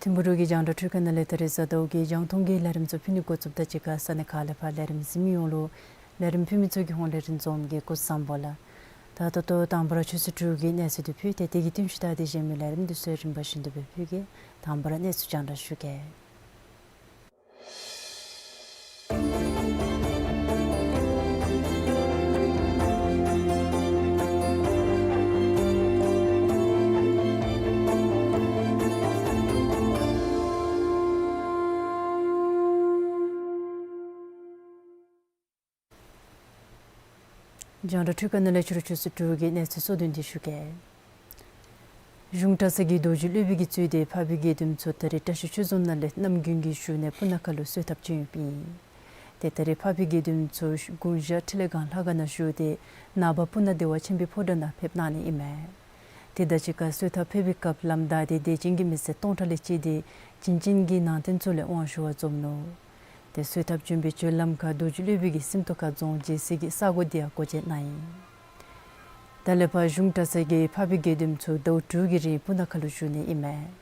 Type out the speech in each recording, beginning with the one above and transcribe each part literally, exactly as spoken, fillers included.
ཐིམ་ཕུག་གི་རྒྱང་བསྒྲགས་འཕྲུལ་ཁང་ནང་ལས་ད་རིས་གཟའ་ཟླཝ་གི་རྒྱང་མཐོང་གི་ལས་རིམ་ཚུ་ཕུལ་ནི་འགོ་བཙུགསཔ་དང་གཅིག་ཁར་ས་གནས་ཁག་ལས་ཕར་ལས་རིམ་གཟིགས་མི་ཡོངས་ལུ་ལས་རིམ་ཕུལ་མི་ཚུ་གི་ཧོངས་ལས་རིན་འཛོམས་ཀྱིས་སྐུ་གཟུགས་བཟང་པོ་ལགས། ད་ད་ལྟོ་དང་པ་ར་ཆུ་ཚོད་དྲུག་གི་གནས་ཚུལ་འདི་ཕུལ་ཏེ་དེ་གི་བསྟུན་ཞུ་ད་དེ་གཞན་མི་ལས་རིམ་འདི་ཚུ་རིམ་པ་བཞིན་དུ་སྦེ་ཕུལ་གེ། དང་པ་ར་གནས་ཚུལ་རྒྱང་བསྒྲགས་ཞུ་གེ། རྒྱང་བསྒྲགས་འཕྲུལ་ཁང་ནང་ལས་ཕྱི་རུ་ཆུ་ཚོད་དྲུག་གི་གནས་ཚུལ་གཙོ་དོན་འདི་ཞུ་གེ། གཞུང་གྲྭ་ཚང་གི་རྡོ་རྗེ་སློབ་དཔོན་གྱིས་གཙོས་ཏེ་འཕགས་པའི་དགེ་འདུན་ཚུ་ད་རིས་བཀྲིས་ཆོས་རྫོང་ནང་ལས་གནམ་དགུན་གྱི་བཞུགས་གནས་སྤུ་ན་ཁ་ལུ་གསོལ་ཐབ་བྱོན་ཡོདཔ་ཨིན། ཏེ་ད་རིས་འཕགས་པའི་དགེ་འདུན་ཚུ་དགུང་ཞག་ཕྲིན་ལས་སྒང་ལྷ་ཁང་ནང་བཞུགས་ཏེ་ནངས་པ་སྤུ་ན་བདེ་བ་ཆེན་པོའི་ཕོ་བྲང་ནང་ཕེབས་གནང་ནི་ཨིན་མས། ཏེ་ད་ཅི་ཁར་གསོལ་ཐབ་ཕེབས་པའི་སྐབས་ལམ་བདའ་སྟེ་དད་ཅན་གྱི་མི་སེར་སྟོང་ཕྲག་ལས་བཅད་དེ་བྱིན་ཅན་གྱི་ནང་རྟེན་ཚུ་ལས་དབང་ཞུ་བར་འཛོམས་ནུག། ཏེ་གསོལ་ཐབ་བྱོན་པའི་བྱོན་ལམ་ཁར་རྡོ་རྗེ་སློབ་དཔོན་གྱིས་སེམས་རྟོགས་ཁ་རྫོང་མཇལ་སའི་གི་ས་གོ་འདི་ཡང་སྒོ་འབྱེད་གནང་ཡི། ད་ལས་ཕར་གཞུང་གྲྭ་ཚང་གིས་འཕགས་པའི་དགེ་འདུན་ཚུ་ཟླཝ་དྲུག་གི་རིང་སྤུ་ན་ཁ་ལུ་བཞུགས་ནི་ཨིན་མས།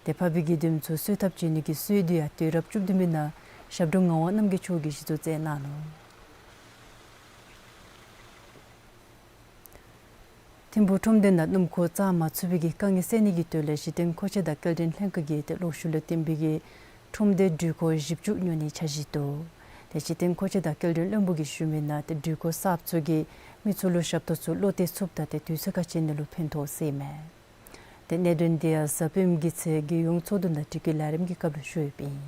ཏེ་འཕགས་པའི་དགེ་འདུན་ཚུ་གསོལ་ཐབ་བྱོན་ནི་གི་སྲོལ་འདི་ཡང་དུས་རབས་བཅུ་བདུན་པའི་ནང་ཞབས་དྲུང་ངག་དབང་རྣམ་རྒྱལ་མཆོག་གིས་གཞི་བཙུགས་མཛད་གནང་ནུག། ཐིམ་ཕུག་ཁྲོམ་སྡེ་ནང་སྣུམ་འཁོར་བཙག་མ་ཚུགས་པའི་གི་དཀའ་ངལ་སེལ་ནི་གི་དོན་ལས་གཞི་རྟེན་མཁོ་ཆས་དང་སྐྱེལ་འདྲེན་ལྷན་ཁག་གིས་ཏེ་གློག་ཤུགས་ལུ་བརྟེན་པའི་གི་ཁྲོམ་སྡེ་འགྲུལ་འཁོར་བཞི་བཅུ་ཉོ་ནིའི་འཆར་གཞི་འདུག། ཏེ་གཞི་རྟེན་མཁོ་ཆས་དང་སྐྱེལ་འདྲེན་བློན་པོ་གིས་ཞུ་མི་ནང་ཏེ་འགྲུལ་འཁོར་གསརཔ་ཚུ་གིས་མི་ཚུ་ལུ་ཞབས་ཏོག་ཚུ་བློ་གཏད་ཚུགསཔ་ད་ཏེ་དུས་ཚོད་ཁར་བྱིན་ནི་ལུ་ཕན་ཐོགས་ཟེར་ཨིན་མས། ཏེ་གནད་དོན་འདི་ཡང་གཟའ་སྤེནམ་གི་ཚེས་རྒྱལ་ཡོངས་ཚོགས་འདུ་ནང་དྲི་བཀོད་ལས་རིམ་གྱི་སྐབས་ལུ་ཞུ་ཡོདཔ་ཨིན།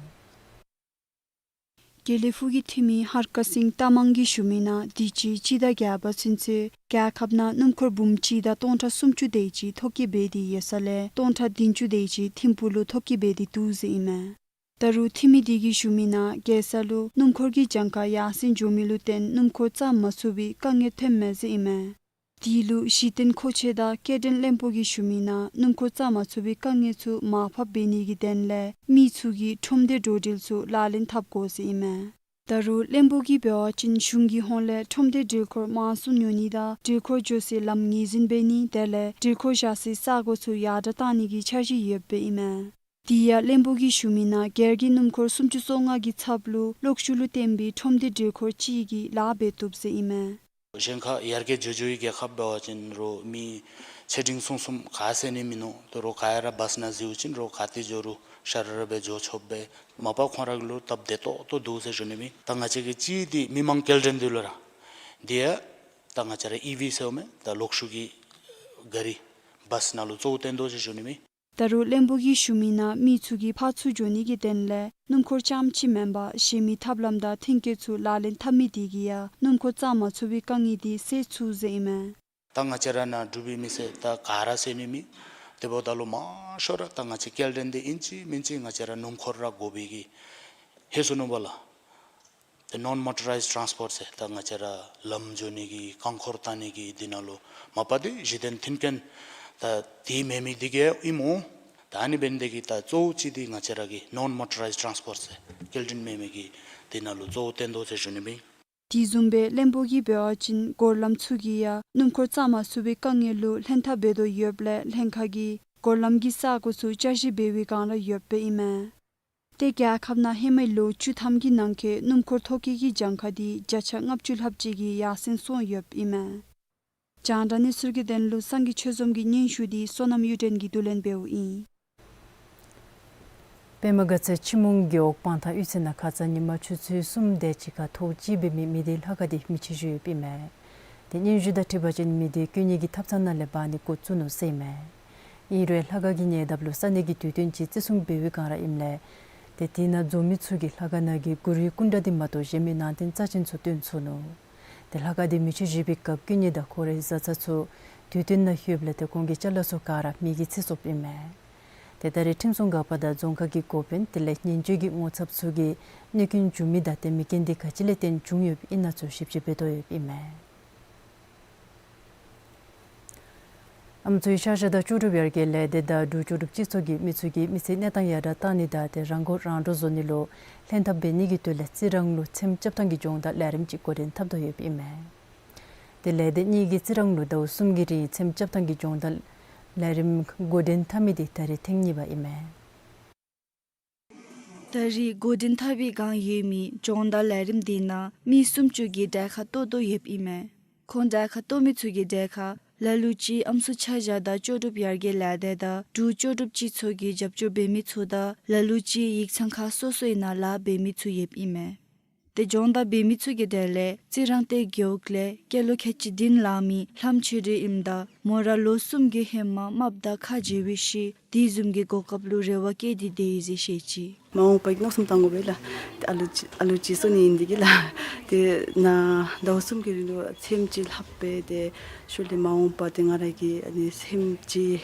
དགེ་ལེགས་ཕུག་གི་འཐུས་མི་ཧར་ཀ་སིང་རྟ་མང་གིས་ཞུ་མི་ནང་དུས་ཅི་སྤྱི་ཟླ་བརྒྱད་པ་ཚུན་ཚོད་རྒྱལ་ཁབ་ནང་སྣུམ་འཁོར་འབུམ་གཅིག་དང་སྟོང་ཕྲག་སུམ་ཅུ་དེ་ཅིག་ཐོ་བཀོད་འབད་དེ་ཡོད་ས་ལས་སྟོང་ཕྲག་བདུན་ཅུ་དེ་ཅིག་ཐིམ་ཕུག་ལུ་ཐོ་བཀོད་འབད་དེ་འདུག་ཟེར་ཨིན་མས། ད་རུང་འཐུས་མི་དེ་གིས་ཞུ་མི་ནང་རྒྱལ་ས་ལུ་སྣུམ་འཁོར་གྱི་གྱངས་ཁ་ཡར་སེང་འགྱོ་མི་ལུ་བརྟེན་སྣུམ་འཁོར་བཙག་མ་ཚུགས་པའི་དཀའ་ངལ་ཐོནམ་མས་ཟེར་ཨིན་མས། དེ་ལུ་གཞི་རྟེན་མཁོ་ཆས་དང་སྐྱེལ་འདྲེན་བློན་པོ་གིས་ཞུ་མི་ནང་སྣུམ་འཁོར་བཙག་མ་ཚུགས་པའི་དཀའ་ངལ་ཚུ་མར་ཕབ་འབད་ནི་གི་དོན་ལས་མི་ཚུ་གིས་ཁྲོམ་སྡེ་འགྲོ་འགྲུལ་ཚུ་ལག་ལེན་འཐབ་དགོ་ཟེར་ཨིན་མས། ད་རུང་བློན་པོ་གིས་འབད་བ་ཅིན་གཞུང་གི་ཧོངས་ལས་ཁྲོམ་སྡེ་འགྲུལ་འཁོར་མང་སུ་ཉོ་ནི་དང་འགྲུལ་འཁོར་འགྱོ་སའི་ལམ་ངོས་འཛིན་འབད་ནི་དེ་ལས་འགྲུལ་འཁོར་བཞག་སའི་ས་གོ་ཚུ་ཡར་དྲགས་བཏང་ནི་གི་འཆར་གཞི་ཡོདཔ་ཨིན་མས། དེ་ཡང་བློན་པོ་གིས་ཞུ་མི་ནང་སྒེར་གྱི་སྣུམ་འཁོར་སུམ་ཅུ་སོ་ལྔ་གི་ཚབ་ལུ་གློག་ཤུགས་ལུ་བརྟེན་པའི་ཁྲོམ་སྡེ་འགྲུལ་འཁོར་གཅིག་གིས་ལཱ་འབད་བཏུབ་ཟེར་ཨིན་མས། གཞན་ཁར་ཡར་རྒྱས་འགྱོ་འགྱོ་བའི་རྒྱལ་ཁབ་འབད་བ་ཅིན་རོགས་མི་ཆེ་འབྲིང་ཆུང་གསུམ་ག་ཟེར་ནི་མིན་ནུག། ད་རོགས་ག་ཡ་ར་བཱསི་ནང་གཟིགས་ཅིན་རོགས་ག་ཏེ་འགྱོ་རུང་ཤ་ར་ར་སྦེ་འགྱོ་ཆོགཔ་སྦེ་མ་པ་ཁོང་ར་གི་ལུ་སྟབས་བདེ་ཏོག་ཏོ་འདུག་ཟེར་ཞུ་ནི་མས། ད་ང་བཅས་ཀྱི་གཅིག་འདི་མི་མང་སྐྱེལ་འདྲེན་འདི་ལུ་ར་འདི་ཡང་ད་ང་བཅས་ར་ཨི་ཝི་ཟེརཝ་མས། ད་གློག་ཤུགས་ཀྱི་ག་རི་བཱསི་ནང་ལུ་གཙོ་བོ་བཏོན་དོ་ཟེར་ཞུ་ནི་མས། ད་རུང་བློན་པོ་གིས་ཞུ་མི་ནང་མི་ཚུ་གིས་ཕར་ཚུར་འགྱོ་ནི་གི་དོན་ལས་སྣུམ་འཁོར་རྐྱངམ་གཅིག་མེན་པར་གཞན་མི་ཐབས་ལམ་དང་མཐུན་རྐྱེན་ཚུ་ལག་ལེན་འཐབ་མི་དེ་གིས་ཡང་སྣུམ་འཁོར་བཙག་མ་ཚུགས་པའི་དཀའ་ངལ་དེ་སེལ་ཚུགས་ཟེར་ཨིན་མས། ད་ང་བཅས་ར་ནང་འབྲུག་པའི་མི་སེར་ད་ག་ར་ཟེར་ནི་མེད། དེ་འབདཝ་ད་ལུ་མང་ཤོས་ར་ད་ང་བཅས་སྐྱེལ་འདྲེན་འདི་ཨིན་ཅི་མིན་ཅི་ང་བཅས་ར་སྣུམ་འཁོར་ར་དགོ་པའི་གི་ཧེ་སུ་ནུག་པ་ལགས། ནོན་མོ་ཊོ་རའིཛ་ཊཱནས་པོརཊ་ཟེར་ད་ང་བཅས་ར་ལམ་འགྱོ་ནི་གི་རྐང་འཁོར་བཏང་ནི་གི་འདི་ནང་ལུ་མ་པ་འདི་གཞི་རྟེན་མཐུན་རྐྱེན་ད་དེ་མེད་མི་འདི་གིས་ཨིན་སྨོ། ད་ཨ་ནི་འབད་ནི་འདི་གིས་ད་གཙོ་བོ་ཅིག་འདི་ང་བཅས་ར་གི་ནོན་མོ་ཊོ་རའིཛ་ཊཱནས་པོརཊ་ཟེར་སྐྱེལ་འདྲེན་མེད་མི་གི་འདི་ནང་ལུ་གཙོ་བོ་བསྟན་དོ་ཟེར་ཞུ་ནི་ཨིན། དེ་བཟུམ་སྦེ་བློན་པོ་གིས་འབད་བ་ཅིན་སྒོ་ལམ་ཚུ་གིས་ཡང་སྣུམ་འཁོར་བཙུགས་མ་ཚུགས་པའི་དཀའ་ངལ་ལུ་ལྷན་ཐབས་འབད་དོ་ཡོདཔ་ལས་ལྷན་ཁག་གིས་སྒོ་ལམ་གྱི་ས་གོ་ཚུ་བསྐྱར་ཞིབ་འབད་བའི་བསྒང་ར་ཡོདཔ་ཨིན་མས། ཏེ་རྒྱལ་ཁབ་ནང་ཧེ་མའི་ལོ་བཅུ་ཐམ་གྱི་ནང་འཁོད་སྣུམ་འཁོར་ཐོ་བཀོད་ཀྱི་གྱངས་ཁ་འདི་བརྒྱ་ཆ་ལྔ་བཅུ་ལྷགཔ་ཅིག་གིས་ཡར་སེང་སོང་ཡོདཔ་ཨིན་མས། རྒྱང་བསྒྲགས་གནས་ཚུལ་གྱི་དོན་ལུ་སངས་རྒྱས་ཆོས་འཛོམས་ཀྱི་སྙན་ཞུ་འདི་བསོད་ནམས་གཡུ་སྒྲོན་གྱིས་བསྡུ་ལེན་འབདཝ་ཨིན། པདྨ་དགའ་ཚལ་ཆུ་མོ་རྒེད་འོག་སྤང་ཐང་གཡུས་ཚན་ནང་ཁ་ཙ་ཉིན་མ་ཆུ་ཚོད་གསུམ་དེ་ཅིག་ཁར་ཐོག་བརྩེགས་འབད་མི་མི་སྡེ་ལྷ་ཁང་འདི་མེ་མཆོད་ཞུ་ཡོདཔ་ཨིན་མས། ཏེ་སྙན་ཞུ་དང་འཁྲིལ་བ་ཅིན་མི་སྡེ་བཀོད་ནི་གི་ཐབ་ཚང་ནང་ལས་འབག་ནི་འགོ་བཙུགས་ནུག་ཟེར་ཨིན་མས། ཨིན་རུང་ལྷ་ཁང་གི་ཉེ་འདབས་ལུ་ས་གནས་ཀྱི་དུས་སྟོན་ཅིག་བརྩི་སྲུང་འབད་བའི་བསྒང་ར་ཨིནམ་ལས་ཏེ་དེ་ནང་འཛོམས་མི་ཚུ་གིས་ལྷ་ཁང་ནང་གི་གུར་ཡིག་སྐུ་འདྲ་འདི་མ་གཏོགས་གཞན་མི་ནང་རྟེན་རྩ་ཅན་ཚུ་བཏོན་ཚུགས་ནུག། ཏེ་ལྷ་ཁང་འདི་མེ་མཆོད་ཞུ་བའི་སྐབས་བཀོད་ནི་དང་ཁོ་རའི་བཟའ་ཚང་ཚུ་དུས་སྟོན་ནང་ལྷོདཔ་ལས་ཏེ་ཁོང་གི་ཅ་ལ་ཚུ་ག་ར་མེ་གིས་འཚིག་སོཔ་ཨིན་མས། ཏེ་ད་རེས་ཁྲིམས་སྲུང་འགག་པ་དང་རྫོང་ཁག་གི་འགོ་དཔོན་དེ་ལས་ཉེན་བཅོལ་གྱི་ངོ་ཚབ་ཚུ་གིས་གནོད་སྐྱོན་བྱུང་མི་དང་ཏེ་མེ་རྐྱེན་འདི་ག་ཅི་ལས་བརྟེན་བྱུང་ཡོདཔ་ཨིན་ན་ཚུ་ཞིབ་དཔྱད་འབད་དོ་ཡོདཔ་ཨིན་མས། ཨམ་སྲུའི་ཤར་བཞག་དང་ལྕོགས་གྲུབ་ཡར་རྒྱས་ལས་སྡེ་དང་འབྲུག་ལྕོགས་གྲུབ་སྤྱི་ཚོགས་ཀྱིས་མི་ཚུ་གི་མི་ཚེའི་གནས་སྟངས་ཡར་དྲག་བཏང་ནི་དང་ཏེ་རང་མགོ་རང་འདྲོངས་བཟོ་ནི་ལུ་ལྷན་ཐབས་འབད་ནི་གི་དོན་ལས་རྩི་རང་ལུ་ཚེམ་རྐྱབ་ཐངས་ཀྱི་སྦྱོང་བརྡར་ལས་རིམ་ཅིག་འགོ་འདྲེན་འཐབ་དོ་ཡོདཔ་ཨིན་མས། ཏེ་ལས་སྡེ་གཉིས་ཀྱིས་རྩི་རང་ལུ་ཟླཝ་གསུམ་གྱི་རིང་ཚེམ་རྐྱབ་ཐངས་ཀྱི་སྦྱོང་བརྡར་ལས་རིམ་འགོ་འདྲེན་འཐབ་མི་འདི་ད་རེས་ཐེངས་གཉིས་པ་ཨིན་མས། ད་རེས་འགོ་འདྲེན་འཐབ་པའི་བསྒང་ཡོད་མི་སྦྱོང་བརྡར་ལས་རིམ་འདི་ནང་མི་སུམ་ཅུ་གིས་གྲལ་ཁར་གཏོགས་དོ་ཡོདཔ་ཨིན་མས། ཁོང་གྲལ་ཁར་གཏོགས་མི་ཚུ་གི་གྲལ་ཁར་ལ་ལུ་ཅིག་ཨམ་སྲུ་ཆ་བཞག་དང་ལྕོགས་གྲུབ་ཡར་རྒྱས་ལས་སྡེ་དང་འབྲུག་ལྕོགས་གྲུབ་སྤྱི་ཚོགས་ཀྱིས་རྒྱབ་སྐྱོར་འབད་མི་ཚུ་དང་ལ་ལུ་ཅིག་ཡིག་ཚང་ཁག་སོ་སོའི་ནང་ལཱ་འབད་མི་ཚུ་ཡོདཔ་ཨིན་མས། ཏེ་སྦྱོང་བརྡར་འབད་མི་ཚུ་གི་གྲས་ལས་རྩི་རང་སྡེ་རྒེད་འོག་ལས་སྐྱེས་ལོ་ཁལ་གཅིག་བདུན་ལང་མི་ལྷམ་ཆོས་སྒྲོན་ཨིནམ་ད་མོ་ར་ལོ་གསུམ་གྱི་ཧེ་མ་རྨགཔ་དང་ཁ་འབྱལ་བའི་ཤུལ་དེ་བཟུམ་གྱི་གོ་སྐབས་ལུ་རེ་བ་བསྐྱེད་དེ་སྡོད་ཡི་ཟེར་བཤད་ཅི། མ་འོངས་པ་གི་མནོ་བསམ་བཏང་དགོ་པས་ལགས། ཏེ་ཨ་ལུ་ཅིག་ཨ་ལུ་ཅིག་གསོ་ནི་ཨིན་འདི་གིས་ལགས། ཏེ་ནཱ་ཟླཝ་གསུམ་གྱི་རིང་ལུ་ཚེམ་ཅིག་ལྷག་པས། ཏེ་ཤུལ་ལས་མ་འོངས་པ་ཏེ་ང་ར་གིས་ཨ་ནི་ཚེམ་ཅིག་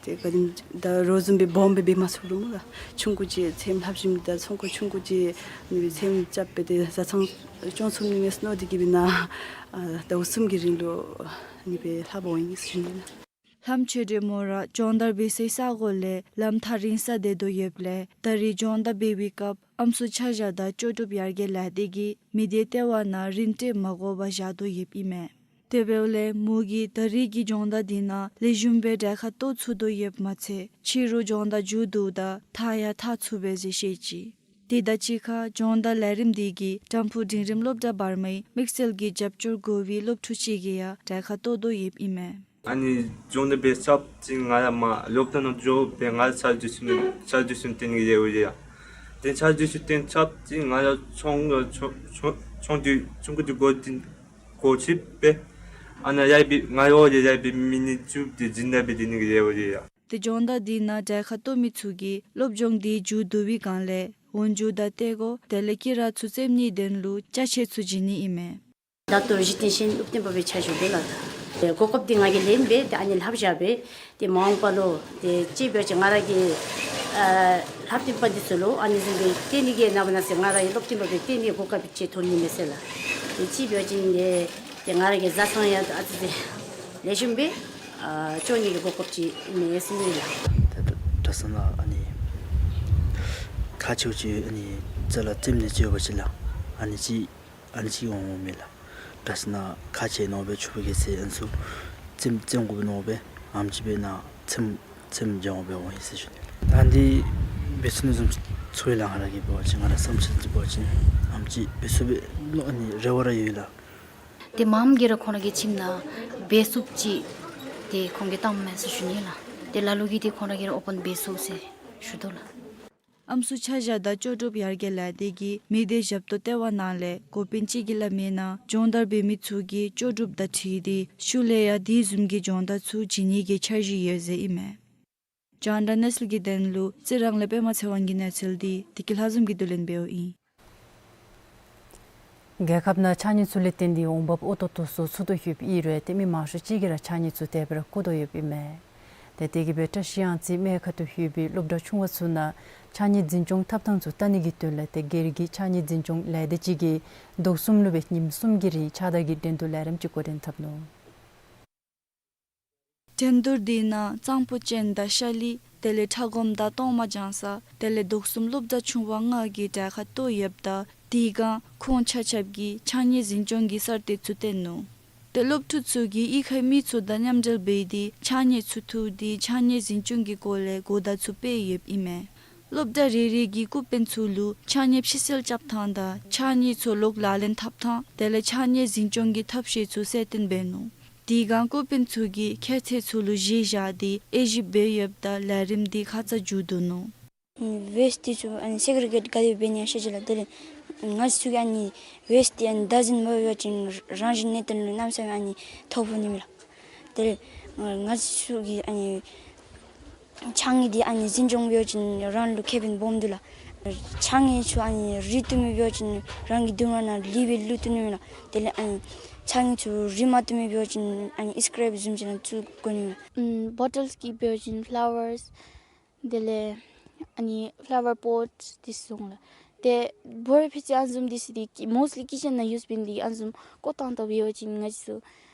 ཏེ་ག་དེམ་ད་རོགས་བཟུམ་སྦེ་སྦོམ་སྦེ་འབད་མ་ཚུགས་རུང་སྨོ་ལགས། ཆུང་ཀུ་ཅིག་ཚེམ་ལྷགཔ་ཅིག་མེད་ད་ཚོང་ཁང་ཆུང་ཀུ་ཅིག་ཨ་ནི་སྦེ་ཚེམ་རྐྱབ་སྦེ་ཏེ་བཟའ་ཚང་སྐྱོང་ཚུགས་ནི་མས་ཟེར་མནོ་སྟེ་གིས་སྦེ་ནཱ་ཨ་ཟླཝ་གསུམ་གྱི་རིང་ལུ་ཨ་ནི་སྦེ་ལྷགཔ་འོང་ཡི་ཟེར་ཞུ་ནི་ལགས། ལྷམ་ཆོས་སྒྲོན་མོ་ར་སྦྱོང་བརྡར་འབད་སའི་ས་གོ་ལས་ལམ་ཐག་རིང་སར་སྡོད་དོ་ཡོདཔ་ལས་ད་རེས་སྦྱོང་བརྡར་འབད་བའི་སྐབས་ཨམ་སྲུ་ཆ་བཞག་དང་ལྕོགས་གྲུབ་ཡར་རྒྱས་ལས་སྡེ་གིས་མི་སྡེ་ལྟེ་བ་ནང་རིན་སྤྲོད་མ་དགོ་པར་བཞག་དོ་ཡོདཔ་ཨིན་མས། དེ་འབདཝ་ལས་མོ་གིས་ད་རེས་ཀྱི་སྦྱོང་བརྡར་འདི་ནང་ལེགས་ཤོམ་སྦེ་གྲལ་ཁར་གཏོགས་ཚུགས་དོ་ཡོདཔ་མ་ཚད་ཕྱི་རུ་སྦྱོང་བརྡར་མཇུག་བསྡུཝ་ད་ཐག་ཡང་འཐག་ཚུགས་པས་ཟེར་བཤད་ཅི། དེ་དང་གཅིག་ཁར་སྦྱོང་བརྡར་ལས་རིམ་འདི་གིས་ཀྲམ་ཕུག་འབྲིང་རིམ་སློབ་གྲྭ་བར་མའི་དམིགས་བསལ་གྱི་རྒྱབ་སྐྱོར་དགོ་པའི་སློབ་ཕྲུག་ཅིག་གིས་ཡང་གྲལ་ཁར་གཏོགས་དོ་ཡོདཔ་ཨིན་མས། ཨ་ནི་སྦྱོང་བརྡར་འབད་ཚརཝ་ཅིག་ང་ཡང་མར་སློབ་གྲྭ་ནང་འགྱོ་སྦེ་ང་ཡང་ཚར་བཅུ་གསུམ་ཚར་བཅུ་གསུམ་བཏོན་ནི་གི་ཡོདཔ་ཡ། ཏེ་ཚར་བཅུ་གསུམ་བཏོན་ཚརཝ་ཅིག་ང་ཡང་ཚོང་ཚོང་ཚོང་འདུས་ཚོང་ཁང་འདི་སྒོ་འདི་སྒོ་ཕྱེ་སྦེ་ཨ་ནཱ་ཡར་སྦེ་ང་ཡང་ཡར་སྦེ་མི་ནི་བཅུ་དེ་སྦྱིན་བདག་སྦེ་སྡོད་ནི་གི་ཡོདཔ་ཡ། ཏེ་སྦྱོང་བརྡར་འདི་ནང་གྲལ་ཁར་གཏོགས་མི་ཚུ་གིས་སློབ་སྦྱོང་འདི་མཇུག་བསྡུ་བའི་བསྒང་ལས་འོག་འཇུག་དང་ཏེ་གོ་དེ་ལས་དཀྱི་ར་ཚུ་བཙེམ་ནིའི་དོན་ལུ་ཅ་ཆས་ཚུ་བྱིན་ནི་ཨིན་མས། ད་ལྟོ་རྗེ་བཙུན་ཤེས་ཡོན་སློབ་སྟོན་པ་སྦེ་ཕྱག་ཞུ་དོ་ལགས། ཏེ་གོ་སྐབས་འདི་ང་གིས་ལེན་སྦེ་ཏེ་ཨ་ནི་ལྷབ་བཞག་སྦེ་ཏེ་མ་འོངས་པ་ལུ་ཏེ་ཅིག་འབད་བ་ཅིན་ང་ར་གིས་ཨ་སློབ་སྟོན་པ་འདི་ཚུ་ལུ་ཨ་ནི་བཟུམ་སྦེ་བསྟེན་ནི་གི་ནངས་པ་གནངས་ཚེ་ང་ར་གིས་སློབ་སྟོན་པ་སྦེ་བསྟེན་ནི་གོ་སྐབས་ཅིག་ཐོབ་ནི་མས་ཟེར་ལགས། ཏེ་ཅིག་འབད་བ་ཅིན་ཏེ་ཏེ་ང་ར་གི་བཟའ་ཚང་ཡང་ཨ་ཙི་ཅིག་ལེགས་ཤོམ་སྦེ་ཨ་སྐྱོང་ནི་གི་གོ་སྐབས་ཅིག་ཨིན་མས་ཟེར་ཨིན་ལགས། ད་ད་གྲྭ་ཚང་ནང་ཨ་ནི་ཁག་ཆེཝ་ཅིག་ཨ་ནི་ཅ་ལ་བཙེམ་ནི་ཅིག་ཡོད་པ་ཅིན་ལགས་ཨ་ནི་ཅིག་ཨ་ནི་ཅིག་འོང་འོང་མས་ལགས། གྲྭ་ཚང་ནང་ཁག་ཆེ་མནོ་སྦེ་ཕྱུགཔོ་གི་ཚེ་ཨ་ནི་ཚུ་བཙེམ་བཙེམ་དགོཔ་མནོ་སྦེ་ཨ་ནེམ་ཅིག་སྦེ་ནཱ་ཚེམ་ཚེམ་སྦྱང་དགོཔ་འོང་ཡི་ཟེར་ཞུ་ནི། ད་འདི་འབད་ཚུགས་ནི་བཟུམ་ཚོར་ཡི་ལགས། ང་ར་གིས་འབད་བ་ཅིན་ང་རའི་བསམ་འཆར་ཅིག་འབད་བ་ཅིན་ཨ་ནེམ་ཅིག་འབད་ཚུགས་པས་མནོ་ཨ་ནི་རེ་བ་ར་ཡོད་ལགས། ཏེ་མངམ་གིས་ར་ཁོང་ར་གི་ཁྱིམ་ནང་འབད་ཚུགསཔ་ཅིག་ཏེ་ཁོང་གིས་བཏངམ་མས་ཟེར་ཞུ་ནི་ལགས། ཏེ་ལ་ལུ་གིས་ཏེ་ཁོང་ར་གིས་ར་ཨོ་པཱན་འབད་ཚུགས་ཟེར་ཞུ་དོ་ལགས། ཨམ་སྲུ་ཆ་བཞག་དང་ལྕོགས་གྲུབ་ཡར་རྒྱས་ལས་སྡེ་གིས་མི་སྡེ་ཞབས་ཏོག་ལྟེ་བ་ནང་ལས་འགོ་དཔོན་ཅིག་གིས་སླབ་མིའི་ནང་སྦྱོང་བརྡར་འབད་མི་ཚུ་གིས་ལྕོགས་གྲུབ་དང་འཁྲིལ་ཏེ་ཤུལ་ལས་ཡང་དེ་བཟུམ་གྱི་སྦྱོང་བརྡར་ཚུ་བྱིན་ནི་གི་འཆར་གཞི་ཡོད་ཟེར་ཨིན་མས། རྒྱང་བསྒྲགས་གནས་ཚུལ་གྱི་དོན་ལུ་རྩི་རང་ལས་པདྨ་ཚེ་དབང་གི་གནས་ཚུལ་འདི་བདེ་སྐྱིད་ལྷ་འཛོམས་ཀྱིས་བསྡུ་ལེན་འབདཝ་ཨིན། རྒྱལ་ཁབ་ནང་ཕྱགས་སྙིགས་ཚུ་ལས་བརྟེན་ཏེ་འོང་འབབ་ཨོ་ཏོ་ཏོ་སོར་ཚུ་དོ་ཡོདཔ་ཨིན་རུང་ཏེ་མི་མང་ཤོས་ཅིག་གིས་ར་ཕྱགས་སྙིགས་ཚུ་དེ་སྦེ་ར་བཀོ་དོ་ཡོདཔ་ཨིན་མས། ལས་དེ་གིས་སྦེ་བཀྲིས་གཡང་རྩེ་སྨད་ཁ་ཐུག་ལྷོད་པའི་སློབ་གྲྭ་ཆུང་བ་ཚུ་ནང་ཕྱགས་སྙིགས་འཛིན་སྐྱོང་ཐབས་ཐངས་ཚུ་བལྟ་ནི་གི་དོན་ལས་ཏེ་སྒེར་གྱི་ཕྱགས་སྙིགས་འཛིན་སྐྱོང་ལས་སྡེ་ཅིག་གིས་ཟླཝ་གསུམ་ལུ་སྦེ་ཉིནམ་གསུམ་གྱི་རིང་ཕྱགས་བདར་གྱི་འགྲན་བསྡུར་ལས་རིམ་ཅིག་འགོ་འདྲེན་འཐབ་ནུག། འགྲན་བསྡུར་དེ་ནང་གཙང་པོ་ཅན་དང་ཤ་ལི་དེ་ལས་ཁྲ་སྒོམ་དང་གཏོར་མ་རྒྱང་ས་དེ་ལས་ཟླཝ་གསུམ་སློབ་གྲྭ་ཆུང་བ་ལྔ་གིས་གྲལ་ཁར་གཏོགས་ཡོདཔ་ད་དེ་སྒང་ཁོང་ཆ་ཁྱབ་ཀྱིས་ཕྱགས་སྙིགས་འཛིན་སྐྱོང་གི་གསར་གཏོད་ཚུ་བསྟན་ནུག། ཏེ་སློབ་ཕྲུག་ཚུ་གིས་གཡུས་ཁའི་མི་ཚུ་དང་མཉམ་འབྲེལ་འབད་དེ་ཕྱགས་སྙིགས་ཚུ་འཐུ་སྟེ་ཕྱགས་སྙིགས་འཛིན་སྐྱོང་གི་སྐོར་ལས་གོ་བརྡ་ཚུ་སྤེལ་ཡོདཔ་ཨིན་མས། སློབ་གྲྭ་རེ་རེ་གིས་སྐུ་དཔོན་ཚུ་ལུ་ཕྱགས་སྙིགས་ཕྱི་སེལ་རྐྱབ་ཐངས་དང་ཕྱགས་སྙིགས་ཚུ་ལོག་ལག་ལེན་འཐབ་ཐངས་དེ་ལས་ཕྱགས་སྙིགས་འཛིན་སྐྱོང་གི་ཐབས་ཤེས་ཚུ་གསལ་སྟོན་འབད་ནུག། དེ་སྒང་སྐུ་དཔོན་ཚུ་གིས་ཁྱད་ཚད་ཚུ་ལུ་གཞི་བཞག་སྟེ་དབྱེ་ཞིབ་འབད་ཡོདཔ་ད་ལས་རིམ་དེ་ཁ་ཙ་མཇུག་བསྡུ་ནུག། ཝེསཊ་འདི་ཚུ་ཨ་ནི་སེ་གི་རི་གེཊ་ག་དེ་སྦེ་འབད་ནི་ཡང་ཤེས་ཅི་ལགས། དེ་ལས་ང་བཅས་ཚུ་གིས་ཨ་ནི་ཝེསཊ་འདི་ཨ་ནི་བདག་འཛིན་མ་འབད་བ་ཅིན་རང་བཞིན་གནས་སྟངས་ལུ་གནམ་མེད་ས་མེད་ཨ་ནི་ཐོ་ཕོག་ནི་མས་ལགས། དེ་ལས་ང་བཅས་ཚུ་གིས་ཨ་ནི་ཕྱགས་སྙིགས་འདི་ཨ་ནི་འཛིན་སྐྱོང་འབད་བ་ཅིན་རང་ལུ་ཁེ་ཕན་སྦོམ་འདུག་ལགས། ཕྱགས་སྙིགས་ཚུ་ཨ་ནི་རིག་བཏུབ་མི་འབད་བ་ཅིན་རང་གི་གདོང་ཁ་ནང་ལུས་སྦེ་བླུག་བཏུབ་ནི་མས་ལགས། དེ་ལས་ཨ་ནི་ཕྱགས་སྙིགས་ཚུ་རིག་མ་བཏུབ་མི་འབད་བ་ཅིན་ཨ་ནི་སི་ཀེརེབ་བཟུམ་ཅིག་ནང་བཙུགས་དགོ་ནི་མས་ལགས། ཨམ་བོ་ཊལ་གྱི་འབད་བ་ཅིན་ཕླ་ཝརས་དེ་ལས་ཨ་ནི་ཕླ་ཝར་པོཊ་འདི་ཚུ་སོང་ལགས། ཏེ་བོ་ར་ཕྱེ་ཅི་ཨ་ནི་བཟུམ་འདི་ཚུ་འདི་མོསཊ་ལི་ཀི་ཅེན་ནང་ཡུསི་འབད་ནི་འདི་ཨ་ནི་བཟུམ་བཀོ་བཏང་ད་འབད་བ་ཅིན་ང་བཅས་ཚུ་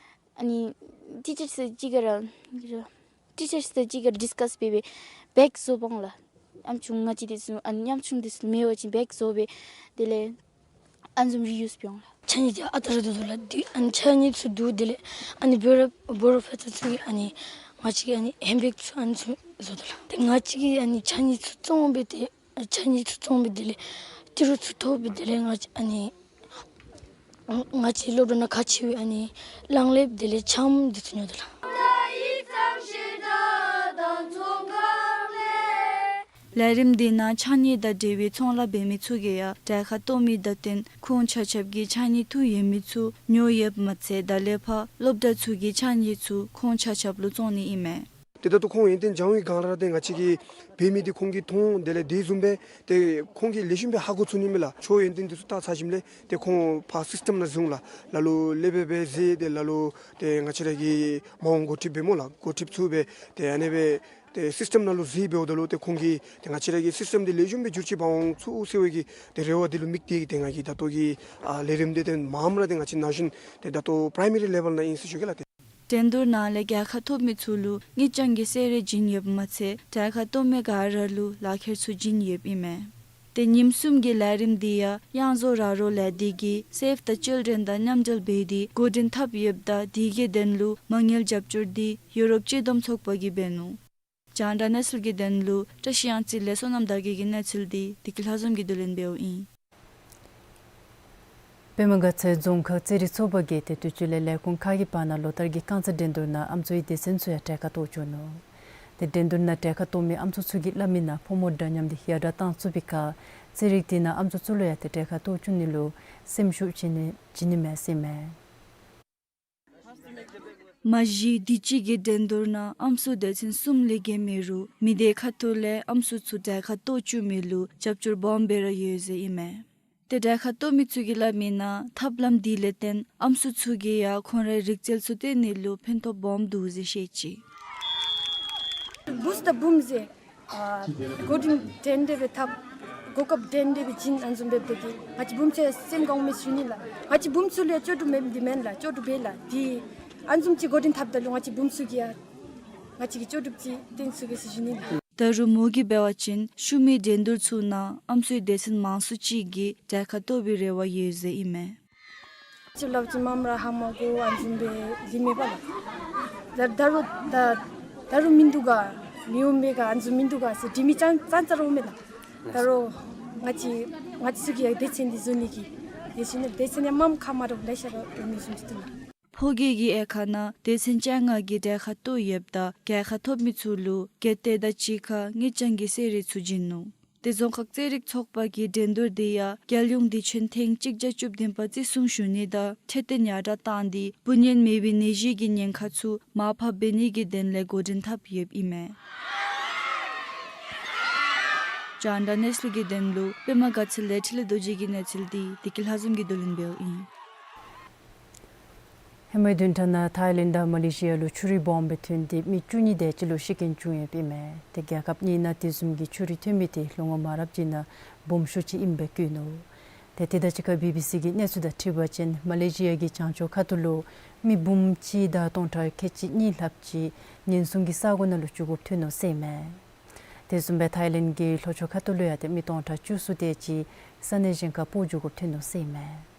ཨ་ནི་ཊི་ཅརསི་གཅིག་ཁར་ར་ཊི་ཅརསི་དང་གཅིག་ཁར་ཌིསི་ཀཱསི་འབད་སྦེ་བེག་བཟོ་འོང་ལགས། ཉམ་ཆུང་ང་བཅས་འདི་ཚུ་ཨ་ནི་ཉམ་ཆུང་འདི་ཚུ་མེད་པ་ཅིན་བེག་བཟོ་སྦེ་དེ་ལས་ཨ་ནི་བཟུམ་རི་ཡུསི་འབད་འོང་ལགས། ཕྱགས་སྙིགས་འདི་ཨ་རྟག་ར་བཟོ་དོ་ལགས། འདི་ཨ་ནི་ཕྱགས་སྙིགས་ཚུ་བསྡུ་དེ་ལས་ཨ་ནི་བོ་ར་བོ་ར་ཕྱེ་ཚུ་གིས་ཨ་ནི་ང་བཅས་ཀྱིས་ཨ་ནི་ཧེནཌ་བེག་ཚུ་ཨ་ནི་ཚུ་བཟོ་དོ་ལགས། ཏེ་ང་བཅས་ཀྱིས་ཨ་ནི་ཕྱགས་སྙིགས་ཚུ་བཙོང་སྦེ་ཏེ་ཕྱགས་སྙིགས་ཚུ་བཙོང་སྦེ་དེ་ལས་ཏི་རུ་ཚུ་ཐོབ་སྦེ་དེ་ལས་ང་བཅས་ཨ་ནི་ང་བཅས་སློབ་གྲྭ་ནང་ཁག་ཆེ་བའི་ཨ་ནི་གླང་ལེབ་དེ་ལས་ཆམ་འདི་ཚུ་ཉོ་དོ་ལགས། ལས་རིམ་འདི་ནང་ཕྱགས་སྙིགས་དང་འབྲེལ་བའི་ཚོང་ལཱ་འབད་མི་ཚུ་གིས་ཡང་གྲལ་ཁར་གཏོགས་མི་དང་བསྟུན་ཁོང་ཆ་ཁྱབ་ཀྱིས་ཕྱགས་སྙིགས་འཐུ་ཡོད་མི་ཚུ་ཉོ་ཡོདཔ་མ་ཚད་ད་ལས་ཕར་སློབ་གྲྭ་ཚུ་གི་ཕྱགས་སྙིགས་ཚུ་ཁོང་ཆ་ཁྱབ་ལུ་བཙོང་ནི་ཨིན་མས། ཏེ་ད་ལྟོ་ཁོང་ཡོན་ཏན་སྦྱང་བའི་སྒང་ར་ཏེ་ང་བཅས་ཀྱིས་འབད་མི་འདི་ཁོང་གིས་མཐོང་། དེ་ལས་དེ་བཟུམ་སྦེ་ཏེ་ཁོང་གིས་ལེགས་ཤོམ་སྦེ་ཧ་གོ་ཚུགས་ནི་མས་ལགས། ཁྱོད་ཡོན་ཏན་འདི་ཚུ་བལྟ་ཚར་ཞིནམ་ལས་ཏེ་ཁོང་ཕར་སིསི་ཊམ་ནང་བཟུང་ལགས། ལ་ལུ་ལེགས་སྦེ་འབད་ཟེར། ཏེ་ལ་ལུ་ཏེ་ང་བཅས་ར་གི་མ་འོངས་འགོ་ཁྲིདཔ་འབད་སྨོ་ལགས། འགོ་ཁྲིདཔ་ཚུ་སྦེ་ཏེ་ཨ་ནི་སྦེ་ཏེ་སིསི་ཊམ་ནང་ལུ་གཟིགས་འབདཝ་ད་ལུ་ཏེ་ཁོང་གིས་ཏེ་ང་བཅས་ར་གི་སིསི་ཊམ་འདི་ལེགས་ཤོམ་སྦེ་འགྱུར་བཅོས་འབག་འོང་ཚུགས་ཟེར་བའི་གི་ཏེ་རེ་བ་འདི་ལུ་དམིགས་ཏེ་ཏེ་ང་གིས་ད་ལྟོ་གི་ཨ་ལས་རིམ་འདི་ཏེ་མངམ་ར་ཏེ་ང་བཅས་ནང་བཞིན་ཏེ་ད་ལྟོ་པྲའི་མ་རི་ལེ་ཝེལ་ནང་ཨིན་ཟེར་ཞུ་གེ་ལགས། ཏེ་འགྲན་བསྡུར་ནང་ལས་རྒྱལ་ཁ་ཐོབ་མི་ཚུ་ལུ་དངུལ་རྐྱང་གི་གསོལ་རས་བྱིན་ཡོདཔ་མ་ཚད་གྲལ་ཁར་གཏོགས་མི་ག་ར་ལུ་ལག་ཁྱེར་ཚུ་བྱིན་ཡོདཔ་ཨིན་མས། ཏེ་ཉིནམ་གསུམ་གྱི་ལས་རིམ་འདི་ཡང་གཡང་ཟོག་ར་རོ་ལས་སྡེ་གིས་སེབ་ད་ཅིལ་ཌེན་དང་མཉམ་འབྲེལ་འབད་དེ་འགོ་འདྲེན་འཐབ་ཡོདཔ་ད་དེ་གི་དོན་ལུ་མ་དངུལ་རྒྱབ་སྐྱོར་འདི་ཡུ་རོབ་སྤྱི་བསྡོམས་ཚོགས་པ་གིས་འབད་ནུག། རྒྱང་བསྒྲགས་གནས་ཚུལ་གྱི་དོན་ལུ་བཀྲིས་གཡང་རྩེ་ལས་བསོད་ནམས་དར་རྒྱས་ཀྱི་གནས་ཚུལ་འདི་བདེ་སྐྱིད་ལྷ་འཛོམས་ཀྱིས་བསྡུ་ལེན་འབདཝ་ཨིན། པདྨ་དགའ་ཚལ་རྫོང་ཁག་རྩེད་རིགས་ཚོགས་པ་གིས་ཏེ་དུས་ཅི་ལས་ལས་ཁུངས་ཁག་གི་བར་ན་ལོ་བསྟར་གྱི་རྐང་རྩེད་འགྲན་བསྡུར་ནང་ཨམ་སྲུའི་སྡེ་ཚན་ཚུ་ཡང་གྲལ་ཁར་གཏོགས་བཅུག་ནུག། ཏེ་འགྲན་བསྡུར་ནང་གྲལ་ཁར་གཏོགས་མི་ཨམ་སྲུ་ཚུ་གིས་སླབ་མི་ནང་ཕོ་མོ་འདྲ་མཉམ་སྟེ་ཡར་དྲག་བཏང་ཚུགས་པའི་ཁར་རྩེད་རིགས་དེ་ནང་ཨམ་སྲུ་ཚུ་ལུ་ཡང་ཏེ་གྲལ་ཁར་གཏོགས་བཅུག་ནི་ལུ་སེམས་ཤུགས་བྱིན་ནི་བྱིན་ནི་མས་ཟེར་མས། མ་གཞི་དུས་ཅི་གི་འགྲན་བསྡུར་ནང་ཨམ་སྲུ་སྡེ་ཚན་གསུམ་ལས་བརྒལ་མེད་རུང་མི་སྡེ་ཁ་ཐུག་ལས་ཨམ་སྲུ་ཚུ་གྲལ་ཁར་གཏོགས་བཅུག་མི་ལུ་རྒྱབ་སྐྱོར་སྦོམ་སྦེ་ར་ཡོད་ཟེར་ཨིན་མས། ཏེ་གྲལ་ཁར་གཏོགས་མི་ཚུ་གིས་སླབ་མི་ནང་ཐབས་ལམ་འདི་ལས་བརྟེན་ཨམ་སྲུ་ཚུ་གིས་ཡང་ཁོང་རའི་རིག་རྩལ་ཚུ་སྟོན་ནི་ལུ་ཕན་ཐོགས་སྦོམ་འདུག་ཟེར་བཤད་ཅི། འབུམ་ཚུ་དང་འབུམ་ཚུ་ཨ་འགོ་འདྲེན་འགྲན་བསྡུར་འབད་འཐབ། གོ་སྐབས་འགྲན་བསྡུར་འབད་བ་ཅིན་ཨ་ནི་བཟུམ་འབདཝ་ད་གིས་ང་བཅས་འབུམ་ཚུ་སེམས་དགའཝ་མས་ཟེར་ཞུ་ནི་ལགས། ང་བཅས་འབུམ་ཚུ་ལུ་ཡང་ལྕོགས་གྲུབ་མེདཔ་འདི་མེན་ལགས། ལྕོགས་གྲུབ་ཡོད་ལགས། འདི་ཨ་ནི་བཟུམ་ཅིག་འགོ་འདྲེན་འཐབ་ད་ལུ་ང་བཅས་འབུམ་ཚུ་གིས་ཡང་ང་བཅས་ཀྱི་ལྕོགས་གྲུབ་ཅིག་སྟོན་ཚུགས་གེ་ཟེར་ཞུ་ནི་ལགས། ད་རུང་མོ་གིས་འབད་བ་ཅིན་ཤུལ་མའི་འགྲན་བསྡུར་ཚུ་ནང་ཨམ་སྲུའི་སྡེ་ཚན་མང་སུ་ཅིག་གིས་གྲལ་ཁར་གཏོགས་པའི་རེ་བ་ཡོད་ཟེར་ཨིན་མས། ཅིག་སླབ་ཅིན་མངམ་ར་ཧ་མ་གོ་ཨ་ནི་བཟུམ་སྦེ་ལུས་མེད་པ་ལགས། ད་ད་རུང་ད་ད་རུང་མིན་འདུག་ག་མི་འོང་མས་ག་ཨ་ནི་བཟུམ་མིན་འདུག་ག་ཟེར་དྲི་མི་ཙང་ཙང་ཙ་ར་འོང་མས་ལགས། ད་རུང་ང་བཅས་ང་བཅས་ཚུ་གིས་ཡང་སྡེ་ཚན་འདི་བཟོ་ནི་གི་དེ་བཞིན་སྡེ་ཚན་ཡང་མངམ་ཁ་མ་འདྲཝ་ལེ་ཤ་ར་འོང་ནི་བཟུམ་ཅིག་འདུག་ལགས། ཕོ་སྐྱེས་ཀྱི་དབྱེ་ཁག་ནང་སྡེ་ཚན་བཅོ་ལྔ་གིས་གྲལ་ཁར་གཏོགས་ཡོདཔ་ད་རྒྱལ་ཁ་ཐོབ་མི་ཚུ་ལུ་རྒྱལ་རྟེན་དང་གཅིག་ཁར་དངུལ་རྐྱང་གི་གསོལ་རས་ཚུ་བྱིན་ནུག། ཏེ་རྫོང་ཁག་རྩེད་རིགས་ཚོགས་པ་གིས་འགྲན་བསྡུར་འདི་ཡང་རྒྱལ་ཡོངས་དུས་ཆེན་ཐེངས་གཅིག་བརྒྱ་བཅུ་བདུན་པ་བརྩི་སྲུང་ཞུ་ནི་དང་འཕྲོད་བསྟེན་ཡར་དྲག་བཏང་སྟེ་འབུ་གཉན་མེད་པའི་ནད་གཞི་གི་ཉེན་ཁ་ཚུ་མར་ཕབ་འབད་ནི་གི་དོན་ལས་འགོ་འདྲེན་འཐབ་ཡོདཔ་ཨིན་མས། རྒྱང་བསྒྲགས་གནས་ཚུལ་གྱི་དོན་ལུ་པདྨ་དགའ་ཚལ་ལས་འཕྲིན་ལས་རྡོ་རྗེ་གི་གནས་ཚུལ་འདི་བདེ་སྐྱིད་ལྷ་འཛོམས་ཀྱིས་བསྡུ་ལེན་འབདཝ་ཨིན། ཧེ་མའི་བདུན་ཕྲག་ནང་ཐའི་ལེནཌ་དང་མ་ལེ་ཤི་ཡ་ལུ་ཆུ་རུད་སྦོམ་སྦེ་ཐོན་ཏེ་མི་བཅུ་གཉིས་དེ་ཅིག་ལུ་ཤི་རྐྱེན་བྱུང་ཡོདཔ་ཨིན་མས། ཏེ་རྒྱལ་ཁབ་གཉིས་ནང་དེ་བཟུམ་གྱི་ཆུ་རུད་ཐོན་མི་དེ་ལོ་ངོ་མང་རབས་ཅིག་ནང་སྦོམ་ཤོས་ཅིག་ཨིནམ་སྦེ་བཀོད་ནུག། ཏེ་དེ་དང་གཅིག་ཁར་བི་བི་སི་གི་གནས་ཚུལ་དང་འཁྲིལ་བ་ཅིན་མ་ལེ་ཤི་ཡ་གི་བྱང་ཕྱོགས་ཁ་ཐུག་ལུ་མི་འབུམ་གཅིག་དང་སྟོང་ཕྲག་ཁལ་གཅིག་གཉིས་ལྷགཔ་ཅིག་ཉེན་སྲུང་གི་ས་གོ་ནང་ལུ་བཅུག་དགོཔ་ཐོན་ནུག་ཟེར་ཨིན་མས། དེ་བཟུམ་སྦེ་ཐའི་ལེནཌ་གི་ལྷོ་ཕྱོགས་ཁ་ཐུག་ལུ་ཡང་ཏེ་མི་སྟོང་ཕྲག་བཅུ་གསུམ་དེ་ཅིག་ས་གནས་གཞན་ཁར་སྤོ་འགྱོ་དགོཔ་ཐོན་ནུག་ཟེར་ཨིན་མས།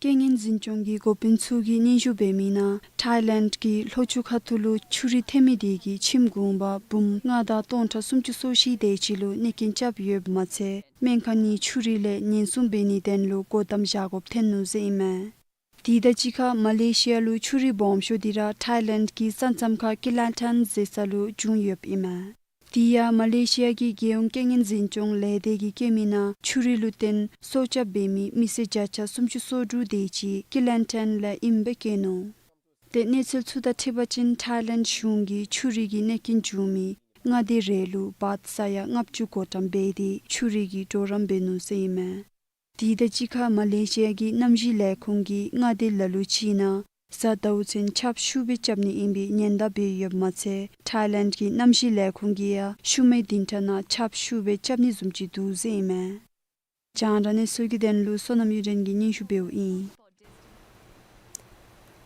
རྐྱེན་ངན་འཛིན་སྐྱོང་གི་འགོ་དཔོན་ཚུ་གིས་སྙན་ཞུ་འབད་མི་ནང་ཐའི་ལེནཌ་གི་ལྷོ་ཕྱོགས་ཁ་ཐུག་ལུ་ཆུ་རུད་ཐོན་མི་དེ་གིས་ཁྱིམ་གུང་པ་འབུམ་ལྔ་དང་སྟོང་ཕྲག་སུམ་ཅུ་སོ་བཞི་དེ་ཅིག་ལུ་གནོད་རྐྱེན་རྐྱབ་ཡོདཔ་མ་ཚད་སྨན་ཁང་ནི་ཆུ་རུད་ལས་ཉེན་སྲུང་འབད་ནིའི་དོན་ལུ་སྒོ་བསྡམ་བཞག་དགོཔ་ཐོན་ནུག་ཟེར་ཨིན་མས། དེ་དང་གཅིག་ཁར་མ་ལེ་ཤི་ཡ་ལུ་ཆུ་རུད་སྦོམ་ཤོས་དེ་ར་ཐའི་ལེནཌ་གི་ས་མཚམས་ཁར་ཀི་ལན་ཊན་ཟེར་ས་ལུ་བྱུང་ཡོདཔ་ཨིན་མས། དེ་ཡང་མ་ལེ་ཤི་ཡ་གི་རྒྱལ་ཡོངས་རྐྱེན་ངན་འཛིན་སྐྱོང་ལས་སྡེ་གིས་བཀོད་མི་ནང་ཆུ་རུད་ལུ་བརྟེན་སྲོག་སྐྱབས་འབད་མི་མི་སེར་བརྒྱ་ཆ་སུམ་ཅུ་སོ་དྲུག་དེ་ཅིག་ཀི་ལན་ཊན་ལས་ཨིནམ་སྦེ་བཀོད་ནུག། ཏེ་གནས་ཚུལ་ཚུ་དང་འཁྲིལ་བ་ཅིན་ཐའི་ལེནཌ་གཞུང་གིས་ཆུ་རུད་ཀྱི་གནོད་རྐྱེན་བྱུང་མི་མངའ་སྡེ་རེ་ལུ་བཱཊ་ས་ཡ་ལྔ་བཅུ་བགོ་བཀྲམ་འབད་དེ་ཆུ་རུད་ཀྱི་གྲོགས་རམ་འབད་ནུག་ཟེར་ཨིན་མས། དེ་དང་གཅིག་ཁར་མ་ལེ་ཤི་ཡ་གི་གནམ་གཤིས་ལས་ཁུངས་ཀྱིས་མངའ་སྡེ་ལ་ལུ་ཅིག་ནང་གཟའ་ཟླཝ་ཚུན་ཆརཔ་ཤུགས་སྦེ་རྐྱབ་ནི་ཨིན་པའི་ཉེན་བརྡ་འབད་ཡོདཔ་མ་ཚད་ཐའི་ལེནཌ་གི་གནམ་གཤིས་ལས་ཁུངས་ཀྱིས་ཡང་ཤུལ་མའི་བདུན་ཕྲག་ནང་ཆརཔ་ཤུགས་སྦེ་རྐྱབ་ནི་བཟུམ་ཅིག་འདུག་ཟེར་ཨིན་མས། རྒྱང་བསྒྲགས་གནས་ཚུལ་གྱི་དོན་ལུ་བསོད་ནམས་གཡུ་སྒྲོན་གྱིས་སྙན་ཞུ་འབདཝ་ཨིན།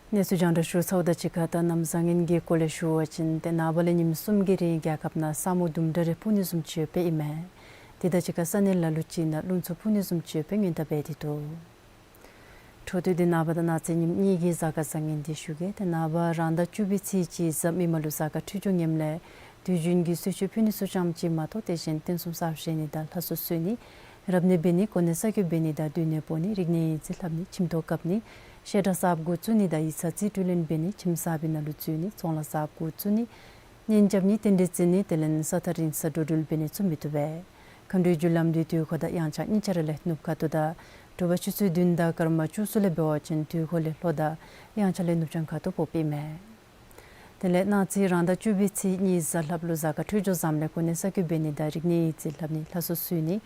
གནས་ཚུལ་རྒྱང་བསྒྲགས་ཞུ་ཚརཝ་དང་གཅིག་ཁར་ད་གནམ་བཟང་ངན་གྱི་སྐོར་ལས་ཞུ་བ་ཅིན་ཏེ་ནངས་པ་ལས་ཉིནམ་གསུམ་གྱི་རིང་རྒྱལ་ཁབ་ནང་ས་སྨུག་དུམ་གྲ་རེ་སྤུབ་ནི་བཟུམ་ཅིག་ཡོདཔ་ཨིན་མས། དེ་དང་གཅིག་ཁར་ས་གནས་ལ་ལུ་ཅིག་ནང་རླུང་འཚུབ་འཕུ་ནི་བཟུམ་ཅིག་ཡོདཔ་སྦེ་སྔོན་བརྡ་འབད་དེ་འདུག། འཕྲོ་མཐུད་དེ་ནངས་པ་དང་གནངས་ཚེ་ཉིནམ་གཉིས་ཀྱི་གཟའ་སྐར་བཟང་ངན་འདི་ཞུ་གེ། ཏེ་ནངས་པ་རང་ཟླ་བཅུ་པའི་ཚེས་གཅིག་གཟའ་མིག་དམར་ལུ་གཟའ་སྐར་འཕྲོད་སྦྱོར་ངནམ་ལས་དུས་རྒྱུན་གྱི་གསོལ་མཆོད་ཕུལ་ནི་ཚུ་ཙམ་ཅིག་མ་གཏོགས་དེ་བཞིན་རྟེན་གསུམ་གསར་བཞེངས་ནི་དང་ལྷ་གསོལ་གསོལ་ནི་རབ་གནས་འབད་ནི་གོ་གནས་གསར་བསྐོ་འབད་ནི་དང་སྡོད་གནས་སྤོ་ནི་རིག་གནས་ཡིག་རྩིས་ལྷབ་ནི་ཁྱིམ་ཐོག་བཀབ་ནི་བཤད་གྲྭ་གསརཔ་འགོ་བཙུགས་ནི་དང་ཡིག་ཚང་རྩིས་སྤྲོད་ལེན་འབད་ནི་ཁྱིམ་གསར་པའི་ནང་ལུ་འཛུལ་ནི་ཚོང་ལཱ་གསརཔ་འགོ་བཙུགས་ནི་གཉེན་རྐྱབ་ནི་རྟེན་འབྲེལ་བརྩི་ནི་དེ་ལས་ས་ཐག་རིང་ས་འགྲོ་འགྲུལ་འབད་ནི་ཚུ་མི་བཏུབ་པས། མཁའ་འགྲོའི་རྒྱུ་ལམ་འདི་དུས་འཁོར་དང་དབྱངས་འཆར་གཉིས་ཆ་ར་ལས་ནུབ་ཁ་ཐུག་དང་དྲོ་པ་ཆུ་ཚོད་བདུན་དང་སྐར་མ་བཅུ་གསུམ་ལས་འབད་བ་ཅིན་དུས་འཁོར་ལས་ལྷོ་དང་དབྱངས་འཆར་ལས་ནུབ་བྱང་ཁ་ཐུག་ཕོགཔ་ཨིན་མས། དེ་ལས་གནངས་ཚེ་རང་ཟླ་བཅུ་པའི་ཚེས་གཉིས་གཟའ་ལྷགཔ་ལུ་གཟའ་སྐར་འཕྲོད་སྦྱོར་བཟངམ་ལས་གོ་གནས་གསར་བསྐོ་འབད་ནི་དང་རིག་གནས་ཡིག་རྩིས་ལྷབ་ནི་ལྷ་གསོལ་གསོལ་ནི་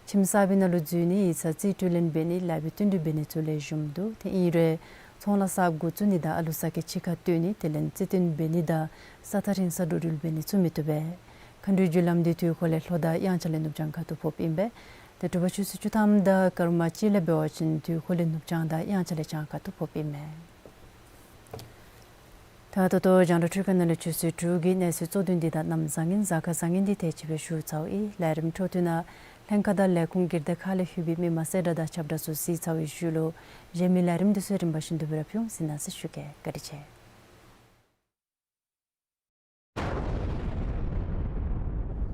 ཁྱིམ་གསར་པའི་ནང་ལུ་འཛུལ་ནི་ཡིག་ཚང་རྩིས་སྤྲོད་ལེན་འབད་ནི་ལཱ་འབད་བསྟུན་གྲོས་འབད་ནི་ཚུ་ལེགས་ཤོམ་འདུག། ཏེ་ཨིན་རུང་ཚོང་ལཱ་གསརཔ་འགོ་བཙུགས་ནི་དང་ཨ་ལུ་ས་སྐྱ་གཅིག་ཁར་བཏོན་ནི་དེ་ལས་རྩིས་སྟོན་འབད་ནི་དང་ས་ཐག་རིང་ས་འགྲོ་འགྲུལ་འབད་ནི་ཚུ་མི་བཏུབ་པས། མཁའ་འགྲོའི་རྒྱུ་ལམ་འདི་དུས་འཁོར་ལས་ལྷོ་དང་དབྱངས་འཆར་ལས་ནུབ་བྱང་ཁ་ཐུག་ཕོགཔ་ཨིན་པས། ཏེ་དྲོ་པ་ཆུ་ཚོད་བཅུ་ཐམ་དང་སྐར་མ་གཅིག་ལས་འབད་བ་ཅིན་དུས་འཁོར་ལས་ནུབ་བྱང་དང་དབྱངས་འཆར་ལས་བྱང་ཁ་ཐུག་ཕོགཔ་ཨིན་མས། ད་ད་ལྟོ་རྒྱང་བསྒྲགས་འཕྲུལ་ཁང་ནང་ལས་ཆུ་ཚོད་དྲུག་གི་གནས་ཚུལ་གཙོ་དོན་འདི་དང་གནམ་བཟང་ངན་གཟའ་སྐར་བཟང་ངན་འདི་དེ་ཅིག་སྦེ་ཞུ་ཚརཝ་ཨིན། ལས་རིམ་འཕྲོ་མཐུད་ནང་ལྷན་ཁག་དང་ལས་ཁུངས་སྒེར་སྡེ་ཁག་ལས་ལྷོད་པའི་མི་མང་གསལ་བསྒྲགས་དང་ཁྱབ་བསྒྲགས་ཚུ་གཟིགས་ཚར་བའི་ཤུལ་ལུ་གཞན་མི་ལས་རིམ་འདི་ཚུ་རིམ་པ་བཞིན་དུ་སྦེ་ར་ཕུལ་འོང་ཟེར་གནང་ཟེར་ཞུ་གེ། བཀའ་དྲིན་ཆེ།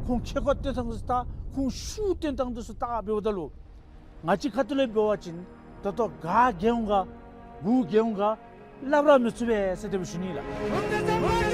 ཁོང་ཁེ་ཀོ་སྟོན་ཐངས་འདི་ཚུ་བལྟ། ཁོང་ཤུགས་སྟོན་ཐངས་འདི་ཚུ་བལྟ་འབདཝ་ད་ལུ་ང་བཅས་ཁ་ཐུག་ལས་འབད་བ་ཅིན་ད་ལྟོ་ག་རྒྱལ་འོང་ག་གུ་རྒྱལ་འོང་ག་སླབ་ར་མི་ཚུགས་པས་ཟེར་དེ་སྦེ་ཞུ་ནི་ལགས།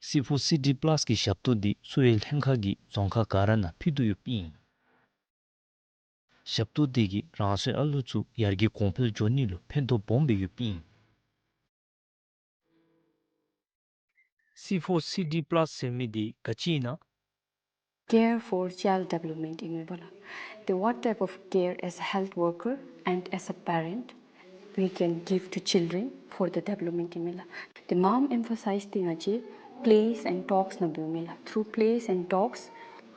སི་ཕོར་སི་ཌི་པ་ལཱས་ཀྱི་ཞབས་ཏོག་འདི་གསོ་བའི་ལྷན་ཁག་གིས་རྫོང་ཁག་ག་ར་ནང་ཕུལ་དོ་ཡོདཔ་ཨིན། ཞབས་ཏོག་འདི་གིས་རང་སོའི་ཨ་ལུ་ཚུ་ཡར་རྒྱས་གོང་འཕེལ་འགྱོ་ནི་ལུ་ཕན་ཐོགས་སྦོམ་སྦེ་ཡོདཔ་ཨིན། སི་ཕོར་སི་ཌི་པ་ལཱས་ཟེར་མི་འདི་ག་ཅི་ཨིན་ན། Care for child development ཨིན་མས་པ་ལགས། The what type of care as a health worker and as a parent we can give to children for the development ཨིན་མས་ལགས། The མངམ་emphasize འདི་ང་བཅས་plays and talks ནང་འབདཝ་མས་ལགས། Through plays and talks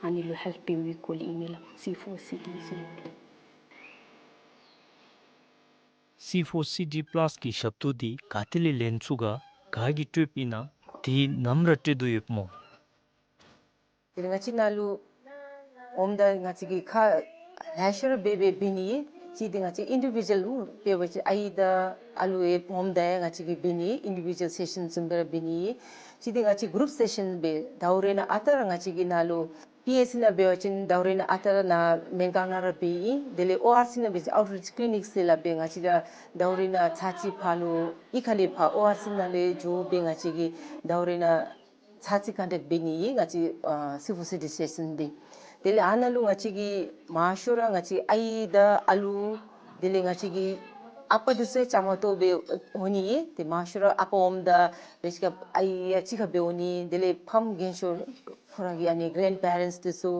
ཨ་ནི་ལུ་help འབད་བའི་སྐོར་ལས་ཨིན་མས་ལགས། སི་ཕོར་སི་ཌི་ཟེར་མི་འདི། སི་ཕོར་སི་ཌི་པ་ལཱས་ཀྱི་ཞབས་ཏོག་འདི་ག་ཏེ་ལས་ལེན་ཚུགས་ག། ག་གིས་སྤྲོདཔ་ཨིན་ན། དེ་ནམ་ར་སྤྲོད་དོ་ཡོདཔ་སྨོ། དེ་ལས་ང་བཅས་ནཱ་ལུ་འོངམ་ད་ང་བཅས་ཀྱིས་ཁ་ལེ་ཤ་ར་འབད་འབད་འབད་ནི་ཨིན། གཅིག་འདི་ང་བཅས་ཨིན་ཌི་བི་ཌུ་ཨལ་འབད་བ་ཅིན་ཨའི་དང་ཨ་ལུ་ཡང་འོངམ་ད་ཡང་ང་བཅས་ཀྱིས་འབད་ནི་ཨིན། ཨིན་ཌི་བི་ཌུ་ཨལ་སེ་ཤཱན་བཟུམ་སྦེ་ར་འབད་ནི་ཨིན། གཅིག་འདི་ང་བཅས་གུ་རུབ་སེ་ཤཱན་སྦེ་ཟླཝ་རེ་ནང་ཨ་རྟག་ར་ང་བཅས་ཀྱིས་ནཱ་ལུ་པི་ཨེཆ་སི་ནང་འབད་བ་ཅིན་ཟླཝ་རེ་ནང་ཨ་རྟག་ར་ནཱ་མེན་ཀ་ནང་ར་འབད་ཨིན། དེ་ལས་ཨོ་ཨར་སི་ནང་འབད་བ་ཅིན་ཨའུཊ་རིཆ་ཀི་ལི་ནིཀ་ཟེར་སླབ་སྦེ་ང་བཅས་ར་ཟླཝ་རེ་ནང་ཚར་གཅིག་ཕར་ལུ་གཡུས་ཁ་ལས་ཕར་ཨོ་ཨར་སི་ནང་ལས་འགྱོ་སྦེ་ང་བཅས་ཀྱིས་ཟླཝ་རེ་ནང་ཚར་གཅིག་ཀོན་ཊེཀཊ་འབད་ནི་ཨིན་ང་བཅས་ཨ་སི་ཕོར་སི་ཌི་སེ་ཤཱན་འདི། དེ་ལས་ཨ་ནཱ་ལུ་ང་བཅས་ཀྱིས་མང་ཤོས་ར་ང་བཅས་ཨའི་དང་ཨ་ལུ་དེ་ལས་ང་བཅས་ཀྱི་ཨ་པ་འདི་ཚུ་ཡང་བཅའ་མར་གཏོགས་སྦེ་འོང་ནི་ཨིན། ཏེ་མང་ཤོས་ར་ཨ་པ་འོངམ་ད་རེ་ཅིག་ཁར་ཨའི་ཡང་གཅིག་ཁར་སྦེ་འོང་ནི། དེ་ལས་ཕམ་རྒན་ཤོས་ཁོ་ར་གི་ཨ་ནི་གེ་རེནཌ་པེ་རེནཊསི་འདི་ཚུ་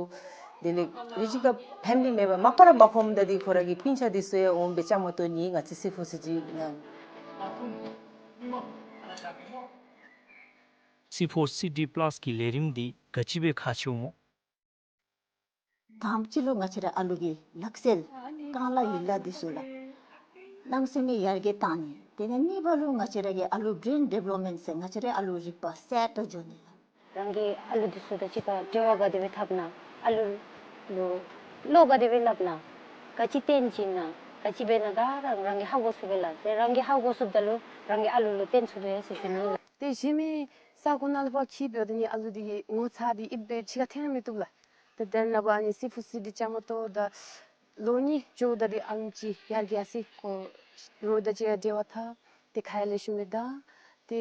དེ་ལས་རེ་ཅིག་ཁར་ཕེ་མི་ལི་མེམ་བར་མ་པ་ར་མ་ཕམ་ད་འདི་ཁོ་ར་གི་སྤུན་ཆ་འདི་ཚུ་ཡང་འོང་སྦེ་བཅའ་མར་གཏོགས་ནི་ང་བཅས་སི་ཕོར་སི་ཌི་ནང་། སི་ཕོར་སི་ཌི་པ་ལཱས་ཀྱི་ལས་རིམ་འདི་ག་ཅི་སྦེ་ཁག་ཆེཝ་སྨོ། དང་པ་ཅིག་ལུ་ང་བཅས་ར་ཨ་ལུ་གི་ལག་རྩལ་རྐང་ལག་ཡིག་ལགས་འདི་ཚུ་ལགས་སྣང་སེམས་ཡར་རྒྱས་གཏང་ནི། དེ་ལས་གཉིས་པ་ལུ་ང་བཅས་ར་གི་ཨ་ལུ་བེརེན་ཌི་བེ་ལོབ་མེནཊ་ཟེར་ང་བཅས་ར་ཨ་ལུ་རིག་པ་གསལ་དྲགས་འགྱོ་ནི་ལགས། རང་གི་ཨ་ལུ་འདི་ཚུ་དང་གཅིག་ཁར་འབྲེལ་བ་ག་དེ་སྦེ་འཐབ་ན། ཨ་ལུ་ལུ་བློ་ག་དེ་སྦེ་སླབ་ན། ག་ཅི་སྟོན་བྱིན་ན། ག་ཅི་འབད་ན་ག་ར་རང་གིས་ཧ་གོ་ཚུགས་པས་ལགས། ཏེ་རང་གིས་ཧ་གོ་ཚུགསཔ་ད་ལུ་རང་གི་ཨ་ལུ་ལུ་སྟོན་ཚུགས་པས་ཟེར་ཞུ་ནི་ལགས། ཏེ་གཞན་མི་ས་གོ་ནང་ལུ་ཕར་འཁྱིད་འབདཝ་ད་ནི་ཨ་ལུ་འདི་གི་ངོ་ཚ་སྟེ་ཨིབ་སྦེ་ཕྱི་ཁར་འཐོན་མི་བཏུབ་ལགས། ཏེ་དེ་ནང་འབད་ནི་སི་ཕོར་སི་ཌི་བཅའ་མར་གཏོགས་ད་ལོ་གཉིས་འགྱོཝ་ད་འདི་ཨ་ལུ་ཅིག་ཡར་རྒྱས་སི་ཁོ་རོགས་དང་གཅིག་ཁར་འབྲེལ་བ་འཐབ། ཏེ་ཁ་ཡང་ལེགས་ཤོམ་སྦེ་བརྡ། ཏེ་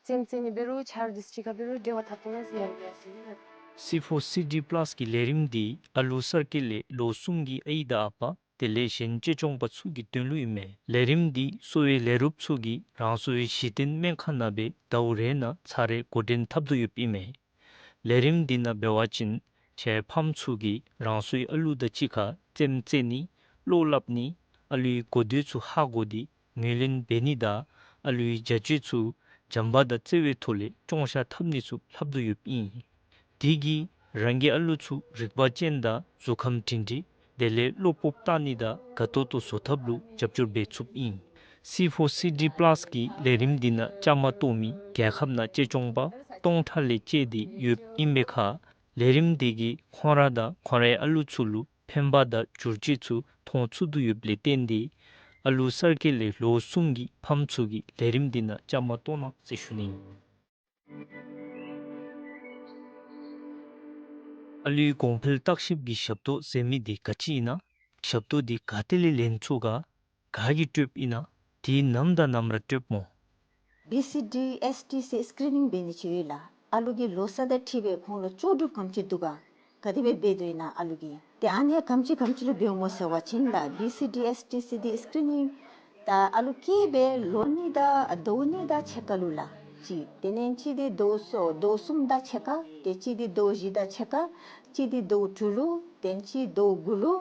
རྩེདམོ་རྩེ་ནི་འབད་རུང་ཆ་རོགས་འདི་ཚུ་གཅིག་ཁར་འབད་རུང་འབྲེལ་བ་འཐབ་ཐོབ་ནི་ཟེར་ཡར་རྒྱས་སི་ལགས། སི་ཕོར་སི་ཌི་པ་ལཱས་ཀྱི་ལས་རིམ་འདི་ཨ་ལུ་གསར་སྐྱེས་ལས་ལོ་གསུམ་གྱི་ཨའི་དང་ཨ་པ་དེ་ལས་གཞན་གཅེས་སྐྱོང་པ་ཚུ་གི་དོན་ལུ་ཨིན་མས། ལས་རིམ་འདི་གསོ་བའི་ལས་རོགསཔ་ཚུ་གིས་རང་སོའི་གཞི་རྟེན་སྨན་ཁང་ནང་སྦེ་ཟླཝ་རེ་ནང་ཚར་རེ་འགོ་འདྲེན་འཐབ་དོ་ཡོདཔ་ཨིན་མས། ལས་རིམ་འདི་ནང་འབད་བ་ཅིན་ཁྱེད་ཕམ་ཚུ་གིས་རང་སོའི་ཨ་ལུ་དང་གཅིག་ཁར་རྩེདམོ་རྩེ་ནི་བློ་སླབ་ནི་ཨ་ལུའི་གོ་ཐོས་ཚུ་ཧ་གོ་སྟེ་ངོས་ལེན་འབད་ནི་དང་ཨ་ལུའི་བྱ་སྤྱོད་ཚུ་བྱམས་པ་དང་བརྩེ་བའི་ཐོག་ལས་སྐྱོང་བཞག་འཐབ་ནི་ཚུ་ལྷབ་དོ་ཡོདཔ་ཨིན། དེ་གིས་རང་གི་ཨ་ལུ་ཚུ་རིག་པ་ཅན་དང་གཟུགས་ཁམས་སྒྲིང་སྒྲིང་དེ་ལས་བློ་སྤོབས་བཏང་ནི་དང་དགའ་ཏོག་ཏོ་བཟོ་ཐབས་ལུ་རྒྱབ་སྐྱོར་འབད་ཚུགསཔ་ཨིན། སི་ཕོར་སི་ཌི་པ་ལཱས་ཀྱི་ལས་རིམ་འདི་ནང་བཅའ་མར་གཏོགས་མི་རྒྱལ་ཁབ་ནང་གཅེས་སྐྱོང་པ་སྟོང་ཕྲག་ལས་བཅད་དེ་ཡོདཔ་ཨིན་པའི་ཁར་ལས་རིམ་འདི་གིས་ཁོང་ར་དང་ཁོང་རའི་ཨ་ལུ་ཚུ་ལུ་ཕན་པ་དང་བསྒྱུར་བཅོས་ཚུ་མཐོང་ཚུགས་དོ་ཡོདཔ་ལས་བརྟེན་ཏེ་ཨ་ལུ་གསར་སྐྱེས་ལས་ལོ་གསུམ་གྱི་ཕམ་ཚུ་གིས་ལས་རིམ་འདི་ནང་བཅའ་མར་གཏོགས་གནང་ཟེར་ཞུ་ནི་ཨིན། ཨ་ལུའི་གོང་འཕེལ་བརྟག་ཞིབ་ཀྱི་ཞབས་ཏོག་ཟེར་མི་འདི་ག་ཅི་ཨིན་ན། ཞབས་ཏོག་འདི་ག་ཏེ་ལས་ལེན་ཚུགས་ག། ག་གིས་སྤྲོདཔ་ཨིན་ན། དེ་ནམ་དང་ནམ་ར་སྤྲོདཔ་སྨོ། བི་སི་ཌི་ཨེསི་ཊི་སི་སི་ཀི་རི་ནིང་འབད་ནི་ཅིག་ཡོད་ལགས། ཨ་ལུ་གི་ལོ་ས་དང་འཁྲིལ་སྦེ་ཁོང་ལུ་ལྕོགས་གྲུབ་ག་དེམ་ཅིག་འདུག་ག། ག་དེ་སྦེ་འབད་དོ་ཨིན་ན་ཨ་ལུ་གིས། ཏེ་ཨ་ནི་ག་དེམ་ཅིག་ག་དེམ་ཅིག་ལུ་འབདཝ་སྨོ་ཟེར་བ་ཅིན་ལགས་བི་སི་ཌི་ཨེསི་ཊི་སི་འདི་སི་ཀི་རི་ནིང་ད་ཨ་ལུ་སྐྱེས་སྦེ་ལོ་གཉིས་དང་ཟླཝ་གཉིས་དང་ཕྱེད་ཀ་ལུ་ལགས་གཅིག། དེ་ལས་གཅིག་འདི་ཟླཝ་གསུམ་ཟླཝ་གསུམ་དང་ཕྱེད་ཀ། ཏེ་གཅིག་འདི་ཟླཝ་བཞི་དང་ཕྱེད་ཀ། གཅིག་འདི་ཟླཝ་དྲུག་ལུ། ཏེ་གཅིག་ཟླཝ་དགུ་ལུ།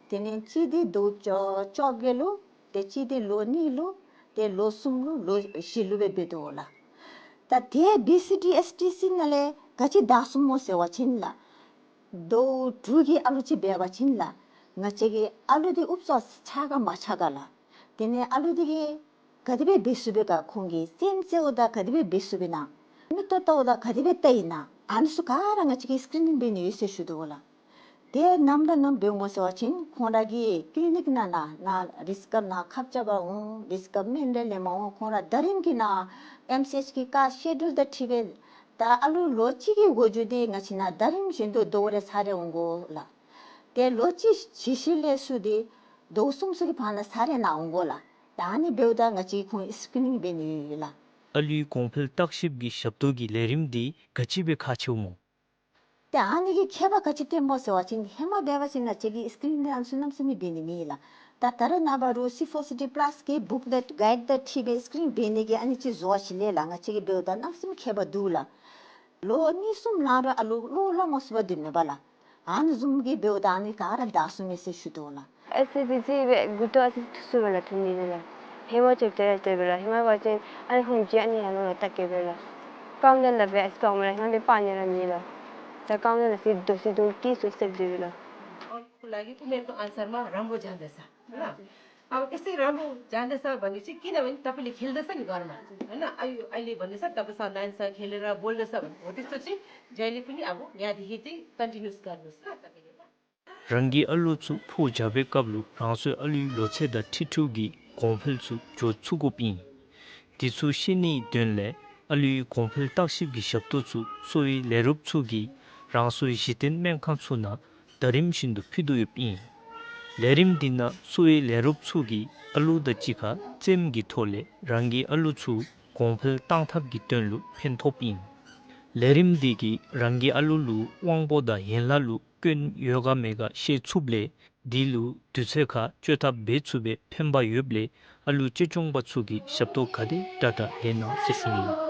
དེ་ལས་གཅིག་འདི་ཟླཝ་བཅོ་བཅོ་བརྒྱད་ལུ། ཏེ་གཅིག་འདི་ལོ་གཉིས་ལུ། ཏེ་ལོ་གསུམ་ལུ་ལོ་བཞི་ལུ་སྦེ་འབད་དོ་ལགས། ད་དེ་བི་སི་ཌི་ཨེསི་ཊི་སི་ནང་ལས་ག་ཅི་དྲག་སོང་སྨོ་ཟེར་བ་ཅིན་ལགས། ཟླཝ་དྲུག་གི་ཨ་ལུ་ཅིག་འབད་བ་ཅིན་ལགས། ང་བཅས་ཀྱི་ཨ་ལུ་འདི་ཨུབ་ཙམ་ཆགས་ག་མ་ཆགས་ག་ལགས། དེ་ལས་ཨ་ལུ་འདི་གིས་ག་དེ་སྦེ་འབད་ཚུགས་པས་ག། ཁོང་གིས་རྩེདམོ་རྩེཝ་ད་ག་དེ་སྦེ་འབད་ཚུགས་པས་ན། མིག་ཏོ་བལྟཝ་ད་ག་དེ་སྦེ་བལྟ་ཡི་ན། ཨ་ནི་ཚུ་ག་ར་ང་བཅས་ཀྱིས་སི་ཀི་རི་ནིང་འབད་ནི་ཡོད་ཟེར་ཞུ་དོ་ལགས། དེ་ནམ་དང་ནམ་འབདཝ་སྨོ་ཟེར་བ་ཅིན་ཁོང་ར་གི་ཀི་ལི་ནིཀ་ནང་ན་ན་རེས་སྐབས་ནང་ཁབ་རྐྱབ་པར་འོང་། རེས་སྐབས་སྨན་རེ་ལེན་པར་འོང་། ཁོང་ར་ཟླ་རིམ་གྱི་ནང་ཨེམ་སི་ཨེཆ་གི་ཀ་སི་ཀེ་ཌུལ་དང་འཁྲིལ་སྦེ་ད་ཨ་ལུ་ལོ་གཅིག་གི་འགོ་འགྱོ་སྟེ་ང་བཅས་ནང་ཟླ་རིམ་བཞིན་དུ་ཟླཝ་རེ་ཚར་རེ་འོང་དགོ་ལགས། ཏེ་ལོ་གཅིག་གཞི་ཤེས་ལས་ཚུར་ཏེ་ཟླཝ་གསུམ་ཚུ་གི་བར་ན་ཚར་རེ་ནང་འོང་དགོ་ལགས། ད་ཨ་ནི་འབདཝ་ད་ང་བཅས་ཁོང་སི་ཀི་རི་ནིང་འབད་ནི་ཡོད་ལགས། ཨ་ལུའི་གོང་འཕེལ་བརྟག་ཞིབ་ཀྱི་ཞབས་ཏོག་གི་ལས་རིམ་འདི་ག་ཅི་སྦེ་ཁག་ཆེཝ་སྨོ། ཏེ་ཨ་ནི་གི་ཁྱད་པར་ག་ཅི་སྟོནམ་སྨོ་ཟེར་བ་ཅིན་ཧེ་མ་འབད་བ་ཅིན་ང་བཅས་ཀྱིས་སི་ཀི་རིན་འདི་ཨ་ནི་ཚུ་གནམ་མེད་ས་མེད་འབད་ནི་མེད་ལགས། ད་ད་རེས་ནངས་པ་རོ་སི་ཕོར་སི་ཌི་པ་ལཱས་ཀྱི་བུཀ་ལེཊ་གའིཌ་དང་འཁྲིལ་སྦེ་སི་ཀི་རིན་འབད་ནི་གི་ཨ་ནི་ཅིག་བཟོ་བ་ཅིན་ལས་ལགས། ང་བཅས་ཀྱིས་འབདཝ་ད་གནམ་མེད་ས་མེད་ཁྱད་པར་འདུག་ལགས། ལོ་གཉིས་གསུམ་ལངམ་ར་ཨ་ལུ་བློ་སླབ་དགོ་ས་འདི་མེད་པ་ལགས། ཨ་ནི་བཟུམ་གྱི་འབདཝ་ད་ཨ་ནི་ག་ར་དྲག་སོང་མས་ཟེར་ཞུ་དོ་ལགས། ཨེ་སི་ཌི་སི་སྦེ་མགུ་ཏོ་ཨ་ཙི་ཐུ་སུ་སྦེ་ལགས་ཐོན་ནི་ལགས། ཧེ་མ་ཅིག་དེ་ར་དེ་སྦེ་ལགས། ཧེ་མ་འབད་བ་ཅིན་ཨ་ནི་ཧོམ་ཅིག་ཨ་ནི་ཡང་ནོར་ལགས་ད་གེ་སྦེ་ལགས། ཀམ་ལེ་ལགས་སྦེ་ཨེ་སི་ཀམ་ལེ་ཧེ་མ་འབད་བ་ཅིན་ཨ་ནི་ལགས། ད་ཀམ་ལེ་ལགས་སི་དོ་སི་དོ་ཀི་སུ་སེབ་དེ་སྦེ་ལགས། ཁོ་ལ་གི་ཨུ་མེ་ཏོ་ཨན་སར་མ་རམ་བུ་ཇཱན་དེ་ས། ཨ་ཨེ་སི་རམ་བུ་ཇཱན་དེ་ས་བ་ནི་ཅིག་ཀི་ན་བ་ནི་ཏ་པི་ལི་ཁེལ་དེ་ས་ནི་གར་མ། ཨ་ན་ཨ་ཡུ་ཨ་ལི་བ་ནི་ས་ཏ་པི་ས་ནན་ས་ཁེལ་ར་བོལ་དེ་ས་བ་ནི། འོ་དེ་ཚུ་ཅིག་ཇཱ་ལི་ཕུ་ནི་ཨ་བུ་ཉ་དེ་ཧེ་ཏེ་ཀོན་ཊི་ནིའུ་སི་གར་ནུག་ས་ཏ་པི་ལི་ལགས། རང་གི་ཨ་ལུ་ཚུ་ཕོ་རྒྱས་པའི་སྐབས་ལུ་རང་སོའི་ཨ་ལུའི་ལོ་ཚད་དང་འཁྲིལ་འཁྲིལཝ་གི་གོང་འཕེལ་ཚུ་འགྱོ་ཚུགས་དགོཔ་ཨིན། དེ་ཚུ་ཤེས་ནིའི་དོན་ལས་ཨ་ལུའི་གོང་འཕེལ་བརྟག་ཞིབ་ཀྱི་ཞབས་ཏོག་ཚུ་གསོ་བའི་ལས་རོགསཔ་ཚུ་གིས་རང་སོའི་གཞི་རྟེན་སྨན་ཁང་ཚུ་ནང་ཟླ་རིམ་བཞིན་དུ་ཕུལ་དོ་ཡོདཔ་ཨིན། ལས་རིམ་འདི་ནང་གསོ་བའི་ལས་རོགསཔ་ཚུ་གིས་ཨ་ལུ་དང་གཅིག་ཁར་རྩེདམོ་གི་ཐོག་ལས་རང་གི་ཨ་ལུ་ཚུ་གོང་འཕེལ་གཏང་ཐབས་ཀྱི་དོན་ལུ་ཕན་ཐོགསཔ་ཨིན། ལས་རིམ་འདི་གིས་རང་གི་ཨ་ལུ་ལུ་དབང་པོ་དང་ཡན་ལག་ལུ་སྐྱོན་ཡོད་ག་མེད་ག་ཤེས་ཚུགསཔ་ལས་དེ་ལུ་དུས་ཚོད་ཁར་བཅོས་ཐབས་འབད་ཚུགས་པའི་ཕན་པ་ཡོདཔ་ལས་ཨ་ལུ་གཅེས་སྐྱོང་པ་ཚུ་གིས་ཞབས་ཏོག་ག་དེ་དྲག་དྲག་ལེན་གནང་ཟེར་ཞུ་ནི།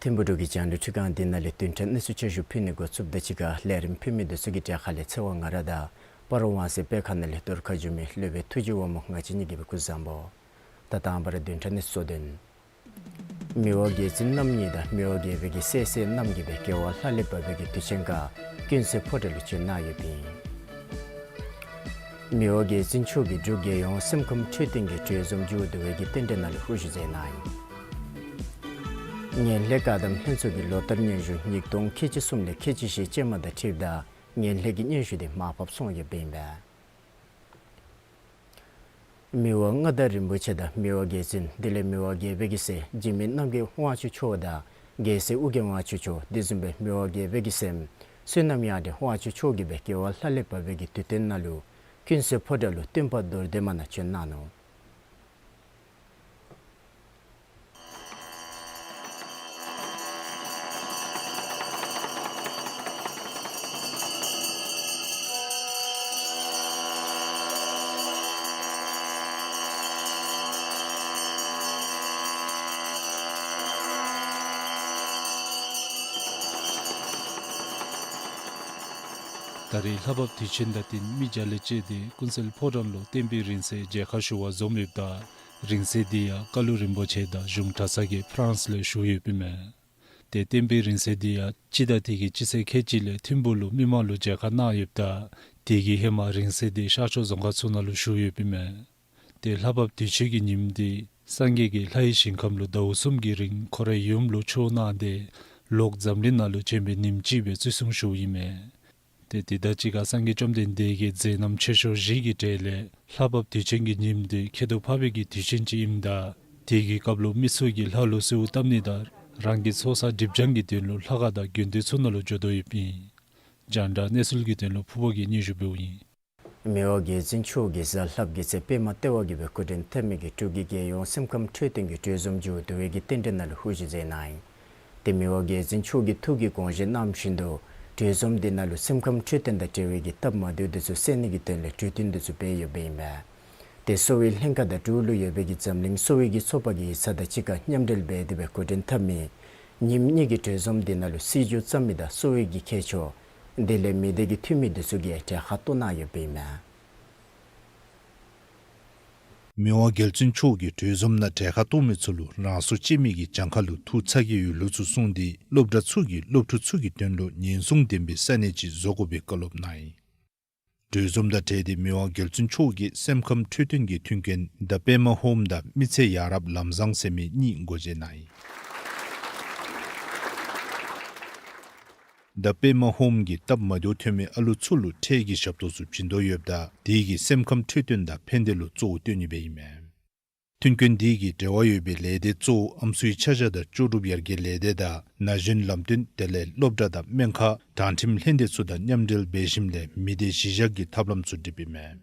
ཐིམ་ཕུག་འབྲུག་གི་རྒྱང་བསྒྲགས་ཁྲི་ཁང་འདི་ནང་ལས་བདུན་ཕྲག་གནས་ཚུལ་བསྐྱར་ཞུ་ཕུལ་ནི་འགོ་བཙུགསཔ་དང་གཅིག་ཁར་ལས་རིམ་ཕུལ་མི་འདི་ཚུ་གི་གྲས་ཁ་ལས་ཚེ་དབང་ང་ར་དང་སྤ་རོ་ཝང་སི་སྤེལ་ཁང་ནང་ལས་གཏོར་ཁ་བསྒྱུར་མི་སློབ་དཔོན་ཐུགས་རྗེ་དབང་མོ་ང་བཅས་གཉིས་ཀྱིས་སྦེ་སྐུ་གཟུགས་བཟང་པོ། ད་དང་པ་ར་བདུན་ཕྲག་གནས་ཚུལ་གཙོ་དོན། མི་དབང་རྒྱལ་བཙུན་རྣམ་གཉིས་དང་མི་དབང་རྒྱལ་པོ་གི་སྲས་སྲས་རྣམ་བརྒྱད་སྦེ་རྒྱལ་བ་ལྷ་ལས་བབས་པའི་གི་དུས་ཆེན་ཁར་ཀུན་གསལ་ཕོ་བྲང་ལུ་བྱོན་གནང་ཡོདཔ་ཨིན། མི་དབང་རྒྱལ་བཙུན་མཆོག་གིས་འབྲུག་རྒྱལ་ཡོངས་སེམས་ཁམས་འཕྲོད་བསྟེན་གྱི་གྲོས་འཛོམས་མཇུག་བསྡུ་བའི་གི་རྟེན་འབྲེལ་ནང་ལུ་དབུ་བཞུགས་མཛད་གནང་ཡི། ངན་ལྷད་བཀག་སྡོམ་ལྷན་ཚོགས་ཀྱི་ལོ་བསྟར་སྙན་ཞུ་ཉིས་སྟོང་ཁལ་གཅིག་གསུམ་ལས་ཁལ་གཅིག་བཞི་ཅན་མ་དང་འཁྲིལཝ་ད་ངན་ལྷད་ཀྱི་སྙན་ཞུ་འདི་མར་ཕབ་སོང་ཡོདཔ་ཨིན་པས། མི་དབང་མངའ་བདག་རིན་པོ་ཆེ་དང་མི་དབང་རྒྱལ་བཙུན་དེ་ལས་མི་དབང་རྒྱལ་པོ་གི་སྲས་འཇིགས་མེད་རྣམ་རྒྱལ་དབང་ཕྱུག་མཆོག་དང་རྒྱལ་སྲས་ཨོ་རྒྱན་དབང་ཕྱུག་མཆོག་དེ་བཟུམ་སྦེ་མི་དབང་རྒྱལ་པོ་གི་སྲསམོ་བསོད་ནམས་དབྱངས་སྒྲོན་དབང་ཕྱུག་མཆོག་གིས་སྦེ་རྒྱལ་བ་ལྷ་ལས་བབས་པའི་གི་དུས་སྟོན་ནང་ལུ་ཀུན་གསལ་ཕོ་བྲང་ལུ་སྟོན་པ་རྡོར་གདན་མ་ནང་བྱོན་གནང་ནུག། ད་རེས་ལྷ་བབས་དུས་ཆེན་དང་བསྟུན་མི་བརྒྱ་ལས་བཅད་དེ་ཀུན་གསལ་ཕོ་བྲང་ལུ་བསྟན་པའི་རིང་བསྲེལ་མཇལ་ཁ་ཞུ་བར་འཛོམས་ཡོདཔ་ད་རིང་བསྲེལ་འདི་ཡང་བཀའ་བློན་རིན་པོ་ཆེ་དང་གཞུང་གྲྭ་ཚང་གིས་ཕ་རན་སི་ལས་ཞུ་ཡོདཔ་ཨིན་མས། ཏེ་བསྟན་པའི་རིང་བསྲེལ་འདི་ཡང་སྤྱི་ཟླ་འདི་གི་སྤྱི་ཚེས་ཁལ་གཅིག་ལས་ཐིམ་ཕུག་ལུ་མི་མང་ལུ་མཇལ་ཁ་གནང་ཡོདཔ་ད་དེ་གི་ཧེ་མ་རིང་བསྲེལ་འདི་ཤར་ཕྱོགས་རྫོང་ཁག་ཚུ་ནང་ལུ་ཞུ་ཡོདཔ་ཨིན་མས། ཏེ་ལྷ་བབས་དུས་ཆེན་གྱི་ཉིནམ་འདི་སངས་རྒྱས་ཀྱིས་ལྷའི་ཞིང་ཁམས་ལུ་ཟླཝ་གསུམ་གྱི་རིང་ཁོ་རའི་ཡུམ་ལུ་ཆོས་གནང་སྟེ་ལོག་འཛམ་གླིང་ནང་ལུ་བྱོན་པའི་ཉིནམ་ཅིག་སྦེ་བརྩི་སྲུང་ཞུཝ་ཨིན་མས། ཏེ་དེ་དང་གཅིག་ཁར་སངས་རྒྱས་བཅོམ་ལྡན་འདས་ཀྱི་མཛད་རྣམ་ཆེ་ཤོས་བཞི་གི་གྲས་ལས་ལྷ་བབས་དུས་ཆེན་གྱི་ཉིནམ་འདི་ཁྱད་དུ་འཕགས་པའི་གི་དུས་ཆེན་ཅིག་ཨིནམ་ད་དེ་གི་སྐབས་ལུ་མི་ཚུ་གིས་ལྷ་ལུ་གསོལཝ་བཏབ་ནི་དང་རང་གི་ཚོགས་བསགས་སྒྲིབ་སྦྱང་གི་དོན་ལུ་ལྷ་ཁང་དང་དགོན་སྡེ་ཚུ་ནང་ལུ་འགྱོ་དོ་ཡོདཔ་ཨིན། རྒྱང་བསྒྲགས་གནས་ཚུལ་གྱི་དོན་ལུ་ཕུར་བུ་གིས་སྙན་ཞུ་འབདཝ་ཨིན། མི་དབང་རྒྱལ་བཙུན་མཆོག་གིས་གཟའ་ལྷག་པའི་ཚེས་པདྨ་ལྟེ་བ་གི་སྦེ་སྐུ་ཕྲེང་ཐ་མའི་གི་འབྲུག་གི་རྒྱལ་ཡོངས་སེམས་ཁམས་འཕྲོད་བསྟེན་གྱི་གྲོས་འཛོམས་མཇུག་བསྡུ་བའི་གི་རྟེན་འབྲེལ་ནང་ལུ་དབུ་བཞུགས་མཛད་གནང་ཡི། ཏེ་མི་དབང་རྒྱལ་བཙུན་མཆོག་གིས་ཐུགས་ཀྱི་དགོངས་བཞེད་གནང་བཞིན་དུ་ གྲོས་འཛོམས་དེ་ནང་ལུ་སེམས་ཁམས་འཕྲོད་བསྟེན་དང་འབྲེལ་བའི་གི་སྟབས་མ་བདེཝ་དེ་ཚུ་སེལ་ནི་གི་དོན་ལས་གྲོས་བསྟུན་དེ་ཚུ་འབད་ཡོདཔ་ཨིན་མས། དེ་གསོ་བའི་ལྷན་ཁག་དང་འབྲུག་ལུ་ཡོད་པའི་གི་འཛམ་གླིང་གསོ་བའི་གི་ཚོགས་པ་གི་ཡིག་ཚང་དང་གཅིག་ཁར་མཉམ་འབྲེལ་འབད་དེ་སྦེ་འགོ་འདྲེན་འཐབ་མི་ཉིནམ་གཉིས་ཀྱི་གྲོས་འཛོམས་དེ་ནང་ལུ་སྲིད་བྱུས་བརྩམ་མི་དང་གསོ་བའི་གི་མཁས་མཆོག་དེ་ལས་མི་སྡེ་གི་འཐུས་མི་དེ་ཚུ་གིས་གྲལ་ཁར་གཏོགས་གནང་ཡོདཔ་ཨིན་མས། མི་དབང་རྒྱལ་བཙུན་མཆོག་གིས་གྲོས་འཛོམས་ནང་གྲལ་ཁར་གཏོགས་མི་ཚུ་ལུ་རང་སྲོག་གཅོད་མི་གི་གྱངས་ཁ་ལུ་ཐུག་ཚར་གྱི་ཡོད་ལུགས་ཚུ་གསུངས་ཏེ་སློབ་གྲྭ་ཚུ་གིས་སློབ་ཕྲུག་ཚུ་གི་དོན་ལུ་ཉེན་སྲུང་ལྡན་པའི་ས་གནས་ཅིག་བཟོ་དགོ་པའི་བཀའ་སློབ་གནང་ཡི། གྲོས་འཛོམས་དང་འབྲེལ་ཏེ་མི་དབང་རྒྱལ་བཙུན་མཆོག་གིས་སེམས་ཁམས་འཕྲོད་བསྟེན་གྱི་མཐུན་རྐྱེན་The Pema Home དང་མི་ཚེ་ཡ་རབས་ལམ་བཟང་ཟེར་མི་གཉིས་སྒོ་འབྱེད་གནང་ཡི། The Pema Home གིས་སྟབས་མ་བདེཝ་ཐོན་མི་ཨ་ལུ་ཚུ་ལུ་འཕྲལ་གྱི་ཞབས་ཏོག་ཚུ་བྱིན་དོ་ཡོདཔ་ད་དེ་གིས་སེམས་ཁམས་འཕྲོད་བསྟེན་དང་ཕན་བདེ་ལུ་གཙོ་བོ་བཏོན་ནི་སྦེ་ཨིན་མས། མཐུན་རྐྱེན་དེ་གིས་འབྲེལ་བ་ཡོད་པའི་ལས་སྡེ་གཙོ་བོ་ཨམ་སྲུའི་ཆ་བཞག་དང་ལྕོགས་གྲུབ་ཡར་རྒྱས་ལས་སྡེ་དང་ན་གཞོན་ལམ་སྟོན་དེ་ལས་སློབ་གྲྭ་དང་སྨན་ཁང་དྲང་ཁྲིམས་ལྷན་སྡེ་ཚུ་དང་མཉམ་འབྲེལ་འབད་ཞིནམ་ལས་མི་སྡེ་གཞི་བཞག་གི་ཐབས་ལམ་ཚུ་སྒྲིག་པའི་མས།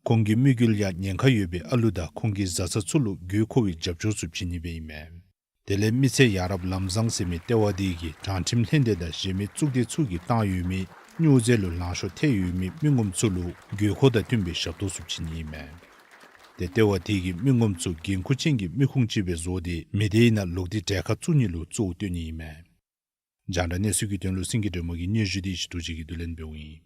ཁོང་གི་དམིགས་ཡུལ་ཡང་ཉེན་ཁ་ཡོད་པའི་ཨ་ལུ་དང་ཁོང་གི་བཟའ་ཚང་ཚུ་ལུ་དགོས་མཁོ་བའི་རྒྱབ་སྐྱོར་ཚུ་བྱིན་ནི་སྦེ་ཨིན་མས། དེ་ལས་མི་ཚེ་ཡ་རབས་ལམ་བཟང་ཟེར་མི་ལྟེ་བ་དེ་གིས་དྲང་ཁྲིམས་ལྷན་སྡེ་དང་གཞན་མི་གཙུག་སྡེ་ཚུ་གིས་བཏང་ཡོད་མི་སྨྱོ་རྫས་ལུ་ལང་ཤོར་ཐལ་ཡོད་མི་མི་ངོམ་ཚུ་ལུ་དགོས་མཁོ་དང་བསྟུན་པའི་ཞབས་ཏོག་ཚུ་བྱིན་ནི་ཨིན་མས། དེ་ལྟེ་བ་དེ་གིས་མི་ངོམ་ཚུ་འགན་ཁུར་ཅན་གྱི་མི་ཁུངས་ཅིག་སྦེ་བཟོ་སྟེ་མི་སྡེའི་ནང་ལོག་སྟེ་གྲལ་ཁར་བཙུགས་ནི་ལུ་གཙོ་བོ་བཏོན་ནི་ཨིན་མས། རྒྱང་བསྒྲགས་གནས་ཚུལ་གྱི་དོན་ལུ་སེང་གེ་སྒྲོལ་མ་གིས་སྙན་ཞུ་དེ་ཞུ་དོ་ཅིག་གི་བསྡུ་ལེན་འབདཝ་ཨིན།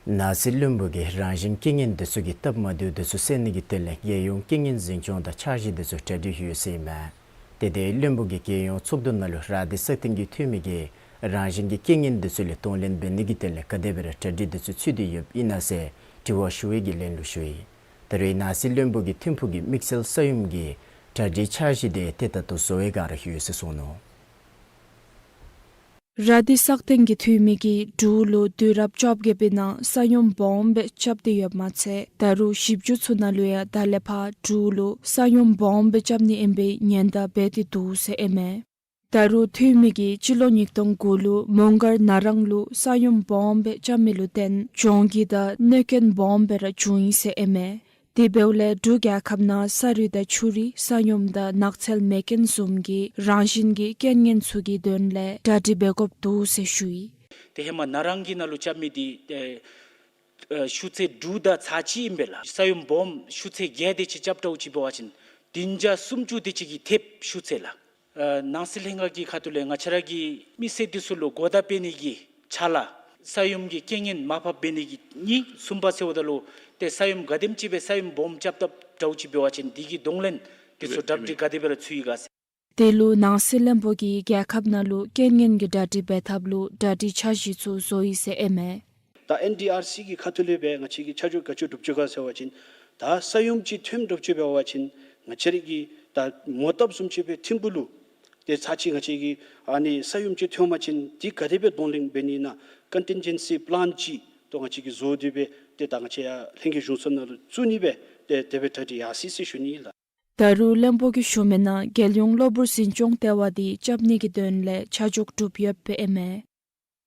ནང་སྲིད་བློན་པོ་གིས་རང་བཞིན་རྐྱེན་ངན་དེ་ཚུ་གི་སྟབས་མ་བདེཝ་དེ་ཚུ་སེལ་ནི་གི་དོན་ལས་རྒྱལ་ཡོངས་རྐྱེན་ངན་འཛིན་སྐྱོང་དང་འཆར་གཞི་དེ་ཚུ་གྲ་སྒྲིག་ཡོད་ཟེར་ཨིན་མས། དེ་དེ་བློན་པོ་གིས་རྒྱལ་ཡོངས་ཚོགས་འདུ་ནང་ལུ་ར་དྷི་སག་སྟེང་གི་འཐུས་མི་གིས་རང་བཞིན་གྱི་རྐྱེན་ངན་དེ་ཚུ་ལས་གདོང་ལེན་འབད་ནི་གི་དོན་ལས་ག་དེ་སྦེ་ར་གྲ་སྒྲིག་དེ་ཚུ་ཚུད་དེ་ཡོདཔ་ཨིན་ན་ཟེར་དྲི་བ་ཞུ་བའི་གི་ལན་ལུ་ཞུ་ཡི། ད་རེས་ནང་སྲིད་བློན་པོ་གིས་ཐིམ་ཕུག་གི་དམིགས་བསལ་ས་ཡོམ་གྱི་གྲ་སྒྲིག་འཆར་གཞི་དེ་ཏེ་ད་ལྟོ་བཟོ་བའི་བསྒང་ར་ཡོད་ཟེར་གསུངས་ནུག། ར་དྷི་སག་སྟེང་གི་འཐུས་མི་གིས་འབྲུག་ལུ་དུས་རབས་བཅོ་བརྒྱད་པའི་ནང་ས་ཡོམ་སྦོམ་སྦེ་རྐྱབ་སྟེ་ཡོདཔ་མ་ཚད་ད་རུང་ཞིབ་འཇུག་ཚུ་ནང་ལུ་ཡང་ད་ལས་ཕར་འབྲུག་ལུ་ས་ཡོམ་སྦོམ་སྦེ་རྐྱབ་ནི་ཨིན་པའི་ཉེན་བརྡ་འབད་དེ་འདུག་ཟེར་ཨིན་མས། ད་རུང་འཐུས་མི་གིས་སྤྱི་ལོ་ཉིས་སྟོང་དགུ་ལུ་མོང་སྒར་ན་རང་ལུ་ས་ཡོམ་སྦོམ་སྦེ་རྐྱབ་མི་ལུ་བརྟེན་གྱོང་གུད་དང་གནོད་རྐྱེན་སྦོམ་སྦེ་ར་བྱུང་ཡི་ཟེར་ཨིན་མས། དེ་འབདཝ་ལས་འབྲུག་རྒྱལ་ཁབ་ནང་ས་རུད་དང་ཆུ་རུད་ས་ཡོམ་དང་ནགས་ཚལ་མེ་རྐྱེན་བཟུམ་གྱི་རང་བཞིན་གྱི་རྐྱེན་ངན་ཚུ་གི་དོན་ལས་གྲ་སྒྲིག་འབད་དགོཔ་འདུག་ཟེར་ཞུ་ཡི། ཏེ་ཧེ་མ་ན་རང་གི་ནང་ལུ་རྐྱབ་མི་དེ་ཨེ་ཨེ་ཤུགས་ཚད་དྲུག་དང་ཚག་གཅིག་ཨིན་པས་ལགས། ས་ཡོམ་སྦོམ་ཤུགས་ཚད་བརྒྱད་དེ་ཅིག་རྐྱབ་འདྲཝ་ཅིག་འབད་བ་ཅིན་བདུན་བརྒྱ་སུམ་ཅུ་དེ་ཅིག་གིས་ཐེབས་ཤུགས་ཚད་ལགས། ཨ་ནང་སྲིད་ལྷན་ཁག་གི་ཁ་ཐུག་ལས་ང་བཅས་ར་གི་མི་སེར་འདི་ཚུ་ལུ་གོ་བརྡ་སྤེལ་ནི་གི་ཕྱག་ལཱ་ས་ཡོམ་གྱི་རྐྱེན་ངན་མར་ཕབ་འབད་ནི་གི་གཉིས་གསུམ་པ་ཟེརཝ་ད་ལུ་ཏེ་ས་ཡོམ་ག་དེམ་ཅིག་སྦེ་ས་ཡོམ་སྦོམ་རྐྱབ་ད་འདྲཝ་ཅིག་འབད་བ་ཅིན་དེ་གི་གདོང་ལེན་དེ་ཚུ་གྲ་སྒྲིག་ག་དེ་སྦེ་ར་ཚུད་ཡི་ག་ཟེར། དེ་ལུ་ནང་སྲིད་བློན་པོ་གིས་རྒྱལ་ཁབ་ནང་ལུ་རྐྱེན་ངན་གྱི་གྲ་སྒྲིག་འབད་ཐབས་ལུ་གྲ་སྒྲིག་འཆར་གཞི་ཚུ་བཟོ་ཡི་ཟེར་ཨིན་མས། ད་ཨེན་ཌི་ཨར་སི་གི་ཁ་ཐུག་ལས་སྦེ་ང་བཅས་ཀྱིས་ཆ་འཇོག་ག་ཅི་སྒྲུབ་ཅི་ག་ཟེར་བ་ཅིན་ད་ས་ཡོམ་ཅིག་ཐོནམ་འདྲཝ་ཅིག་འབད་བ་ཅིན་ང་བཅས་ར་གི་ད་མོ་བཏབ་བཟུམ་ཅིག་སྦེ་ཐིམ་ཕུག་ལུ་ཏེ་ཚར་གཅིག་ང་བཅས་ཀྱིས་ཨ་ནི་ས་ཡོམ་ཅིག་ཐོན་པ་ཅིན་དེ་ག་དེ་སྦེ་གདོང་ལེན་འབད་ནི་ཨིན་ན་ཀོན་ཊིན་ཇེན་སི་པི་ལཱན་ཅིག་ཏེ་ང་བཅས་ཀྱིས་བཟོ་སྟེ་སྦེ་ཏེ་ད་ང་བཅས་ཡར་ལྷན་རྒྱས་གཞུང་ཚབ་ནང་ལུ་བཙུགས་ནི་སྦེ་ཏེ་དེ་སྦེ་གྲ་སྒྲིག་ཡར་སོ་ཡི་ཟེར་ཞུ་ནི་ལགས། ད་རུང་བློན་པོ་གིས་ཞུ་མི་ནང་རྒྱལ་ཡོངས་གློ་བུར་འཛིན་སྐྱོང་ལྟེ་བ་དེ་རྐྱབ་ནི་གི་དོན་ལས་ཆ་འཇོག་གྲུབ་ཡོདཔ་ཨིན་མས།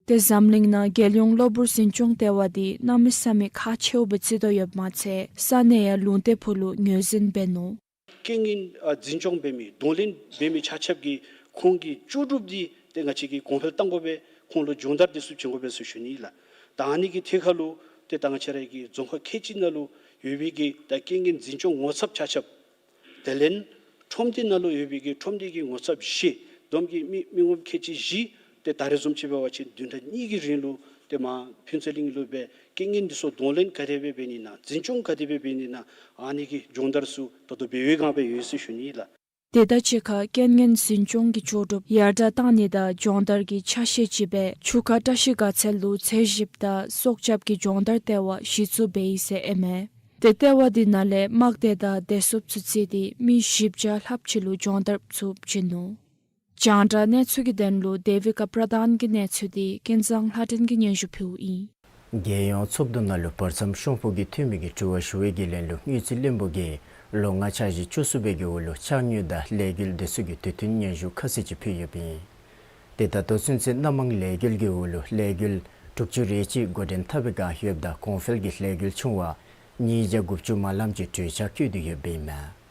ཏེ་འཛམ་གླིང་ནང་རྒྱལ་ཡོངས་གློ་བུར་འཛིན་སྐྱོང་ལྟེ་བ་དེ་གནམ་མེད་ས་མེད་ཁག་ཆེཝ་སྦེ་བརྩི་དོ་ཡོདཔ་མ་ཚད་ས་གནས་ཡང་ལུང་སྟེང་ཕུ་ལུ་ངོས་འཛིན་འབད་ནུག། རྐྱེན་ངན་ཨ་འཛིན་སྐྱོང་འབད་མི་གདོང་ལེན་འབད་མི་ཆ་ཁྱབ་ཀྱིས་ཁོང་གི་ལྕོགས་གྲུབ་དེ་ཏེ་ང་བཅས་ཀྱིས་གོང་འཕེལ་གཏང་དགོ་པས། ཁོང་ལུ་སྦྱོང་བརྡར་དེ་ཚུ་བྱིན་དགོ་པས་ཟེར་ཞུ་ནི་ལགས། ད་ཨ་ནི་གི་ཐད་ཁར་ལུ་ཏེ་ད་ང་བཅས་ར་གི་རྫོང་ཁག་ཁལ་གཅིག་ནང་ལུ་ཡོད་པའི་གི་ད་རྐྱེན་ངན་འཛིན་སྐྱོང་ངོ་ཚབ་ཆ་ཁྱབ། དེ་ལས་ཁྲོམ་སྡེ་ནང་ལུ་ཡོད་པའི་གི་ཁྲོམ་སྡེ་གི་ངོ་ཚབ་བཞི་བསྡོམས་ཀྱིས་མི་མི་ངོམ་ཁལ་གཅིག་བཞི། ཏེ་ད་རེས་བཟུམ་ཅིག་འབད་བ་ཅིན་བདུན་ཕྲག་གཉིས་ཀྱི་རིང་ལུ་ཏེ་མར་ཕུན་ཚོགས་གླིང་ལུ་སྦེ་རྐྱེན་ངན་འདི་ཚུ་གདོང་ལེན་ག་དེ་སྦེ་འབད་ནི་ཨིན་ན་འཛིན་སྐྱོང་ག་དེ་སྦེ་འབད་ནི་ཨིན་ན་ཨ་ནི་གི་སྦྱོང་བརྡར་ཚུ་ད་ལྟོ་འབད་བའི་སྒང་སྦེ་ཡོད་ཟེར་ཞུ་ནི་ལགས། དེ་དང་གཅིག་ཁར་རྐྱེན་ངན་འཛིན་སྐྱོང་གི་ལྕོགས་གྲུབ་ཡར་དྲག་གཏང་ནི་དང་སྦྱོང་བརྡར་གྱི་ཆ་ཤས་ཅིག་སྦེ་ཆུ་ཁ་བཀྲ་ཤིས་དགའ་ཚལ་ལུ་ཚེ་ཞིབ་དང་སྲོག་སྐྱབས་ཀྱི་སྦྱོང་བརྡར་ལྟེ་བ་གཞི་བཙུགས་འབད་ཡི་ཟེར་ཨིན་མས། ཏེ་ལྟེ་བ་དེ་ནང་ལས་དམག་སྡེ་དང་བདེ་སྲུངཔ་ཚུ་བརྩིས་ཏེ་མི་བཞི་བརྒྱ་ལྷགཔ་ཅིག་ལུ་སྦྱོང་བརྡར་ཚུ་བྱིན་ནུག། རྒྱང་བསྒྲགས་གནས་ཚུལ་གྱི་དོན་ལུ་དེ་བི་ཀ་པྲ་དྷཱན་གྱི་གནས་ཚུལ་དེ་ཀུན་བཟང་ལྷ་སྒྲོན་གྱིས་སྙན་ཞུ་ཕུལཝ་ཨིན། རྒྱལ་ཡོངས་ཚོགས་འདུ་ནང་ལུ་བར་མཚམས་ཤོང་ཕོ་གི་འཐུས་མི་གིས་དྲི་བ་ཞུ་བའི་གི་ལན་ལུ་དངུལ་རྩིས་བློན་པོ་གིས་ལོ་ལྔ་འཆར་གཞི་བཅུ་གསུམ་པའི་གི་འོག་ལུ་ཕྱགས་སྙིགས་དང་ལས་འགུལ་དེ་ཚུ་གི་དུས་མཐུན་སྙན་ཞུ་ཁ་གསལ་ཅིག་ཕུལ་ཡོདཔ་ཨིན། ཏེ་ད་ལྟོ་ཚུན་ཚོད་སྣ་མང་ལས་འགུལ་གྱི་འོག་ལུ་ལས་འགུལ་དྲུག་ཅུ་རེ་གཅིག་འགོ་འདྲེན་འཐབ་པའི་བསྒང་ཡོདཔ་ད་གོང་འཕེལ་གྱི་ལས་འགུལ་ཆུང་བ་ཉིས་བརྒྱ་དགུ་བཅུ་མ་ལམ་ཅིག་གྲོས་འཆར་བཀོད་དེ་ཡོདཔ་ཨིན་མས།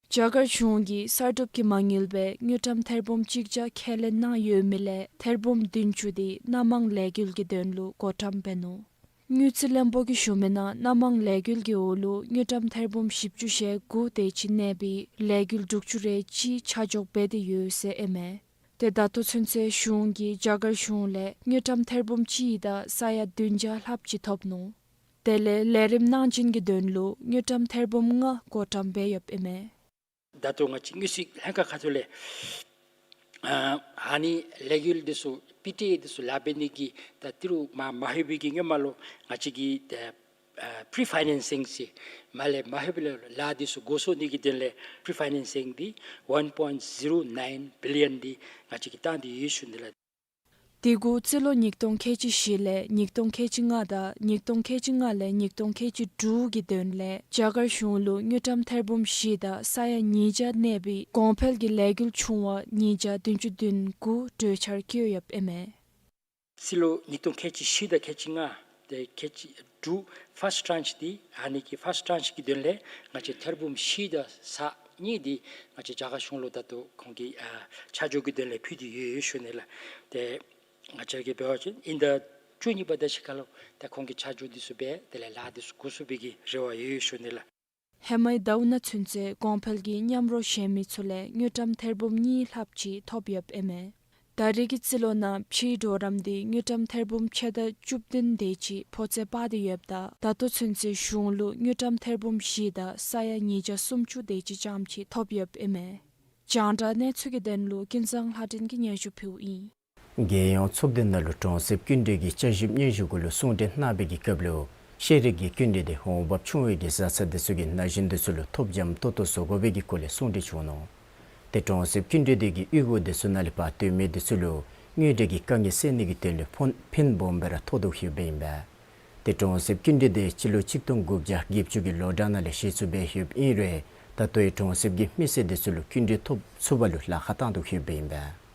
རྒྱ་གར་གཞུང་གིས་གསར་སྒྲུབ་ཀྱིས་མ་དངུལ་སྦེ་དངུལ་ཀྲམ་ཐེར་འབུམ་གཅིག་བརྒྱ་ཁས་ལེན་གནང་ཡོད་མི་ལས་ཐེར་འབུམ་བདུན་ཅུ་དེ་སྣ་མང་ལས་འགུལ་གྱི་དོན་ལུ་བགོ་བཀྲམ་འབད་ནུག། དངུལ་རྩིས་བློན་པོ་གིས་ཞུ་མི་ནང་སྣ་མང་ལས་འགུལ་གྱི་འོག་ལུ་དངུལ་ཀྲམ་ཐེར་འབུམ་བཞི་བཅུ་ཞེ་དགུ་དེ་ཅིག་གནས་པའི་ལས་འགུལ་དྲུག་ཅུ་རེ་གཅིག་ཆ་འཇོག་འབད་དེ་ཡོད་ཟེར་ཨིན་མས། ཏེ་ད་ལྟོ་ཚུན་ཚོད་གཞུང་གིས་རྒྱ་གར་གཞུང་ལས་དངུལ་ཀྲམ་ཐེར་འབུམ་གཅིག་དང་ས་ཡ་བདུན་བརྒྱ་ལྷགཔ་ཅིག་ཐོབ་ནུག། དེ་ལས་ལས་རིམ་གནང་སྦྱིན་གྱི་དོན་ལུ་དངུལ་ཀྲམ་ཐེར་འབུམ་ལྔ་བགོ་བཀྲམ་འབད་ཡོདཔ་ཨིན་མས། ད་ལྟོ་ང་བཅས་དངུལ་རྩིས་ལྷན་ཁག་ཁ་ཐུག་ལས་ཨ་ཨ་ནི་ལས་འགུལ་འདི་ཚུ་དཔེ་ཁྲིད་འདི་ཚུ་ལཱ་འབད་ནི་གི་ད་ཏི་རུ་མ་མ་ལྷོད་པའི་གི་སྔོན་མ་ལུ་ང་བཅས་ཀྱིས་ད་ཨ་པི་རི་ཕའི་ནེན་སིང་ཟེར་མ་ལས་མ་ལྷོད་པའི་ལཱ་འདི་ཚུ་འགོ་བཙུགས་ནི་གི་དོན་ལས་པི་རི་ཕའི་ནེན་སིང་འདི་ཝན་པོའིནཊ་ཟི་རོ་ནའིན་བི་ལི་ཡོན་འདི་ང་བཅས་ཀྱིས་བཏང་སྟེ་ཡོད་ཞུ་ནི་ལགས། དེ་གུ་རྩིས་ལོ་ཉིས་སྟོང་ཁལ་གཅིག་བཞི་ལས་ཉིས་སྟོང་ཁལ་གཅིག་ལྔ་དང་ཉིས་སྟོང་ཁལ་གཅིག་ལྔ་ལས་ཉིས་སྟོང་ཁལ་གཅིག་དྲུག་གི་དོན་ལས་རྒྱ་གར་གཞུང་ལུ་དངུལ་ཀྲམ་ཐེར་འབུམ་བཞི་དང་ས་ཡ་ཉིས་བརྒྱ་གནས་པའི་གོང་འཕེལ་གྱི་ལས་འགུལ་ཆུང་བ་ཉིས་བརྒྱ་བདུན་ཅུ་དོན་དགུ་གྲོས་འཆར་བཀོད་ཡོདཔ་ཨིན་མས། རྩིས་ལོ་ཉིས་སྟོང་ཁལ་གཅིག་བཞི་དང་ཁལ་གཅིག་ལྔ་དེ་ཁལ་གཅིག་དྲུག་ཕཱསཊ་ཊྲཱནཤ་འདི་ཨ་ནི་གི་ཕཱསཊ་ཊྲཱནཤ་གི་དོན་ལས་ང་བཅས་ཐེར་འབུམ་བཞི་དང་ས་གཉིས་འདི་ང་བཅས་རྒྱ་གར་གཞུང་ལུ་ད་ལྟོ་ཁོང་གི་ཨ་ཆ་འཇོག་གི་དོན་ལས་ཕུལ་ཏེ་ཡོད་ཡོད་ཞུ་ནི་ལགས། ཏེ་ང་བཅས་ཀྱིས་འབད་བ་ཅིན་དབྱིན་ཟླ་བཅུ་གཉིས་པ་དེ་ཅིག་ཁར་ལུ་ཏེ་ཁོང་གི་ཆ་འཇོག་འདི་ཚུ་འབད་དེ་ལས་ལཱ་འདི་ཚུ་འགོ་བཙུགས་པའི་གི་རེ་བ་ཡོད་ཡོད་ཞུ་ནི་ལགས། ཧེ་མའི་ཟླཝ་ནང་ཚུན་ཚོད་གོང་འཕེལ་གྱི་མཉམ་རོགས་གཞན་མི་ཚུ་ལས་དངུལ་ཀྲམ་ཐེར་འབུམ་གཉིས་ལྷགཔ་ཅིག་ཐོབ་ཡོདཔ་ཨིན་མས། ད་རེས་ཀྱི་རྩིས་ལོ་ནང་ཕྱིའི་གྲོགས་རམ་འདི་དངུལ་ཀྲམ་ཐེར་འབུམ་ཕྱེད་དང་བཅུ་བདུན་དེ་ཅིག་ཕོ་ཚོད་སྤར་ཏེ་ཡོདཔ་ད་ད་ལྟོ་ཚུན་ཚོད་གཞུང་ལུ་དངུལ་ཀྲམ་ཐེར་འབུམ་བཞི་དང་ས་ཡ་ཉིས་བརྒྱ་སུམ་ཅུ་དེ་ཅིག་ཙམ་ཅིག་ཐོབ་ཡོདཔ་ཨིན་མས། རྒྱང་བསྒྲགས་གནས་ཚུལ་གྱི་དོན་ལུ་ཀུན་བཟང་ལྷ་སྒྲོན་གྱིས་སྙན་ཞུ་ཕུལཝ་ཨིན། རྒྱལ་ཡོངས་ཚོགས་སྡེ་ནང་ལུ་གྲོང་གསེབ་ཀུན་འདུས་ཀྱི་བསྐྱར་ཞིབ་སྙན་ཞུ་གུ་ལུ་གསུང་གྲོས་གནང་བའི་གི་སྐབས་ལུ་ཤེས་རིག་གི་ཀུན་འདུས་དེ་འོང་འབབ་ཆུང་བའི་གི་བཟའ་ཚང་འདི་ཚུ་གིས་ན་གཞོན་འདི་ཚུ་ལུ་ཐོབ་འཇམ་ཏོག་ཏོ་བཟོ་དགོ་པའི་གི་སྐོར་ལས་གསུང་གྲོས་བྱུང་ནུག། ཏེ་གྲོང་གསེབ་ཀུན་འདུས་དེ་གིས་གཡུས་སྒོ་འདི་ཚུ་ནང་ལས་ཕར་སྡོད་མི་འདི་ཚུ་ལུ་དངུལ་འབྲེལ་གྱི་དཀའ་ངལ་སེལ་ནི་གི་དོན་ལུ་ཕོན་ཕིན་སྦོམ་སྦེ་ར་ཐོགས་དོ་ཡོདཔ་ཨིན་པས། ཏེ་གྲོང་གསེབ་ཀུན་འདུས་དེ་སྤྱི་ལོ་གཅིག་སྟོང་དགུ་བརྒྱ་བརྒྱད་ཅུ་གི་ལོ་གྲངས་ནང་ལས་གཞི་བཙུགས་འབད་ཡོདཔ་ཨིན་རུང་ད་ལྟོའི་གྲོང་གསེབ་ཀྱི་མི་སེར་འདི་ཚུ་ལུ་ཀུན་འདུས་ཐོབ་ཚུགས་པ་ལུ་ལཱ་ཁག་བཏང་དོ་ཡོདཔ་ཨིན་པས།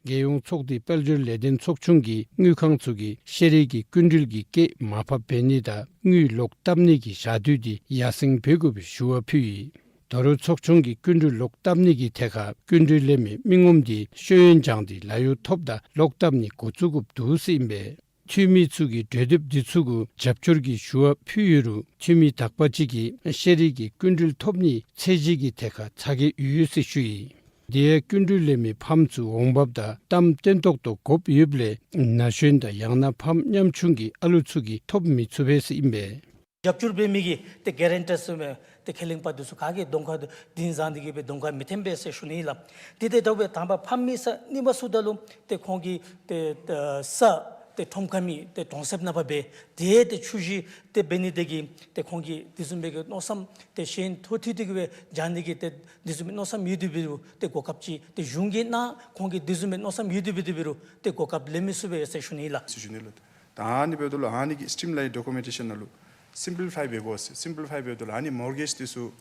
རྒྱལ་ཡོངས་ཚོགས་སྡེའི་དཔལ་འབྱོར་ལས་དོན་ཚོགས་ཆུང་གིས་དངུལ་ཁང་ཚུ་གིས་ཤེས་རིག་གི་སྐྱིན་འགྲུལ་གྱི་སྐྱེད་མར་ཕབ་འབད་ནི་དང་དངུལ་ལོག་བཏབ་ནི་གི་ཞག་དུས་དེ་ཡར་སེང་འབད་དགོ་པའི་ཞུ་བ་ཕུལ་ཡི། ད་རུང་ཚོགས་ཆུང་གིས་སྐྱིན་འགྲུལ་ལོག་བཏབ་ནི་གི་ཐད་ཁར་སྐྱིན་འགྲུལ་ལེན་མི་མི་ངོམ་དེ་ཤེས་ཡོན་སྦྱངས་ཏེ་ལཱ་གཡོག་ཐོབ་ད་ལོག་བཏབ་ནི་འགོ་བཙུགས་དགོཔ་འདུག་ཟེར་ཨིན་པས། འཐུས་མི་ཚུ་གིས་གྲོས་འདེབས་འདི་ཚུ་གུ་རྒྱབ་སྐྱོར་གྱི་ཞུ་བ་ཕུལ་ཡོད་རུང་འཐུས་མི་དག་པ་ཅིག་གིས་ཤེས་རིག་གི་སྐྱིན་འགྲུལ་ཐོབ་ནིའི་ཚད་གཞི་གི་ཐད་ཁར་ཚ་གྱང་ཡོད་ཟེར་ཞུ་ཡི། དེ་ཡང་སྐྱིན་འགྲུལ་ལེན་མི་ཕམ་ཚུ་འོང་འབབ་དང་གཏམ་བརྟན་ཏོག་ཏོ་དགོཔ་ཡོདཔ་ལས་ན་གཞོན་དང་ཡང་ན་ཕམ་ཉམ་ཆུང་གི་ཨ་ལུ་ཚུ་གིས་ཐོབ་མི་ཚུགས་པས་ཟེར་ཨིན་པས། རྒྱབ་སྐྱོར་འབད་མི་གི་ཏེ་གེ་རེན་ཊར་ཟེར་མི་ཏེ་ཁས་ལེན་པ་འདི་ཚུ་ག་གིས་གདོང་ཁར་འདི་བཟུམ་འདི་གིས་སྦེ་གདོང་ཁར་མི་འཐོན་པས་ཟེར་ཞུ་ནི་ཨིན་ལགས། དེ་དེ་ལྟ་བུའི་དང་པ་ཕམ་མི་ས་གནས་པ་ཚུ་ད་ལུ་ཏེ་ཁོང་གི་ཏེ་ས་ཏེ་ཁྲོམ་ཁ་མེད། ཏེ་གྲོང་གསེབ་ནང་ཕར་འབད་དེ་ཏེ་ཆུ་བཞི་ཏེ་འབད་ནི་དེ་གིས་ཏེ་ཁོང་གིས་འདི་བཟུམ་སྦེ་གི་མནོ་བསམ་ཏེ་ཤེས་ཡོན་ཐོག་ཐོག་དེ་གིས་སྦེ་སྦྱང་ནི་གི་ཏེ་འདི་བཟུམ་སྦེ་མནོ་བསམ་ཡོད་དེ་འབད་རུང་ཏེ་གོ་སྐབས་ཅིག་ཏེ་གཞུང་གིས་གནང་། ཁོང་གིས་འདི་བཟུམ་སྦེ་མནོ་བསམ་ཡོད་དེ་འབད་དེ་འབད་རུང་ཏེ་གོ་སྐབས་ལེན་མི་ཚུགས་པས་ཟེར་ཞུ་ནི་ཨིན་ལགས། ཟེར་ཞུ་ནི་ལགས། ད་ཨ་ནི་འབདཝ་ད་ལུ་ཨ་ནི་གི་སི་ཊིམ་ལའིན་ཌོ་ཀུ་མེན་ཊེ་ཤཱན་ནང་ལུ་སིམ་པི་ལི་ཕའི་འབད་དགོ་ཟེར། སིམ་པི་ལི་ཕའི་འབདཝ་ད་ལུ་ཨ་ནི་མོར་གེཇ་འདི་ཚུ་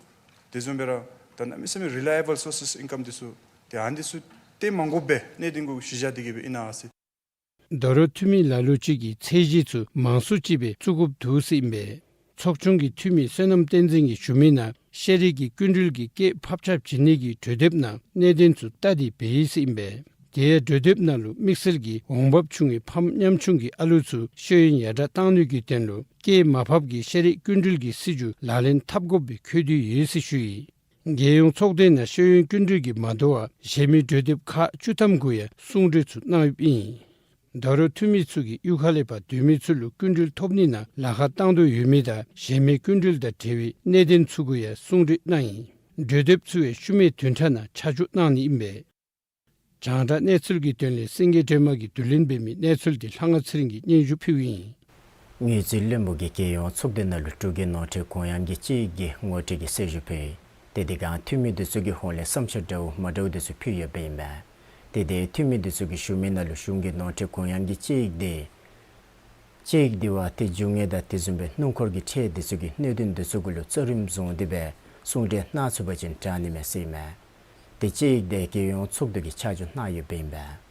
དེ་བཟུམ་སྦེ་ར་ད་གནམ་མེད་ས་མེད་རི་ལའི་ཨེ་བཱལ་སོར་སེས་ཨིན་ཀམ་འདི་ཚུ་ཏེ་ཨ་ནི་འདི་ཚུ་ཏེ་མ་དགོཔ་སྦེ་གནས་ཏེ་དགོ་ཤེས་བྱ་འདི་གིས་སྦེ་ཨིན་ན་ཟེར། ད་རུང་འཐུས་མི་ལ་ལུ་ཅིག་གིས་ཚད་གཞི་ཚུ་མང་སུ་ཅིག་སྦེ་བཙུགས་དགོཔ་འདུག་ཟེར་ཨིན་པས། ཚོགས་ཆུང་གི་འཐུས་མི་བསོད་ནམས་བསྟན་འཛིན་གྱིས་ཞུ་མི་ནང་ཤེས་རིག་གི་སྐྱིན་འགྲུལ་གྱི་སྐྱེད་ཕབ་ཆག་བྱིན་ནི་གི་གྲོས་འདེབས་ནང་གནད་དོན་ཚུ་བལྟ་སྟེ་འབད་ཡི་ཟེར་ཨིན་པས། དེ་ཡང་གྲོས་འདེབས་ནང་ལུ་དམིགས་བསལ་གྱིས་འོང་འབབ་ཆུང་བའི་ཕམ་ཉམ་ཆུང་གི་ཨ་ལུ་ཚུ་ཤེས་ཡོན་ཡར་དྲག་གཏང་ནི་གི་དོན་ལུ་སྐྱེད་མར་ཕབ་ཀྱི་ཤེས་རིག་སྐྱིན་འགྲུལ་གྱི་སྲིད་བྱུས་ལག་ལེན་འཐབ་དགོཔ་སྦེ་འཁོད་དེ་ཡོད་ཟེར་ཞུ་ཡི། རྒྱལ་ཡོངས་ཚོགས་སྡེ་ནང་ཤེས་ཡོན་སྐྱིན་འགྲུལ་གྱིས་མ་དོ་བར་གཞན་མི་གྲོས་འདེབས་ཁག་བཅུ་ཐམ་གུ་ཡང་གསུང་གྲོས་ཚུ་གནང་ཡོདཔ་ཨིན། ད་རུང་འཐུས་མི་ཚུ་གིས་གཡུས་ཁ་ལས་ཕར་སྡོད་མི་ཚུ་ལུ་སྐྱིན་འགྲུལ་ཐོབ་ནི་ནང་ལཱ་ཁག་བཏང་དོ་ཡོད་མི་དང་གཞན་མི་སྐྱིན་འགྲུལ་དང་འབྲེལ་བའི་གནད་དོན་ཚུ་གུ་ཡང་གསུང་གྲོས་གནང་ཡི། གྲོས་འདེབས་ཚུ་ཡང་ཤུལ་མའི་བདུན་ཕྲག་ནང་ཆ་འཇོག་གནང་ནི་ཨིན་པས། རྒྱང་བསྒྲགས་གནས་ཚུལ་གྱི་དོན་ལས་སེང་གེ་སྒྲོལ་མ་གིས་བསྡུ་ལེན་འབད་མི་གནས་ཚུལ་འདི་ལྷ་དབང་ཚེ་རིང་གིས་སྙན་ཞུ་ཕུལཝ་ཨིན། དངུལ་རྩིས་བློན་པོ་གིས་རྒྱལ་ཡོངས་ཚོགས་སྡེ་ནང་ལུ་འབྲུག་གི་ནོར་འཁྲུལ་གུ་ཡངས་ཀྱི་དཔྱད་ཡིག་གི་ངོ་སྤྲོད་ཀྱི་གསལ་ཞུ་ཕུལ་ཡི། ཏེ་དེ་སྒང་འཐུས་མི་འདི་ཚུ་གིས་ཧོངས་ལས་བསམ་འཆར་འདྲཝ་མ་འདྲཝ་འདི་ཚུ་ཕུལ་ཡོདཔ་ཨིན་པས། ཏེ་དེ་འཐུས་མི་འདི་ཚུ་གིས་ཞུ་མི་ནང་ལུ་གཞུང་གི་ནོར་འཁྲུལ་གུ་ཡངས་ཀྱི་དཔྱད་ཡིག་འདི་དཔྱད་ཡིག་འདི་བ་ཏེ་རྒྱུ་དངོས་དང་དེ་བཟུམ་སྦེ་སྣུམ་འཁོར་གྱི་ཁྲལ་འདི་ཚུ་གི་གནད་དོན་འདི་ཚུ་གུ་ལུ་གཙོ་རིམ་བཟུང་སྟེ་སྦེ་གསུང་གྲོས་གནང་ཚུགས་པ་ཅིན་དྲག་ནི་མས་ཟེར་ཨིན་མས། ཏེ་དཔྱད་ཡིག་འདི་རྒྱལ་ཡོངས་ཚོགས་འདུ་གིས་ཆ་འཇོག་གནང་ཡོདཔ་ཨིན་པས།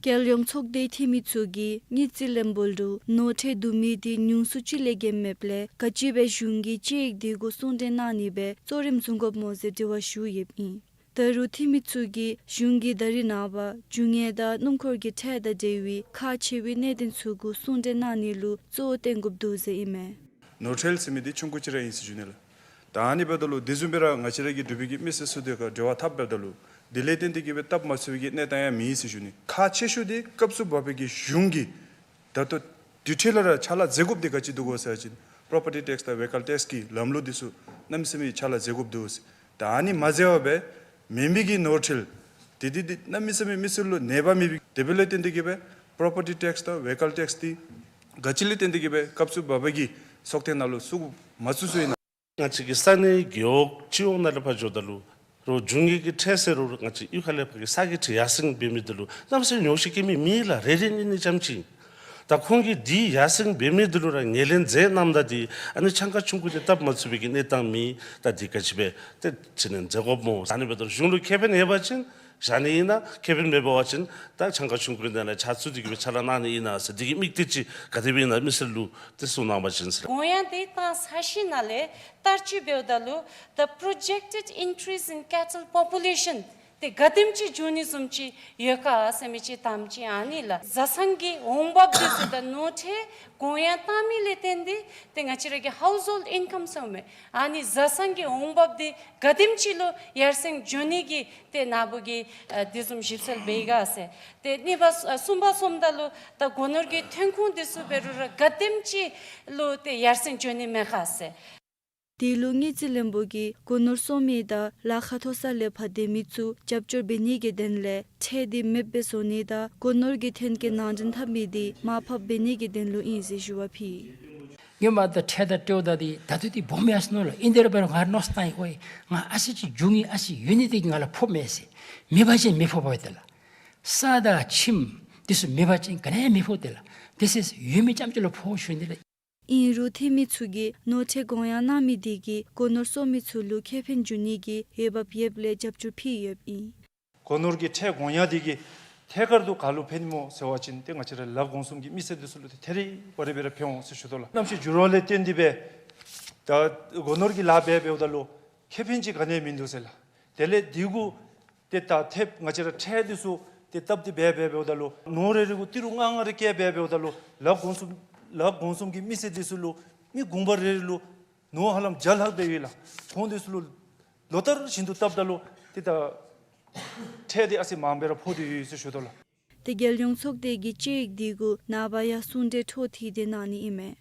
རྒྱལ་ཡོངས་ཚོགས་སྡེའི་འཐུས་མི་ཚུ་གིས་དངུལ་རྩིས་བློན་པོ་ལུ་ནོར་ཁྲལ་བསྡུ་མི་དེ་ཉུང་སུ་ཅིག་ལས་བརྒལ་མེདཔ་ལས་ག་ཅི་སྦེ་གཞུང་གིས་དཔྱད་ཡིག་དེ་གུ་གསུང་གྲོས་གནང་ནི་སྦེ་གཙོ་རིམ་བཟུང་དགོཔ་སྨོ་ཟེར་དྲི་བ་ཞུ་ཡོདཔ་ཨིན། ད་རུང་འཐུས་མི་ཚུ་གིས་གཞུང་གིས་ད་རེས་ནངས་པ་རྒྱུ་དངོས་དང་སྣུམ་འཁོར་གྱི་ཁྲལ་དང་འབྲེལ་བའི་ཁག་ཆེ་བའི་གནད་དོན་ཚུ་གུ་གསུང་གྲོས་གནང་ནི་ལུ་གཙོ་བོ་བཏོན་དགོཔ་འདུག་ཟེར་ཨིན་མས། ནོར་ཁྲལ་ཟེར་མི་འདི་ཆུང་ཀུ་ཅིག་ར་ཨིན་ཟེར་ཞུ་ནི་ལགས། ད་ཨ་ནི་འབདཝ་ད་ལུ་དེ་བཟུམ་སྦེ་ར་ང་བཅས་ར་གི་འབྲུག་པའི་གི་མི་སེར་ཚུ་དེ་ཁར་འབྲེལ་བ་འཐབ་འབདཝ་ད་ལུ་དེ་ལས་བརྟེན་ཏེ་གི་སྦེ་སྟབས་མ་ཚུགས་པའི་གི་གནས་སྟངས་ཡང་མེད་ཟེར་ཞུ་ནི། ཁག་ཆེ་ཤོས་འདི་སྐབས་སུ་བབས་པའི་གི་གཞུང་གིས་ད་ལྟོ་དུས་ཐོག་ལས་ར་ཕྱག་ལཱ་མཛད་དགོཔ་འདི་ག་ཅི་འདུག་གོ་ཟེར་བ་ཅིན་པོ་རོ་པར་ཊི་ཊེགསི་དང་ཝེ་ཀལ་ཊེགསི་གི་ལམ་ལུགས་འདི་ཚུ་གནམ་མེད་ས་མེད་ཕྱག་ལཱ་མཛད་དགོཔ་འདུག་ཟེར། ད་ཨ་ནི་མ་མཛད་པར་སྦེ་མེན་པའི་གི་ནོར་ཁྲལ་དེ་དེ་དེ་གནམ་མེད་ས་མེད་མི་སེར་ལུ་ནུས་པ་མེད་པའི་དེ་འབདཝ་ལས་བརྟེན་ཏེ་གི་སྦེ་པོ་རོ་པར་ཊི་ཊེགསི་དང་ཝེ་ཀལ་ཊེགསི་འདི་ག་ཅི་ལས་བརྟེན་ཏེ་གི་སྦེ་སྐབས་སུ་བབས་པའི་གི་ཚོགས་ཐེངས་ནང་ལུ་ཚུད་མ་ཚུད་ཚུ་ཨིན་ན། ང་བཅས་ཀྱི་ས་གནས་རྒེད་འོག་སྤྱི་འོག་ནང་ལས་ཕར་འགྱོཝ་ད་ལུ་རོགས་རྒྱུ་དངོས་ཀྱི་ཁྲལ་ཟེར་རུང་ང་བཅས་གཡུས་ཁ་ལས་ཕར་གྱི་ས་གི་ཁྲལ་ཡར་སེང་འབད་མི་འདི་ལུ་གནམ་མེད་ས་མེད་ཉོགས་བཤད་བཀོད་མི་མེད་ལགས། རེ་རེ་གཉིས་གཉིས་ཙམ་ཅིག། ད་ཁོང་གིས་འདི་ཡར་སེང་འབད་མི་འདི་ལུ་ར་ངོས་ལེན་མཛད་གནངམ་ད་འདི་ཨ་ནི་ཆང་ཁང་ཆུང་ཀུ་འདི་སྟབས་མ་ཚུགས་པའི་གི་གནས་སྟངས་མེད། ད་འདི་ག་ཅི་སྦེ་ཏེ་དྲིས་ལན་མཛད་དགོཔ་སྨོ། ཨ་ནི་འབདཝ་ད་གཞུང་ལུ་ཁེ་ཕན་ཡོད་པ་ཅིན་བཞག་ནི་ཨིན་ན། ཁེ་ཕན་མེད་པ་ཅིན་ད་ཆང་ཁང་ཆུང་ཀུ་འདི་ནང་ཕྱག་ཚུད་དེ་གི་སྦེ་ཕྱག་ལཱ་གནང་ནི་ཨིན་ན་ཟེར་འདི་གི་དམིགས་གཏད་ཅིག་ག་དེ་སྦེ་ཨིན་ན་མི་སེར་ལུ་ཏེ་གསུང་གནང་བ་ཅིན་ཟེར། དགོངས་ཡངས་དེ་བཏང་ཚར་ཞིནམ་ལས་བསྟར་སྤྱོད་འབདཝ་ད་ལུ་the projected increase in cattle population དེ་ག་དེམ་ཅིག་འགྱོ་ནི་བཟུམ་ཅིག་ཡོད་ག་ཟེར་མི་ཅིག་དང་ཅིག་ཨ་ནི་ལགས། བཟའ་ཚང་གི་འོང་འབབ་འདི་ཚུ་དང་ནོར་ཁྲལ་དགོངས་ཡངས་བཏང་མི་ལས་བརྟེན་ཏེ་ཏེ་ང་བཅས་ར་གི་ཧའུསི་ཧོལཌ་ཨིན་ཀམ་ཟེར་མི་ཨ་ནི་བཟའ་ཚང་གི་འོང་འབབ་འདི་ག་དེམ་ཅིག་ལུ་ཡར་སེང་འགྱོ་ནི་གི་ཏེ་ནཱ་བུ་གིས་ཨ་དེ་བཟུམ་ཞིབ་འཚོལ་འབད་ཡི་ག་ཟེར། ཏེ་གཉིས་པ་ཨ་གསུམ་པ་སོངམ་ད་ལུ་ད་སྒོ་ནོར་གྱི་ཐོན་ཁུངས་འདི་ཚུ་འབད་རུང་ར་ག་དེམ་ཅིག་ལུ་ཏེ་ཡར་སེང་འགྱོ་ནི་མས་ག་ཟེར། དེ་ལུ་དངུལ་རྩིས་བློན་པོ་གིས་སྒོ་ནོར་གསོག་མི་དང་ལཱ་ཁག་མཐོ་ས་ལས་ཕར་སྡོད་མི་ཚུ་རྒྱབ་སྐྱོར་འབད་ནི་གི་དོན་ལས་ཁྲལ་འདི་མེདཔ་སྦེ་བཟོ་ནི་དང་སྒོ་ནོར་གྱི་ཐོན་སྐྱེད་ནང་འདྲེན་འཐབ་མི་འདི་མར་ཕབ་འབད་ནི་གི་དོན་ལུ་ཨིན་ཟེར་ཞུ་བ་ཕུལ་ཡི། ངོ་མ་ད་ཁྲལ་དང་འབྲེལཝ་ད་འདི་ད་ལྟོ་འདི་སྦོམ་ཡར་སོང་ནུག་ལགས། ཨིན་དེ་ར་འབད་རུང་ང་མནོ་བསམ་བཏང་ཡི། ཨོ་ང་ཨ་ཙི་ཅིག་རྒྱུ་དངོས་ཨ་ཙི་ཡོད་ནི་དེ་གིས་ང་ལུ་ཕོགཔ་མས་ཟེར། མེད་པ་ཅིན་མི་ཕོགཔ་ཨིན་ཏེ་ལགས། ས་དང་ཁྱིམ་འདི་ཚུ་མེད་པ་ཅིན་ག་ནི་ཡང་མི་ཕོག་སྟེ་ལགས། དེ་ཚུ་ཡོད་མི་རྐྱངམ་ཅིག་ལུ་ཕོག་ཞུ་ནི་ལགས། ཨིན་རུང་འཐུས་མི་ཚུ་གིས་ནོར་ཁྲལ་དགོངས་ཡངས་གནང་མི་དེ་གིས་སྒོ་ནོར་གསོག་མི་ཚུ་ལུ་ཁེ་ཕན་འབྱུང་ནི་གི་འོས་འབབ་ཡོདཔ་ལས་རྒྱབ་སྐྱོར་ཕུལ་ཡོདཔ་ཨིན། སྒོ་ནོར་གྱི་ཁྲལ་དགོངས་ཡངས་དེ་གིས་ཐད་ཀར་དུ་ག་ལུ་ཕན་སྨོ་ཟེར་བ་ཅིན་ཏེ་ང་བཅས་ར་ལ་དགོངས་གསུམ་གྱི་མི་སེར་འདི་ཚུ་ལུ་ཏེ་ཐད་རི་བ་རི་སྦེ་ར་ཕན་འོང་ཟེར་ཞུ་དོ་ལགས། གནམ་གཤིས་འགྱུར་བ་ལས་བརྟེན་ཏེ་སྦེ་ད་སྒོ་ནོར་གྱི་ལཱ་འབད་འབདཝ་ད་ལུ་ཁེ་ཕན་ཅིག་ག་ནི་ཡང་མིན་འདུག་ཟེར་ལགས། དེ་ལས་དེ་གུ་ཏེ་ད་ཐེབས་ང་བཅས་ར་ཁྲལ་འདི་ཚུ་ཏེ་བཏབ་སྟེ་འབད་འབད་འབདཝ་ད་ལུ་ནོར་རེ་རེ་གུ་ཏི་རུ་ལྔ་ལྔ་རེ་བཀལ་འབད་འབདཝ་ད་ལུ་ལ་དགོངས་གསུམ་ལ་དགོངས་གསུམ་གྱི་མི་སེར་འདི་ཚུ་ལུ་མི་དགུང་པ་རེ་རེ་ལུ་ནོར་ཧ་ལམ་བརྒྱ་ལྷག་སྦེ་ཡོད་ལགས། ཁོང་འདི་ཚུ་ལུ་ལོ་ལྟར་བཞིན་དུ་བཏབ་ད་ལུ་ཏེ་ད་ཁྲལ་འདི་ཨ་ཙི་མངམ་སྦེ་ར་ཕོག་སྟེ་ཡོད་ཟེར་ཞུ་དོ་ལགས། ཏེ་རྒྱལ་ཡོངས་ཚོགས་སྡེ་གིས་དཔྱད་ཡིག་དེ་གུ་ནངས་པ་ཡང་གསུང་གྲོས་འཕྲོ་མཐུད་དེ་གནང་ནི་ཨིན་མས།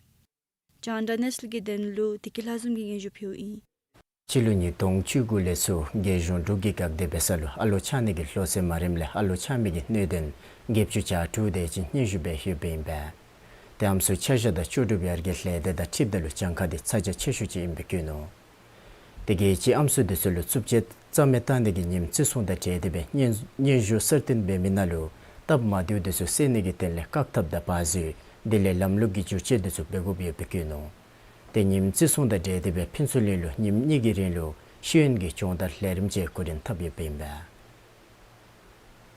རྒྱང་བསྒྲགས་གནས་ཚུལ་གྱི་དོན་ལུ་བདེ་སྐྱིད་ལྷ་འཛོམས་ཀྱིས་སྙན་ཞུ་ཕུལཝ་ཨིན། སྤྱི་ལོ་ཉིས་སྟོང་བཅུ་དགུ་ལས་ཚུར་རྒྱལ་གཞུང་འབྲུག་གིས་བཀག་སྡོམ་འབད་ས་ལུ་ཨ་ལོ་ཆགས་ནི་གི་ལོ་ཚད་མ་རནམ་ལས་ཨ་ལོ་ཆགས་མི་གི་གནད་དོན་བརྒྱད་ཅུ་གྱ་དྲུག་དེ་ཅིག་སྙན་ཞུ་འབད་ཡོདཔ་ཨིན་པས། ཏེ་ཨམ་སྲུའི་ཆ་བཞག་དང་ལྕོགས་གྲུབ་ཡར་རྒྱས་ལས་སྡེ་དང་འཁྲིལཝ་ད་ལུ་གྱངས་ཁ་འདི་ཚ་གྱང་ཆེ་ཤོས་ཅིག་ཨིནམ་སྦེ་བཀོད་ནུག། ཏེ་རྒྱལ་སྤྱིའི་ཨམ་སྲུ་འདི་ཚུ་ལུ་རྩུབ་སྤྱོད་རྩ་མེད་བཏང་ནི་གི་ཉིནམ་བརྩི་སྲུང་དང་འབྲེལ་ཏེ་སྦེ་སྙན་སྙན་ཞུ་གསར་བཏོན་འབད་མི་ནང་ལུ་སྟབས་མ་བདེཝ་འདི་ཚུ་སེལ་ནི་གི་དོན་ལས་བཀག་ཐབས་དང་བར་འཛུལ་དེ་ལས་ལམ་ལུགས་ཀྱི་བསྒྱུར་བཅོས་འདི་ཚུ་འབད་དགོཔ་ཡོདཔ་སྦེ་བཀོད་ནུག། ཏེ་ཉིནམ་བརྩི་སྲུང་དང་འབྲེལ་ཏེ་སྦེ་ཕུན་ཚོགས་གླིང་ལུ་ཉིནམ་གཉིས་ཀྱི་རིང་ལུ་ཤེས་ཡོན་གྱི་སྦྱོང་བརྡར་ལས་རིམ་ཅིག་གོ་རིམ་འཐབ་ཡོདཔ་ཨིན་པས།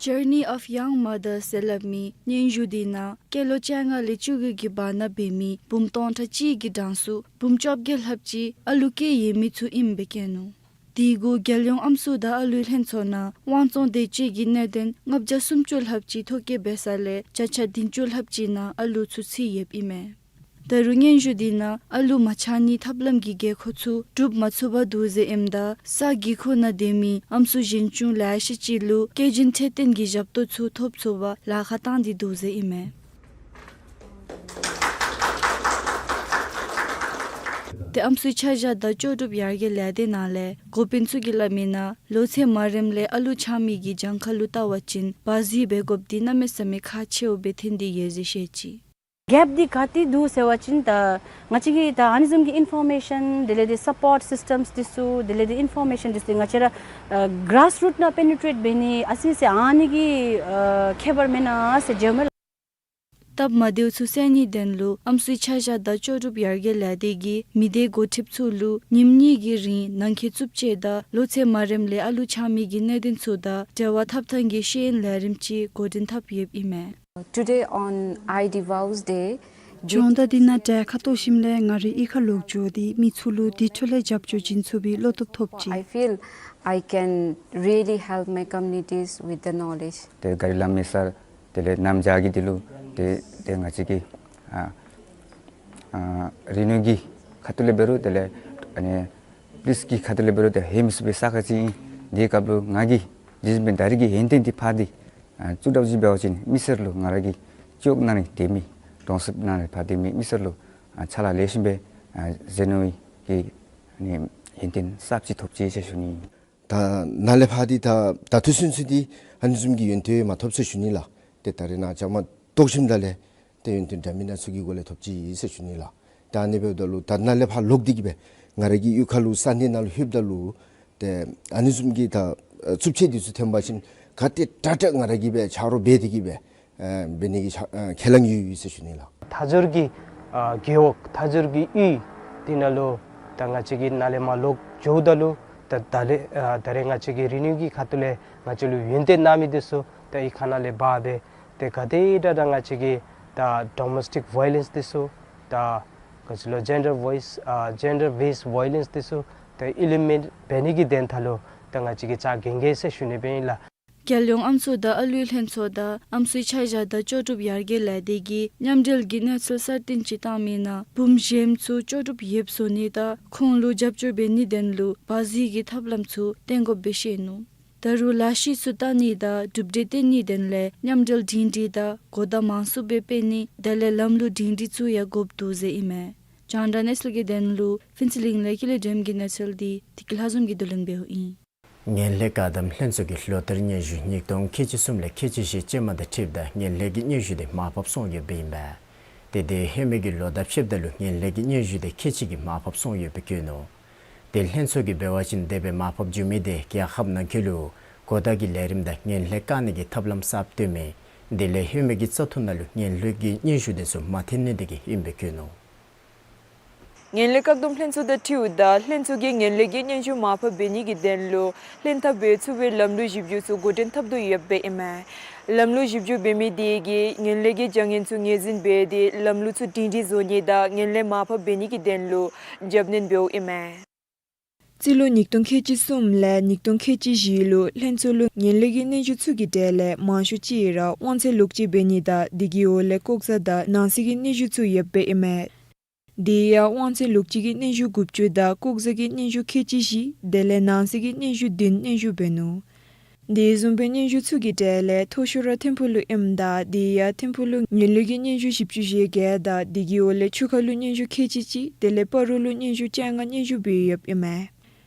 Journey of Young Mothers ཟེར་སླབ་མི་སྙན་ཞུ་འདི་ནང་སྐྱེས་ལོ་བཅོ་ལྔ་ལས་བཅུ་དགུ་གི་བར་ན་འབད་མི་འབུམ་སྟོང་ཕྲག་གཅིག་གི་གྲངས་སུ་འབུམ་བཅོ་བརྒྱད་ལྷགཔ་ཅིག་ཨ་ལུ་སྐྱེས་ཡོད་མི་ཚུ་ཨིནམ་སྦེ་བཀོད་ནུག། དེ་གུ་རྒྱལ་ཡོངས་ཨམ་སྲུ་དང་ཨ་ལུའི་ལྷན་ཚོགས་ནང་དབང་བཙོང་འདོད་སྤྱོད་ཀྱི་གནད་དོན་ལྔ་བརྒྱ་སུམ་ཅུ་ལྷགཔ་ཅིག་ཐོ་བཀོད་འབད་ས་ལས་བརྒྱ་ཆ་བདུན་ཅུ་ལྷགཔ་ཅིག་ནང་ཨ་ལུ་ཚུ་ཚུད་ཡོདཔ་ཨིན་མས། ད་རུང་སྙན་ཞུ་འདི་ནང་ཨ་ལུ་མ་ཆགས་ནིའི་ཐབས་ལམ་གྱི་དགོས་མཁོ་ཚུ་སྒྲུབ་མ་ཚུགས་པར་འདུག་ཟེར་ཨིནམ་ད་ས་དགེ་ཁུལ་ནང་སྡོད་མི་ཨམ་སྲུ་གཞོན་ཆུང་ལེ་ཤ་ཅིག་ལུ་སྐྱེས་ཆེན་འཕྲོད་བསྟེན་གྱི་ཞབས་ཏོག་ཚུ་ཐོབ་ཚུགས་པར་ལཱ་ཁག་བཏང་སྟེ་འདུག་ཟེར་ཨིན་མས། ཏེ་ཨམ་སྲུའི་ཆ་བཞག་དང་ལྕོགས་གྲུབ་ཡར་རྒྱས་ལས་སྡེ་ནང་ལས་འགོ་དཔོན་ཚུ་གིས་སླབ་མི་ནང་ལོ་ཚད་མ་རནམ་ལས་ཨ་ལུ་ཆགས་མི་གི་གྱངས་ཁ་ལུ་བལྟ་བ་ཅིན་བར་འཛུལ་འབད་དགོཔ་འདི་གནམ་མེད་ས་མེད་ཁག་ཆེཝ་སྦེ་ཐོན་ཏེ་ཡོད་ཟེར་བཤད་ཅི། གེཔ་འདི་ག་ཏེ་འདུག་ཟེར་བ་ཅིན་ད་ང་བཅས་ཀྱིས་ད་ཨ་ནི་བཟུམ་གྱི་ཨིན་ཕོར་མེ་ཤཱན་དེ་ལས་འདི་སཔོརཊ་སིསི་ཊམས་འདི་ཚུ་དེ་ལས་འདི་ཨིན་ཕོར་མེ་ཤཱན་འདི་ཚུ་ང་བཅས་ར་ཨ་གྲཱསི་རུཊ་ནང་པེ་ནི་ཊྲེཊ་འབད་ནི་ཨ་ཙི་ཅིག་ཨ་ནི་གི་ཨ་ཁྱད་པར་མེན་ན་ཟེར་བརྗོད་མི། སྟབས་མ་བདེཝ་ཚུ་སེལ་ནིའི་དོན་ལུ་ཨམ་སྲུའི་ཆ་བཞག་དང་ལྕོགས་གྲུབ་ཡར་རྒྱས་ལས་སྡེ་གིས་མི་སྡེ་འགོ་ཁྲིདཔ་ཚུ་ལུ་ཉིནམ་གཉིས་ཀྱི་རིང་ནང་འཁོད་རྩུབ་སྤྱོད་དང་ལོ་ཚད་མ་རནམ་ལས་ཨ་ལུ་ཆགས་མི་གི་གནད་དོན་ཚུ་དང་འབྲེལ་བ་འཐབ་ཐངས་ཀྱི་ཤེས་ཡོན་ལས་རིམ་ཅིག་འགོ་འདྲེན་འཐབ་ཡོདཔ་ཨིན་མས། Today on I D Vows Day, སྦྱོང་བརྡར་འདི་ནང་གྲལ་ཁར་གཏོགས་ཞིནམ་ལས་ང་རའི་གཡུས་ཁར་ལོག་འགྱོ་སྟེ་མི་ཚུ་ལུ་དེ་འཕྲོ་ལས་རྒྱབ་སྐྱོར་བྱིན་ཚུགས་པའི་བློ་སྟོབས་ཐོབ་ཅི། I feel I can really help my communities with the knowledge. ཏེ་གཱ་རི་ལམ་མེད་སར་དེ་ལས་གནམ་བྱཱར་གྱི་དེ་ལུ་ཏེ་ཏེ་ང་བཅས་ཀྱི་ཨ་ཨ་རི་ནུས་ཀྱི་ཁ་ཐུག་ལས་འབད་རུང་དེ་ལས་ཨ་ནི་པུ་ལིསི་གི་ཁ་ཐུག་ལས་འབད་རུང་ཏེ་ཧེ་མ་སུ་སྦེ་ས་ཁ་ཅིག་ཨིན། དེའི་སྐབས་ལུ་ང་གིས་རྗེས་འབད་ད་རིས་ཀྱི་ཡོན་ཏན་འདི་ཕར་འདི་ཨ་ཙུ་དྲག་ཅིག་འབད་བ་ཅིན་མི་སེར་ལུ་ང་ར་གིས་ཅོག་ནང་ནི་དེ་མི་གྲོང་གསེབ་ནང་ནི་ཕར་དེ་མི་མི་སེར་ལུ་ཨ་ཕྱག་ལཱ་ལེགས་ཤོམ་སྦེ་ཨ་མཛད་ནི་གི་ཨ་ནི་ཡོན་ཏན་གསརཔ་ཅིག་ཐོབ་ཅི་ཟེར་ཞུ་ནི། ད་ནཱ་ལས་ཕར་འདི་ད་ད་ལྟོ་ཚུན་ཚོད་འདི་ཨ་ནི་བཟུམ་གྱི་ཡོན་ཏན་མ་ཐོབ་ཟེར་ཞུ་ནི་ལགས། ཏེ་ད་རེས་ནཱ་བཅའ་མར་གཏོགས་ཞིནམ་ད་ལས་ཏེ་ཡོན་ཏན་འདྲ་མིན་སྣ་ཚོགས་ཀྱི་སྒོ་ལས་ཐོབ་ཅི་ཟེར་ཞུ་ནི་ལགས། ད་ཨ་ནི་འབདཝ་ད་ལུ་ད་ནཱ་ལས་ཕར་ལོག་སྟེ་གི་སྦེ་ང་ར་གི་གཡུས་ཁ་ལུ་ས་གནས་ནང་ལུ་ལྷོདཔ་ད་ལུ་ཏེ་ཨ་ནི་བཟུམ་གྱི་ད་རྩུབ་སྤྱོད་འདི་ཚུ་ཐོན་པ་ཅིན་ག་དེ་དྲག་དྲག་ང་ར་གིས་སྦེ་ཆ་རོགས་འབད་དེ་གི་སྦེ་ཨ་འབད་ནི་གི་ཆ་ཨ་ཁས་བླངས་ཡོད་ཡོད་ཟེར་ཞུ་ནི་ལགས། མཐའ་འཁོར་གྱི་ཨ་རྒེད་འོག་མཐའ་འཁོར་གྱི་གཡུས་འདི་ནང་ལུ་ད་ང་བཅས་ཀྱིས་ནཱ་ལས་མར་ལོག་འགྱོཝ་ད་ལུ་ད་ད་ལས་ཨ་ད་རེས་ང་བཅས་ཀྱི་རི་ནུས་ཀྱི་ཁ་ཐུག་ལས་ང་བཅས་ལུ་ཡོན་ཏན་གནང་མི་འདི་ཚུ་ད་གཡུས་ཁ་ནང་ལས་འབག་སྦེ་ཏེ་ག་དེ་དྲག་དྲག་ང་བཅས་ཀྱི་ད་ཌོ་མེས་ཊིཀ་ཝའི་ལེནསི་འདི་ཚུ་ད་ག་ཅི་ལོ་ཇེན་ཌར་བའིསི་ཨ་ཇེན་ཌར་བེསཌ་ཝའི་ལེནསི་འདི་ཚུ་ད་ཨི་ལི་མེནཊ་འབད་ནི་གི་དོན་དག་ལུ་ད་ང་བཅས་ཀྱིས་རྩ་འགེངས་གེ་ཟེར་ཞུ་ནི་སྦེ་ཨིན་ལགས། རྒྱལ་ཡོངས་ཨམ་སྲུ་དང་ཨ་ལུའི་ལྷན་ཚོགས་དང་ཨམ་སྲུའི་ཆ་བཞག་དང་ལྕོགས་གྲུབ་ཡར་རྒྱས་ལས་སྡེ་གིས་མཉམ་འབྲེལ་གྱི་གནས་ཚུལ་གསར་བཏོན་ཅིག་བཏང་མི་ནང་བུམོ་གཞོནམ་ཚུ་ལྕོགས་གྲུབ་ཡོདཔ་བཟོ་ནི་དང་ཁོང་ལུ་རྒྱབ་སྐྱོར་འབད་ནིའི་དོན་ལུ་བར་འཛུལ་གྱི་ཐབས་ལམ་ཚུ་བསྟེན་དགོཔ་སྦེ་བཤད་ནུག། ད་རུང་ལས་གཞི་ཚུ་བལྟ་ནི་དང་གྲུབ་འབྲས་བསྟན་ནིའི་དོན་ལས་མཉམ་འབྲེལ་སྒྲིང་སྒྲིང་དང་གོ་བརྡ་མང་སུ་སྦེ་སྤེལ་ནི་དེ་ལས་ལམ་ལུགས་སྒྲིང་སྒྲིང་ཚུ་ཡང་དགོཔ་འདུག་ཟེར་ཨིན་མས། རྒྱང་བསྒྲགས་གནས་ཚུལ་གྱི་དོན་ལུ་ཕུན་ཚོགས་གླིང་ལས་ཀུན་ལེགས་སྒྲོལམ་གྱི་གནས་ཚུལ་འདི་བདེ་སྐྱིད་ལྷ་འཛོམས་ཀྱིས་བསྡུ་ལེན་འབདཝ་ཨིན། ངན་ལྷད་བཀག་སྡོམ་ལྷན་ཚོགས་ཀྱི་ལོ་བསྟར་སྙན་ཞུ་ཉིས་སྟོང་ཁལ་གཅིག་གསུམ་ལས་ཁལ་གཅིག་བཞི་ཅན་མ་དང་འཁྲིལཝ་ད་ངན་ལྷད་ཀྱི་སྙན་ཞུ་དེ་མར་ཕབ་སོང་ཡོདཔ་ཨིན་པས། ཏེ་དེ་ཧེ་མའི་གི་ལོ་དང་ཕྱདཔ་ད་ལུ་ངན་ལྷད་ཀྱི་སྙན་ཞུ་དེ་ཁལ་གཅིག་གིས་མར་ཕབ་སོང་ཡོདཔ་སྦེ་བཀོད་ནུག། ཏེ་ལྷན་ཚོགས་ཀྱིས་འབད་བ་ཅིན་དེ་སྦེ་མར་ཕབ་འགྱོ་མི་དེ་རྒྱལ་ཁབ་ནང་འཁོད་ལུ་གོ་བརྡ་གི་ལས་རིམ་དང་ངན་ལྷད་བཀག་ནི་གི་ཐབས་ལམ་གསརཔ་བཏོན་མི་དེ་ལས་ཧེ་མའི་གི་བཙག་འཐུ་ནང་ལུ་ངན་ལྷད་ཀྱི་སྙན་ཞུ་དེ་ཚུ་མ་ཐོན་ནི་དེ་གིས་ཨིནམ་སྦེ་བཀོད་ནུག། ངན་ལྷད་བཀག་སྡོམ་ལྷན་ཚོགས་དང་འཁྲིལཝ་ད་ལྷན་ཚོགས་ཀྱིས་ངན་ལྷད་ཀྱི་སྙན་ཞུ་མར་ཕབ་འབད་ནི་གི་དོན་ལུ་ལྷན་ཐབས་འབད་ཚུགས་པའི་ལམ་ལུགས་ཞིབ་འཇུག་ཚུ་འགོ་འདྲེན་འཐབ་དོ་ཡོདཔ་ཨིན་མས། ལམ་ལུགས་ཞིབ་འཇུག་འབད་མི་དེ་གིས་ངན་ལྷད་ཀྱི་བྱ་ངན་ཚུ་ངོས་འཛིན་འབད་དེ་ལམ་ལུགས་ཚུ་སྒྲིང་སྒྲིང་བཟོ་ནི་དང་ངན་ལྷད་མར་ཕབ་འབད་ནི་གི་དོན་ལུ་རྒྱབ་སྣོན་འབདཝ་ཨིན་མས། རྩིས་ལོ་ཉིས་སྟོང་ཁལ་གཅིག་གསུམ་ལས་ཉིས་སྟོང་ཁལ་གཅིག་བཞི་ལུ་ལྷན་ཚོགས་ལུ་ངན་ལྷད་ཀྱི་སྙན་ཞུ་ཚུ་གི་གྲས་ལས་མང་ཤོས་ཅིག་ར་དབང་ཚད་ལོག་སྤྱོད་འབད་ནི་དང་དེ་གི་འོག་ལས་ལྐོག་ཟ་དང་ནང་གསེས་ཀྱི་སྙན་ཞུ་ཚུ་ཡོདཔ་ཨིན་མས། དེ་ཡང་དབང་ཚད་ལོག་སྤྱོད་ཀྱི་སྙན་ཞུ་དགུ་བཅུ་དང་ལྐོག་ཟ་གི་སྙན་ཞུ་ཁལ་གཅིག་བཞི་དེ་ལས་ནང་གསེས་ཀྱི་སྙན་ཞུ་བདུན་སྙན་ཞུ་འབད་ནུག། དེ་བཟུམ་སྦེ་སྙན་ཞུ་ཚུ་གི་གྲས་ལས་མཐོ་ཤོས་ར་ཐིམ་ཕུག་ལུ་ཨིནམ་ད་དེ་ཡང་ཐིམ་ཕུག་ལུ་ངན་ལྷད་ཀྱི་སྙན་ཞུ་བཞི་བཅུ་ཞེ་བརྒྱད་དང་དེ་གི་འོག་ལས་ཆུ་ཁ་ལུ་སྙན་ཞུ་ཁལ་གཅིག་གཅིག་དེ་ལས་སྤ་རོ་ལུ་སྙན་ཞུ་བཅོ་ལྔ་སྙན་ཞུ་འབད་ཡོདཔ་ཨིན་མས།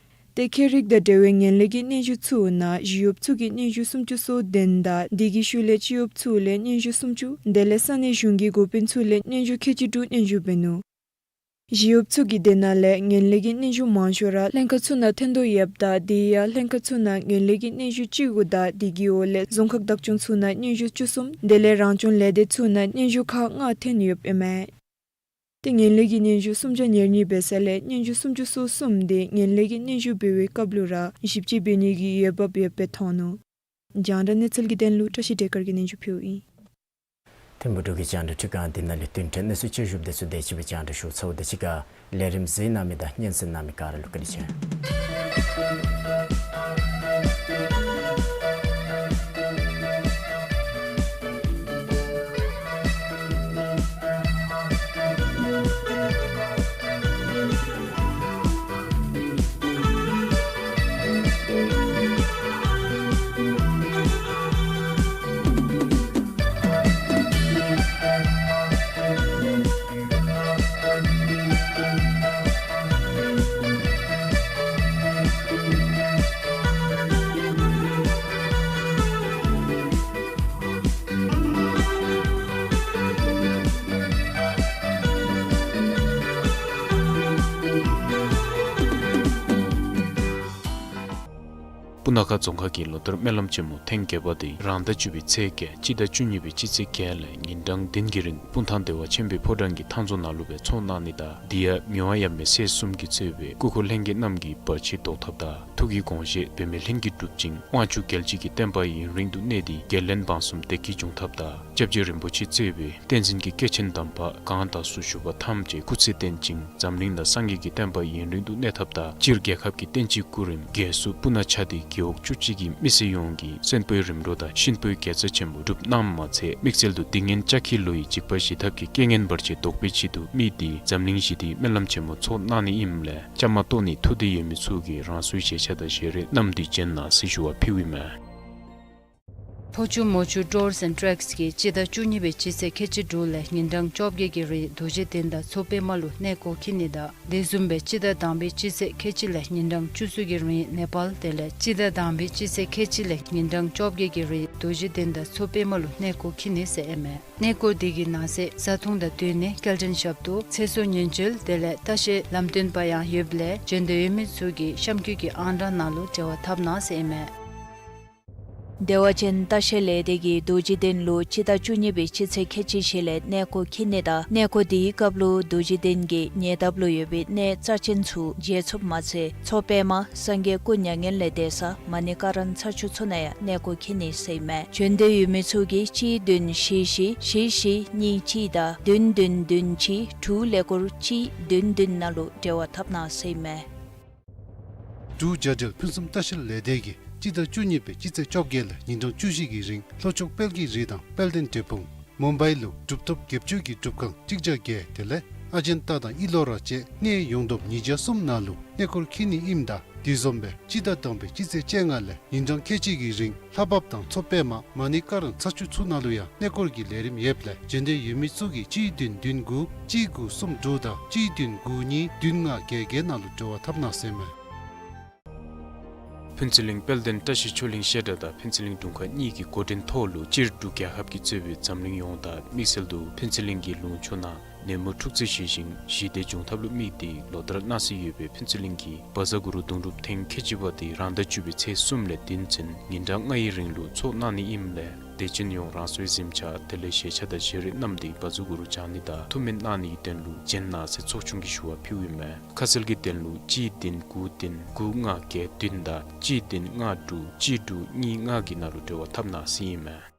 ཏེ་ཁྱད་རིག་དང་འབྲེལ་བའི་ངན་ལྷད་ཀྱི་སྙན་ཞུ་ཚུ་ནང་ཞི་གཡོགཔ་ཚུ་གི་སྙན་ཞུ་སུམ་ཅུ་སོ་བདུན་དང་དེ་གི་ཤུལ་ལས་སྤྱི་གཡོགཔ་ཚུ་ལས་སྙན་ཞུ་སུམ་ཅུ་དེ་ལས་ས་གནས་གཞུང་གི་འགོ་དཔོན་ཚུ་ལས་སྙན་ཞུ་ཁལ་གཅིག་དྲུག་སྙན་ཞུ་འབད་ནུག། ཞི་གཡོགཔ་ཚུ་གི་དེ་ནང་ལས་ངན་ལྷད་ཀྱི་སྙན་ཞུ་མང་ཤོས་ར་ལྷན་ཁག་ཚུ་ནང་ཐོན་དོ་ཡོདཔ་ད་དེ་ཡང་ལྷན་ཁག་ཚུ་ནང་ངན་ལྷད་ཀྱི་སྙན་ཞུ་བཅུ་དགུ་དང་དེ་གི་འོག་ལས་རྫོང་ཁག་བདག་སྐྱོང་ཚུ་ནང་སྙན་ཞུ་བཅུ་གསུམ་དེ་ལས་རང་སྐྱོང་ལས་སྡེ་ཚུ་ནང་སྙན་ཞུ་ཁག་ལྔ་ཐོན་ཡོདཔ་ཨིན་མས། ཏེ་ངན་ལྷད་ཀྱི་སྙན་ཞུ་སུམ་བརྒྱ་ཉེར་གཉིས་འབད་ས་ལས་སྙན་ཞུ་སུམ་ཅུ་སོ་གསུམ་དེ་ངན་ལྷད་ཀྱི་སྙན་ཞུ་འབད་བའི་སྐབས་ལུ་ར་ཞིབ་དཔྱད་འབད་ནི་གི་འོས་འབབ་ཡོདཔ་སྦེ་མཐོང་ནུག། རྒྱང་བསྒྲགས་གནས་ཚུལ་གྱི་དོན་ལུ་བཀྲ་ཤིས་བདེ་སྐར་གྱིས་སྙན་ཞུ་ཕུལཝ་ཨིན། ཐིམ་ཕུག་འབྲུག་གི་རྒྱང་བསྒྲགས་ཁྲི་སྒང་འདི་ནང་ལས་བདུན་ཕྲག་གནས་ཚུལ་དཔྱད་ཞིབ་དེ་ཚུ་དེ་ཅིག་སྦེ་རྒྱང་བསྒྲགས་ཞུ་ཚརཝ་དང་གཅིག་ཁར་ལས་རིམ་གཟིགས་གནང་མི་དང་སྙན་གསན་གནང་མི་ག་ར་ལུ་བཀའ་དྲིན་ཆེ། སྤུ་ན་ཁ་རྫོང་ཁག་གི་ལོ་ལྟར་སྨོན་ལམ་ཆེན་མོ་ཐེངས་བརྒྱད་པ་དེ་རང་ཟླ་བཅུ་པའི་ཚེས་བརྒྱད་སྤྱི་ཟླ་བཅུ་གཉིས་པའི་སྤྱི་ཚེས་བརྒྱད་ལས་ཉིན་གྲངས་བདུན་གྱི་རིང་སྤུངས་ཐང་བདེ་བ་ཆེན་པོའི་ཕོ་བྲང་གི་ཐང་རྫོང་ནང་ལུ་སྦེ་ཚོགས་གནང་ནི་དང་དེ་ཡང་མི་དབང་ཡབ་མེས་སྲས་གསུམ་གྱིས་གཙོས་པའི་སྐུ་འཁོར་ལྷན་རྒྱས་རྣམས་ཀྱིས་བར་ཆད་བཟློག་ཐབས་དང་ཐུགས་ཀྱི་དགོངས་བཞེད་འབད་མེད་ལྷུན་གྱིས་གྲུབ་ཅིང་དབང་ཕྱུག་རྒྱལ་བྱེད་ཀྱི་བསྟན་པ་ཡུན་རིང་དུ་གནས་ཏེ་རྒྱལ་བློན་འབངས་གསུམ་བདེ་སྐྱིད་འབྱུང་ཐབས་དང་སྐྱབས་རྗེ་རིན་པོ་ཆེ་གཙོས་པའི་བསྟན་འཛིན་གྱི་སྐྱེས་ཆེན་དམ་པ་གང་དག་སུ་བཞུགས་པ་ཐམས་ཅད་སྐུ་ཚེ་བརྟན་ཅིང་འཛམ་གླིང་ན་སངས་རྒྱས་ཀྱི་བསྟན་པ་ཡུན་རིང་དུ་གནས་ཐབས་དང་སྤྱིར་རྒྱལ་ཁབ་ཀྱི་བསྟན་སྤྱིའི་སྐུ་རིམ་རྒྱས་སུ་སྤུ་ན་ཆ་དེ་རྒེད་འོག་བཅུ་གཅིག་གི་མི་སེར་ཡོངས་ཀྱིས་གསོན་པོའི་རིམ་གྲོ་དང་གཤིན་པོའི་དགེ་རྩ་ཆེན་པོ་སྒྲུབ་གནངམ་མ་ཚད་དམིགས་བསལ་དུ་སྡིག་ངན་ལྕགས་ཁྱི་ལོ་ཡི་འཇིགས་པ་ཞི་ཐབས་ཀྱི་རྐྱེན་ངན་བར་ཆད་བཟློག་པའི་ཆེད་དུ་དམིགས་ཏེ་འཛམ་གླིང་ཞི་བདེའི་སྨོན་ལམ་ཆེན་མོ་ཚོགས་གནང་ནི་ཨིནམ་ལས་བཅའ་མར་གཏོགས་ནི་ཐུགས་འདོད་ཡོད་མི་ཚུ་གིས་རང་སོའི་ཞལ་ཆ་དང་ཞལ་རས་བསྣམས་ཏེ་བྱོན་གནང་ཟེར་ཞུ་བ་ཕུལཝ་ཨིན་མས། ཕོ་ཆུ་མོ་ཆུ་Tours and Treks གིས་སྤྱི་ཟླ་བཅུ་གཉིས་པའི་སྤྱི་ཚེས་ཁལ་གཅིག་དྲུག་ལས་ཉིན་གྲངས་བཅོ་བརྒྱད་ཀྱི་རིང་རྡོ་རྗེ་གདན་དང་མཚོ་པདྨ་ལུ་གནས་སྐོར་འཁྱིད་ནི་དང་དེ་བཟུམ་སྦེ་སྤྱི་ཟླ་དང་པའི་སྤྱི་ཚེས་ཁལ་གཅིག་ལས་ཉིན་གྲངས་བཅུ་གསུམ་གྱི་རིང་ནེ་པཱལ་དེ་ལས་སྤྱི་ཟླ་དང་པའི་སྤྱི་ཚེས་ཁལ་གཅིག་ལས་ཉིན་གྲངས་བཅོ་བརྒྱད་ཀྱི་རིང་རྡོ་རྗེ་གདན་དང་མཚོ་པདྨ་ལུ་གནས་སྐོར་འཁྱིད་ནི་ཟེར་ཨིན་མས། གནས་སྐོར་དེ་གི་ནང་གསེས་བཟའ་འཐུང་དང་བསྟུན་ནས་སྐྱེལ་འདྲེན་ཞབས་ཏོག་ཚེ་སྲོག་ཉེན་བཅོལ་དེ་ལས་ལྟ་བཤལ་ལམ་སྟོན་པ་ཡང་ཡོདཔ་ལས་བྱོན་འདོད་ཡོད་མི་ཚུ་གིས་གཤམ་འཁོད་ཀྱི་ཨང་གྲངས་ནང་ལུ་འབྲེལ་བ་འཐབ་གནང་ཟེར་ཨིན་མས། བདེ་བ་ཅན་ལྟ་བཤལ་ལས་སྡེ་གིས་རྡོ་རྗེ་གདན་ལུ་སྤྱི་ཟླ་བཅུ་གཉིས་པའི་སྤྱི་ཚེས་ཁལ་གཅིག་བཞེས་ལས་གནས་སྐོར་འཁྱིད་ནི་དང་གནས་སྐོར་དེའི་སྐབས་ལུ་རྡོ་རྗེ་གདན་གྱི་ཉེ་འདབས་ལུ་ཡོད་པའི་གནས་རྩ་ཆེན་ཚུ་མཇལ་ཚུགསཔ་མ་ཚད་མཚོ་པདྨ་སངས་རྒྱས་སྐུ་མྱ་ངན་ལས་འདས་ས་མ་ཎི་ཀ་ར་ཚ་ཆུ་ཚུ་ནང་ཡང་གནས་སྐོར་འཁྱིད་ནི་ཟེར་ཨིན་མས། བྱོན་འདོད་ཡོད་མི་ཚུ་གིས་གཅིག་བདུན་བཞི་བཞི་བཞི་བཞི་གཉིས་གཅིག་དང་བདུན་བདུན་བདུན་གཅིག་དྲུག་ཀླད་ཀོར་གཅིག་བདུན་བདུན་ནང་ལུ་འབྲེལ་བ་འཐབ་གནང་ཟེར་ཨིན་མས། འབྲུག་རྒྱལ་ཕུན་སུམ་ལྟ་བཤལ་ལས་སྡེ་གིས་སྤྱི་ཟླ་བཅུ་གཉིས་པའི་སྤྱི་ཚེས་བཅོ་བརྒྱད་ལས་ཉིན་གྲངས་བཅུ་བཞི་གི་རིང་ལྷོ་ཕྱོགས་དཔལ་གྱི་རི་དང་དཔལ་ལྡན་འབྲས་སྤུངས་མུམ་བའི་ལུ་གྲུབ་ཐོབ་བརྒྱད་ཅུ་གི་སྒྲུབ་ཁང་གཅིག་བརྒྱ་བརྒྱད་དེ་ལས་ཨ་ཇན་ཏ་དང་ཨི་ལོ་ར་བཅས་གནས་ཡོངས་བསྡོམས་ཉིས་བརྒྱ་གསུམ་ནང་ལུ་གནས་སྐོར་འཁྱིད་ནི་ཨིནམ་ད་དེ་བཟུམ་སྦེ་སྤྱི་ཟླ་དང་པའི་སྤྱི་ཚེས་བཅོ་ལྔ་ལས་ཉིན་གྲངས་ཁལ་གཅིག་གི་རིང་ལྷ་བབས་དང་མཚོ་པདྨ་མ་ཎི་ཀ་ར་ཚ་ཆུ་ཚུ་ནང་ལུ་ཡང་གནས་སྐོར་གྱི་ལས་རིམ་ཡོདཔ་ལས་བྱོན་འདོད་ཡོད་མི་ཚུ་གིས་གཅིག་བདུན་བདུན་དགུ་གཅིག་དགུ་གསུམ་དྲུག་དང་གཅིག་བདུན་དགུ་གཉིས་བདུན་ལྔ་བརྒྱད་བརྒྱད་ནང་ལུ་འབྲེལ་བ་འཐབ་གནང་ཟེར་ཨིན་མས། ཕུན་ཚོགས་གླིང་དཔལ་ལྡན་བཀྲ་ཤིས་ཆོས་གླིང་བཤད་གྲྭ་དང་ཕུན་ཚོགས་གླིང་དྲུང་ཁག་གཉིས་ཀྱི་འགོ་འདྲེན་ཐོག་ལུ་སྤྱིར་འབྲུག་རྒྱལ་ཁབ་ཀྱིས་གཙོས་པའི་འཛམ་གླིང་ཡོངས་དང་དམིགས་བསལ་དུ་ཕུན་ཚོགས་གླིང་གི་ལུང་ཕྱོགས་ནང་ནད་མུག་འཁྲུག་རྩོད་ཞི་ཞིང་ཞི་བདེ་འབྱུང་ཐབས་ལུ་དམིགས་ཏེ་ལོ་ལྟར་གནང་སྲོལ་ཡོད་པའི་ཕུན་ཚོགས་གླིང་གི་བཛྲ་གུ་རུ་གདུང་སྒྲུབ་ཐེངས་ཁལ་གཅིག་པ་དེ་རང་ཟླ་བཅུ་པའི་ཚེས་གསུམ་ལས་བདུན་ཚུན་ཉིན་གྲངས་ལྔའི་རིང་ལུ་ཚོགས་གནང་ནི་ཨིནམ་ལས་དད་ཅན་ཡོངས་རང་སོའི་གཟིམ་ཆས་དེ་ལས་ཞལ་ཆས་དང་ཞལ་རས་བསྣམས་ཏེ་བཛྲ་གུ་རུ་བགྱང་ནི་དང་ཐུགས་སྨོན་གནང་ནིའི་དོན་ལུ་བྱོན་གནང་ཟེར་ཚོགས་ཆུང་གིས་ཞུ་བ་ཕུལཝ་ཨིན་མས། ཁ་གསལ་གྱི་དོན་ལུ་གཅིག་བདུན་དགུ་བདུན་དགུ་ལྔ་བརྒྱད་བདུན་དང་གཅིག་བདུན་ལྔ་དྲུག་གཅིག་དྲུག་གཉིས་ལྔ་གི་ནང་ལུ་འབྲེལ་བ་འཐབ་གནང་ཟེར་ཨིན་མས།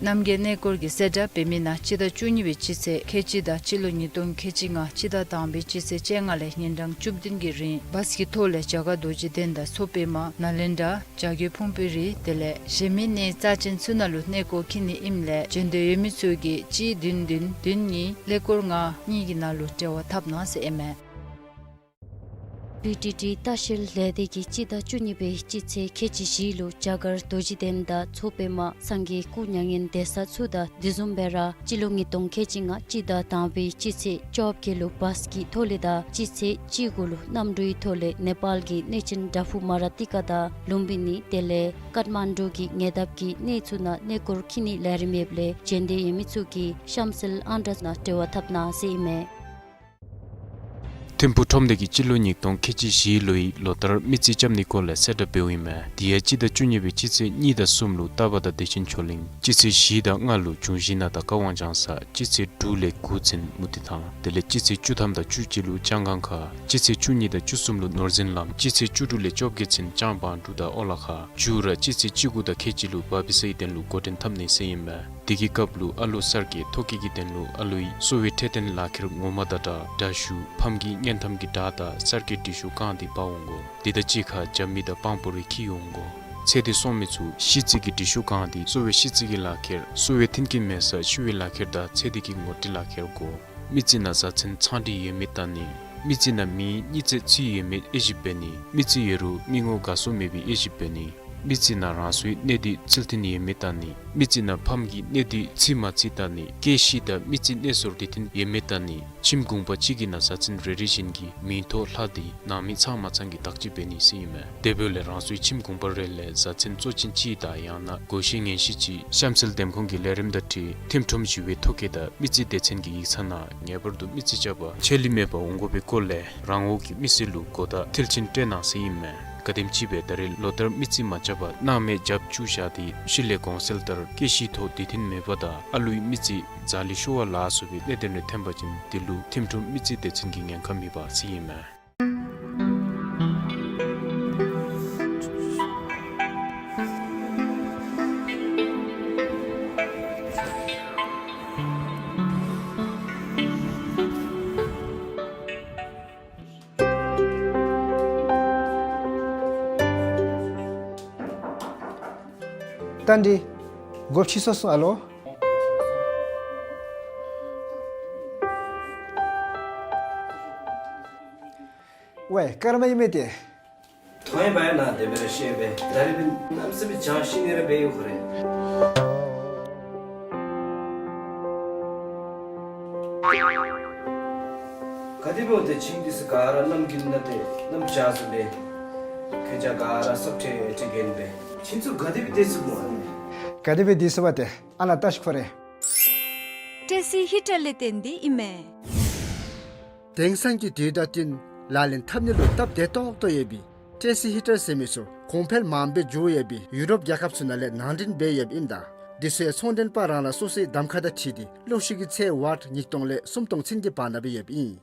རྣམ་རྒྱལ་གནས་སྐོར་གྱི་གསལ་བསྒྲགས་འབད་མི་ནང་སྤྱི་ཟླ་བཅུ་གཉིས་པའི་སྤྱི་ཚེས་ཁལ་གཅིག་དང་སྤྱི་ལོ་ཉིས་སྟོང་ཁལ་གཅིག་ལྔ་སྤྱི་ཟླ་དང་པའི་སྤྱི་ཚེས་བཅོ་ལྔ་ལས་ཉིན་གྲངས་བཅུ་བདུན་གྱི་རིང་བཱས་ཀྱི་ཐོག་ལས་རྒྱ་གར་རྡོ་རྗེ་གདན་དང་མཚོ་པདྨ་ནཱ་ལེནྡྲ་བྱ་རྒོད་ཕུང་པོའི་རི་དེ་ལས་གཞན་མི་གནས་རྩ་ཆེན་ཚུ་ནང་ལུ་གནས་སྐོར་འཁྱིད་ནི་ཨིནམ་ལས་བྱོན་འདོད་ཡོད་མི་ཚུ་གིས་གཅིག་བདུན་བདུན་བདུན་གཉིས་ཀླད་ཀོར་ལྔ་གཉིས་ཀྱི་ནང་ལུ་འབྲེལ་བ་འཐབ་གནང་ཟེར་ཨིན་མས། བི་ཊི་ཊི་ལྟ་བཤལ་ལས་སྡེ་གིས་སྤྱི་ཟླ་བཅུ་གཉིས་པའི་སྤྱི་ཚེས་ཁལ་གཅིག་བཞི་ལུ་རྒྱ་གར་རྡོ་རྗེ་གདན་དང་མཚོ་པདྨ་སངས་རྒྱས་སྐུ་མྱ་ངན་འདས་ས་ཚུ་དང་དེ་བཟུམ་སྦེ་ར་སྤྱི་ལོ་ཉིས་སྟོང་ཁལ་གཅིག་ལྔ་སྤྱི་ཟླ་དང་པའི་སྤྱི་ཚེས་བཅོ་བརྒྱད་ལུ་བཱས་ཀྱི་ཐོག་ལས་དང་སྤྱི་ཚེས་བཅུ་དགུ་ལུ་གནམ་གྲུའི་ཐོག་ལས་ནེ་པཱལ་གྱི་གནས་ཆེན་དྲག་ཕུག་མ་ར་ཏི་ཀ་དང་ལུམ་བི་ནི་དེ་ལས་ཀཏ་མན་ཌུ་གི་ཉེ་འདབས་ཀྱི་གནས་ཚུ་ནང་གནས་སྐོར་འཁྱིད་ནིའི་ལས་རིམ་ཡོདཔ་ལས་བྱོན་འདོད་ཡོད་མི་ཚུ་གིས་གཤམ་གསལ་ཨང་གྲངས་ནང་འབྲེལ་བ་འཐབ་གནང་ཟེར་ཨིན་མས། ཐིམ་ཕུག་ཁྲོམ་སྡེ་གིས་སྤྱི་ལོ་ཉིས་སྟོང་ཁལ་གཅིག་བཞི་ལོའི་ལོ་ལྟར་མི་རྩིས་རྐྱབ་ནིའི་སྐོར་ལས་གསལ་བསྒྲགས་འབདཝ་ཨིན་མས། དེ་ཡང་སྤྱི་ཟླ་བཅུ་གཉིས་པའི་སྤྱི་ཚེས་གཉིས་དང་གསུམ་ལུ་རྟ་པ་དང་བདེ་ཆེན་ཆོས་གླིང་། སྤྱི་ཚེས་བཞི་དང་ལྔ་ལུ་འབྱུང་བཞི་ན་དང་ཀ་དབང་ལྗང་ས། སྤྱི་ཚེས་དྲུག་ལས་དགུ་ཚུན་མུ་ཏིག་ཐང་། དེ་ལས་སྤྱི་ཚེས་བཅུ་ཐམ་དང་བཅུ་གཅིག་ལུ་ལྕང་སྒང་ཁ། སྤྱི་ཚེས་བཅུ་གཉིས་དང་བཅུ་གསུམ་ལུ་ནོར་འཛིན་ལམ། སྤྱི་ཚེས་བཅུ་དྲུག་ལས་བཅོ་བརྒྱད་ཚུན་ལྕང་བང་འབྲུག་དང་ཨོ་ལ་ཁ། མཇུག་ར་སྤྱི་ཚེས་བཅུ་དགུ་དང་ཁལ་གཅིག་ལུ་བ་བི་ས་ཡི་དོན་ལུ་འགོ་འདྲེན་འཐབ་ནི་ཟེར་ཨིན་མས། དེ་གི་སྐབས་ལུ་ཨ་ལོ་གསར་སྐྱེས་ཐོ་བཀོད་ཀྱི་དོན་ལུ་ཨ་ལོའི་གསོ་བའི་འཕྲོད་བསྟེན་ལག་ཁྱེར་ངོ་མ་དང་སྦྲགས་འདྲ་ཞུ་ཕམ་གྱི་བརྙན་ཐམ་གྱི་སྒྲ་དང་གསར་སྐྱེས་འབྲི་ཤོག་བཀང་སྟེ་འབག་འོང་དགོ། དེ་དང་གཅིག་ཁར་རྒྱབ་མི་དང་པང་པོ་རེ་འཁྱིད་འོང་དགོ། ཚེ་འདས་སོང་མི་ཚུ་ཤི་རྩི་གི་འབྲི་ཤོག་བཀང་སྟེ་གསོ་བའི་ཤི་རྩི་གི་ལག་ཁྱེར་གསོ་བའི་མཐུན་རྐྱེན་མེད་སར་ཤི་བའི་ལག་ཁྱེར་དང་ཚེ་འདས་ཀྱི་ངོ་སྤྲོད་ལག་ཁྱེར་དགོ། མི་རྩིས་ནང་བཟའ་ཚང་ཚང་སྒྲིག་ཡོད་མེད་བལྟ་ནི། མི་རྩིས་ནང་མིང་གཉིས་བརྩེགས་ཚུད་ཡོད་མེད་དབྱེ་ཞིབ་འབད་ནི། མི་རྩིས་ཡོད་རུང་མི་ངོ་དགའ་ཚོར་མེད་པའི་དབྱེ་ཞིབ་འབད་ནི། མི་རྩིས་ནང་རང་སོའི་གནས་སྡུད་རྩིས་མཐུན་ཡོད་མེད་བལྟ་ནི། མི་རྩིས་ནང་ཕམ་གྱི་གནས་སྡུད་རྩིས་མ་རྩིས་བལྟ་ནི། སྐྱེས་ཤི་དང་མི་རྩིས་གནས་སོར་འདི་མཐུན་ཡོད་མེད་བལྟ་ནི། ཁྱིམ་གུང་པ་གཅིག་གི་ནང་བཟའ་ཚང་རེ་རེ་བཞིན་གྱི་མིང་ཐོ་ལྷག་སྟེ་ནང་མི་ཚང་མ་ཚང་གི་བདག་གཅེས་འབད་ནི་ཟེར་ཨིན་མས། དེ་འབདཝ་ལས་རང་སོའི་ཁྱིམ་གུང་པ་རེ་ལས་བཟའ་ཚང་གཙོ་ཅན་གཅིག་དང་ཡང་ན་སྒོ་ཤེས་ངན་ཤེས་ཅིག་གཤམ་གསལ་འདེམས་ཁོངས་ཀྱི་ལས་རིམ་དང་འཁྲིལ་ཐིམ་ཁྲོམ་བཞི་པའི་ཐོ་བཀོད་དང་མི་རྩིས་སྡེ་ཚན་གྱི་ཡིག་ཚང་ནང་ངེས་པར་དུ་མི་རྩིས་རྐྱབ་པར་ཆད་ལུས་མེད་པར་འོང་དགོ་པའི་སྐོར་ལས་རང་འོག་གི་མི་སེར་ལུ་གོ་བརྡ་མཐིལ་ཕྱིན་སྤྲོད་གནང་ཟེར་ཨིན་མས། ག་དེམ་ཅིག་སྦེ་ད་རེས་ལོ་ལྟར་མི་རྩིས་མ་རྐྱབ་པར་སྣང་མེད་རྒྱབ་བཅུག་བཞག་སྟེ་ཤུལ་ལས་གོང་གསལ་ལྟར་སྐྱེ་ཤི་ཐོག་བདེ་མཐུན་མེད་པ་དང་ཨ་ལུའི་མི་རྩིས་ཛ་ལི་ཤོར་བ་ལ་སོགས་པའི་གནད་དོན་རེ་ཐོན་པ་ཅིན་དེ་ལུ་ཁྲིམས་སྒྲུབ་མི་རྩིས་སྡེ་ཚན་གྱི་ཉེན་ཁ་མེད་པ་ཟེར་ཨིན་མས། བསྟན་འདི་སྒོ་ཕྱེ་སོང་ཨ་ལོ། ཝའི་སྐར་མ་ཨིན་མས་ཏེ། ཐོན་པ་ཡང་ན་དེ་སྦེ་ར་ཤེས་པས། ད་རེས་སྦེ་གནམ་མེད་ས་མེད་བྱང་ཤི་ནི་ར་འབད་ཡོད་ཁོ་རེ། ག་དེ་འབདཝ་ད་ཁྱིམ་འདི་ཚུ་ག་ར་གནམ་དགུན་ན་ཏེ་གནམ་བྱཱར་སོང་པས། ཁྱེད་ཅག་ག་ར་སྲོག་ཁྲལ་ཁྲལ་གྱོན་པས། ཁྱེད་ཚུ་ག་དེ་སྦེ་བདེ་སོང་སྨོ། ག་དེ་སྦེ་བདེ་སོང་བ་ཏེ་ཨ་ནཱ་བལྟ་ཤིག་ཁོ་རེ། ཊེ་སི་ཧི་ཊར་ལས་བརྟེན་ཏེ་ཨིན་མས། དེང་སང་གི་དུས་དང་བསྟུན་ལག་ལེན་འཐབ་ནི་ལུ་སྟབས་བདེ་ཏོག་ཏོ་ཡོད་པའི་ཊེ་སི་ཧི་ཊར་ཟེར་མི་ཚུ་གོང་འཕེལ་མངམ་སྦེ་འགྱོ་ཡོད་པའི་ཡུ་རོབ་རྒྱལ་ཁབ་ཚུ་ནང་ལས་ནང་འདྲེན་འབད་ཡོདཔ་ཨིན་ད། འདི་ཚུ་ཡང་ཚོང་འདྲེན་པ་རང་རང་སོ་སོའི་གདམ་ཁ་དང་འཁྲིལ་ཏེ་གློག་ཤུགས་ཀྱི་ཚད་ཝཊ་ཉིས་སྟོང་ལས་སུམ་སྟོང་ཚུན་གྱི་བར་ན་སྦེ་ཡོདཔ་ཨིན།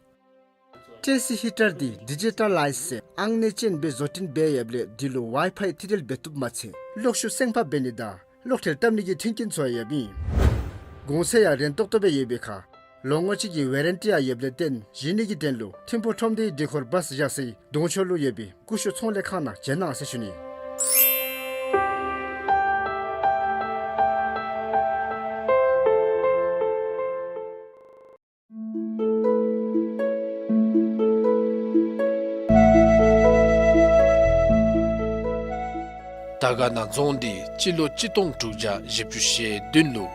ཊེ་སི་ཧི་ཊར་འདི་ཌི་ཇི་ཊ་ལའིཛ་ཟེར་ཨང་གནས་ཅན་སྦེ་བཟོ་སྐྲུན་འབད་ཡོདཔ་ལས་འདི་ལུ་ཝའི་ཕའི་ཐི་ཊེལ་འབད་བཏུབ་མ་ཚད་གློག་ཤུགས་སེམས་ཕབ་འབད་ནི་དང་གློག་ཁྲལ་བཏབ་ནི་གི་མཐུན་རྐྱེན་ཚུ་ཡང་ཡོདཔ་ཨིན། གོང་ཚད་ཡང་རན་ཏོག་ཏོ་སྦེ་ཡོད་པའི་ཁར་ལོ་ངོ་གཅིག་གི་ཝེ་རན་ཊི་ཡང་ཡོདཔ་ལས་བརྟེན་བཞེས་ནི་གི་དོན་ལུ་ཐིམ་ཕུག་ཁྲོམ་སྡེའི་འདི་ཁོར་བཱས་བཞག་སའི་གདོང་ཕྱོགས་ལུ་ཡོད་པའི་ཀུ་ཤུ་ཚོང་ལས་ཁང་ནང་བྱོན་གནང་ཟེར་ཞུ་ནི། དར་དཀར་ན་རྫོང་འདི་སྤྱི་ལོ་གཅིག་སྟོང་དྲུག་བརྒྱ་བཞི་བཅུ་ཞེ་བདུན་ལུ་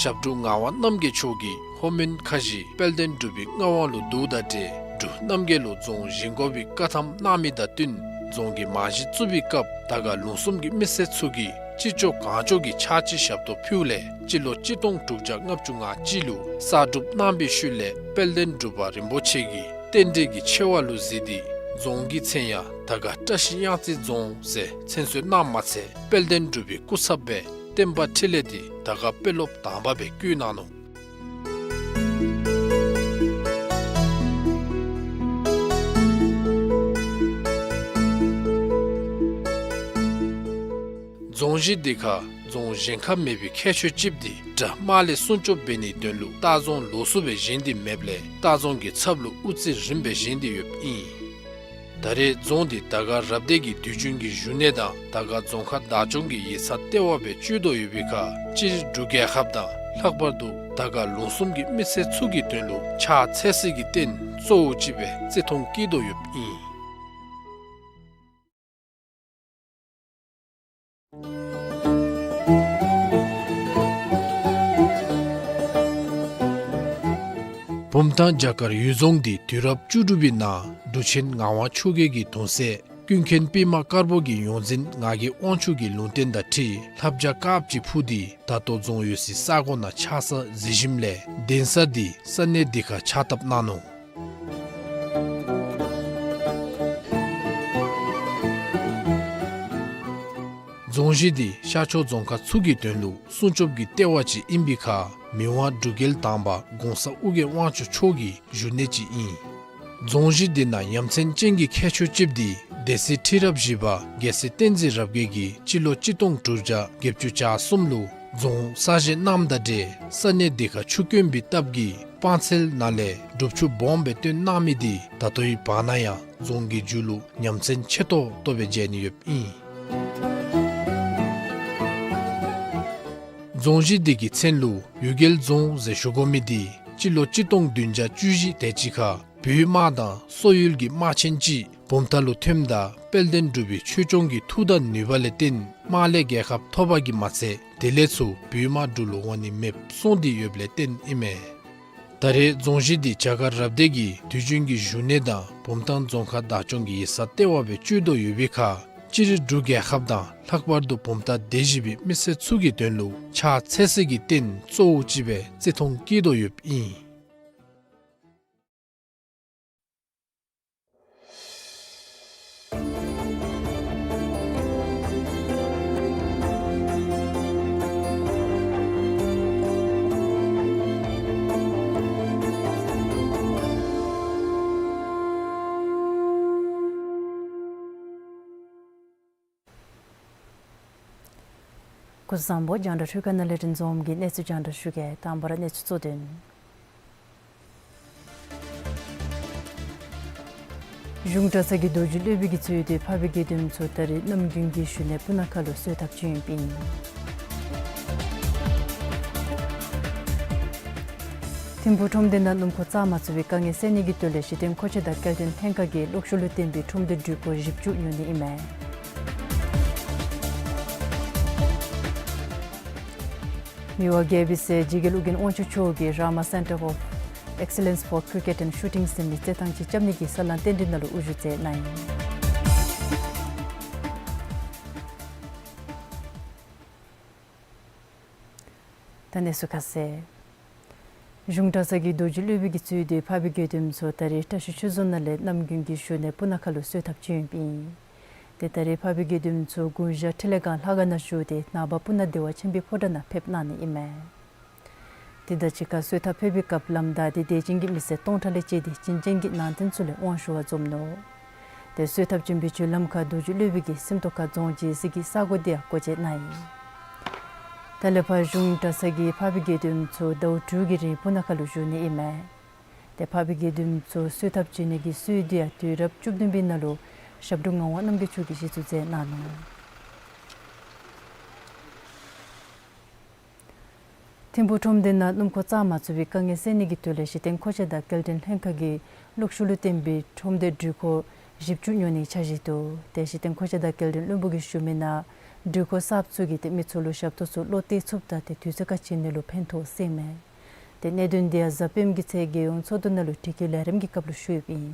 ཞབས་དྲུང་ངག་དབང་རྣམ་རྒྱལ་མཆོག་གིས་ལྷོ་མོན་ཁ་བཞི་དཔལ་ལྡན་འབྲུག་པའི་མངའ་དབང་ལུ་བསྡུཝ་དང་འབྲེལ་འབྲུག་རྣམ་རྒྱལ་ལུ་རྫོང་བཞེངས་དགོ་པའི་བཀའ་ཐམ་གནང་མི་དང་བསྟུན་རྫོང་གི་རྨང་གཞི་བཙུགས་པའི་སྐབས་དར་དཀར་ལུང་གསུམ་གྱི་མི་སེར་ཚུ་གིས་ཅི་ལྕོགས་གང་ལྕོགས་ཀྱིས་ཕྱག་ཕྱི་ཞབས་ཏོག་ཕུལཝ་ལས་སྤྱི་ལོ་གཅིག་སྟོང་དྲུག་བརྒྱ་ལྔ་བཅུ་ང་གཅིག་ལུ་གསར་སྒྲུབ་གནང་བའི་ཤུལ་ལས་དཔལ་ལྡན་འབྲུག་པ་རིན་པོ་ཆེ་གིས་རྟེན་འབྲེལ་གྱི་ཆེ་བ་ལུ་གཟིགས་ཏེ་རྫོང་གི་མཚན་ཡང་དར་དཀར་བཀྲ་ཤིས་གཡང་རྩེ་རྫོང་ཟེར་མཚན་གསོལ་གནངམ་མ་ཚད་དཔལ་ལྡན་འབྲུག་པའི་སྐུ་ཚབ་སྦེ་བསྟན་པ་འཕྲིན་ལས་འདི་དར་དཀར་དཔོན་སློབ་དང་པ་སྦེ་བསྐོ་གནང་ནུག། རྫོང་གཞི་འདི་ཁར་རྫོང་བཞེངས་ཁ་མེད་པའི་ཁྱད་ཆོས་ཅིག་འདི་དགྲ་དམག་ལས་སྲུང་སྐྱོབ་འབད་ནིའི་དོན་ལུ་ལྟ་རྫོང་ལོགས་སུ་སྦེ་བཞེངས་ཏེ་མེདཔ་ལས་ལྟ་རྫོང་གི་ཚབ་ལུ་དབུ་རྩེ་རིངམ་སྦེ་བཞེངས་ཏེ་ཡོདཔ་ཨིན། ད་རེས་རྫོང་འདི་དར་དཀར་རབ་སྡེ་གི་དུས་རྒྱུན་གྱི་བཞུགས་གནས་དང་དར་དཀར་རྫོང་ཁག་བདག་སྐྱོང་གི་ཡིག་ཚང་ལྟེ་བ་སྦེ་སྤྱོད་དོ་ཡོད་པའི་ཁར་སྤྱིར་འབྲུག་རྒྱལ་ཁབ་དང་ལྷག་པར་དུ་དར་དཀར་ལུང་གསུམ་གྱི་མི་སེར་ཚུ་གི་དོན་ལུ་ཕྱག་འཚལ་སའི་གི་རྟེན་གཙོ་བོ་ཅིག་སྦེ་བརྩི་མཐོང་བསྐྱེད་དོ་ཡོདཔ་ཨིན། བུམ་ཐང་བྱ་དཀར་གཡུལ་རྫོང་འདི་དུས་རབས་བཅུ་དྲུག་པའི་ནང་འབྲུག་ཆེན་ངག་དབང་ཆོས་རྒྱལ་གྱི་གདུང་སྲས་ཀུན་མཁྱེན་པདྨ་དཀར་པོ་གི་ཡོངས་འཛིན་ངག་གི་དབང་ཕྱུག་གི་ལུང་བསྟན་དང་འཁྲིལ་ལྷ་བྱ་དཀརཔོ་ཅིག་འཕུར་ཏེ་ད་ལྟོ་རྫོང་ཡོད་སའི་ས་གོ་ནང་ཆགས་ས་གཟིགས་ཞིནམ་ལས་གདན་ས་འདི་ས་གནས་འདི་ཁར་ཕྱག་བཏབ་གནང་ནུག། རྫོང་གཞི་འདི་ཤར་ཕྱོགས་རྫོང་ཁག་ཚུ་གི་དོན་ལུ་སྲུང་སྐྱོབ་ཀྱི་ལྟེ་བ་ཅིག་ཨིན་པའི་ཁར་མི་དབང་འབྲུག་རྒྱལ་དང་པ་གོང་ས་ཨོ་རྒྱན་དབང་ཕྱུག་མཆོག་གི་བཞུགས་གནས་ཅིག་ཨིན། རྫོང་གཞི་འདི་ནང་ཡ་མཚན་ཅན་གྱི་ཁྱད་ཆོས་ཅིག་འདི་སྡེ་སྲིད་ཁྲི་རབས་བཞི་པ་རྒྱལ་སྲས་བསྟན་འཛིན་རབ་རྒྱས་ཀྱིས་སྤྱི་ལོ་གཅིག་སྟོང་དྲུག་བརྒྱ་བརྒྱད་ཅུ་གྱ་གསུམ་ལུ་རྫོང་གསར་བཞེངས་གནངམ་དང་འབྲེལ་ས་གནས་འདི་ཁར་ཆུ་དཀོན་པའི་སྟབས་ཀྱིས་སྤང་ཚལ་ནང་ལས་སྒྲུབ་ཆུ་སྦོམ་སྦེ་བཏོན་གནང་མི་འདི་ད་ལྟོའི་བར་ན་ཡང་རྫོང་གི་མཇུག་ལུ་ཡ་མཚན་ཆེ་ཏོག་ཏོ་སྦེ་མཇལ་ནི་ཡོདཔ་ཨིན། རྫོང་གཞི་འདི་གི་མཚན་ལུ་གཡུལ་རྒྱལ་རྫོང་ཟེར་ཞུ་དགོ་མི་འདི་སྤྱི་ལོ་གཅིག་སྟོང་བདུན་བརྒྱ་བཅུ་བཞི་དེ་ཅིག་ཁར་བོད་དམག་དང་སོག་ཡུལ་གྱི་དམག་ཆེན་ཅིག་བུམ་ཐང་ལུ་ཐོནམ་ད་དཔལ་ལྡན་འབྲུག་པའི་ཆོས་སྐྱོང་གི་མཐུ་དང་ནུས་པ་ལས་བརྟེན་དམག་ལས་རྒྱལ་ཁ་ཐོབ་པ་གིས་མ་ཚད་དེ་ལས་ཚུར་བོད་དམག་འབྲུག་ལུ་འོང་ནི་མེདཔ་སོང་སྟེ་ཡོདཔ་ལས་བརྟེན་ཨིན་མས། ད་རེས་རྫོང་གཞི་འདི་བྱ་དཀར་རབ་སྡེ་གི་དུས་རྒྱུན་གྱི་བཞུགས་གནས་དང་བུམ་ཐང་རྫོང་ཁག་བདག་སྐྱོང་གི་ཡིག་ཚང་ལྟེ་བ་སྦེ་སྤྱོད་དོ་ཡོད་པའི་ཁར་སྤྱིར་འབྲུག་རྒྱལ་ཁབ་དང་ལྷག་པར་དུ་བུམ་ཐང་སྡེ་བཞི་པའི་མི་སེར་ཚུ་གི་དོན་ལུ་ཕྱག་འཚལ་སའི་གི་རྟེན་གཙོ་བོ་ཅིག་སྦེ་བརྩི་མཐོང་བསྐྱེད་དོ་ཡོདཔ་ཨིན། སྐུ་གཟུགས་བཟང་པོ། རྒྱང་བསྒྲགས་འཕྲུལ་ཁང་ནང་ལས་རིན་འཛོམས་ཀྱིས་གནས་ཚུལ་རྒྱང་བསྒྲགས་ཞུ་གེ། དང་པ་ར་གནས་ཚུལ་གཙོ་དོན། གཞུང་གྲྭ་ཚང་གི་རྡོ་རྗེ་སློབ་དཔོན་གྱིས་གཙོས་ཏེ་འཕགས་པའི་དགེ་འདུན་ཚུ་ད་རིས་གནམ་དགུན་གྱི་བཞུགས་གནས་སྤུ་ན་ཁ་ལུ་གསོལ་ཐབ་བྱོན་ཡོདཔ་ཨིན། ཐིམ་ཕུག་ཁྲོམ་སྡེ་ནང་སྣུམ་འཁོར་བཙག་མ་ཚུགས་པའི་དཀའ་ངལ་སེལ་ནི་གི་དོན་ལས་གཞི་རྟེན་མཁོ་ཆས་དང་སྐྱེལ་འདྲེན་ལྷན་ཁག་གིས་གློག་ཤུགས་ལུ་བརྟེན་པའི་ཁྲོམ་སྡེ་འགྲུལ་འཁོར་བཞི་བཅུ་ཉོ་ནི་ཨིན་མས། མི་དབང་རྒྱལ་པོའི་སྲས་འཇིགས་བརྒྱད་ཀླུ་རྒྱལ་དབང་ཕྱུག་མཆོག་གིས་རཱ་མ་Centre of Excellence for Cricket and Shooting ཟེར་མི་རྩེད་ཐང་ཅིག་རྐྱབ་ནི་གི་ས་ལམ་རྟེན་འབྲེལ་ནང་ལུ་དབུ་བཞུགས་མཛད་གནང་ཡི། ད་གནས་ཚུལ་ཁ་གསལ། གཞུང་གྲྭ་ཚང་གི་རྡོ་རྗེ་སློབ་དཔོན་གྱིས་གཙོས་ཏེ་འཕགས་པའི་དགེ་འདུན་ཚུ་ད་རིས་བཀྲ་ཤིས་ཆོས་རྫོང་ནང་ལས་གནམ་དགུན་གྱི་བཞུགས་གནས་སྤུ་ན་ཁ་ལུ་གསོལ་ཐབ་བྱོན་ཡོདཔ་ཨིན། ཏེ་ད་རིས་འཕགས་པའི་དགེ་འདུན་ཚུ་དགུང་ཞག་ཁྲི་ལས་གང་ལྷ་ཁང་ནང་བཞུགས་ཏེ་ནངས་པ་སྤུ་ན་བདེ་བ་ཆེན་པོའི་ཕོ་བྲང་ནང་ཕེབས་གནང་ནི་ཨིན་མས། ཏེ་ད་ཅི་ཁར་གསོལ་ཐབ་ཕུལ་བའི་སྐབས་ལམ་བདའ་སྟེ་དད་ཅན་གྱི་མི་སེར་སྟོང་ཕྲག་ལས་བཅད་དེ་བྱིན་ཅན་གྱི་ནང་རྟེན་ཚུ་ལས་དབང་ཞུ་བར་འཛོམས་ནུག། ཏེ་གསོལ་ཐབ་བྱོན་པའི་བརྒྱུད་ལམ་ཁར་རྡོ་རྗེ་སློབ་དཔོན་གྱིས་སེམས་རྟོགས་ཁ་རྫོང་བྱེ་ཟི་གི་ས་གོ་དེ་ཡང་སྐོར་ར་གནང་ཡི། ད་ལས་ཕར་གཞུང་གྲྭ་ཚང་གི་འཕགས་པའི་དགེ་འདུན་ཚུ་ཟླཝ་དྲུག་གི་རིང་སྤུ་ན་ཁ་ལུ་བཞུགས་ནི་ཨིན་མས། ཏེ་འཕགས་པའི་དགེ་འདུན་ཚུ་གསོལ་ཐབ་བྱོན་ནི་གི་གསོལ་འདེབས་ཡང་དུས་རབས་བཅུ་བདུན་པའི་ནང་ལུ་ཞབས་དྲུང་ངག་དབང་རྣམ་རྒྱལ་མཆོག་གིས་གཞི་བཙུགས་མཛད་གནང་ནུག། ཐིམ་ཕུག་ཁྲོམ་སྡེ་ནང་སྣུམ་འཁོར་བཙག་མ་ཚུགས་པའི་དཀའ་ངལ་སེལ་ནི་གི་དོན་ལས་གཞི་རྟེན་མཁོ་ཆས་དང་སྐྱེལ་འདྲེན་ལྷན་ཁག་གིས་གློག་ཤུགས་ལུ་བརྟེན་པའི་ཁྲོམ་སྡེ་འགྲུལ་འཁོར་བཞི་བཅུ་ཉོ་ནིའི་འཆར་གཞི་འདུག། ཏེ་གཞི་རྟེན་མཁོ་ཆས་དང་སྐྱེལ་འདྲེན་བློན་པོ་གིས་ཞུ་མི་ནང་འགྲུལ་འཁོར་གསརཔ་ཚུ་གིས་ཏེ་མི་ཚུ་ལུ་ཞབས་ཏོག་ཚུ་བློ་གཏད་ཚུགསཔ་དང་ཏེ་དུས་ཚོད་ཁར་བྱིན་ནི་ལུ་ཕན་ཐོགས་ཟེར་ཨིན་མས། ཏེ་གནད་དོན་དེ་ཡང་གཟའ་སྤེནམ་གྱི་ཚེས་བརྒྱད་དབྱངས་འཚོ་རྡོ་ནང་ལུ་དྲི་བཀོད་ལས་རིམ་གྱི་སྐབས་ལུ་ཞུ་ཡོདཔ་ཨིན།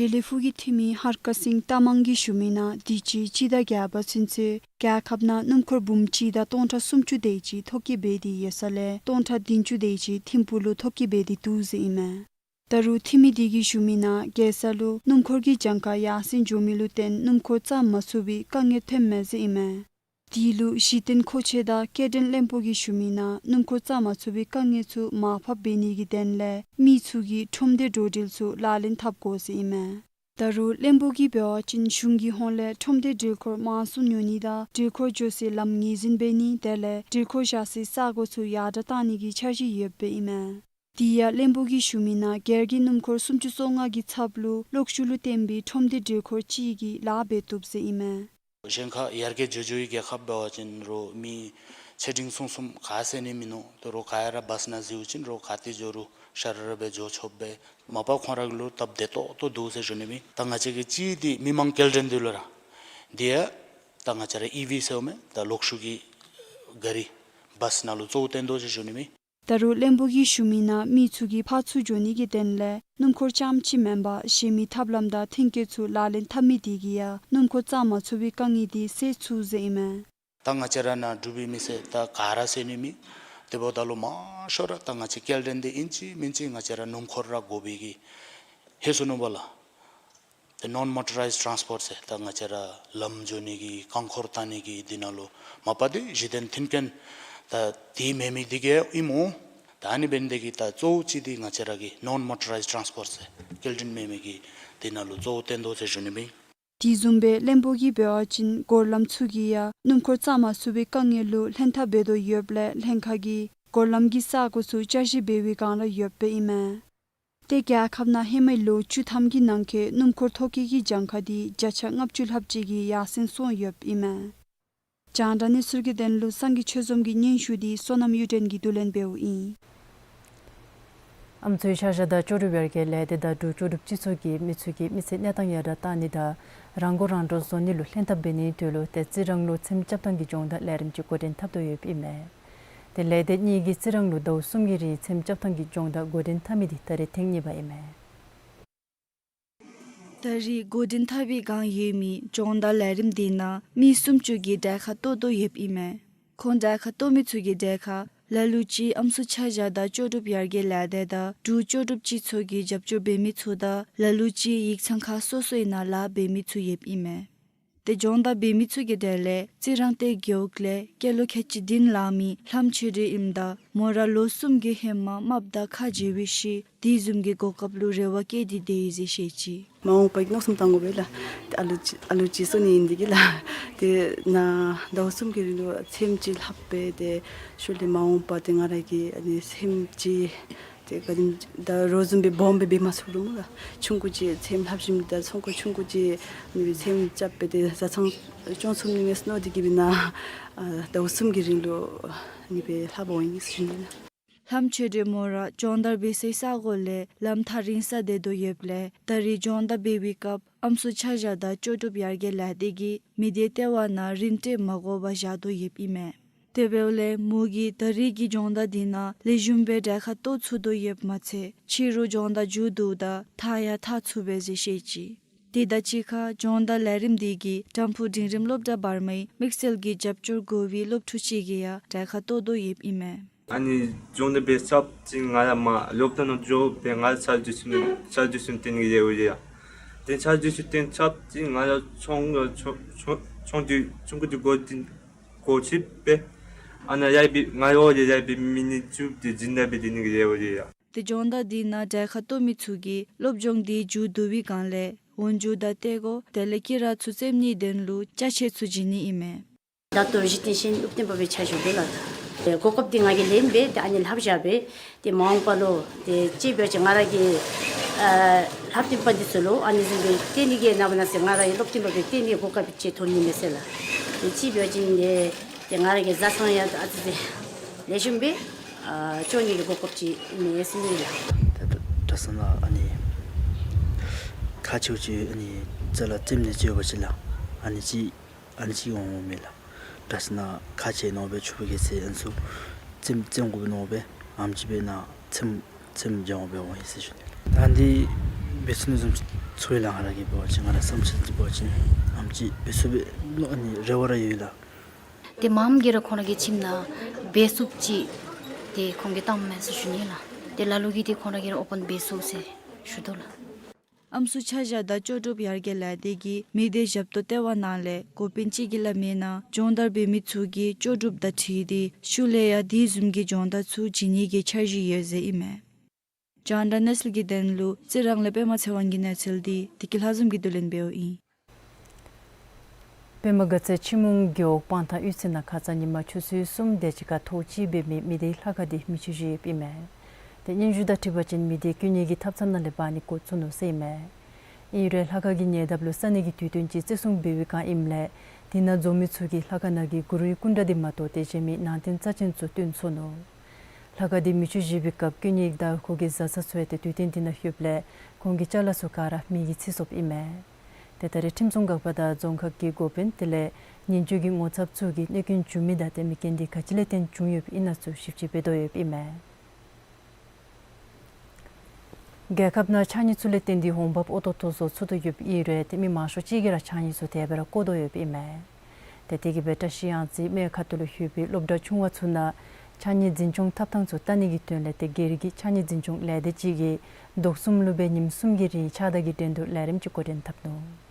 དགེ་ལེགས་ཕུག་གི་འཐུས་མི་ཧར་ཀ་སིང་རྟ་མང་གིས་ཞུ་མི་ནང་དུས་ཅི་སྤྱི་ཟླ་བརྒྱད་པ་ཚུན་ཚོད་རྒྱལ་ཁབ་ནང་སྣུམ་འཁོར་འབུམ་གཅིག་དང་སྟོང་ཕྲག་སུམ་ཅུ་དེ་ཅིག་ཐོ་བཀོད་འབད་དེ་ཡོད་ས་ལས་སྟོང་ཕྲག་བདུན་ཅུ་དེ་ཅིག་ཐིམ་ཕུག་ལུ་ཐོ་བཀོད་འབད་དེ་འདུག་ཟེར་ཨིན་མས། ད་རུང་འཐུས་མི་དེ་གིས་ཞུ་མི་ནང་རྒྱལ་ས་ལུ་སྣུམ་འཁོར་གྱི་གྱངས་ཁ་ཡར་སེང་འགྱོ་མི་ལུ་བརྟེན་སྣུམ་འཁོར་བཙག་མ་ཚུགས་པའི་དཀའ་ངལ་ཐོནམ་མས་ཟེར་ཨིན་མས། དེ་ལུ་གཞི་རྟེན་མཁོ་ཆས་དང་སྐྱེལ་འདྲེན་བློན་པོ་གིས་ཞུ་མི་ནང་སྣུམ་འཁོར་བཙག་མ་ཚུགས་པའི་དཀའ་ངལ་ཚུ་མར་ཕབ་འབད་ནི་གི་དོན་ལས་མི་ཚུ་གིས་ཁྲོམ་སྡེ་འགྲོ་འགྲུལ་ཚུ་ལག་ལེན་འཐབ་དགོ་ཟེར་ཨིན་མས། ད་རུང་བློན་པོ་གིས་འབད་བ་ཅིན་གཞུང་གི་ཧོངས་ལས་ཁྲོམ་སྡེ་འགྲུལ་འཁོར་མང་སུ་ཉོ་ནི་དང་འགྲུལ་འཁོར་འགྱོ་སའི་ལམ་ངོས་འཛིན་འབད་ནི་དེ་ལས་འགྲུལ་འཁོར་བཞག་སའི་ས་གོ་ཚུ་ཡར་དྲགས་བཏང་ནི་གི་འཆར་གཞི་ཡོདཔ་ཨིན་མས། དེ་ཡང་བློན་པོ་གིས་ཞུ་མི་ནང་སྒེར་གྱི་སྣུམ་འཁོར་སུམ་ཅུ་སོ་ལྔ་གི་ཚབ་ལུ་གློག་ཤུགས་ལུ་བརྟེན་པའི་ཁྲོམ་སྡེ་འགྲུལ་འཁོར་གཅིག་གིས་ལཱ་འབད་བཏུབ་ཟེར་ཨིན་མས། གཞན་ཁར་ཡར་རྒྱས་འགྱོ་འགྱོ་བའི་རྒྱལ་ཁབ་འབད་བ་ཅིན་རོགས་མི་ཆེ་འབྲིང་ཆུང་གསུམ་ག་ཟེར་ནི་མིན་ནུག། ད་རོགས་ག་ཡ་ར་བཱས་ནང་འཛུལ་ཅིན་རོགས་ག་ཏེ་འགྱོ་རུང་ཤ་ར་ར་སྦེ་འགྱོ་ཆོགཔ་སྦེ་མ་པ་ཁོང་ར་གི་ལུ་སྟབས་བདེ་ཏོག་ཏོ་འདུག་ཟེར་ཞུ་ནི་མས། ད་ང་བཅས་ཀྱི་གཅིག་འདི་མི་མང་སྐྱེལ་འདྲེན་འདི་ལུ་ར་འདི་ཡང་ད་ང་བཅས་ར་ཨི་ཝི་ཟེརཝ་མས། ད་གློག་ཤུགས་ཀྱི་ག་རི་བཱས་ནང་ལུ་གཙོ་བོ་བཏོན་དོ་ཟེར་ཞུ་ནི་མས། ད་རུང་བློན་པོ་གིས་ཞུ་མི་ནང་མི་ཚུ་གིས་ཕར་ཚུར་འགྱོ་ནི་གི་དོན་ལས་སྣུམ་འཁོར་རྐྱངམ་ཅིག་མེན་པར་གཞན་མི་ཐབས་ལམ་དང་མཐུན་རྐྱེན་ཚུ་ལག་ལེན་འཐབ་མི་དེ་གིས་ཡང་སྣུམ་འཁོར་བཙག་མ་ཚུགས་པའི་དཀའ་ངལ་དེ་སེལ་ཚུགས་ཟེར་ཨིན་མས། ད་ང་བཅས་ར་ནང་འབྲུག་པའི་མི་སེར་ད་ག་ར་ཟེར་ནི་མེད། དེ་འབདཝ་ད་ལུ་མང་ཤོས་ར་ད་ང་བཅས་སྐྱེལ་འདྲེན་འདི་ཨིན་ཅི་མིན་ཅི་ང་བཅས་ར་སྣུམ་འཁོར་ར་དགོ་པའི་གི་ཧེ་སོ་ནུག་པ་ལགས། ཏེ་ནོན་མོ་ཊོ་རའིཛ་ཊཱནསི་པོརཊ་ཟེར་ད་ང་བཅས་ར་ལམ་འགྱོ་ནི་གི་རྐང་འཁོར་བཏང་ནི་གི་འདི་ནང་ལུ་མ་པ་འདི་གཞི་རྟེན་མཐུན་རྐྱེན་ད་དེ་མེད་མི་འདི་གིས་ཨིནམ་འོང་། ད་ཨ་ནི་འབད་ནི་དེ་གིས་ད་གཙོ་བོ་ཅིག་འདི་ང་བཅས་ར་གི་ནོན་མོ་ཊོ་རའིཛ་ཊཱནསི་པོརཊ་ཟེར་སྐྱེལ་འདྲེན་མེད་མི་གི་འདི་ནང་ལུ་གཙོ་བོ་བཏོན་དོ་ཟེར་ཞུ་ནི་མས། དེ་བཟུམ་སྦེ་བློན་པོ་གིས་འབད་བ་ཅིན་སྐོར་ལམ་ཚུ་གིས་ཡང་སྣུམ་འཁོར་བཙག་མ་ཚུགས་པའི་དཀའ་ངལ་ལུ་ལྷན་ཐབས་འབད་དོ་ཡོདཔ་ལས་ལྷན་ཁག་གིས་སྐོར་ལམ་གྱི་ས་གོ་ཚུ་བསྐྱར་ཞིབ་འབད་བའི་བསྒང་ར་ཡོདཔ་ཨིན་མས། ཏེ་རྒྱལ་ཁབ་ནང་ཧེ་མའི་ལོ་བཅུ་ཐམ་གྱི་ནང་འཁོད་སྣུམ་འཁོར་ཐོ་བཀོད་ཀྱི་གྱངས་ཁ་དེ་བརྒྱ་ཆ་ལྔ་བཅུ་ལྷགཔ་ཅིག་གིས་ཡར་སེང་སོང་ཡོདཔ་ཨིན་མས། རྒྱང་བསྒྲགས་གནས་ཚུལ་གྱི་དོན་ལུ་སངས་རྒྱས་ཆོས་འཛོམས་ཀྱི་སྙན་ཞུ་དེ་བསོད་ནམས་གཡུ་སྒྲོན་གྱིས་བསྡུ་ལེན་འབདཝ་ཨིན། ཨམ་སྲུའི་ཆ་བཞག་དང་ལྕོགས་གྲུབ་ཡར་རྒྱས་ལས་སྡེ་དང་འབྲུག་ལྕོགས་གྲུབ་སྤྱི་ཚོགས་ཀྱིས་མི་ཚུ་གི་མི་ཚེ་གནས་སྟངས་ཡར་དྲགས་གཏང་ནི་དང་རང་མགོ་རང་འདྲོངས་བཟོ་ནི་ལུ་ལྷན་ཐབས་འབད་ནིའི་དོན་ལུ་ཏེ་རྩི་རང་ལུ་ཚེམ་རྐྱབ་ཐངས་ཀྱི་སྦྱོང་བརྡར་ལས་རིམ་ཅིག་འགོ་འདྲེན་འཐབ་དོ་ཡོདཔ་ཨིན་མས། ཏེ་ལས་སྡེ་གཉིས་ཀྱིས་རྩི་རང་ལུ་ཟླཝ་གསུམ་གྱི་རིང་ཚེམ་རྐྱབ་ཐངས་ཀྱི་སྦྱོང་བརྡར་འགོ་འདྲེན་འཐབ་མི་དེ་ད་རེས་ཐེངས་གཉིས་པ་ཨིན་མས། ད་རེས་འགོ་འདྲེན་འཐབ་པའི་བསྒང་ཡོད་མི་སྦྱོང་བརྡར་ལས་རིམ་དེ་ནང་མི་སུམ་ཅུ་གིས་གྲལ་ཁར་གཏོགས་དོ་ཡོདཔ་ཨིན་མས། ཁོང་གྲལ་ཁར་གཏོགས་མི་ཚུ་གི་གྲས་ཁར་ལ་ལུ་ཅིག་ཨམ་སྲུ་ཆ་བཞག་དང་ལྕོགས་གྲུབ་ཡར་རྒྱས་ལས་སྡེ་དང་འབྲུག་ལྕོགས་གྲུབ་སྤྱི་ཚོགས་ཀྱི་རྒྱབ་སྐྱོར་འབད་མི་ཚུ་དང་ལ་ལུ་ཅིག་ཡིག་ཚང་ཁག་སོ་སོའི་ནང་ལཱ་འབད་མི་ཚུ་ཡོདཔ་ཨིན་མས། ཏེ་སྦྱོང་བརྡར་འབད་མི་ཚུ་གི་གྲས་ལས་རྩི་རང་སྟོད་རྒེད་འོག་ལས་སྐྱེས་ལོ་ཁལ་གཅིག་བདུན་ལང་མི་ལྷམ་ཆོས་སྒྲོན་ཨིནམ་ད་མོ་ར་ལོ་གསུམ་གྱི་ཧེ་མ་རྨགཔ་དང་ཁ་འབྱལ་བའི་ཤུལ་དེ་བཟུམ་གྱི་གོ་སྐབས་ལུ་རེ་བ་བསྐྱེད་དེ་སྡོད་ཡི་ཟེར་བཤད་ཅི། མ་འོངས་པ་གི་མནོ་བསམ་བཏང་དགོ་པས་ལགས། ཏེ་ཨ་ལུ་ཅིག་ཨ་ལུ་ཅིག་གསོ་ནི་ཨིན་འདི་གིས་ལགས། ཏེ་ནཱ་ཟླཝ་གསུམ་གྱི་རིང་ལུ་ཚེམ་ཅིག་ལྷག་སྦེ་ཏེ་ཤུལ་ལས་མ་འོངས་པ་ཏེ་ང་ར་གིས་ཨ་ནི་ཚེམ་ཅིག་ཏེ་ག་དེམ་ད་རོགས་བཟུམ་སྦེ་སྦོམ་སྦེ་འབད་མ་ཚུགས་རུང་མོ་ལགས། ཆུང་ཀུ་ཅིག་ཚེམ་ལྷབ་ཞིནམ་ད་ཚོང་ཁང་ཆུང་ཀུ་ཅིག་ཨ་ནི་ཚེམ་རྐྱབ་སྦེ་ཏེ་བཟའ་ཚང་སྐྱོང་ཚུགས་ནི་མས་མནོ་སྟེ་གིས་སྦེ་ནཱ་ཨ་ཟླཝ་གསུམ་གྱི་རིང་ལུ་ཨ་ནི་སྦེ་ལྷབ་འོང་ཡི་ཟེར་ཞུ་ནི་ལགས། ལྷམ་ཆོས་སྒྲོན་མོ་ར་སྦྱོང་བརྡར་འབད་སའི་ས་གོ་ལས་ལམ་ཐག་རིང་སར་སྡོད་དོ་ཡོདཔ་ལས་ད་རིས་སྦྱོང་བརྡར་འབད་བའི་སྐབས་ཨམ་སྲུ་ཆ་བཞག་དང་ལྕོགས་གྲུབ་ཡར་རྒྱས་ལས་སྡེ་གིས་མི་སྡེ་ལྟེ་བ་ནང་རིན་སྤྲོད་མ་དགོ་པར་བཞག་དོ་ཡོདཔ་ཨིན་མས། དེ་འབདཝ་ལས་མོ་གིས་ད་རིས་ཀྱི་སྦྱོང་བརྡར་འདི་ནང་ལེགས་ཤོམ་སྦེ་གྲལ་ཁར་གཏོགས་ཚུགས་དོ་ཡོདཔ་མ་ཚད་ཕྱི་རུ་སྦྱོང་བརྡར་མཇུག་བསྡུཝ་ད་མཐར་ཡང་མཐར་ཚུགས་པས་ཟེར་བཤད་ཅི། དེ་དང་གཅིག་ཁར་སྦྱོང་བརྡར་ལས་རིམ་འདི་གིས་ཏམ་ཕུག་འབྲིང་རིམ་སློབ་གྲྭ་བར་མའི་དམིགས་བསལ་གྱི་རྒྱབ་སྐྱོར་དགོ་པའི་སློབ་ཕྲུག་ཅིག་གིས་ཡང་གྲལ་ཁར་གཏོགས་དོ་ཡོདཔ་ཨིན་མས། ཨ་ནི་སྦྱོང་བརྡར་འབད་ཚརཝ་ཅིག་ང་ཡང་མར་སློབ་གྲྭ་ནང་འགྱོ་སྦེ་ང་ཕྱག་བརྗེ་ཞུ་ནི་ཕྱག་བརྗེ་ཞུ་ནི་སྟོན་ནི་ཡོདཔ་ཨིན་ཡ། ཏེ་ཕྱག་བརྗེ་ཞུ་སྟོན་ཚརཝ་ཅིག་ང་ཡང་ཚོང་ཚོང་ཚོང་འདི་ཆུང་ཀུ་འདི་སྒོ་འདི་སྒོ་ཕྱེ་སྦེ་ཨ་ནཱ་ཡར་སྦེ་ང་ཡང་ཡར་སྦེ་མི་ནི་བཅུ་དེ་སྦྱིན་བདག་སྦེ་སྡོད་ནི་གི་ཡོདཔ་ཨིན་ཡ། ཏེ་སྦྱོང་བརྡར་འདི་ནང་གྲལ་ཁར་གཏོགས་མི་ཚུ་གིས་སློབ་སྦྱོང་འདི་མཇུག་བསྡུ་བའི་སྒང་ལས་འོག་འཇུག་དང་ཏེ་གོ་དེ་ལས་དཀྱི་ར་ཚུ་བཙེམ་ནིའི་དོན་ལུ་ཅ་ཆས་ཚུ་བྱིན་ནི་ཨིན་མས། ད་ལྟོ་རི་བཞི་བསྟན་ཆེན་སློབ་སྟོན་པ་སྦེ་ཕྱག་ཞུ་དོ་ལགས། ཏེ་གོ་སྐབས་འདི་ང་གིས་ལེན་སྦེ་ཏེ་ཨ་ནི་ལྷབ་བཞག་སྦེ་ཏེ་མ་འོངས་པ་ལུ་ཏེ་ཅིག་འབད་བ་ཅིན་ང་ར་གི་ཨ་ལྷབ་སྟོན་པ་འདི་ཚུ་ལུ་ཨ་ནི་བཟུམ་སྦེ་སྟོན་ནི་གི་ནངས་པ་གནངས་ཚེ་ང་ར་གི་སློབ་སྟོན་པ་སྦེ་སྟོན་ནི་གོ་སྐབས་ཅིག་ཐོབ་ནི་མས་ཟེར་ལགས། ཏེ་ཅིག་འབད་བ་ཅིན་ཏེ་ཏེ་ང་ར་གི་བཟའ་ཚང་ཡང་ཨ་ཙི་ཙི་ལེགས་ཤོམ་སྦེ་ཨ་སྐྱོང་ནི་གི་གོ་སྐབས་ཅིག་ཨིན་མས་ཟེར་ཨིན་ལགས། ད་ད་གྲྭ་ས་ནང་ཨ་ནི་ཁག་ཆེཝ་ཅིག་ཨ་ནི་རྩ་ལས་བཙེམ་ནི་ཅིག་ཡོད་པ་ཅིན་ལགས། ཨ་ནི་ཅིག་ཨ་ནི་ཅིག་འོང་མས་ལགས། གྲྭ་ས་ནང་ཁག་ཆེ་མནོ་སྦེ་ཕྱུགཔོ་གི་ཚེ་ཨ་ནི་ཚུ་བཙེམ་བཙེམ་དགོ་པས་མནོ་སྦེ་ཨེམ་ཅིག་སྦེ་ནཱ་བཙེམ་བཙེམ་སྦྱང་དགོ་པས་འོང་ཡི་ཟེར་ཞུ་ནི། ད་འདི་འབད་ཚུགས་ནི་བཟུམ་ཅིག་ཚོར་ཡི་ལགས། ང་ར་གིས་འབད་བ་ཅིན་ང་ར་བསམ་འཆར་ཅིག་འབད་བ་ཅིན་ཨེམ་ཅིག་འབད་ཚུགས་པས་མནོ་ཨ་ནི་རེ་བ་ར་ཡོད་ལགས། ཏེ་མངམ་གིས་ར་ཁོང་ར་གི་ཁྱིམ་ནང་འབད་ཚུགསཔ་ཅིག་ཏེ་ཁོང་གིས་བཏངམ་མས་ཟེར་ཞུ་ནི་ལགས། ཏེ་ལ་ལུ་གིས་ཏེ་ཁོང་ར་གིས་ར་ཨོ་པཱན་འབད་ཚུགས་ཟེར་ཞུ་དོ་ལགས། ཨམ་སྲུ་ཆ་བཞག་དང་ལྕོགས་གྲུབ་ཡར་རྒྱས་ལས་སྡེ་གིས་མི་སྡེ་ཞབས་ཏོག་ལྟེ་བ་ནང་ལས་འགོ་དཔོན་ཅིག་གིས་སླབ་མིའི་ནང་སྦྱོང་བརྡར་འབད་མི་ཚུ་གིས་ལྕོགས་གྲུབ་དང་འཁྲིལ་ཏེ་ཤུལ་ལས་ཡང་དེ་བཟུམ་གྱི་སྦྱོང་བརྡར་ཚུ་བྱིན་ནི་གི་འཆར་གཞི་ཡོད་ཟེར་ཨིན་མས། རྒྱང་བསྒྲགས་གནས་ཚུལ་གྱི་དོན་ལུ་རྩི་རང་ལས་པདྨ་ཚེ་དབང་གི་གནས་ཚུལ་འདི་བདེ་སྐྱིད་ལྷ་འཛོམས་ཀྱིས་བསྡུ་ལེན་འབདཝ་ཨིན། པདྨ་དགའ་ཚལ་ཆུ་མོ་རྒེད་འོག་སྤང་ཐང་གཡུས་ཚན་ནང་ཁ་ཙ་ཉིན་མ་ཆུ་ཚོད་གསུམ་དེ་ཅིག་ཁར་ཐོག་གཅིག་འབད་མི་མི་སྡེའི་ལྷ་ཁང་འདི་མེ་མཆོད་བཞེསཔ་ཨིན་མས། ཏེ་སྙན་ཞུ་དང་འཁྲིལ་བ་ཅིན་མི་སྡེ་ཀུན་ནས་ཀྱིས་ཐབ་ཚང་ནང་ལས་འབག་ནི་འགོ་བཙུགས་ནུག་ཟེར་ཨིན་མས། ཨིན་རུང་ལྷ་ཁང་གི་ཉེ་འདབས་ལུ་ས་གནས་ཀྱི་དུས་སྟོན་ཅིག་བརྩི་སྲུང་འབད་བའི་བསྒང་ཨིནམ་ལས་དེ་ནང་འཛོམས་མི་ཚུ་གིས་ལྷ་ཁང་ནང་གི་གུ་རུའི་སྐུ་འདྲ་འདི་མ་གཏོགས་ཏེ་གཞན་མི་ནང་རྟེན་རྩ་ཅན་ཚུ་བཏོན་སོ་ནུག། ལྷ་ཁང་འདི་མེ་མཆོད་བཞེས་པའི་སྐབས་ཀུན་ནས་དང་ཁོ་གི་བཟའ་ཚང་ཚུ་ཡང་ཏེ་དུས་སྟོན་འདི་ནང་ལྷོདཔ་ལས་ཁོང་གི་ཅ་ལ་ཚུ་ག་ར་མེ་གིས་འཚིག་སོཔ་ཨིན་མས། ཏེ་ད་རེས་ཁྲིམས་སྲུང་འགག་པ་དང་རྫོང་ཁག་གི་འགོ་དཔོན་དེ་ལས་ཉེན་བཅོལ་གྱི་ངོ་ཚབ་ཚུ་གིས་གནོད་སྐྱོན་བྱུང་མི་དང་ཏེ་མེ་རྐྱེན་འདི་ག་ཅི་ལས་བརྟེན་བྱུང་ཡོདཔ་ཨིན་ན་ཚུ་ཞིབ་དཔྱད་འབད་དོ་ཡོདཔ་ཨིན་མས། རྒྱལ་ཁབ་ནང་ཕྱགས་སྙིགས་ཚུ་ལས་བརྟེན་ཏེ་འོང་འབབ་ཨོ་ཏོ་ཏོ་བཟོ་ཚུགས་དོ་ཡོདཔ་ཨིན་རུང་ཏེ་མི་མང་ཤོས་ཅིག་གིས་ར་ཕྱགས་སྙིགས་ཚུ་དེ་སྦེ་ར་བཀོ་དོ་ཡོདཔ་ཨིན་མས། ཏེ་དེ་གིས་སྦེ་བཀྲིས་གཡང་རྩེ་སྨད་ཁ་ཐུག་ལུ་ཡོད་པའི་སློབ་གྲྭ་ཆུང་བ་ཚུ་ནང་ཕྱགས་སྙིགས་འཛིན་སྐྱོང་ཐབ་ཐང་ཚུ་བལྟ་ནི་གི་དོན་ལས་ཏེ་སྒེར་གྱི་ཕྱགས་སྙིགས་འཛིན་སྐྱོང་ལས་སྡེ་ཅིག་གིས་ལྡོག་གསུམ་ལུ་སྦེ་ཉིནམ་གསུམ་གྱི་རིང་ཕྱགས་བདར་གྱི་འགྲན་བསྡུར་ལས་རིམ་ཅིག་འགོ་འདྲེན་འཐབ་ནུག།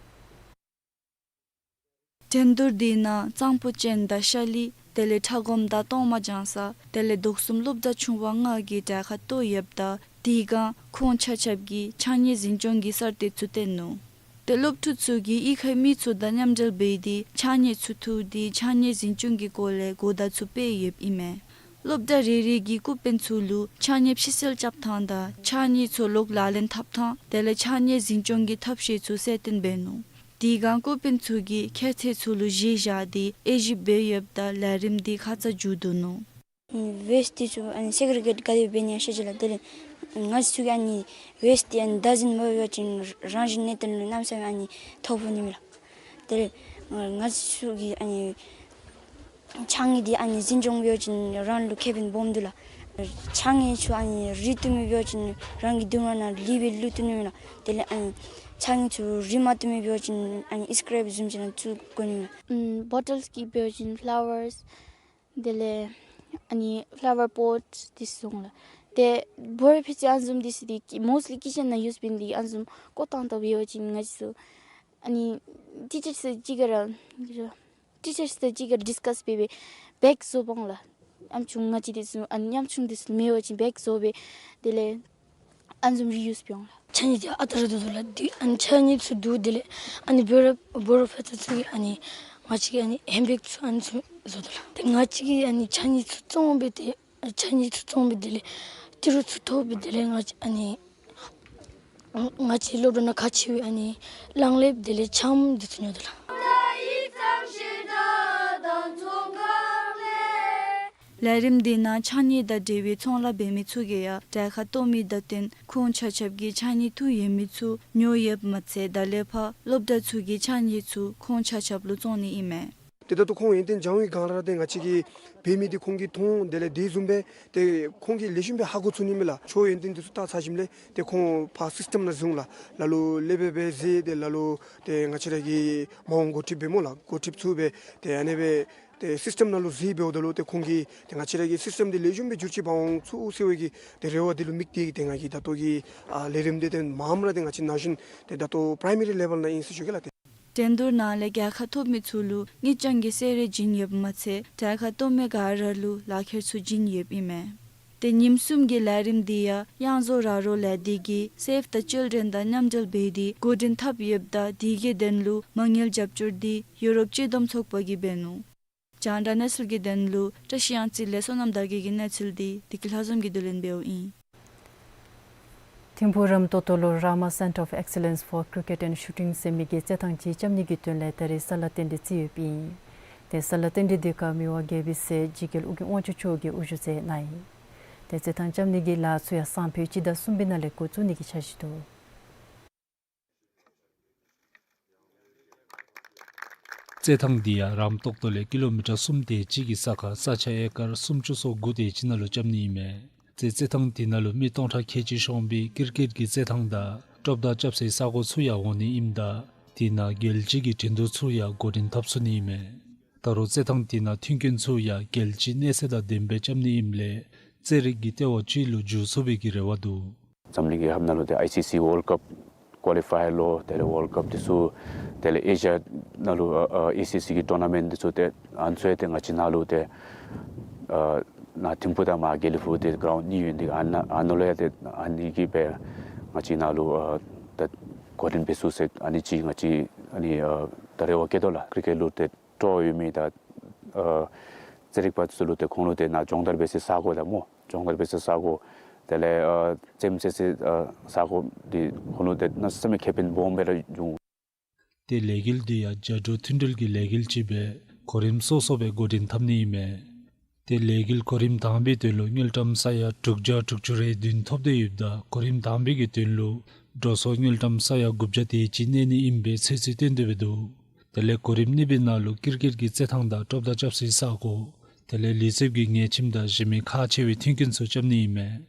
འགྲན་བསྡུར་འདི་ནང་གཙང་པོ་ཅན་དང་ཤ་ལི་དེ་ལས་ཁྲ་སྒོམ་དང་གཏོར་མ་སྦྱང་ས་དེ་ལས་ལྡོག་གསུམ་སློབ་གྲྭ་ཆུང་བ་ལྔ་གིས་གྲལ་ཁར་གཏོགས་ཡོདཔ་ད་དེའི་སྒང་ཁོང་ཆ་ཁྱབ་ཀྱིས་ཕྱགས་སྙིགས་འཛིན་སྐྱོང་གི་གསར་གཏོད་ཚུ་བསྟན་ནུག། ཏེ་སློབ་ཕྲུག་ཚུ་གིས་གཡུས་ཁའི་མི་ཚུ་དང་མཉམ་འབྲེལ་འབད་དེ་ཕྱགས་སྙིགས་ཚུ་འཐུ་སྟེ་ཕྱགས་སྙིགས་འཛིན་སྐྱོང་གི་སྐོར་ལས་གོ་བརྡ་ཚུ་སྤེལ་ཡོདཔ་ཨིན་མས། སློབ་གྲྭ་རེ་རེ་གིས་སྐུ་དཔོན་ཚུ་ལུ་ཕྱགས་སྙིགས་ཕྱི་སེལ་རྐྱབ་ཐངས་དང་ཕྱགས་སྙིགས་ཚུ་ལོག་ལག་ལེན་འཐབ་ཐངས་དེ་ལས་ཕྱགས་སྙིགས་འཛིན་སྐྱོང་གི་ཐབས་ཤེས་ཚུ་གསལ་སྟོན་འབད་ནུག། དེའི་སྒང་སྐུ་དཔོན་ཚུ་གིས་ཁྱད་ཚད་ཚུ་ལུ་གཞི་བཞག་སྟེ་དབྱེ་ཞིབ་འབད་ཡོདཔ་ད་ལས་རིམ་འདི་ཁ་ཙ་མཇུག་བསྡུ་ནུག། ཝེསཊ་ཚུ་ཨ་ནི་སེག་རི་གེཊ་ག་དེ་སྦེ་འབད་ནི་ཡང་ཤེས་ཅི་ལགས། དེ་ལས་ང་བཅས་ཚུ་གིས་ཨ་ནི་ཝེསཊ་ཨ་ནི་བདག་འཛིན་མ་འབད་བ་ཅིན་རང་བཞིན་གནས་སྟངས་ལུ་གནམ་མེད་ས་མེད་ཨ་ནི་ཐོ་ཕོག་ནི་མས་ལགས། དེ་ལས་ང་བཅས་ཚུ་གིས་ཨ་ནི་ཕྱགས་སྙིགས་འདི་ཨ་ནི་འཛིན་སྐྱོང་འབད་བ་ཅིན་རང་ལུ་ཁེ་ཕན་སྦོམ་འདུག་ལགས། ཕྱགས་སྙིགས་ཚུ་ཨ་ནི་རིལ་བཏོན་མི་འབད་བ་ཅིན་རང་གི་གདོང་ཁ་ནང་ལུད་སྦེ་ལུད་བཏོན་ནི་མས་ལགས། དེ་ལས་ཨ་ནི་ཕྱགས་སྙིགས་ཚུ་རིལ་མ་བཏོན་མི་འབད་བ་ཅིན་ཨ་ནི་སི་ཀེརབ་བཟུམ་ཅིག་ནང་བཙུགས་དགོ་ནི་མས་ལགས། ཨམ་བོ་ཊལ་གྱི་འབད་བ་ཅིན་ཕ་ལ་ཝརས་དེ་ལས་ཨ་ནི་ཕ་ལ་ཝར་པོཊ་འདི་ཚུ་ལགས། ཏེ་བོ་ར་ཕི་ཅིག་ཨ་ནི་བཟུམ་འདི་ཚུ་འདི་མོསཊ་ལི་ཀི་ཅན་ནང་ཡུསི་འབད་ནི་འདི་ཨ་ནི་བཟུམ་བཀོ་བཏང་ད་འབད་བ་ཅིན་ང་བཅས་ཚུ་ ཨ་ནི་ཊི་ཅར་ཚུ་གཅིག་ཁར་ར་ཊི་ཅར་ཚུ་གཅིག་ཁར་ཌིས་ཀཱས་འབད་སྦེ་བེག་བཟོ་འོང་ལགས། ཉམ་ཆུང་ང་བཅས་འདི་ཚུ་ཨ་ནི་ཉམ་ཆུང་འདི་ཚུ་མེད་པ་ཅིན་བེག་བཟོ་སྦེ་དེ་ལས་ཨ་ནི་བཟུམ་རི་ཡུསི་འབད་འོང་ལགས། ཕྱགས་སྙིགས་འདི་ཨ་རྟག་ར་བསྡུ་དོ་ལགས། འདི་ཨ་ནི་ཕྱགས་སྙིགས་ཚུ་བསྡུ་དེ་ལས་ཨ་ནི་བོ་རོ་བོ་རོ་ཕེ་ཏོ་ཚུ་གིས་ཨ་ནི་ང་བཅས་ཀྱི་ཨ་ནི་ཧེན་བེག་ཚུ་ཨ་ནི་ཚུ་བཟོ་དོ་ལགས། ཏེ་ང་བཅས་ཀྱིས་ཨ་ནི་ཕྱགས་སྙིགས་ཚུ་བཙོང་སྦེ་ཏེ་ཕྱགས་སྙིགས་ཚུ་བཙོང་སྦེ་དེ་ལས་ཏི་རུ་ཚུ་ཐོབ་སྦེ་དེ་ལས་ང་བཅས་ཨ་ནི་ང་བཅས་སློབ་གྲྭ་ནང་ཁག་ཆེ་བའི་ཨ་ནི་གླང་ལེབ་དེ་ལས་ཆམ་འདི་ཚུ་ཉོ་དོ་ལགས། ལས་རིམ་འདི་ནང་ཕྱགས་སྙིགས་དང་འབྲེལ་བའི་ཚོང་ལཱ་འབད་མི་ཚུ་གིས་ཡང་གྲལ་ཁར་གཏོགས་མི་དང་བསྟུན་ཁོང་ཆ་ཁྱབ་ཀྱིས་ཕྱགས་སྙིགས་འཐུ་ཡོད་མི་ཚུ་ཉོ་ཡོདཔ་མ་ཚད་ད་ལས་ཕར་སློབ་གྲྭ་ཚུ་གི་ཕྱགས་སྙིགས་ཚུ་ཁོང་ཆ་ཁྱབ་ལུ་བཙོང་ནི་ཨིན་མས། ཏེ་ད་ལྟོ་ཁོང་ཡོན་ཏན་སྦྱང་བའི་སྒང་ར་ཏེ་ང་བཅས་ཀྱིས་འབད་མི་འདི་ཁོང་གིས་མཐོང་དེ་ལས་དེ་བཟུམ་སྦེ་ཏེ་ཁོང་གིས་ལེགས་ཤོམ་སྦེ་ཧ་གོ་ཚུགས་ནི་མས་ལགས། ཁྱོད་ཡོན་ཏན་འདི་ཚུ་བལྟ་ཚར་ཞིནམ་ལས་ཏེ་ཁོང་ཕར་སིསི་ཊེམ་ནང་བཟུང་ལགས། ལ་ལུ་ལེགས་སྦེ་སྦེ་མཛད་དེ་ལ་ལུ་ཏེ་ང་བཅས་ར་གིས་མ་འོངས་འགོ་ཁྲིདཔ་འབད་སྨོ་ལགས། འགོ་ཁྲིདཔ་ཚུ་སྦེ་ཏེ་ཨ་ནི་སྦེ་ཏེ་སིསི་ཊེམ་ནང་ལུ་མཛད་འབདཝ་ད་ལུ་ཏེ་ཁོང་གིས་ཏེ་ང་བཅས་ར་གི་སིསི་ཊེམ་འདི་ལེགས་ཤོམ་སྦེ་འགྱུར་བཅོས་འབག་འོང་ཚུགས་ཟེར་བའི་གི་ཏེ་རེ་བ་འདི་ལུ་དམིགས་ཏེ་ཏེ་ང་གིས་ད་ལྟོ་གི་ཨ་ལས་རིམ་འདི་ཏེ་མངམ་ར་ཏེ་ང་བཅས་ན་གཞོན་ཏེ་ད་ལྟོ་པི་རའི་མ་རི་ལེ་བཱལ་ནང་ཨིན་ཟེར་ཞུ་གེ་ལགས། ཏེ་འགྲན་བསྡུར་ནང་ལས་རྒྱལ་ཁ་ཐོབ་མི་ཚུ་ལུ་དངུལ་རྐྱང་གི་གསོལ་རས་བྱིན་ཡོདཔ་མ་ཚད་གྲལ་ཁར་གཏོགས་མི་ག་ར་ལུ་ལག་ཁྱེར་ཚུ་བྱིན་ཡོདཔ་ཨིན་མས། ཏེ་ཉིནམ་གསུམ་གྱི་ལས་རིམ་འདི་ཡང་གཡང་རྫོང་ར་རོ་ལས་སྡེ་གིས་Save the Children དང་མཉམ་འབྲེལ་འབད་དེ་འགོ་འདྲེན་འཐབ་ཡོདཔ་ད་དེ་གི་དོན་ལུ་མ་དངུལ་རྒྱབ་སྐྱོར་འདི་ཡུ་རོབ་སྤྱི་བསྡོམས་ཚོགས་པ་གིས་འབད་ནུག། རྒྱང་བསྒྲགས་གནས་ཚུལ་གྱི་དོན་ལུ་བཀྲ་ཤིས་གཡང་རྩེ་ལས་བསོད་ནམས་དར་རྒྱས་ཀྱི་གནས་ཚུལ་འདི་བདེ་སྐྱིད་ལྷ་འཛོམས་ཀྱིས་བསྡུ་ལེན་འབདཝ་ཨིན། ཐིམ་ཕུག་རམ་ཏོག་ཏོ་ལུ་Rama Centre of Excellence for Cricket and Shooting ཟེར་མི་གི་རྩེད་ཐང་ཅིག་རྐྱབ་ནི་གི་དོན་ལས་ད་རིས་ས་ལ་རྟེན་འབྲེལ་བརྩི་ཡོདཔ་ཨིན། ཏེ་ས་ལ་རྟེན་འབྲེལ་འདི་ཁར་མི་དབང་རྒྱལ་པོའི་སྲས་འཇིགས་རྒྱལ་ཨོ་རྒྱན་དབང་ཕྱུག་མཆོག་གིས་དབུ་བཞུགས་མཛད་གནང་ཡི། ཏེ་རྩེད་ཐང་རྐྱབ་ནི་གི་ལཱ་ཚུ་ཡང་སང་ཕོད་སྤྱི་ཟླ་གསུམ་པའི་ནང་ལས་འགོ་བཙུགས་ནི་གི་འཆར་གཞི་འདུག། རྩེད་ཐང་འདི་ཡང་རམ་ཏོག་ཏོ་ལས་ཀི་ལོ་མི་ཊར་གསུམ་དེ་ཅིག་གི་ས་ཁར་ས་ཆ་ཨེ་ཀར་སུམ་ཅུ་སོ་དགུ་དེ་ཅིག་ནང་ལུ་རྐྱབ་ནི་ཨིན་མས། རྩེད་རྩེད་ཐང་འདི་ནང་ལུ་མི་སྟོང་ཕྲག་ཁལ་གཅིག་ཤོང་བའི་ཀིར་ཀེཊ་ཀྱི་རྩེད་ཐང་དང་ཀྲོབ་མདའ་རྐྱབ་སའི་ས་གོ་ཚུ་ཡང་འོང་ནི་ཨིནམ་ད་དེ་ནང་རྒྱལ་སྤྱི་གི་འགྲན་བསྡུར་ཚུ་ཡང་འགོ་འདྲེན་འཐབ་ཚུགས་ནི་ཨིན་མས། ད་རུང་རྩེད་ཐང་འདི་ནང་མཐུན་རྐྱེན་ཚུ་ཡང་རྒྱལ་སྤྱིའི་གནས་ཚད་དང་ལྡནམ་སྦེ་རྐྱབ་ནི་ཨིནམ་ལས་རྩེད་རིགས་ཀྱི་ལྟེ་བ་ཅིག་ལུ་འགྱུར་ཚུགས་པའི་གི་རེ་བ་འདུག། འཛམ་གླིང་གི་ཧབ་ནང་ལུ་ཏེ་ཨའི་སི་སི་ཝཱལཌ་ཀཔ་ཀོ་ལི་ཕའི་ལོ་དེ་ལས་ཝཱལཌ་ཀཔ་འདི་ཚུ་དེ་ལས་ཨེ་ཤི་ཡ་ནང་ལུ་ཨ་ཨ་ཨའི་སི་སི་གི་ཊོར་ན་མེནཊ་འདི་ཚུ་ཏེ་ཨ་ནི་ཚུ་ཡང་ཏེ་ང་བཅས་ནཱ་ལུ་ཏེ་ཨ་ནཱ་ཐིམ་ཕུག་དང་མར་དགེ་ལེགས་ཕུག་ཏེ་གརའུནཌ་གཉིས་ཡོད་ནི་འདི་ཨ་ནཱ་ཨ་ནཱ་ལུ་ཡང་ཏེ་ཨ་ནི་གི་སྦེ་ང་བཅས་ནཱ་ལུ་ཨ་ད་འགོ་འདྲེན་འབད་ཚུགས་ཟེར་ཨ་ནི་ཅིག་ང་བཅས་ཨ་ནི་ཨ་ད་རེ་བ་བསྐྱེད་དོ་ལགས། ཀིར་ཀེཊ་ལུ་ཏེ་སྤྲོ་བ་ཡོད་མི་དང་ཨ་རྩེད་རིགས་པ་ཚུ་ལུ་ཏེ་ཁོང་ལུ་ཏེ་ནཱ་སྦྱོང་བརྡར་འབད་སའི་ས་གོ་དང་སྨོ་སྦྱོང་བརྡར་འབད་སའི་ས་གོ་དེ་ལས་ཨ་རྩེདམོ་རྩེ་སའི་ཨ་ས་གོ་འདི་ཁོང་ལུ་ཏེ་གནམ་མེད་ས་མེད་ཁེ་ཕན་སྦོམ་སྦེ་ར་འབྱུང་། ཏེ་ལས་འགུལ་འདི་ཡང་རྒྱ་འབྲུག་མཐུན་སྒྲིལ་གྱི་ལས་འགུལ་ཅིག་སྦེ་གོ་རིམ་སོ་སོ་སྦེ་འགོ་འདྲེན་འཐབ་ནི་ཨིན་མས། ཏེ་ལས་འགུལ་གོ་རིམ་དང་པའི་དོན་ལུ་དངུལ་ཀྲམ་ས་ཡ་དྲུག་བརྒྱ་དྲུག་ཅུ་རེ་བདུན་ཐོབ་སྟེ་ཡོདཔ་ད་གོ་རིམ་དང་པའི་གི་དོན་ལུ་འགྲོ་སོང་དངུལ་ཀྲམ་ས་ཡ་དགུ་བརྒྱ་དེ་ཅིག་གནས་ནི་ཨིན་པའི་ཚོད་རྩིས་བཏོན་ཏེ་འབད་འདུག། དེ་ལས་གོ་རིམ་གཉིས་པའི་ནང་ལུ་ཀིར་ཀེཊ་ཀྱི་རྩེད་ཐང་དང་ཀྲོབ་མདའ་རྐྱབ་སའི་ས་གོ་དེ་ལས་ལུས་རྩལ་གྱི་ཉལ་ཁྱིམ་དང་གཞན་མི་ཁག་ཆེ་བའི་མཐུན་རྐྱེན་ཚུ་རྐྱབ་ནི་ཨིན་མས།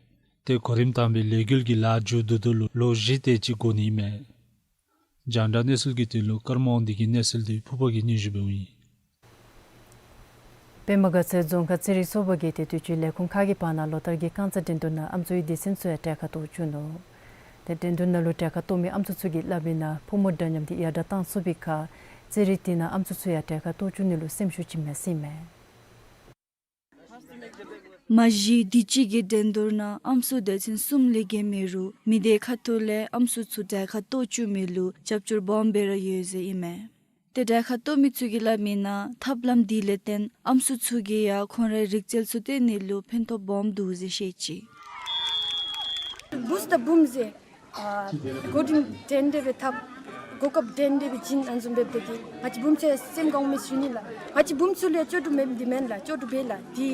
ཏེ་གོ་རིམ་དང་པའི་ལས་འགུལ་གྱི་ལཱ་མཇུག་བསྡུ་དོ་ལུ་ལོ་བཞི་དེ་ཅིག་འགོར་ནི་ཨིན་མས། རྒྱང་བསྒྲགས་གནས་ཚུལ་གྱི་དོན་ལུ་ཀརྨ་དབང་འདུས་ཀྱི་གནས་ཚུལ་འདི་ཕུར་པ་གིས་སྙན་ཞུ་འབདཝ་ཨིན། པདྨ་དགའ་ཚལ་རྫོང་ཁག་རྩེད་རིགས་ཚོགས་པ་གིས་ཏེ་དུས་ཅི་ལས་ཁུངས་ཁག་གི་བར་ན་ལོ་ལྟར་གྱི་རྐང་རྩེད་འགྲན་བསྡུར་ནང་ཨམ་སྲུའི་སྡེ་ཚན་ཚུ་ཡང་གྲལ་ཁར་གཏོགས་བཅུག་ནུག། ཏེ་འགྲན་བསྡུར་ནང་ལུ་གྲལ་ཁར་གཏོགས་མི་ཨམ་སྲུ་ཚུ་གིས་སླབ་མིའི་ནང་ཕོ་མོ་འདྲ་མཉམ་འདི་ཡར་དྲག་བཏང་ཚུགས་པའི་ཁར་རྩེད་རིགས་དེ་ནང་ཨམ་སྲུ་ཚུ་ཡང་གྲལ་ཁར་གཏོགས་བཅུག་ནི་ལུ་སེམས་ཤུགས་ཅིག་མེད་ཟེར་ཨིན་མས། མ་གཞི་དུས་ཅི་གི་འགྲན་བསྡུར་ནང་ཨམ་སྲུ་སྡེ་ཚན་གསུམ་ལས་བརྒལ་མེད་རུང་མི་སྡེ་ཁ་ཐུག་ལས་ཨམ་སྲུ་ཚུ་གྲལ་ཁར་གཏོགས་བཅུག་མི་ལུ་རྒྱབ་སྐྱོར་སྦོམ་སྦེ་ར་ཡོད་ཟེར་ཨིན་མས། ཏེ་གྲལ་ཁར་གཏོགས་མི་ཚུ་གིས་སླབ་མིའི་ནང་ཐབས་ལམ་འདི་ལས་བརྟེན་ཨམ་སྲུ་ཚུ་གིས་ཡང་ཁོང་རའི་རིག་རྩལ་ཚུ་སྟོན་ནི་ལུ་ཕན་ཐོགས་སྦོམ་འདུག་ཟེར་བཤད་ཅི། བུཚ་དང་བུམོ་ཟེར་ཨ་འགོ་འདྲེན་འདྲན་འདྲ་སྦེ་འཐབ། གོ་སྐབས་འདྲན་འདྲ་སྦེ་བྱིན། ཨ་ནི་བཟུམ་འབདཝ་ད་གིས་ང་བཅས་བུམོ་ཚུ་ཡང་སེམས་དགའཝ་མས་ཟེར་ཞུ་ནི་ལགས། ང་བཅས་བུམོ་ཚུ་ལུ་ཡང་ལྕོགས་གྲུབ་མེདཔ་འདི་མེན་ལགས། ལྕོགས་གྲུབ་ཡོད་ལགས། དེ་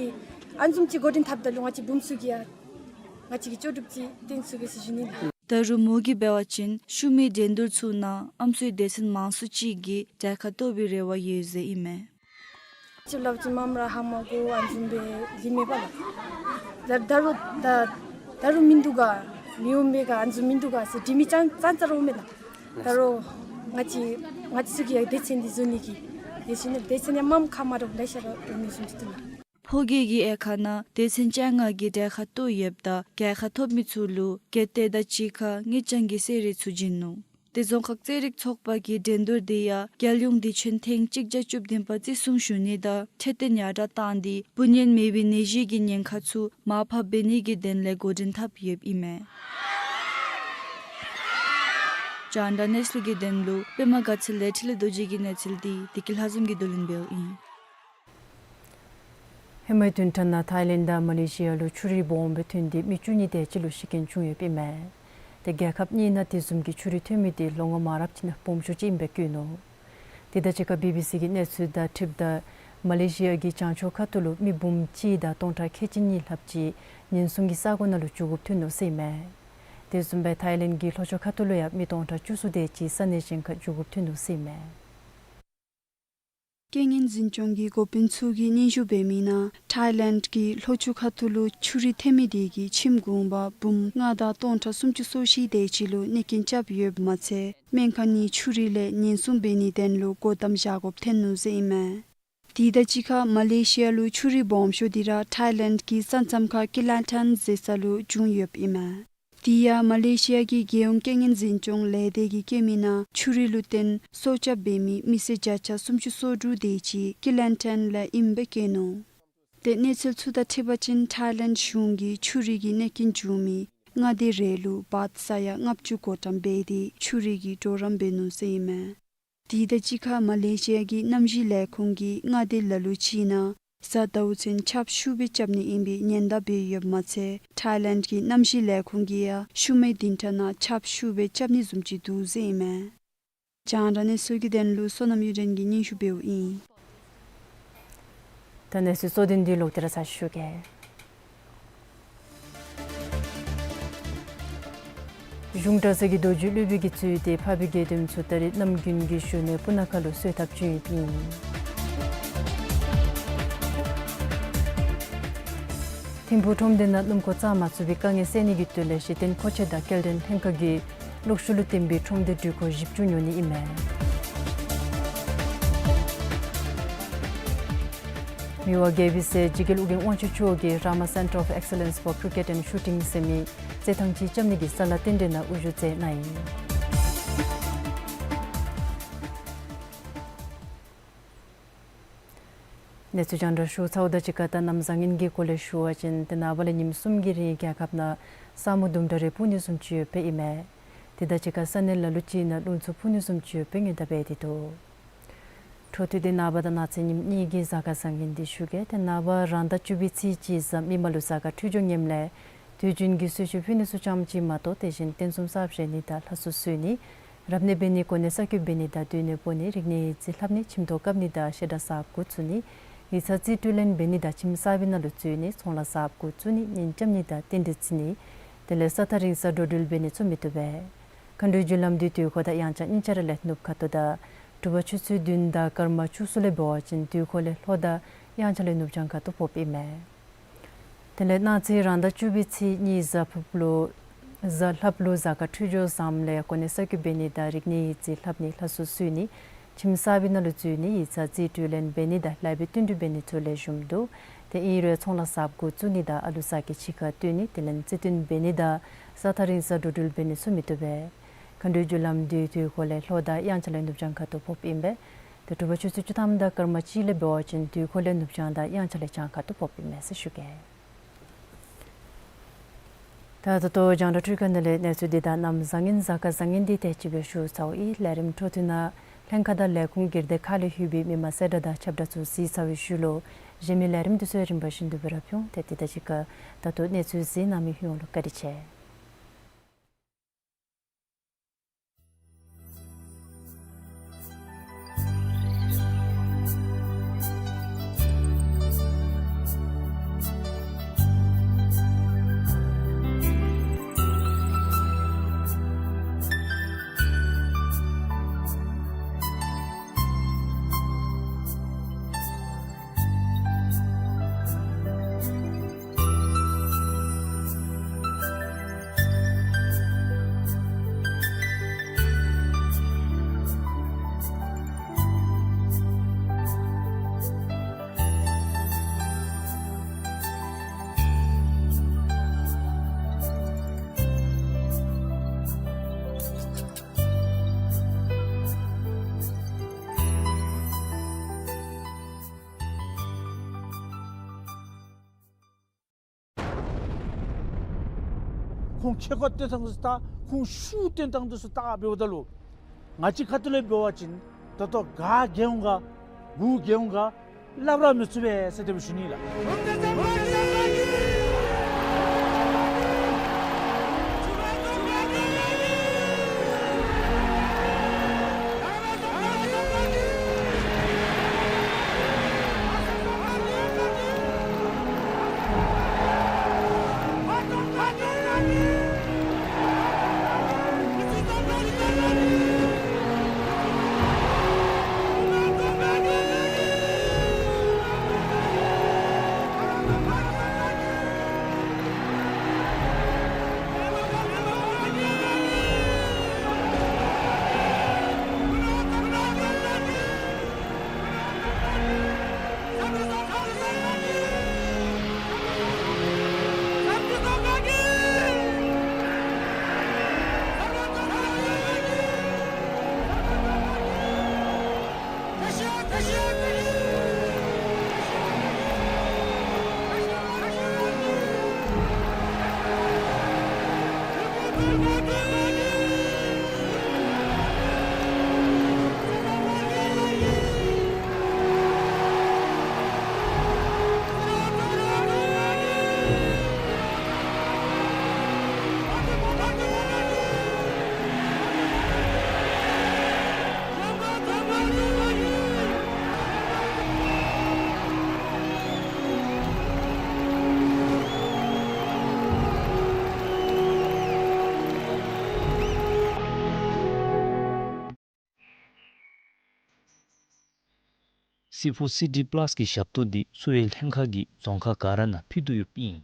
ཨ་ནི་བཟུམ་ཅིག་འགོ་འདྲེན་འཐབ་ད་ལུ་ང་བཅས་བུམོ་ཚུ་གིས་ཡང་ང་བཅས་ཀྱི་ལྕོགས་གྲུབ་ཅིག་སྟོན་ཚུགས་གེ་ཟེར་ཞུ་ནི་ལགས། ད་རུང་མོ་གིས་འབད་བ་ཅིན་ཤུལ་མའི་འགྲན་བསྡུར་ཚུ་ནང་ཨམ་སྲུའི་སྡེ་ཚན་མང་སུ་ཅིག་གིས་གྲལ་ཁར་གཏོགས་པའི་རེ་བ་ཡོད་ཟེར་ཨིན་མས། ཅིག་སླབ་ཅིན་མངམ་ར་ཧ་མ་གོ་ཨ་ནི་བཟུམ་སྦེ་ལུས་མེད་པ་ལགས། ད་ད་རུང་ད་ད་རུང་མིན་འདུག་ག་མི་འོང་པས་ག་ཨ་ནི་བཟུམ་མིན་འདུག་ག་ཟེར་དྲི་མི་ཙང་ཙང་ཙ་ར་འོང་མས་ལགས། ད་རུང་ང་བཅས་ང་བཅས་ཚུ་གིས་ཡང་སྡེ་ཚན་འདི་བཟོ་ནི་གི་དེ་བཞིན་སྡེ་ཚན་ཡང་མངམ་ཁ་མ་འདྲཝ་ལེ་ཤ་ར་འོང་མི་བཟུམ་ཅིག་འདུག་ལགས། ཕོ་སྐྱེས་ཀྱི་དབྱེ་ཁག་ནང་སྡེ་ཚན་བཅོ་ལྔ་གིས་གྲལ་ཁར་གཏོགས་ཡོདཔ་ད་གྲལ་ཁར་ཐོབ་མི་ཚུ་ལུ་རྒྱལ་རྟེན་དང་གཅིག་ཁར་དངུལ་རྐྱང་གི་གསོལ་རས་ཚུ་བྱིན་ནུག། དེ་རྫོང་ཁག་རྩེད་རིགས་ཚོགས་པ་གི་འགྲན་བསྡུར་དེ་ཡང་རྒྱལ་ཡོངས་དུས་ཆེན་ཐེངས་གཅིག་བརྒྱ་བཅུ་བདུན་པ་བརྩི་སྲུང་ཞུ་ནི་དང་འཕྲོད་བསྟེན་ཡར་དྲག་བཏང་སྟེ་འབུ་ནད་མེད་པའི་ནད་གཞི་གི་ཉེན་ཁ་ཚུ་མར་ཕབ་འབད་ནི་གི་དོན་ལས་འགོ་འདྲེན་འཐབ་ཡོདཔ་ཨིན་མས། རྒྱང་བསྒྲགས་གནས་ཚུལ་གྱི་དོན་ལུ་པདྨ་དགའ་ཚལ་ལས་འཕྲིན་ལས་རྡོ་རྗེ་གི་གནས་ཚུལ་འདི་བདེ་སྐྱིད་ལྷ་འཛོམས་ཀྱིས་བསྡུ་ལེན་འབདཝ་ཨིན། ཧེ་མའི་བདུན་ཕྲག་ནང་ཐའི་ལེནཌ་དང་མ་ལེ་ཤི་ཡ་ལུ་ཆུ་རུད་སྦོམ་སྦེ་ཐོན་ཏེ་མི་བཅུ་གཉིས་དེ་ཅིག་ལུ་ཤི་རྐྱེན་བྱུང་ཡོདཔ་ཨིན་མས། ཏེ་རྒྱལ་ཁབ་གཉིས་ནང་དེ་བཟུམ་གྱི་ཆུ་རུད་ཐོན་མི་དེ་ལོ་ངོ་མང་རབས་ཅིག་ནང་སྦོམ་ཤོས་ཅིག་ཨིན་པའི་བཀོད་ནུག། དེ་དང་གཅིག་ཁར་བི་བི་སི་གི་གནས་ཚུལ་དང་འཁྲིལཝ་ད་མ་ལེ་ཤི་ཡ་གི་བྱང་ཕྱོགས་ཁ་ཐུག་ལུ་མི་འབུམ་གཅིག་དང་སྟོང་ཕྲག་ཁལ་གཅིག་གཉིས་ལྷགཔ་ཅིག་ཉེན་སྲུང་གི་ས་གོ་ནང་ལུ་འགྱོ་དགོཔ་ཐོན་ནུག་ཟེར་ཨིན་མས། དེ་བཟུམ་སྦེ་ཐའི་ལེནཌ་གི་ལྷོ་ཕྱོགས་ཁ་ཐུག་ལུ་ཡང་མི་སྟོང་ཕྲག་བཅུ་གསུམ་དེ་ཅིག་ས་གནས་གཞན་ཁར་འགྱོ་དགོཔ་ཐོན་ནུག་ཟེར་ཨིན་མས། རྐྱེན་ངན་འཛིན་སྐྱོང་གི་འགོ་དཔོན་ཚུ་གིས་སྙན་ཞུ་འབད་མི་ནང་ཐའི་ལེནཌ་གི་ལྷོ་ཕྱོགས་ཁ་ཐུག་ལུ་ཆུ་རུད་ཐོན་མི་དེ་གིས་ཁྱིམ་གུང་པ་འབུམ་ལྔ་དང་སྟོང་ཕྲག་སུམ་ཅུ་སོ་བཞི་དེ་ཅིག་ལུ་གནོད་རྐྱེན་རྐྱབ་ཡོདཔ་མ་ཚད་སྨན་ཁང་ནི་ཆུ་རུད་ལས་ཉེན་སྲུང་འབད་ནིའི་དོན་ལུ་སྒོ་བསྡམ་བཞག་དགོཔ་ཐོན་ནུག་ཟེར་ཨིན་མས། དེ་དང་གཅིག་ཁར་མ་ལེ་ཤི་ཡ་ལུ་ཆུ་རུད་སྦོམ་ཤོས་དེ་ར་ཐའི་ལེནཌ་གི་ས་མཚམས་ཁར་ཀི་ལན་ཐན་ཟེར་ས་ལུ་བྱུང་ཡོདཔ་ཨིན་མས། དེ་ཡང་མ་ལེ་ཤི་ཡ་གི་རྒྱལ་ཡོངས་རྐྱེན་ངན་འཛིན་སྐྱོང་ལས་སྡེ་གིས་བཀོད་མི་ནང་ཆུ་རུད་ལུ་བརྟེན་སྲོག་སྐྱབས་འབད་མི་མི་སེར་བརྒྱ་ཆ་སུམ་ཅུ་སོ་དྲུག་དེ་ཅིག་ཀི་ལན་ཐན་ལས་ཨིནམ་སྦེ་བཀོད་ནུག། ཏེ་གནས་ཚུལ་ཚུ་དང་འཁྲིལ་བ་ཅིན་ཐའི་ལེནཌ་གཞུང་གིས་ཆུ་རུད་ཀྱི་གནོད་རྐྱེན་བྱུང་མི་མངའ་སྡེ་རེ་ལུ་བཱཊ་ས་ཡ་ལྔ་བཅུ་སྒོ་འགྲམ་འབད་དེ་ཆུ་རུད་ཀྱི་གྲོགས་རམ་འབད་ནུག་ཟེར་ཨིན་མས། དེ་དང་གཅིག་ཁར་མ་ལེ་ཤི་ཡ་གི་གནམ་གཤིས་ལས་ཁུངས་ཀྱིས་མངའ་སྡེ་ལ་ལུ་ཅིག་ནང་གཟའ་ཟླཝ་ཚུན་ཆརཔ་ཤུགས་སྦེ་རྐྱབ་ནི་ཨིན་པའི་ཉེན་བརྡ་འབད་ཡོདཔ་མ་ཚད་ཐའི་ལེནཌ་གི་གནམ་གཤིས་ལས་ཁུངས་ཀྱིས་ཡང་ཤུལ་མའི་བདུན་ཕྲག་ནང་ཆརཔ་ཤུགས་སྦེ་རྐྱབ་ནི་བཟུམ་ཅིག་འདུག་ཟེར་ཨིན་མས། རྒྱང་བསྒྲགས་གནས་ཚུལ་གྱི་དོན་ལུ་བསོད་ནམས་གཡུ་སྒྲོན་གྱིས་སྙན་ཞུ་འབདཝ་ཨིན། ད་གནས་ཚུལ་གཙོ་དོན་འདི་ལོག་སྟེ་ར་ཚར་ཞུ་གེ། གཞུང་གྲྭ་ཚང་གི་རྡོ་རྗེ་སློབ་དཔོན་གྱིས་གཙོས་ཏེ་འཕགས་པའི་དགེ་འདུན་ཚུ་ད་རེས་རྣམ་རྒྱུན་གྱི་གཞོན་ནུ་སྤུ་ན་ཁ་ལུ་གསོལ་ཐབ་བྱོན་ཡོདཔ་ཨིན། ཐིམ་ཕུག་ཁྲོམ་སྡེ་ནང་སྣུམ་འཁོར་རྩ་མ་ཚུད་པའི་དཀའ་ངལ་སེལ་ནི་གི་དོན་ལས་གཞི་རྟེན་མཁོ་ཆས་དང་སྐྱེལ་འདྲེན་ལྷན་ཁག་གིས་གློག་ཤུགས་ལུ་བརྟེན་པའི་ཁྲོམ་སྡེ་འགྲུལ་འཁོར་བཞི་བཅུ་ཉོ་ནི་ཨིན་མས། མི་དབང་རྒྱལ་པོའི་སྲས་འཇིགས་རྒྱལ་ཨོ་རྒྱན་དབང་ཕྱུག་མཆོག་གིས་རཱ་མ་Center of Excellence for Cricket and Shooting ཟེར་མི་རྩེད་ཐང་ཅིག་རྐྱབ་ནི་གི་ས་ལཱ་རྟེན་འབྲེལ་ནང་དབུ་བཞུགས་མཛད་གནང་ཡི། གནས་ཚུལ་རྒྱང་བསྒྲགས་ཞུ་ཚརཝ་དང་གཅིག་ཁར་ད་གནམ་བཟང་ངན་གྱི་སྐོར་ལས་ཞུ་བ་ཅིན་ཏེ་ནངས་པ་ལས་ཉིནམ་གསུམ་གྱི་རིང་རྒྱལ་ཁབ་ནང་ས་སྨུག་དུམ་གྲ་རེ་སྤུབ་ནི་བཟུམ་ཅིག་ཡོདཔ་ཨིན་མས། དེ་དང་གཅིག་ཁར་ས་གནས་ལ་ལུ་ཅིག་ནང་རླུང་འཚུབ་འཕུ་ནི་བཟུམ་ཅིག་ཡོདཔ་སྔོན་བརྡ་འབད་དེ་འདུག། འཕྲོ་མཐུད་དེ་ནངས་པ་དང་གནངས་ཚེ་ཉིནམ་གཉིས་ཀྱི་གཟའ་སྐར་བཟང་ངན་འདི་ཞུ་གེ། ཏེ་ནངས་པ་རང་ཟླ་བཅུ་པའི་ཚེས་གཅིག་གཟའ་མིག་དམར་ལུ་གཟའ་སྐར་འཕྲོད་སྦྱོར་ངནམ་ལས་དུས་རྒྱུན་གྱི་གསོལ་མཆོད་ཕུལ་ནི་ཚུ་ཙམ་ཅིག་མ་གཏོགས་དེ་བཞིན་རྟེན་གསུམ་གསརཔ་བཞེངས་ནི་དང་ལྷ་གསོལ་གསོལ་ནི་རབ་གནས་འབད་ནི་གོ་གནས་གསར་བསྐོ་འབད་ནི་དང་སྡོད་གནས་སྤོ་ནི་རིག་གནས་ཡིག་རྩིས་ལྷབ་ནི་ཁྱིམ་ཐོག་བཀབ་ནི་དང་བཤད་གྲྭ་གསརཔ་འགོ་བཙུགས་ནི་ཡིག་ཚང་རྩིས་སྤྲོད་ལེན་འབད་ནི་དང་ཁྱིམ་གསར་པའི་ནང་ལུ་འཛུལ་ནི་ཚོང་ལཱ་གསརཔ་འགོ་བཙུགས་ནི་གཉེན་རྐྱབ་ནི་དང་རྟེན་འབྲེལ་བརྩི་ནི་དེ་ལས་ས་ཐག་རིང་ས་འགྲོ་འགྲུལ་འབད་ནི་ཚུ་མི་བཏུབ་པས། མཁའ་འགྲོའི་རྒྱུ་ལམ་འདི་དུས་འཁོར་དང་དབྱངས་འཆར་གཉིས་ཆ་ར་ལས་ནུབ་ཁ་ཐུག་དང་དྲོ་པ་ཆུ་ཚོད་བདུན་དང་སྐར་མ་བཅུ་གསུམ་ལས་འབད་བ་ཅིན་དུས་འཁོར་ལས་ལྷོ་དང་དབྱངས་འཆར་ལས་ནུབ་བྱང་ཁ་ཐུག་ཕོགཔ་ཨིན་མས། དེ་ལས་གནངས་ཚེ་རང་ཟླ་བཅུ་པའི་ཚེས་གཉིས་གཟའ་ཕུརཔ་ལུ་གཟའ་ལྷགཔ་ལུ་གཟའ་སྐར་འཕྲོད་སྦྱོར་བཟངམ་ལས་གོ་གནས་གསར་བསྐོ་འབད་ནི་དང་རིག་གནས་ཡིག་རྩིས་ལྷབ་ནི་ལྷ་གསོལ་གསོལ་ནི་ཁྱིམ་གསར་པའི་ནང་ལུ་འཛུལ་ནི་ཡིག་ཚང་རྩིས་སྤྲོད་ལེན་འབད་ནི་དང་ལཱ་འབད་བསྟུན་གྲོས་འབད་ནི་ཚུ་ལེགས་ཤོམ་འདུག། ཏེ་ཨིན་རུང་ཚོང་ལཱ་གསརཔ་འགོ་བཙུགས་ནི་དང་ཨ་ལུ་ཟ་སྐྱེལ་ཕྱི་ཁར་བཏོན་ནི་དེ་ལས་རྩེད་འགྲན་འབད་ནི་དང་ས་ཐག་རིང་ས་འགྲོ་འགྲུལ་འབད་ནི་ཚུ་མི་བཏུབ་པས། མཁའ་འགྲོའི་རྒྱུ་ལམ་འདི་དུས་འཁོར་ལས་ལྷོ་དང་དབྱངས་འཆར་ལས་ནུབ་བྱང་ཁ་ཐུག་ཕོགཔ་ཨིན་པས། ཏེ་དྲོ་པ་ཆུ་ཚོད་བཅུ་ཐམ་དང་སྐར་མ་གཅིག་ལས་འབད་བ་ཅིན་དུས་འཁོར་ལས་ནུབ་བྱང་དང་དབྱངས་འཆར་ལས་བྱང་ཁ་ཐུག་ཕོགཔ་ཨིན་མས་ཟེར་ཞུ་གེ། ད་ད་ལྟོ་རྒྱང་བསྒྲགས་འཕྲུལ་ཁང་ནང་ལས་གནས་ཚུལ་འདི་དང་གནམ་བཟང་ངན་གཟའ་སྐར་བཟང་ངན་འདི་དེ་ཅིག་སྦེ་ཞུ་ཚརཝ་ཨིན། ལས་རིམ་འཕྲོ་མཐུད་ནང་ལྷན་ཁག་དང་ལས་ཁུངས་སྒེར་སྡེ་ཁག་ལས་ལྷོད་པའི་མི་མང་གསལ་བསྒྲགས་དང་ཁྱབ་བསྒྲགས་ཚུ་གཟིགས་ཚར་བའི་ཤུལ་ལུ་གཞན་མི་ལས་རིམ་འདི་ཚུ་རིམ་པ་བཞིན་དུ་སྦེ་ར་ཕུལ་འོང་། ཏེ་དེ་དང་གཅིག་ཁར་ད་ལྟོ་གནས་ཚུལ་གཟིགས་གནང་མི་ཡོངས་ལུ་བཀའ་དྲིན་ཆེ། ཁོང་ཁེ་ཀོ་སྟོན་ཐངས་འདི་ཚུ་ད་ཁོང་ཤུགས་སྟོན་ཐངས་འདི་ཚུ་ད་འབདཝ་ད་ལུ་ང་བཅས་ཁ་ཐུག་ལས་འབད་བ་ཅིན་ད་ལྟོ་ག་རྒྱལ་འོང་ག་གུ་རྒྱལ་འོང་ག་སླབ་ར་མི་ཚུགས་པས་ཟེར་དེ་སྦེ་ཞུ་ནི་ལགས། སི་ཕོར་སི་ཌི་པ་ལཱས་ཀྱི་ཞབས་ཏོག་འདི་གསོ་བའི་ལྷན་ཁག་གིས་རྫོང་ཁག་ག་ར་ནང་ཕུལ་དོ་ཡོདཔ་ཨིན།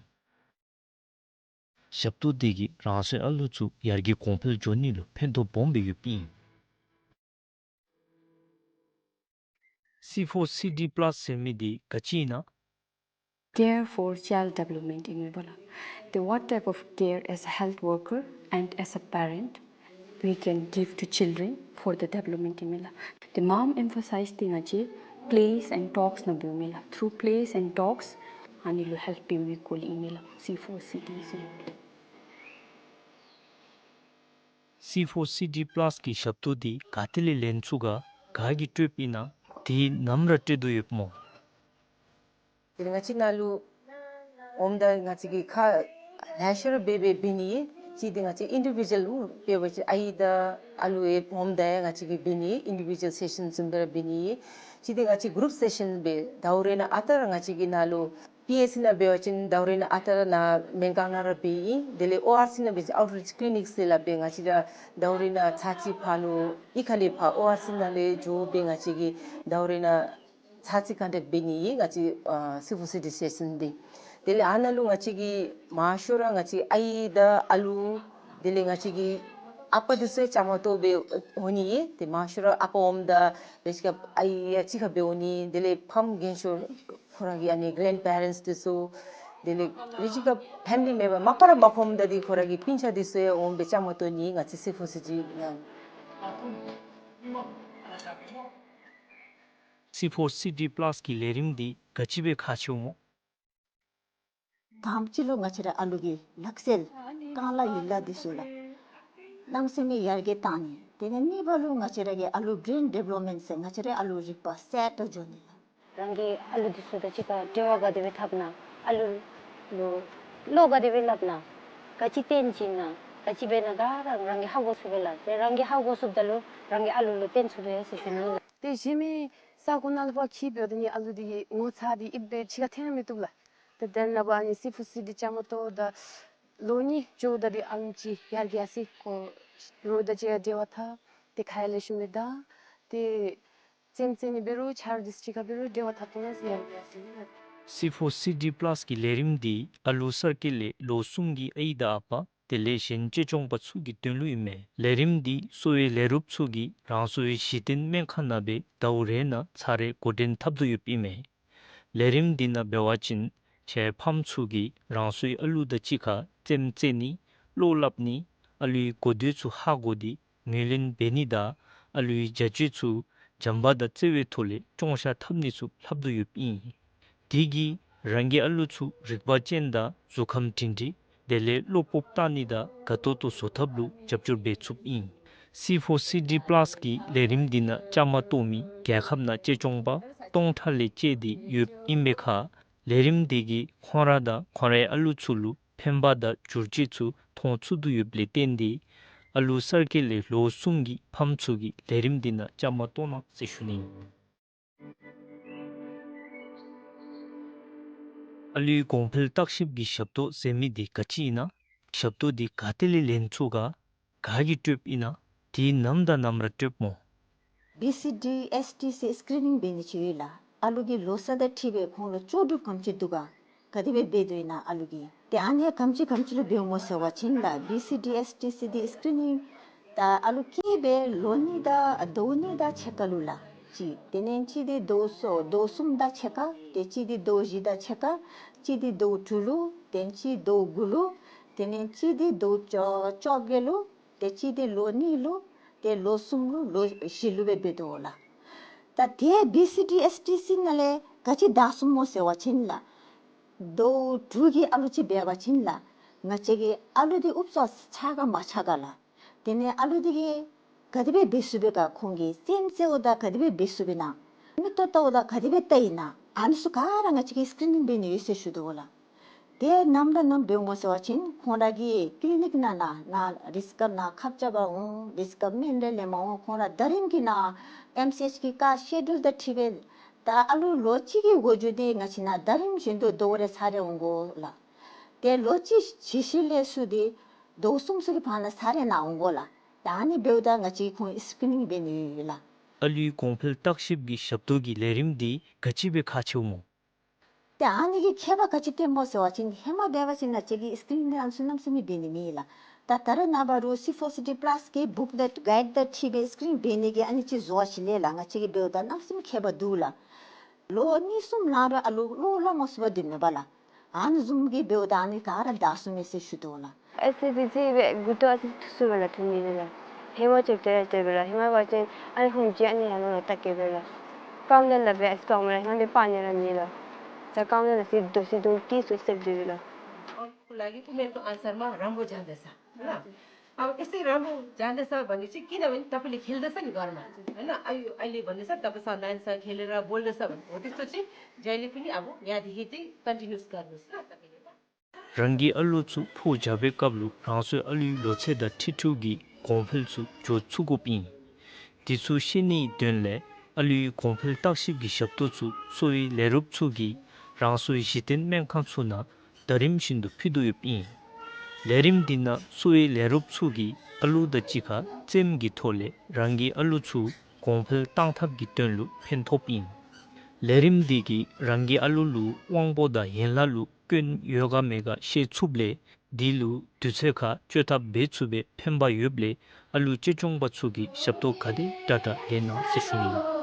ཞབས་ཏོག་འདི་གིས་རང་སོའི་ཨ་ལུ་ཚུ་ཡར་རྒྱས་གོང་འཕེལ་འགྱོ་ནི་ལུ་ཕན་ཐོགས་སྦོམ་སྦེ་ཡོདཔ་ཨིན། སི་ཕོར་སི་ཌི་པ་ལཱས་ཟེར་མི་འདི་ག་ཅི་ཨིན་ན། Care for child development ཨིན་མས་པ་ལགས། The what type of care as a health worker and as a parent we can give to children for the development ཨིན་མས་ལགས། The mom emphasize འདི་ང་བཅས་plays and talks ནང་འབདཝ་མས་ལགས། Through plays and talks ཨ་ནི་ལུ་ཧེལཔ་འབད་བའི་སྐོར་ལས་ཨིན་མས་ལགས། སི་ཕོར་སི་ཌི་ཟེར་མི་འདི། སི་ཕོར་སི་ཌི་པ་ལཱས་ཀྱི་ཞབས་ཏོག་འདི་ག་ཏེ་ལས་ལེན་ཚུགས་ག་ག་གིས་སྤྲོདཔ་ཨིན་ན། དེ་ནམ་ར་སྤྲོད་དོ་ཡོདཔ་སྨོ། དེ་ལས་ང་བཅས་ནཱ་ལུ་འོངམ་ད་ང་བཅས་ཀྱིས་ཁག་ལེ་ཤ་ར་འབད་སྦེ་འབད་ནི་ཨིན། གཅིག་འདི་ང་བཅས་ཨིན་ཌི་བི་ཌུ་ཨལ་འབད་བ་ཅིན་ཨའི་དང་ཨ་ལུ་ཡང་འོངམ་ད་ཡང་ང་བཅས་ཀྱིས་འབད་ནི་ཨིན། ཨིན་ཌི་བི་ཌུ་ཨལ་སེ་ཤཱན་བཟུམ་སྦེ་ར་འབད་ནི་ཨིན། གཅིག་འདི་ང་བཅས་གུ་རུབ་སེ་ཤཱན་སྦེ་ཟླཝ་རེ་ནང་ཨ་རྟག་ར་ང་བཅས་ཀྱིས་ནཱ་ལུ་པི་ཨེཆ་སི་ནང་འབད་བ་ཅིན་ཟླཝ་རེ་ནང་ཨ་རྟག་ར་ནཱ་སྨན་ཁང་ནང་ར་འབད་ཨིན། དེ་ལས་ཨོ་ཨར་སི་ནང་འབད་བ་ཅིན་ཨའུཊ་རིཅ་ཀི་ལི་ནིཀ་ཟེར་སླབ་སྦེ་ང་བཅས་ར་ཟླཝ་རེ་ནང་ཚར་གཅིག་ཕར་ལུ་གཡུས་ཁ་ལས་ཕར་ཨོ་ཨར་སི་ནང་ལས་འགྱོ་སྦེ་ང་བཅས་ཀྱིས་ཟླཝ་རེ་ནང་ཚར་གཅིག་ཀོན་ཊེཀཊ་འབད་ནི་ཨིན། ང་བཅས་ཨ་སི་ཕོར་སི་ཌི་སེ་ཤཱན་འདི། དེ་ལས་ཨ་ནཱ་ལུ་ང་བཅས་ཀྱིས་མང་ཤོས་ར་ང་བཅས་ཨའི་དང་ཨ་ལུ་དེ་ལས་ང་བཅས་ཀྱི་ཨ་པ་འདི་ཚུ་ཡང་བཅའ་མར་གཏོགས་སྦེ་འོང་ནི་ཨིན། ཏེ་མང་ཤོས་ར་ཨ་པ་འོངམ་ད་རེ་ཅིག་ཁར་ཨའི་ཡང་གཅིག་ཁར་སྦེ་འོང་ནི། དེ་ལས་ཕམ་རྒན་ཤོས་ཁོ་ར་གི་ཨ་ནི་གེ་རེནཌ་པེ་རེནཊསི་འདི་ཚུ་དེ་ལས་རེ་ཅིག་ཁར་ཕེ་མི་ལི་མེམ་བར་མ་པ་ར་མ་ཕམ་ད་འདི་ཁོ་ར་གི་སྤུན་ཆ་འདི་ཚུ་ཡང་འོང་སྦེ་བཅའ་མར་གཏོགས་ནི་ཨིན། ང་བཅས་སི་ཕོར་སི་ཌི་ནང་སི་ཕོར་སི་ཌི་པ་ལཱས་ཀྱི་ལས་རིམ་འདི་ག་ཅི་སྦེ་ཁག་ཆེཝ་སྨོ། དང་པ་ཅིག་ལུ་ང་བཅས་ར་ཨ་ལུ་གི་ལག་རྩལ་རྐང་ལག་ཡིག་ལགས་འདི་ཚུ་ལགས། གནམ་མེད་ས་མེད་ཡར་རྒྱས་བཏང་ནི། དེ་ལས་གཉིས་པ་ལུ་ང་བཅས་ར་གི་ཨ་ལུ་བེརེན་ཌི་བེ་ལོབ་མེནཊ་ཟེར་ང་བཅས་ར་ཨ་ལུ་རིག་པ་གསལ་ཏོག་ཏོ་འགྱོ་ནི་ལགས། རང་གི་ཨ་ལུ་འདི་ཚུ་དང་གཅིག་ཁར་འབྲེལ་བ་ག་དེ་སྦེ་འཐབ་ན། ཨ་ལུ་ལུ་བློ་ག་དེ་སྦེ་སླབ་ན། ག་ཅི་སྟོན་བྱིན་ན་ག་ཅི་འབད་ན་ག་ར་རང་གིས་ཧ་གོ་ཚུགས་པས་ལགས། ཏེ་རང་གིས་ཧ་གོ་ཚུགསཔ་ད་ལུ་རང་གི་ཨ་ལུ་ལུ་སྟོན་ཚུགས་པས་ཟེར་ཞུ་ནི་ལགས། ཏེ་གཞན་མི་ས་གོ་ནང་ལུ་ཕར་འཁྱིད་འབདཝ་ད་ནི་ཨ་ལུ་འདི་གི་ངོ་ཚ་སྟེ་ཨིབ་སྦེ་ཕྱི་ཁར་འཐོན་ར་མི་བཏུབ་ལགས། ཏེ་དེ་ནང་ཕར་ཨ་ནི་སི་ཕོར་སི་ཌི་བཅའ་མར་གཏོགས་ད་ལོ་གཉིས་འགྱོཝ་ད་འདི་ཨ་ལུ་ཅིག་ཡར་རྒྱས་སི་ཁོ་རོགས་དང་གཅིག་ཁར་འབྲེལ་བ་འཐབ། ཏེ་ཁ་ཡང་ལེགས་ཤོམ་སྦེ་བདའ། ཏེ་རྩེདམོ་རྩེ་ནི་འབད་རུང་ཆ་རོགས་འདི་ཚུ་གཅིག་ཁར་འབད་རུང་འབྲེལ་བ་འཐབ་ཐོག་ལས་ཡར་རྒྱས་སི་ཨིན་ལགས། སི་ཕོར་སི་ཌི་པ་ལཱས་ཀྱི་ལས་རིམ་འདི་ཨ་ལུ་གསར་སྐྱེས་ལས་ལོ་གསུམ་གྱི་ཨའི་དང་ཨ་པ་དེ་ལས་གཞན་གཅེས་སྐྱོང་པ་ཚུ་གི་དོན་ལུ་ཨིན་མས། ལས་རིམ་འདི་གསོ་བའི་ལས་རོགསཔ་ཚུ་གིས་རང་སོའི་གཞི་རྟེན་སྨན་ཁང་ནང་སྦེ་ཟླཝ་རེ་ནང་ཚར་རེ་འགོ་འདྲེན་འཐབ་དོ་ཡོདཔ་ཨིན་མས། ལས་རིམ་འདི་ནང་འབད་བ་ཅིན་ཁྱེད་ཕམ་ཚུ་གིས་རང་སོའི་ཨ་ལུ་དང་གཅིག་ཁར་རྩེདམོ་རྩེ་ནི་བློ་སླབ་ནི་ཨ་ལུའི་གོ་ཐོས་ཚུ་ཧ་གོ་སྟེ་ངོས་ལེན་འབད་ནི་དང་ཨ་ལུའི་བྱ་སྤྱོད་ཚུ་བྱམས་པ་དང་བརྩེ་བའི་ཐོག་ལས་སྐྱོང་བཞག་འཐབ་ནི་ཚུ་ལྷབ་དོ་ཡོདཔ་ཨིན། དེ་གིས་རང་གི་ཨ་ལུ་ཚུ་རིག་པ་ཅན་དང་གཟུགས་ཁམས་སྒྲིང་སྒྲིང་ དེ་ལས་བློ་སྤོབས་བཏང་ནི་དང་དགའ་ཏོག་ཏོ་བཟོ་ཐབས་ལུ་རྒྱབ་སྐྱོར་འབད་ཚུགསཔ་ཨིན། སི་ཕོར་སི་ཌི་པ་ལཱསི་གི་ལས་རིམ་འདི་ནང་བཅའ་མར་གཏོགས་མི་རྒྱལ་ཁབ་ནང་གཅེས་སྐྱོང་པ་སྟོང་ཕྲག་ལས་བཅད་དེ་ཡོདཔ་ཨིན་པའི་ཁར་ལས་རིམ་འདི་གིས་ཁོང་ར་དང་ཁོང་རའི་ཨ་ལུ་ཚུ་ལུ་ཕན་པ་དང་བསྒྱུར་བཅོས་ཚུ་མཐོང་ཚུགས་དོ་ཡོདཔ་ལས་བརྟེན་ཏེ་ཨ་ལུ་གསར་སྐྱེས་ལས་ལོ་གསུམ་གྱི་ཕམ་ཚུ་གིས་ལས་རིམ་འདི་ནང་བཅའ་མར་གཏོགས་གནང་ཟེར་ཞུ་ནི། ཨ་ལུའི་གོང་འཕེལ་བརྟག་ཞིབ་ཀྱི་ཞབས་ཏོག་ཟེར་མི་འདི་ག་ཅི་ཨིན་ན། ཞབས་ཏོག་འདི་ག་ཏེ་ལས་ལེན་ཚུགས་ག། ག་གིས་སྤྲོདཔ་ཨིན་ན། དེ་ནམ་དང་ནམ་ར་སྤྲོདཔ་སྨོ། བི་སི་ཌི་ཨེསི་ཊི་སི་སི་ཀི་རི་ནིང་འབད་ནི་ཅིག་ཡོད་ལགས། ཨ་ལུ་གི་ལོ་ས་དང་འཁྲིལ་སྦེ་ཁོང་ལུ་ལྕོགས་གྲུབ་ག་དེམ་ཅིག་འདུག་ག། ག་དེ་སྦེ་འབད་དོ་ཨིན་ན་ཨ་ལུ་གིས། ཏེ་ཨ་ནི་ག་དེམ་ཅིག་ག་དེམ་ཅིག་ལུ་འབདཝ་སྨོ་ཟེར་བ་ཅིན་ལགས། བི་སི་ཌི་ཨེསི་ཊི་སི་འདི་སི་ཀི་རི་ནིང་ད་ཨ་ལུ་སྐྱེས་སྦེ་ལོ་གཉིས་དང་ཟླཝ་གཉིས་དང་ཕྱེད་ཀ་ལུ་ལགས། གཅིག། དེ་ལས་གཅིག་འདི་ཟླཝ་གསུམ་ཟླཝ་གསུམ་དང་ཕྱེད་ཀ། ཏེ་གཅིག་འདི་ཟླཝ་བཞི་དང་ཕྱེད་ཀ། གཅིག་འདི་ཟླཝ་དྲུག་ལུ། ཏེ་གཅིག་ཟླཝ་དགུ་ལུ། དེ་ལས་གཅིག་འདི་ཟླཝ་བཅོ་བཅོ་བརྒྱད་ལུ། ཏེ་གཅིག་འདི་ལོ་གཉིས་ལུ། ཏེ་ལོ་གསུམ་ལུ་ལོ་བཞི་ལུ་སྦེ་འབད་དོ་ལགས། ད་དེ་བི་སི་ཌི་ཨེསི་ཊི་སི་ནང་ལས་ག་ཅི་དྲག་སོང་སྨོ་ཟེར་བ་ཅིན་ལགས། ཟླཝ་དྲུག་གི་ཨ་ལུ་ཅིག་འབད་བ་ཅིན་ལགས། ང་བཅས་ཀྱི་ཨ་ལུ་འདི་ཨུབ་ཙམ་ཆགས་ག་མ་ཆགས་ག་ལགས། དེ་ལས་ཨ་ལུ་འདི་གིས་ག་དེ་སྦེ་འབད་ཚུགས་པས་ག། ཁོང་གི་སེམས་རྩེཝ་དང་ག་དེ་སྦེ་འབད་ཚུགས་པས་ན། མིག་ཏོ་བལྟཝ་དང་ག་དེ་སྦེ་བལྟ་ཡི་ན། ཨ་ནི་ཚུ་ག་ར་ང་བཅས་ཀྱིས་སི་ཀི་རི་ནིང་འབད་ནི་ཡོད་ཟེར་ཞུ་དོ་ལགས། དེ་ནམ་དང་ནམ་འབདཝ་སྨོ་ཟེར་བ་ཅིན་ཁོང་ར་གི་ཀི་ལི་ནིག་ནང་ན་ན་རིགས་སྐབས་ནང་ཁབ་རྐྱབ་པར་འོང་། རིགས་སྐབས་སྨན་རེ་ལེནམ་འོང་། ཁོང་ར་ཟླ་རིམ་གྱི་ནང་ཨེམ་སི་ཨེཆ་གི་ཀ་སི་ཀེ་ཇུལ་དང་འཁྲིལ་སྦེ་ད་ཨ་ལུ་ལོ་གཅིག་གི་འགོ་འགྱོ་སྟེ་ང་བཅས་ནང་ཟླ་རིམ་བཞིན་དུ་ཟླཝ་རེ་ཚར་རེ་འོང་དགོ་ལགས། ཏེ་ལོ་གཅིག་བྱི་ཤི་ལས་ཚུར་ཏེ་ཟླཝ་གསུམ་ཚུ་གི་བར་ན་ཚར་རེ་ནང་འོང་དགོ་ལགས། ད་ཨ་ནི་འབདཝ་ད་ང་བཅས་ཁོང་སི་ཀི་རི་ནིང་འབད་ནི་ཡོད་ལགས། ཨ་ལུའི་གོང་འཕེལ་བརྟག་ཞིབ་ཀྱི་ཞབས་ཏོག་གི་ལས་རིམ་འདི་ག་ཅི་སྦེ་ཁག་ཆེཝ་སྨོ། ཏེ་ཨ་ནི་གི་ཁྱད་པར་ག་ཅི་སྟོནམ་སྨོ་ཟེར་བ་ཅིན་ཧེ་མ་འབད་བ་ཅིན་ང་བཅས་ཀྱིས་སི་ཀི་རི་ནིང་ཨ་ནི་ཚུ་གནམ་མེད་ས་མེད་འབད་ནི་མེད་ལགས། ད་ད་རེས་ནངས་པ་རོ་སི་ཕོར་སི་ཌི་པ་ལཱསི་གི་བུཀ་དང་གའིཌ་དང་འཁྲིལ་སྦེ་སི་ཀི་རི་ནིང་འབད་ནི་གི་ཨ་ནི་ཅིག་བཟོ་བ་ཅིན་ལས་ལགས། ང་བཅས་ཀྱིས་འབདཝ་ད་གནམ་མེད་ས་མེད་ཁྱད་པར་འདུག་ལགས། ལོ་གཉིས་གསུམ་ལང་རུང་ཨ་ལུ་བློ་སླབ་མ་ཚུགས་པར་སྡོདཔ་མས་པ་ལགས། ཨ་ནི་བཟུམ་གྱི་འབདཝ་ད་ཨ་ནི་ག་ར་དྲག་སོང་མས་ཟེར་ཞུ་དོ་ལགས། ཨེ་སི་ཌི་སི་སྦེ་མགུ་ཏོ་ཨ་ཙི་ཐུག་སོང་པས་ལགས། ཐུག་ནི་ལགས། ཧེ་མ་ཅིག་དེ་དེ་སྦེ་ལགས། ཧེ་མ་འབད་བ་ཅིན་ཨ་ནི་ཧོམ་ཅིག་ཨ་ནི་ཡར་ལོང་ལུ་བལྟ་གེ་སྦེ་ལགས། རྐངམ་དེ་ལག་པས་ཨ་ཙི་སྤར་མས་ལགས། ཧེ་མ་འབད་སྤར་ནི་ར་མེད་ལགས། ད་རྐངམ་དེ་ལགས་ཅིག་རྡོག་ཅིག་རྡོག་ཅིག་ཚུ་རྩེདཔ་འདུག་ལགས། ཨོ་ཁོ་ལ་གི་ཁོ་མེན་ཏོ་ཨན་སར་མ་རམ་བུ་ཇཱན་དེ་ས་ལགས། ཨོ་ཨེ་སི་རམ་བུ་ཇཱན་དེ་ས་འབད་ནི་ཅིག་གི་ན་འབད་ནི་ད་པ་ལས་ཁེལ་དེ་ས་ནི་ག་ར་མ་ཨ་ནི་ཨ་ཡུ་ཨ་ལི་འབད་ནི་ས་ད་པ་ས་ནན་ས་ཁེལ་ར་བོལ་དེ་ས་འབད་ནི་འོ་དེ་ཚུ་ཅིག་ཇཱ་ལི་ཕུ་ནི་ཨ་བུ་ཡ་དེ་ཧེ་དེ་ཀོན་ཊི་ནིའུས་ག་ར་ནུས་ལགས་ད་པ་ལས། རང་གི་ཨ་ལུ་ཚུ་ཕོ་རྒྱབ་པའི་སྐབས་ལུ་རང་སོའི་ཨ་ལུའི་ལོ་ཚད་དང་འཁྲིལ་འཁྲིལཝ་གི་གོང་འཕེལ་ཚུ་འགྱོ་ཚུགས་དགོཔ་ཨིན། དེ་ཚུ་ཤེས་ནིའི་དོན་ལས་ཨ་ལུའི་གོང་འཕེལ་བརྟག་ཞིབ་ཀྱི་ཞབས་ཏོག་ཚུ་གསོ་བའི་ལས་རོགསཔ་ཚུ་གིས་རང་སོའི་གཞི་རྟེན་སྨན་ཁང་ཚུ་ནང་ཟླ་རིམ་བཞིན་དུ་ཕུལ་དོ་ཡོདཔ་ཨིན། ལས་རིམ་འདི་ནང་གསོ་བའི་ལས་རོགསཔ་ཚུ་གིས་ཨ་ལུ་དང་གཅིག་ཁར་རྩེདམོ་གི་ཐོག་ལས་རང་གི་ཨ་ལུ་ཚུ་གོང་འཕེལ་བཏང་ཐབས་ཀྱི་དོན་ལུ་ཕན་ཐོགསཔ་ཨིན། ལས་རིམ་འདི་གིས་རང་གི་ཨ་ལུ་ལུ་དབང་པོ་དང་ཡན་ལག་ལུ་སྐྱོན་ཡོད་ག་མེད་ག་ཤེས་ཚུགསཔ་ལས་དེ་ལུ་དུས་ཚོད་ཁར་བཅོས་ཐབས་འབད་ཚུགས་པའི་ཕན་པ་ཡོདཔ་ལས་ཨ་ལུ་གཅེས་སྐྱོང་པ་ཚུ་གིས་ཞབས་ཏོག་ག་དེ་དྲག་དྲག་ལེན་གནང་ཟེར་ཞུ་ནི།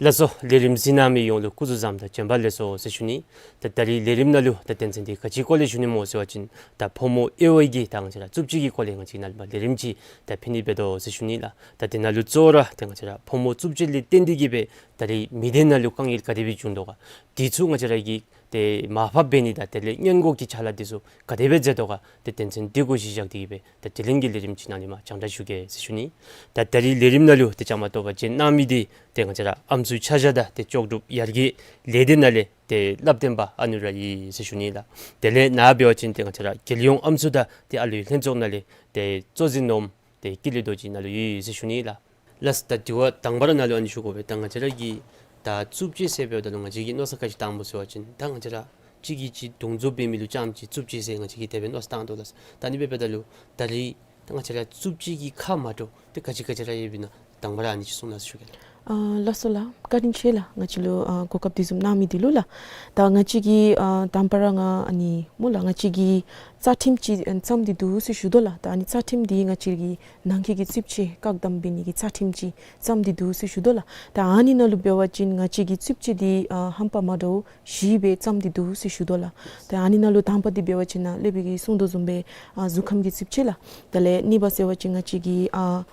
ལགས་སོ། ལས་རིམ་གཟིགས་གནང་མི་ཡོངས་ལུ་སྐུ་གཟུགས་བཟང་དང་བྱོན་པ་ལེགས་སོ་ཟེར་ཞུ་ནི། ད་ད་རིས་ལས་རིམ་ནང་ལུ་ད་དོན་ཚན་འདི་ག་ཅིའི་སྐོར་ལས་ཞུ་ནི་སྨོ་ཟེར་བ་ཅིན་ད་ཕོ་མོ་དབྱེ་བའི་གི་ད་ང་བཅས་ར་རྩུབ་སྤྱོད་ཀྱི་སྐོར་ལས་ང་བཅས་ནཱ་ལས་མར་ལས་རིམ་ཅིག་ད་ཕུལ་ནི་འབད་དོ་ཟེར་ཞུ་ནི་ལགས། ད་དེ་ནང་ལུ་གཙོ་བོ་ར་ད་ང་བཅས་ར་ཕོ་མོ་རྩུབ་སྤྱོད་ལས་བརྟེན་ཏེ་གིས་སྦེ་ད་རིས་མི་སྡེ་ནང་ལུ་དཀའ་ངལ་ག་དེ་སྦེ་བྱུང་དོ་ག། དེ་ཚུ་ང་བཅས་ར་གིས་ཏེ་མར་ཕབ་འབད་ནི་དང་དེ་ལས་སྔོན་འགོག་གི་ཕྱག་ལཱ་འདི་ཚུ་ག་དེ་སྦེ་མཛད་དོ་ག། ཏེ་དོན་ཚན་འདི་གུ་གཞི་བཞག་སྟེ་གིས་སྦེ་ད་དེ་རིང་གི་ལས་རིམ་ཅིག་ནང་ལས་མར་རྒྱང་བསྒྲགས་ཞུ་གེ་ཟེར་ཞུ་ནི། ད་ད་རིས་ལས་རིམ་ནང་ལུ་ཏེ་བཅའ་མར་གཏོགས་པར་བྱོན་གནང་མི་འདི་ཏེ་ང་བཅས་ར་ཨམ་སྲུའི་ཆ་བཞག་དང་ཏེ་ལྕོགས་གྲུབ་ཡར་རྒྱས་ལས་སྡེ་ནང་ལས་ཏེ་སླབ་སྟོན་པ་ཨ་ནུ་ར་ཨིན་ཟེར་ཞུ་ནི་ལགས། དེ་ལས་ནཱ་འབད་བ་ཅིན་ཏེ་ང་བཅས་ར་རྒྱལ་ཡོངས་ཨམ་སྲུ་དང་ཏེ་ཨ་ལུའི་ལྷན་ཚོགས་ནང་ལས་ཏེ་གཙོ་འཛིན་ནོར་བུ་ཏེ་ཀུན་ལེགས་རྡོ་རྗེ་ནཱ་ལུ་ཡོད་ཟེར་ཞུ་ནི་ལགས། ལགས་སོ། ད་དྲི་བ་དང་པ་ར་ནཱ་ལུ་ཨ་ནི་ཞུ་དགོ་པས། ད་ང་བཅས་ར་གི་ ད་རྩུབ་སྤྱོད་ཟེར་འབདཝ་ད་ལུ་ང་བཅས་ཀྱིས་མནོ་བསམ་ག་ཅི་བཏངམ་སྨོ་ཟེར་བ་ཅིན་ད་ང་བཅས་ར་གཅིག་གིས་གཅིག་རྡོག་རྫོབ་འབད་མི་ལུ་རྐྱངམ་གཅིག་རྩུབ་སྤྱོད་ཟེར་ང་བཅས་ཀྱིས་དེ་སྦེ་མནོ་བསམ་བཏང་དོ་ལགས། ད་ཨ་ནི་འབདཝ་ད་ལུ་ད་རིས་ད་ང་བཅས་ར་རྩུབ་སྤྱོད་ཀྱི་ཁག་མ་འདྲཝ་ཏེ་ག་ཅི་ག་ཅི་ར་ཡོདཔ་ཨིན་ན་དང་པ་ར་ཨ་ནི་ཅིག་གསུང་གནང་ཟེར་ཞུ་གེ་ལགས། ཨ་ལགས་སོ་ལགས། བཀའ་དྲིན་ཆེ་ལགས། ང་བཅས་ལུ་ཨ་གོ་སྐབས་དེ་བཟུམ་གནང་མི་འདི་ལུ་ལགས། ད་ང་བཅས་ཀྱིས་ཨ་དང་པ་ར་ང་ཨ་ནི་སྨོ་ལགས་ང་བཅས་ཀྱིས་རྩ་ཁྲིམས་ཅིག་ཨ་བརྩམས་ཏེ་འདུག་ཟེར་ཞུ་དོ་ལགས། ད་ཨ་ནི་རྩ་ཁྲིམས་འདི་ང་བཅས་ཀྱི་ནང་འཁོད་ཀྱི་རྩུབ་སྤྱོད་བཀག་སྡོམ་འབད་ནི་གི་རྩ་ཁྲིམས་ཅིག་བརྩམས་ཏེ་འདུག་ཟེར་ཞུ་དོ་ལགས། ད་ཨ་ནི་ནང་ལུ་འབད་བ་ཅིན་ང་བཅས་ཀྱི་རྩུབ་སྤྱོད་འདི་ཨ་ཧམ་པ་མ་འདྲཝ་བཞི་སྦེ་བརྩམས་ཏེ་འདུག་ཟེར་ཞུ་དོ་ལགས། ད་ཨ་ནི་ནང་ལུ་དང་པ་འདི་འབད་བ་ཅིན་ནཱ་སློབ་དཔོན་གྱིས་གསུངས་དོ་བཟུམ་སྦེ་ཨ་གཟུགས་ཁམས་ཀྱི་རྩུབ་སྤྱོད་ལགས། དེ་ལས་གཉིས་པ་ཟེར་བ་ཅིན་ང་བཅས་ཀྱི་ཨ་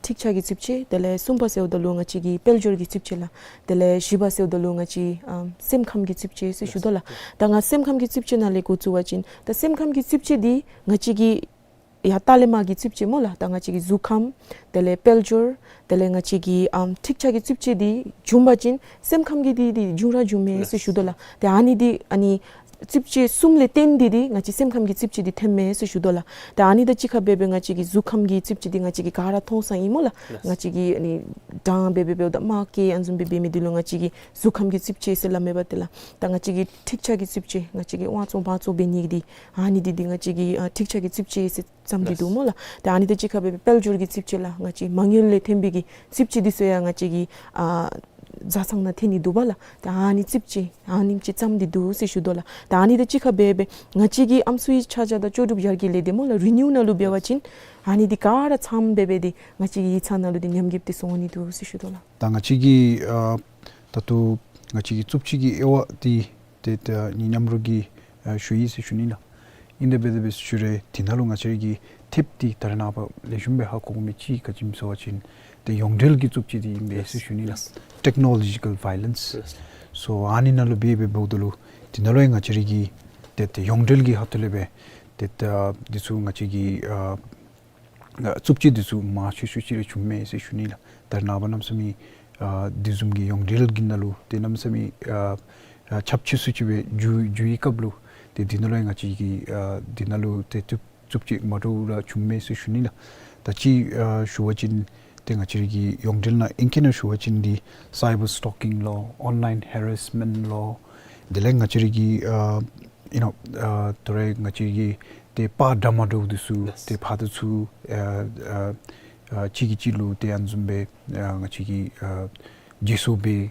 ཐིག་ཆ་གི་རྩུབ་སྤྱོད། དེ་ལས་གསུམ་པ་ཟེརཝ་ད་ལུ་ང་བཅས་ཀྱི་དཔལ་འབྱོར་གྱི་རྩུབ་སྤྱོད་ལགས། དེ་ལས་བཞི་པ་ཟེརཝ་ད་ལུ་ང་བཅས་ཨ་སེམས་ཁམས་ཀྱི་རྩུབ་སྤྱོད་ཟེར་ཞུ་དོ་ལགས། ད་ང་སེམས་ཁམས་ཀྱི་རྩུབ་སྤྱོད་ནང་ལས་འགོ་བཙུགས་པ་ཅིན་ད་སེམས་ཁམས་ཀྱི་རྩུབ་སྤྱོད་འདི་ང་བཅས་ཀྱི་ཡར་ལྟག་ལས་མར་གྱི་རྩུབ་སྤྱོད་སྨོ་ལགས། ད་ང་བཅས་ཀྱི་གཟུགས་ཁམས་དེ་ལས་དཔལ་འབྱོར་དེ་ལས་ང་བཅས་ཀྱི་ཨམ་ཐིག་ཆ་གི་རྩུབ་སྤྱོད་འདི་བྱུང་པ་ཅིན་སེམས་ཁམས་ཀྱི་འདི་འདི་བྱུང་ར་བྱུངམ་མས་ཟེར་ཞུ་དོ་ལགས། ད་ཨ་ནི་འདི་ཨ་ནི་རྩུབ་སྤྱོད་གསུམ་ལས་བརྟེན་ཏེ་འདི་ང་བཅས་སེམས་ཁམས་ཀྱི་རྩུབ་སྤྱོད་འདི་ཐོནམ་མས་ཟེར་ཞུ་དོ་ལགས། ད་ཨ་ནི་དང་གཅིག་ཁར་སྦེ་སྦེ་ང་བཅས་ཀྱི་གཟུགས་ཁམས་ཀྱི་རྩུབ་སྤྱོད་འདི་ང་བཅས་ཀྱིས་ག་ར་མཐོང་ས་ཨིན་སྨོ་ལགས། ལགས། ང་བཅས་ཀྱིས་ཨ་ནི་གྲང་སྦེ་སྦེ་འབདཝ་ད་དམག་གི་ཨ་ནི་བཟུམ་སྦེ་འབད་མི་འདི་ལུ་ང་བཅས་ཀྱི་གཟུགས་ཁམས་ཀྱི་རྩུབ་སྤྱོད་ཟེར་སླབ་མས་པ་ཏེ་ལགས། ད་ང་བཅས་ཀྱི་ཐིག་ཆ་གི་རྩུབ་སྤྱོད་ང་བཅས་ཀྱིས་དབང་བཙོང་དབང་བཙོང་འབད་ནི་འདི་ཨ་ནི་འདི་འདི་ང་བཅས་ཀྱི་ཨ་ཐིག་ཆ་གི་རྩུབ་སྤྱོད་ཟེར་བརྩམས་ཏེ་འདུག་སྨོ་ལགས། ད་ཨ་ནི་དང་གཅིག་ཁར་སྦེ་དཔལ་འབྱོར་གྱི་རྩུབ་སྤྱོད་ལགས། ང་བཅས་མ་དངུལ་ལས་ཐོན་པའི་གི་རྩུབ་སྤྱོད་འདི་ཚུ་ཡང་ང་བཅས་ཀྱིས་ཨ་བཟའ་ཚང་ནང་ཐོན་ནི་འདུག་པ་ལགས། ད་ཨ་ནི་རྩུབ་སྤྱོད་ཨ་ནེམ་ཅིག་བརྩམས་ཏེ་འདུག་ཟེར་ཞུ་དོ་ལགས། ད་ཨ་ནི་དང་གཅིག་ཁར་སྦེ་སྦེ་ང་བཅས་ཀྱི་ཨམ་སྲུའི་ཆ་བཞག་དང་ལྕོགས་གྲུབ་ཡར་རྒྱས་ལས་སྡེ་སྨོ་ལགས་རི་ནིའུ་ནང་ལུ་འབད་བ་ཅིན་ཨ་ནི་འདི་ག་ར་ཚངམ་སྦེ་སྦེ་འདི་ང་བཅས་ཀྱི་ཡིག་ཚང་ནང་ལུ་འདི་ཉམས་རྒུདཔ་འདི་སོང་ནི་འདུག་ཟེར་ཞུ་དོ་ལགས། ད་ང་བཅས་ཀྱིས་ཨ་ད་ལྟོ་ང་བཅས་ཀྱི་རྩུབ་སྤྱོད་ཀྱི་དབྱེ་བ་འདི་ཏེ་ད་ནི་མཉམ་རོགས་ཀྱིས་ཨ་ཞུ་ཡི་ཟེར་ཞུ་ནི་ལགས། ཨིན་དེ་སྦེ་དེ་སྦེ་ཞུ་རུང་འདི་ནང་ལུ་ང་བཅས་ཀྱིས་ཐེབས་འདི་ད་རེས་ནངས་པ་ལེགས་ཤོམ་སྦེ་ཧ་གོ་མི་ཅིག་ག་ཅི་སྨོ་ཟེར་བ་ཅིན་ཏེ་ཡོངས་འབྲེལ་གྱི་རྩུབ་སྤྱོད་འདི་ཨིན་པས་ཟེར་ཞུ་ནི་ལགས། Technological violence. སོ་ཨ་ནི་ནང་ལུ་འབད་འབདཝ་ད་ལུ་འདི་ནང་ལུ་ཡང་ང་བཅས་ཀྱིས་ཏེ་ཏེ་ཡོངས་འབྲེལ་གྱི་ཧོངས་ལས་སྦེ་ཏེ་ད་འདི་ཚུ་ང་བཅས་ཀྱིས་ཨ་ཨ་རྩུབ་སྤྱོད་འདི་ཚུ་མང་ཤོས་ཤོས་ཅིག་ར་བྱུངམ་མས་ཟེར་ཞུ་ནི་ལགས། ད་རེས་ནངས་པ་གནམ་མེད་ས་མེད་ཨ་འདི་བཟུམ་གྱི་ཡོངས་འབྲེལ་གྱི་ནང་ལུ་ཏེ་གནམ་མེད་ས་མེད་ཨ་ཨ་ཁྱབ་ཆེ་སུ་ཅིག་སྦེ་འགྱོ་འགྱོ་བའི་སྐབས་ལུ་ཏེ་འདི་ནང་ལུ་ཡང་ང་བཅས་ཀྱིས་ཨ་འདི་ནང་ལུ་ཏེ་རྩུབ་རྩུབ་སྤྱོད་མ་འདྲཝ་ར་བྱུངམ་མས་ཟེར་ཞུ་ནི་ལགས། ད་ཅི་ཨ་ཞུ་བ་ཅིན་ཏེ་ང་བཅས་ཀྱི་ཡོངས་འབྲེལ་ནང་ཨིང་སྐད་ནང་ཞུ་བ་ཅིན་འདི་cyber stalking ལོ་online harassment ལོ་དེ་ལས་ང་བཅས་ཀྱི་ཨ་you know ཨ་ད་རེས་ང་བཅས་ཀྱི་ཏེ་པར་འདྲ་མ་འདྲཝ་འདི་ཚུ་ལགས། ཏེ་ཕར་འདི་ཚུ་ཨ་ཨ་ཨ་གཅིག་གིས་གཅིག་ལུ་ཏེ་ཨ་ནི་བཟུམ་སྦེ་ཨ་ང་བཅས་ཀྱིས་ཨ་བརྗེ་སོར་འབད་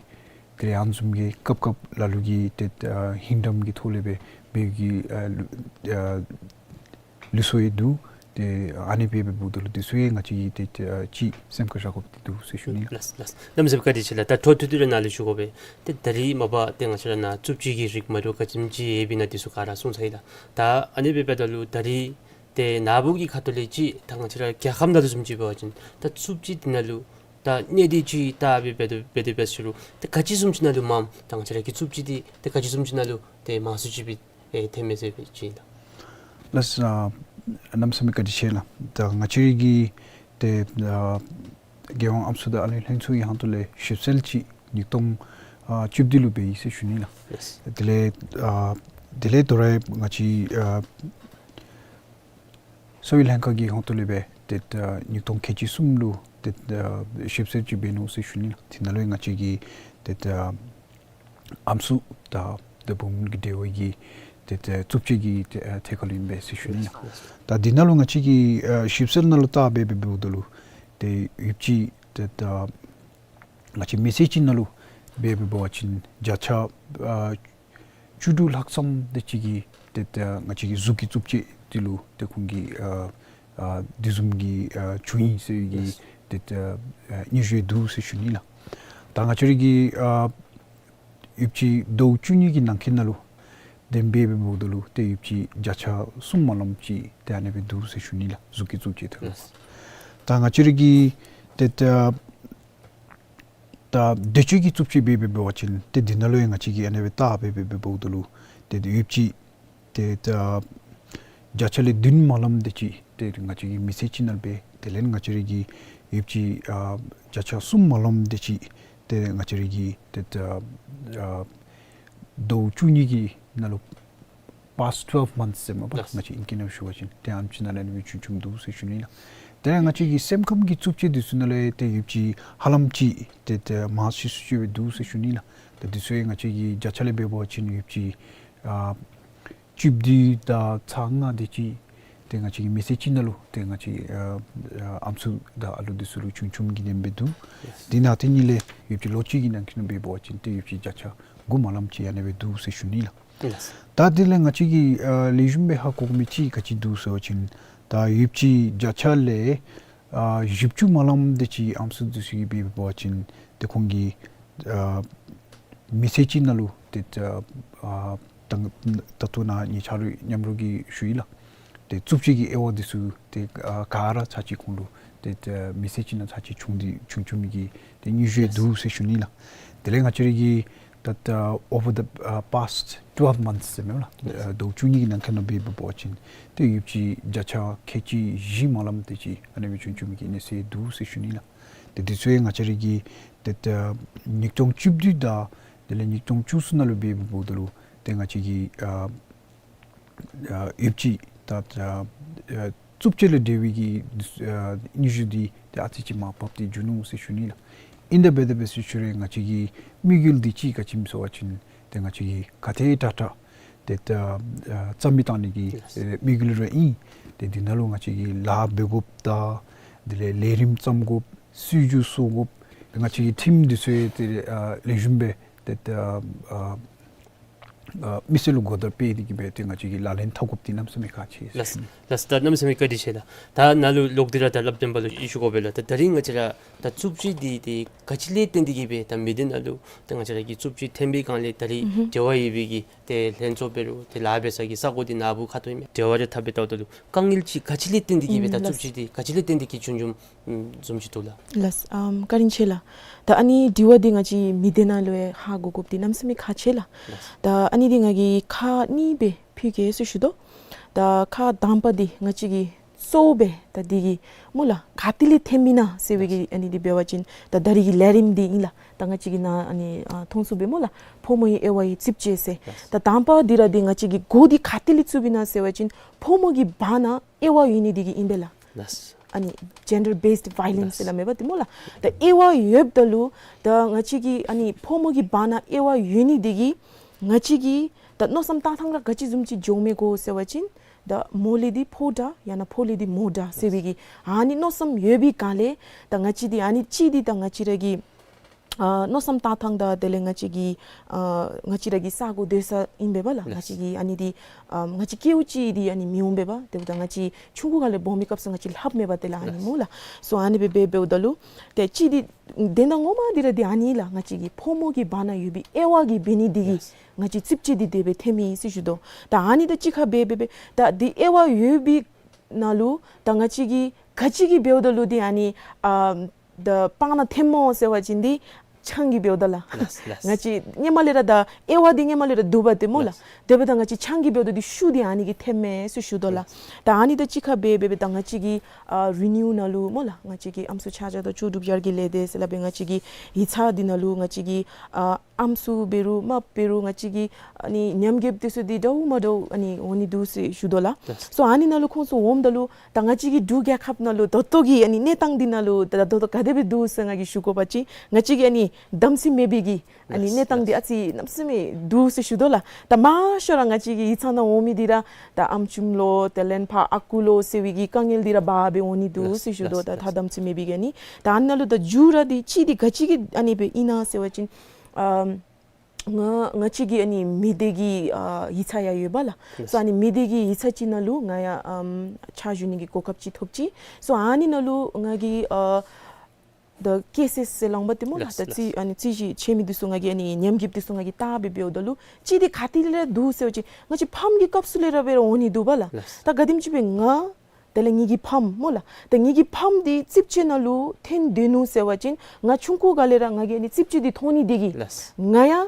དེ་ལས་ཨ་ནི་བཟུམ་གྱི་སྐབས་སྐབས་ལ་ལུ་གིས་ཏེ་ཨ་ཧིང་འདམ་གྱི་ཐོག་ལས་སྦེ་འབད་གི་ཨ་ལུ་ཨ་ལུགས་སྲོལ་ཡང་འདུག། ཏེ་ཨ་ནི་སྦེ་འབདཝ་ད་ལུ་འདི་ཚུ་ཡང་ང་བཅས་ཀྱིས་ཏེ་ཨ་ཅིག་སེམས་ཁར་བཞག་དགོཔ་འདི་འདུག་ཟེར་ཞུ་ནི་ལགས། ལགས་ལགས། གནམ་མེད་ས་མེད་བཀའ་དྲིན་ཆེ་ལགས། ད་འཕྲོ་མཐུད་དེ་ར་ནཱ་ལུ་ཞུ་དགོ་པས། ཏེ་ད་རིས་མ་པ་ཏེ་ང་བཅས་ར་ནཱ་རྩུབ་སྤྱོད་ཀྱི་རིགས་མ་འདྲཝ་ག་ཅི་སྨོ་ཅིག་ཡོདཔ་ཨིན་ན་འདི་ཚུ་ག་ར་གསུངས་ཚར་ཡི་ལགས། ད་ཨ་ནི་སྦེ་འབདཝ་ད་ལུ་ད་རིས་ཏེ་ནཱ་བུ་གི་ཁ་ཐུག་ལས་ཅིག་ད་ང་བཅས་ར་རྒྱལ་ཁབ་ནང་ལུ་བཟུམ་ཅིག་འབད་བ་ཅིན་ད་རྩུབ་སྤྱོད་འདི་ནང་ལུ་ད་གནད་འདི་ཅིག་ད་སྦེ་འབད་དེ་འབད་དེ་འབད་ཞུ་རུང་ཏེ་ག་ཅི་བཟུམ་ཅིག་ནང་ལུ་མངམ་ད་ང་བཅས་ར་གི་རྩུབ་སྤྱོད་འདི་ཏེ་ག་ཅི་བཟུམ་ཅིག་ནང་ལུ་ཏེ་མང་སུ་ཅིག་སྦེ་ཨེ་ཐོནམ་མས་ཟེར་སྦེ་ཅིག་ལགས། ལགས་སོ། གནམ་མེད་ས་མེད་བཀའ་དྲིན་ཆེ་ལགས། ད་ང་བཅས་ར་གི་ཏེ་ཨ་རྒྱལ་ཡོངས་ཨམ་སྲུ་དང་ཨར་ལས་ལྷན་ཚོགས་ཀྱི་ཧོངས་ལས་ཞིབ་འཚོལ་ཅིག་ཉིས་སྟོང་ཨ་བཅུ་བདུན་ལུ་འབད་ཡི་ཟེར་ཞུ་ནི་ལགས། ལགས། དེ་ལས་ཨ་དེ་ལས་ད་རེས་ང་བཅས་ཨ་གསོ་བའི་ལྷན་ཁག་གི་ཧོངས་ལས་སྦེ་ཏེ་ཨ་ཉིས་སྟོང་ཁལ་གཅིག་གསུམ་ལུ་ཏེ་ཨ་ཞིབ་འཚོལ་ཅིག་འབད་ནུག་ཟེར་ཞུ་ནི་ལགས། དེ་ནང་ལུ་ཡང་ང་བཅས་ཀྱིས་ཏེ་ཨ་ཨམ་སྲུ་དང་ཏེ་བུམོ་གི་འབྲེལ་བའི་གི་ཏེ་ཏེ་རྩུབ་སྤྱོད་ཀྱི་ཏེ་ཨ་ཐད་ཁར་ལུ་ཨིན་པས་ཟེར་ཞུ་ནི་ལགས། ད་འདི་ནང་ལུ་ང་བཅས་ཀྱིས་ཨ་ཞིབ་འཚོལ་ནང་ལུ་བལྟ་སྦེ་འབད་འབདཝ་ད་ལུ་ཏེ་ཡོདཔ་ཅིག་ཏེ་ད་ང་བཅས་མི་སེར་ཅིག་ནང་ལུ་འབད་འབད་བ་ཅིན་བརྒྱ་ཆ་ཨ་བཅུ་དྲུག་ལྷག་ཙམ་དེ་ཅིག་གིས་ཏེ་ད་ང་བཅས་ཀྱི་གཟུགས་ཀྱི་རྩུབ་སྤྱོད་འདི་ལུ་ཏེ་ཁོང་གིས་ཨ་ཨ་དེ་བཟུམ་གྱི་ཨ་བྱུང་ཡི་ཟེར་བའི་གི་ཏེ་ད་ཨ་སྙན་ཞུ་འདུག་ཟེར་ཞུ་ནི་ལགས། ད་ང་བཅས་ར་གི་ཨ་ཡོདཔ་ཅིག་ཟླཝ་བཅུ་གཉིས་ཀྱི་ནང་འཁོད་ནང་ལུ་ཏེ་འབད་འབདཝ་ད་ལུ་ཏེ་ཡོདཔ་ཅིག་བརྒྱ་ཆ་གསུམ་མ་ལངམ་ཅིག་ཏེ་ཨ་ནི་སྦེ་འདུག་ཟེར་ཞུ་ནི་ལགས། གཟུགས་ཀྱི་རྩུབ་སྤྱོད་ཐད་ལུ། ད་ང་བཅས་ར་གི་ཏེ་ད་ད་འདོད་སྤྱོད་ཀྱི་རྩུབ་སྤྱོད་འབད་འབད་བ་ཅིན་ཏེ་འདི་ནང་ལུ་ཡང་ང་བཅས་ཀྱིས་ཨ་ནི་སྦེ་བལྟ་སྦེ་འབད་འབདཝ་ད་ལུ་ཏེ་ཡོདཔ་ཅིག་ཏེ་ད་བརྒྱ་ཆ་ལས་བདུན་མ་ལངམ་དེ་ཅིག་ཏེ་ང་བཅས་ཀྱི་མི་སེར་ཅིག་ནང་སྦེ་དེ་ལས་ང་བཅས་ར་གི་ཡོདཔ་ཅིག་ཨ་བརྒྱ་ཆ་གསུམ་མ་ལངམ་དེ་ཅིག་ཏེ་ང་བཅས་ར་གི་ཏེ་ད་ཨ་ཟླཝ་བཅུ་གཉིས་ཀྱི་ནང་ལུ་ past twelve months ཟེར་མས་པ། ལགས། ང་བཅས་ཨིང་སྐད་ནང་ཞུ་བ་ཅིན་ཏེ་ཨ་ནེམ་ཅིག་ནང་ལས་ཨ་ནི་སྦེ་བྱུང་བྱུངམ་འདུག་ཟེར་ཞུ་ནི་ལགས། དེ་ལས་ང་བཅས་ཀྱི་སེམས་ཁམས་ཀྱི་རྩུབ་སྤྱོད་འདི་ཚུ་ནང་ལས་ཏེ་ཡོདཔ་ཅིག་ཧ་ལམ་ཅིག་ཏེ་ཏེ་མང་ཤོས་སུ་ཅིག་སྦེ་འདུག་ཟེར་ཞུ་ནི་ལགས། ཏེ་འདི་ཚུ་ཡང་ང་བཅས་ཀྱི་བརྒྱ་ཆ་ལས་འབད་བ་ཅིན་ཡོདཔ་ཅིག་ཨ་བཅུ་བདུན་དང་ཚག་ལྔ་དེ་ཅིག་ཏེ་ང་བཅས་ཀྱི་མི་ཚེ་གཅིག་ནང་ལུ་ཏེ་ང་བཅས་ཨ་ཨམ་སྲུ་དང་ཨ་ལུ་འདི་ཚུ་ལུ་བྱུང་བྱུངམ་གི་དེམ་སྦེ་འདུག། ལགས། དེ་ནང་དེ་གཉིས་ལས་ཡོདཔ་ཅིག་ལོ་གཅིག་གི་ནང་འཁོད་ནང་འབད་བ་ཅིན་ཏེ་ཡོདཔ་ཅིག་བརྒྱ་ཆ་དགུ་ཧ་ལམ་ཅིག་ཨ་ནེ་སྦེ་འདུག་ཟེར་ཞུ་ནི་ལགས། ལགས། ད་དེ་ལས་ང་བཅས་ཀྱིས་ཨ་ལེགས་ཤོམ་སྦེ་ཧ་གོ་དགོ་མི་ཅིག་ག་ཅི་འདུག་ཟེར་བ་ཅིན་ད་ཡོདཔ་ཅིག་བརྒྱ་ཆ་ལས་ཨ་བཞི་བཅུ་ཧ་ལམ་དེ་ཅིག་ཨམ་སྲུ་འདི་ཚུ་གིས་འབད་བ་ཅིན་ཏེ་ཁོང་གི་ཨ་མི་ཚེ་གཅིག་ནང་ལུ་ཏེ་ཨ་ད་ད་ལྟོ་ནཱ་ངེའི་ཆ་རོགས་མཉམ་རོགས་ཀྱིས་ཞུ་ཡི་ལགས། ཏེ་རྩུབ་སྤྱོད་ཀྱི་དབྱེ་བ་འདི་ཚུ་ཏེ་ཨ་ག་ར་ཚར་གཅིག་ཁོང་ལུ་ཏེ་ཨ་མི་ཚེ་གཅིག་ནང་ཚར་གཅིག་བྱུང་སྟེ་བྱུང་བྱུངམ་གི་ཏེ་ཉུང་ཤོས་འདུག་ཟེར་ཞུ་ནི་ལགས། དེ་ལས་ང་བཅས་ར་གི་ད་ད་over the uh, past twelve months ཟེར་མས་ལགས། ཨ་ཟླཝ་བཅུ་གཉིས་ཀྱི་ནང་འཁོད་ནང་འབད་འབད་བ་ཅིན་ཏེ་ཡོདཔ་ཅིག་བརྒྱ་ཆ་ཁལ་གཅིག་བཞི་ཧ་ལམ་དེ་ཅིག་ཨ་ནེ་སྦེ་བྱུང་བྱུངམ་གི་གནས་ཚུལ་འདུག་ཟེར་ཞུ་ནི་ལགས། ཏེ་འདི་ཚུ་ཡང་ང་བཅས་ར་གི་ཏེ་ད་ཉིས་སྟོང་བཅུ་བདུན་དང་དེ་ལས་ཉིས་སྟོང་བཅུ་གསུམ་ནང་ལུ་འབད་འབདཝ་ད་ལུ་ཏེ་ང་བཅས་ཀྱི་ཨ་ཨ་ཡོདཔ་ཅིག་ད་ཨ་རྩུབ་སྤྱོད་ལས་འབྲེལ་བའི་གི་ཨ་ཉུང་ཤོས་འདི་ཏེ་ཨ་ཙི་ཅིག་མར་བབས་ཏེ་འགྱོ་ནུག་ཟེར་ཞུ་ནི་ལགས། ཨིན་ཏེ་འབད་དེ་འབད་ཟེར་ཞུ་རུང་ང་བཅས་ཀྱི་དམིགས་ཡུལ་འདི་ཅིག་ག་ཅི་སྨོ་ཟེར་བ་ཅིན་ཏེ་ང་བཅས་ཀྱིས་ག་དེ་དྲག་དྲག་ཏེ་ད་ཨ་རྩ་མེད་བཏང་ནི་གི་ཨེ་དམིགས་ཡུལ་ར་ཨིན། ཏེ་འདི་ནང་ལུ་ང་བཅས་ཀྱིས་ལཱ་འབད་དགོཔ་དང་དེ་ལས་ལས་རིམ་བརྩམ་དགོཔ་སྲིད་བྱུས་བཟོ་དགོཔ་ང་བཅས་ཀྱི་ཊིམ་འདི་ཚུ་ཏེ་ཨ་ལེགས་ཤོམ་སྦེ་ཏེ་ད་ཨ་ཨ་མི་སེར་ལུ་གོ་བརྡ་སྤེལ་ཏེ་གི་སྦེ་ཏེ་ང་བཅས་ཀྱིས་ལག་ལེན་འཐབ་དགོཔ་འདི་གནམ་མེད་ས་མེད་ཁག་ཆེ་ཟེར་ཞུ་ནི། ལགས་ལགས། ད་གནམ་མེད་ས་མེད་བཀའ་དྲིན་ཆེ་ལགས། ད་ནཱ་ལུ་ལོག་སྟེ་ར་ད་སླབ་སྟོན་པ་ལུ་ཞུ་དགོ་པས་ལགས། ད་ད་རིས་ང་བཅས་ར་ད་རྩུབ་སྤྱོད་འདི་ཏེ་ག་ཅི་ལས་བརྟེན་ཏེ་གི་སྦེ་ད་མི་སྡེ་ནང་ལུ་ད་ང་བཅས་ར་གི་རྩུབ་སྤྱོད་ཐོན་པའི་སྒང་ལས་ད་རིས་ཨུ་ཧུམ་འབྲེལ་བ་ཡོད་པའི་གི་ཏེ་ལྷན་ཚོགས་འབད་རུང་ཏེ་ལཱ་འབད་ས་གི་ས་གོ་འདི་ནཱ་བུ་ཁ་ཐུག་ཨིན་མས། འབྲེལ་བ་རེ་འཐབ་སྦེ་བལྟཝ་ད་ལུ་དཀའ་ངལ་ཅིག་ག་ཅི་ལས་བརྟེན་ཏེ་གི་སྦེ་ད་ཨུམ་རྩུབ་སྤྱོད་འདི་ག་ཅི་ལས་བརྟེན་ཏེ་གི་བྱུང་བྱུངམ་བཟུམ་ཅིག་འདུག་ལགས། ལགས། ཨམ་བཀའ་དྲིན་ཆེ་ལགས། ད་ཨ་ནི་དྲི་བ་འདི་ང་བཅས་མི་སྡེ་ནང་ལུ་ཡང་ཧ་གོ་དགོཔ་འདི་གནམ་མེད་ས་མེད་ཁག་ཆེ་ལགས། ལགས། ད་ཨ་ནི་འདི་ང་གིས་ཁག་གཉིས་སྦེ་ཕུལ་གེ་ཟེར་ཞུ་དོ། ད་ཁག་དང་པ་འདི་ང་བཅས་ཀྱིས་གཙོ་བོ་སྦེ་ད་འདི་གི་སྨོ་ལགས་ག་ཏེ་ལས་ཐོནམ་ཨིན་ན་ཟེར་བའི་གི་ཨ་ནི་འདི་འབད་བ་ཅིན་ད་ད་རིས་ཀྱི་ལས་རིམ་འདི་ཨིན་ལགས། ད་ང་བཅས་ཀྱིས་ནཱ་ཨ་ནི་ཨ་མཐོང་ཚུགསཔ་སྦེ་སྨོ་ལགས་ཕོ་མོའི་དབྱེ་བའི་རྩིས་དཔྱད་ཟེར། ད་དང་པ་འདི་ར་འདི་ང་བཅས་ཀྱི་འགོ་འདི་ག་ཏེ་ལས་བཙུགསཔ་ཨིན་ན་ཟེར་བ་ཅིན་ཕོ་མོ་གི་བར་ན་དབྱེ་བ་ཡོད་ནི་འདི་གིས་ཨིན་པས་ལགས། ལགས། ཨ་ནི་gender based violence ལགས། ཟེར་སླབ་མས་པ་ཏེ་སྨོ་ལགས། ད་དབྱེ་བ་ཡོདཔ་ད་ལུ་ད་ང་བཅས་ཀྱི་ཨ་ནི་ཕོ་མོ་གི་བར་ན་དབྱེ་བ་ཡོད་ནི་འདི་གིས་ང་བཅས་ཀྱི་ད་མནོ་བསམ་བཏང་ཐངས་ར་ག་ཅི་བཟུམ་ཅིག་འགྱོཝ་མས་གོ་ཟེར་བ་ཅིན་ད་མོ་ལས་འདི་ཕོ་དྲག་ཡང་ན་ཕོ་ལས་འདི་མོ་དྲག་ཟེར་བའི་གི་ཨ་ནི་མནོ་བསམ་ཡོད་པའི་སྒང་ལས་ད་ང་བཅས་འདི་ཨ་ནི་གཅིག་འདི་ད་ང་བཅས་ར་གི་ཨ་མནོ་བསམ་བཏང་ཐངས་དང་དེ་ལས་ང་བཅས་ཀྱི་ཨ་ང་བཅས་ར་གི་ས་གོ་སྡོད་ས་ཨིན་པས་པ་ལགས། ལགས། ང་བཅས་ཀྱི་ཨ་ནི་འདི་ཨ་ང་བཅས་སྐྱེཝ་ཅིག་འདི་ཨ་ནི་མི་འོང་པས་པ། དེ་འབདཝ་ད་ང་བཅས་ཆུང་ཀུ་སྒང་ལས་སྦོམ་མི་སྐབས་སུ་ང་བཅས་ལྷབ་མས་པ་དེ་ལགས་ཨ་ནི་ལགས། སྨོ་ལགས། སོ་ཨ་ནི་སྦེ་འབད་འབདཝ་ད་ལུ་ཏེ་གཅིག་འདི་དོན་དག་ངོ་མ་འདི་ར་འདི་ཨ་ནི་ལགས། ང་བཅས་ཀྱི་ཕོ་མོ་གི་བར་ན་ཡོད་པའི་དབྱེ་བ་གིས་འབད་ནི་འདི་གིས་ལགས། ང་བཅས་རྩིས་དཔྱད་འདི་དེ་སྦེ་ཐོནམ་ཨིན་ཟེར་ཞུ་དོ། ད་ཨ་ནི་དང་གཅིག་ཁར་སྦེ་སྦེ་སྦེ་ད་འདི་དབྱེ་བ་ཡོད་པའི་ནང་ལུ་ད་ང་བཅས་ཀྱིས་ག་ཅི་གིས་འབདཝ་ད་ལུ་འདི་ཨ་ནི་ཨ་ད་སྤང་ནང་ཐོནམ་སྨོ་ཟེར་བ་ཅིན་འདི་ཆང་གིས་འབདཝ་ད་ལགས། ལགས་ལགས། ང་བཅས་སྔོན་མ་ལས་ར་ད་དབྱེ་བ་འདི་སྔོན་མ་ལས་ར་འདུག་པ་ཏེ་སྨོ་ལགས། ལགས། དེ་འབདཝ་ད་ང་བཅས་ཆང་གིས་འབདཝ་ད་འདི་ཤུགས་འདི་ཨ་ནི་གིས་ཐོནམ་མས་ཟེར་ཞུ་དོ་ལགས། ལགས། ད་ཨ་ནི་དང་གཅིག་ཁར་སྦེ་སྦེ་སྦེ་ད་ང་བཅས་ཀྱི་ཨ་རི་ནིའུ་ནང་ལུ་སྨོ་ལགས། ང་བཅས་ཀྱི་ཨམ་སྲུ་ཆ་བཞག་དང་ལྕོགས་གྲུབ་ཡར་རྒྱས་ལས་སྡེ་ཟེར་སླབ་པའི་ང་བཅས་ཀྱི་ཡིག་ཚང་འདི་ནང་ལུ་ང་བཅས་ཀྱི་ཨ་ཨམ་སྲུ་འབད་རུང་རྨགཔ་འབད་རུང་ང་བཅས་ཀྱི་ཨ་ནི་ཉམས་རྒུདཔ་འདི་ཚུ་འདི་འདྲཝ་མ་འདྲཝ་ཨ་ནི་འོང་ནི་འདུག་ཟེར་ཞུ་དོ་ལགས། ལགས། སོ་ཨ་ནི་ནང་ལུ་ཁོང་ཚུ་འོངམ་ད་ལུ་ད་ང་བཅས་ཀྱི་འབྲུག་རྒྱལ་ཁབ་ནང་ལུ་ད་ལྟོ་གི་ཨ་ནི་གནས་སྟངས་འདི་ནང་ལུ་ད་ད་ལྟོ་ག་དེ་སྦེ་འདུག་ཟེར་ང་གིས་ཞུ་དགོ་པ་ཅིན་ང་བཅས་ཀྱི་ཨ་ནི་དམ་ཚིག་མེད་པའི་གི་ཨ་ནི་ལགས། གནས་སྟངས་འདི་ལགས། ཨ་ཙི་གནམ་མེད་ས་མེད་འདུག་ཟེར་ཞུ་དོ་ལགས། ད་མང་ཤོས་ར་ང་བཅས་ཀྱི་ཡིག་ཚང་ནང་འོང་མི་འདི་ར་ད་ཨམ་ཅུམ་ལོ་དེ་ལས་ཕར་ཨ་ཁུ་ལོ་ཟེར་བའི་གི་དཀའ་ངལ་འདི་ར་འབག་སྦེ་འོང་ནི་འདུག་ལགས། ཟེར་ཞུ་དོ། ལགས། ད་ད་ལགས། དམ་ཚིག་མེད་པའི་གི་ཨ་ནི་ད་ཨ་ནི་ནང་ལུ་ད་མཇུག་ར་འདི་གཅིག་འདི་ག་ཅི་གིས་ཨ་ནི་སྦེ་ཨིན་ན་ཟེར་བ་ཅིན་ཨམ་ང་ང་བཅས་ཀྱི་ཨ་ནི་མི་སྡེ་གི་ཨ་ཡིག་ཚང་ཡང་ཡོད་པ་ལགས། ལགས། སོ་ཨ་ནི་མི་སྡེ་གི་ཡིག་ཚང་ཅིག་ནང་ལུ་ང་ཡང་ཨམ་ཕྱག་ཞུ་ནི་གི་གོ་སྐབས་ཅིག་ཐོབ་ཅི། སོ་ཨ་ནི་ནང་ལུ་ང་གིས་ཨ་ད་ཀེ་སི་ཟེར་ལངམ་ཏེ་སྨོ་ལགས། ལགས། ད་རྩིས་ལགས། ཨ་ནི་རྩོད་གཞི་ཆེ་མི་འདི་ཚུ་ང་གིས་ཨ་ནི་ཉམས་རྒུདཔ་འདི་ཚུ་ང་གིས་བལྟ་སྦེ་འབདཝ་ད་ལུ་གཅིག་འདི་ག་ཏེ་ལས་འདུག་ཟེར་བ་ཅིན་ང་བཅས་ཕམ་གྱི་སྐབས་སུ་ལས་ར་འབད་རུང་འོང་ནི་འདུག་པ་ལགས། ལགས། ད་ག་དེམ་ཅིག་སྦེ་ང་དེ་ལས་ངེ་གི་ཕམ་སྨོ་ལགས། ད་ངེ་གི་ཕམ་འདི་རྩིས་དཔྱད་ནང་ལུ་ཐོན་སྡོད་ནུག་ཟེར་བ་ཅིན་ང་ཆུང་ཀུ་སྒང་ལས་ར་ང་གིས་ཨ་ནི་རྩིས་དཔྱད་འདི་མཐོང་ནི་འདི་གིས་ལགས། ང་ཡང་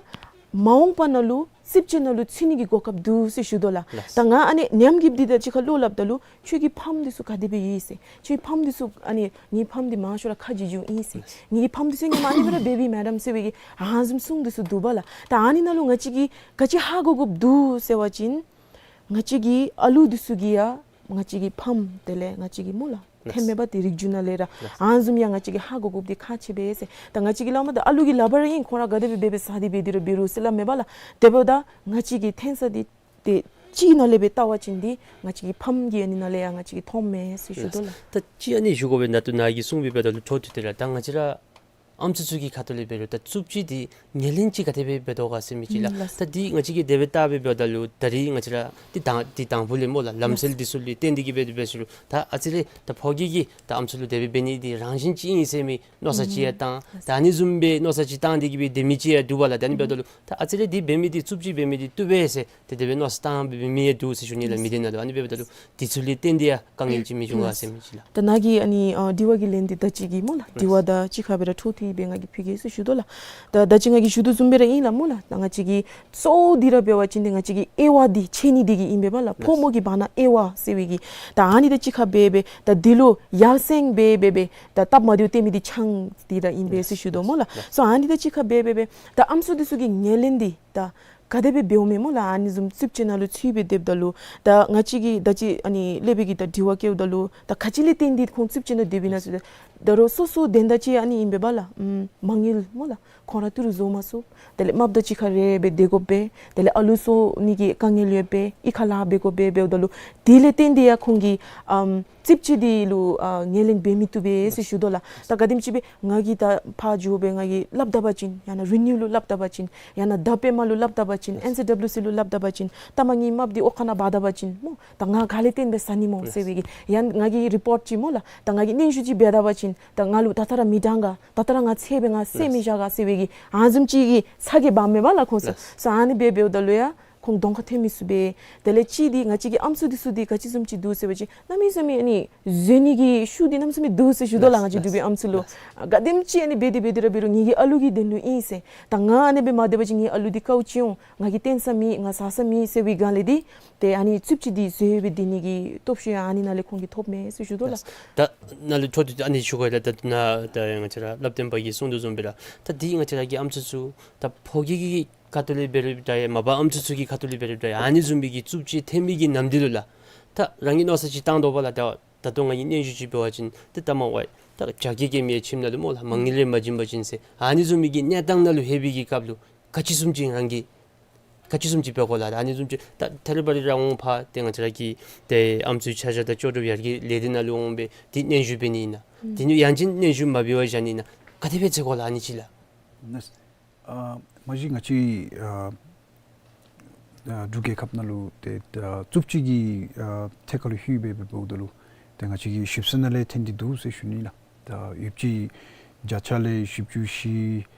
མ་འོངས་པ་ནང་ལུ་རྩིས་དཔྱད་ནང་ལུ་ཚུད་ནི་གི་གོ་སྐབས་འདུག་ཟེར་ཞུ་དོ་ལགས། ལགས། ད་ང་ཨ་ནི་ཉམས་རྒུདཔ་འདི་དང་གཅིག་ཁར་བློ་སླབ་ད་ལུ་ཁྱོད་ཀྱི་ཕམ་འདི་ཚུ་ག་དེ་སྦེ་ཡོད་ཟེར། ཁྱོད་ཀྱི་ཕམ་འདི་ཚུ་ཨ་ནི་ངེའི་ཕམ་འདི་མང་ཤོས་ར་ཁ་འཇིགས་འཇིགསཔ་ཨིན་ཟེར། ངེ་གི་ཕམ་འདི་ཚུ་ཧེ་མ་ཨ་ནི་སྦེ་ར་འབད་བའི་མེ་ཌམ་ཟེར་བའི་གི་ཨ་ནེམ་གསུང་འདི་ཚུ་འདུག་པ་ལགས། ད་ཨ་ནི་ནང་ལུ་ང་བཅས་ཀྱིས་ག་ཅི་ཧ་གོ་དགོཔ་འདུག་ཟེར་བ་ཅིན་ ང་བཅས་ཀྱི་ཨ་ལུ་འདི་ཚུ་གིས་ཡང་ང་བཅས་ཀྱི་ཕམ་དེ་ལས་ང་བཅས་ཀྱི་སྨོ་ལགས། ལགས། ཐོན་མི་འབདཝ་ད་རིག་རྒྱུད་ནང་ལས་ར། ལགས། ཨ་ནི་བཟུམ་ཡང་ང་བཅས་ཀྱིས་ཧ་གོ་དགོཔ་འདི་ཁག་ཆེ་བས་ཟེར། ད་ང་བཅས་ཀྱི་བླ་མ་དང་ཨ་ལུ་གི་ལག་པར་ཨིན། ཁོང་ར་ག་དེ་སྦེ་འབད་འབད་ཟ་སྟེ་འབད་དེ་ར་འབད་རུང་ཟེར་སླབ་མས་པ་ལགས། དེ་འབདཝ་ད་ང་བཅས་ཀྱིས་ཐོན་ས་འདི་ཏེ་ཅིག་ནང་ལས་སྦེ་བལྟ་བ་ཅིན་འདི་ང་བཅས་ཀྱི་ཕམ་གྱི་ཨ་ནི་ནང་ལས་ཡང་ང་བཅས་ཀྱིས་མཐོངམ་མས་ཟེར་ཞུ་དོ་ལགས། ད་ཅིག་ཨ་ནི་ཞུ་དགོ་པས། ད་ལྟོ་ནཱ་གིས་གསུངས་པའི་འབདཝ་ད་ལུ་འཕྲོ་མཐུད་དེ་ར་ད་ང་བཅས་ར་ཨམ་སྲུ་ཚུ་གི་ཁ་ཐུག་ལས་འབད་རུང་ད་རྩུབ་སྤྱོད་འདི་ངོས་ལེན་ཅིག་ག་དེ་སྦེ་འབད་དོ་ག་ཟེར་མི་ཅིག་ལགས། ཨུམ་ལགས། ད་འདི་ང་བཅས་ཀྱིས་དེ་སྦེ་བལྟ་བའི་འབདཝ་ད་ལུ་ད་རིས་ང་བཅས་ར་འདི་དང་འདི་དང་པ་ལས་སྨོ་ལགས། ལམ་སྲོལ་འདི་ཚུ་ལུ་བརྟེན་ཏེ་གིས་འབད་དེ་འབད་ཟེར་རུང་ད་ཨ་ཙི་རེ་ད་ཕོ་སྐྱེས་ཀྱིས་ད་ཨམ་སྲུ་ལུ་དེ་སྦེ་འབད་ནི་འདི་རང་བཞིན་ཅིག་ཨིན་ཟེར་མི་མནོ་བསམ་ཅིག་ཡང་བཏང་། ད་ཨ་ནི་བཟུམ་སྦེ་མནོ་བསམ་ཅིག་བཏང་སྟེ་གིས་སྦེ་འབད་མི་ཅིག་ཡང་འདུག་པ་ལགས། ད་ཨ་ནི་འབདཝ་ད་ལུ་ད་ཨ་ཙི་རེ་འདི་འབད་མི་འདི་རྩུབ་སྤྱོད་འབད་མི་འདི་བཏུབ་པས་ཟེར་ཏེ་དེ་སྦེ་མནོ་བསམ་བཏང་སྦེ་འབད་མི་ཡང་འདུག་ཟེར་ཞུ་ནི་ལགས། མི་སྡེ་ནང་ལུ། ཨ་ནི་འབདཝ་ད་ལུ་འདི་ཚུ་ལས་བརྟེན་ཏེ་ཡང་དཀའ་ངལ་ཅིག་མི་འབྱུང་ག་ཟེར་མི་ཅིག་ལགས། ད་ནཱ་གི་ཨ་ནི་ཨ་དྲི་བ་གི་ལན་འདི་ད་ཅི་གི་སྨོ་ལགས། དྲི་བ་དང་གཅིག་ཁར་སྦེ་ར་འཕྲོ་མཐུད་སྦེ་ང་གིས་ཕུལ་གེ་ཟེར་ཞུ་དོ་ལགས། ད་ད་ཅི་ང་གིས་ཞུ་དོ་བཟུམ་སྦེ་ར་ཨིན་ལགས་སྨོ་ལགས། ད་ང་བཅས་ཀྱི་གཙོ་བོ་འདི་ར་འབད་བ་ཅིན་འདི་ང་བཅས་ཀྱི་དབྱེ་བ་འདི་ཕྱེ་ནི་འདི་གིས་ཨིན་པས་པ་ལགས། ཕོ་མོ་གི་བར་ན་དབྱེ་བ་ཟེར་བའི་གི་ད་ཨ་ནི་དང་གཅིག་ཁར་སྦེ་སྦེ་ད་འདི་ལུ་ཡར་སེང་སྦེ་སྦེ་སྦེ་ད་སྟབས་མ་བདེཝ་སྟོན་མི་འདི་ཆང་འདི་ར་ཨིན་པས་ཟེར་ཞུ་དོ་སྨོ་ལགས། སོ་ཨ་ནི་དང་གཅིག་ཁར་སྦེ་སྦེ་སྦེ་ད་ཨམ་སྲུ་འདི་ཚུ་གི་ངོས་ལེན་འདི་ད་ག་དེ་སྦེ་འབདཝ་མས་སྨོ་ལགས། ཨ་ནི་བཟུམ་རྩུབ་སྤྱོད་ནང་ལུ་ཚུད་སྦེ་སྡོདཔ་ད་ལུ་ད་ང་བཅས་ཀྱིས་ད་ཅི་ཨ་ནི་ལས་པའི་གི་ད་དྲི་བ་བཀོདཔ་ད་ལུ་ད་ག་ཅི་ལས་བརྟེན་ཏེ་ཁོང་རྩུབ་སྤྱོད་ནང་སྡོདཔ་ཨིན་ན་ཟེར། ད་རུང་སོ་སོ་དོན་དག་ཅིག་ཨ་ནི་ཨིན་པས་པ་ལགས། ཨམ་མ་དངུལ་སྨོ་ལགས། ཁོང་ར་ཏི་རུ་བཟོ་མ་ཚུགས། དེ་ལས་རྨགཔ་དང་གཅིག་ཁར་ར་སྦེ་སྡོད་དགོ་པས། དེ་ལས་ཨ་ལུ་གསོ་ནི་གི་དཀའ་ངལ་ཡོད་པས། གཡུས་ཁར་ལཱ་འབད་དགོ་པས། འབདཝ་ད་ལུ་དེ་ལས་བརྟེན་ཏེ་ཡང་ཁོང་གིས་ཨམ་རྩུབ་སྤྱོད་འདི་ལུ་ཨ་ངོས་ལེན་འབད་མི་བཏུབ་པས་ཟེར་ཞུ་དོ་ལགས། ད་ག་དེམ་ཅིག་སྦེ་ང་གིས་ད་ཕར་འགྱོ་སྦེ་ང་གིས་སླབ་ད་པ་ཅིན་ཡང་ན་རི་ནིའུ་ལུ་སླབ་ད་པ་ཅིན་ཡང་ན་བདག་པོའི་དམག་ལུ་སླབ་ད་པ་ཅིན་ཨེན་སི་ཌབ་ལུ་སི་ལུ་སླབ་ད་པ་ཅིན་ད་མ་ངེའི་རྨགཔ་འདི་འོག་ཁང་ནང་འབག་ད་པ་ཅིན་སྨོ་ད་ང་ག་ལས་བརྟེན་སྦེ་ཟ་ནི་སྨོ་ཟེར་བའི་གི་ཡང་ང་གིས་རི་པོརཊ་ཅིག་སྨོ་ལགས། ད་ང་གིས་སྙན་ཞུ་ཅིག་འབད་ད་པ་ཅིན་ད་ང་ལུ་ད་ལྟོ་ར་མི་དྲང་ག། ད་ལྟོ་ར་ང་ཚེ་སྦེ་ང་བསད་མི་བཞག་ག་ཟེར་བའི་གི་ཨ་ནི་བཟུམ་ཅིག་གི་ཚ་གྱང་འབག་མས་པ་ལགས་ཁོང་ཚུ། སོ་ཨ་ནི་སྦེ་འབདཝ་ད་ལུ་ཡང་ཁོང་གདོང་ཁར་ཐོན་མི་ཚུགས་པས། དེ་ལས་གཅིག་འདི་ང་བཅས་ཀྱི་ཨམ་སྲུ་འདི་ཚུ་འདི་ག་ཅི་བཟུམ་ཅིག་འདུག་ཟེར་བ་ཅིན་གནམ་མེད་ས་མེད་ཨ་ནི་བཟོད་ནི་གི་ཤུགས་འདི་གནམ་མེད་ས་མེད་འདུག་ཟེར་ཞུ་དོ་ལགས། ང་བཅས་འབྲུག་པའི་ཨམ་སྲུ་ལུ་ག་དེམ་ཅིག་ཨ་ནི་འབད་དེ་འབད་དེ་ར་འབད་རུང་ངེ་གི་ཨ་ལུ་གི་དོན་ལུ་ཨིན་ཟེར། ད་ང་ཨ་ནི་སྦེ་མ་སྡོད་པ་ཅིན་ངེའི་ཨ་ལུ་འདི་ག་ཅི་འོང་། ང་གིས་བརྟེན་ས་མེད། ང་ཟ་ས་མེད་ཟེར་བའི་སྒང་ལས་འདི་ཏེ་ཨ་ནི་རྩུབ་སྤྱོད་འདི་བཟོ་སྦེ་སྡོད་ནི་གི་སྟོབས་ཤུགས་ཡང་ཨ་ནི་ནང་ལས་ཁོང་གིས་ཐོབ་མས་ཟེར་ཞུ་དོ་ལགས། ད་ནཱ་ལུ་འཕྲོ་མཐུད་དེ་ཨ་ནི་ཞུ་དགོ་ལགས། ད་ནཱ་ད་ང་བཅས་ར་བསླབ་སྟོན་པ་གིས་གསུངས་དོ་བཟུམ་སྦེ་ར་ད་འདི་ང་བཅས་ར་གི་ཨམ་སྲུ་ཚུ་ད་ཕོ་སྐྱེས་ཀྱི་ཁ་ཐུག་ལས་འབད་རུང་འདྲ་ཡང་མ་པ་ཨམ་སྲུ་ཚུ་གི་ཁ་ཐུག་ལས་འབད་རུང་འདྲ་ཡང་ཨ་ནི་བཟུམ་མའི་གི་རྩུབ་སྤྱོད་ཐོན་མི་གི་ནམ་དུས་ལུ་ལགས། ད་རང་གིས་མནོ་བསམ་ཅིག་བཏང་དོ་པ་ལགས། ད་ད་ལྟོ་ང་གིས་སྙན་ཞུ་ཅིག་འབད་བ་ཅིན་ཏེ་ད་མ་ཝའི་ད་རྒྱ་སྐྱེད་སྐྱེད་མི་ཡང་ཁྱིམ་ནང་ལུ་སྨོ་ལགས། མ་དངུལ་ལས་མ་བྱིན་པ་ཅིན་ཟེར་ཨ་ནི་བཟུམ་མའི་གི་གནས་སྟངས་ནང་ལུ་ལྷོད་པའི་གི་སྐབས་ལུ་ག་ཅི་བཟུམ་ཅིག་རང་གིས་ག་ཅི་བཟུམ་ཅིག་འབད་དགོ་ལགས། ཨ་ནི་བཟུམ་ཅིག་ད་ཐད་རི་བ་རི་ར་འོང་ཕར་ཏེ་ང་བཅས་ར་གི་ཏེ་ཨམ་སྲུའི་ཆ་བཞག་དང་ལྕོགས་གྲུབ་ཡར་རྒྱས་ལས་སྡེ་ནང་ལུ་འོང་སྦེ་ཏེ་སྙན་ཞུ་འབད་ནི་ཨིན་ན། ཨུམ་དེ་ནི་ཡང་ཅིན་སྙན་ཞུ་མ་འབད་བར་བཞག་ནི་ཨིན་ན། ག་དེ་སྦེ་འབད་དགོ་ལགས་ཨ་ནི་ཅིག་ལགས། ནེས། ཨ་མ་གཞི་ང་བཅས་ཨ་ཨ་འབྲུག་རྒྱལ་ཁབ་ནང་ལུ་ཏེ་ཨ་རྩུབ་སྤྱོད་ཀྱི་ཨ་ཐད་ཁར་ལུ་ལྷོད་སྦེ་འབདཝ་ད་ལུ་ཏེ་ང་བཅས་ཀྱི་ཞིབ་འཚོལ་ནང་ལས་ཐོན་ཏེ་འདུག་ཟེར་ཞུ་ནི་ལགས། ད་ཡོདཔ་ཅིག་བརྒྱ་ཆ་ལས་བཞི་བཅུ་ཞེ་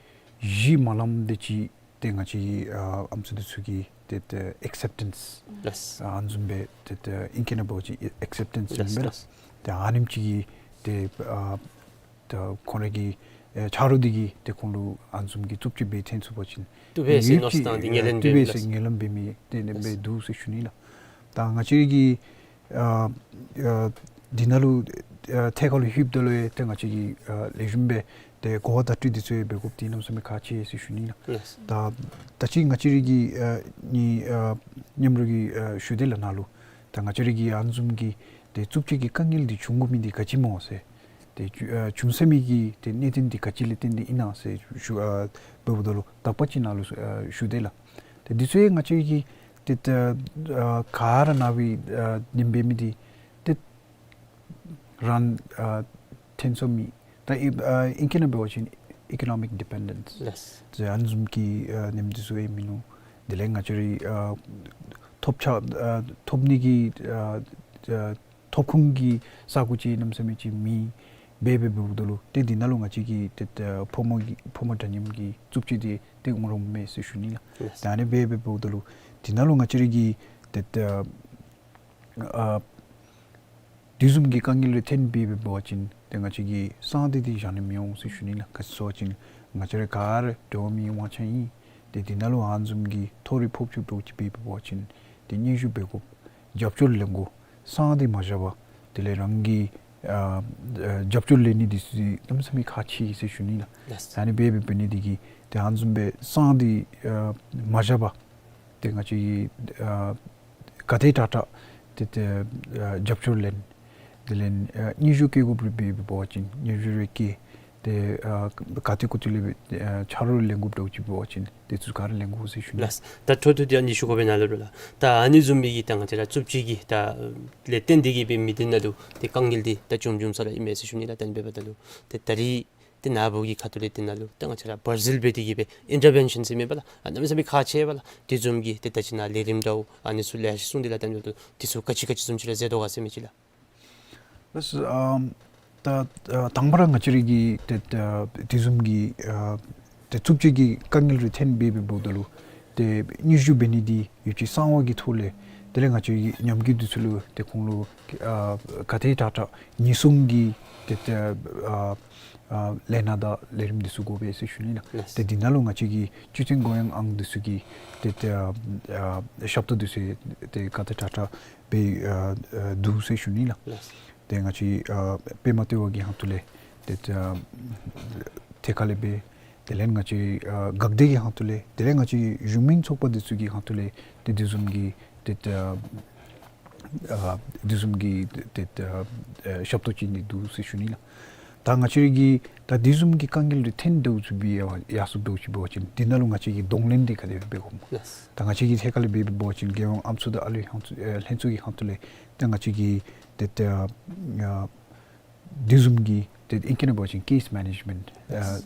བཞི་མ་ལངམ་དེ་ཅིག་ཏེ་ང་བཅས་ཀྱི་ཨ་ཨམ་སྲུ་འདི་ཚུ་གི་ཏེ་ཏེ་ཨེག་སེབ་ཊེནསི་ལགས། ཨ་ཨ་ནི་བཟུམ་སྦེ་ཏེ་ཏེ་ཨིང་སྐད་ནང་འབད་བ་ཅིན་ཨེག་སེབ་ཊེནསི་ཨིན་པས་ལགས། ཏེ་ཨ་ནེམ་ཅིག་གི་ཏེ་ཨ་ཏེ་ཁོང་ར་གི་ཨེ་ཆ་རོགས་འདི་གིས་ཏེ་ཁོང་ལུ་ཨ་ནི་བཟུམ་གྱི་རྩུབ་སྤྱོད་འབད་ཐོན་ཚུགས་པ་ཅིན་བཏུབ་པས་ཟེར་མནོ་བསམ་བཏང་སྟེ་ངོས་ལེན་འབད་མི་ལགས། བཏུབ་པས་ཟེར་ངོས་ལེན་འབད་མི་ཏེ་ཨ་ནེམ་སྦེ་འདུག་ཟེར་ཞུ་ནི་ལགས། ད་ང་བཅས་ཀྱི་ཨ་ཨ་འདི་ནང་ལུ་ཨ་ཐད་ཁར་ལུ་ལྷོདཔ་ད་ལུ་ཡང་ཏེ་ང་བཅས་ཀྱིས་ཨ་ལེགས་ཤོམ་སྦེ་ཏེ་གོ་བ་བརྡ་སྤྲོད་འདི་ཚུ་ཡང་འབད་དགོཔ་འདི་གནམ་མེད་ས་མེད་ཁག་ཆེ་ཟེར་ཞུ་ནི་ལགས། ལགས། ད་ད་ཅི་ང་བཅས་ར་གི་ཨ་ནི་ཨ་མཉམ་རོགས་ཀྱིས་ཨ་ཞུ་དེས་ལགས་ནཱ་ལུ། ད་ང་བཅས་ར་གི་ཨ་ནི་བཟུམ་གྱི་ཏེ་རྩུབ་སྤྱོད་ཀྱི་དཀའ་ངལ་འདི་བྱུང་དགོ་མི་འདི་ག་ཅི་སྨོ་ཟེར། ཏེ་བྱུ་ཨ་བྱུང་ས་མི་གི་ཏེ་གནད་དོན་འདི་ག་ཅི་ལས་བརྟེན་ཏེ་ཨིན་ན་ཟེར་ཞུ་ཨ་འབདཝ་ད་ལུ་དག་པ་ཅིག་ནཱ་ལུ་ཨ་ཞུ་དེས་ལགས། ཏེ་འདི་ཚུ་ཡང་ང་བཅས་ཀྱིས་ཏེ་ཏེ་ཨ་ག་ར་ནཱ་སྦེ་ཨ་ཉན་འབད་མི་འདི་ཏེ་རང་ཨ་ཐོན་ཚུགས་མི་ད་ཨི་ཨ་ཨིང་སྐད་ནང་འབད་བ་ཅིན་ཨི་ཀོ་ནོ་མིག་ཌི་པེན་ཌེནསི་ལགས། ཏེ་ཨ་ནི་བཟུམ་གྱི་ཨ་ཉམས་འདི་ཚུ་ཡང་མིན་ནུག། དེ་ལས་ང་བཅས་ར་ཨ་ཐོབ་ཆ་ཨ་ཐོབ་ནི་གི་ཨ་ཨ་ཐོབ་ཁུངས་ཀྱི་ས་གོ་ཅིག་གནམ་མེད་ས་མེད་ཅིག་མེད། འབད་འབད་འབདཝ་ད་ལུ་ཏེ་འདི་ནང་ལུ་ང་བཅས་ཀྱི་ཏེ་ཏེ་ཕོ་མོ་གི་ཕོ་མོ་འདྲ་མཉམ་གྱི་རྩུབ་སྤྱོད་འདི་ཏེ་འོང་རུང་མེད་ཟེར་ཞུ་ནི་ལགས། ལགས། ད་ཨ་ནི་འབད་འབད་འབདཝ་ད་ལུ་འདི་ནང་ལུ་ང་བཅས་ར་གི་ཏེ་ཏེ་ཨ་དེ་བཟུམ་གྱི་དཀའ་ངལ་རེ་ཐོན་འབད་འབད་བ་ཅིན་ཏེ་ང་བཅས་ཀྱི་སྲང་འདི་འདི་བཞག་ནི་མི་འོང་ཟེར་ཞུ་ནི་ལགས། ག་ཅི་ཟེར་བ་ཅིན་ང་བཅས་ར་ག་ར་འགྲོ་བ་མིའི་དབང་ཆ་ཨིན། ཏེ་འདི་ནང་ལུ་ཨ་ནི་བཟུམ་གྱི་མཐོ་རིས་ཕོག་ཅིག་འགྲོ་ཅིག་འབད་འབད་བ་ཅིན་ཏེ་སྙན་ཞུ་འབད་དགོ། རྒྱབ་སྐྱོར་ལེན་དགོ། སྲང་འདི་མ་བཞག་པར་དེ་ལས་རང་གི་ཨ་ཨ་རྒྱབ་སྐྱོར་ལེན་ནི་འདི་ཚུ་གནམ་མེད་ས་མེད་ཁག་ཆེ་ཟེར་ཞུ་ནི་ལགས། ལགས། ཨ་ནི་འབད་འབད་འབད་ནི་འདི་གིས་ཏེ་ཨ་ནི་བཟུམ་སྦེ་སྲང་འདི་ཨ་མ་བཞག་པར་ཏེ་ང་བཅས་ཀྱིས་ཨ་ ག་དེ་དྲག་དྲག་ཏེ་ཏེ་ཨ་རྒྱབ་སྐྱོར་ལེན། དེ་ལས་ཨ་སྙན་ཞུ་བཀལ་དགོཔ་རེ་འབད་འབད་བ་ཅིན་སྙན་ཞུ་རེ་བཀལ། ཏེ་ཨ་ག་ཏེ་གུ་ཏེ་ལས་ཨ་ཆ་རོགས་ལེན་དགོཔ་འདྲཝ་ཅིག་འབད་བ་ཅིན་དེ་ཚུ་ག་ར་ལེན་དགོ་ཟེར་ཞུ་ནི། ལགས། ད་འཕྲོ་མཐུད་དེ་ཨ་ནི་ཞུ་དགོ་པས་ནཱ་ལུ་ལགས། ད་ཨ་ནི་བཟུམ་མའི་གི་ད་ང་བཅས་ར་རྩུབ་སྤྱོད་ཀྱི་ད་ལས་བརྟེན་ཏེ་གིས་སྦེ་མི་སྡེ་ནང་ལུ་ཏེ་དཀའ་ངལ་འདི་ད་བྱུང་བྱུངམ་ས་ར་ཨིན་མས་ཟེར་ཞུ་ནི་ལགས། ད་ཨ་ནི་འབདཝ་ད་ལུ་ཏེ་ད་རིས་ཏེ་ནཱ་བུ་གི་ཁ་ཐུག་ལས་ཏེ་ནཱ་ལུ་ད་ང་བཅས་ར་བར་འཛུལ་འབད་དེ་གིས་སྦེ་ཨིན་ཊར་བེན་ཤཱན་ཟེར་མི་པ་ལགས། ཨ་གནམ་མེད་ས་མེད་ཁག་ཆེ་བས་ལགས། དེ་བཟུམ་གྱི་ཏེ་ད་ཅི་ནཱ་ལས་རིམ་འདྲཝ་ཨ་ནི་ཚུ་ལེ་ཤ་ཅིག་གསུངས་ཏེ་ལགས། ད་ཨ་ནི་འབདཝ་ད་དེ་ཚུ་ག་ཅི་ག་ཅི་བཟུམ་ཅིག་ར་མཛད་དོ་ག་ཟེར་མི་ཅིག་ལགས། ལགས། ཨམ་ད་ཨ་དང་པ་ར་ང་བཅས་ར་གིས་ཏེ་ད་དེ་བཟུམ་གྱི་ཨ་ཏེ་རྩུབ་སྤྱོད་ཀྱི་དཀའ་ངལ་རེ་འཐོན་འབད་འབདཝ་ད་ལུ་ཏེ་སྙན་ཞུ་འབད་ནི་འདི་ཡོདཔ་ཅིག་གསང་བ་གི་ཐོག་ལས་དེ་ལས་ང་བཅས་ཀྱི་ཉམས་རྒུད་འདི་ཚུ་ལུ་ཏེ་ཁོང་ལུ་ཨ་ག་དེ་དྲག་དྲག་ཉེན་སྲུང་གི་ཏེ་ཏེ་ཨ་ཨ་ལས་སྣ་དང་ལས་རིམ་འདི་ཚུ་དགོ་པས་ཟེར་ཞུ་ནི་ལགས། ལགས། ཏེ་འདི་ནང་ལུ་ང་བཅས་ཀྱི་སྤྱི་མཐུན་གུ་ཡངས་ཨང་འདི་ཚུ་གི་ཏེ་ཏེ་ཨ་ཨ་ཞབས་ཏོག་འདི་ཚུ་ཏེ་ག་དེ་དྲག་དྲག་སྦེ་ཨ་ཨ་འདུག་ཟེར་ཞུ་ནི་ལགས། ལགས། ཏེ་ང་བཅས་ཨ་པདྨ་ལྟེ་བ་གི་ཁ་ཐུག་ལས་ཏེ་ཨ་ཐད་ཀར་ལས་སྦེ་དེ་ལས་ང་བཅས་ཨ་འགག་སྡེ་གི་ཁ་ཐུག་ལས་དེ་ལས་ང་བཅས་གཞུང་མིན་ཚོགས་པ་འདི་ཚུ་གི་ཁ་ཐུག་ལས་ཏེ་དེ་བཟུམ་གྱི་ཏེ་ཨ་ཨ་དེ་བཟུམ་གྱི་ཏེ་ཨ་ཨ་ཞབས་ཏོག་ཅིག་ནི་འདུག་ཟེར་ཞུ་ནི་ལགས། ད་ང་བཅས་ར་གི་ད་དེ་བཟུམ་གྱི་དཀའ་ངལ་རེ་འཐོན་འདྲཝ་ཅིག་འབད་ཡར་སོངམ་འདྲཝ་ཅིག་འབད་བ་ཅིན་དེ་ནང་ལུ་ང་བཅས་ཀྱིས་གདོང་ལེན་འདི་ག་དེ་སྦེ་འབད་དགོཔ་སྨོ། ལགས། ད་ང་བཅས་ཀྱིས་ཐད་ཀར་ལས་འབད་འབད་བ་ཅིན་རྒྱལ་ཡོངས་ཨམ་སྲུ་དང་ཨ་ལུའི་ཁ་ཐུག་ཨ་ལྷན་ཚོགས་ཀྱི་ཁ་ཐུག་ལས་ད་ང་བཅས་ཀྱིས་ཏེ་ཏེ་ཨ་དེ་བཟུམ་གྱི་ཏེ་ཨིང་སྐད་ནང་འབད་བ་ཅིན་ཀེསི་མེ་ནེཇ་མེནཊ་ཨ་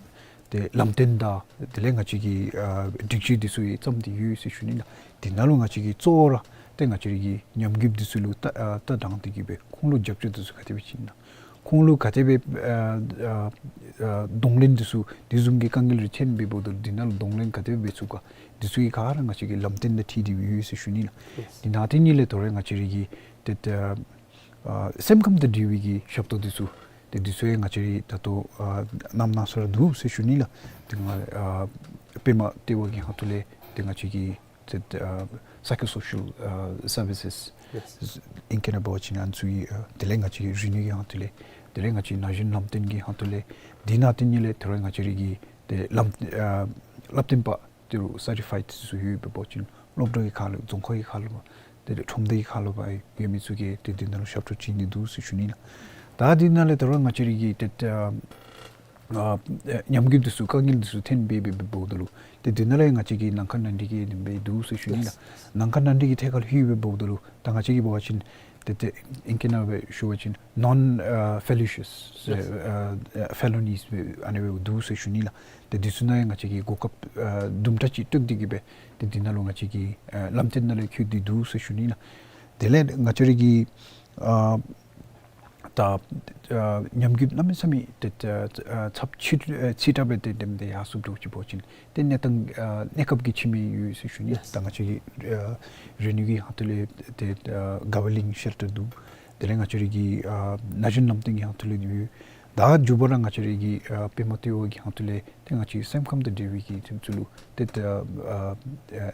ཏེ་ལམ་སྟོན་དང་དེ་ལས་ང་བཅས་ཀྱི་ཨ་སྒྲིག་གཞི་འདི་ཚུ་ཡང་བརྩམས་ཏེ་ཡོད་ཟེར་ཞུ་ནི་ལགས། དེ་ནང་ལུ་ང་བཅས་ཀྱིས་གཙོ་བོ་ར་ཏེ་ང་བཅས་ར་གི་ཉམས་རྒུདཔ་འདི་ཚུ་ལུ་ལྟ་ཨ་ལྟ་དྲངས་ཏེ་གིས་སྦེ་ཁོང་ལུ་རྒྱབ་སྐྱོར་འདི་ཚུ་ག་དེ་སྦེ་བྱིན་ན་ཁོང་ལུ་ག་དེ་སྦེ་ཨ་ཨ་ཨ་གདོང་ལེན་འདི་ཚུ་དེ་བཟུམ་གྱི་དཀའ་ངལ་རེ་འཐོན་འབདཝ་ད་དེ་ནང་ལུ་གདོང་ལེན་ག་དེ་སྦེ་འབད་ཚུགས་ག་འདི་ཚུ་གི་ག་ར་ང་བཅས་ཀྱིས་ལམ་སྟོན་དང་འཁྲིལ་ཏེ་ཡོད་ཟེར་ཞུ་ནི་ལགས། ལགས། དེ་ནང་དེ་ཉིད་ལས་ད་རུང་ང་བཅས་ར་གི་ཏེ་ཏེ་ཨ་སེམས་ཁམས་དང་འབྲེལ་བའི་གི་ཞབས་ཏོག་འདི་ཚུ་ཏེ་འདི་ཚུ་ཡང་ང་བཅས་ར་ད་ལྟོ་ཨ་གནངམ་གནང་ས་ར་འདུག་ཟེར་ཞུ་ནི་ལགས། ཏེ་ང་ཨ་པདྨ་ལྟེ་བ་གི་ཁ་ཐུག་ལས་ཏེ་ང་བཅས་ཀྱི་ཏེ་ཨ་སའི་ཀོ་སོ་ཤལ་ཨ་སར་ཝི་སེས་ལགས། ཨིང་སྐད་ནང་འབད་བ་ཅིན་ཨ་ནི་ཚུ་ཡང་ཨ་དེ་ལས་ང་བཅས་ཀྱི་རིག་ནུས་ཀྱི་ཁ་ཐུག་ལས་དེ་ལས་ང་བཅས་ན་གཞོན་ལམ་སྟོན་གྱི་ཁ་ཐུག་ལས་དེ་ནང་དེ་ཉིད་ལས་ད་རུང་ང་བཅས་ར་གི་ཏེ་ལམ་ཨ་བསླབ་སྟོན་པ་ཏེ་རུང་སར་ཊི་ཕའིཌ་འདི་ཚུ་ཡོདཔ་འབད་བ་ཅིན་སློབ་གྲྭ་གི་ཁ་ལུ་རྫོང་ཁག་གི་ཁ་ལུ་ཏེ་ཁྲོམ་སྡེ་གི་ཁ་ལུ་འབད་ཡོད་མི་ཚུ་གིས་ཏེ་དེ་ནང་ལུ་ཞབས་ཏོག་བྱིན་ནི་འདུག་ཟེར་ཞུ་ནི་ལགས། ད་དེ་ནང་ལས་ད་རུང་ང་བཅས་ར་གི་ཏེ་ཨ་ཨ་ཉམས་རྒུདཔ་འདི་ཚུ་དཀའ་ངལ་འདི་ཚུ་འཐོན་འབད་འབད་འབདཝ་ད་ལུ་ཏེ་དེ་ནང་ལས་ང་བཅས་ཀྱིས་ནང་ཁ་ནང་འགྲིག་གི་ཨ་ནི་སྦེ་འདུག་ཟེར་ཞུ་ནི་ལགས། ལགས། ནང་ཁ་ནང་འགྲིག་གི་ཐད་ཁར་ལྷོད་འབད་འབདཝ་ད་ལུ་ད་ང་བཅས་ཀྱིས་འབད་བ་ཅིན་ཏེ་ཏེ་ཨིང་སྐད་ནང་སྦེ་ཞུ་བ་ཅིན་ནོན་ཨ་ཕེ་ལི་ཤཱས་ཨ་ཨ་ཕེ་ལོ་ནིས་སྦེ་ཨ་ནི་སྦེ་འདུག་ཟེར་ཞུ་ནི་ལགས། ཏེ་འདི་ཚུ་ནང་ཡང་ང་བཅས་ཀྱིས་གོ་སྐབས་ཨ་དུམ་གྲ་ཅིག་སྤྲོད་དེ་གིས་སྦེ་ཏེ་འདི་ནང་ལུ་ང་བཅས་ཀྱིས་ཨ་ལམ་སྟོན་ནང་ལུ་འཁོད་དེ་འདུག་ཟེར་ཞུ་ནི་ལགས། དེ་ལས་ང་བཅས་ར་གི་ཨ་ད་ཨ་ཉམས་རྒུདཔ་གནམ་མེད་ས་མེད་ཏེ་ཨ་ཚབས་ཆེ་ཨ་ཆེ་དྲགས་སྦེ་ཏེ་དེམ་དེ་ཡར་སོངམ་འདྲཝ་ཅིག་འབད་བ་ཅིན་ཏེ་གནས་སྟངས་ཨ་གནས་སྐབས་ཀྱི་ཕྱེ་མི་ཡོད་ཟེར་ཞུ་ནི། ལགས། ད་ང་བཅས་ཀྱི་ཨ་རིག་ནུས་ཀྱི་ཁ་ཐུག་ལས་ཏེ་ཨ་ག་ཝེ་ལིང་ཤེལ་ཊར་འདུག། དེ་ལས་ང་བཅས་ར་གི་ཨ་ན་གཞོན་ལམ་སྟོན་གྱི་ཁ་ཐུག་ལས་ཡོད། ད་མཇུག་པ་ར་ང་བཅས་ར་གི་ཨ་པདྨ་ལྟེ་བ་གི་ཁ་ཐུག་ལས་ཏེ་ང་བཅས་སེམས་ཁམས་དང་འབྲེལ་བའི་གི་དེ་ཚུ་ལུ་ཏེ་ཨ་ཨ་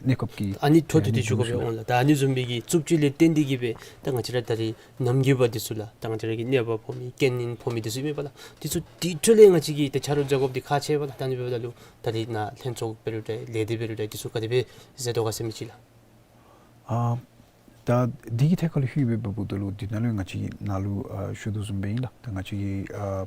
གནས་སྐབས་ཀྱི་ཨ་ནི་འཕྲོ་མཐུད་དེ་ཞུ་དགོ་པས་འོང་ལགས། ད་ཨ་ནི་བཟུམ་མའི་གི་རྩུབ་སྤྱོད་ལས་བརྟེན་ཏེ་གིས་སྦེ་ད་ང་བཅས་ར་ད་རིས་ནམ་རྒྱུན་པ་འདི་ཚུ་ལགས་ད་ང་བཅས་ར་གི་གནོད་པ་ཕོག་མི་རྐྱེན་ངན་ཕོག་མི་འདི་ཚུ་ཨིན་མས་པ་ལགས། འདི་ཚུ་དེ་འཕྲོ་ལས་ང་བཅས་ཀྱིས་ཏེ་ཆ་རོགས་མཛད་དགོཔ་འདི་ཁག་ཆེ་བས་ལགས། ད་ཨ་ནི་འབདཝ་ད་ལུ་ད་རིས་ནཱ་ལྷན་ཚོགས་འབད་རུང་འདྲ་ལས་སྡེ་འབད་རུང་འདྲ་འདི་ཚུ་ག་དེ་སྦེ་མཛད་དོ་ག་ཟེར་མི་ཅིག་ལགས། ཨ་ད་འདི་གི་ཐད་ཁར་ལུ་ལྷོད་འབད་འབདཝ་ད་ལུ་འདི་ནང་ལུ་ཡང་ང་བཅས་ཀྱིས་ནཱ་ལུ་ཨ་ཞུ་དོ་བཟུམ་སྦེ་ཨིན་ལགས། ད་ང་བཅས་ཀྱི་ཨ་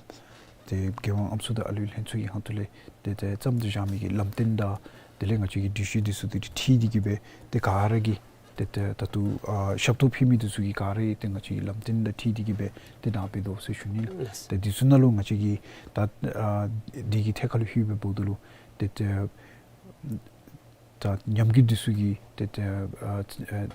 ཏེ་རྒྱལ་ཡོངས་ཨམ་སྲུ་དང་ཨ་ལུའི་ལྷན་ཚོགས་ཀྱི་ཁ་ཐུག་ལས་ཏེ་ཏེ་བརྩམས་ཏེ་བཞག་མི་གི་ལམ་སྟོན་དང་དེ་ལས་ང་བཅས་ཀྱི་སྒྲིག་གཞི་འདི་ཚུ་དེ་འཁྲིལ་ཏེ་གིས་སྦེ་ཏེ་ག་ར་གིས་ཏེ་ཏེ་ད་ལྟོ་ཨ་ཞབས་ཏོག་ཕུལ་མི་འདི་ཚུ་གིས་ག་ར་གིས་ཏེ་ང་བཅས་ཀྱི་ལམ་སྟོན་དང་འཁྲིལ་ཏེ་གིས་སྦེ་ཏེ་ནཱ་འབད་དོ་ཟེར་ཞུ་ནི་ལགས། ལགས། ཏེ་འདི་ཚུ་ནང་ལུ་ང་བཅས་ཀྱིས་ད་ཨ་འདི་གི་ཐད་ཁར་ལུ་ལྷོད་འབད་འབདཝ་ད་ལུ་ཏེ་ཏེ་ད་ཉམས་རྒུད་འདི་ཚུ་གི་ཏེ་ཏེ་ཨ་ཨ་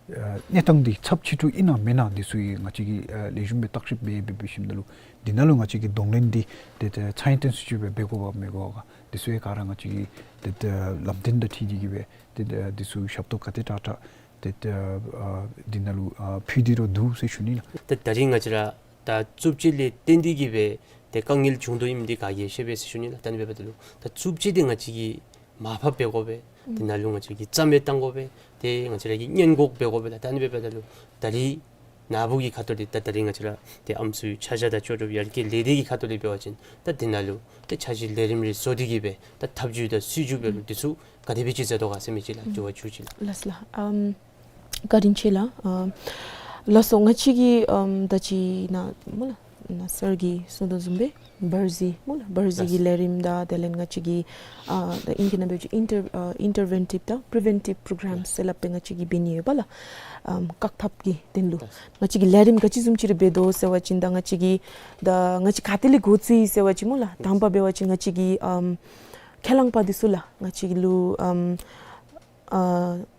ཨ་གནས་སྟངས་འདི་ཚབས་ཆེ་དྲགས་ཨིན་ན་མེན་ན་འདི་ཚུ་གི་ང་བཅས་ཀྱིས་ཨ་ལེགས་ཤོམ་སྦེ་བརྟག་ཞིབ་འབད་འབད་འབད་ཞིནམ་ད་ལུ་འདི་ནང་ལུ་ང་བཅས་ཀྱིས་གདོང་ལེན་འདི་ཏེ་ཏེ་ཚད་ལྡན་སུ་ཅིག་སྦེ་འབད་དགོཔ་མི་དགོཔ་ག་འདི་ཚུ་ཡང་ག་ར་ང་བཅས་ཀྱིས་ཏེ་ཏེ་ལམ་སྟོན་དང་འཁྲིལ་ཏེ་གིས་སྦེ་ཏེ་ཏེ་འདི་ཚུ་ཞབས་ཏོག་ག་དེ་དྲག་དྲག་ཏེ་ཏེ་ཨ་འདི་ནང་ལུ་ཨ་ཕུལ་ཏེ་ར་འདུག་ཟེར་ཞུ་ནི་ལགས། ད་ད་རིས་ང་བཅས་ར་ད་རྩུབ་སྤྱོད་ལས་བརྟེན་ཏེ་གིས་སྦེ་ཏེ་དཀའ་ངལ་བྱུང་དོ་ཨིནམ་འདི་ག་གིས་ཤེས་པས་ཟེར་ཞུ་ནི་ལགས། ད་ཨ་ནི་འབདཝ་ད་ལུ་ད་རྩུབ་སྤྱོད་འདི་ང་བཅས་ཀྱིས་མར་ཕབ་འབད་དགོ་པས། ཏེ་ནཱ་ལུ་ང་བཅས་ཀྱིས་རྩ་མེད་བཏང་དགོ་པས། ཏེ་ང་བཅས་ར་གིས་སྔོན་འགོག་འབད་དགོ་པས་ལགས། ད་ཨ་ནི་འབདཝ་ད་ལུ་ད་རིས་ནཱ་བུ་གི་ཁ་ཐུག་ལས་ད་ད་རིས་ང་བཅས་ར་ཏེ་ཨམ་སྲུའི་ཆ་བཞག་དང་ལྕོགས་གྲུབ་ཡར་རྒྱས་ལས་སྡེ་གི་ཁ་ཐུག་ལས་འབད་བ་ཅིན་ད་འདི་ནང་ལུ་ཏེ་འཆར་གཞི་ལས་རིམ་རེ་བཟོ་སྟེ་གིས་སྦེ་ད་ཐབས་བྱུས་དང་སྲིད་བྱུས་འབད་རུང་འདི་ཚུ་ག་དེ་སྦེ་ཅིག་མཛད་དོ་ག་ཟེར་མི་ཅིག་ལགས། དྲི་བ་བཅུ་གཅིག་ལགས། ལགས་ལགས། ཨམ་ བཀའ་དྲིན་ཆེ་ལགས། ཨ་ལགས་སོ། ང་བཅས་ཀྱི་ཨམ་ད་ཅི་ནཱ་སྨོ་ལགས་ནཱ་སར་གྱིས་གསུངས་དོ་བཟུམ་སྦེ་བར་གཟིགས་སྨོ་ལགས། བར་གཟིགས་ཀྱི་ལས་རིམ་དང་དེ་ལས་ང་བཅས་ཀྱི་ཨ་ད་ཨིང་སྐད་ནང་འབད་བ་ཅིན་ཨིན་ཊར་ཨ་ཨིན་ཊར་ཝེན་ཊིབ་དང་པི་རི་ཝེན་ཊིབ་པོ་རོ་གརམ་ཟེར་སླབ་སྦེ་ང་བཅས་ཀྱིས་འབད་ནི་ཡོད་པ་ལགས། ཨམ་བཀག་ཐབས་ཀྱི་དོན་ལུ་ང་བཅས་ཀྱི་ལས་རིམ་ག་ཅི་བཟུམ་ཅིག་ར་འབད་དོ་ཟེར་བ་ཅིན་ད་ང་བཅས་ཀྱི་ད་ང་བཅས་ག་ཏེ་ལས་འགོ་བཙུགས་ཡི་ཟེར་བ་ཅིན་སྨོ་ལགས། དང་པ་འབད་བ་ཅིན་ང་བཅས་ཀྱི་ཨམ་ཁས་བླངས་པ་འདི་ཚུ་ལགས། ང་བཅས་ཀྱི་ལུ་ཨམ་ཨ་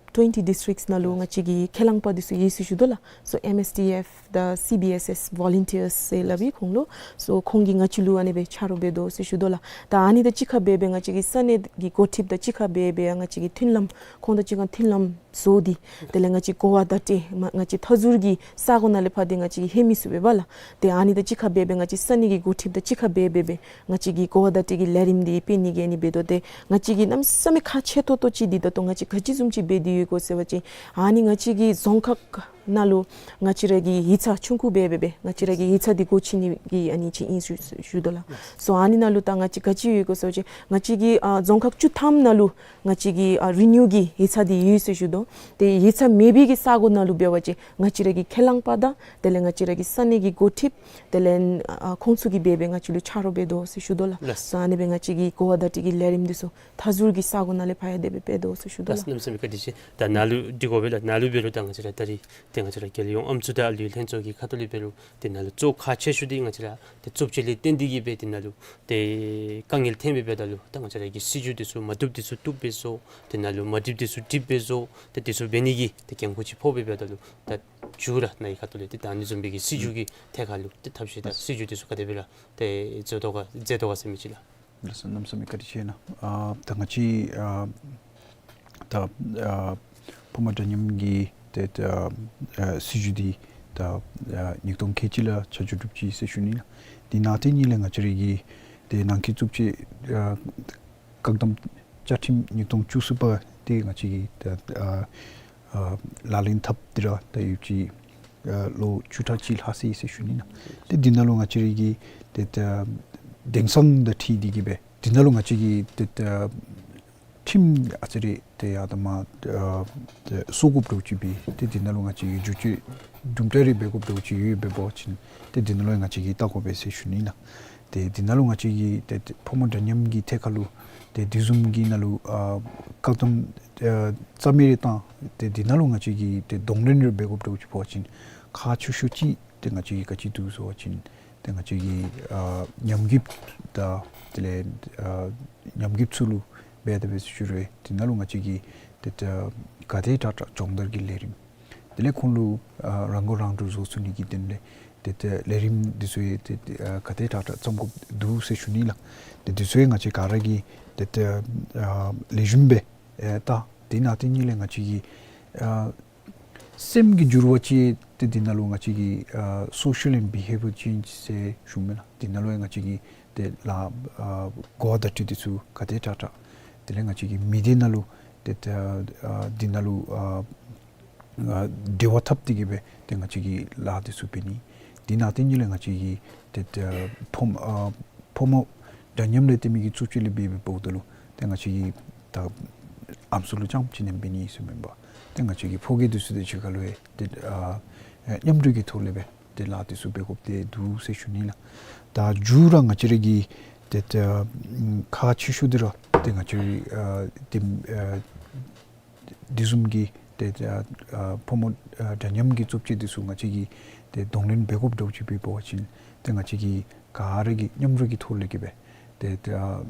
ཊུ་ཝེན་ཊི་ཌིསི་ཊིཀསི་ནང་ལུ་ང་བཅས་ཀྱི་ཁས་བླངས་པ་འདི་ཚུ་ཡོད་ཟེར་ཞུ་དོ་ལགས། སོ་ཨེམ་ཨེས་ཌི་ཨེཕ་དང་སི་བི་ཨེས་ཨེས་ཝོ་ལུན་ཊིརསི་ཟེར་སླབ་ཨིན་ཁོང་ལུ། སོ་ཁོང་གིས་ང་བཅས་ལུ་ཨ་ནི་སྦེ་ཆ་རོགས་འབད་དོ་ཟེར་ཞུ་དོ་ལགས། ད་ཨ་ནི་དང་གཅིག་ཁར་འབད་སྦེ་ང་བཅས་ཀྱི་ས་གནས་ཀྱི་འགོ་ཁྲིདཔ་དང་གཅིག་ཁར་འབད་སྦེ་ང་བཅས་ཀྱི་མཐུན་ལམ་ཁོང་དང་གཅིག་ཁར་མཐུན་ལམ་བཟོ་སྟེ་དེ་ལས་ང་བཅས་གོ་བ་བརྡ་སྤྲོད་མ་ང་བཅས་མཐའ་ཟུར་གྱི་ས་གོ་ནང་ལས་ཕར་འདི་ང་བཅས་ཀྱིས་ལྷོད་མི་ཚུགས་པས་པ་ལགས། ཏེ་ཨ་ནི་དང་གཅིག་ཁར་འབད་སྦེ་ང་བཅས་ས་གནས་ཀྱི་འགོ་ཁྲིདཔ་དང་གཅིག་ཁར་འབད་སྦེ་སྦེ་ང་བཅས་ཀྱི་གོ་བ་བརྡ་སྤྲོད་ཀྱི་ལས་རིམ་འདི་སྤེལ་ནི་གི་ཨ་ནི་འབད་དོ། ཏེ་ང་བཅས་ཀྱི་གནམ་མེད་ས་མེད་ཁག་ཆེ་ཏོག་ཏོ་ཅིག་འདི་ད་ལྟོ་ང་བཅས་ག་ཅི་བཟུམ་ཅིག་འབད་དེ་ཡོད་གོ་ཟེར་བ་ཅིན་ཨ་ནི་ང་བཅས་ཀྱི་རྫོང་ཁག་ནང་ལུ་ང་བཅས་ར་གི་ཡིག་ཚང་ཆུང་ཀུ་འབད་སྦེ་སྦེ་ང་བཅས་ར་གི་ཡིག་ཚང་འདི་སྒོ་ཕྱེ་ནི་གི་ཨ་ནི་ཅིག་ཨིན་ཞུ་ཞུ་དོ་ལགས། སོ་ཨ་ནི་ནང་ལུ་ད་ང་བཅས་ག་ཅི་ཡོད་གོ་ཟེར་བ་ཅིན་ང་བཅས་ཀྱི་ཨ་རྫོང་ཁག་བཅུ་ཐམ་ནང་ལུ་ང་བཅས་ཀྱི་ཨ་རི་ནིའུ་གི་ཡིག་ཚང་འདི་ཡོད་ཟེར་ཞུ་དོ། ཏེ་ཡིག་ཚང་མེད་པའི་གི་ས་གོ་ནང་ལུ་འབད་བ་ཅིན་ང་བཅས་ར་གི་ཁས་བླངས་པ་དང་དེ་ལས་ང་བཅས་ར་གི་ས་གནས་ཀྱི་འགོ་ཁྲིདཔ་དེ་ལས་ཨ་ཁོང་ཚུ་གིས་འབད་སྦེ་ང་བཅས་ལུ་ཆ་རོགས་འབད་དོ་ཟེར་ཞུ་དོ་ལགས། ལགས། སོ་ཨ་ནི་སྦེ་ང་བཅས་ཀྱི་གོ་བ་བརྡ་སྤྲོད་ཀྱི་ལས་རིམ་འདི་ཚུ་མཐའ་ཟུར་གྱི་ས་གོ་ནང་ལས་ཕར་ཡང་དེ་སྦེ་འབད་དོ་ཟེར་ཞུ་དོ་ལགས། ལགས། གནམ་མེད་ས་མེད་བཀའ་དྲིན་ཆེ། ད་ནཱ་ལུ་འདི་གོ་སྦེ་ལགས། ནཱ་ལུ་འབད་རུང་ད་ང་བཅས་ར་ད་རིས་ཏེ་ང་བཅས་ར་རྒྱལ་ཡོངས་ཨམ་སྲུ་དང་ཨ་ལུའི་ལྷན་ཚོགས་ཀྱི་ཁ་ཐུག་ལས་འབད་རུང་ཏེ་ནཱ་ལུ་གཙོ་ཁག་ཆེ་ཤོས་འདི་ང་བཅས་ར་ཏེ་རྩུབ་སྤྱོད་ལས་བརྟེན་ཏེ་གིས་སྦེ་ཏེ་ནཱ་ལུ་ཏེ་དཀའ་ངལ་ཐོན་སྦེ་འབདཝ་ད་ལུ་ད་ང་བཅས་ར་གི་སྲིད་བྱུས་འདི་ཚུ་མ་བཏུབ་འདི་ཚུ་བཏུབ་སྦེ་བཟོ། ཏེ་ནཱ་ལུ་མ་འགྲིགཔ་འདི་ཚུ་འགྲིགཔ་སྦེ་བཟོ། ཏེ་འདི་ཚུ་འབད་ནི་གི་ཏེ་འགན་ཁུར་ཅིག་ཕོག་སྦེ་འབདཝ་ད་ལུ་ད་མཇུག་ར་ནཱ་གི་ཁ་ཐུག་ལས་ཏེ་ད་ཨ་ནི་བཟུམ་སྦེ་གི་སྲིད་བྱུས་ཀྱི་ཐད་ཁར་ལུ་ཏེ་ཐབས་ཤེས་དང་སྲིད་བྱུས་འདི་ཚུ་ག་དེ་སྦེ་ར་ཏེ་མཛད་དོ་ག་མཛད་དོ་ག་ཟེར་མི་ཅིག་ལགས། ལགས་སོ། གནམ་མེད་ས་མེད་བཀའ་དྲིན་ཆེ་ལགས། ཨ་ད་ང་བཅས་ཨ་ད་ཨ་ཕོ་མོ་འདྲ་མཉམ་གྱི་ཏེ་ད་ཨ་སྲིད་བྱུས་འདི་ད་ཨ་ཉིས་སྟོང་ཁལ་གཅིག་ལུ་ཆ་འཇོག་གྲུབ་ཅི་ཟེར་ཞུ་ནི་ལགས། དེ་ནང་དེ་ཉིད་ལས་ང་བཅས་ར་གི་ཏེ་ནང་འཁོད་རྩུབ་སྤྱོད་ཨ་བཀག་སྡོམ་བཅའ་ཁྲིམས་ཉིས་སྟོང་བཅུ་གསུམ་པ་འདི་ང་བཅས་ཀྱིས་ད་ཨ་ཨ་ལག་ལེན་འཐབ་སྟེ་ར་ད་ཡོད་ཅི་ཨ་ལོ་བཅུ་ཕྲག་གཅིག་ལྷག་སོ་ཡི་ཟེར་ཞུ་ནི་ལགས། ཏེ་འདི་ནང་ལུ་ང་བཅས་ར་གི་ཏེ་ད་དེང་སང་དང་འཁྲིལ་ཏེ་གིས་སྦེ་འདི་ནང་ལུ་ང་བཅས་ཀྱིས་ཏེ་ད་ཁྲིམས་ཨ་ཙི་རེ་ཏེ་ཡར་དང་མར་ཨ་ཏེ་སོར་དགོཔ་འདྲཝ་ཅིག་སྦེ་ཏེ་འདི་ནང་ལུ་ང་བཅས་ཀྱིས་བསྒྱུར་བཅོས་དུམ་གྲ་རེ་འབད་དགོཔ་འདྲཝ་ཅིག་ཡོདཔ་འབད་བ་ཅིན་ཏེ་འདི་ནང་ལུ་ང་བཅས་ཀྱིས་བལྟ་དགོ་པས་ཟེར་ཞུ་ནི་ལགས། ཏེ་འདི་ནང་ལུ་ང་བཅས་ཀྱིས་ཏེ་ཏེ་ཕོ་མོ་འདྲ་མཉམ་གྱི་ཐད་ཁར་ལུ་ཏེ་དེ་བཟུམ་གྱི་ནང་ལུ་ཨ་བཀག་སྡོམ་ཨ་རྩ་མེད་རེ་བཏང་། ཏེ་འདི་ནང་ལུ་ང་བཅས་ཀྱིས་ཏེ་གདོང་ལེན་རེ་འབད་དགོཔ་འདྲཝ་ཅིག་འབད་བ་ཅིན་ཁག་ཆེ་ཤོས་ཅིག་ཏེ་ང་བཅས་ཀྱིས་ག་ཅི་འདུག་ཟེར་བ་ཅིན་ཏེ་ང་བཅས་ཀྱིས་ཨ་ཉམས་རྒུདཔ་དང་དེ་ལས་ཨ་ཉམས་རྒུདཔ་ཚུ་ལུ་འབད་དེ་འབད་ཞུ་རུང་འདི་ནང་ལུ་ང་བཅས་ཀྱིས་ཏེ་ད་ག་དེ་དྲག་དྲག་སྦྱོང་བརྡར་གྱི་ལས་རིམ་དེ་ལས་ཁོང་ལུ་ཨ་རང་མགོ་རང་འདྲོངས་བཟོ་ཚུགས་ནི་གི་དོན་ལས་ཏེ་ད་ལས་རིམ་འདི་ཚུ་ཡང་ཏེ་ཨ་ག་དེ་དྲག་དྲག་བརྩམ་དགོཔ་འདུག་ཟེར་ཞུ་ནི་ལགས། ཏེ་འདི་ཚུ་ཡང་ང་བཅས་ག་ར་གིས་ཏེ་ད་ཨ་ལེགས་ཤོམ་སྦེ་ཨེ་ད་དེ་ནང་དེ་ཉིད་ལས་ང་བཅས་ཀྱིས་ཨ་སེམས་ཀྱི་འགྱུར་བ་ཅིག་ཏེ་འདི་ནང་ལུ་ང་བཅས་ཀྱིས་ཨ་social and behavioral change ཟེར་ཞུཝ་མས་ལགས། འདི་ནང་ལུ་ཡང་ང་བཅས་ཀྱིས་ཏེ་ལཱ་ཨ་གོ་བ་བརྡ་སྤྲོད་འདི་ཚུ་ག་དེ་དྲག་དྲག་དེ་ལས་ང་བཅས་ཀྱིས་མི་སྡེ་ནང་ལུ་ཏེ་ད་ཨ་འདི་ནང་ལུ་ཨ་ཨ་འབྲེལ་བ་འཐབ་སྟེ་གིས་སྦེ་ཏེ་ང་བཅས་ཀྱིས་ལཱ་འདི་ཚུ་འབད་ནི། དེ་ནང་དེ་ཉིད་ལས་ང་བཅས་ཀྱིས་ཏེ་ད་ཕོ་ཨ་ཕོ་མོ་འདྲ་མཉམ་ལས་བརྟེན་མི་གི་རྩུབ་སྤྱོད་ལས་འབད་འབདཝ་ད་ལུ་ཏེ་ང་བཅས་ཀྱིས་ད་ཨམ་སྲུ་ལུ་རྐྱངམ་ཅིག་ནང་འབད་ནི་ཟེར་མེན་པར་ཏེ་ང་བཅས་ཀྱི་ཕོ་སྐྱེས་འདི་ཚུ་དང་གཅིག་ཁར་ལུ་ཡང་ཏེ་ཨ་མཉམ་རུབ་ཀྱི་ཐོག་ལས་སྦེ་ཏེ་ལཱ་འདི་ཚུ་འབད་དགོཔ་འདི་འདུག་ཟེར་ཞུ་ནི་ལགས། ད་མཇུག་ར་ང་བཅས་ར་གི་ཏེ་ད་ཁག་ཆེ་ཤོས་འདི་ར་ཏེ་ང་བཅས་ར་ཨ་ཏེ་ཨ་དེ་བཟུམ་གྱི་ཏེ་ཨ་ཨ་ཕོ་མོ་ཨ་འདྲ་མཉམ་གྱི་རྩུབ་སྤྱོད་འདི་ཚུ་ང་བཅས་ཀྱིས་ཏེ་གདོང་ལེན་འབད་དགོཔ་འདྲཝ་ཅིག་འབད་བ་ཅིན་ཏེ་ང་བཅས་ཀྱིས་ག་ར་གིས་མཉམ་རུབ་ཀྱི་ཐོག་ལས་ཀྱི་སྦེ་ཏེ་ཨ་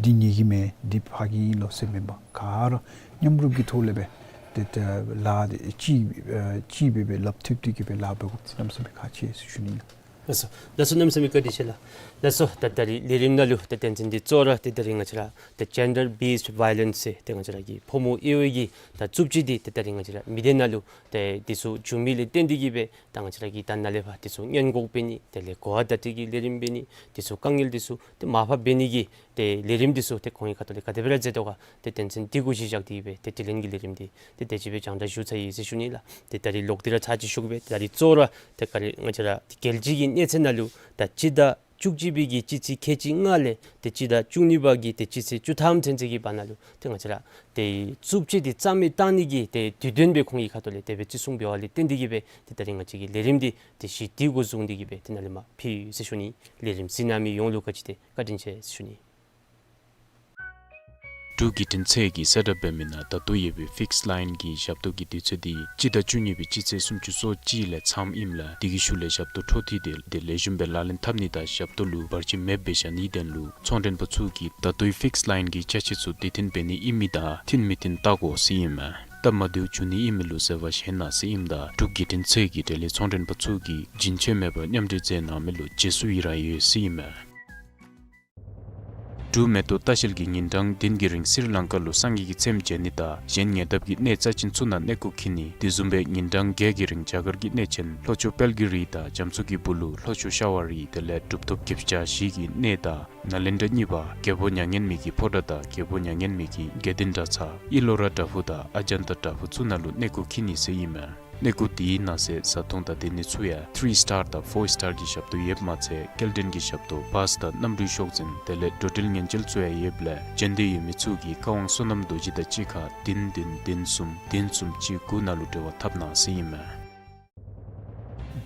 འདི་ཉེས་ཀྱི་མེན་འདི་ཕར་གྱི་ཨིན་ལོ་ཟེར་མེན་པར་ག་ར་མཉམ་རུབ་ཀྱི་ཐོག་ལས་སྦེ་ཏེ་ཏེ་ལཱ་འདི་གཅིག་ཨ་གཅིག་སྦེ་སྦེ་ལགཔ་མཐུད་དེ་གི་སྦེ་ལཱ་འབད་དགོཔ་འདི་གནམ་མེད་ས་མེད་ཁག་ཆེ་ཟེར་ཞུ་ནི་ལགས། ལགས་སོ། ལགས་སོ། གནམ་མེད་ས་མེད་བཀའ་དྲིན་ཆེ་ལགས། ལགས་སོ། ད་ད་རིས་ལས་རིམ་ནང་ལུ་ཏེ་དོན་ཚན་འདི་གཙོ་བོ་ར་ཏེ་ད་རིས་ང་བཅས་ར་ཏེ་gender based violence ཟེར་ཏེ་ང་བཅས་ར་གི་ཕོ་མོ་དབྱེ་བའི་གི་ད་རྩུབ་སྤྱོད་འདི་ཏེ་ད་རིས་ང་བཅས་ར་མི་སྡེ་ནང་ལུ་ཏེ་འདི་ཚུ་བྱུང་མི་ལས་བརྟེན་ཏེ་གི་སྦེ་ད་ང་བཅས་ར་གིས་ད་ནཱ་ལས་ཕར་འདི་ཚུ་སྔོན་འགོག་འབད་ནི་དེ་ལས་གོ་བ་བརྡ་སྤྲོད་ཀྱི་ལས་རིམ་འབད་ནི་འདི་ཚུ་དཀའ་ངལ་འདི་ཚུ་ཏེ་མར་ཕབ་འབད་ནི་གི་ཏེ་ལས་རིམ་འདི་ཚུ་ཏེ་ཁོང་གི་ཁ་ཐུག་ལས་ག་དེ་སྦེ་ར་མཛད་དོ་ག་ཏེ་དོན་ཚན་འདི་གུ་གཞི་བཞག་སྟེ་སྦེ་ཏེ་དྲི་ལན་གྱི་ལས་རིམ་འདི་ཏེ་དེ་ཅིག་སྦེ་རྒྱང་བསྒྲགས་ཞུ་ཚར་ཡི་ཟེར་ཞུ་ནི་ལགས། ཏེ་ད་རིས་ལོག་སྟེ་ར་ཚར་གཅིག་ཞུ་གེ་སྦེ་ད་རིས་གཙོ་བོ་ར་ཏེ་ག་ར་ང་བཅས་ར་ཏེ་རྒྱལ་སྤྱི་གི་གནས་ཚད་ནང་ལུ་ད་སྤྱི་ཟླ་ བཅུ་གཅིག་པའི་གི་སྤྱི་ཚེས་ཁལ་གཅིག་ལྔ་ལས་ཏེ་སྤྱི་ཟླ་བཅུ་གཉིས་པ་གི་ཏེ་སྤྱི་ཚེས་བཅུ་ཐམ་ཚུན་ཚོད་ཀྱི་བར་ན་ལུ་ཏེ་ང་བཅས་ར་ཏེ་རྩུབ་སྤྱོད་འདི་རྩ་མེད་བཏང་ནི་གི་ཏེ་དུས་སྟོན་སྦེ་ཁོང་གི་ཁ་ཐུག་ལས་དེ་སྦེ་བརྩི་སྲུང་འབད་བ་ལས་བརྟེན་ཏེ་གིས་སྦེ་ཏེ་ད་རིས་ང་བཅས་ཀྱི་ལས་རིམ་འདི་ཏེ་ཞི་བདེ་གུ་བཟུང་སྟེ་གིས་སྦེ་ཏེ་ནཱ་ལས་མར་ཕུལ་ཡི་ཟེར་ཞུ་ནི། ལས་རིམ་གཟིགས་གནང་མི་ཡོངས་ལུ་ག་ཅི་ཏེ་བཀའ་དྲིན་ཆེ་ཟེར་ཞུ་ནི། འབྲུག་བརྒྱུད་འཕྲིན་ཚད་ཀྱིས་གསལ་བསྒྲགས་འབད་མི་ནང་ད་ལྟོ་ཡོད་པའི་ཕིགསི་ལའིན་གྱི་ཞབས་ཏོག་གི་དུས་ཚོད་འདི་སྤྱི་ཟླ་བཅུ་གཉིས་པའི་སྤྱི་ཚེས་སུམ་ཅུ་སོ་གཅིག་ལས་མཚམས་ཨིནམ་ལས་དེ་གི་ཤུལ་ལས་ཞབས་ཏོག་འཕྲོ་མཐུད་དེ་ཏེ་ལེགས་ཤོམ་སྦེ་ལག་ལེན་འཐབ་ནི་དང་ཞབས་ཏོག་ལུ་བར་ཆད་མེདཔ་སྦེ་བཞག་ནིའི་དོན་ལུ་ཚོང་མགྲོན་པ་ཚུ་གིས་ད་ལྟོའི་ཕིགསི་ལའིན་གྱི་ཅ་ཆས་ཚུ་དུས་མཐུན་འབད་ནི་ཨིན་མི་དང་མཐུན་མི་མཐུན་བལྟ་དགོ་ཟེར་ཨིན་མས། སྟབས་མ་བདེཝ་འབྱུང་ནི་ཨིན་མི་ལུ་བཟོད་པ་བཞེས་གནང་ཟེར་ཨིནམ་ད་འབྲུག་བརྒྱུད་འཕྲིན་ཚད་ཀྱི་འབྲེལ་ཡོད་ཚོང་མགྲོན་པ་ཚུ་གིས་རྒྱུན་ཆད་མེད་པར་མཉམ་འབྲེལ་མཛད་གནང་མི་ལུ་རྗེས་སུ་ཡི་རང་ཡོད་ཟེར་ཨིན་མས། འབྲུག་མེ་ཏོག་ལྟ་བཤལ་གྱིས་ཉིན་གྲངས་བདུན་གྱི་རིང་སི་རི་ལང་ཀ་ལུ་སངས་རྒྱས་ཀྱི་ཚེམས་མཇལ་ནི་དང་གཞན་ཉེ་འདབས་ཀྱི་གནས་རྩ་ཅན་ཚུ་ནང་གནས་སྐོར་འཁྱིད་ནི། དེ་བཟུམ་སྦེ་ཉིན་གྲངས་བརྒྱད་ཀྱི་རིང་རྒྱ་གར་གྱི་གནས་ཆེན་ལྷོ་ཕྱོགས་དཔལ་གྱི་རི་དང་རྒྱ་མཚོ་གི་སྦུག་ལུ་ལྷོ་ཕྱོགས་ཤ་བ་རི་དེ་ལས་གྲུབ་ཐོབ་བརྒྱད་ཅུ་གྱ་བཞི་གི་གནས་དང་ནཱ་ལེནྡྲ་གཉིས་པ་རྒྱལ་པོ་མྱ་ངན་མེད་ཀྱི་ཕོ་བྲང་དང་རྒྱལ་པོ་མྱ་ངན་མེད་ཀྱི་དགེ་ལྡན་གྲྭ་ཚང་ཨི་ལོ་ར་བྲག་ཕུག་དང་ཨ་ཇན་ཏ་བྲག་ཕུག་ཚུ་ནང་ལུ་གནས་སྐོར་འཁྱིད་ནི་ཟེར་ཨིན་མས། གནས་སྐོར་དེའི་ནང་གསེས་བཟའ་འཐུང་དང་སྡོད་ནི་ཚུ་ཡང་ཐི་རི་སི་ཊར་དང་ཕོར་སི་ཊར་གྱི་ཞབས་ཏོག་ཡོདཔ་མ་ཚད་སྐྱེལ་འདྲེན་གྱི་ཞབས་ཏོག་བཱསི་དང་གནམ་གྲུའི་ཤོག་འཛིན་དེ་ལས་འགྲོ་འགྲུལ་ཉེན་བཅོལ་ཚུ་ཡང་ཡོདཔ་ལས་འབྱོན་འདོད་ཡོད་མི་ཚུ་གིས་བཀའ་དབང་བསོད་ནམས་རྡོ་རྗེ་དང་གཅིག་ཁར་བདུན་བདུན་བདུན་གསུམ་བདུན་གསུམ་གཅིག་དགུ་ནང་ལུ་འབྲེལ་བ་འཐབ་གནང་ཟེར་ཨིན་མས།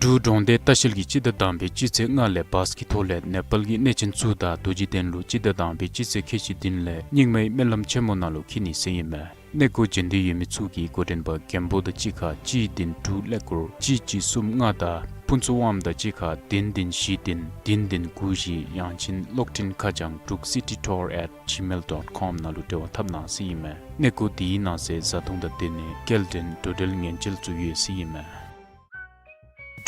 འབྲུག་འབྲོང་སྡེ་ལྟ་བཤལ་གྱིས་སྤྱི་ཟླ་དང་པའི་སྤྱི་ཚེས་ལྔ་ལས་བཱསི་གི་ཐོག་ལས་ནེ་པཱལ་གྱི་གནས་ཆེན་ཚུ་དང་རྡོ་རྗེ་གདན་ལུ་སྤྱི་ཟླ་དང་པའི་སྤྱི་ཚེས་ཁལ་གཅིག་བདུན་ལས་རྙིང་མའི་སྨོན་ལམ་ཆེན་མོ་ནང་ལུ་འཁྱིད་ནི་ཟེར་ཨིན་མས། གནས་སྐོར་འབྱོན་འདོད་ཡོད་མི་ཚུ་གིས་འགོ་འདྲེན་པ་མགོན་པོ་དང་གཅིག་ཁར་གཅིག་བདུན་དྲུག་ཀླད་ཀོར་གཅིག་གཅིག་གསུམ་ལྔ་དང་ཕུན་ཚོགས་དབངམོ་དང་གཅིག་ཁར་བདུན་བདུན་བཞི་བདུན་བདུན་བདུན་དགུ་བཞི། ཡང་ཅིན་གློག་འཕྲིན་ཁ་བྱང་འབྲུག་སི་ཊི་ཊུར་ཨེཊ་ཇི་མེལ་ཌོཊ་ཀོམ་ནང་ལུ་འབྲེལ་བ་འཐབ་གནང་ཟེར་ཨིན་མས། གནས་སྐོར་དེའི་ནང་གསེས་བཟའ་འཐུང་དང་སྡོད་གནས་སྐྱེལ་འདྲེན་འགྲོ་འགྲུལ་ཉེན་བཅོལ་ཚུ་ཡོད་ཟེར་ཨིན་མས།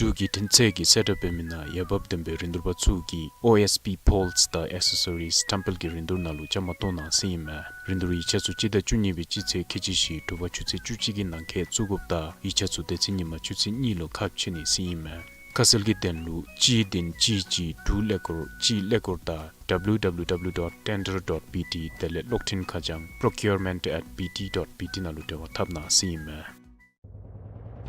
འབྲུག་བརྒྱུད་འཕྲིན་ཚད་ཀྱིས་གསལ་བསྒྲགས་འབད་མི་ནང་འོས་འབབ་ལྡན་པའི་རིན་བསྡུར་པ་ཚུ་གིས་ཨོ་ཨེསི་པི་པོལསི་དང་ཨེག་སེ་སོ་རིསི་བཀྲམ་སྤེལ་གྱི་རིན་བསྡུར་ནང་ལུ་བཅའ་མར་གཏོགས་གནང་ཟེར་ཨིན་མས། རིན་བསྡུར་ཡིག་ཆ་ཚུ་སྤྱི་ཟླ་བཅུ་གཉིས་པའི་སྤྱི་ཚེས་ཁལ་གཅིག་བཞི་དྲོ་པ་ཆུ་ཚོད་བཅུ་གཅིག་གི་ནང་འཁོད་བཙུགས་དགོཔ་དང་ཡིག་ཆ་ཚུ་དེ་ཚེ་ཉིན་མ་ཆུ་ཚོད་གཉིས་ལུ་ཁ་ཕྱེ་ནི་ཟེར་ཨིན་མས། ཁ་གསལ་གྱི་དོན་ལུ་གཅིག་བདུན་གཅིག་གཅིག་དྲུག་ཀླད་ཀོར་གཅིག་ཀླད་ཀོར་དང་ཌབ་ལིའུ་ཌབ་ལིའུ་ཌབ་ལིའུ་ཌོཊ་ཊེན་ཌར་ཌོཊ་བི་ཊི་དེ་ལས་གློག་འཕྲིན་ཁ་བྱང་པྲོ་ཀིའུར་མེནཊ་ཨེཊ་བི་ཊི་ཌོཊ་བི་ཊི་ནང་ལུ་འབྲེལ་བ་འཐབ་གནང་ཟེར་ཨིན་མས།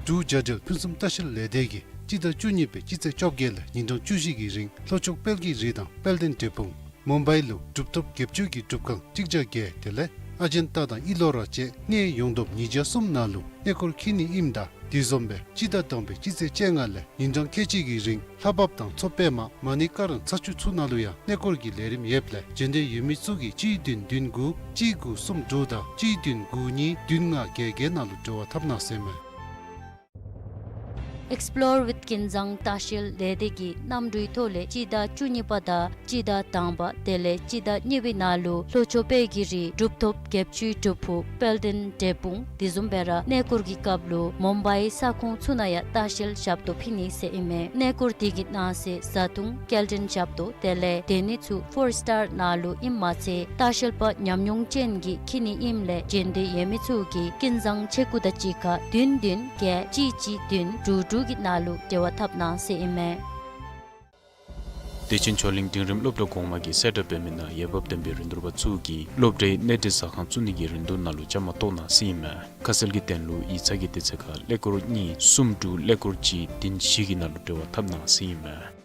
འབྲུག་རྒྱ་འབྲེལ་ཕུན་སུམ་ལྟ་བཤལ་ལས་སྡེ་གིས་སྤྱི་ཟླ་བཅུ་གཉིས་པའི་སྤྱི་ཚེས་བཅོ་བརྒྱད་ལས་ཉིན་གྲངས་བཅུ་བཞི་གི་རིང་ལྷོ་ཕྱོགས་དཔལ་གྱི་རི་དང་དཔལ་ལྡན་འབྲས་སྤུངས་མུམ་བྷའི་ལུ་གྲུབ་ཐོབ་བརྒྱད་ཅུ་གི་སྒྲུབ་ཁང་གཅིག་བརྒྱ་བརྒྱད་དེ་ལས་ཨ་ཇན་ཏ་དང་ཨི་ལོ་ར་བཅས་གནས་ཡོངས་བསྡོམས་ཉིས་བརྒྱ་གསུམ་ནང་ལུ་གནས་སྐོར་འཁྱིད་ནི་ཨིནམ་ད་དེ་བཟུམ་སྦེ་སྤྱི་ཟླ་དང་པའི་སྤྱི་ཚེས་བཅོ་ལྔ་ལས་ཉིན་གྲངས་ཁལ་གཅིག་གི་རིང་ལྷ་བབས་དང་མཚོ་པདྨ་མ་ཎི་ཀ་རམ་ཚ་ཆུ་ཚུ་ནང་ལུ་ཡང་གནས་སྐོར་གྱི་ལས་རིམ་ཡོདཔ་ལས་འབྱོན་འདོད་ཡོད་མི་ཚུ་གིས་གཅིག་བདུན་བདུན་དགུ་གཅིག་དགུ་གསུམ་དྲུག་དང་གཅིག་བདུན་དགུ་གཉིས་བདུན་ལྔ་བརྒྱད་བརྒྱད་ནང་ལུ་འབྲེལ་བ་འཐབ་གནང་ཟེར་ཨིན་མས། ཨེགསི་པོ་ལོར་ཝིཐ་ཀུན་བཟང་ལྟ་བཤལ་ལས་སྡེ་གིས་གནམ་གྲུའི་ཐོག་ལས་སྤྱི་ཟླ་བཅུ་གཉིས་པ་དང་སྤྱི་ཟླ་དང་པ་དེ་ལས་སྤྱི་ཟླ་གཉིས་པའི་ནང་ལུ་ལྷོ་ཕྱོགས་དཔལ་གྱི་རི་གྲུབ་ཐོབ་བརྒྱད་ཅུའི་སྒྲུབ་ཕུག་དཔལ་ལྡན་འབྲས་སྤུངས་དེ་བཟུམ་སྦེ་ར་གནས་སྐོར་གྱི་སྐབས་ལུ་མུམ་བྷའི་ས་ཁོངས་ཚུ་ནང་ཡང་ལྟ་བཤལ་ཞབས་ཏོག་ཕུལ་ནི་ཟེར་ཨིན་མས། གནས་སྐོར་དེ་གི་ནང་གསེས་བཟའ་འཐུང་སྐྱེལ་འདྲེན་ཞབས་ཏོག་དེ་ལས་སྡོད་གནས་ཚུ་ཕོར་སི་ཊར་ནང་ལུ་ཨིནམ་མ་ཚད་ལྟ་བཤལ་པ་ཉམས་མྱོང་ཅན་གྱིས་འཁྱིད་ནི་ཨིནམ་ལས་འབྱོན་འདོད་ཡོད་མི་ཚུ་གིས་ཀུན་བཟང་ཆེ་སྐུ་དང་གཅིག་ཁར་བདུན་བདུན་བརྒྱད་གཅིག་གཅིག་བདུན་དྲུག་དྲུག་གི་ནང་ལུ་འབྲེལ་བ་འཐབ་གནང་ཟེར་ཨིན་མས། བདེ་ཆེན་ཆོས་གླིང་འབྲིང་རིམ་སློབ་གྲྭ་གོང་མ་གིས་གསལ་བསྒྲགས་འབད་མི་ནང་འོས་འབབ་ལྡན་པའི་རིན་བསྡུར་པ་ཚུ་གིས་སློབ་གྲྭའི་གནས་སྡོད་ཟ་ཁང་བཙུགས་ནི་གི་རིན་བསྡུར་ནང་ལུ་བཅའ་མར་གཏོགས་གནང་ཟེར་ཨིན་མས། ཁ་གསལ་གྱི་དོན་ལུ་ཡིག་ཚང་གི་དུས་ཚོད་ཁར་ཀླད་ཀོར་གཉིས་གསུམ་དྲུག་ཀླད་ཀོར་གཅིག་བདུན་བཞི་གི་ནང་ལུ་འབྲེལ་བ་འཐབ་གནང་ཟེར་ཨིན་མས།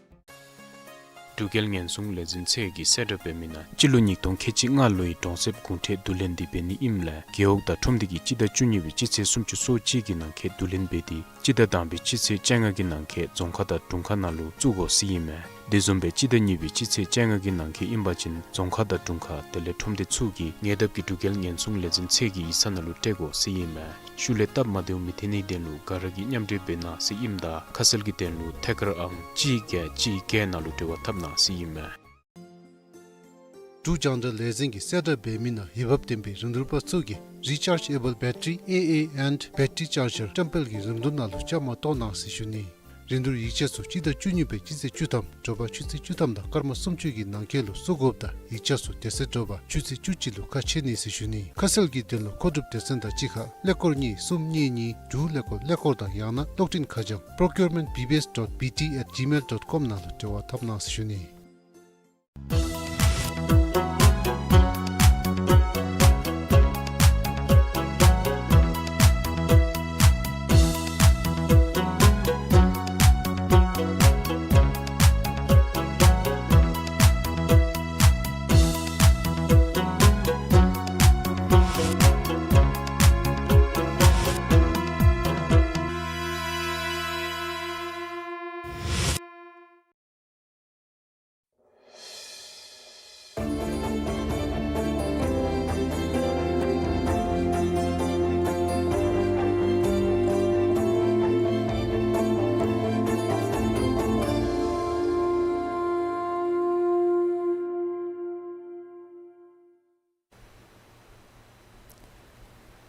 འབྲུག་རྒྱལ་ཉེན་སྲུང་ལས་འཛིན་ཚད་ཀྱིས་གསལ་བསྒྲགས་འབད་མི་ནང་སྤྱི་ལོ་ཉིས་སྟོང་ཁལ་གཅིག་ལྔ་ལོའི་གྲོང་གསེབ་གུང་ཁྲན་བསྡུ་ལེན་འདི་འབད་ནི་ཨིནམ་ལས་རྒེད་འོག་དང་ཁྲོམ་སྡེ་གིས་སྤྱི་ཟླ་བཅུ་གཉིས་པའི་སྤྱི་ཚེས་སུམ་ཅུ་སོ་གཅིག་གི་ནང་འཁོད་བསྡུ་ལེན་འབད་དེ་སྤྱི་ཟླ་དང་པའི་སྤྱི་ཚེས་བཅོ་ལྔ་གི་ནང་འཁོད་རྫོང་ཁག་དང་དྲུང་ཁག་ནང་ལུ་བཙུགས་དགོ་ཟེར་ཨིན་མས། དེ་བཟུམ་སྦེ་སྤྱི་ཟླ་གཉིས་པའི་སྤྱི་ཚེས་བཅོ་ལྔ་གི་ནང་འཁོད་ཨིན་པ་ཅིན་རྫོང་ཁག་དང་དྲུང་ཁག་དེ་ལས་ཁྲོམ་སྡེ་ཚུ་གིས་ཉེ་འདབས་ཀྱི་འབྲུག་རྒྱལ་ཉེན་སྲུང་ལས་འཛིན་ཚད་ཀྱི་ཡིག་ཚང་ནང་ལུ་སྤྲོད་དགོ་ཟེར་ཨིན་མས། ཤུལ་ལས་སྟབས་མ་བདེཝ་མི་ཐོན་ནིའི་དོན་ལུ་ག་ར་གིས་མཉམ་འབྲེལ་འབད་གནང་ཟེར་ཨིནམ་ད་ཁ་གསལ་གྱི་དོན་ལུ་ཐད་ཀར་ཨང་གཅིག་བརྒྱད་གཅིག་བརྒྱད་ནང་ལུ་འབྲེལ་བ་འཐབ་གནང་ཟེར་ཨིན་མས། འབྲུག་རྒྱང་བསྒྲགས་ལས་འཛིན་གྱིས་གསལ་བསྒྲགས་འབད་མི་ནང་འོས་འབབ་ལྡན་པའི་རིན་བསྡུར་པ་ཚུ་གིས་Rechargeable Battery, A A, and Battery Charger བཀྲམ་སྤེལ་གྱི་རིན་བསྡུར་ནང་ལུ་བཅའ་མར་གཏོགས་གནང་ཟེར་ཞུ་ནི། རིན་བསྡུར་ཡིག་ཆ་ཚུ་སྤྱི་ཟླ་བཅུ་གཉིས་པའི་སྤྱི་ཚེས་བཅུ་ཐམ་དྲོ་པ་ཆུ་ཚོད་བཅུ་ཐམ་དང་སྐར་མ་སུམ་ཅུ་གི་ནང་འཁོད་ལུ་བཙུགས་དགོཔ་དང་ཡིག་ཆ་ཚུ་དེ་ཚེ་དྲོ་པ་ཆུ་ཚོད་བཅུ་གཅིག་ལུ་ཁ་ཕྱེ་ནི་ཟེར་ཞུ་ནི། ཁ་གསལ་གྱི་དོན་ལུ་མཁོ་སྒྲུབ་སྡེ་ཚན་དང་གཅིག་ཁར་ཀླད་ཀོར་གཉིས་གསུམ་གཉིས་གཉིས་དྲུག་ཀླད་ཀོར་ཀླད་ཀོར་དང་ཡང་ན་གློག་འཕྲིན་ཁ་བྱང་procurement B B S dot B T at gmail dot com ནང་ལུ་འབྲེལ་བ་འཐབ་གནང་ཟེར་ཞུ་ནི།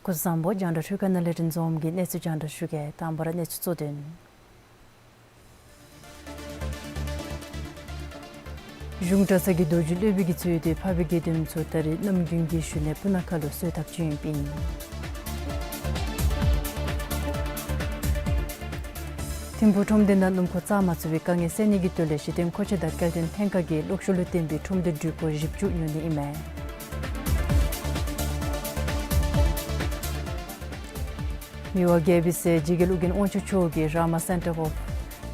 སྐུ་གཟུགས་བཟང་པོ། རྒྱང་བསྒྲགས་འཕྲུལ་ཁང་ནང་ལས་རིན་འཛོམས་ཀྱིས་གནས་ཚུལ་རྒྱང་བསྒྲགས་ཞུ་གེ། དང་པ་ར་གནས་ཚུལ་གཙོ་དོན། གཞུང་གྲྭ་ཚང་གི་རྡོ་རྗེ་སློབ་དཔོན་གྱིས་གཙོས་ཏེ་འཕགས་པའི་དགེ་འདུན་ཚུ་ད་རིས་གནམ་དགུན་གྱི་བཞུགས་གནས་སྤུ་ན་ཁ་ལུ་གསོལ་ཐབ་བྱོན་ཡོདཔ་ཨིན། ཐིམ་ཕུག་ཁྲོམ་སྡེ་ནང་སྣུམ་འཁོར་བཙག་མ་ཚུགས་པའི་དཀའ་ངལ་སེལ་ནི་གི་དོན་ལས་གཞི་རྟེན་མཁོ་ཆས་དང་སྐྱེལ་འདྲེན་ལྷན་ཁག་གིས་གློག་ཤུགས་ལུ་བརྟེན་པའི་ཁྲོམ་སྡེ་འགྲུལ་འཁོར་བཞི་བཅུ་ཉོ་ནི་ཨིན་མས། མི་དབང་རྒྱལ་པོའི་སྲས་འཇིགས་བརྒྱད་ཨོ་རྒྱན་དབང་ཕྱུག་མཆོག་གིས་Rama Centre of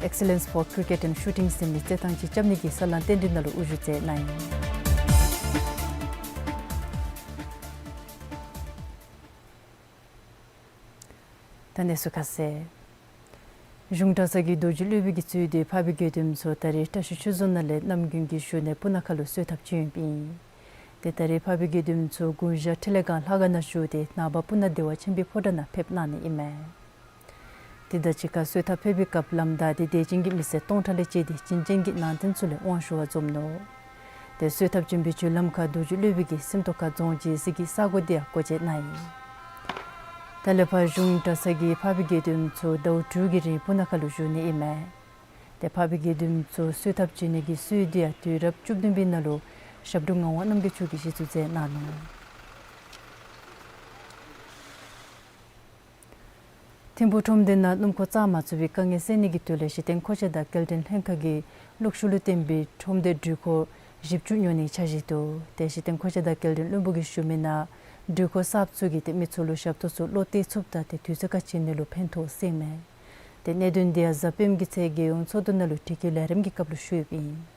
Excellence for Cricket and Shooting ཟེར་མི་རྩེད་ཐང་ཅིག་རྐྱབ་ནི་གི་ས་ལམ་རྟེན་འབྲེལ་ནང་ལུ་དབུ་བཞུགས་མཛད་གནང་ཡི། ད་གནས་ཚུལ་ཁ་གསལ། གཞུང་གྲྭ་ཚང་གི་རྡོ་རྗེ་སློབ་དཔོན་གྱིས་གཙོས་ཏེ་འཕགས་པའི་དགེ་འདུན་ཚུ་ད་རིས་བཀྲ་ཤིས་ཆོས་རྫོང་ནང་ལས་གནམ་དགུན་གྱི་བཞུགས་གནས་སྤུ་ན་ཁ་ལུ་གསོལ་ཐབ་བྱོན་ཡོདཔ་ཨིན། ཏེ་ད་རིས་འཕགས་པའི་དགེ་འདུན་ཚུ་དགུང་ཞག་ཁྲི་ལས་གང་ལྷ་ཁང་ནང་བཞུགས་ཏེ་ནངས་པ་སྤུ་ན་བདེ་བ་ཆེན་པོའི་ཕོ་བྲང་ནང་ཕེབས་གནང་ནི་ཨིན་མས། དེ་དང་གཅིག་ཁར་གསོལ་ཐབ་ཕེབས་པའི་སྐབས་ལམ་བདའ་སྟེ་དད་ཅན་གྱི་མི་སེར་སྟོང་ཕྲག་ལས་བཅད་དེ་བྱིན་ཅན་གྱི་ནང་རྟེན་ཚུ་ལས་དབང་ཞུ་བར་འཛོམས་ནུག། ཏེ་གསོལ་ཐབ་བྱོན་པའི་བརྒྱུད་ལམ་ཁར་རྡོ་རྗེ་སློབ་དཔོན་གྱིས་སེམས་རྟོགས་ཁ་རྫོང་གི་གཟིགས་ཀྱི་ས་གོ་དེ་ཡང་སྒོ་འབྱེད་གནང་ཡི། ད་ལས་ཕར་གཞུང་གྲྭ་ཚང་གི་འཕགས་པའི་དགེ་འདུན་ཚུ་ཟླཝ་དྲུག་གི་རིང་སྤུ་ན་ཁ་ལུ་བཞུགས་ནི་ཨིན་མས། ཏེ་འཕགས་པའི་དགེ་འདུན་ཚུ་གསོལ་ཐབ་བྱོན་ནི་གི་སྲོལ་དེ་ཡང་དུས་རབས་བཅུ་བདུན་པའི་ནང་ལུ་ཞབས་དྲུང་ངག་དབང་རྣམ་རྒྱལ་མཆོག་གིས་གཞི་བཙུགས་མཛད་གནང་ནུག། ཐིམ་ཕུག་ཁྲོམ་སྡེ་ནང་སྣུམ་འཁོར་བཙག་མ་ཚུགས་པའི་དཀའ་ངལ་སེལ་ནི་གི་དོན་ལས་གཞི་རྟེན་མཁོ་ཆས་དང་སྐྱེལ་འདྲེན་ལྷན་ཁག་གིས་གློག་ཤུགས་ལུ་བརྟེན་པའི་ཁྲོམ་སྡེ་འགྲུལ་འཁོར་བཞི་བཅུ་ཉོ་ནིའི་འཆར་གཞི་འདུག། ཏེ་གཞི་རྟེན་མཁོ་ཆས་དང་སྐྱེལ་འདྲེན་བློན་པོ་གིས་ཞུ་མི་ནང་འགྲུལ་འཁོར་གསརཔ་ཚུ་གིས་ཏེ་མི་ཚུ་ལུ་ཞབས་ཏོག་ཚུ་བློ་གཏད་ཚུགསཔ་དང་ཏེ་དུས་ཚོད་ཁར་བྱིན་ནི་ལུ་ཕན་ཐོགས་ཟེར་ཨིན་མས། ཏེ་གནད་དོན་དེ་ཡང་གཟའ་སྤེནམ་གྱི་ཚེས་བརྒྱད་དབྱིན་ཚོགས་འདུ་ནང་ལུ་འགྲིག་གི་ལས་རིམ་གྱི་སྐབས་ལུ་ཞུ་ཡོདཔ་ཨིན།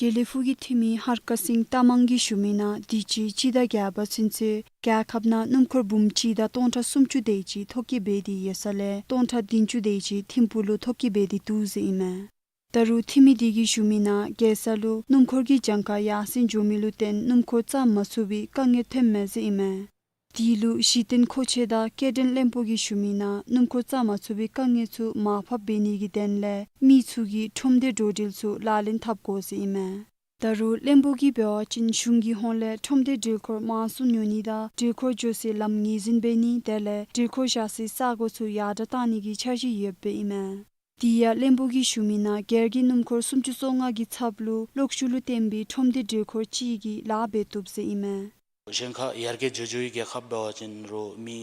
དགེ་ལེགས་ཕུག་གི་འཐུས་མི་ཧར་ཀ་སིང་རྟ་མང་གིས་ཞུ་མི་ནང་དུས་ཅི་སྤྱི་ཟླ་བརྒྱད་པ་ཚུན་ཚོད་རྒྱལ་ཁབ་ནང་སྣུམ་འཁོར་འབུམ་གཅིག་དང་སྟོང་ཕྲག་སུམ་ཅུ་དེ་ཅིག་ཐོ་བཀོད་འབད་དེ་ཡོད་ས་ལས་སྟོང་ཕྲག་བདུན་ཅུ་དེ་ཅིག་ཐིམ་ཕུག་ལུ་ཐོ་བཀོད་འབད་དེ་འདུག་ཟེར་ཨིན་མས། ད་རུང་འཐུས་མི་དེ་གིས་ཞུ་མི་ནང་རྒྱལ་ས་ལུ་སྣུམ་འཁོར་གྱི་གྱངས་ཁ་ཡར་སེང་འགྱོ་མི་ལུ་བརྟེན་སྣུམ་འཁོར་བཙག་མ་ཚུགས་པའི་དཀའ་ངལ་ཐོནམ་མས་ཟེར་ཨིན་མས། དེ་ལུ་གཞི་རྟེན་མཁོ་ཆས་དང་སྐྱེལ་འདྲེན་བློན་པོ་གིས་ཞུ་མི་ནང་སྣུམ་འཁོར་བཙག་མ་ཚུགས་པའི་དཀའ་ངལ་ཚུ་མར་ཕབ་འབད་ནི་གི་དོན་ལས་མི་ཚུ་གིས་ཁྲོམ་སྡེ་འགྲོ་འགྲུལ་ཚུ་ལག་ལེན་འཐབ་དགོ་ཟེར་ཨིན་མས། ད་རུང་བློན་པོ་གིས་འབད་བ་ཅིན་གཞུང་གི་ཧོངས་ལས་ཁྲོམ་སྡེ་འགྲུལ་འཁོར་མང་སུ་ཉོ་ནི་དང་འགྲུལ་འཁོར་འགྱོ་སའི་ལམ་ངོས་འཛིན་འབད་ནི་དེ་ལས་འགྲུལ་འཁོར་བཞག་སའི་ས་གོ་ཚུ་ཡར་དྲགས་བཏང་ནི་གི་འཆར་གཞི་ཡོདཔ་ཨིན་མས། དེ་ཡང་བློན་པོ་གིས་ཞུ་མི་ནང་སྒེར་གྱི་སྣུམ་འཁོར་སུམ་ཅུ་སོ་ལྔ་གི་ཚབ་ལུ་གློག་ཤུགས་ལུ་བརྟེན་པའི་ཁྲོམ་སྡེ་འགྲུལ་འཁོར་གཅིག་གིས་ལཱ་འབད་བཏུབ་ཟེར་ཨིན་མས། གཞན་ཁར་ཡར་རྒྱས་འགྱོ་འགྱོ་བའི་རྒྱལ་ཁབ་འབད་བ་ཅིན་རོགས་མི་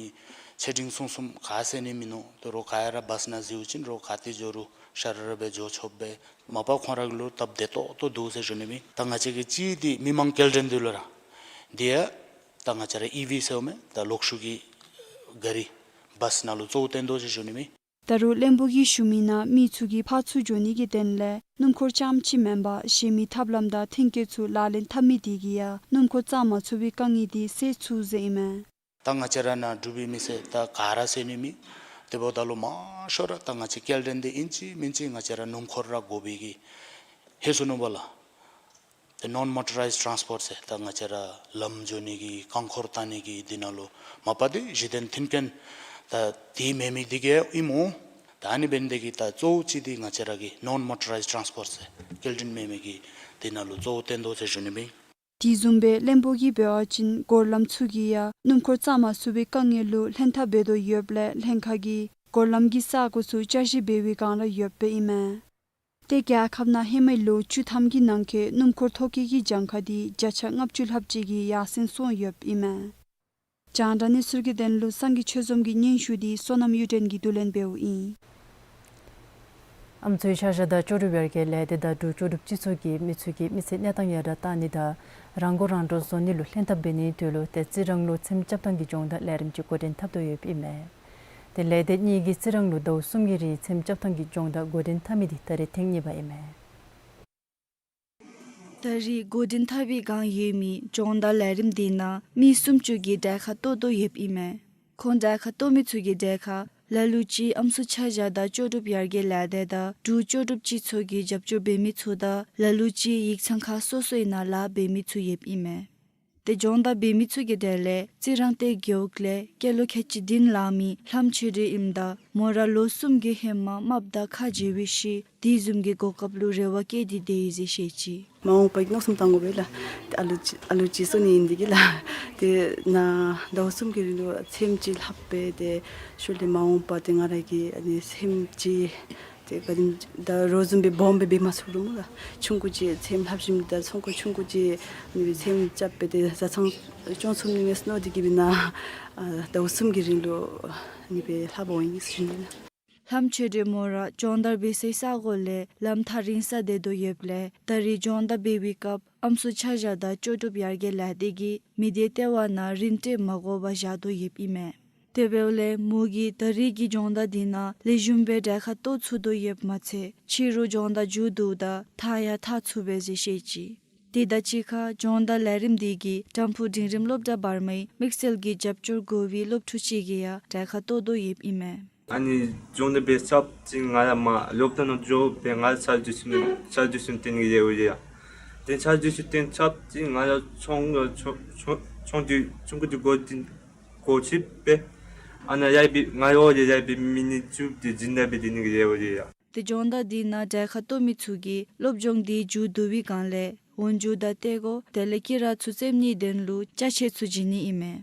ཆེ་འབྲིང་ཆུང་གསུམ་ག་ཟེར་ནི་མིན་ནུག། དོ་རོགས་ག་ཡ་ར་བཱས་ནང་འཛུལ་ཅིན་རོགས་ག་ཏེ་འགྱོ་རུང་ཤ་ར་ར་སྦེ་འགྱོ་ཆོགཔ་སྦེ་མ་པ་ཁོང་ར་གི་ལུ་སྟབས་བདེ་ཏོག་ཏོ་འདུག་ཟེར་ཞུ་ནི་མས། ད་ང་བཅས་ཀྱི་གཅིག་འདི་མི་མང་སྐྱེལ་འདྲེན་འདི་ལུ་ར་འདི་ཡང་ད་ང་བཅས་ར་ཨི་ཝི་ཟེརཝ་མས། ད་གློག་ཤུགས་ཀྱི་ག་རི་བཱས་ནང་ལུ་གཙོ་བོ་བཏོན་དོ་ཟེར་ཞུ་ནི་མས། ད་རུང་བློན་པོ་གིས་ཞུ་མི་ནང་མི་ཚུ་གིས་ཕར་ཚུར་འགྱོ་ནི་གི་དོན་ལས་སྣུམ་འཁོར་རྐྱངམ་ཅིག་མེན་པར་གཞན་མི་ཐབས་ལམ་དང་མཐུན་རྐྱེན་ཚུ་ལག་ལེན་འཐབ་མི་དེ་གིས་ཡང་སྣུམ་འཁོར་བཙག་མ་ཚུགས་པའི་དཀའ་ངལ་དེ་སེལ་ཚུགས་ཟེར་ཨིན་མས། ད་ང་བཅས་ར་ནང་འབྲུག་པའི་མི་སེར་ད་ག་ར་ཟེར་ནི་མེད། དེ་འབདཝ་ད་ལུ་མང་ཤོས་ར་ད་ང་བཅས་སྐྱེལ་འདྲེན་འདི་ཨིན་ཅི་མིན་ཅི་ང་བཅས་ར་སྣུམ་འཁོར་ར་དགོ་པའི་གི་ཧེ་སོ་ནུག་པ་ལགས། ཏེ་ནོན་མོ་ཊོ་རའིཛཌ་ཊཱནསི་པོརཊ་ཟེར་ད་ང་བཅས་ར་ལམ་འགྱོ་ནི་གི་རྐང་འཁོར་བཏང་ནི་གི་འདི་ནང་ལུ་མ་པ་འདི་གཞི་རྟེན་མཐུན་རྐྱེན་ད་དེ་མེད་མི་འདི་གིས་ཨིན་མས། ད་ཨ་ནི་འབད་ནི་དེ་གིས་ད་གཙོ་བོ་ཅིག་འདི་ང་བཅས་ར་གི་ནོན་མོ་ཊོ་རའིཛཌ་ཊཱནསི་པོརཊ་ཟེར་སྐྱེལ་འདྲེན་མེད་མི་གི་འདི་ནང་ལུ་གཙོ་བོ་བཏོན་དོ་ཟེར་ཞུ་ནི་མས། དེ་བཟུམ་སྦེ་བློན་པོ་གིས་འབད་བ་ཅིན་སྐོར་ལམ་ཚུ་གིས་ཡང་སྣུམ་འཁོར་བཙག་མ་ཚུགས་པའི་དཀའ་ངལ་ལུ་ལྷན་ཐབས་འབད་དོ་ཡོདཔ་ལས་ལྷན་ཁག་གིས་སྐོར་ལམ་གྱི་ས་གོ་ཚུ་བསྐྱར་ཞིབ་འབད་བའི་བསྒང་ར་ཡོདཔ་ཨིན་མས། ཏེ་རྒྱལ་ཁབ་ནང་ཧེ་མའི་ལོ་བཅུ་ཐམ་གྱི་ནང་འཁོད་སྣུམ་འཁོར་ཐོ་བཀོད་ཀྱི་གྱངས་ཁ་དེ་བརྒྱ་ཆ་ལྔ་བཅུ་ལྷགཔ་ཅིག་གིས་ཡར་སེང་སོང་ཡོདཔ་ཨིན་མས། རྒྱང་བསྒྲགས་གནས་ཚུལ་གྱི་དོན་ལུ་སངས་རྒྱས་ཆོས་འཛོམས་ཀྱི་སྙན་ཞུ་དེ་བསོད་ནམས་གཡུ་སྒྲོན་གྱིས་བསྡུ་ལེན་འབདཝ་ཨིན། ཨམ་སྲུའི་ཆ་བཞག་དང་ལྕོགས་གྲུབ་ཡར་རྒྱས་ལས་སྡེ་དང་འབྲུག་ལྕོགས་གྲུབ་སྤྱི་ཚོགས་ཀྱིས་མི་ཚུ་གི་མི་ཚེའི་གནས་སྟངས་ཡར་དྲགས་གཏང་ནི་དང་རང་མགོ་རང་འདྲོངས་བཟོ་ནི་ལུ་ལྷན་ཐབས་འབད་ནིའི་དོན་ལུ་ཏེ་རྩི་རང་ལུ་ཚེམ་རྐྱབ་ཐངས་ཀྱི་སྦྱོང་བརྡར་ལས་རིམ་ཅིག་འགོ་འདྲེན་འཐབ་དོ་ཡོདཔ་ཨིན་མས། ཏེ་ལས་སྡེ་གཉིས་ཀྱིས་རྩི་རང་ལུ་ཟླཝ་གསུམ་གྱི་རིང་ཚེམ་རྐྱབ་ཐངས་ཀྱི་སྦྱོང་བརྡར་འགོ་འདྲེན་འཐབ་མི་དེ་ད་རིས་ཐེངས་གཉིས་པ་ཨིན་མས། ད་རིས་འགོ་འདྲེན་འཐབ་པའི་བསྒང་ཡོད་མི་སྦྱོང་བརྡར་ལས་རིམ་དེ་ནང་མི་སུམ་ཅུ་གིས་གྲལ་ཁར་གཏོགས་དོ་ཡོདཔ་ཨིན་མས། ཁོང་གྲལ་ཁར་གཏོགས་མི་ཚུ་གི་གྲལ་ཁར་ལ་ལུ་ཅིག་ཨམ་སྲུ་ཆ་བཞག་དང་ལྕོགས་གྲུབ་ཡར་རྒྱས་ལས་སྡེ་དང་འབྲུག་ལྕོགས་གྲུབ་སྤྱི་ཚོགས་ཀྱི་རྒྱབ་སྐྱོར་འབད་མི་ཚུ་དང་ལ་ལུ་ཅིག་ཡིག་ཚང་ཁག་སོ་སོའི་ནང་ལཱ་འབད་མི་ཚུ་ཡོདཔ་ཨིན་མས། ཏེ་སྦྱོང་བརྡར་འབད་མི་ཚུ་གི་གྲས་ལས་རྩི་རང་སྟོད་རྒེད་འོག་ལས་སྐྱེས་ལོ་ཁལ་གཅིག་བདུན་ལང་མི་ལྷམ་ཆོས་སྒྲོན་ཨིནམ་ད་མོ་ར་ལོ་གསུམ་གྱི་ཧེ་མ་རྨགཔ་དང་ཁ་འབྱལ་བའི་ཤུལ་དེ་བཟུམ་གྱི་གོ་སྐབས་ལུ་རེ་བ་བསྐྱེད་དེ་སྡོད་ཡི་ཟེར་བཤད་ཅི། མ་འོངས་པ་གི་མནོ་བསམ་བཏང་དགོ་པས་ལགས། ཏེ་ཨ་ལུ་ཅིག་ཨ་ལུ་ཅིག་གསོ་ནི་ཨིན་དེ་གིས་ལགས། ཏེ་ནཱ་ཟླཝ་གསུམ་གྱི་རིང་ལུ་ཚེམ་ཅིག་ལྷག་སྦེ་ཏེ་ཤུལ་ལས་མ་འོངས་པ་ཏེ་ང་ར་གིས་ཨ་ནི་ཚེམ་ཅིག་ཏེ་ག་དེམ་ད་རོགས་བཟུམ་སྦེ་སྦོམ་སྦེ་འབད་མ་ཚུགས་རུང་མོ་ལགས། ཆུང་ཀུ་ཅིག་ཚེམ་ལྷབ་ཞིནམ་ད་ཚོང་ཁང་ཆུང་ཀུ་ཅིག་ཨ་ནི་སྦེ་ཚེམ་རྐྱབ་སྦེ་ཏེ་བཟའ་ཚང་སྐྱོང་ཚུགས་ནི་མས་མནོ་སྟེ་གིས་སྦེ་ནཱ་ཨ་ཟླཝ་གསུམ་གྱི་རིང་ལུ་ཨ་ནི་སྦེ་ལྷབ་འོང་ཡི་ཟེར་ཞུ་ནི་ལགས། ལྷམ་ཆོས་སྒྲོན་མོ་ར་སྦྱོང་བརྡར་འབད་སའི་ས་གོ་ལས་ལམ་ཐག་རིང་སར་སྡོད་དོ་ཡོདཔ་ལས་ད་རིས་སྦྱོང་བརྡར་འབད་བའི་སྐབས་ཨམ་སྲུ་ཆ་བཞག་དང་ལྕོགས་གྲུབ་ཡར་རྒྱས་ལས་སྡེ་གིས་མི་སྡེ་ལྟེ་བ་ནང་རིན་སྤྲོད་མ་དགོ་པར་བཞག་དོ་ཡོདཔ་ཨིན་མས། དེ་འབདཝ་ལས་མོ་གིས་ད་རིས་ཀྱི་སྦྱོང་བརྡར་འདི་ནང་ལེགས་ཤོམ་སྦེ་གྲལ་ཁར་གཏོགས་ཚུགས་དོ་ཡོདཔ་མ་ཚད་ཕྱི་རུ་སྦྱོང་བརྡར་མཇུག་བསྡུཝ་ད་ཐག་ཡང་འཐག་ཚུགས་པས་ཟེར་བཤད་ཅི། དེ་དང་གཅིག་ཁར་སྦྱོང་བརྡར་ལས་རིམ་འདི་གིས་དྲམ་ཕུག་འབྲིང་རིམ་སློབ་གྲྭ་བར་མའི་དམིགས་བསལ་གྱི་རྒྱབ་སྐྱོར་དགོ་པའི་སློབ་ཕྲུག་ཅིག་གིས་ཡང་གྲལ་ཁར་གཏོགས་དོ་ཡོདཔ་ཨིན་མས། ཨ་ནི་སྦྱོང་བརྡར་འབད་ཚརཝ་ཅིག་ང་ཡང་མར་སློབ་གྲྭ་ནང་འགྱོ་སྦེ་ང་ཕྱག་ཞུ་ཞིནམ་ཕྱག་ཞུ་ཞིནམ་སྟོན་ནི་གི་ལེགས་པར་ཡོད་ཡ། ཏེ་ཕྱག་ཞུ་ཞིནམ་སྟོན་ཚརཝ་ཅིག་ང་ཡང་ཚོང་ཚོང་ཚོང་འདི་ཆུང་ཀུ་འདི་སྒོ་འདི་སྒོ་ཕྱེ་སྦེ་ཨ་ནཱ་ཡར་སྦེ་ང་ཡང་ཡར་སྦེ་མི་ཉིས་བཅུ་དེ་སྦྱིན་བདག་སྦེ་སྡོད་ནི་གི་ལེགས་པར་ཡོད་ཡ། ཏེ་སྦྱོང་བརྡར་འདི་ནང་གྲལ་ཁར་གཏོགས་མི་ཚུ་གིས་སློབ་སྦྱོང་འདི་མཇུག་བསྡུ་བའི་སྒང་ལས་འོག་འཇུག་དང་གཏེ་སྒོ་དེ་ལས་དཀྱི་ར་ཚུ་བཙེམ་ནིའི་དོན་ལུ་ཅ་ཆས་ཚུ་བྱིན་ནི་ཨིན་མས།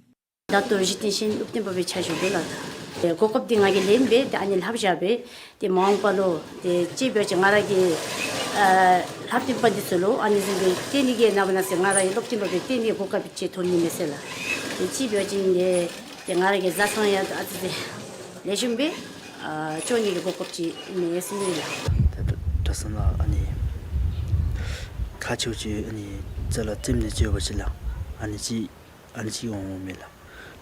ད་ལྟོ་གཞི་རྟེན་ཤེས་ཡོན་སློབ་སྟོན་པ་སྦེ་ཕྱག་ཞུ་དོ་ལགས། ཏེ་གོ་སྐབས་འདི་ང་གིས་ལེན་སྦེ་ཏེ་ཨ་ནི་ལྷབ་བཞག་སྦེ་ཏེ་མ་འོངས་པ་ལུ་ཏེ་ཅིག་འབད་བ་ཅིན་ང་ར་གི་ཨ་ལྷབ་སྟོན་པ་འདི་ཚུ་ལུ་ཨ་ནི་བཟུམ་སྦེ་སྟོན་ནི་གི་ནངས་པ་གནངས་ཚེ་ང་ར་གི་སློབ་སྟོན་པ་སྦེ་སྟོན་ནི་གོ་སྐབས་ཅིག་ཐོབ་ནི་མས་ཟེར་ལགས། ཏེ་ཅིག་འབད་བ་ཅིན་ཏེ་ཏེ་ང་ར་གི་བཟའ་ཚང་ཡང་ཨ་ཙི་ཙི་ལེགས་ཤོམ་སྦེ་ཨ་སྐྱོང་ནི་གི་གོ་སྐབས་ཅིག་ཨིན་མས་ཟེར་ཨིན་ལགས། ད་ད་གྲྭ་ཚང་ནང་ཨ་ནི་ཁག་ཆེཝ་ཅིག་ཨ་ནི་རྩ་ལས་བཙེམ་ནི་ཅིག་ཡོད་པ་ཅིན་ལགས། ཨ་ནི་ཅིག་ཨ་ནི་ཅིག་འོང་འོང་མས་ལགས།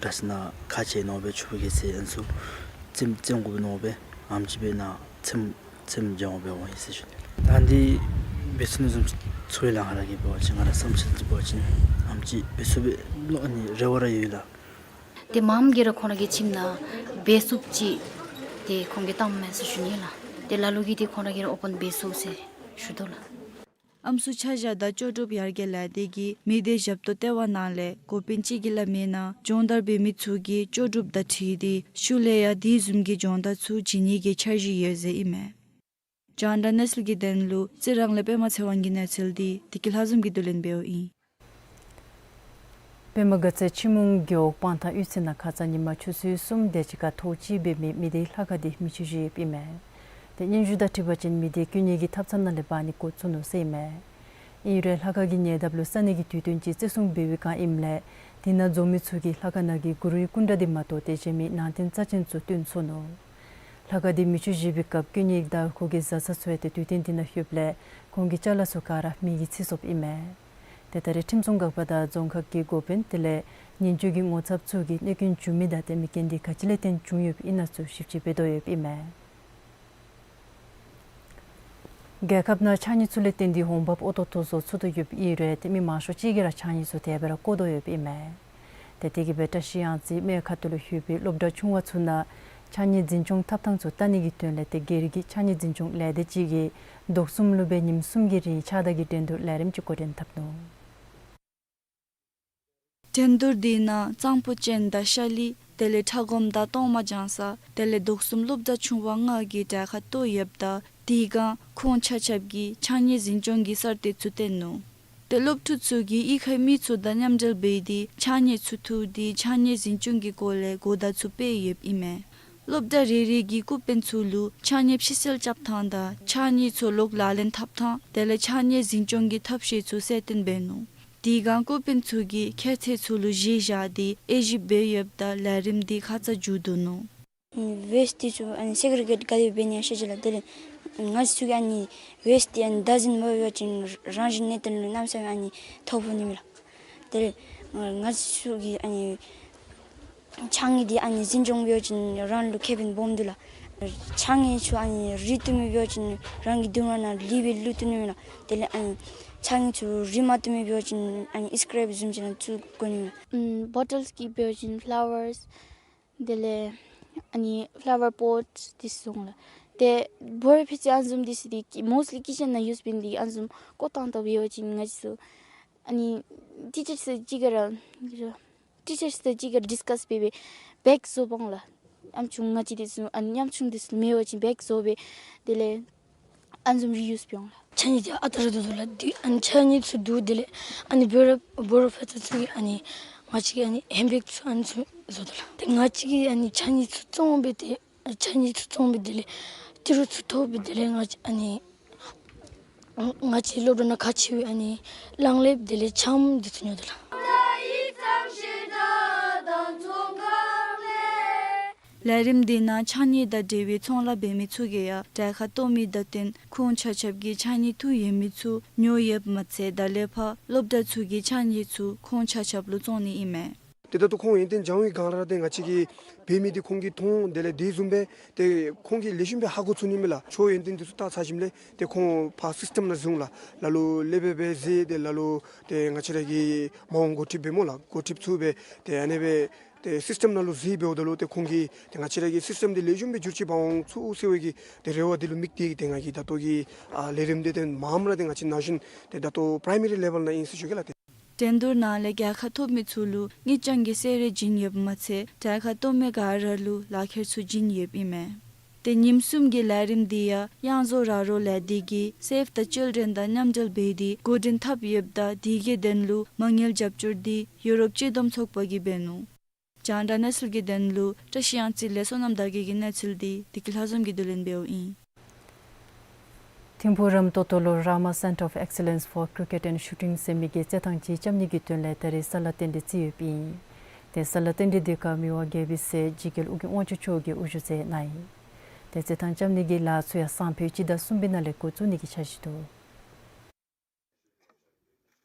གྲྭ་ཚང་ནང་ཁག་ཆེ་མནོ་སྦེ་ཕྱུགཔོ་གི་ཚེ་ཨ་ནི་ཚུ་བཙེམ་བཙེམ་དགོཔ་མནོ་སྦེ་ཨེམ་ཅིག་སྦེ་ནཱ་བཙེམ་བཙེམ་སྦྱང་དགོཔ་འོང་ཡི་ཟེར་ཞུ་ནི། ད་འདི་འབད་ཚུགས་ནི་བཟུམ་ཚོར་ཡི་ལགས། ང་ར་གིས་འབད་བ་ཅིན་ང་ར་བསམ་ཚུལ་ཅིག་འབད་བ་ཅིན་ཨེམ་ཅིག་འབད་ཚུགས་པས་མནོ་ཨ་ནི་རེ་བ་ར་ཡོད་ལགས། ཏེ་མངམ་གིས་ར་ཁོང་ར་གི་ཁྱིམ་ནང་འབད་ཚུགསཔ་ཅིག་ཏེ་ཁོང་གིས་བཏངམ་མས་ཟེར་ཞུ་ནི་ལགས། ཏེ་ལ་ལུ་གིས་ཏེ་ཁོང་ར་གིས་ར་ཨོ་པཱན་འབད་ཚུགས་ཟེར་ཞུ་དོ་ལགས། ཨམ་སྲུ་ཆ་བཞག་དང་ལྕོགས་གྲུབ་ཡར་རྒྱས་ལས་སྡེ་གིས་མི་སྡེ་ཞབས་ཏོག་ལྟེ་བ་ནང་ལས་འགོ་དཔོན་ཅིག་གིས་སླབ་མིའི་ནང་སྦྱོང་བརྡར་འབད་མི་ཚུ་གིས་ལྕོགས་གྲུབ་དང་འཁྲིལ་ཏེ་ཤུལ་ལས་ཡང་དེ་བཟུམ་གྱི་སྦྱོང་བརྡར་ཚུ་བྱིན་ནི་གི་འཆར་གཞི་ཡོད་ཟེར་ཨིན་མས། རྒྱང་བསྒྲགས་གནས་ཚུལ་གྱི་དོན་ལུ་རྩི་རང་ལས་པདྨ་ཚེ་དབང་གི་གནས་ཚུལ་འདི་བདེ་སྐྱིད་ལྷ་འཛོམས་ཀྱིས་བསྡུ་ལེན་འབདཝ་ཨིན། པདྨ་དགའ་ཚལ་ཆུ་མོ་རྒེད་འོག་སྤང་ཐང་གཡུས་ཚན་ནང་ཁ་ཙ་ཉིན་མ་ཆུ་ཚོད་གསུམ་དེ་ཅིག་ཁར་ཐོག་གཅིག་འབད་མི་མི་སྡེའི་ལྷ་ཁང་འདི་མེ་མཆོད་བཞེས་ཡོདཔ་ཨིན་མས། ཏེ་སྙན་ཞུ་དང་འཁྲིལ་བ་ཅིན་མི་སྡེ་ཀུན་ནས་ཀྱི་ཐབ་ཚང་ནང་ལས་འབག་ནི་འགོ་བཙུགས་ནུག་ཟེར་ཨིན་མས། ཨིན་རུང་ལྷ་ཁང་གི་ཉེ་འདབས་ལུ་ས་གནས་ཀྱི་དུས་སྟོན་ཅིག་བརྩི་སྲུང་འབད་བའི་བསྒང་ཨིནམ་ལས་དེ་ནང་འཛོམས་མི་ཚུ་གིས་ལྷ་ཁང་ནང་གི་གུ་རུའི་སྐུ་འདྲ་འདི་མ་གཏོགས་ཏེ་གཞན་མི་ནང་རྟེན་རྩ་ཅན་ཚུ་བཏོན་ཚུགས་ནུག། ལྷ་ཁང་འདི་མེ་མཆོད་བཞེས་པའི་སྐབས་ཀུན་ནས་དང་ཁོ་གི་བཟའ་ཚང་ཚུ་ཡང་ཏེ་དུས་སྟོན་འདི་ནང་ལྷོདཔ་ལས་ཁོང་གི་ཅ་ལ་ཚུ་ག་ར་མེ་གིས་འཚིག་སོཔ་ཨིན་མས། ཏེ་ད་རེས་ཁྲིམས་སྲུང་འགག་པ་དང་རྫོང་ཁག་གི་འགོ་དཔོན་དེ་ལས་ཉེན་བཅོལ་གྱི་ངོ་ཚབ་ཚུ་གིས་གནོད་སྐྱོན་བྱུང་མི་དང་ཏེ་མེ་རྐྱེན་འདི་ག་ཅི་ལས་བརྟེན་བྱུང་ཡོདཔ་ཨིན་ན་ཚུ་ཞིབ་དཔྱད་འབད་དོ་ཡོདཔ་ཨིན་མས། རྒྱལ་ཁབ་ནང་ཕྱགས་སྙིགས་ཚུ་ལས་བརྟེན་ཏེ་འོང་འབབ་ཨོ་ཏོག་ཏོ་བཟོ་ཚུགས་དོ་ཡོདཔ་ཨིན་རུང་ཏེ་མི་མང་ཤོས་ཅིག་གིས་ར་ཕྱགས་སྙིགས་ཚུ་དེ་སྦེ་ར་བཀོ་དོ་ཡོདཔ་ཨིན་མས། ཏེ་དེ་གིས་སྦེ་བཀྲ་ཤིས་གཡང་རྩེ་སྨད་ཁ་ཐུག་ལུ་ཡོད་པའི་སློབ་གྲྭ་ཆུང་བ་ཚུ་ནང་ཕྱགས་སྙིགས་འཛིན་སྐྱོང་ཐབས་ཐངས་ཚུ་བལྟ་ནི་གི་དོན་ལས་ཏེ་སྒེར་གྱི་ཕྱགས་སྙིགས་འཛིན་སྐྱོང་ལས་སྡེ་ཅིག་གིས་ལྡོག་གསུམ་ལུ་སྦེ་ཉིནམ་གསུམ་གྱི་རིང་ཕྱགས་བདར་གྱི་འགྲན་བསྡུར་ལས་རིམ་ཅིག་འགོ་འདྲེན་འཐབ་ནུག། འགྲན་བསྡུར་འདི་ནང་གཙང་པོ་ཅན་དང་ཤ་ལི་དེ་ལས་ཁྲ་སྒོམ་དང་གཏོར་མ་སྦྱང་ས་དེ་ལས་ལྡོག་གསུམ་སློབ་གྲྭ་ཆུང་བ་ལྔ་གིས་གྲལ་ཁར་གཏོགས་ཡོདཔ་ད་དེའི་སྒང་ཁོང་ཆ་ཁྱབ་ཀྱིས་ཕྱགས་སྙིགས་འཛིན་སྐྱོང་གི་གསར་གཏོད་ཚུ་བསྟན་ནུག། ཏེ་སློབ་ཕྲུག་ཚུ་གིས་གཡུས་ཁའི་མི་ཚུ་དང་མཉམ་འབྲེལ་འབད་དེ་ཕྱགས་སྙིགས་ཚུ་འཐུ་སྟེ་ཕྱགས་སྙིགས་འཛིན་སྐྱོང་གི་སྐོར་ལས་གོ་བརྡ་ཚུ་སྤེལ་ཡོདཔ་ཨིན་མས། སློབ་གྲྭ་རེ་རེ་གིས་སྐུ་དཔོན་ཚུ་ལུ་ཕྱགས་སྙིགས་ཕྱི་སེལ་རྐྱབ་ཐངས་དང་ཕྱགས་སྙིགས་ཚུ་ལོག་ལག་ལེན་འཐབ་ཐངས་དེ་ལས་ཕྱགས་སྙིགས་འཛིན་སྐྱོང་གི་ཐབས་ཤེས་ཚུ་གསལ་སྟོན་འབད་ནུག། དེའི་སྒང་སྐུ་དཔོན་ཚུ་གིས་ཁྱད་ཚད་ཚུ་ལུ་གཞི་བཞག་སྟེ་དབྱེ་ཞིབ་འབད་ཡོདཔ་ད་ལས་རིམ་འདི་ཁ་ཙ་མཇུག་བསྡུ་ནུག། ཝེསཊ་ཚུ་ཨ་ནི་སེག་རི་གེཊ་ག་དེ་སྦེ་འབད་ནི་ཡང་ཤེས་ཅི་ལགས། དེ་ལས་ང་བཅས་ཚུ་གིས་ཨ་ནི་ཝེསཊ་འདི་ཨ་ནི་ཌསཊ་བིན་ནང་འབག་འབད་བ་ཅིན་རང་བཞིན་གནས་སྟངས་ལུ་གནམ་མེད་ས་མེད་ཨ་ནི་ཐོ་ཕོག་ནི་མས་ལགས། དེ་ལས་ང་བཅས་ཚུ་གིས་ཨ་ནི་ཕྱགས་སྙིགས་འདི་ཨ་ནི་འཛིན་སྐྱོང་འབད་བ་ཅིན་རང་ལུ་ཁེ་ཕན་སྦོམ་འདུག་ལགས། ཕྱགས་སྙིགས་ཚུ་ཨ་ནི་རུལ་བཏུབ་མི་འབད་བ་ཅིན་རང་གི་གདོང་ཁ་ནང་ལུད་སྦེ་ལུད་བཏུབ་ནི་མས་ལགས། དེ་ལས་ཨ་ནི་ཕྱགས་སྙིགས་ཚུ་རུལ་མ་བཏུབ་མི་འབད་བ་ཅིན་ཨ་ནི་སི་ཀེརེབ་བཟུམ་ཅིག་ནང་བཙུགས་དགོ་ནི་མས་ལགས། ཨམ་བོ་ཊལ་གྱི་འབད་བ་ཅིན་ཕླ་ཝརས་དེ་ལས་ཨ་ནི་ཕླ་ཝར་པོཊ་འདི་ཚུ་ལགས། ཏེ་བོ་ར་ཕི་ཅིག་ཨ་ནི་བཟུམ་འདི་ཚུ་འདི་མོསཊ་ལི་ཀིཆེན་ནང་ཡུསི་འབད་ནི་འདི་ཨ་ནི་བཟུམ་བཀོ་བཏང་དོ་འབད་བ་ཅིན་ང་བཅས་ཚུ་ ཨ་ནི་ཊི་ཅར་ཚུ་གཅིག་ཁར་ར་ཊི་ཅར་ཚུ་གཅིག་ཁར་ཌིས་ཀཱས་འབད་སྦེ་བེག་བཟོ་འོང་ལགས། ཉམ་ཆུང་ང་བཅས་འདི་ཚུ་ཨ་ནི་ཉམ་ཆུང་འདི་ཚུ་མེད་པ་ཅིན་བེག་བཟོ་སྦེ་དེ་ལས་ཨ་ནི་བཟུམ་རི་ཡུསི་འབད་འོང་ལགས། ཕྱགས་སྙིགས་འདི་ཨ་རྟག་ར་བསྡུ་དོ་ལགས། འདི་ཨ་ནི་ཕྱགས་སྙིགས་ཚུ་བསྡུ་དེ་ལས་ཨ་ནི་བོ་རོ་བོ་རོ་ཕེ་ཏོ་ཚུ་གིས་ཨ་ནི་ང་བཅས་ཀྱི་ཨ་ནི་ཧེན་བེག་ཚུ་ཨ་ནི་ཚུ་བཟོ་དོ་ལགས། ཏེ་ང་བཅས་ཀྱིས་ཨ་ནི་ཕྱགས་སྙིགས་ཚུ་བཙོང་སྦེ་ཏེ་ཕྱགས་སྙིགས་ཚུ་བཙོང་སྦེ་དེ་ལས་ཏི་རུ་ཚུ་ཐོབ་སྦེ་དེ་ལས་ང་བཅས་ཨ་ནི་ང་བཅས་སློབ་གྲྭ་ནང་ཁག་ཆེ་བའི་ཨ་ནི་གླང་ལེབ་དེ་ལས་ཆམ་འདི་ཚུ་ཉོ་དོ་ལགས། ལས་རིམ་འདི་ནང་ཕྱགས་སྙིགས་དང་འབྲེལ་བའི་ཚོང་ལཱ་འབད་མི་ཚུ་གིས་ཡང་གྲལ་ཁར་གཏོགས་མི་དང་བསྟུན་ཁོང་ཆ་ཁྱབ་ཀྱིས་ཕྱགས་སྙིགས་འཐུ་ཡོད་མི་ཚུ་ཉོ་ཡོདཔ་མ་ཚད་ད་ལས་ཕར་སློབ་གྲྭ་ཚུ་གི་ཕྱགས་སྙིགས་ཚུ་ཁོང་ཆ་ཁྱབ་ལུ་བཙོང་ནི་ཨིན་མས། ཏེ་ད་ལྟོ་ཁོང་ཡོན་ཏན་སྦྱང་བའི་སྒང་ར་ཏེ་ང་བཅས་ཀྱིས་འབད་མི་འདི་ཁོང་གིས་མཐོང་དེ་ལས་དེ་བཟུམ་སྦེ་ཏེ་ཁོང་གིས་ལེགས་ཤོམ་སྦེ་ཧ་གོ་ཚུགས་ནི་མས་ལགས། ཁྱོད་ཡོན་ཏན་འདི་ཚུ་བལྟ་ཚར་ཞིནམ་ལས་ཏེ་ཁོང་ཕར་སིསི་ཊམ་ནང་བཟུང་ལགས། ལ་ལུ་ལེགས་སྦེ་སྦེ་མཛད་དེ་ལ་ལུ་ཏེ་ང་བཅས་ར་གིས་མ་འོངས་འགོ་ཁྲིདཔ་འབད་སྨོ་ལགས། འགོ་ཁྲིདཔ་ཚུ་སྦེ་ཏེ་ཨ་ནི་སྦེ་ཏེ་སིསི་ཊམ་ནང་ལུ་གཟིགས་འབདཝ་ད་ལུ་ཏེ་ཁོང་གིས་ཏེ་ང་བཅས་ར་གི་སིསི་ཊམ་འདི་ལེགས་ཤོམ་སྦེ་འགྱུར་བཅོས་འབག་འོང་ཚུགས་ཟེར་བའི་གི་ཏེ་རེ་བ་འདི་ལུ་དམིགས་ཏེ་ཏེ་ང་གིས་ད་ལྟོ་གི་ཨ་ལས་རིམ་འདི་ཏེ་མངམ་ར་ཏེ་ང་བཅས་ན་གཞོན་ཏེ་ད་ལྟོ་པ་རའི་མ་རི་ལེ་བཱལ་ནང་ཨིན་ཟེར་ཞུ་གེ་ལགས། ཏེ་འགྲན་བསྡུར་ནང་ལས་རྒྱལ་ཁ་ཐོབ་མི་ཚུ་ལུ་དངུལ་རྐྱང་གི་གསོལ་རས་བྱིན་ཡོདཔ་མ་ཚད་གྲལ་ཁར་གཏོགས་མི་ག་ར་ལུ་ལག་ཁྱེར་ཚུ་བྱིན་ཡོདཔ་ཨིན་མས། ཏེ་ཉིནམ་གསུམ་གྱི་ལས་རིམ་འདི་ཡང་དབྱངས་རྫོང་ར་རོ་ལས་སྡེ་གིས་Save the Children དང་མཉམ་འབྲེལ་འབད་དེ་འགོ་འདྲེན་འཐབ་ཡོདཔ་ད་དེ་གི་དོན་ལུ་མ་དངུལ་རྒྱབ་སྐྱོར་འདི་ཡུ་རོབ་སྤྱི་བསྡོམས་ཚོགས་པ་གིས་འབད་ནུག། རྒྱང་བསྒྲགས་གནས་ཚུལ་གྱི་དོན་ལུ་བཀྲ་ཤིས་གཡང་རྩེ་ལས་བསོད་ནམས་དར་རྒྱས་ཀྱི་གནས་ཚུལ་འདི་བདེ་སྐྱིད་ལྷ་འཛོམས་ཀྱིས་བསྡུ་ལེན་འབདཝ་ཨིན། ཐིམ་ཕུག་རམ་ཏོག་ཏོ་ལུ་Rama Centre of Excellence for Cricket and Shooting ཟེར་མི་གིས་རྩེད་ཐང་ཅིག་རྐྱབ་ནི་གི་དོན་ལས་ད་རེས་ས་ལ་རྟེན་འབྲེལ་བརྩི་ཡོདཔ་ཨིན། ཏེ་ས་ལ་རྟེན་འབྲེལ་འདི་ཁར་མི་དབང་རྒྱལ་པོའི་སྲས་འཇིགས་རྒྱལ་ཨོ་རྒྱན་དབང་ཕྱུག་མཆོག་གིས་དབུ་བཞུགས་མཛད་གནང་ཡི། ཏེ་རྩེད་ཐང་རྐྱབ་ནི་གི་ལཱ་ཚུ་ཡང་སང་ཕོད་སྤྱི་ཟླ་གསུམ་པའི་ནང་ལས་འགོ་བཙུགས་ནི་གི་འཆར་གཞི་འདུག།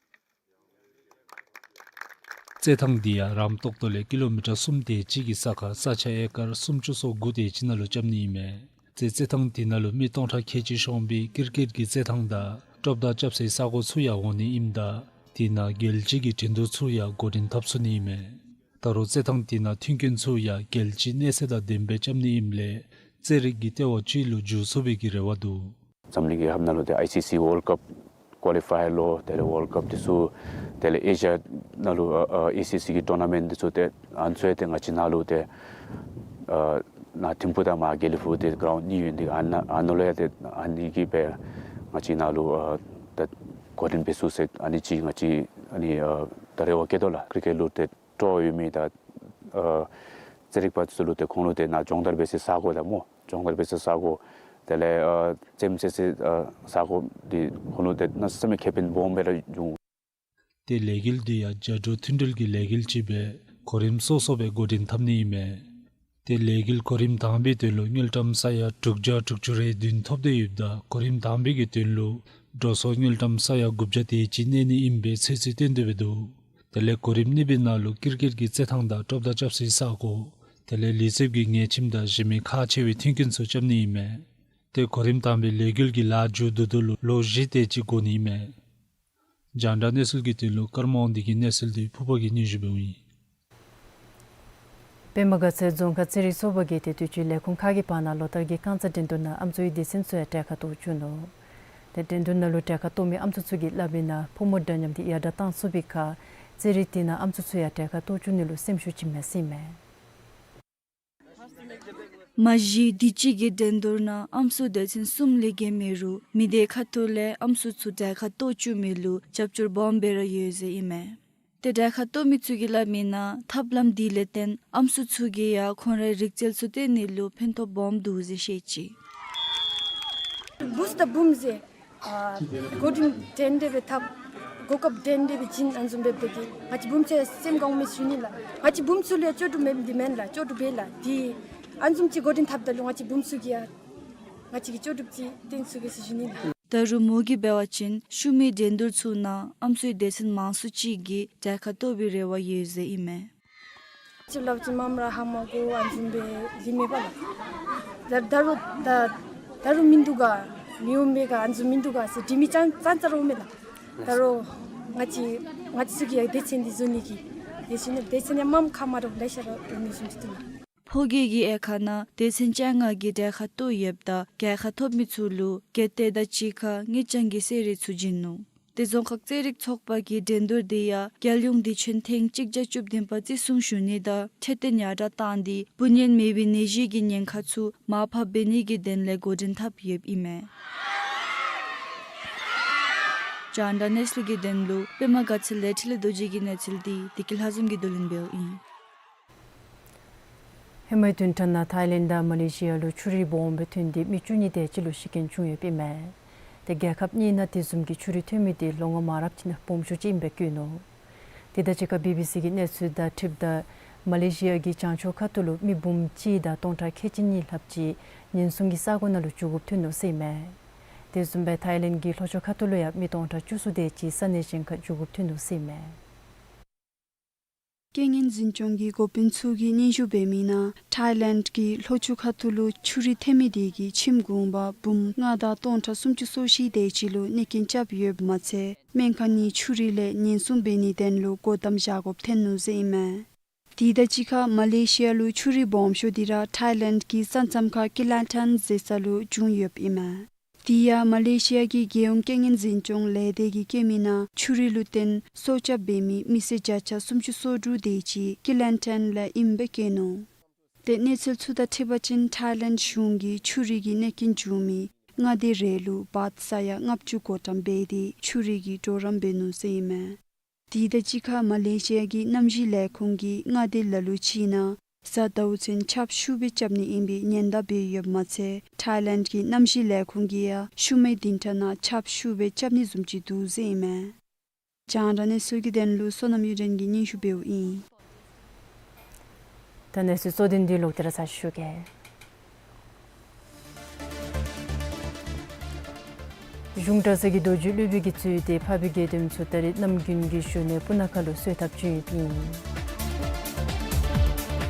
རྩེད་ཐང་འདི་ཡང་རམ་ཏོག་ཏོ་ལས་ཀི་ལོ་མི་ཊར་སུམ་དེ་ཅིག་གི་ས་ཁར་ས་ཆ་ཨེ་ཀར་སུམ་ཅུ་སོ་དགུ་དེ་ཅིག་ནང་ལུ་རྐྱབ་ནི་ཨིན་མས། ཏེ་རྩེད་ཐང་འདི་ནང་ལུ་མི་སྟོང་ཕྲག་ཁལ་གཅིག་ཤོང་བའི་ཀིར་ཀེཊ་གི་རྩེད་ཐང་དང་ཀྲོབ་མདའ་རྐྱབ་སའི་ས་གོ་ཚུ་ཡང་འོང་ནི་ཨིནམ་ད་དེ་ནང་རྒྱལ་སྤྱི་གི་འགྲན་བསྡུར་ཚུ་ཡང་འགོ་འདྲེན་འཐབ་ཚུགས་ནི་ཨིན་མས། ད་རུང་རྩེད་ཐང་འདི་ནང་མཐུན་རྐྱེན་ཚུ་ཡང་རྒྱལ་སྤྱིའི་གནས་ཚད་དང་ལྡནམ་སྦེ་རྐྱབ་ནི་ཨིནམ་ལས་རྩེད་རིགས་ཀྱི་ལྟེ་བ་ཅིག་ལུ་འགྱུར་ཚུགས་པའི་གི་རེ་བ་འདུག། འཛམ་གླིང་གི་ཧབ་ནང་ལུ་ཏེ་ཨའི་སི་སི་ཝཱལཌ་ཀཔ་ཀོ་ལི་ཕའི་ལོ་དེ་ལས་ཝཱལཌ་ཀཔ་འདི་ཚུ་དེ་ལས་ཨེ་ཤི་ཡ་ནང་ལུ་ཨ་ཨ་ཨའི་སི་སི་གི་ཊོར་ན་མེནཊ་འདི་ཚུ་ཏེ་ཨ་ནི་ཚུ་ཡང་ཏེ་ང་བཅས་ནཱ་ལུ་ཏེ་ཨ་ནཱ་ཐིམ་ཕུག་དང་མར་དགེ་ལེགས་ཕུག་ཏེ་གརའུནཌ་གཉིས་ཡོད་ནི་འདི་ཨ་ནཱ་ཨ་ནཱ་ལུ་ཡང་ཏེ་ཨ་ནི་གིས་སྦེ་ང་བཅས་ནཱ་ལུ་ཨ་ད་འགོ་འདྲེན་འབད་ཚུགས་ཟེར་ཨ་ནི་ཅིག་ང་བཅས་ཨ་ནི་ཨ་ད་རེ་བ་བསྐྱེད་དོ་ལགས། ཀིར་ཀེཊ་ལུ་ཏེ་སྤྲོ་བ་ཡོད་མི་དང་ཨ་རྩེད་རིགས་པ་ཚུ་ལུ་ཏེ་ཁོང་ལུ་ཏེ་ནཱ་སྦྱོང་བརྡར་འབད་སའི་ས་གོ་དང་སྨོ་སྦྱོང་བརྡར་འབད་སའི་ས་གོ་དེ་ལས་ཨ་རྩེདམོ་རྩེ་སའི་ཨ་ས་གོ་འདི་ཁོང་ལུ་ཏེ་གནམ་མེད་ས་མེད་ཁེ་ཕན་སྦོམ་སྦེ་ར་འབྱུང་། ཏེ་ལས་འགུལ་འདི་ཡང་རྒྱ་འབྲུག་མཐུན་སྒྲིལ་གྱི་ལས་འགུལ་ཅིག་སྦེ་གོ་རིམ་སོ་སོ་སྦེ་འགོ་འདྲེན་འཐབ་ནི་ཨིན་མས། ཏེ་ལས་འགུལ་གོ་རིམ་དང་པའི་དོན་ལུ་དངུལ་ཀྲམ་ས་ཡ་དྲུག་བརྒྱ་དྲུག་ཅུ་རེ་བདུན་ཐོབ་སྟེ་ཡོདཔ་ད་གོ་རིམ་དང་པའི་གི་དོན་ལུ་འགྲོ་སོང་དངུལ་ཀྲམ་ས་ཡ་དགུ་བརྒྱ་དེ་ཅིག་གནས་ནི་ཨིན་པའི་ཚོད་རྩིས་བཏོན་ཏེ་འབད་འདུག། དེ་ལས་གོ་རིམ་གཉིས་པའི་ནང་ལུ་ཀིར་ཀེཊ་གི་རྩེད་ཐང་དང་ཀྲོབ་མདའ་རྐྱབ་སའི་ས་གོ་དེ་ལས་ལུས་རྩལ་གྱི་ཉལ་ཁྱིམ་དང་གཞན་མི་ཁག་ཆེ་བའི་མཐུན་རྐྱེན་ཚུ་རྐྱབ་ནི་ཨིན་མས། ཏེ་གོ་རིམ་དང་པའི་ལས་འགུལ་གྱི་ལཱ་མཇུག་བསྡུ་ད་ལུ་ལོ་བཞི་དེ་ཅིག་འགོར་ནི་ཨིན་མས། རྒྱང་བསྒྲགས་གནས་ཚུལ་གྱི་དོན་ལུ་ཀརྨ་དབང་འདུས་ཀྱི་གནས་ཚུལ་འདི་ཕུར་པ་གིས་སྙན་ཞུ་འབདཝ་ཨིན། པདྨ་དགའ་ཚལ་རྫོང་ཁག་རྩེད་རིགས་ཚོགས་པ་གིས་ཏེ་དུས་ཅི་ལས་ཁུངས་ཁག་གི་བར་ན་ལོ་བསྟར་གྱི་རྐང་རྩེད་འགྲན་བསྡུར་ནང་ཨམ་སྲུའི་སྡེ་ཚན་ཚུ་ཡང་གྲལ་ཁར་གཏོགས་བཅུག་ནུག། ཏེ་འགྲན་བསྡུར་ནང་ལུ་གྲལ་ཁར་གཏོགས་མི་ཨམ་སྲུ་ཚུ་གིས་སླབ་མིའི་ནང་ཕོ་མོ་འདྲ་མཉམ་འདི་ཡར་དྲག་བཏང་ཚུགས་པའི་ཁར་རྩེད་རིགས་དེ་ནང་ཨམ་སྲུ་ཚུ་ཡང་གྲལ་ཁར་གཏོགས་བཅུག་ནི་ལུ་སེམས་ཤུགས་བྱིནམ་མས་ཟེར་ཨིན་མས། མ་གཞི་དུས་ཅི་གི་འགྲན་བསྡུར་ནང་ཨམ་སྲུ་སྡེ་ཚན་གསུམ་ལས་བརྒལ་མེད་རུང་མི་སྡེ་ཁ་ཐུག་ལས་ཨམ་སྲུ་ཚུ་གྲལ་ཁར་གཏོགས་བཅུག་མི་ལུ་རྒྱབ་སྐྱོར་སྦོམ་སྦེ་ར་ཡོད་ཟེར་ཨིན་མས། ཏེ་གྲལ་ཁར་གཏོགས་མི་ཚུ་གིས་སླབ་མིའི་ནང་ཐབས་ལམ་འདི་ལས་བརྟེན་ཨམ་སྲུ་ཚུ་གིས་ཡང་ཁོང་རའི་རིག་རྩལ་ཚུ་སྟོན་ནི་ལུ་ཕན་ཐོགས་སྦོམ་འདུག་ཟེར་བཤད་ཅི། བུཚ་དང་བུམོ་ཟེར་ཨ་འགོ་འདྲེན་འགྲན་བསྡུར་འབད་འཐབ་གོ་སྐབས་འགྲན་བསྡུར་འབད་བྱིན་ཨ་ནི་བཟུམ་འབདཝ་ད་གིས་ང་བཅས་བུམོ་ཚུ་ཡང་སེམས་དགའཝ་མས་ཟེར་ཞུ་ནི་ལགས། ང་བཅས་བུམོ་ཚུ་ལུ་ཡང་ལྕོགས་གྲུབ་མེདཔ་འདི་མེན་ལགས། ལྕོགས་གྲུབ་ཡོད་ལགས། འདི་ཨ་ནི་བཟུམ་ཅིག་འགོ་འདྲེན་འཐབ་ད་ལུ་ང་བཅས་བུམོ་ཚུ་གིས་ཡང་ང་བཅས་ཀྱི་ལྕོགས་གྲུབ་ཅིག་སྟོན་ཚུགས་གེ་ཟེར་ཞུ་ནི་ལགས། ད་རུང་མོ་གིས་འབད་བ་ཅིན་ཤུལ་མའི་འགྲན་བསྡུར་ཚུ་ནང་ཨམ་སྲུའི་སྡེ་ཚན་མང་སུ་ཅིག་གིས་གྲལ་ཁར་གཏོགས་པའི་རེ་བ་ཡོད་ཟེར་ཨིན་མས། ཅིག་སླབ་ཅིན་མངམ་ར་ཧ་མ་གོ་ཨ་ནི་བཟུམ་སྦེ་ལུས་མེད་པ་ལགས། ད་ད་རུང་ད་ད་རུང་མིན་འདུག་ག་མི་འོང་མས་ག་ཨ་ནི་བཟུམ་མིན་འདུག་ག་ཟེར་དྲི་མི་ཙང་ཙང་ཙ་ར་འོང་མས་ལགས། ད་རུང་ང་བཅས་ང་བཅས་ཚུ་གིས་ཡང་སྡེ་ཚན་འདི་བཟོ་ནི་གི་དེ་བཞིན་སྡེ་ཚན་ཡང་མངམ་ཁ་མ་ར་ལེ་ཤ་ར་འོང་ནི་བཟུམ་ཅིག་འདུག་ལགས། ཕོ་སྐྱེས་ཀྱི་དབྱེ་ཁག་ནང་སྡེ་ཚན་བཅོ་ལྔ་གིས་གྲལ་ཁར་གཏོགས་ཡོདཔ་ད་གྲལ་ཁར་ཐོབ་མི་ཚུ་ལུ་རྒྱལ་རྟེན་དང་གཅིག་ཁར་དངུལ་རྐྱང་གི་གསོལ་རས་ཚུ་བྱིན་ནུག། དེ་རྫོང་ཁག་རྩེད་རིགས་ཚོགས་པ་གི་འགྲན་བསྡུར་དེ་ཡང་རྒྱལ་ཡོངས་དུས་ཆེན་ཐེངས་གཅིག་བརྒྱ་བཅུ་བདུན་པ་བརྩི་སྲུང་ཞུ་ནི་དང་འཕྲོད་བསྟེན་ཡར་དྲག་བཏང་སྟེ་འབུ་ནད་མེད་པའི་ནད་གཞི་གི་ཉེན་ཁ་ཚུ་མར་ཕབ་འབད་ནི་གི་དོན་ལས་འགོ་འདྲེན་འཐབ་ཡོདཔ་ཨིན་མས། རྒྱང་བསྒྲགས་གནས་ཚུལ་གྱི་དོན་ལུ་པདྨ་དགའ་ཚལ་ལས་འཕྲིན་ལས་རྡོ་རྗེ་གི་གནས་ཚུལ་འདི་བདེ་སྐྱིད་ལྷ་འཛོམས་ཀྱིས་བསྡུ་ལེན་འབདཝ་ཨིན། ཧེ་མའི་བདུན་ཕྲག་ནང་ཐའི་ལེནཌ་དང་མ་ལེ་ཤི་ཡ་ལུ་ཆུ་རུད་སྦོམ་སྦེ་ཐོན་ཏེ་མི་བཅུ་གཉིས་དེ་ཅིག་ལུ་ཤི་རྐྱེན་བྱུང་ཡོདཔ་ཨིན་མས། ཏེ་རྒྱལ་ཁབ་གཉིས་ནང་དེ་བཟུམ་གྱི་ཆུ་རུད་ཐོན་མི་དེ་ལོ་ངོ་མང་རབས་ཅིག་ནང་སྦོམ་ཤོས་ཅིག་ཨིནམ་སྦེ་བཀོད་ནུག། དེ་དང་གཅིག་ཁར་བི་བི་སི་གི་གནས་ཚུལ་དང་འཁྲིལཝ་ད་མ་ལེ་ཤི་ཡ་གི་བྱང་ཕྱོགས་ཁ་ཐུག་ལུ་མི་འབུམ་གཅིག་དང་སྟོང་ཕྲག་ཁལ་གཅིག་གཉིས་ལྷགཔ་ཅིག་ཉེན་སྲུང་གི་ས་གོ་ནང་ལུ་འགྱོ་དགོཔ་ཐོན་ནུག་ཟེར་ཨིན་མས། དེ་བཟུམ་སྦེ་ཐའི་ལེནཌ་གི་ལྷོ་ཕྱོགས་ཁ་ཐུག་ལུ་ཡང་མི་སྟོང་ཕྲག་བཅུ་གསུམ་དེ་ཅིག་ས་གནས་གཞན་ཁར་འགྱོ་དགོཔ་ཐོན་ནུག་ཟེར་ཨིན་མས། རྐྱེན་ངན་འཛིན་སྐྱོང་གི་འགོ་དཔོན་ཚུ་གིས་སྙན་ཞུ་འབད་མི་ནང་ཐའི་ལེནཌ་གི་ལྷོ་ཕྱོགས་ཁ་ཐུག་ལུ་ཆུ་རུད་ཐོན་མི་དེ་གིས་ཁྱིམ་གུང་པ་འབུམ་ལྔ་དང་སྟོང་ཕྲག་སུམ་ཅུ་སོ་བཞི་དེ་ཅིག་ལུ་གནོད་རྐྱེན་རྐྱབ་ཡོདཔ་མ་ཚད་སྨན་ཁང་ནི་ཆུ་རུད་ལས་ཉེན་སྲུང་འབད་ནིའི་དོན་ལུ་སྒོ་བསྡམ་བཞག་དགོཔ་ཐོན་ནུག་ཟེར་ཨིན་མས། དེ་དང་གཅིག་ཁར་མ་ལེ་ཤི་ཡ་ལུ་ཆུ་རུད་སྦོམ་ཤོས་དེ་ར་ཐའི་ལེནཌ་གི་ས་མཚམས་ཁར་ཀི་ལན་ཐན་ཟེར་ས་ལུ་བྱུང་ཡོདཔ་ཨིན་མས། དེ་ཡང་མ་ལེ་ཤི་ཡ་གི་རྒྱལ་ཡོངས་རྐྱེན་ངན་འཛིན་སྐྱོང་ལས་སྡེ་གིས་བཀོད་མི་ནང་ཆུ་རུད་ལུ་བརྟེན་སྲོག་སྐྱབས་འབད་མི་མི་སེར་བརྒྱ་ཆ་སུམ་ཅུ་སོ་དྲུག་དེ་ཅིག་ཀི་ལན་ཐན་ལས་ཨིནམ་སྦེ་བཀོད་ནུག། ཏེ་གནས་ཚུལ་ཚུ་དང་འཁྲིལ་བ་ཅིན་ཐའི་ལེནཌ་གཞུང་གིས་ཆུ་རུད་ཀྱི་གནོད་རྐྱེན་བྱུང་མི་མངའ་སྡེ་རེ་ལུ་བཱཊ་ས་ཡ་ལྔ་བཅུ་བགོ་བཀྲམ་འབད་དེ་ཆུ་རུད་ཀྱི་གྲོགས་རམ་འབད་ནུག་ཟེར་ཨིན་མས། དེ་དང་གཅིག་ཁར་མ་ལེ་ཤི་ཡ་གི་གནམ་གཤིས་ལས་ཁུངས་ཀྱིས་མངའ་སྡེ་ལ་ལུ་ཅིག་ནང་གཟའ་ཟླཝ་ཚུན་ཆརཔ་ཤུགས་སྦེ་རྐྱབ་ནི་ཨིན་པའི་ཉེན་བརྡ་འབད་ཡོདཔ་མ་ཚད་ཐའི་ལེནཌ་གི་གནམ་གཤིས་ལས་ཁུངས་ཀྱིས་ཡང་ཤུལ་མའི་བདུན་ཕྲག་ནང་ཆརཔ་ཤུགས་སྦེ་རྐྱབ་ནི་བཟུམ་ཅིག་འདུག་ཟེར་ཨིན་མས། རྒྱང་བསྒྲགས་གནས་ཚུལ་གྱི་དོན་ལུ་བསོད་ནམས་གཡུ་སྒྲོན་གྱིས་སྙན་ཞུ་འབདཝ་ཨིན། ད་གནས་ཚུལ་གཙོ་དོན་འདི་ལོག་སྟེ་ར་ཚར་ཞུ་གེ། གཞུང་གྲྭ་ཚང་གི་རྡོ་རྗེ་སློབ་དཔོན་གྱིས་གཙོས་ཏེ་འཕགས་པའི་དགེ་འདུན་ཚུ་ད་རེས་གནམ་དགུན་གྱི་ཞོ་ནད་སྤུ་ན་ཁ་ལུ་གསོལ་ཐབ་བྱོན་ཡོདཔ་ཨིན།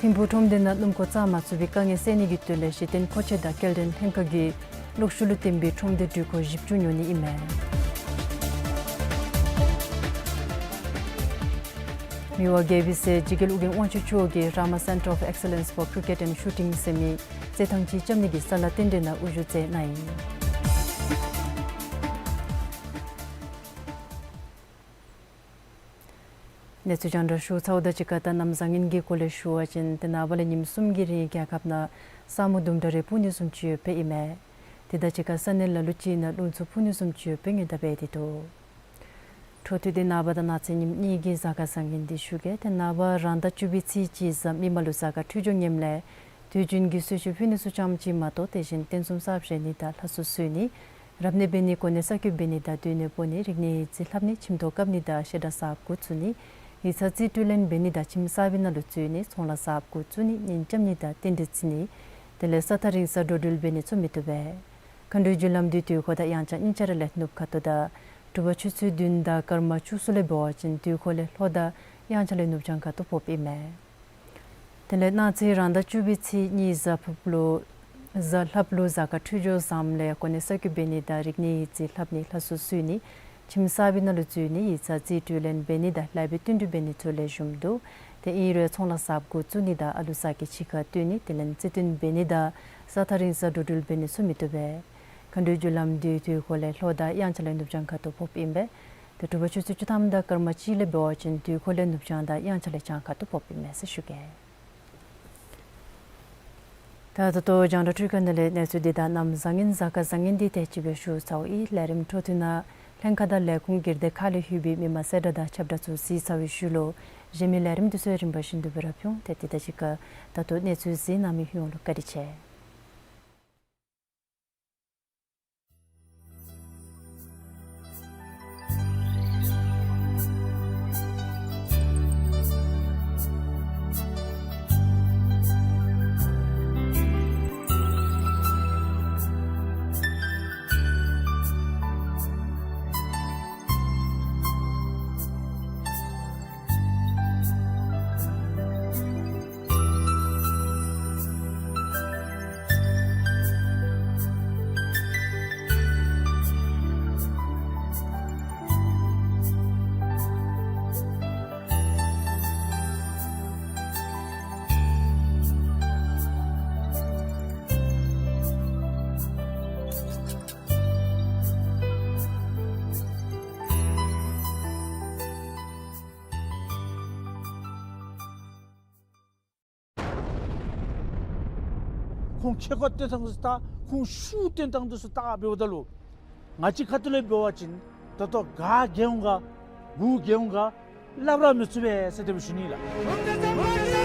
ཐིམ་ཕུག་ཁྲོམ་སྡེ་ནང་སྣུམ་འཁོར་བཙག་མ་ཚུགས་པའི་དཀའ་ངལ་སེལ་ནི་གི་དོན་ལས་གཞི་རྟེན་མཁོ་ཆས་དང་སྐྱེལ་འདྲེན་ལྷན་ཁག་གིས་གློག་ཤུགས་ལུ་བརྟེན་པའི་ཁྲོམ་སྡེ་འགྲུལ་འཁོར་བཞི་བཅུ་ཉོ་ནི་ཨིན་མས། མི་དབང་རྒྱལ་པོའི་སྲས་འཇིགས་རྒྱལ་ཨོ་རྒྱན་དབང་ཕྱུག་མཆོག་གིས་རཱ་མ་Centre of Excellence for Cricket and Shooting ཟེར་མི་རྩེད་ཐང་ཅིག་རྐྱབ་ནི་གི་ས་ལཱ་རྟེན་འབྲེལ་ནང་དབུ་བཞུགས་མཛད་གནང་ཡི། གནས་ཚུལ་རྒྱང་བསྒྲགས་ཞུ་ཚརཝ་དང་གཅིག་ཁར་ད་གནམ་བཟང་ངན་གྱི་སྐོར་ལས་ཞུ་བ་ཅིན་ཏེ་ནངས་པ་ལས་ཉིནམ་གསུམ་གྱི་རིང་རྒྱལ་ཁབ་ནང་ས་སྨུག་དུམ་གྲ་རེ་སྤུབ་ནི་བཟུམ་ཅིག་ཡོདཔ་ཨིན་མས། དེ་དང་གཅིག་ཁར་ས་གནས་ལ་ལུ་ཅིག་ནང་རླུང་འཚུབ་འཕུ་ནི་བཟུམ་ཅིག་ཡོདཔ་སྔོན་བརྡ་འབད་དེ་འདུག། འཕྲོ་མཐུད་དེ་ནངས་པ་དང་གནངས་ཚེ་ཉིནམ་གཉིས་ཀྱི་གཟའ་སྐར་བཟང་ངན་འདི་ཞུ་གེ། ཏེ་ནངས་པ་རང་ཟླ་བཅུ་པའི་ཚེས་གཅིག་གཟའ་མིག་དམར་ལུ་གཟའ་སྐར་འཕྲོད་སྦྱོར་ངནམ་ལས་དུས་རྒྱུན་གྱི་གསོལ་མཆོད་ཕུལ་ནི་ཚུ་ཙམ་ཅིག་མ་གཏོགས་དེ་བཞིན་རྟེན་གསུམ་གསར་བཞེངས་ནི་དང་ལྷ་གསོལ་གསོལ་ནི་རབ་གནས་འབད་ནི་གོ་གནས་གསར་བསྐོ་འབད་ནི་དང་སྡོད་གནས་སྤོ་ནི་རིག་གནས་ཡིག་རྩིས་ལྷབ་ནི་ཁྱིམ་ཐོག་བཀབ་ནི་དང་བཤད་གྲྭ་གསརཔ་འགོ་བཙུགས་ནི་ཡིག་ཚང་རྩིས་སྤྲོད་ལེན་འབད་ནི་དང་ཁྱིམ་གསར་པའི་ནང་ལུ་འཛུལ་ནི་ཚོང་ལཱ་གསརཔ་འགོ་བཙུགས་ནི་གཉེན་རྐྱབ་ནི་དང་རྟེན་འབྲེལ་བརྩི་ནི་དེ་ལས་ས་ཐག་རིང་སར་འགྲོ་འགྲུལ་འབད་ནི་ཚུ་མི་བཏུབ་པས། མཁའ་འགྲོའི་རྒྱུ་ལམ་འདི་དུས་འཁོར་དང་དབྱངས་འཆར་གཉིས་ཆ་ར་ལས་ནུབ་ཁ་ཐུག་དང་དྲོ་པ་ཆུ་ཚོད་བདུན་དང་སྐར་མ་བཅུ་གསུམ་ལས་འབད་བ་ཅིན་དུས་འཁོར་ལས་ལྷོ་དང་དབྱངས་འཆར་ལས་ནུབ་བྱང་ཁ་ཐུག་ཕོགཔ་ཨིན་མས། དེ་ལས་གནངས་ཚེ་རང་ཟླ་བཅུ་པའི་ཚེས་གཉིས་གཟའ་ཕུརཔ་ལུ་གཟའ་ལྷགཔ་ལུ་གཟའ་སྐར་འཕྲོད་སྦྱོར་བཟངམ་ལས་གོ་གནས་གསར་བསྐོ་འབད་ནི་དང་རིག་གནས་ཡིག་རྩིས་ལྷབ་ནི་ལྷ་གསོལ་གསོལ་ནི་ཁྱིམ་གསར་པའི་ནང་ལུ་འཛུལ་ནི་ཡིག་ཚང་རྩིས་སྤྲོད་ལེན་འབད་ནི་དང་ལཱ་འབད་བསྟུན་གྲོས་འབད་ནི་ཚུ་ལེགས་ཤོམ་འདུག། ཏེ་ཨིན་རུང་ཚོང་ལཱ་གསརཔ་འགོ་བཙུགས་ནི་དང་ཨ་ལུ་ཚ་གྱང་ཕྱི་ཁར་སྟོན་ནི་དེ་ལས་རྩེད་འགྲན་འབད་ནི་དང་ས་ཐག་རིང་སར་འགྲོ་འགྲུལ་འབད་ནི་ཚུ་མི་བཏུབ་པས། མཁའ་འགྲོའི་རྒྱུ་ལམ་འདི་དུས་འཁོར་ལས་ལྷོ་དང་དབྱངས་འཆར་ལས་ནུབ་བྱང་ཁ་ཐུག་ཕོགཔ་ཨིན་པས། ཏེ་དྲོ་པ་ཆུ་ཚོད་བཅུ་ཐམ་དང་སྐར་མ་གཅིག་ལས་འབད་བ་ཅིན་དུས་འཁོར་ལས་ནུབ་བྱང་དང་དབྱངས་འཆར་ལས་བྱང་ཁ་ཐུག་ཕོགཔ་ཨིན་མས་ཟེར་ཞུ་གེ། ད་ད་ལྟོ་རྒྱང་བསྒྲགས་འཕྲུལ་ཁང་ནང་ལས་གནས་ཚུལ་འདི་དང་གནམ་བཟང་ངན་གཟའ་སྐར་བཟང་ངན་འདི་དེ་ཅིག་སྦེ་ཞུ་ཚརཝ་ཨིན། ལས་རིམ་འཕྲོ་མཐུད་ནང་ལྷན་ཁག་དང་ལས་ཁུངས་སྒེར་སྡེ་ཁག་ལས་ལྷོད་པའི་མི་མང་གསལ་བསྒྲགས་དང་ཁྱབ་བསྒྲགས་ཚུ་གཟིགས་ཚར་བའི་ཤུལ་ལུ་གཞན་མི་ལས་རིམ་འདི་ཚུ་རིམ་པ་བཞིན་དུ་སྦེ་ར་ཕུལ། ཏེ་དེ་དང་གཅིག་ཁར་ད་ལྟོ་གནས་ཚུལ་གཟིགས་གནང་མི་ཡོངས་ལུ་བཀའ་དྲིན་ཆེ། ཁོང་ཁེ་ཀོ་སྟོན་ཐངས་ཚུ་ད་ཁོང་ཤུགས་སྟོན་ཐངས་ཚུ་ད་འབདཝ་ད་ལུ་ང་བཅས་ཁ་ཐུག་ལས་འབད་བ་ཅིན་ད་ལྟོ་ག་རྒྱལ་འོང་ག་གུ་རྒྱལ་འོང་ག་སླབ་ར་མི་ཚུགས་པས་ཟེར་དེ་སྦེ་ཞུ་ནི་ལགས།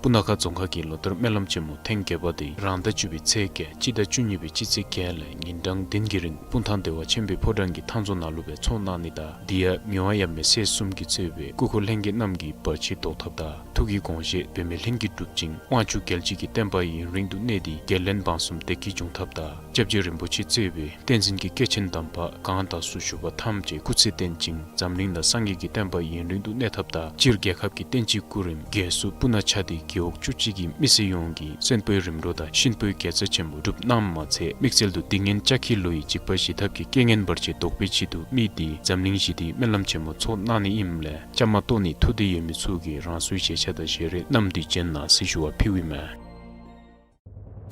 སྤུ་ན་ཁ་རྫོང་ཁག་གི་ལོ་ལྟར་སྨོན་ལམ་ཆེན་མོ་ཐེངས་བརྒྱད་པ་དེ་རང་ཟླ་བཅུ་པའི་ཚེས་བརྒྱད་སྤྱི་ཟླ་བཅུ་གཉིས་པའི་སྤྱི་ཚེས་བརྒྱད་ལས་ཉིན་གྲངས་བདུན་གྱི་རིང་སྤུངས་ཐང་བདེ་བ་ཆེན་པོའི་ཕོ་བྲང་གི་མཐའ་མཛོ་ནང་ལུ་སྦེ་ཚོགས་གནང་ནི་དང་དེ་ཡང་མི་དབང་ཡབ་མེས་སྲས་གསུམ་གྱིས་གཙོས་པའི་སྐུ་འཁོར་ལྷན་རྒྱས་རྣམས་ཀྱིས་བར་ཆད་བཟློག་ཐབས་དང་ཐུགས་ཀྱི་དགོངས་བཞེད་འབད་མེད་ལྷུན་གྱིས་གྲུབ་ཅིང་དབང་ཕྱུག་རྒྱལ་བྱེད་ཀྱི་བསྟན་པ་ཡུན་རིང་དུ་གནས་ཏེ་རྒྱལ་བློན་འབངས་གསུམ་བདེ་སྐྱིད་འབྱུང་ཐབས་དང་སྐྱབས་རྗེ་རིན་པོ་ཆེ་གཙོས་པའི་བསྟན་འཛིན་གྱི་སྐྱེས་ཆེན་དམ་པ་གང་དག་སུ་བཞུགས་པ་ཐམས་ཅད་སྐུ་ཚེ་བརྟན་ཅིང་འཛམ་གླིང་ན་སངས་རྒྱས་ཀྱི་བསྟན་པ་ཡུན་རིང་དུ་གནས་ཐབས་དང་སྤྱིར་རྒྱལ་ཁབ་ཀྱི་བསྟན་སྤྱིའི་སྐུ་རིམ་རྒྱས་སུ་སྤུ་ན་ཆ་དེ་རྒེད་འོག་བཅུ་གཅིག་གི་མི་སེར་ཡོངས་ཀྱིས་གསོན་པོའི་རིམ་གྲོ་དང་གཤིན་པོའི་དགེ་རྩ་ཆེན་པོ་སྒྲུབ་གནངམ་མ་ཚད་དམིགས་བསལ་དུ་འདི་ཉིན་ལྕགས་ཁྱི་ལོ་ཡི་འཇིགས་པ་ཞི་ཐབས་ཀྱི་རྐྱེན་ངན་བར་ཆད་བཟློག་པའི་ཆེད་དུ་དམིགས་ཏེ་འཛམ་གླིང་ཞི་བདེའི་སྨོན་ལམ་ཆེན་མོ་ཚོགས་གནང་ནི་ཨིནམ་ལས་བཅའ་མར་གཏོགས་ནི་ཐུགས་འདོད་ཡོད་མི་ཚུ་གིས་རང་སོའི་ཞལ་ཆས་དང་ཞལ་རས་བསྣམས་ཏེ་བྱོན་གནང་ཟེར་ཞུ་བ་ཕུལཝ་ཨིན་མས།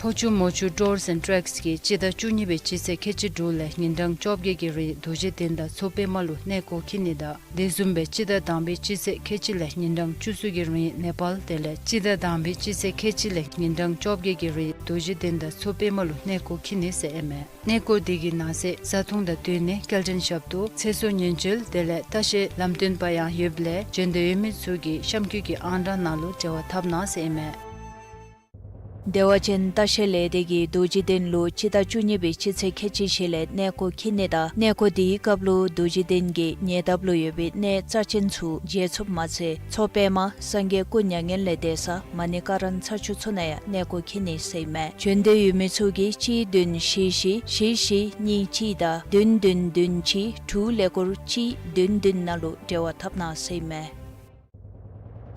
ཕོ་ཆུ་མོ་ཆུ་ཊུར་སེནཌ་ཊེགསི་གིས་སྤྱི་ཟླ་བཅུ་གཉིས་པའི་སྤྱི་ཚེས་ཁལ་གཅིག་དྲུག་ལས་ཉིན་གྲངས་བཅོ་བརྒྱད་ཀྱི་རིང་རྡོ་རྗེ་གདན་དང་མཚོ་པདྨ་ལུ་གནས་སྐོར་འཁྱིད་ནི་དང་དེ་བཟུམ་སྦེ་སྤྱི་ཟླ་དང་པའི་སྤྱི་ཚེས་ཁལ་གཅིག་ལས་ཉིན་གྲངས་བཅུ་གསུམ་གྱི་རིང་ནེ་པཱལ་དེ་ལས་སྤྱི་ཟླ་དང་པའི་སྤྱི་ཚེས་ཁལ་གཅིག་ལས་ཉིན་གྲངས་བཅོ་བརྒྱད་ཀྱི་རིང་རྡོ་རྗེ་གདན་དང་མཚོ་པདྨ་ལུ་གནས་སྐོར་འཁྱིད་ནི་ཟེར་ཨིན་མས། གནས་སྐོར་དེ་གི་ནང་གསེས་བཟའ་འཐུང་དང་སྡོད་གནས་སྐྱེལ་འདྲེན་ཞབས་ཏོག་ཚེ་སྲོག་ཉེན་བཅོལ་དེ་ལས་ལྟ་བཤལ་ལམ་སྟོན་པ་ཡང་ཡོདཔ་ལས་བྱོན་འདོད་ཡོད་མི་ཚུ་གིས་གཤམ་འཁོད་ཀྱི་ཨང་གྲངས་ནང་ལུ་འབྲེལ་བ་འཐབ་གནང་ཟེར་ཨིན་མས། བདེ་བ་ཅན་ལྟ་བཤལ་ལས་སྡེ་གིས་རྡོ་རྗེ་གདན་ལུ་སྤྱི་ཟླ་བཅུ་གཉིས་པའི་སྤྱི་ཚེས་ཁལ་གཅིག་བཞི་ལས་གནས་སྐོར་འཁྱིད་ནི་དང་གནས་སྐོར་དེའི་སྐབས་ལུ་རྡོ་རྗེ་གདན་གྱི་ཉེ་འདབས་ལུ་ཡོད་པའི་གནས་རྩ་ཆེན་ཚུ་མཇལ་ཚུགསཔ་མ་ཚད་མཚོ་པདྨ་སངས་རྒྱས་སྐུ་མྱ་ངན་ལས་འདས་ས་མ་ཎི་ཀ་ར་ན་ཚ་ཆུ་ཚུ་ནང་ཡང་གནས་སྐོར་འཁྱིད་ནི་ཟེར་ཨིན་མས། བྱོན་འདོད་ཡོད་མི་ཚུ་གིས་གཅིག་བདུན་བཞི་བཞི་བཞི་གཉིས་གཅིག་དང་བདུན་བདུན་བདུན་གཅིག་དྲུག་ཀླད་ཀོར་གཅིག་བདུན་བདུན་ནང་ལུ་འབྲེལ་བ་འཐབ་གནང་ཟེར་ཨིན་མས།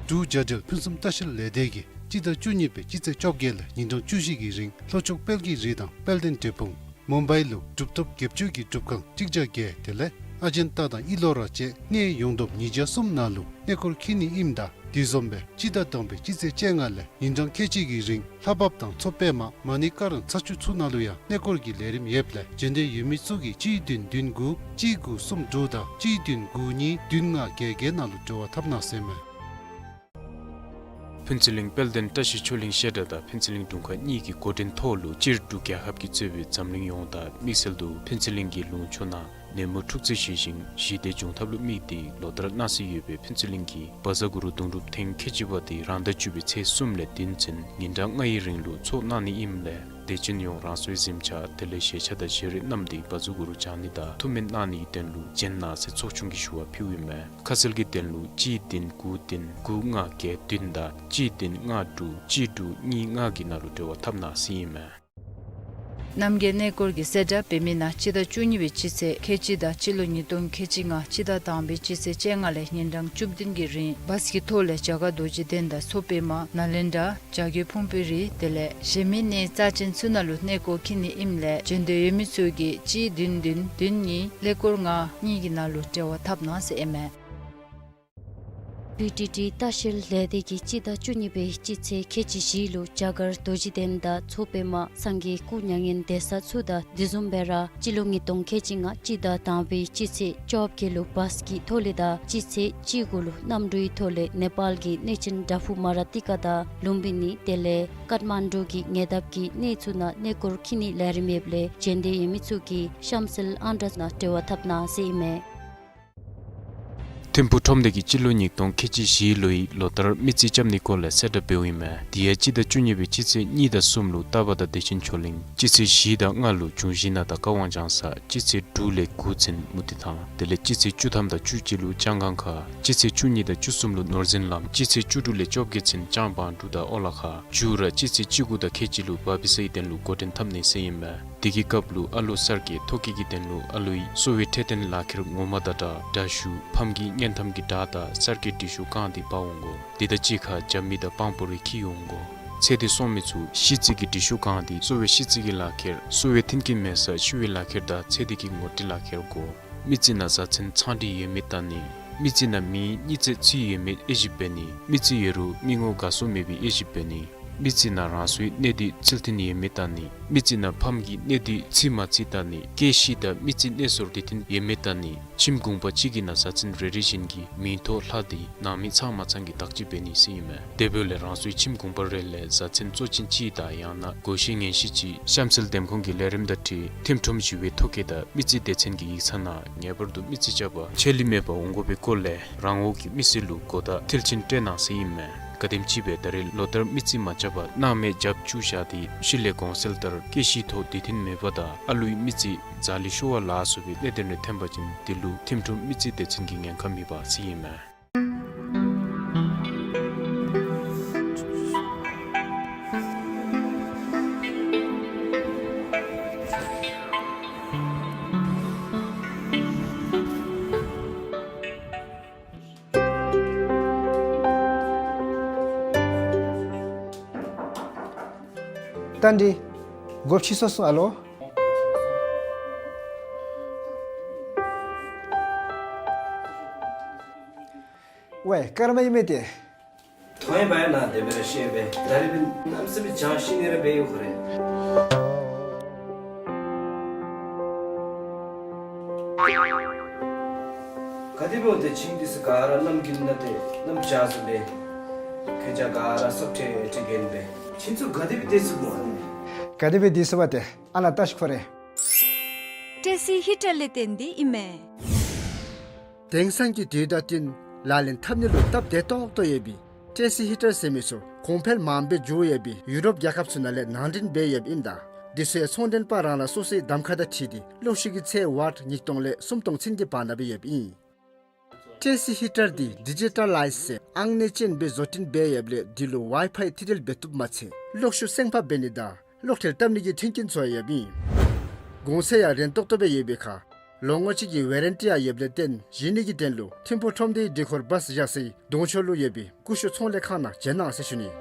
འབྲུག་རྒྱལ་ཕུན་སུམ་ལྟ་བཤལ་ལས་སྡེ་གིས་སྤྱི་ཟླ་བཅུ་གཉིས་པའི་སྤྱི་ཚེས་བཅོ་བརྒྱད་ལས་ཉིན་གྲངས་བཅུ་བཞི་གི་རིང་ལྷོ་ཕྱོགས་དཔལ་གྱི་རི་དང་དཔལ་ལྡན་འབྲས་སྤུངས་མུམ་བའི་ལུ་གྲུབ་ཐོབ་དགེ་བཅུ་གི་སྒྲུབ་ཁང་གཅིག་བརྒྱ་བརྒྱད་དེ་ལས་ཨ་ཇན་ཏ་དང་ཨི་ལོ་ར་བཅས་གནས་ཡོངས་བསྡོམས་ཉིས་བརྒྱ་གསུམ་ནང་ལུ་གནས་སྐོར་འཁྱིད་ནི་ཨིནམ་ད་དེ་བཟུམ་སྦེ་སྤྱི་ཟླ་དང་པའི་སྤྱི་ཚེས་བཅོ་ལྔ་ལས་ཉིན་གྲངས་ཁལ་གཅིག་གི་རིང་ལྷ་བབས་དང་མཚོ་པདྨ་མ་ཎི་ཀ་ར་ན་ཚ་ཆུ་ཚུ་ནང་ལུ་ཡང་གནས་སྐོར་གྱི་ལས་རིམ་ཡོདཔ་ལས་བྱོན་འདོད་ཡོད་མི་ཚུ་གིས་གཅིག་བདུན་བདུན་དགུ་གཅིག་དགུ་གསུམ་དྲུག་དང་གཅིག་བདུན་དགུ་གཉིས་བདུན་ལྔ་བརྒྱད་བརྒྱད་ནང་ལུ་འབྲེལ་བ་འཐབ་གནང་ཟེར་ཨིན་མས། ཕུན་ཚོགས་གླིང་དཔལ་ལྡན་བཀྲ་ཤིས་ཆོས་གླིང་བཤད་གྲྭ་དང་ཕུན་ཚོགས་གླིང་དྲུང་ཁག་གཉིས་ཀྱི་འགོ་འདྲེན་ཐོག་ལུ་སྤྱིར་འབྲུག་རྒྱལ་ཁབ་ཀྱིས་གཙོས་པའི་འཛམ་གླིང་ཡོངས་དང་དམིགས་བསལ་དུ་ཕུན་ཚོགས་གླིང་གི་ལུང་ཕྱོགས་ནང་ནད་མུག་འཁྲུག་རྩོད་ཞི་ཞིང་ཞི་བདེ་འབྱུང་ཐབས་ལུ་དམིགས་ཏེ་ལོ་ལྟར་གནང་སྲོལ་ཡོད་པའི་ཕུན་ཚོགས་གླིང་གི་བཛྲ་གུ་རུ་གདུང་སྒྲུབ་ཐེངས་ཁལ་གཅིག་པ་དེ་རང་ཟླ་བཅུ་པའི་ཚེས་གསུམ་ལས་བདུན་ཚུན་ཉིན་གྲངས་ལྔའི་རིང་ལུ་ཚོགས་གནང་ནི་ཨིནམ་ལས་དད་ཅན་ཡོངས་རང་སོའི་གཟིམ་ཆས་དེ་ལས་ཞལ་ཆས་དང་ཞལ་རས་བསྣམས་ཏེ་བཛྲ་གུ་རུ་བགྱང་ནི་དང་ཐུགས་སྨོན་གནང་ནི་གི་དོན་ལུ་བྱོན་གནང་ཟེར་ཚོགས་ཆུང་གིས་ཞུ་བ་ཕུལཝ་ཨིན་མས། ཁ་གསལ་གྱི་དོན་ལུ་གཅིག་བདུན་དགུ་བདུན་དགུ་ལྔ་བརྒྱད་བདུན་དང་གཅིག་བདུན་ལྔ་དྲུག་གཅིག་དྲུག་གཉིས་ལྔ་གི་ནང་ལུ་འབྲེལ་བ་འཐབ་གནང་ཟེར་ཨིན་མས། རྣམ་རྒྱལ་གནས་སྐོར་གྱི་གསལ་བསྒྲགས་འབད་མི་ནང་སྤྱི་ཟླ་བཅུ་གཉིས་པའི་སྤྱི་ཚེས་ཁལ་གཅིག་དང་སྤྱི་ལོ་ཉིས་སྟོང་ཁལ་གཅིག་ལྔ་སྤྱི་ཟླ་དང་པའི་སྤྱི་ཚེས་བཅོ་ལྔ་ལས་ཉིན་གྲངས་བཅུ་བདུན་གྱི་རིང་བཱས་ཀྱི་ཐོག་ལས་རྒྱ་གར་རྡོ་རྗེ་གདན་དང་མཚོ་པདྨ་ནཱ་ལེནྡྲ་བྱ་རྒོད་ཕུང་པོའི་རི་དེ་ལས་གཞན་མི་གནས་རྩ་ཅན་ཚུ་ནང་ལུ་གནས་སྐོར་འཁྱིད་ནི་ཨིནམ་ལས་བྱོན་འདོད་ཡོད་མི་ཚུ་གིས་གཅིག་བདུན་བདུན་བདུན་གཉིས་ཀླད་ཀོར་ལྔ་གཉིས་ཀྱི་ནང་ལུ་འབྲེལ་བ་འཐབ་གནང་ཟེར་ཨིན་མས། བི་ཌི་ཊི་ལྟ་བཤལ་ལས་སྡེ་གིས་སྤྱི་ཟླ་བཅུ་གཉིས་པའི་སྤྱི་ཚེས་ཁལ་གཅིག་བཞི་ལུ་རྒྱ་གར་རྡོ་རྗེ་གདན་དང་མཚོ་པདྨ་སངས་རྒྱས་སྐུ་མྱ་ངན་འདས་ས་ཚུ་དང་དེ་བཟུམ་སྦེ་ར་སྤྱི་ལོ་ཉིས་སྟོང་ཁལ་གཅིག་ལྔ་སྤྱི་ཟླ་དང་པའི་སྤྱི་ཚེས་བཅོ་བརྒྱད་ལུ་བཱས་ཀྱི་ཐོག་ལས་དང་སྤྱི་ཚེས་བཅུ་དགུ་ལུ་གནམ་གྲུའི་ཐོག་ལས་ནེ་པཱལ་གྱི་གནས་ཆེན་དྭ་ཕུ་མ་ར་ཏི་ཀ་དང་ལུམ་བི་ནི་དེ་ལས་ཀཏ་མན་ཌུ་གི་ཉེ་འདབས་ཀྱི་གནས་ཚུ་ནང་གནས་སྐོར་འཁྱིད་ནི་ལས་རིམ་ཡོདཔ་ལས་བྱོན་འདོད་ཡོད་མི་ཚུ་གིས་གཤམ་གསལ་ཨང་གྲངས་ནང་འབྲེལ་བ་འཐབ་གནང་ཟེར་ཨིན་མས། ཐིམ་ཕུག་ཁྲོམ་སྡེ་གིས་སྤྱི་ལོ་ཉིས་སྟོང་ཁལ་གཅིག་བཞི་ལོའི་ལོ་ལྟར་མི་རྩིས་རྐྱབ་ནི་སྐོར་ལས་གསལ་བསྒྲགས་འབདཝ་ཨིན་མས། དེ་ཡང་སྤྱི་ཟླ་བཅུ་གཉིས་པའི་སྤྱི་ཚེས་གཉིས་དང་གསུམ་ལུ་རྟ་པ་དང་བདེ་ཆེན་ཆོས་གླིང་། སྤྱི་ཚེས་བཞི་དང་ལྔ་ལུ་འབྱུང་བཞི་ནང་དང་ཀ་ཝང་ལྗང་ས། སྤྱི་ཚེས་དྲུག་ལས་དགུ་ཚུན་མུ་ཏིག་ཐང་། དེ་ལས་སྤྱི་ཚེས་བཅུ་ཐམ་དང་བཅུ་གཅིག་ལུ་ལྕང་སྒང་ཁ། སྤྱི་ཚེས་བཅུ་གཉིས་དང་བཅུ་གསུམ་ལུ་ནོར་འཛིན་ལམ། སྤྱི་ཚེས་བཅུ་དྲུག་ལས་བཅོ་བརྒྱད་ཚུན་ལྕང་བང་འབྲུག་དང་ཨོ་ལ་ཁ། མཇུག་ར་སྤྱི་ཚེས་བཅུ་དགུ་དང་ཁལ་གཅིག་ལུ་བ་བི་སའི་གདན་ལུ་འགོ་འདྲེན་འཐབ་ནི་ཟེར་ཨིན་མས། དེ་གི་སྐབས་ལུ་ཨ་ལོ་གསར་སྐྱེས་ཐོ་བཀོད་ཀྱི་དོན་ལུ་ཨ་ལོའི་གསོ་བའི་འཕྲོད་བསྟེན་ལག་ཁྱེར་ངོ་མ་དང་འདྲ་འདྲ་ཞུ་ཕམ་གྱི་བརྙན་ཐམ་གྱི་སྒྲ་དང་གསར་སྐྱེས་འབྲི་ཤོག་བཀང་སྟེ་འབག་འོང་དགོ། དེ་དང་གཅིག་ཁར་རྒྱབ་མི་དང་པང་པོ་རེ་འཁྱིད་འོང་དགོ། ཚེ་འདས་སོང་མི་ཚུ་ཤི་རྩི་གི་འབྲི་ཤོག་བཀང་སྟེ་གསོ་བའི་ཤི་རྩི་གི་ལག་ཁྱེར་གསོ་བའི་མཐུན་རྐྱེན་མེད་སར་ཤི་བའི་ལག་ཁྱེར་དང་ཚེ་འདས་ཀྱི་ངོ་སྤྲོད་ལག་ཁྱེར་དགོ། མི་རྩིས་ནང་བཟའ་ཚང་ཚང་སྒྲིག་ཡོད་མེད་བལྟ་ནི། མི་རྩིས་ནང་མིང་གཉིས་བརྩེགས་ཚུད་ཡོད་མེད་དབྱེ་ཞིབ་འབད་ནི། མི་རྩིས་ཡོད་རུང་མི་ངོ་དགའ་སོ་མེད་པའི་དབྱེ་ཞིབ་འབད་ནི། མི་རྩིས་ནང་རང་སོའི་གནས་སྡུད་རྩིས་མཐུན་ཡོད་མེད་བལྟ་ནི། མི་རྩིས་ནང་ཕམ་གྱི་གནས་སྡུད་ཚུད་མ་ཚུད་བལྟ་ནི། སྐྱེས་ཤི་དང་མི་རྩིས་གནས་སོར་འདི་མཐུན་ཡོད་མེད་བལྟ་ནི། ཁྱིམ་གུང་པ་གཅིག་གི་ནང་བཟའ་ཚང་རེ་རེ་བཞིན་གྱི་མིང་ཐོ་ལྷག་སྟེ་ནང་མི་ཚང་མ་ཚང་གི་བདག་གཅེས་འབད་ནི་ཟེར་ཨིན་མས། དེ་འབདཝ་ལས་རང་སོའི་ཁྱིམ་གུང་པ་རེ་ལས་བཟའ་ཚང་གཙོ་ཅན་གཅིག་དང་ཡང་ན་བགོ་བཤའ་ངན་ཤོས་ཅིག་གཤམ་གསལ་འདེམས་ཁོངས་ཀྱི་ལས་རིམ་དང་འཁྲིལ་ཐིམ་ཕྲུམ་ཞི་བའི་ཐོ་བཀོད་དང་མི་རྩིས་སྡེ་ཚན་གྱི་ཡིག་ཚང་ནང་ངེས་པར་དུ་མི་རྩིས་རྐྱབ་པར་ཆད་ལུས་མེད་པར་འོང་དགོ་པའི་སྐོར་ལས་རང་འོག་གི་མི་སེར་ལུ་གོ་བརྡ་མཐིལ་ཕྱིན་སྤྲོད་གནང་ཟེར་ཨིན་མས། ག་དེམ་ཅིག་སྦེ་ད་རེས་ལོ་ལྟར་མི་རྩིས་མ་རྐྱབ་པར་སྣང་མེད་རྒྱབ་བཅུག་བཞག་སྟེ་ཤུལ་ལས་གོང་གསལ་ལྟར་སྐྱེས་ཤི་ཐོ་འདི་མཐུན་མེད་པ་དང་ཨ་ལུའི་མི་རྩིས་རྫ་ལས་ཤོར་བ་ལ་སོགས་པའི་གནད་དོན་རེ་ཐོན་པ་ཅིན་དེ་ལུ་ཐིམ་ཕྲུམ་མི་རྩིས་སྡེ་ཚན་གྱིས་ཉེན་ཁ་མེད་པ་ཟེར་ཨིན་མས། བསྟན་འདི་སྒོ་ཕྱེ་སོང་ཨ་ལོ། ཝའི་ཀརྨ་ཨིན་མས་ཏེ། ཐོ་ཡང་བ་ཡང་ན་དེ་སྦེ་ར་ཤེས་པས། ད་རེས་པའི་གནམ་སེམས་ཅིག་ཤི་ནི་ར་འབད་ཡོད་ཁོ་རེ། ག་དེ་འབདཝ་ད་ཁྱིམ་འདི་ཚུ་ག་ར་གནམ་དགུན་ན་ཏེ་གནམ་བྱཱར་བཟུམ་སྦེ་ཁྱིམ་ཚང་ག་ར་སོབ་ཁྲལ་ཁྲལ་གྱིན་པས། ཁྱིམ་ཚང་ག་དེ་སྦེ་བདེ་སོང་མོ། ག་དེ་སྦེ་བདེ་སོང་བ་ཏེ་ཨ་ལ་བལྟ་ཤིག་ཁོ་རེ། ཊེ་སི་ཧི་ཊར་ལས་བརྟེན་ཏེ་ཨིན་མས། དེང་སང་གི་དུས་དང་བསྟུན་ལག་ལེན་འཐབ་ནི་ལུ་སྟབས་བདེ་ཏོག་ཏོ་ཡོད་པའི་ཊེ་སི་ཧི་ཊར་ཟེར་མི་ཚུ་གོང་འཕེལ་མངམ་སྦེ་འགྱོ་ཡོད་པའི་ཡུ་རོབ་རྒྱལ་ཁབ་ཚུ་ནང་ལས་ནང་འདྲེན་འབད་ཡོདཔ་ཨིན་ད། འདི་ཚུ་ཚོང་མགྲོན་པ་རང་རང་སོ་སོའི་གདམ་ཁ་དང་འཁྲིལ་ཏེ་གློག་ཤུགས་ཀྱི་ཚད་ཝཊ་ཉིས་སྟོང་ལས་སུམ་སྟོང་ཚུན་གྱི་བར་ན་སྦེ་ཡོདཔ་ཨིན། ཊེ་སི་ཧི་ཊར་འདི་ཌི་ཇི་ཊ་ལའིཛ་ཟེར་ཨང་གནས་ཅན་སྦེ་བཟོ་སྐྲུན་འབད་ཡོདཔ་ལས་འདི་ལུ་ཝའི་ཕའི་ཐི་ཏིལ་འབད་བཏུབ་མ་ཚད་གློག་ཤུགས་སེང་ཕག་འབད་ནི་དང་གློག་ཁྲལ་བཏབ་ནི་གི་མཐུན་རྐྱེན་ཚུ་ཡང་ཡོདཔ་ཨིན། གོང་ཚད་ཡང་རན་ཏོག་ཏོ་སྦེ་ཡོད་པའི་ཁར་ལོ་ངོ་གཅིག་གི་ཝེ་རན་ཊི་ཡང་ཡོདཔ་ལས་བརྟེན་གཞི་ནི་གི་དོན་ལུ་ཐིམ་ཕུག་ཁྲོམ་སྡེའི་སྒྲིག་ཁོལ་བཱས་བཞག་སའི་གདོང་ཕྱོགས་ལུ་ཡོད་པའི་ཀུ་ཤུ་ཚོང་ལས་ཁང་ནང་བྱོན་གནང་ཟེར་ཞུ་ནི།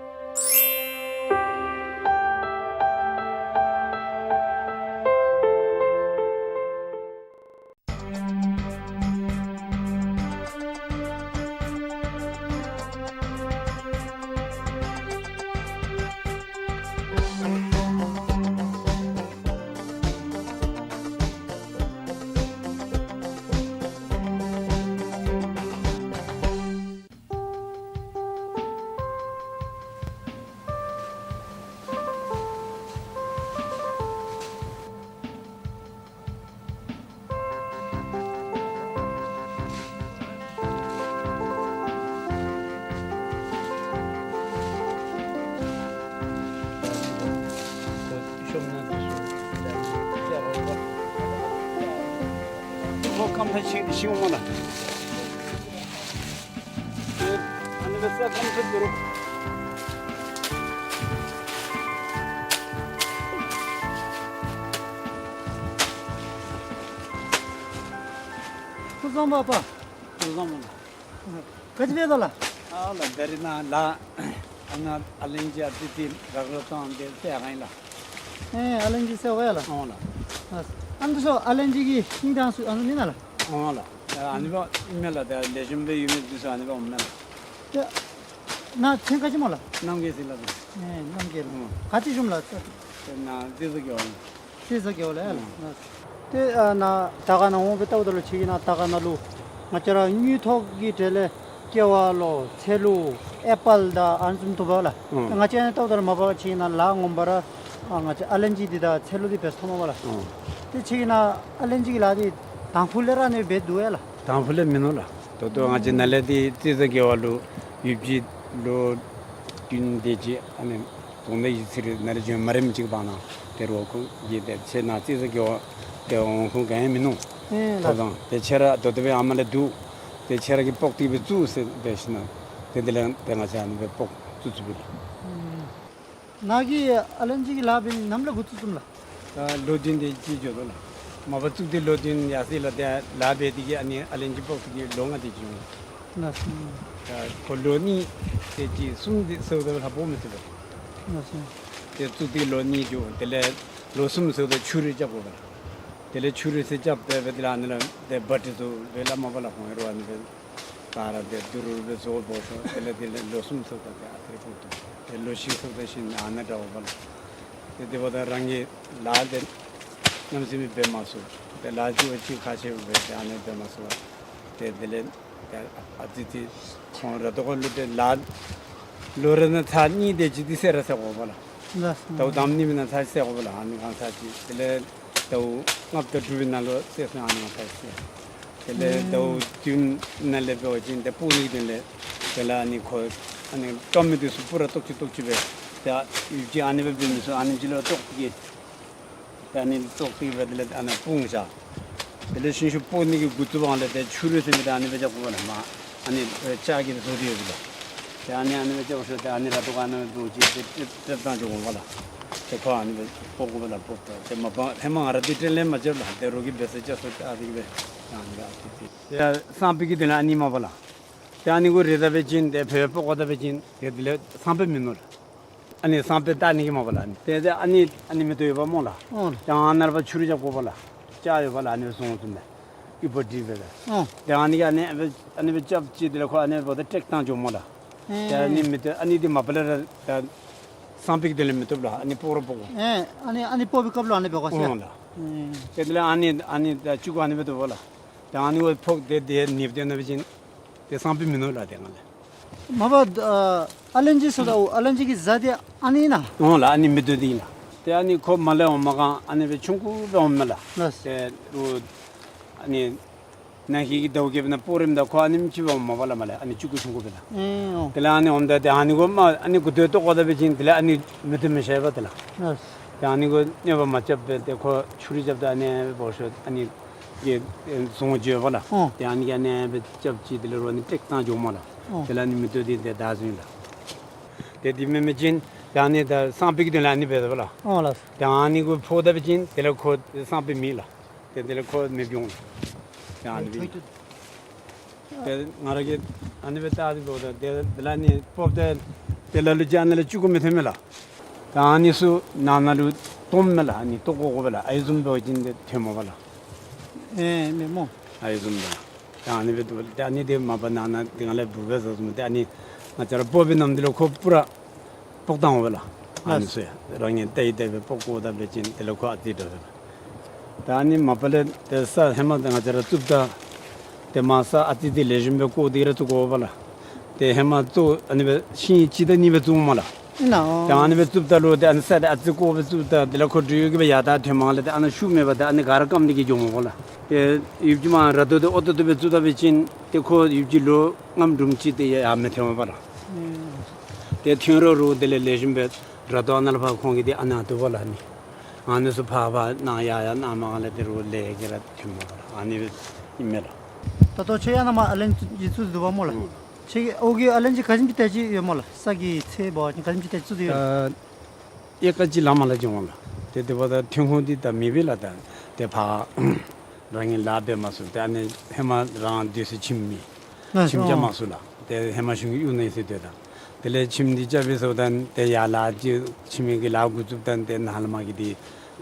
བཟང་པ་པ། བཟང་པ། ག་ཅི་འབད་དོ་ལགས། ཨ་ལགས་ད་རིས་ནཱ་ལགས། ཨ་ནཱ་ཨ་ལན་ཅི་ཨ་ཙི་ཙི་རག་རོགས་བཏང་སྟེ་བལྟ་ག་ཨིན་ལགས། ཨེ་ཨ་ལན་ཅི་ཟེར་བ་ཡ་ལགས། ཨོང་ལགས། ཨ་ཨ་ནི་ཚུ་ཨ་ལན་ཅི་གི་ཧིང་དང་སུ་ཨ་ནི་ཨིན་ན་ལགས། ཨོང་ལགས། ཨ་ནི་པ་ཨིན་མས་ལགས། ད་ལེགས་ཤོམ་སྦེ་ཡོད་མི་འདི་ཚུ་ཨ་ནི་པ་འོང་མས་ལགས། ད་ནཱ་མཚན་ག་ཅི་སྨོ་ལགས། རྣམ་རྒྱལ་ཟེར་ལགས། ཨེ་རྣམ་རྒྱལ། ཨོང་། ག་ཅི་བཟུམ་ལགས། ད་ནཱ་རྩེ་བཟའ་དགེ་བ་ཨིན། རྩེ་བཟའ་དགེ་བ་ལགས། ཨོང་། ཏེ་ཨ་ནཱ་དར་དཀར་ནང་འོང་སྦེ་བལྟཝ་ད་ལུ་ཁྱེད་ཀྱིས་ནཱ་དར་དཀར་ནང་ལུ་ང་བཅས་ར་དངུལ་ཐོག་གི་གྲས་ལས་ཀེ་བ་ལོ་ཚལ་ལུ་ཨེ་པཱལ་དང་ཨ་ནི་བཟུམ་བཏུབ་པས་ལགས། ཨོང་། ང་བཅས་ནཱ་བལྟཝ་ད་ལུ་མ་པ་ཁྱེད་ཀྱིས་ནཱ་ལཱ་ངོ་མ་ར་ཨ་ང་བཅས་ཨ་ལན་ཅི་འདི་དང་ཚལ་ལུ་འདི་འབད་ས་མཐོངམ་མས་ལགས། ཨོང་། ཏེ་ཁྱེད་ཀྱིས་ནཱ་ཨ་ལན་ཅི་གི་ལཱ་འདི་དང་ཕུ་ལས་ར་ཨ་ནི་འབད་དོ་ཡ་ལགས། དང་ཕུ་ལས་མིན་ནུག་ལགས། ད་ལྟོ་ང་བཅས་ནཱ་ལས་འདི་རྩེ་བཟའ་དགེ་བ་ལུ་ཡུདཔ་ཅིག་ལོ་བདུན་དེ་ཅིག་ཨ་ནི་དོན་དག་གི་ཚིག་རེ་ནཱ་ལས་བྱོན་མ་རནམ་ཅིག་བར་ན་ཏེ་རོགས་ཁོང་གིས་ཏེ་ཁྱེད་ནཱ་རྩེ་བཟའ་དགེ་བ་ཏེ་འོང་ཁུངས་ག་ཡང་མིན་ནུག། ཨེ་ཐོབ་ཐངས་ཏེ་ཁྱེད་ར་ད་ལྟོ་སྦེ་ཨ་མ་ལས་འདུག། ཏེ་ཁྱེད་ར་གིས་སྤོག་སྟེ་སྦེ་བཙུགས་ཟེར་འབད་ཞིནམ་ཏེ་དེ་ལས་ཏེ་ང་བཅས་ཨ་ནི་སྦེ་སྤོག་བཙུགས་བཙུགསཔ་ཨིན་ལགས། ནཱ་གིས་ཨ་ལན་ཅི་གི་ལཱ་འབད་ནི་ནམ་ལས་འགོ་བཙུགས་བཙུགསཔ་ལགས། ད་ལོ་བདུན་དེ་ཅིག་འགྱོ་དོ་ལགས། མ་པ་བཙུགས་ཏེ་ལོ་བདུན་ཡར་སོ་ཡི་ལགས། ཏེ་ལཱ་འབད་དེ་གིས་ཨ་ནི་ཨ་ལན་ཅི་སྤོག་སྟེ་གིས་ལོ་ལྔ་དེ་ཅིག་འགྱོ་ཡི། ལགས་སོ། ད་ཁོ་ལོ་གཉིས་དེ་ཅིག་གསུམ་དེ་ཟེརཝ་ད་ལྷག་པོ་མི་ཐོབ་པས། ལགས་སོ། ཏེ་བཙུགས་ཏེ་ལོ་གཉིས་འགྱོ། དེ་ལས་ལོ་གསུམ་ཟེརཝ་ད་ཆུ་རུད་རྐྱབ་དགོ་པས་ལགས། དེ་ལས་ཆུ་རུད་ཟེར་རྐྱབ་སྦེ་སྦེ་དེ་ལས་ཨ་ནི་ལས་ཏེ་བ་ཏྲི་བཟོ་སྦེ་ལགས། མ་པ་ལགས་ཁོང་རོགས་ཨ་ནི་སྦེ་ག་ར་ཏེ་དུ་རུ་རུ་སྦེ་བཟོ་བོ་ཤོ། དེ་ལས་དེ་ལས་ལོ་གསུམ་ཚུགས་ད་ཏེ་ཨ་ཙི་རེ་སྤོག་བཏུབ། ཏེ་ལོ་བཞི་ཚུགས་ད་ཞིནམ་ཨ་ནཱ་དྲག་པས་ལགས། ཏེ་དེ་འབདཝ་ད་རང་གི་ལཱ་འདི་ཉམས་སེ་མི་འབད་མ་ཚུགས། ཏེ་ལཱ་ཅིག་བ་ཅིག་ཁག་ཆེ་བས་ཏེ་ཨ་ནི་འབད་མ་ཚུགས་པས། ཏེ་དེ་ལས་ཏེ་ཨ་ཙི་ཅིག་ཁོང་ར་ཏོ་ཁོ་ལུ་ཏེ་ལཱ་ལོ་རེ་ནང་ཚར་གཉིས་དེ་ཅིག་འདི་ཟེར་ར་ཟེར་དགོ་པས་ལགས། ལགས་སོ། ཟླཝ་དང་པ་གཉིས་པའི་ནང་ཚར་ཅིག་ཟེར་དགོ་པས་ལགས། ཨ་ནི་གང་ཚར་ཅིག། དེ་ལས་ཟླཝ་ལྔ་པ་དང་དྲུག་པའི་ནང་ལུ་ཟེར་སོང་། ཨ་ནི་གང་ཚར་ཅིག་ཟེར། དེ་ལས་ཟླཝ་བདུན་ནང་ལས་འབད་བ་ཅིན་ཏེ་སྤོག་ནི་གི་དོན་ལས་དེ་ལས་ཨ་ནི་ཁོ་ཨ་ནི་སྐམ་མི་འདི་ཚུ་པུ་ར་བཏོག་ཅི་བཏོག་ཅི་སྦེ་ཏེ་ཡུདཔ་ཅིག་ཨ་ནི་སྦེ་འབད་མི་ཚུགས། ཨ་ནི་ཅིག་ལུ་བཏོག་སྟེ་གིས་ཏེ་ཨ་ནི་བཏོག་སྟེ་སྦེ་དེ་ལས་ཨ་ནི་སྤུངས་བཞག། དེ་ལས་ཤིང་ཤུ་སྤོག་ནི་གི་འགོ་བཙུགས་པའི་སྒང་ལས་ཏེ་ཆུ་རུད་ཟེར་མི་འདི་ཨ་ནི་སྦེ་རྐྱབ་དགོ་པས་ལགས། མ་ཨ་ནི་ལྕགས་ཀྱི་བཟོ་སྟེ་ཡོད་པས་ལགས། ཏེ་ཨ་ནི་ཨ་ནི་སྦེ་རྐྱབ་ཤོ། ཏེ་ཨ་ནི་ར་ཏོ་ཁོ་ཨ་ནི་སྦེ་འདུག་ཅིག་ཏེ་ཏེ་ཏེ་བཏང་འགྱོ་དགོ་པས་ལགས། ཏེ་ཁོ་ཨ་ནི་སྦེ་སྤོག་དགོ་པས་ལགས། སྤོག་སྟེ་ཏེ་མ་པ་ཧེ་མ་ང་ར་འདི་དྲན་ལས་མ་རྐྱབ་ལགས། ཏེ་རོགས་ཀྱིས་འབད་ས་རྐྱབ་ཤོ། ཏེ་ཨ་ནི་སྦེ་ཨ་ཙི་ཙི་ཏེ་སང་ཕོད་ཀྱི་དོན་ལས་ཨ་ནི་མ་པ་ལགས། ཏེ་ཨ་ནི་གུ་རེག་ད་འབད་བ་ཅིན་ཏེ་བོད་སྤོག་དགོ་ད་འབད་བ་ཅིན་ཏེ་དེ་ལས་སང་ཕོད་མིན་ནུག་ལགས། ཨ་ནི་སང་ཕོད་བཏགས་ནི་གི་མ་པ་ལགས། ཨ་ནི་ཏེ་ཏེ་ཨ་ནི་ཨ་ནི་མེ་ཏོག་ཡོདཔ་སྨོ་ལགས། ཨོ་ལགས། ཏེ་ཨ་ནཱ་ལས་ཕར་ཆུ་རུད་རྐྱབ་དགོ་པས་ལགས། ལྕགས་ཡོདཔ་ལགས། ཨ་ནི་སྦེ་བཟུང་བཟུང་སྦེ་ཨི་བ་ཏྲི་སྦེ་ལགས། ཨོ། ཏེ་ཨ་ནི་གིས་ཨ་ནི་སྦེ་ཨ་ནི་སྦེ་རྐྱབ་ཅི། དེ་ལས་ཁོ་ཨ་ནི་འབདཝ་ད་ཊེཀ་བཏང་འགྱོཝ་སྨོ་ལགས། ཨེ། ཏེ་ཨ་ནི་མེ་ཏོག་ཨ་ནི་འདི་མ་པ་ལས་ར་ད་སང་ཕོད་ཀྱི་དོན་ལས་མི་བཏུབ་ལགས། ཨ་ནི་སྤོག་ར་སྤོག་དགོ། ཨེ། ཨ་ནི་ཨ་ནི་སྤོག་པའི་སྐབས་ལུ་ཨ་ནི་སྦེ་དགོ་ཟེར། ཨོ་ལགས། ཨེ། ཏེ་དེ་ལས་ཨ་ནི་ཨ་ནི་ད་ཅུ་གུ་ཨ་ནི་སྦེ་འདུག་པས་ལགས། ཏེ་ཨ་ནི་འབདཝ་ད་ཕོག་སྟེ་ཏེ་ནིབ་སྟེ་ན་འབད་བ་ཅིན་ཏེ་སང་ཕོད་མིན་ནུག་ལགས། ཏེ་ང་ལས་མ་པ་ཨ་ཨ་ལན་ཅི་ཟེརཝ་ད་ཨ་ལན་ཅི་གི་ཟ་འདི་ཨ་ནི་ཨིན་ན། ཨོ་ལགས། ཨ་ནི་མེ་ཏོག་འདི་ཨིན་ལགས། ཏེ་ཨ་ནི་ཁོ་མར་ལས་འོངམ་སྒང་ཨ་ནི་སྦེ་ཆུང་ཀུ་སྦེ་འོངམ་མས་ལགས། ལགས། ཏེ་རུང་ཨ་ནི་ནང་ཧེ་གི་ཟླཝ་བརྒྱད་པའི་ནང་སྤོག་རནམ་ད་ཁོ་ཨ་ནེམ་ཅིག་སྦེ་འོངམ་མས་པ་ལགས། མར་ལས་ཨ་ནི་ཆུང་ཀུ་ཆུང་ཀུ་སྦེ་ལགས། ཨེ་ཨོ། དེ་ལས་ཨ་ནི་འོངམ་ད་ཏེ་ཨ་ནི་གུ་མ་ཨ་ནི་གུ་ཏེ་བཏོག་དགོ་ད་འབད་བ་ཅིན་དེ་ལས་ཨ་ནི་མེ་ཏོག་མི་ཤར་བས་ཏེ་ལགས། ལགས། ཏེ་ཨ་ནི་གུ་གནོད་པ་མ་རྐྱབ་པར་ཏེ་ཁོ་ཆུ་རུད་རྐྱབ་ད་ཨ་ནི་སྦེ་འབད་ཤོ། ཨ་ནི་གི་བཟུང་འགྱོ་བས་ལགས། ཨོ། ཏེ་ཨ་ནི་གིས་ཨ་ནི་སྦེ་རྐྱབ་ཅི། དེ་ལས་རོགས་ཨ་ནི་ཊེཀ་བཏང་འགྱོཝ་སྨོ་ལགས། ཨོ། དེ་ལས་ཨ་ནི་མེ་ཏོག་འདི་ཏེ་བདའ་བཟུང་ཡི་ལགས། ཏེ་དེ་མེན་པ་ཅིན་ཏེ་ཨ་ནི་ད་སང་ཕོད་ཀྱི་དོན་ལས་ཨ་ནི་འབད་དོ་བས་ལགས། ཨོ་ལགས། ཏེ་ཨ་ནི་གུ་ཕོག་ད་འབད་བ་ཅིན་དེ་ལས་ཁོ་སང་ཕོད་མེད་ལགས། ཏེ་དེ་ལས་ཁོ་མེདཔ་འོང་། ཏེ་ཨ་ནི་སྦེ་ཨིན། ཏེ་ང་ར་གིས་ཨ་ནི་སྦེ་བལྟ་སྟེ་འབདཝ་ད་ཏེ་དེ་ལས་ཨ་ནི་སྤོག་སྟེ་ཏེ་ལ་ལུ་ཅིག་ཨ་ནི་ལས་ཅུང་ཀུ་མི་ཐོན་མས་ལགས། ད་ཨ་ནི་ཚུ་ནང་ན་ལུ་བཏོནམ་མས་ལགས། ཨ་ནི་བཏོག་དགོ་དགོ་པས་ལགས། ཨའི་བཟུམ་འབད་བ་ཅིན་ཏེ་ཐོནམ་མས་པ་ལགས། ཨེ་མེན་སྨོ། ཨའི་བཟུམ་ད་ད་ཨ་ནི་སྦེ་འདུག། ད་ཨ་ནི་འདི་མ་པ་ནང་ན་འདི་ང་ལས་འབུ་སྦེ་བཟོ་བཟོཝ་མས། ད་ཨ་ནི་ང་བཅས་ར་སྤོག་པའི་ནམ་འདི་ལུ་ཁོ་པུ་ར་སྤོག་བཏང་འོང་པས་ལགས། ཨ་ནི་ཚུ་ཡང་རང་གིས་བལྟ་ཡི་བལྟ་སྦེ་སྤོག་དགོ་ད་འབད་བ་ཅིན་དེ་ལས་ཁོ་ཨ་ཙི་འདྲ་ཟེར། ད་ཨ་ནི་མ་པ་ལས་ཏེ་ས་ཧེ་མ་ད་ང་བཅས་ར་བཙུགསཔ་ད་ཏེ་མར་ས་ཨ་ཙི་ཙི་ལེགས་ཤོམ་སྦེ་བརྐོ་སྟེ་ར་བཙུགས་དགོ་པས་ལགས། ཏེ་ཧེ་མ་བཙུགས་ཨ་ནི་སྦེ་ཤིང་གཅིག་དང་གཉིས་སྦེ་བཙུགསཔ་མས་ལགས། ཨིན་ན། ཨོ། ད་ཨ་ནི་སྦེ་བཙུགསཔ་ད་ལུ་ཏེ་ཨ་ནི་ས་འདི་ཨ་ཙི་བརྐོ་སྦེ་བཙུགསཔ་ད་དེ་ལས་ཁོ་འདྲུད་ཡོད་གི་སྦེ་ཡར་ད་ཐོན་མ་ལས་ཏེ་ཨ་ནཱ་ཤུགས་མེད་པར་ཏེ་ཨ་ནི་ག་ར་སྐམ་སྟེ་གིས་འགྱོཝ་མས་པ་ལགས། ཏེ་ཡུདཔ་ཅིག་མར་ར་ཏོ་ཏེ་ཨོ་ཏོ་ཏོ་སྦེ་བཙུགས་ད་འབད་བ་ཅིན་ཏེ་ཁོ་ཡུདཔ་ཅིག་ལོ་ལྔ་དྲུག་ཅིག་ཏེ་ཡར་མི་ཐོན་པ་ལགས། ཨེ། ཏེ་ཐོན་རུང་རུང་དེ་ལས་ལེགས་ཤོམ་སྦེ་ར་ཏོ་ཨ་ནཱ་ལས་ཕར་ཁོང་གིས་ཏེ་ཨ་ནཱ་བཏུབ་པས་ལགས། ཨ་ནི་ཨ་ནི་ཚུ་ཕར་ཕར་གནང་ཡར་ཡར་གནང་མ་ལས་ཏེ་རུང་ལས་ཀྱི་ར་ཐོན་མས་པ་ལགས། ཨ་ནི་སྦེ་ཨིན་མས་ལགས། ད་ལྟོ་ཁྱོད་ཡར་ནཱ་མར་ཨ་ལན་ཅི་བཙུགས་འདུག་པ་སྨོ་ལགས། ཨུམ། ཁྱོད་ཀྱི་ཨོ་གི་ཨ་ལན་ཅི་ག་དེམ་ཅིག་ཏེ་ཅིག་ཡོད་སྨོ་ལགས། ས་གི་ཚད་འབད་བ་ཅིན་ག་དེམ་ཅིག་ཏེ་བཙུགས་ཏེ་ཡོད། ཨ་ཨེ་ཀར་གཅིག་ལང་མ་ལང་ཅིག་འོང་ལགས། ཏེ་དེ་འབདཝ་ད་ཐོན་ཁུངས་འདི་ད་མེད་པས་ལགས། ད་ཏེ་ཕར་ རང་གི་ལཱ་འབད་མ་ཚུགས། ཏེ་ཨ་ནི་ཧེ་མ་རང་སྡོད་སའི་ཁྱིམ་མེད། ཨ་ཁྱིམ་རྐྱབ་ཨོ་མ་ཚུགས་ལགས། ཏེ་ཧེ་མ་གཞུང་གི་གཡུར་ནང་ཡོད་ཟེར་སྡོད་ད། དེ་ལས་ཁྱིམ་འདི་རྐྱབ་པའི་ཚེ་ད་ཏེ་ཡར་ལཱ་ཅིག་ཁྱིམ་གྱི་ལཱ་འགོ་བཙུགསཔ་ད་ཏེ་ནཱ་ལས་མར་གྱི་འདི་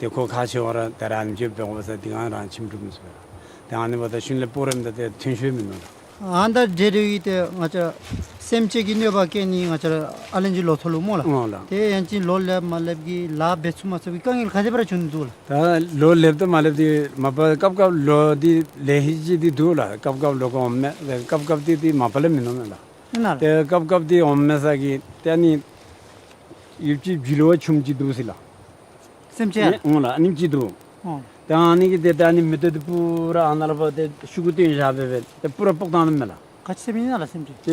ཏེ་ཁོ་ཁག་ཆེ་བ་ར་ད་ར་ཨ་ནེམ་ཅིག་འབད་དགོ་པས་ཟེར། དེ་སྒང་རང་ཁྱིམ་སྒྲུབ་མི་ཚུགས་པས་ལགས། ཏེ་ཨ་ནི་འབདཝ་ད་གཞུང་ལས་སྤོ་རནམ་ད་ཏེ་ཐོན་ཤུགས་མིན་ནུག་ལགས། ཨ་ད་འདྲེ་འདྲེ་གི་ཏེ་ང་བཅས་སེམས་ཅན་གྱི་གནོད་པ་བཀལ་ནི་ང་བཅས་ཨ་ལན་གྱི་ལོ་ཐོག་ལུ་སྨོ་ལགས། ཨོ་ལགས། ཏེ་ཡང་ཅིན་ལོ་ལེགས་མ་ལེགས་ཀྱི་ལཱ་འབད་ཚུགས་མ་ཚུགས་ཀྱི་དཀའ་ངལ་ག་དེ་སྦེ་ར་བྱུང་འདུག་ལགས། ད་ལོ་ལེགསཔ་དང་མ་ལེགསཔ་འདི་མ་པ་སྐབས་སྐབས་ལོ་འདི་ལེགས་ཤོམ་ཅིག་འདི་འདུག་ལགས། སྐབས་སྐབས་ལོ་ག་འོང་མས། སྐབས་སྐབས་འདི་འདི་མ་པ་ལས་མིན་ནུག་མས་ལགས། ཨིན་ན་ལགས། ཏེ་སྐབས་སྐབས་འདི་འོང་མས་ཟེར་གི་ཏེ་ཨ་ནི་ཡུདཔ་ཅིག་རྒྱུས་ལོ་བ་ཆུང་ཅིག་འདུག་ཟེར་ལགས། སེམས་ཅན། ཨེ་འོང་ལགས། ཨ་ནེམ་ཅིག་འདུག། ཨོ། ཏེ་ཨ་ནི་གིས་ཏེ་ད་ཨ་ནི་མེ་ཏོག་འདི་པུ་ར་ཨ་ནཱ་ལས་ཕར་ཏེ་ཤུགས་ཀྱིས་བཏོན་བཞག་སྦེ་སྦེ་ཏེ་པུ་ར་སྤོག་བཏང་ནུག་མས་ལགས། ག་ཅི་ཟེར་མི་ཨིན་ན་ལགས་སེམས་ཅན། ཏེ་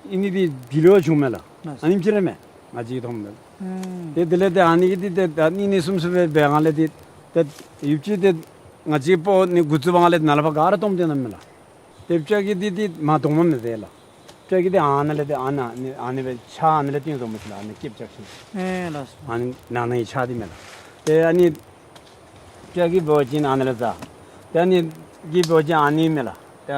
ཨ་ནི་འདི་རྒྱུས་ལོ་བ་ཆུང་མས་ལགས། ཨ་ནེམ་ཅིག་ར་མས། ང་བཅས་མཐོངམ་མས། ཨུམ། ཏེ་དེ་ལས་ཏེ་ཨ་ནི་གིས་ཏེ་ཏེ་ད་གཉིས་གཉིས་གསུམ་གསུམ་སྦེ་འབད་སྒང་ལས་ཏེ་ཏེ་ཡུདཔ་ཅིག་ཏེ་ང་བཅས་སྤོ་ནི་འགོ་བཙུགས་པའི་སྒང་ལས་ནཱ་ལས་ཕར་ག་ར་སྟོངམ་སྟོན་ནུག་མས་ལགས། ཏེ་སྤྱ་གིས་འདི་འདི་མ་སྟོངམ་མས་ཟེར་ལགས། སྤྱ་གིས་འདི་ཨ་ནཱ་ལས་ཏེ་ཨ་ནཱ་ཨ་ནི་ཨ་ནི་སྦེ་ཕྱག་ཨ་ནཱ་ལས་བཏོན་བཟོཝ་མས་ལགས། ཨ་ནི་སྐེདཔ་བཅག་ཞིནམ། ཨེ་ལགས་སོ། ཨ་ནི་ནང་ན་གི་ཕྱག་འདི་མས་ལགས། ཏེ་ཨ་ནི་སྤྱ་གིས་འབད་བ་ཅིན་ཨ་ནཱ་ལས་བཟའ། ཏེ་ཨ་ནི་གིས་འབད་བ་ཅིན་ཨ་ནི་མས་ལགས། ཏེ་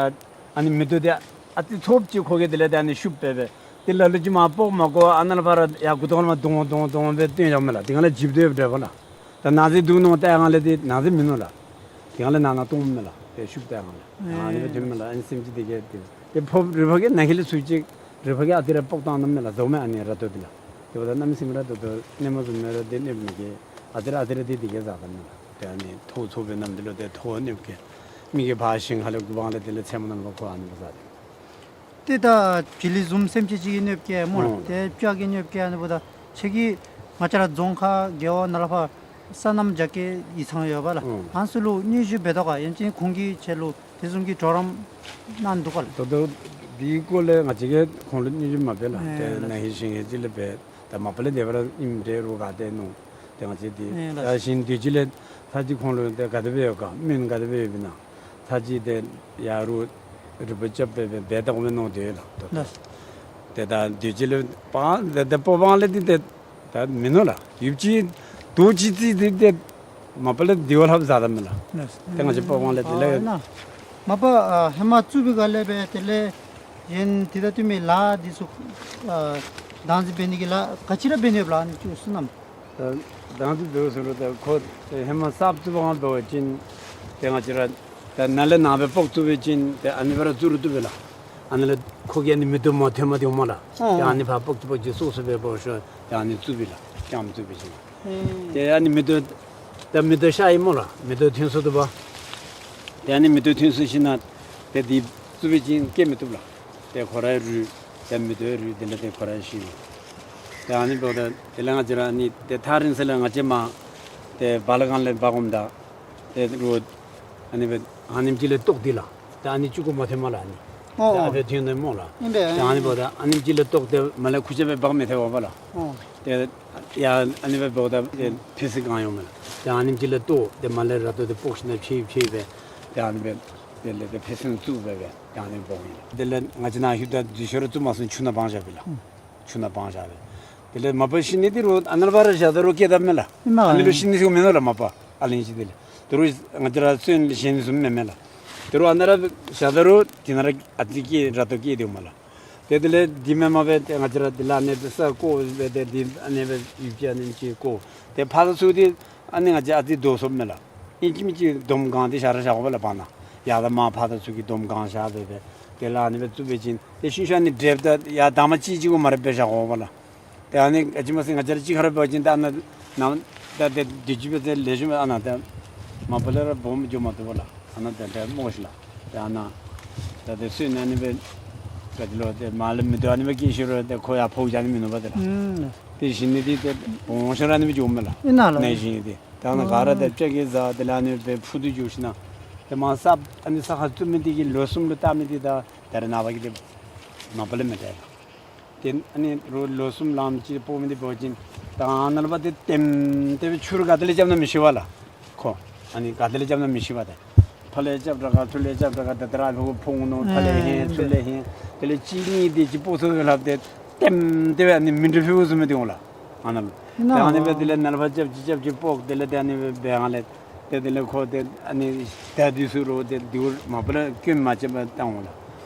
ཨ་ནི་མེ་ཏོག་འདི་ཨ་ཙི་ཚཝ་ཅིག་ཁོ་གིས་དེ་ལས་ཏེ་ཨ་ནི་ཤུབ་སྦེ་སྦེ་ཏེ་ལ་ལུ་ཅིག་མར་སྤོག་མ་དགོ། ཨ་ནཱ་ལས་ཕར་ཡར་མགུ་ཏོ་ལས་མར་དོང་དོང་དོང་སྦེ་བཏོན་བཞགཔ་མས་ལགས། དེ་སྒང་ལས་འཇིབ་སྡོད་འདྲས་པ་ལགས། ད་ནང་ཟེ་འདུག་མནོ་བལྟ་སྒང་ལས་ཏེ་ནང་ཟེ་མིན་ནུག་ལགས། དེ་སྒང་ལས་ནང་ན་སྟོངམ་མས་ལགས། ཏེ་ཤུབ་བལྟ་སྒང་ལས་ཨ་ནི་སྦེ་ཐོནམ་མས་ལགས། ཨ་ནི་སེམས་ཅན་འདི་གིས་ཏེ་ཏེ་ཕོརཔ་རུས་པ་གིས་ནང་ཁ་ལས་ཚུར་ཅིག་རུས་པ་གིས་ཨ་ཙི་ར་སྤོག་བཏང་ནུག་མས་ལགས། བཟོཝ་མས་ཨ་ནི་ར་ཏོ་འདི་ལགས། དེ་འབདཝ་ད་གནམ་མེད་ས་མེད་ར་ཏོ་ཏོ་གནོད་མ་བཟུང་མས་ར། ཏེ་གནོདཔ་མི་གིས་ཨ་ཙི་ར་ཨ་ཙི་ར་ཏེ་འདི་གིས་བཟའ་བཏངམ་མས་ལགས། ཏེ་ཨ་ནི་ཐོག་ཚོགས་པའི་ནམ་དུས་ལུ་ཏེ་ཐོག་གནོདཔ་གིས་མི་གིས་ཕར་ཞིང་ཁ་ལས་རྐུ་བའི་སྒང་ལས་དེ་ལས་མཚན་མོ་ནམ་ལུ་ཁོ་ཨ་ནི་སྦེ་བཟའ་སྟེ། ཏེ་ད་བྱི་ལི་བཟུམ་སེམས་ཅན་ཅིག་གིས་གནོདཔ་བཀལ་སྨོ་ལགས། ཨོ། ཏེ་སྤྱ་གིས་གནོདཔ་བཀལ་ཨ་ནི་འབདཝ་ད་ཁྱེད་ཀྱིས་ང་བཅས་ར་རྫོང་ཁག་རྒེད་འོག་ནང་ལས་ཕར་སོ་ནམ་རྒྱ་སྐྱེད་ཡིག་ཚང་ཡོད་པ་ལགས། ཨོ། ཨ་ནི་ཚུ་ལུ་སྙན་ཞུ་འབད་དོ་ག། ཡང་ཅིན་ཁོང་གིས་ཁྱེད་ལུ་དེ་བཟུམ་གྱི་གྲོགས་རམ་གནང་འདུག་ག་ལགས། ད་ལྟོ་འདི་སྐོར་ལས་ང་བཅས་ཀྱིས་ཁོང་ལུ་སྙན་ཞུ་མ་འབད་ལགས། ཨེ་ཏེ་ལགས། ན་ཧིང་གཞེས་ནིང་ཅིག་ལས་འབད་ད་མ་པ་ལས་དེ་སྦེ་ར་ཨིནམ་འདྲས་རུང་ག་ཏེ་མནོ། ཏེ་ང་བཅས་འདི་ཨེ་ལགས། ད་གཞེས་ནིང་དུས་ཅི་ལས་ཚར་ཅིག་ཁོང་ལུ་ཏེ་ག་དེ་སྦེ་ཡོད་ག་སྨོན་ག་དེ་སྦེ་ཡོདཔ་ཨིན་ན། ཚར་ཅིག་ཏེ་ཡར་རུང་རུས་པ་རྐྱབ་སྦེ་འབད་འབད་བལྟ་དགོ་པས་མནོ་སྟེ་ཡོད་ལགས། ད་ལགས། ཏེ་ད་དུས་ཅི་ལས་སྤོ་ཏེ་ཏེ་སྤོ་བའི་སྒང་ལས་འདི་ཏེ་ད་མིན་ནུག་ལགས། ཡུདཔ་ཅིག་དུས་ཅི་ཅིག་འདི་ཏེ་མ་པ་ལས་འདི་བ་ལྷགཔ་བཟའ་ད་མས་ལགས། ལགས། ཏེ་ང་བཅས་སྤོ་བའི་སྒང་ལས་དེ་ལས་ཨ་ནཱ་མ་པ་ཨ་ཧེ་མ་བཙུགས་པའི་སྒང་ལས་འབད་དེ་ལས་གཞན་དེ་དང་བསྟུན་མི་ལཱ་འདི་ཚུ་ཨ་བདག་འཛིན་འབད་ནི་གི་ལཱ་ག་ཅི་ར་འབད་ནི་ཡོདཔ་ལགས། ཨ་ནི་ཅིག་གསུངམ་ད། ད་བདག་འཛིན་འབདཝ་ཟེར་རུང་ད་ཁོ་ཏེ་ཧེ་མ་གསརཔ་བཙུགས་པའི་སྒང་འབད་བ་ཅིན་ཏེ་ང་བཅས་ར་ད་ནཱ་ལས་ནཱ་སྦེ་སྤོག་བཙུགས་པ་ཅིན་ཏེ་ཨ་ནི་སྦེ་ར་བཙུགས་རུང་བཏུབ་པས་ལགས། ཨ་ནཱ་ལས་ཁོ་གིས་ཨ་ནི་མེ་ཏོག་མ་ཐོན་མ་ཐོནམ་ལགས། ཨོ། ཏེ་ཨ་ནི་ཕར་སྤོག་ཅིག་སྤོག་ཅིག་སོ་སོ་སྦེ་སྤོག་ཤོག། ཏེ་ཨ་ནི་བཙུགས་པས་ལགས། ལྕངམ་བཙུགས་པ་ཅིན། ཨེ། ཏེ་ཨ་ནི་མེ་ཏོག་ད་མེ་ཏོག་ཤར་ཡི་སྨོ་ལགས། མེ་ཏོག་ཐོན་སོང་འདུག་པ། ཏེ་ཨ་ནི་མེ་ཏོག་ཐོན་སོང་ཞིནམ་ལས་ཏེ་འདི་བཙུགས་པ་ཅིན་སྐྱེ་མི་བཏུབ་ལགས། ཏེ་ཁོ་རའི་རུས་ཏེ་མེ་ཏོག་རུས་དེ་ལས་ཏེ་ཁོ་ར་ཤི་ནུག། ཏེ་ཨ་ནི་འབདཝ་ད་དེ་ལས་ང་བཅས་ར་ཨ་ནི་ཏེ་ཐག་རིང་ས་ལས་ང་བཅས་མར་ཏེ་བ་ལ་སྒང་ལས་འབག་འོངམ་ད་ཏེ་རུང་ཨ་ནི་སྦེ་ཨ་ནེམ་ཅིག་ལས་བཏོག་སྟེ་ལགས། ཏེ་ཨ་ནི་གཅིག་གུ་མ་ཐོནམ་ལགས། ཨ་ནི་ཨོ་ཏེ་ཨ་ཨོ་སྦེ་ཐོན་ནུག་སྨོ་ལགས། ཨིན་པས། ཏེ་ཨ་ནི་འབདཝ་ད་ཨ་ནེམ་ཅིག་ལས་བཏོག་སྟེ་མར་ལས་ཁུར་ཆ་སྦེ་འབག་མི་ཐེག་པས་ལགས། ཨོ། ཏེ་ཡ་ཨ་ནི་སྦེ་འབདཝ་ད་ཏེ་ཕྱེད་ཙམ་གང་ཡོད་མས་ལགས། ཏེ་ཨ་ནེམ་ཅིག་ལས་བཏོག་ཏེ་མར་ལས་ར་ཏོ་ཏེ་སྤོག་ཞིནམ་ལས་ཕྱེད་ཕྱེད་སྦེ་ཏེ་ཨ་ནི་སྦེ་དེ་ལས་ཏེ་ཕྱེད་ཙམ་བཙུགས་སྦེ་སྦེ་ཏེ་ཨ་ནི་སྦེ་འབོ་ཡི་ལགས། དེ་ལས་ང་བཅས་ནཱ་ལྷོདཔ་ད་འདི་ཤོར་བཙུགས་མ་ཚུགས་ཆུ་ནང་སྦང་བཞག་པས་ལགས། ཨུམ། ཆུ་ནང་སྦང་བཞག་པས། དེ་ལས་མ་པ་གཞེས་ནིང་འདི་རུང་ཨ་ནཱ་ལས་ཕར་ར་བཞག་ད་རུང་སྐྱེ་ད་མས་ལགས། ཨིན་མས། ཨ་ནི་ལུ་ཤི་ནི་ཚུ་མིན་ནུག་ལགས་མ་པ། ཨ་ལན་ཅིག་དེ་ལས། དེ་རུང་ང་བཅས་ར་སོན་གཞན་བཟུམ་མེན་མས་ལགས། དེ་རུང་ཨ་ནཱ་ར་བཞག་ད་རུང་དེ་ནང་ར་ཨ་ཙི་སྐྱེ་ར་ཏོ་སྐྱེ་དེ་འོང་མས་ལགས། ཏེ་དེ་ལས་འདི་མེན་མ་པ་ཏེ་ང་བཅས་ར་དེ་ལས་ཨ་ནི་སྦེ་ས་བརྐོ་སྦེ་ཏེ་འདི་ཨ་ནི་སྦེ་ཡུདཔ་ཅིག་ཨ་ནི་ཅིག་བརྐོ། ཏེ་ཕར་ཚུར་འདི་ཨ་ནི་ང་བཅས་ཨ་ཙི་བཟློག་ཚུགས་མས་ལགས། ཨིན་ཅི་མིན་ཅི་སྡོམ་གང་སྟེ་བཞག་ར་བཞག་དགོ་པས་ལགས་བར་ན། ཡར་དང་མར་ཕར་དང་ཚུར་གྱི་སྡོམ་གང་བཞག་སྦེ་སྦེ། དེ་ལས་ཨ་ནི་སྦེ་བཙུགས་པ་ཅིན་ཏེ་ཤིང་ཤུ་ཨ་ནི་འདྲེསཔ་ད་ཡར་དང་པ་ཅིག་ཅིག་གུ་མར་སྦེ་བཞག་དགོ་པས་ལགས། ཏེ་ཨ་ནི་ག་ཅི་སྨོ་ཟེར་ང་བཅས་ར་གཅིག་ཁར་འབད་བ་ཅིན་ད་ཨ་ནཱ་ནཱ་ད་ཏེ་དུས་ཅི་འབད་ཚེ་ལེགས་ཤོམ་ཨ་ནཱ་ཏེ་མ་པ་ལས་ར་སྦོམ་འགྱོ་མ་བཏུབ་པས་ལགས། ཨ་ནཱ་ཏེ་ཏེ་སྨོ་ཤིག་ལགས། ཏེ་ཨ་ནཱ་ད་ཏེ་སོན་ཨ་ནི་སྦེ་ག་ཅི་ལོ་ཏེ་མར་ལས་མེ་ཏོག་ཨ་ནི་སྦེ་སྐྱེས་ཤི་རུང་ཏེ་ཁོ་ཡར་ཕོག་བཞག་ནི་མིན་ནུག་པ་ཏེ་ལགས། ཨུམ། ཏེ་གཞེས་ནིང་འདི་ཏེ་སྦོམ་ཤོས་ར་ཨ་ནི་སྦེ་འགྱོཝ་མས་ལགས། ཨིན་ན་ལགས། ནཱ་གཞེས་ནིང་འདི། ད་ནཱ་ག་ར་ཏེ་ཨོ་སྤྱ་གིས་བཟའ་དེ་ལས་ཨ་ནི་སྦེ་ཕུ་དུ་འགྱོ་ཞིནམ་ལས་ཏེ་མར་ས་ཨ་ནི་ས་ཁར་བཙུགས་མི་འདི་གིས་ལོ་གསུམ་ལུ་བཏབ་མི་འདི་ད་ད་རེས་ནངས་པ་གི་འདི་མ་པ་ལས་མི་འདྲ་ལགས། ཏེ་ཨ་ནི་རུང་ལོ་གསུམ་ལངམ་ཅིག་སྤོ་མི་འདི་འབད་བ་ཅིན་ད་ཨ་ནཱ་ལས་ཕར་ཏེ་ལྟེམ་ལྟེ་སྦེ་ཆུ་རུང་ག་ཏེ་ལས་རྐྱབ་ན་མི་ཤེས་པས་ལགས། ཁོ་ཨ་ནི་ག་ཏེ་ལས་རྐྱབ་ན་མི་ཤེས་པས་ཏེ། ཕར་ལས་རྐྱབ་དྲག་ག་ཚུར་ལས་རྐྱབ་དྲག་ག་ད་ད་ར་ཕར་ཕོག་འོང་ནུག། ཕར་ལས་ཨེ་ལྷོད་ཚུར་ལས་ལྷོད། དེ་ལས་གཅིག་གཉིས་དེ་ཅིག་སྤོ་ཚུགས་ལྷགཔ་ཏེ་ལྟེམ་ལྟེ་སྦེ་ཨ་ནི་མེ་འདྲེག་ཕུལཝ་བཟུམ་སྦེ་འདི་འོང་ལགས། ཨ་ནཱ་ལུ། ཨིན་ན། ཏེ་ཨ་ནི་སྦེ་དེ་ལས་ནཱ་ལས་ཕར་རྐྱབ་ཅིག་རྐྱབ་ཅིག་སྤོག། དེ་ལས་ཏེ་ཨ་ནི་སྦེ་འབད་སྒང་ལས་ ཏེ་དེ་ལས་ཁོ་ཏེ་ཨ་ནི་ད་དུས་སུ་རོགས་ཏེ་དེའུ་མ་པ་ལས་སྐྱོན་མ་ཆགས་པར་བཏང་འོང་ལགས།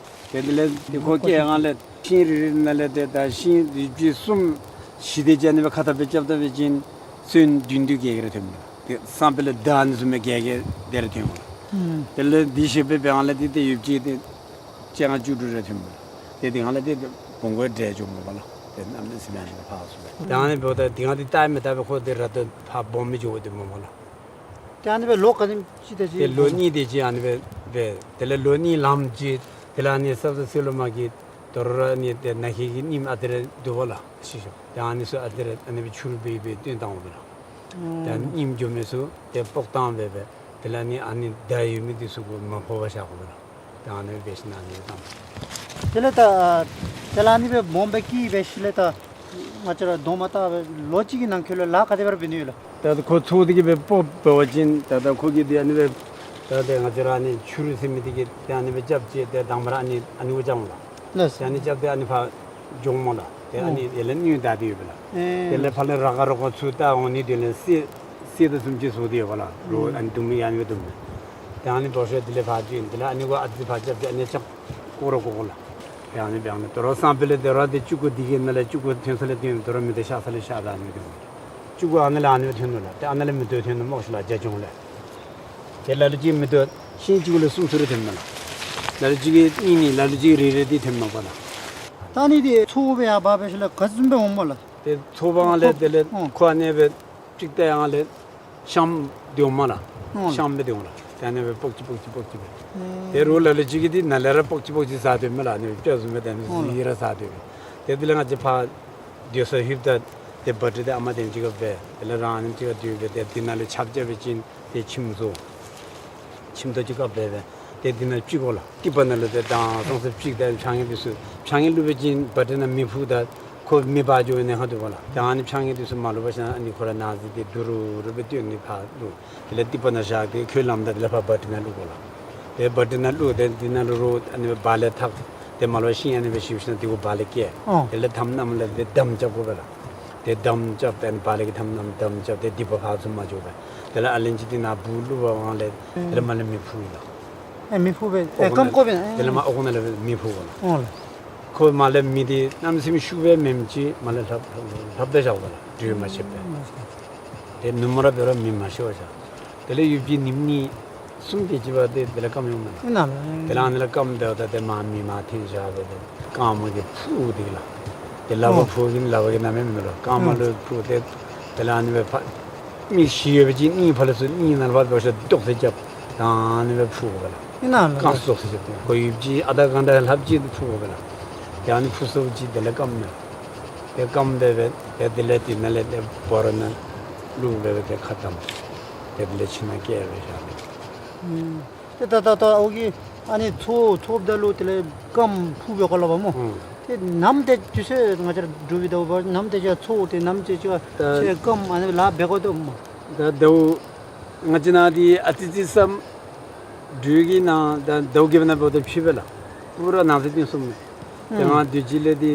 ཏེ་དེ་ལས་ཏེ་ཁོ་སྐྱེ་སྒང་ལས་ཤིང་རེ་རེ་ནང་ལས་ཏེ་ད་ཤིང་ཡོད་ཚད་གསུམ་བཞི་དེ་ཅིག་ཨ་ནི་སྦེ་ཁ་ཐུག་སྦེ་རྐྱབ་ད་འབད་བ་ཅིན་སོན་བདུན་བདུན་བརྒྱད་བརྒྱད་རེ་ཐོནམ་ལགས། ཏེ་སང་ཕོད་ལས་ད་ཨ་ནི་བཟུམ་སྦེ་བརྒྱད་བརྒྱད་དེ་རེ་ཐོན་འོང་ལགས། ཨུམ། དེ་ལས་དེ་བཞི་སྦེ་འབད་སྒང་ལས་ཏེ་ཏེ་ཡོད་ཚད་ཏེ་ལྕགས་ཁང་བཅུ་དྲུག་རེ་ཐོནམ་ལགས། ཏེ་དེ་སྒང་ལས་ཏེ་བོང་གུ་འདྲེ་འགྱོཝ་མས་པ་ལགས། ཏེ་གནམ་མེད་ས་མེད་ཨ་ནི་སྦེ་ཕར་སོང་སྦེ། ད་ཨ་ནི་འབདཝ་ད་དེ་སྒང་ཏེ་ལྟ་མི་ལྟ་སྦེ་ཁོ་ཏེ་ར་ཏེ་ཕར་སྦོམ་སྦེ་འགྱོ་སྟེ་མས་པ་ལགས། ཏེ་ཨ་ནི་སྦེ་ལོ་ག་དེམ་ཅིག་དེ་ཅིག། ཏེ་ལོ་གཉིས་དེ་ཅིག་ཨ་ནི་སྦེ་འབད། དེ་ལས་ལོ་གཉིས་ལངམ་ཅིག་དེ་ལས་ཨ་ནི་སབ་སབ་སི་ལོ་མ་གི་དོ་རུང་ར་ཨ་ནི་ཏེ་ནཱ་ཁེ་གི་རྙིངམ་ཨ་དེ་རེ་འདུག་པ་ལགས། ཤི་ཤོག། ཏེ་ཨ་ནི་ཚུ་ཨ་དེ་རེ་ཨ་ནི་སྦེ་ཆུ་རུད་སྦེ་སྦེ་བཏོན་བཏང་འོང་པ་ལགས། ཨུམ། ཏེ་ཨ་ནི་རྙིངམ་འགྱོ་མི་ཚུ་ཏེ་སྤོག་བཏང་སྦེ་སྦེ་དེ་ལས་ཨ་ནི་ཨ་ནི་མདའ་ཡོད་མི་དེ་ཚུ་གུ་མ་ཕོག་པར་བཞག་དགོ་པ་ལགས། ཏེ་ཨ་ནི་སྦེ་ཤིང་ནང་ཨ་ནི་སྦེ་བཏང་། དེ་ལས་ད་དེ་ལས་ཨ་ནི་སྦེ་སྦོམ་སྦེ་སྐྱེས་སྦེ་ཤུལ་ལས་ད་ང་བཅས་ར་གདོང་མ་བལྟ་སྦེ་ལོ་གཅིག་གི་ནང་འཁོད་ལུ་ལཱ་ག་དེ་སྦེ་ར་འབད་ནི་ཡོད་ལགས། ད་ཁོ་ཚུ་དེ་གིས་སྦེ་སྤོ་འབད་བ་ཅིན་ད་ད་ཁོ་གིས་ཏེ་ཨ་ནི་སྦེ་ད་ཏེ་ང་བཅས་ར་ཨ་ནི་ཆུ་རུད་ཟེར་མི་དེ་གིས་ཏེ་ཨ་ནི་སྦེ་རྐྱབ་ཅི། ཏེ་དང་པ་ར་ཨ་ནི་ཨ་ནི་གུ་རྐྱབ་འོང་ལགས། ལགས། ཏེ་ཨ་ནི་རྐྱབ་སྟེ་ཨ་ནི་ཕར་འགྱོ་འོང་སྨོ་ལགས། ཏེ་ཨ་ཨོ། ནི་ཡར་ལས་སྣོད་བདའ་སྟེ་ཡོད་པས་ལགས། ཨེ། དེ་ལས་ཕར་ལས་ར་ག་རོ་ག་ཚུར་བལྟ་འོང་ནི་དེ་ལས་གསེར་གསེར་དང་བཟུམ་ཅིག་བཟོ་སྟེ་ཡོད་པས་ལགས། རོགས་ཨ་ནི་དུམ་ཡར་ཨ་ནི་སྦེ་དུམ། ཏེ་ཨ་ནི་འབད་ཞིནམ་དེ་ལས་ཕར་འགྱོ་ཡི། དེ་ལས་ཨ་ནི་གུ་ཨ་ཙི་ཕར་རྐྱབ་སྟེ་ཨ་ནི་ལྕགས་བཀོག་ར་བཀོག་ལགས། ཏེ་ཨ་ནི་སྦེ་ཨ་ནི་དོ་རུང་སང་ཕོད་ལས་དོ་རུང་ཏེ་ཅུ་གུ་དེ་གི་ནང་ལས་ཅུ་གུ་ཐོན་ས་ལས་ཐོན། དོ་རུང་མེ་མདའ་ཤར་ས་ལས་ཤར་ད་ཨ་ནི་སྦེ་ཐོན། ཅུ་གུ་ཨ་ནི་ལས་ཨ་ནི་སྦེ་ཐོན་ནུག་ལགས། ཏེ་ཨ་ནི་ལས་མེ་མདའ་ཐོན་ནུག་སྨོ་ཤིག་ལགས། རྒྱ་གཞུང་ལས། ཏེ་ལ་ལུ་ཅིག་མེ་མདའ་ཤིང་གཅིག་ལུ་གསུམ་གསུམ་རེ་ཐོནམ་མས་ལགས། ལ་ལུ་ཅིག་གིས་གཉིས་གཉིས་ལ་ལུ་ཅིག་རེ་རེ་དེ་ཐོནམ་མས་པ་ལགས། ད་ཨ་ནི་དེ་ཚོ་སྦེ་ཡར་འབག་འབད་ཞིནམ་ལས་ག་ཅི་བཟུམ་སྦེ་འོངམ་སྨོ་ལགས། ཏེ་ཚོ་འབག་སྒང་ལས་དེ་ལས་ཨོ། ཁོ་ཨ་ནི་སྦེ་ཅིག་བལྟ་སྒང་ལས་ཤམ་སྟེ་འོངམ་མས་ལགས། ཨོ། ཤམ་སྦེ་སྟེ་འོང་ལགས། ཏེ་ཨ་ནི་སྦེ་པོག་ཅིག་པོག་ཅིག་པོག་ཅིག་སྦེ། ཨེ། ཏེ་རོགས་ལ་ལུ་ཅིག་གིས་དེ་ནང་ལས་ར་པོག་ཅིག་པོག་ཅིག་ཟ་སྡོདཔ་མས་ལགས། ཨ་ནི་སྦེ་བཟུམ་སྦེ་ཏེ་ཨ་ནི་ཨོ་ལགས། ཟ་ར་ཟ་སྡོདཔ་སྦེ། ཏེ་དེ་ལས་ང་བཅས་ཕར་སྡོད་ས་ལྷོདཔ་ད་ཏེ་བ་ཊི་དེ་ཨ་མ་དེམ་ཅིག་ག་འབད། དེ་ལས་རང་ཨ་ནེམ་ཅིག་ག་སྡོད་སྦེ་ཏེ་དེ་ནང་ལུ་ཆརཔ་རྐྱབ་པ་ཅིན་ཏེ་ཁྱིམ་བཟོ། ཁྱིམ་ཐོག་ཅིག་བཀབ་སྦེ་སྦེ་ཏེ་དེ་ནང་བཅུག་དགོ་ལགས། ཏི་པ་ནང་ལུ་ཏེ་དང་སང་སང་བཅུག་སྟེ་ཕྱགས་སྙིགས་དེ་ཚུ་ཕྱགས་སྙིགས་བླུག་པ་ཅིན་བ་ཊི་ནང་མེ་ཕུ་ད་ཁོ་མེ་འབར་འགྱོ་བའི་ཉེན་ཁ་འདུག་པ་ལགས། ཏེ་ཨ་ནི་ཕྱགས་སྙིགས་དེ་ཚུ་མ་བླུག་པར་ཞིནམ་ཨ་ནི་ཁོ་ར་ནང་ཟེར་ཏེ་དུ་རུ་རུ་སྦེ་བཏོན་ནི་ཕར་བླུག། དེ་ལས་ཏི་པ་ནང་བཞག་སྟེ་ཁོ་ལངམ་ད་དེ་ལས་ཕར་བ་ཊི་ནང་བླུག་དགོ་ལགས། ཏེ་བ་ཊི་ནང་བླུག་སྟེ་དེ་ནང་ལུ་རོགས་ཨ་ནི་སྦ་ལེ་འཐག། ཏེ་མར་ལུ་ཤིང་ཨ་ནི་སྦེ་ཞིབ་ཞིནམ་དེ་གུ་སྦ་ལེ་བཀལ། ཨོ། དེ་ལས་མཐའམ་མནའམ་ལས་ཏེ་དམ་རྐྱབ་དགོ་པས་ལགས། ཏེ་དམ་རྐྱབ་སྟེ་ཨ་ནི་སྦ་ལེ་གི་མཐའམ་མནའམ་དམ་རྐྱབ་སྟེ་སྡིག་པ་ཕར་ཚུར་མ་འགྱོ་བར། དེ་ལས་ཨ་ལན་ཅིག་དེ་ནང་བུ་བླུག་པའི་སྒང་ལས་དེ་ལས་མར་ལས་མེ་ཕུ་ཡི་ལགས། ཨེ་མེ་ཕུ་སྦེ་ཨེ་ཨོག་ནང་ཀམ་བཀོག་པས་ན། དེ་ལས་མར་ཨོག་ནང་ལས་མེ་ཕུ་དགོ་ལགས། ཨོ་ལགས། ཁོ་མར་ལས་མེ་དེ་གནམ་མེད་ས་མེད་ཤུགས་སྦེ་མེནམ་ཅིག་མར་ལས་ལྷབ་ལྷབ་ལྷབ་སྦེ་བཞག་དགོ་ལགས། དྲོད་མ་ཆད་པར། ཨུམ། ཏེ་ནུབ་མོ་ར་འབད་རུང་མེ་མ་ཤོར་བར་བཞག། དེ་ལས་ཡུདཔ་ཅིག་ཉིནམ་གཉིས་གསུམ་དེ་ཅིག་འབདཝ་ད་དེ་ལས་སྐམ་འོངམ་མས་ལགས། ཨིན་ན་ལགས། དེ་ལས་ཨ་ནི་ལས་སྐམ་འབདཝ་ད་དེ་མར་མེ་མར་འཐོན་བཞག་སྦེ་དེ་རྐངམ་དེ་ཕུ་སྟེ་གི་ལགས། དེ་ལག་པར་ཨོ། ཕུ་གི་ལག་པར་གྱི་ནང་མེད་མེད་ལགས། རྐངམ་ཨོ། ལུ་ཕུ་སྟེ་དེ་ལས་ཨ་ནི་སྦེ་ཕར་མི་ཤི་ཡོད་པ་ཅིན་གཉིད་ཕར་ལས་ཚུར་གཉིད་ནང་ལུ་ཕར་འགྱོ་ཞིནམ་ལྡོག་ཟེར་རྐྱབ། ད་ཨ་ནི་སྦེ་ཕུ་དགོ་པས་ལགས། ཨིན་ན་ལགས། རྐངམ་ལྡོག་ཟེར་རྐྱབ། ཁོ་ཡུདཔ་ཅིག་ཨ་ད་གང་དྲག་ལྷགཔ་ཅིག་ཕུ་དགོ་པས་ལགས། ཏེ་ཨ་ནི་ཕུ་སོངམ་ཅིག་དེ་ལས་སྐམ་མས། ཏེ་སྐམ་སྦེ་སྦེ་ཏེ་དེ་ལས་དེ་ནང་ལས་ཏེ་བོ་ར་ནང་བླུག་སྦེ་སྦེ་ཏེ་ཁ་བསྡམ། ཏེ་དེ་ལས་ཁྱིམ་ནང་བསྐྱལ་སྦེ་བཞག་ལགས། ཨུམ། ཏེ་ད་ད་ད་ཨོ་གི་ཨ་ནི་ཚོ་ཚོ་ད་ལུ་དེ་ལས་སྐམ་ཕུ་སྦེ་གོ་ལགས་པ་སྨོ། ཨུམ། ཏེ་ནམ་དེ་ཅིག་ཟེར་ང་བཅས་ར་འབྲུག་པའི་ཟླཝ་འབད་ནམ་དེ་ཅིག་ཚོ་ཏེ་ནམ་དེ་ཅིག་ད་ཟེར་སྐམ་ཨ་ནི་ལཱ་འབད་དགོ་དོ་སྨོ། ད་ཟླཝ་ང་བཅས་ནང་འདི་ཨ་ཙི་ཙི་ཙམ་འབྲུག་གི་ནང་ད་ཟླཝ་བརྒྱད་པའི་ནང་འབདཝ་ད་ཕྱི་པས་ལགས། པུ་ར་ནང་ཟེར་སྟོན་སོངམ་མས། ཏེ་ཨུམ། ང་དུས་ཅི་ལས་འདི་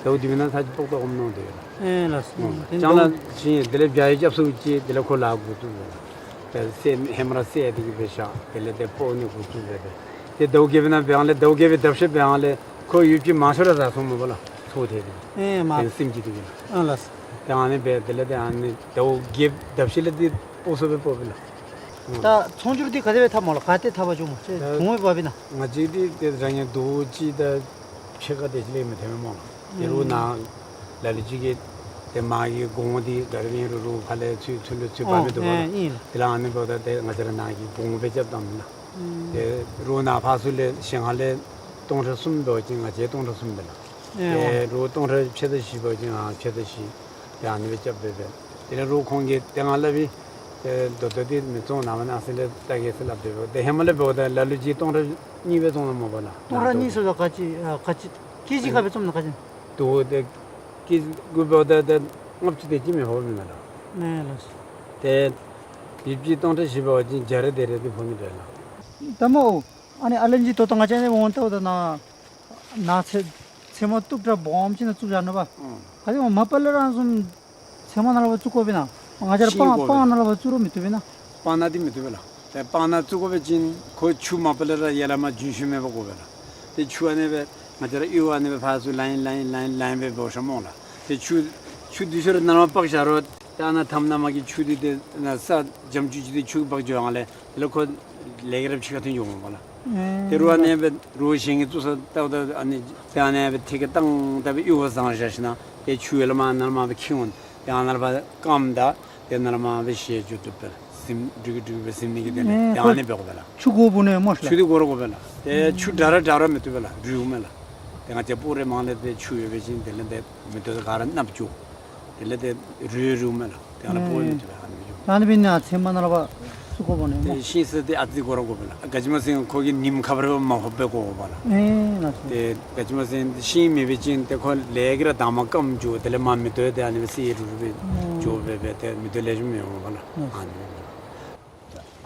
ཟླཝ་བདུན་པའི་ནང་ཚར་ཅིག་སྤོག་ཏོག་འོངམ་མནོ་སྟེ་ལགས། ཨེ་ལགས། ཨུམ། ཨེ་ལགས། ལྕང་ལ་ཅིག་དེ་ལས་བྱཱ་ཡི་རྐྱབ་སོངམ་ཅིག་དེ་ལས་ཁོ་ལཱ་འགོ་བཙུགས་སྦེ་ལགས། ཏེ་སེ་ཧེ་མ་ར་སེ་དེ་གིས་སྦེ་བཞག། དེ་ལས་ཏེ་སྤོག་ནི་འགོ་བཙུགས་སྦེ་སྦེ། ཏེ་ཟླཝ་བརྒྱད་པའི་ནང་འབད་སྒང་ལས་ཟླཝ་བརྒྱད་པའི་ཟླཝ་ཤེས་འབད་སྒང་ལས་ཁོ་ཡུདཔ་ཅིག་མང་ཤོས་ར་བཟའ་སོངམ་མས་པ་ལགས། ཚོ་དེ་དེ། ཨེ་མ། ཏེ་སེམས་ཅན་དེ་གིས་ལགས། ཨ་ལགས། ཏེ་ཨ་ནི་སྦེ་དེ་ལས་ཏེ་ཨ་ནི་ཟླཝ་བརྒྱད་ཟླཝ་ཤེས་ལས་ཏེ་སྤོག་སོང་སྦེ་སྤོག་པས་ལགས། ཨུམ། ད་ཚོང་སྒྱུར་འདི་ག་དེ་སྦེ་འཐབ་སྨོ་ལགས། ག་ཏེ་འཐབ་པར་བྱུང་སྨོ། ད་གོང་སྦེ་འབད་བ་ཅིན་ང་བཅས་འདི་ཏེ་རང་གི་རྡོ་ཅིག་དང་ཕྱེད་ཀ་དེ་ཅིག་ལས་མི་ཐོན་སྨོ་ལགས། ཏེ་རོགས་ནཱ་ལ་ལུ་ཅིག་གིས་ཏེ་མ་གི་གོང་འདི་ག་ར་ཨིན་རུང་རོགས་ཕར་ལས་ཚུར་ཚུར་ལུ་ཚུར་འབག་མི་འདུག་པ་ལགས། ཨེ་ཨིན། དེ་ལས་ཨ་ནི་འབདཝ་ད་ཏེ་ང་བཅས་ར་ནཱ་གི་གོང་སྦེ་རྐྱབ་བཏངམ་ལགས། ཨུམ། ཏེ་རོགས་ནཱ་ཕར་ཚུར་ལས་ཞིང་ཁ་ལས་སྟོང་ཕྲག་གསུམ་འབད་བ་ཅིན་ང་བཅས་སྟོང་ཕྲག་གསུམ་སྦེ་ལགས། ཨེ་ཏེ་རོགས་སྟོང་ཕྲག་ཕྱེད་དང་བཞི་འབད་བ་ཅིན་ང་ཕྱེད་དང་བཞི། ཏེ་ཨ་ནི་སྦེ་རྐྱབ་སྦེ་སྦེ། དེ་ལས་རོགས་ཁོང་གིས་ཏེ་ང་སླབ་ཡི། ཏེ་ད་ལྟོ་འདི་མི་བཙོང་གནང་མ་གནང་ཟེར་ལས་བལྟ་གེ་ཟེར་སླབ་སྟེ་འབདཝ་ད་ཧེ་མ་ལས་འབདཝ་ད་ལ་ལུ་ཅིག་སྟོང་ཕྲག་གཉིས་སྦེ་བཙོང་གནངམ་མས་པ་ལགས། སྟོང་ཕྲག་གཉིས་ཟེརཝ་ད་ག་ཅི་ཨ་ག་ཅི་ཀེ་ཇི་ག་སྦེ་བཙོང་གནང་ག་ཅི། ད་འདི་ཀེ་ཇི་གུ་འབདཝ་ད་ད་ལྔ་བཅུ་དེ་ཅིག་མི་ཕོགཔ་མེན་ན་ལགས། ཨེ་ལགས། ཏེ་ཡུདཔ་ཅིག་སྟོང་ཕྲག་བཞི་འབད་བ་ཅིན་བརྒྱ་རེ་དེ་རེ་འདི་ཕོག་ནི་འདྲས་ལགས། ད་སྨོ། ཨ་ནི་ཨ་ལན་ཅིག་ད་ལྟོ་ང་བཅས་ནཱ་འོང་ལྟཝ་ད་ནཱ་ནཱ་ཚལ་ཚལ་མ་བཏུབ་དྲགས་སྦོམ་ཅིག་ནང་བཙུགས་བཞག་ནུག་པ། ཨང་། ག་ཅི་སྨོ་མ་པ་ལས་ར་བཟུམ་ཚལ་མ་ནང་ལུ་བཙུགས་དགོ་པས་ན། ང་བཅས་ར་ཤིང་སྤང་བཀོག་སྤང་པས། ནང་ལུ་བཙུགས་རུང་མི་བཏུབ་པས་ན། སྤང་ནགས་འདི་མི་བཏུབ་པས་ལགས། ཏེ་སྤང་ནགས་བཙུགས་དགོ་པ་ཅིན་ཁོ་ཆུ་མ་པ་ལས་ར་ཡར་ལས་མར་རྒྱུན་ཞུགས་མེད་པར་དགོ་པས་ལགས། ཏེ་ཆུ་ཨ་ནི་སྦེ་ང་བཅས་ར་གཡུར་ཨ་ནི་སྦེ་ཕར་ཚུར་ལན་ལན་ལན་ལན་སྦེ་འབད་ཤོརཝ་སྨོ་ལགས། ཏེ་ཆུ་ཆུ་འདི་ཚུ་ར་ནཱ་ལས་མར་འབག་བཞག་རུང་ཏེ་ཨ་ནཱ་མཐའམ་ནང་མར་གྱི་ཆུ་འདི་ཏེ་ནཱ་ས་འཇམ་ཅུག་ཅིག་འདི་ཆུ་འབག་འགྱོ་ཡང་ལས་དེ་ལས་ཁོ་ལས་ཀྱི་ར་ཕྱི་ཁར་ཐོན་འགྱོཝ་སྨོ་ལགས། ཨེ་ཏེ་རུང་ཨ་ནི་སྦེ་རུང་གཞན་གྱིས་བཙུགས་ས་བལྟཝ་ད་ཨ་ནི་ཏེ་ཨ་ནི་སྦེ་ཐད་ཀར་བཏང་བཏང་སྦེ་གཡུར་བ་བཟང་བཞག་ཞིན་ན་ཏེ་ཆུ་ཡར་ལས་མར་ནཱ་ལས་མར་སྦེ་འཁྱིལ་འོང་། ཏེ་ཨ་ནཱ་ལས་ཕར་སྐམ་ད་ཏེ་ནཱ་ལས་མར་སྦེ་བཞེས་འགྱོ་བཏུབ་པས་ལགས། ཟིམ་འགྲིག་འགྲིག་སྦེ་ཟིམ་ནི་གི་དེ་ལས་ཨེ་ཏེ་ཨ་ནི་སྦེ་དགོ་པས་ལགས། ཆུ་དགོ་པས་ནི་སྨོ་ལགས། ཆུ་འདི་དགོ་ར་དགོ་པས་ལགས། ཏེ་ཆུ་དྲག་ར་དྲག་ར་མི་བཏུབ་པས་ལགས། རུལཝ་མས་ལགས། ཏེ་ང་བཅས་སྤུ་ར་མང་ལས་ཏེ་ཆུ་ཡོད་པ་ཅིན་དེ་ལས་ཏེ་མེ་ཏོག་ག་ར་གནགཔོ་འགྱོ། དེ་ལས་ཏེ་རུལ་རུལཝ་མས་ལགས། ཏེ་ཨ་ནི་སྤུ་ར་མི་བཏུབ་པས་ལགས། ཨ་ནི་སྦེ་ཨ་ནི་སྦེ་ནི་ཨ་ཚལ་མ་ནང་ལས་ཕར་བཙུགས་དགོ་པས་ནི་སྨོ། ཏེ་ཤིང་ས་འདི་ཨ་ཙི་དགོ་ར་དགོ་པས་ལགས། ག་ཅི་སྨོ་ཟེར་ཁོ་གི་ཉིམ་ཁ་འབབ་རེ་མ་ཕོགཔ་སྦེ་དགོ་པས་ལགས། ཨེ་ལགས་སོ། ཏེ་ག་ཅི་སྨོ་ཟེར་ཤིང་མེད་པ་ཅིན་ཏེ་ཁོ་ལས་ཀྱི་ར་དྭངས་མ་སྐམ་འགྱོ། དེ་ལས་མར་མེ་ཏོག་ཏེ་ཨ་ནི་སྦེ་སེར་རུལ་རུལ་སྦེ་འགྱོ་སྦེ་སྦེ་ཏེ་མེ་ཏོག་ལེགས་ཤོམ་མི་འོང་པས་ལགས། ཨ་ནི་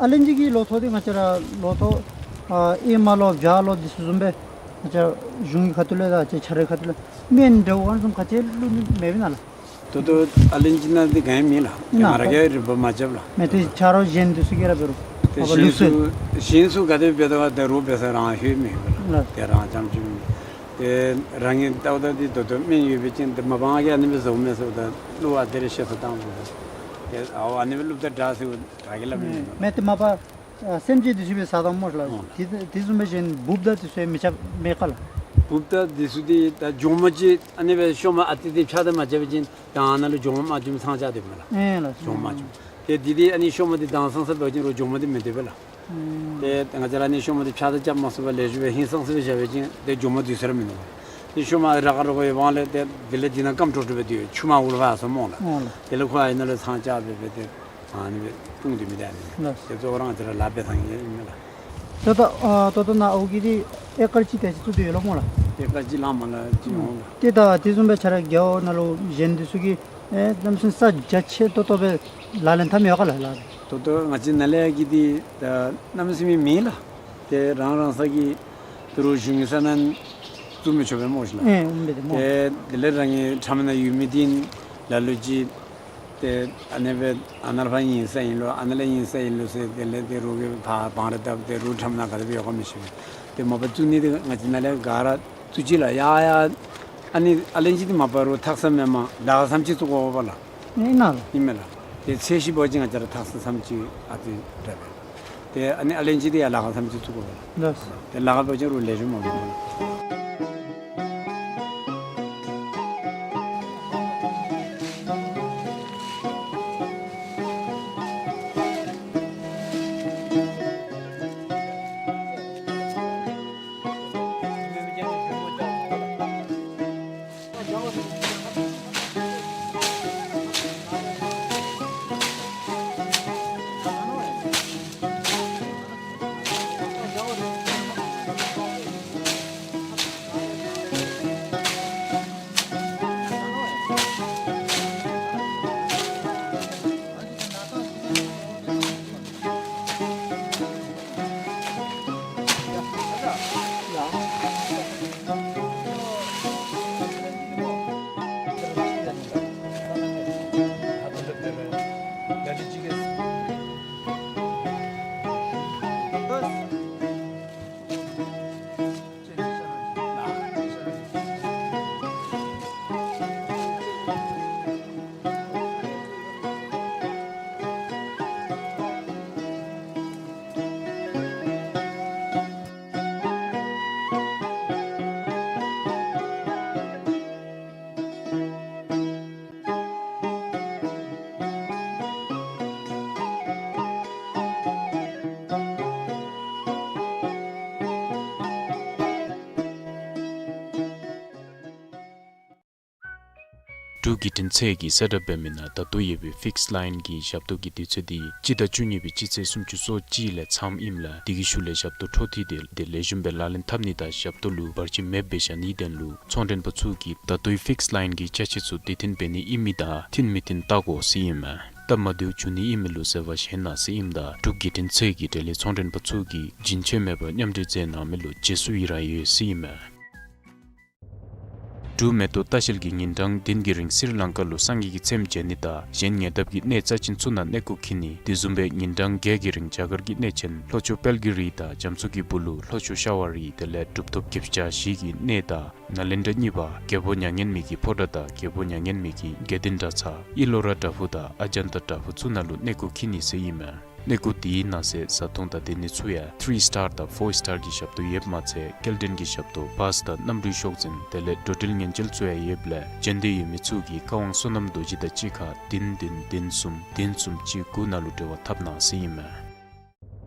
ཨ་ལན་ཅི་གི་ལོ་ཐོག་འདི་ང་བཅས་ར་ལོ་ཐོག་ཨ་ཨེ་མ་ལོ་བྱ་ལོ་འདི་ཚུ་བཟུམ་སྦེ་ང་བཅས་གཞུང་གི་ཁ་ཐུག་ལས་དང་ཅིག་ཆ་རའི་ཁ་ཐུག་ལས་སྨན་འདྲཝ་ཨ་ནི་བཟུམ་ག་ཅི་བླུག་ནི་མེད་པས་ན་ལགས། ད་ལྟོ་ཨ་ལན་ཅི་ནང་འདི་ག་ཡང་མེད་ལགས། ང་ར་གིས་རིམ་པ་མ་རྐྱབ་ལགས། མེད་དེ་ཆ་རོགས་གཞན་འདི་ཚུ་གིས་ར་འབད་རུང་ཏེ་ཨ་བླུགས་ས་གཞན་ཚུ་གཞན་ཚུ་ག་དེ་འབད་དོ་ག་ད་རུང་འབད་ས་རང་ཤེས་མི་ཡོད་ལགས། ཏེ་རང་རྐྱངམ་ཅིག་མེན། ཏེ་རང་གིས་བལྟཝ་ད་འདི་ད་ལྟོ་སྨན་ཡོད་པ་ཅིན་ཏེ་མ་པ་ང་གིས་ཨ་ནི་སྦེ་བཟོཝ་མས་ཟེརཝ་ད་བླུག་པ་དེ་རེ་བཤད་ས་བཏང་དགོ། ཏེ་ཨའོ་ཨ་ནི་སྦེ་བླུག་ད་དྲག་ཟེར་དྲག་གི་སླབ་མི་མེན་ལགས། མེད་དེ་མ་པ་ཨ་སེམས་ཅན་འདི་ཚུ་སྦེ་ཟ་དོ་སྨོ་ལགས། ཨོ་ལགས། དེ་དེ་བཟུམ་སྦེ་གཞན་འབུཔ་དང་འདི་ཚུ་མི་ཆགས་མེད་ག་ལགས། འབུཔ་དང་འདི་ཚུ་འདི་ད་མགྱོགས་མ་ཅིག་ཨ་ནི་སྦེ་ཤོ་མ་ཨ་ཙི་འདི་ཕྱགས་བདའ་མ་རྐྱབ་པ་ཅིན་ད་ཨ་ནཱ་ལུ་མགྱོགས་མ་མ་བྱུངམ་ཚང་བཅའ་སྡོདཔ་མས་ལགས། ཨེ་ལགས། མགྱོགས་མ་བྱུངམ། ཏེ་འདི་འདི་ཨ་ནི་ཤོ་མ་འདི་དྭངས་སང་སང་འབད་བ་ཅིན་རུང་མགྱོགས་མ་འདི་མི་སྡོད་པས་ལགས། ཨུམ། ཏེ་ང་བཅས་ར་ཨ་ནི་ཤོ་མ་འདི་ཕྱགས་བདའ་རྐྱབ་མ་ཚུགས་པར་ལེགས་ཤོམ་སྦེ་ཧིང་སངས་ས་སྦེ་བཞག་པ་ཅིན་ཏེ་མགྱོགས་མ་སྡོད་ས་ར་མིན་འདུག། ཏེ་ཤོ་མ་ར་ག་ར་གོ་ཡོད་པ་ལས་ཏེ་དེ་ལས་འདི་ནང་སྐམ་ཀྲོག་ཀྲོ་སྦེ་སྡོད། ཆུ་མ་འུར་བ་སོང་སྨོ་ལགས། ཨོ་ལགས། དེ་ལས་ཁོ་ཨ་ནཱ་ལུ་ཚང་བཅའ་སྦེ་སྦེ་ཏེ་ཨ་ནི་སྦེ་བཏུང་སྡོད་མི་འདི་ཨ་ནི་ལགས། ཏེ་གཙོ་བོ་ར་ང་བཅས་ར་ལཱ་འབད་ཐངས་ཨིན་མས་ལགས། ད་ལྟོ་ཨ་ད་ལྟོ་ནཱ་ཨོ་རྒྱན་འདི་ཨེ་ཀར་གཅིག་དེ་ཅིག་བཙུགས་ཏེ་ཡོད་ལོ་སྨོ་ལགས། ཨེ་ཀར་གཅིག་ལྷག་མ་ལགས་ཅིག་འོང་ལགས། ཏེ་ད་དེ་བཟུམ་སྦེ་ཆ་ར་རྒེད་འོག་ནང་ལུ་གཞན་འདི་ཚུ་གིས་ཨེ་གནམ་མེད་ས་མེད་རྒྱ་ཆེ་ཏོག་ཏོ་སྦེ་ལག་ལེན་འཐབ་མི་ཡོད་ག་ལགས་ལགས། ད་ལྟོ་ང་བཅས་ནཱ་ལས་གི་འདི་ད་གནམ་མེད་ས་མེད་མེད་ལགས། ཏེ་རང་རང་ས་གི་ད་རུང་གཞུང་གི་ས་ནང་བཙུགས་མི་ཆོག་པས་སྨོ་ཤི་ལགས། ཨེ་འོང་པས་ཏེ་སྨོ། ཏེ་དེ་ལས་རང་གི་འགྲམ་ནང་ཡོད་མི་འདི་ལ་ལུ་ཅིག་ཏེ་ཨ་ནི་སྦེ་ཨ་ནཱ་ལས་ཕར་ཡིན་ས་ཨིན་ལོ་ཨ་ནཱ་ལས་ཡིན་ས་ཨིན་ལོ་ཟེར་དེ་ལས་ཏེ་རོགས་ཀྱིས་ཕར་བང་ར་བཏབ་སྟེ་རོགས་འགྲམ་ནང་ག་དེ་སྦེ་ཡོད་ག་མི་ཤེས་པས། ཏེ་མ་པ་བཙུགས་ནི་འདི་ང་བཅས་ནཱ་ལས་ག་ར་བཙུགས་ཅི་ལགས། ཡ་ཡ་ཨ་ནི་ཨ་ལན་ཅི་འདི་མ་པ་རོགས་ཐག་ས་མེན་མས། ལཱ་ཁག་ཙམ་ཅིག་བཙུགས་དགོ་པས་ལགས། ཨིན་ན་ལགས། ཨིན་མས་ལགས། ཏེ་ཚད་གཞི་འབད་བ་ཅིན་ང་བཅས་ར་ཐག་ས་ཙམ་ཅིག་ཨ་ཙི་འདྲ་བས། ཏེ་ཨ་ནི་ཨ་ལན་ཅི་འདི་ཡང་ལཱ་ཁག་ཙམ་ཅིག་བཙུགས་དགོ་པས་ལགས། ལགས། ཏེ་ལཱ་ཁག་འབད་བ་ཅིན་རོགས་ལེགས་ཤོམ་འོང་། འབྲུག་བརྒྱུད་འཕྲིན་ཚད་ཀྱིས་གསལ་བསྒྲགས་འབད་མི་ནང་ད་ལྟོ་ཡོད་པའི་ཕིགསི་ལའིན་གྱི་ཞབས་ཏོག་གི་དུས་ཚོད་འདི་སྤྱི་ཟླ་བཅུ་གཉིས་པའི་སྤྱི་ཚེས་སུམ་ཅུ་སོ་གཅིག་ལས་མཚམས་ཨིནམ་ལས་དེ་གི་ཤུལ་ལས་ཞབས་ཏོག་འཕྲོ་མཐུད་དེ་ཏེ་ལེགས་ཤོམ་སྦེ་ལག་ལེན་འཐབ་ནི་དང་ཞབས་ཏོག་ལུ་བར་ཆད་མེདཔ་སྦེ་བཞག་ནིའི་དོན་ལུ་ཚོང་མགྲོན་པ་ཚུ་གིས་ད་ལྟོའི་ཕིགསི་ལའིན་གྱི་ཅ་ཆས་ཚུ་བདེ་ཐོན་འབད་ནི་ཨིན་མི་དང་ཐོན་མི་ཐོན་བལྟ་དགོ་ཟེར་ཨིན་མས། སྟབས་མ་བདེཝ་བྱུང་ནི་ཨིན་མི་ལུ་བཟོད་པ་བཞེས་གནང་ཟེར་ཨིནམ་ད་འབྲུག་བརྒྱུད་འཕྲིན་ཚད་ཀྱིས་འབྲེལ་ཡོད་ཚོང་མགྲོན་པ་ཚུ་གིས་རྒྱུན་ཆད་མེད་པར་མཉམ་འབྲེལ་མཛད་གནང་མི་ལུ་རྗེས་སུ་ཡི་རང་ཡོད་ཟེར་ཨིན་མས། འབྲུག་མེ་ཏོག་ལྟ་བཤལ་གྱིས་ཉིན་གྲངས་བདུན་གྱི་རིང་སི་རི་ལང་ཀ་ལུ་སངས་རྒྱས་ཀྱི་མཚན་བརྗོད་ནི་དང་གཞན་ཉེ་འདབས་ཀྱི་གནས་རྩ་ཆེན་ཚུ་ནང་གནས་སྐོར་འཁྱིད་ནི། དེ་བཟུམ་སྦེ་ཉིན་གྲངས་བརྒྱད་ཀྱི་རིང་རྒྱ་གར་གྱི་གནས་ཆེན་ལྷོ་ཕྱོགས་དཔལ་གྱི་རི་དང་རྒྱ་མཚོ་གི་སྦུག་ལུ་ལྷོ་ཕྱོགས་ཤ་བ་རི་དེ་ལས་གྲུབ་ཐོབ་བརྒྱད་ཅུ་གྱ་བཞི་གི་གནས་དང་ནཱ་ལེནྡྲ་གཉིས་པ་རྒྱལ་པོ་མྱ་ངན་མེད་ཀྱི་ཕོ་བྲང་དང་རྒྱལ་པོ་མྱ་ངན་མེད་ཀྱི་དགེ་ལྡན་གྲྭ་ཚང་ཨི་ལོ་ར་བྲག་ཕུག་དང་ཨ་ཛན་ཏ་བྲག་ཕུག་ཚུ་ནང་ལུ་གནས་སྐོར་འཁྱིད་ནི་ཟེར་ཨིན་མས། གནས་སྐོར་དེའི་ནང་གསེས་བཟའ་འཐུང་དང་སྡོད་གནས་ཚུ་ཡང་ཐི་རི་སི་ཊར་དང་ཕོར་སི་ཊར་གྱི་ཞབས་ཏོག་ཡོདཔ་མ་ཚད་སྐྱེལ་འདྲེན་གྱི་ཞབས་ཏོག་བཱས་དང་གནམ་གྲུའི་ཤོག་འཛིན་དེ་ལས་འགྲོ་འགྲུལ་ཉེན་བཅོལ་ཚུ་ཡང་ཡོདཔ་ལས་འབྱོན་འདོད་ཡོད་མི་ཚུ་གིས་བཀའ་དབང་བསོད་ནམས་རྡོ་རྗེ་དང་གཅིག་ཁར་བདུན་བདུན་བདུན་གསུམ་བདུན་གསུམ་གཅིག་དགུ་ནང་ལུ་འབྲེལ་བ་འཐབ་གནང་ཟེར་ཨིན་མས།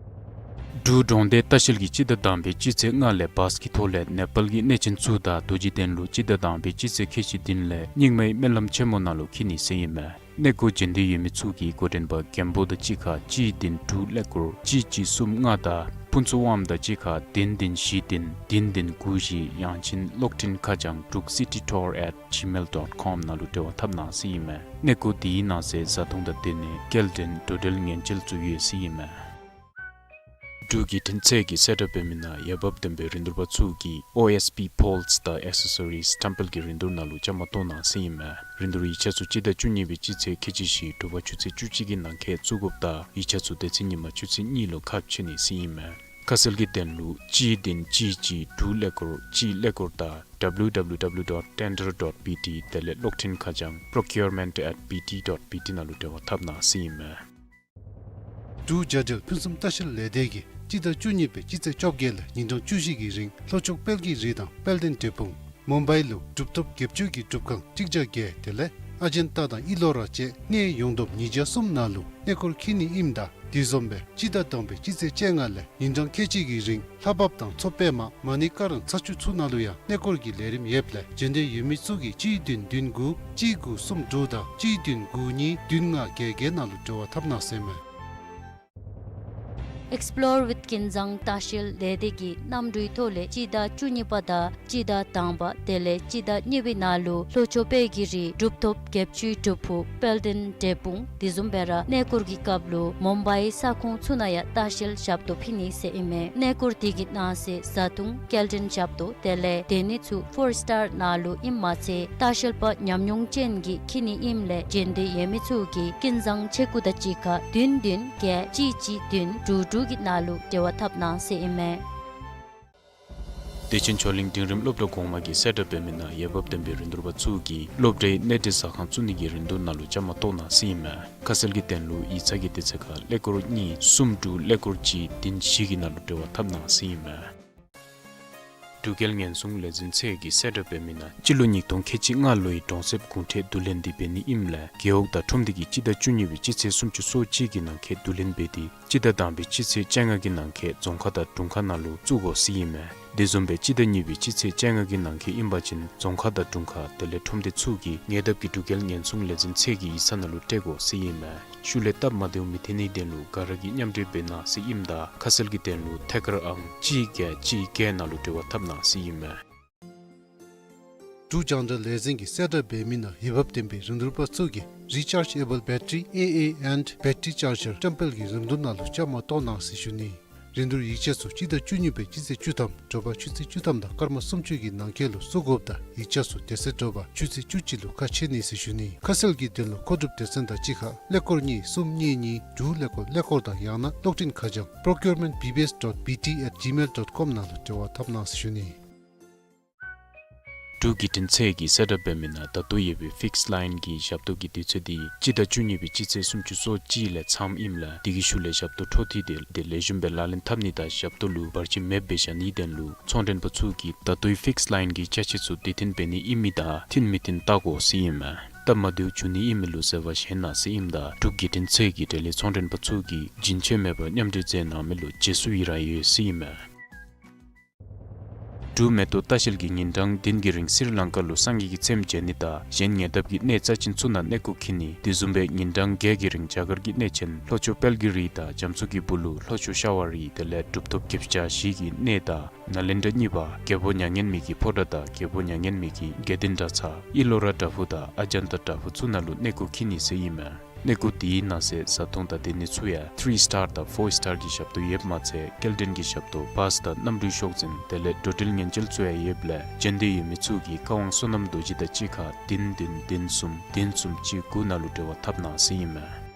འབྲུག་གྲོང་སྡེ་ལྟ་བཤལ་གྱིས་སྤྱི་ཟླ་དང་པའི་སྤྱི་ཚེས་ལྔ་ལས་བཱས་ཀྱི་ཐོག་ལས་ནེ་པཱལ་གྱི་གནས་ཆེན་ཚུ་དང་རྡོ་རྗེ་གདན་ལུ་སྤྱི་ཟླ་དང་པའི་སྤྱི་ཚེས་ཁལ་གཅིག་བདུན་ལས་རྙིང་མའི་སྨོན་ལམ་ཆེན་མོ་ནང་ལུ་འཁྱིད་ནི་ཟེར་ཨིན་མས། གནས་སྐོར་འབྱོན་འདོད་ཡོད་མི་ཚུ་གིས་འགོ་འདྲེན་པ་རྒན་པོ་དང་གཅིག་ཁར་གཅིག་བདུན་དྲུག་ཀླད་ཀོར་གཅིག་གཅིག་གསུམ་ལྔ་དང་ཕུན་ཚོགས་དབངམོ་དང་གཅིག་ཁར་བདུན་བདུན་བཞི་བདུན་བདུན་བདུན་དགུ་བཞི་ཡང་ཅིན་གློག་འཕྲིན་ཁ་བྱང་druk city tour at gmail dot com ནང་ལུ་འབྲེལ་བ་འཐབ་གནང་ཟེར་ཨིན་མས། གནས་སྐོར་དེའི་ནང་གསེས་བཟའ་འཐུང་དང་སྡོད་གནས་སྐྱེལ་འདྲེན་འགྲོ་འགྲུལ་ཉེན་བཅོལ་ཚུ་ཡོད་ཟེར་ཨིན་མས། འབྲུག་བརྒྱུད་འཕྲིན་ཚད་ཀྱིས་གསལ་བསྒྲགས་འབད་མི་ནང་འོས་འབབ་ལྡན་པའི་རིན་བསྡུར་པ་ཚུ་གིས་ཨོ་ཨེསི་པི་པོལསི་དང་ཨེག་སེ་སོ་རིསི་ཊེམ་པལ་གྱི་རིན་བསྡུར་ནང་ལུ་བཅའ་མར་གཏོགས་གནང་ཟེར་ཨིན་མས། རིན་བསྡུར་ཡིག་ཆ་ཚུ་སྤྱི་ཟླ་བཅུ་གཉིས་པའི་སྤྱི་ཚེས་ཁལ་གཅིག་བཞི་དྲོ་པ་ཆུ་ཚོད་བཅུ་གཅིག་གི་ནང་འཁོད་བཙུགས་དགོཔ་དང་ཡིག་ཆ་ཚུ་དེ་ཚེ་ཉིན་མ་ཆུ་ཚོད་གཉིས་ལུ་ཁ་ཕྱེ་ནི་ཟེར་ཨིན་མས། ཁ་གསལ་གྱི་དོན་ལུ་གཅིག་བདུན་གཅིག་གཅིག་དྲུག་ཀླད་ཀོར་གཅིག་ཀླད་ཀོར་དང་www dot tender dot bt དེ་ལས་གློག་འཕྲིན་ཁ་བྱང་procurement at bt dot bt ནང་ལུ་འབྲེལ་བ་འཐབ་གནང་ཟེར་ཨིན་མས། འབྲུག་རྒྱ་འབྲེལ་ཕུན་སུམ་ལྟ་བཤལ་ལས་སྡེ་གིས་སྤྱི་ཟླ་བཅུ་གཉིས་པའི་སྤྱི་ཚེས་བཅོ་བརྒྱད་ལས་ཉིན་གྲངས་བཅུ་བཞི་གི་རིང་ལྷོ་ཕྱོགས་དཔལ་གྱི་རི་དང་དཔལ་ལྡན་འབྲས་སྤུངས་མུམ་བའི་ལུ་གྲུབ་ཐོབ་བརྒྱད་ཅུ་གི་སྒྲུབ་ཁང་གཅིག་བརྒྱ་བརྒྱད་དེ་ལས་ཨ་ཛན་ཏ་དང་ཨི་ལོ་ར་བཅས་གནས་ཡོངས་བསྡོམས་ཉིས་བརྒྱ་གསུམ་ནང་ལུ་གནས་སྐོར་འཁྱིད་ནི་ཨིནམ་ད་དེ་བཟུམ་སྦེ་སྤྱི་ཟླ་དང་པའི་སྤྱི་ཚེས་བཅོ་ལྔ་ལས་ཉིན་གྲངས་ཁལ་གཅིག་གི་རིང་ལྷ་བབས་དང་མཚོ་པདྨ་མ་ཎི་ཀ་རམ་ཚ་ཆུ་ཚུ་ནང་ལུ་ཡང་གནས་སྐོར་གྱི་ལས་རིམ་ཡོདཔ་ལས་འབྱོན་འདོད་ཡོད་མི་ཚུ་གིས་གཅིག་བདུན་བདུན་དགུ་གཅིག་དགུ་གསུམ་དྲུག་དང་གཅིག་བདུན་དགུ་གཉིས་བདུན་ལྔ་བརྒྱད་བརྒྱད་ནང་ལུ་འབྲེལ་བ་འཐབ་གནང་ཟེར་མས། Explore with ཀུན་བཟང་ལྟ་བཤལ་ལས་སྡེ་གིས་གནམ་གྲུའི་ཐོག་ལས་སྤྱི་ཟླ་བཅུ་གཉིས་པ་དང་སྤྱི་ཟླ་དང་པ་དེ་ལས་སྤྱི་ཟླ་གཉིས་པའི་ནང་ལུ་ལྷོ་ཕྱོགས་དཔལ་གྱི་རི་གྲུབ་ཐོབ་བརྒྱད་ཅུའི་སྒྲུབ་ཕུག་དཔལ་ལྡན་འབྲས་སྤུངས་དེ་བཟུམ་སྦེ་ར་གནས་སྐོར་གྱི་སྐབས་ལུ་མུམ་བའི་ས་ཁོངས་ཚུ་ནང་ཡང་ལྟ་བཤལ་ཞབས་ཏོག་ཕུལ་ནི་ཟེར་ཨིན་མས། གནས་སྐོར་དེ་གི་ནང་གསེས་བཟའ་འཐུང་སྐྱེལ་འདྲེན་ཞབས་ཏོག་དེ་ལས་སྡོད་གནས་ཚུ་ཕོར་སི་ཊར་ནང་ལུ་ཨིནམ་མ་ཚད་ལྟ་བཤལ་པ་ཉམས་མྱོང་ཅན་གྱིས་འཁྱིད་ནི་ཨིནམ་ལས་འབྱོན་འདོད་ཡོད་མི་ཚུ་གིས་ཀུན་བཟང་ཆེ་སྐུ་དང་གཅིག་ཁར་བདུན་བདུན་བརྒྱད་གཅིག་གཅིག་བདུན་དྲུག་དྲུག་གི་ནང་ལུ་འབྲེལ་བ་འཐབ་གནང་ཟེར་ཨིན་མས། བདེ་ཆེན་ཆོས་གླིང་འབྲིང་རིམ་སློབ་གྲྭ་གོང་མ་གིས་གསལ་བསྒྲགས་འབད་མི་ནང་འོས་འབབ་ལྡན་པའི་རིན་བསྡུར་པ་ཚུ་གིས་སློབ་གྲྭའི་གནས་སྡོད་ཟ་ཁང་བཙུགས་ནི་གི་རིན་བསྡུར་ནང་ལུ་བཅའ་མར་གཏོགས་གནང་ཟེར་ཨིན་མས། ཁ་གསལ་གྱི་དོན་ལུ་ཡིག་ཚང་གི་དུས་ཚོད་ཁར་ཀླད་ཀོར་གཉིས་གསུམ་དྲུག་ཀླད་ཀོར་གཅིག་བདུན་བཞི་གི་ནང་ལུ་འབྲེལ་བ་འཐབ་གནང་ཟེར་ཨིན་མས། འབྲུག་རྒྱལ་ཉེན་སྲུང་ལས་འཛིན་ཚད་ཀྱིས་གསལ་བསྒྲགས་འབད་མི་ནང་སྤྱི་ལོ་ཉིས་སྟོང་ཁལ་གཅིག་ལྔ་ལོའི་གྲོང་གསེབ་གུང་ཁྲན་བསྡུ་ལེན་འདི་འབད་ནི་ཨིནམ་ལས་རྒེད་འོག་དང་ཁྲོམ་སྡེ་གིས་སྤྱི་ཟླ་བཅུ་གཉིས་པའི་སྤྱི་ཚེས་སུམ་ཅུ་སོ་གཅིག་གི་ནང་འཁོད་བསྡུ་ལེན་འབད་དེ་སྤྱི་ཟླ་དང་པའི་སྤྱི་ཚེས་བཅོ་ལྔ་གི་ནང་འཁོད་རྫོང་ཁག་དང་དྲུང་ཁག་ནང་ལུ་བཙུགས་དགོ་ཟེར་ཨིན་མས། དེ་བཟུམ་སྦེ་སྤྱི་ཟླ་གཉིས་པའི་སྤྱི་ཚེས་བཅོ་ལྔ་གི་ནང་འཁོད་ཨིན་པ་ཅིན་རྫོང་ཁག་དང་དྲུང་ཁག་དེ་ལས་ཁྲོམ་སྡེ་ཚུ་གིས་ཉེ་འདབས་ཀྱི་འབྲུག་རྒྱལ་ཉེན་སྲུང་ལས་འཛིན་ཚད་ཀྱི་ཡིག་ཚང་ནང་ལུ་སྤྲོད་དགོ་ཟེར་ཨིན་མས། ཤུལ་ལས་སྟབས་མ་བདེཝ་མི་ཐོན་ནིའི་དོན་ལུ་ག་ར་གིས་མཉམ་འབྲེལ་འབད་གནང་ཟེར་ཨིནམ་ད་ཁ་གསལ་གྱི་དོན་ལུ་ཐད་ཀར་ཨང་གཅིག་བརྒྱད་གཅིག་བརྒྱད་ནང་ལུ་འབྲེལ་བ་འཐབ་གནང་ཟེར་ཨིན་མས། འབྲུག་རྒྱང་བསྒྲགས་ལས་འཛིན་གྱིས་གསལ་བསྒྲགས་འབད་མི་ནང་འོས་འབབ་ལྡན་པའི་རིན་བསྡུར་པ་ཚུ་གིས་Rechargeable Battery A A and Battery Charger ཊེམ་པལ་གྱི་རིན་བསྡུར་ནང་ལུ་བཅའ་མར་གཏོགས་གནང་ཟེར་ཞུ་ནི། རིན་བསྡུར་ཡིག་ཆ་ཚུ་སྤྱི་ཟླ་བཅུ་གཉིས་པའི་སྤྱི་ཚེས་བཅུ་ཐམ་དྲོ་པ་ཆུ་ཚོད་བཅུ་ཐམ་དང་སྐར་མ་སུམ་ཅུ་གི་ནང་འཁོད་ལུ་བཙུགས་དགོཔ་དང་ཡིག་ཆ་ཚུ་དེ་ཚེ་དྲོ་པ་ཆུ་ཚོད་བཅུ་གཅིག་ལུ་ཁ་ཕྱེ་ནི་ཟེར་ཞུ་ནི། ཁ་གསལ་གྱི་དོན་ལུ་མཁོ་སྒྲུབ་སྡེ་ཚན་དང་གཅིག་ཁར་ཀླད་ཀོར་གཉིས་གསུམ་གཉིས་གཉིས་དྲུག་ཀླད་ཀོར་ཀླད་ཀོར་དང་ཡང་ན་གློག་འཕྲིན་ཁ་བྱང་procurement B B S dot B T at gmail dot com ནང་ལུ་འབྲེལ་བ་འཐབ་གནང་ཟེར་ཞུ་ནི། འབྲུག་བརྒྱུད་འཕྲིན་ཚད་ཀྱིས་གསལ་བསྒྲགས་འབད་མི་ནང་ད་ལྟོ་ཡོད་པའི་ཕིགསི་ལའིན་གྱི་ཞབས་ཏོག་གི་དུས་ཚོད་འདི་སྤྱི་ཟླ་བཅུ་གཉིས་པའི་སྤྱི་ཚེས་སུམ་ཅུ་སོ་གཅིག་ལས་མཚམས་ཨིནམ་ལས་དེ་གི་ཤུལ་ལས་ཞབས་ཏོག་འཕྲོ་མཐུད་དེ་ལེགས་ཤོམ་སྦེ་ལག་ལེན་འཐབ་ནི་དང་ཞབས་ཏོག་ལུ་བར་ཆད་མེདཔ་སྦེ་བཞག་ནིའི་དོན་ལུ་ཚོང་མགྲོན་པ་ཚུ་གིས་ད་ལྟོའི་ཕིགསི་ལའིན་གྱི་ཅ་ཆས་ཚུ་དུས་མཐུན་འབད་ནི་ཨིན་མི་དང་མཐུན་མི་མཐུན་བལྟ་དགོ་ཟེར་ཨིན་མས། སྟབས་མ་བདེཝ་འབྱུང་ནི་ཨིན་མི་ལུ་འཛོལ་བ་བཞེས་གནང་ཟེར་ཨིནམ་ད་འབྲུག་བརྒྱུད་འཕྲིན་ཚད་ཀྱིས་འབྲེལ་ཡོད་ཚོང་མགྲོན་པ་ཚུ་གིས་རྒྱུན་ཆད་མེད་པར་མཉམ་འབྲེལ་མཛད་གནང་མི་ལུ་རྗེས་སུ་ཡི་རང་ཡོད་ཟེར་ཨིན་མས། འབྲུག་མེ་ཏོག་ལྟ་བཤལ་གྱིས་ཉིན་གྲངས་བདུན་གྱི་རིང་སི་རི་ལང་ཀ་ལུ་སངས་རྒྱས་ཀྱི་མཚན་བརྗོད་ནི་དང་གཞན་ཉེ་འདབས་ཀྱི་གནས་རྩ་ཆེན་ཚུ་ནང་གནས་སྐོར་འཁྱིད་ནི། དེ་བཟུམ་སྦེ་ཉིན་གྲངས་བརྒྱད་ཀྱི་རིང་རྒྱ་གར་གྱི་གནས་ཆེན་ལྷོ་ཕྱོགས་དཔལ་གྱི་རི་དང་རྒྱ་མཚོ་གི་སྦུག་ལུ་ལྷོ་ཕྱོགས་ཤ་བ་རི་དེ་ལས་གྲུབ་ཐོབ་བརྒྱད་ཅུ་གྱ་བཞི་གི་གནས་དང་ནཱ་ལེནྡྲ་གཉིས་པ་རྒྱལ་པོ་མྱ་ངན་མེད་ཀྱི་ཕོ་བྲང་དང་རྒྱལ་པོ་མྱ་ངན་མེད་ཀྱི་དགེ་ལྡན་གྲྭ་ཚང་ཨི་ལོ་ར་བྲག་ཕུག་དང་ཨ་ཛན་ཏ་བྲག་ཕུག་ཚུ་ནང་ལུ་གནས་སྐོར་འཁྱིད་ནི་ཟེར་ཨིན་མས། གནས་སྐོར་དེའི་ནང་གསེས་བཟའ་འཐུང་དང་སྡོད་གནས་ཚུ་ཡང་ཐི་རི་སི་ཊར་དང་ཕོར་སི་ཊར་གྱི་ཞབས་ཏོག་ཡོདཔ་མ་ཚད་སྐྱེལ་འདྲེན་གྱི་ཞབས་ཏོག་བཱས་དང་གནམ་གྲུའི་ཤོག་འཛིན་དེ་ལས་འགྲོ་འགྲུལ་ཉེན་བཅོལ་ཚུ་ཡང་ཡོདཔ་ལས་བྱོན་འདོད་ཡོད་མི་ཚུ་གིས་བཀའ་དབང་བསོད་ནམས་རྡོ་རྗེ་དང་གཅིག་ཁར་བདུན་བདུན་བདུན་གསུམ་བདུན་གསུམ་གཅིག་དགུ་ནང་ལུ་འབྲེལ་བ་འཐབ་གནང་ཟེར་ཨིན་མས།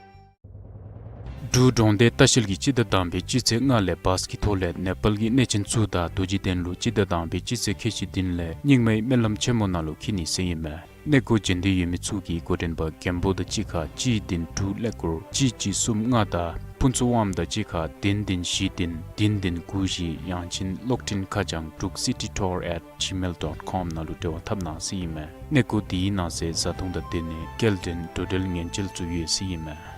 འབྲུག་གྲོང་སྡེ་ལྟ་བཤལ་གྱིས་སྤྱི་ཟླ་དང་པའི་སྤྱི་ཚེས་ལྔ་ལས་བཱས་ཀྱི་ཐོག་ལས་ནེ་པཱལ་གྱི་གནས་ཆེན་ཚུ་དང་རྡོ་རྗེ་གདན་ལུ་སྤྱི་ཟླ་དང་པའི་སྤྱི་ཚེས་ཁལ་གཅིག་བདུན་ལས་རྙིང་མའི་སྨོན་ལམ་ཆེན་མོ་ནང་ལུ་འཁྱིད་ནི་ཟེར་ཨིན་མས། གནས་སྐོར་བྱོན་འདོད་ཡོད་མི་ཚུ་གིས་འགོ་འདྲེན་པ་མགོན་པོ་དང་གཅིག་ཁར་གཅིག་བདུན་དྲུག་ཀླད་ཀོར་གཅིག་གཅིག་གསུམ་ལྔ་དང་ཕུན་ཚོགས་དབངམོ་དང་གཅིག་ཁར་བདུན་བདུན་བཞི་བདུན་བདུན་བདུན་དགུ་བཞི། ཡང་ཅིན་གློག་འཕྲིན་ཁ་བྱང་འབྲུག་སི་ཊི་ཊུར་ཨེཊ་ཇི་མེལ་ཌོཊ་ཀོམ་ནང་ལུ་འབྲེལ་བ་འཐབ་གནང་ཟེར་ཨིན་མས། གནས་སྐོར་དེའི་ནང་གསེས་བཟའ་འཐུང་དང་སྡོད་གནས་སྐྱེལ་འདྲེན་འགྲོ་འགྲུལ་ཉེན་བཅོལ་ཚུ་ཡོད་ཟེར་ཨིན་མས།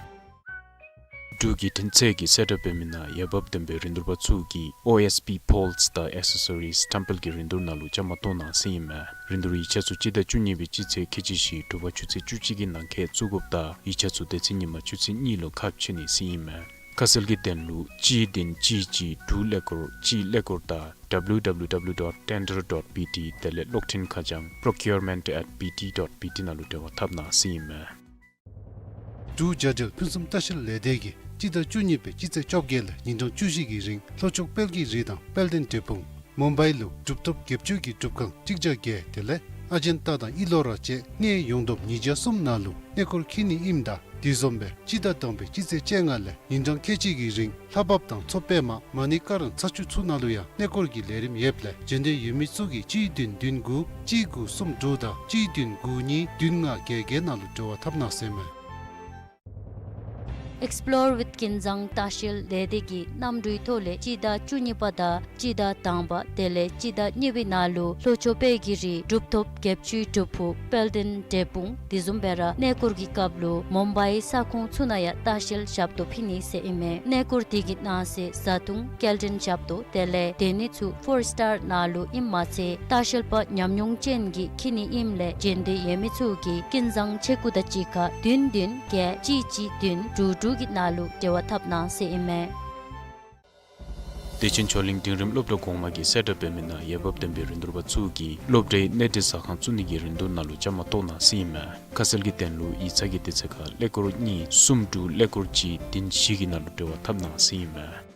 འབྲུག་ཡིག་ཕྲེང་ཚད་ཀྱི་གསལ་བསྒྲགས་འབད་མི་ནང་འོས་འབབ་ལྡན་པའི་རིན་བསྡུར་པ་ཚུ་གིས་ཨོ་ཨེསི་པི་པོལས་དང་ཨེག་སེ་སོ་རིས་བཀྲམ་སྤེལ་གྱི་རིན་བསྡུར་ནང་ལུ་བཅའ་མར་གཏོགས་གནང་ཟེར་ཨིན་མས། རིན་བསྡུར་ཡིག་ཆ་ཚུ་སྤྱི་ཟླ་བཅུ་གཉིས་པའི་སྤྱི་ཚེས་ཁལ་གཅིག་བཞི་དྲོ་པ་ཆུ་ཚོད་བཅུ་གཅིག་གི་ནང་འཁོད་བཙུགས་དགོཔ་དང་ཡིག་ཆ་ཚུ་དེ་ཚེ་ཉིན་མ་ཆུ་ཚོད་གཉིས་ལུ་ཁ་ཕྱེ་ནི་ཟེར་ཨིན་མས། ཁ་གསལ་གྱི་དོན་ལུ་གཅིག་བདུན་གཅིག་གཅིག་དྲུག་ཀླད་ཀོར་གཅིག་ཀླད་ཀོར་དང་ཌབ་ལིའུ་ཌབ་ལིའུ་ཌབ་ལིའུ་ཌོཊ་ཊེན་ཌར་ཌོཊ་པི་ཊི་དེ་ལས་གློག་འཕྲིན་ཁ་བྱང་པྲོ་ཀིའུར་མེནཊ་ཨེཊ་པི་ཊི་ཌོཊ་པི་ཊི་ནང་ལུ་འབྲེལ་བ་འཐབ་གནང་ཟེར་ཨིན་མས། འབྲུག་རྒྱ་འབྲེལ་ཕུན་སུམ་ལྟ་བཤལ་ལས་སྡེ་གིས་སྤྱི་ཟླ་བཅུ་གཉིས་པའི་སྤྱི་ཚེས་བཅོ་བརྒྱད་ལས་ཉིན་གྲངས་བཅུ་བཞི་གི་རིང་ལྷོ་ཕྱོགས་དཔལ་གྱི་རི་དང་དཔལ་ལྡན་འབྲས་སྤུངས་མུམ་བའི་ལུ་གྲུབ་ཐོབ་བརྒྱད་ཅུ་གི་སྒྲུབ་ཁང་གཅིག་བརྒྱ་བརྒྱད་དེ་ལས་ཨ་ཇན་ཏ་དང་ཨི་ལོ་ར་བཅས་གནས་ཡོངས་བསྡོམས་ཉིས་བརྒྱ་གསུམ་ནང་ལུ་གནས་སྐོར་འཁྱིད་ནི་ཨིནམ་ད་དེ་བཟུམ་སྦེ་སྤྱི་ཟླ་དང་པའི་སྤྱི་ཚེས་བཅོ་ལྔ་ལས་ཉིན་གྲངས་ཁལ་གཅིག་གི་རིང་ལྷ་བབས་དང་མཚོ་པདྨ་མ་ཎི་ཀ་རམ་ཚ་ཆུ་ཚུ་ནང་ལུ་ཡང་གནས་སྐོར་གྱི་ལས་རིམ་ཡོདཔ་ལས་བྱོན་འདོད་ཡོད་མི་ཚུ་གིས་གཅིག་བདུན་བདུན་དགུ་གཅིག་དགུ་གསུམ་དྲུག་དང་གཅིག་བདུན་དགུ་གཉིས་བདུན་ལྔ་བརྒྱད་བརྒྱད་ནང་ལུ་འབྲེལ་བ་འཐབ་གནང་ཟེར་མས། Explore with ཀུན་བཟང་ལྟ་བཤལ་ལས་སྡེ་གིས་གནམ་གྲུའི་ཐོག་ལས་སྤྱི་ཟླ་བཅུ་གཉིས་པ་དང་སྤྱི་ཟླ་དང་པ་དེ་ལས་སྤྱི་ཟླ་གཉིས་པའི་ནང་ལུ་ལྷོ་ཕྱོགས་དཔལ་གྱི་རི་གྲུབ་ཐོབ་བརྒྱད་ཅུའི་སྒྲུབ་ཕུག་དཔལ་ལྡན་འབྲས་སྤུངས་དེ་བཟུམ་སྦེ་ར་གནས་སྐོར་གྱི་སྐབས་ལུ་མུམ་བའི་ས་ཁོངས་ཚུ་ནང་ཡང་ལྟ་བཤལ་ཞབས་ཏོག་ཕུལ་ནི་ཟེར་ཨིན་མས། གནས་སྐོར་དེ་གི་ནང་གསེས་བཟའ་འཐུང་སྐྱེལ་འདྲེན་ཞབས་ཏོག་དེ་ལས་སྡོད་གནས་ཚུ་ཕོར་སི་ཊར་ནང་ལུ་ཨིནམ་མ་ཚད་ལྟ་བཤལ་པ་ཉམས་མྱོང་ཅན་གྱིས་འཁྱིད་ནི་ཨིནམ་ལས་བྱོན་འདོད་ཡོད་མི་ཚུ་གིས་ཀུན་བཟང་ཆེ་དགུ་དང་གཅིག་ཁར་བདུན་བདུན་བརྒྱད་གཅིག་གཅིག་བདུན་དྲུག་དྲུག་གི་ནང་ལུ་འབྲེལ་བ་འཐབ་གནང་ཟེར་ཨིན་མས། བདེ་ཆེན་ཆོས་གླིང་འབྲིང་རིམ་སློབ་གྲྭ་གོང་མ་གི་གསལ་བསྒྲགས་འབད་མི་ནང་འོས་འབབ་ལྡན་པའི་རིན་བསྡུར་པ་ཚུ་གིས་སློབ་གྲྭའི་གནས་སྡོད་ཟ་ཁང་བཙུགས་ནི་གི་རིན་བསྡུར་ནང་ལུ་བཅའ་མར་གཏོགས་གནང་ཟེར་ཨིན་མས། ཁ་གསལ་གྱི་དོན་ལུ་ཡིག་ཚང་གི་དུས་ཚོད་ཁར་ཀླད་ཀོར་གཉིས་གསུམ་དྲུག་ཀླད་ཀོར་གཅིག་བདུན་བཞི་གི་ནང་ལུ་འབྲེལ་བ་འཐབ་གནང་ཟེར་ཨིན་མས།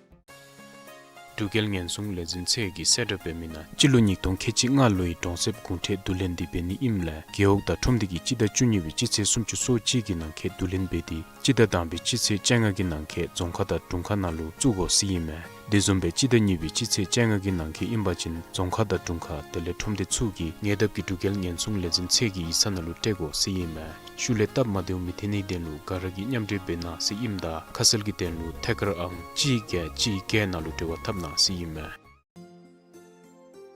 འབྲུག་རྒྱལ་ཉེན་སྲུང་ལས་འཛིན་ཚད་ཀྱི་གསལ་བསྒྲགས་འབད་མི་ནང་སྤྱི་ལོ་ཉིས་སྟོང་ཁལ་གཅིག་ལྔ་ལོའི་གྲོང་གསེབ་གུང་ཁྲན་བསྡུ་ལེན་འདི་འབད་ནི་ཨིནམ་ལས་རྒེད་འོག་དང་ཁྲོམ་སྡེ་གིས་སྤྱི་ཟླ་བཅུ་གཉིས་པའི་སྤྱི་ཚེས་སུམ་ཅུ་སོ་གཅིག་གི་ནང་འཁོད་བསྡུ་ལེན་འབད་དེ་སྤྱི་ཟླ་དང་པའི་སྤྱི་ཚེས་བཅོ་ལྔ་གི་ནང་འཁོད་རྫོང་ཁག་དང་དྲུང་ཁག་ནང་ལུ་བཙུགས་དགོ་ཟེར་ཨིན་མས། དེ་བཟུམ་སྦེ་སྤྱི་ཟླ་གཉིས་པའི་སྤྱི་ཚེས་བཅོ་ལྔ་གི་ནང་འཁོད་ཨིན་པ་ཅིན་རྫོང་ཁག་དང་དྲུང་ཁག་དེ་ལས་ཁྲོམ་སྡེ་ཚུ་གིས་ཉེ་འདབས་ཀྱི་འབྲུག་རྒྱལ་ཉེན་སྲུང་ལས་འཛིན་ཚད་ཀྱི་ཡིག་ཚང་ནང་ལུ་སྤྲོད་དགོ་ཟེར་ཨིན་མས། ཤུལ་ལས་སྟབས་མ་བདེཝ་མི་ཐོན་ནིའི་དོན་ལུ་ག་ར་གིས་མཉམ་འབྲེལ་འབད་གནང་ཟེར་ཨིནམ་ད་ཁ་གསལ་གྱི་དོན་ལུ་ཐད་ཀར་ཨང་གཅིག་བརྒྱད་གཅིག་བརྒྱད་ནང་ལུ་འབྲེལ་བ་འཐབ་གནང་ཟེར་ཨིན་མས།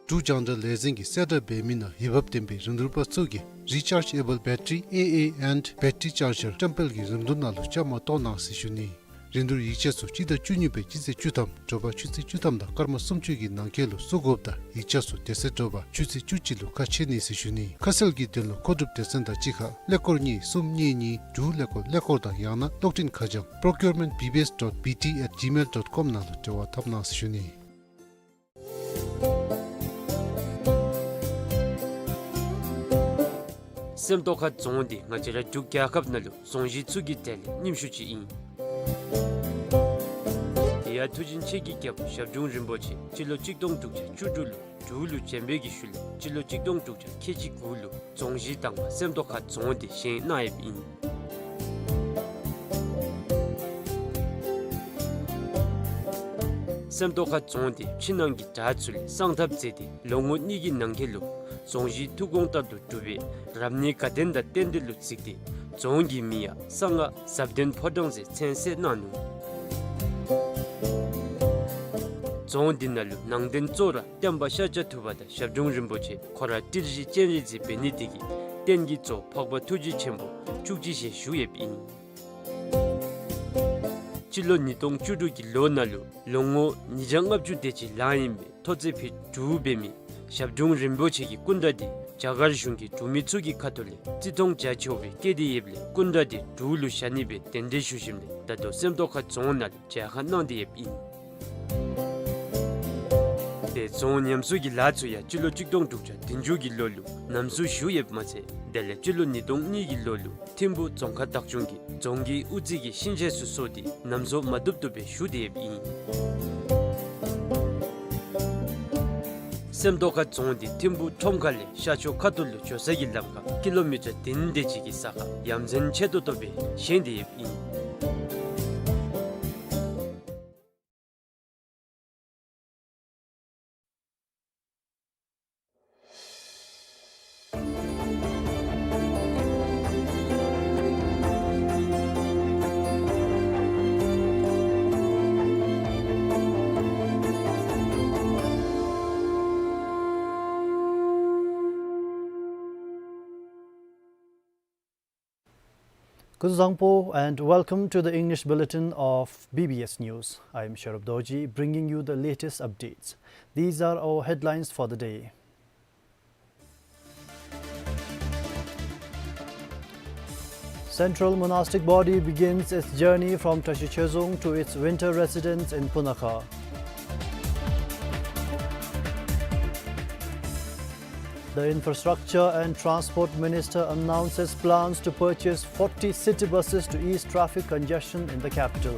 འབྲུག་རྒྱང་བསྒྲགས་ལས་འཛིན་གྱི་གསལ་བསྒྲགས་འབད་མི་ནང་འོས་འབབ་ལྡན་པའི་རིན་བསྡུར་པ་ཚུ་གིས་Rechargeable Battery A A and Battery Charger བཀྲམ་སྤེལ་གྱི་རིན་བསྡུར་ནང་ལུ་བཅའ་མར་གཏོགས་གནང་ཟེར་ཞུ་ནི། རིན་བསྡུར་ཡིག་ཆ་ཚུ་སྤྱི་ཟླ་བཅུ་གཉིས་པའི་སྤྱི་ཚེས་བཅུ་ཐམ་དྲོ་པ་ཆུ་ཚོད་བཅུ་ཐམ་དང་སྐར་མ་སུམ་ཅུ་གི་ནང་འཁོད་ལུ་བཙུགས་དགོཔ་ད་ཡིག་ཆ་ཚུ་དེ་ཚེ་དྲོ་པ་ཆུ་ཚོད་བཅུ་གཅིག་ལུ་ཁ་ཕྱེ་ནི་ཟེར་ཞུ་ནི། ཁ་གསལ་གྱི་དོན་ལུ་མཁོ་སྒྲུབ་སྡེ་ཚན་དང་གཅིག་ཁར་ཀླད་ཀོར་གཉིས་གསུམ་གཉིས་གཉིས་དྲུག་ཀླད་ཀོར་ཀླད་ཀོར་དང་ཡང་ན་གློག་འཕྲིན་ཁ་བྱང་procurement B B S dot B T at gmail dot com ནང་ལུ་འབྲེལ་བ་འཐབ་གནང་ཟེར་ཞུ་ནི། སེམས་རྟོགས་ཁ་རྫོང་འདི་ང་བཅས་ར་འབྲུག་རྒྱལ་ཁབ་ནང་ལུ་རྫོང་གཞི་ཚུ་གི་གྲས་ལས་རྙིངམ་ཤོས་ཅིག་ཨིན། དེ་ཡང་མཐུ་ཆེན་ཆོས་ཀྱི་རྒྱལ་པོ་ཞབས་དྲུང་རིན་པོ་ཆེ་སྤྱི་ལོ་གཅིག་སྟོང་དྲུག་བརྒྱ་བཅུ་དྲུག་ལུ་འབྲུག་ལུ་བྱོན་པའི་གི་ཤུལ་ལས་སྤྱི་ལོ་གཅིག་སྟོང་དྲུག་བརྒྱ་ཁལ་གཅིག་དགུ་ལུ་རྫོང་གཞི་དང་པ་སེམས་རྟོགས་ཁ་རྫོང་འདི་བཞེངས་གནང་ཡོདཔ་ཨིན། སེམས་རྟོགས་ཁ་རྫོང་འདི་ཕྱི་ནང་གི་དགྲ་ཚུ་ལས་སངས་ཐབས་མཛད་དེ་ལོ་ངོ་གཉིས་ཀྱི་ནང་འཁོད་ལུ་རྫོང་གཞི་ཐུགས་དགོངས་ལྟར་དུ་གྲུབ་པའི་རབ་གནས་དགའ་ལྡན་དང་རྟེན་འབྲེལ་ལུ་བརྩིས་ཏེ་རྫོང་གི་མིང་ཡང་གསང་སྔགས་ཟབ་དོན་ཕོ་བྲང་ཟེར་མཚན་གསོལ་གནང་ནུག། རྫོང་འདི་ནང་ལུ་ནང་རྟེན་གཙོ་བོ་ར་སྟོན་པ་ཤཱཀྱ་ཐུབ་པ་དང་ཞབས་དྲུང་རིན་པོ་ཆེ་ཁོ་ར་ཏི་ལི་སྤྱན་རས་གཟིགས་འབད་ནི་དེ་གིས་རྟེན་གྱི་གཙོ་བོ་འཕགས་པ་ཐུགས་རྗེ་ཆེན་པོ་བཅུ་གཅིག་ཞལ་བཞུགས་ཡོདཔ་ཨིན། སྤྱི་ལོ་ཉིས་སྟོང་བཅུ་དྲུག་གི་ལོ་ནང་ལུ་ལོ་ངོ་ཉིས་བརྒྱ་ལྔ་བཅུ་དེ་ཅིག་ལང་ཨིན་པའི་ཐོག་བརྩེགས་ཕུད་དྲུག་འབད་མི་ཞབས་དྲུང་རིན་པོ་ཆེ་གི་སྐུ་འདྲ་འདི་རྒྱ་གར་གཞུང་གིས་འབྲུག་མི་ཚུ་གི་ཁ་ཐུག་ལས་བརྩི་མཐོང་བྱ་ཆོག་པའི་བཀོད་དེ་ཡོདཔ་ལས་སྐུ་འདྲ་འདི་འབྲུག་ལུ་བཞག་ནི་སྦེ་གདན་འདྲེན་ཞུ་ཞིནམ་ལས་ད་ལྟོ་སེམས་རྟོགས་ཁ་རྫོང་ནང་ལུ་མཇལ་ཁ་གནང་སྟེ་ཡོདཔ་ཨིན། དེ་ རྫོང་ཉམས་གསོ་གི་ལཱ་ཚུ་ཡང་སྤྱི་ལོ་གཅིག་སྟོང་དྲུག་བརྒྱ་བདུན་ཅུ་གི་ལོ་ལུ་ཉམས་གསོ་ཞུ་ཡོདཔ་མ་ཚད་དེ་ལས་སྤྱི་ལོ་ཉིས་སྟོང་གཉིས་ཀྱི་ལོ་ལུ་ཐིམ་ཕུ་རྫོང་ཁག་བདག་སྐྱོང་གིས་རྫོང་གི་དབུ་རྩེ་གི་གཤིན་རྗེ་ཚུ་སོར་ཏེ་ཉམས་གསོ་མ་བཏུབ་བཏུབ་སྦེ་ཞུ་སྟེ་ཡོདཔ་ཨིན། སེམས་རྟོགས་ཁ་རྫོང་འདི་ཐིམ་ཕུ་ཁྲོམ་ཁ་ལས་ཤར་ཕྱོགས་ཁ་ཐུག་ལུ་འགྱོ་ས་གི་ལམ་ཁར་ཀི་ལོ་མི་ཊར་བདུན་དེ་ཅིག་གི་ས་ཁར་ཡ་མཚན་ཆེ་ཏོག་ཏོ་སྦེ་བཞེངས་ཏེ་ཡོདཔ་ཨིན། Kuzuzangpo and welcome to the English bulletin of B B S News. I am Sharab Dorji, bringing you the latest updates. These are our headlines for the day. Central Monastic Body begins its journey from Tashi Chhezang to its winter residence in Punakha. The Infrastructure and Transport Minister announces plans to purchase forty city buses to ease traffic congestion in the capital.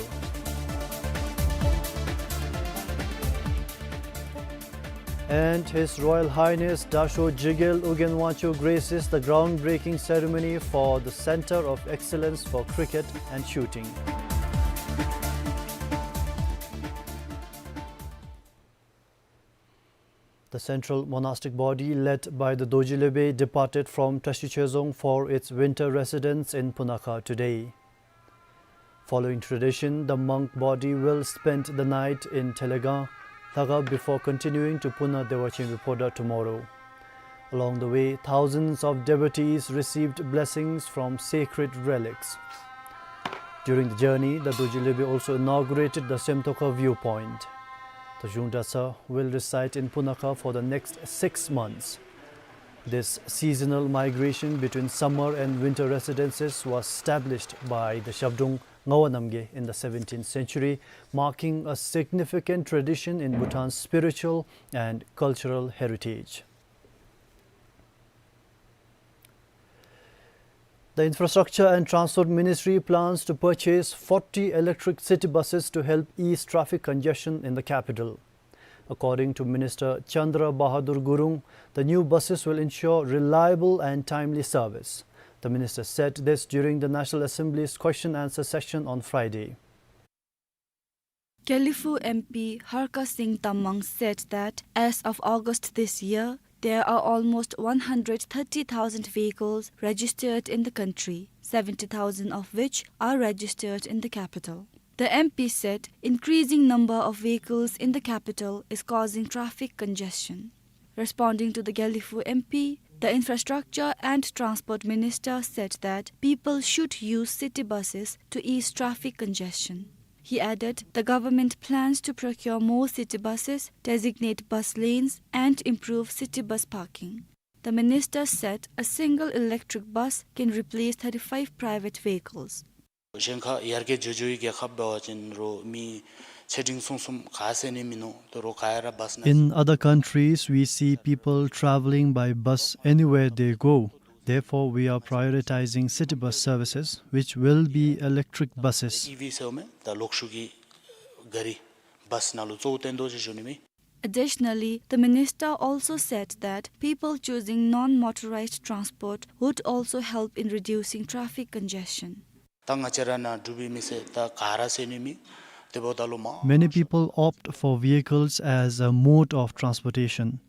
And His Royal Highness Dasho Jigel Ugyen Wangchuck graces the groundbreaking ceremony for the Center of Excellence for Cricket and Shooting. The Central Monastic Body, led by the Dorji Lebe, departed from Tashi Chhezang for its winter residence in Punakha today. Following tradition, the monk body will spend the night in Telegang, Lhakham before continuing to Puna Dewa Chinriphoda tomorrow. Along the way, thousands of devotees received blessings from sacred relics. During the journey, the Dorji Lebe also inaugurated the Semtokha viewpoint. The Zhungdratsa will reside in Punakha for the next six months. This seasonal migration between summer and winter residences was established by the Zhabdrung Ngawa Namgay in the seventeenth century, marking a significant tradition in Bhutan's spiritual and cultural heritage. The Infrastructure and Transport Ministry plans to purchase forty electric city buses to help ease traffic congestion in the capital. According to Minister Chandra Bahadur Gurung, the new buses will ensure reliable and timely service. The minister said this during the National Assembly's question-answer session on Friday. Gelephu M P Harka Singh Tamang said that as of August this year, there are almost one hundred thirty thousand vehicles registered in the country, seventy thousand of which are registered in the capital. The M P said increasing number of vehicles in the capital is causing traffic congestion. Responding to the Gelephu M P, the Infrastructure and Transport Minister said that people should use city buses to ease traffic congestion. He added the government plans to procure more city buses, designate bus lanes, and improve city bus parking. The minister said a single electric bus can replace thirty-five private vehicles. གཞན་ཁ་ཡར་རྒྱས་འགྱོ་འགྱོ་བའི་རྒྱལ་ཁབ་འབད་བ་ཅིན་རོགས་མི་ཆེ་འབྲིང་ཆུང་གསུམ་ག་ཟེར་ནི་མིན་ནུག། ད་རོགས་ག་ཡ་ར་བཱས་ནང་། In other countries, we see people traveling by bus anywhere they go. Therefore, we are prioritizing city bus services, which will be electric buses. ཨི་ཝི་ཟེརཝ་མས། ད་གློག་ཤུགས་ཀྱི་ག་རི་བཱས་ནང་ལུ་གཙོ་བོ་བཏོན་དོ་ཟེར་ཞུ་ནི་མས། Additionally, the minister also said that people choosing non-motorized transport would also help in reducing traffic congestion. ད་ང་བཅས་ར་ནང་འབྲུག་པའི་མི་སེར་ད་ག་ར་ཟེར་ནི་མེད། དེ་འབདཝ་ད་ལུ་མ། Many people opt for vehicles as a mode of transportation.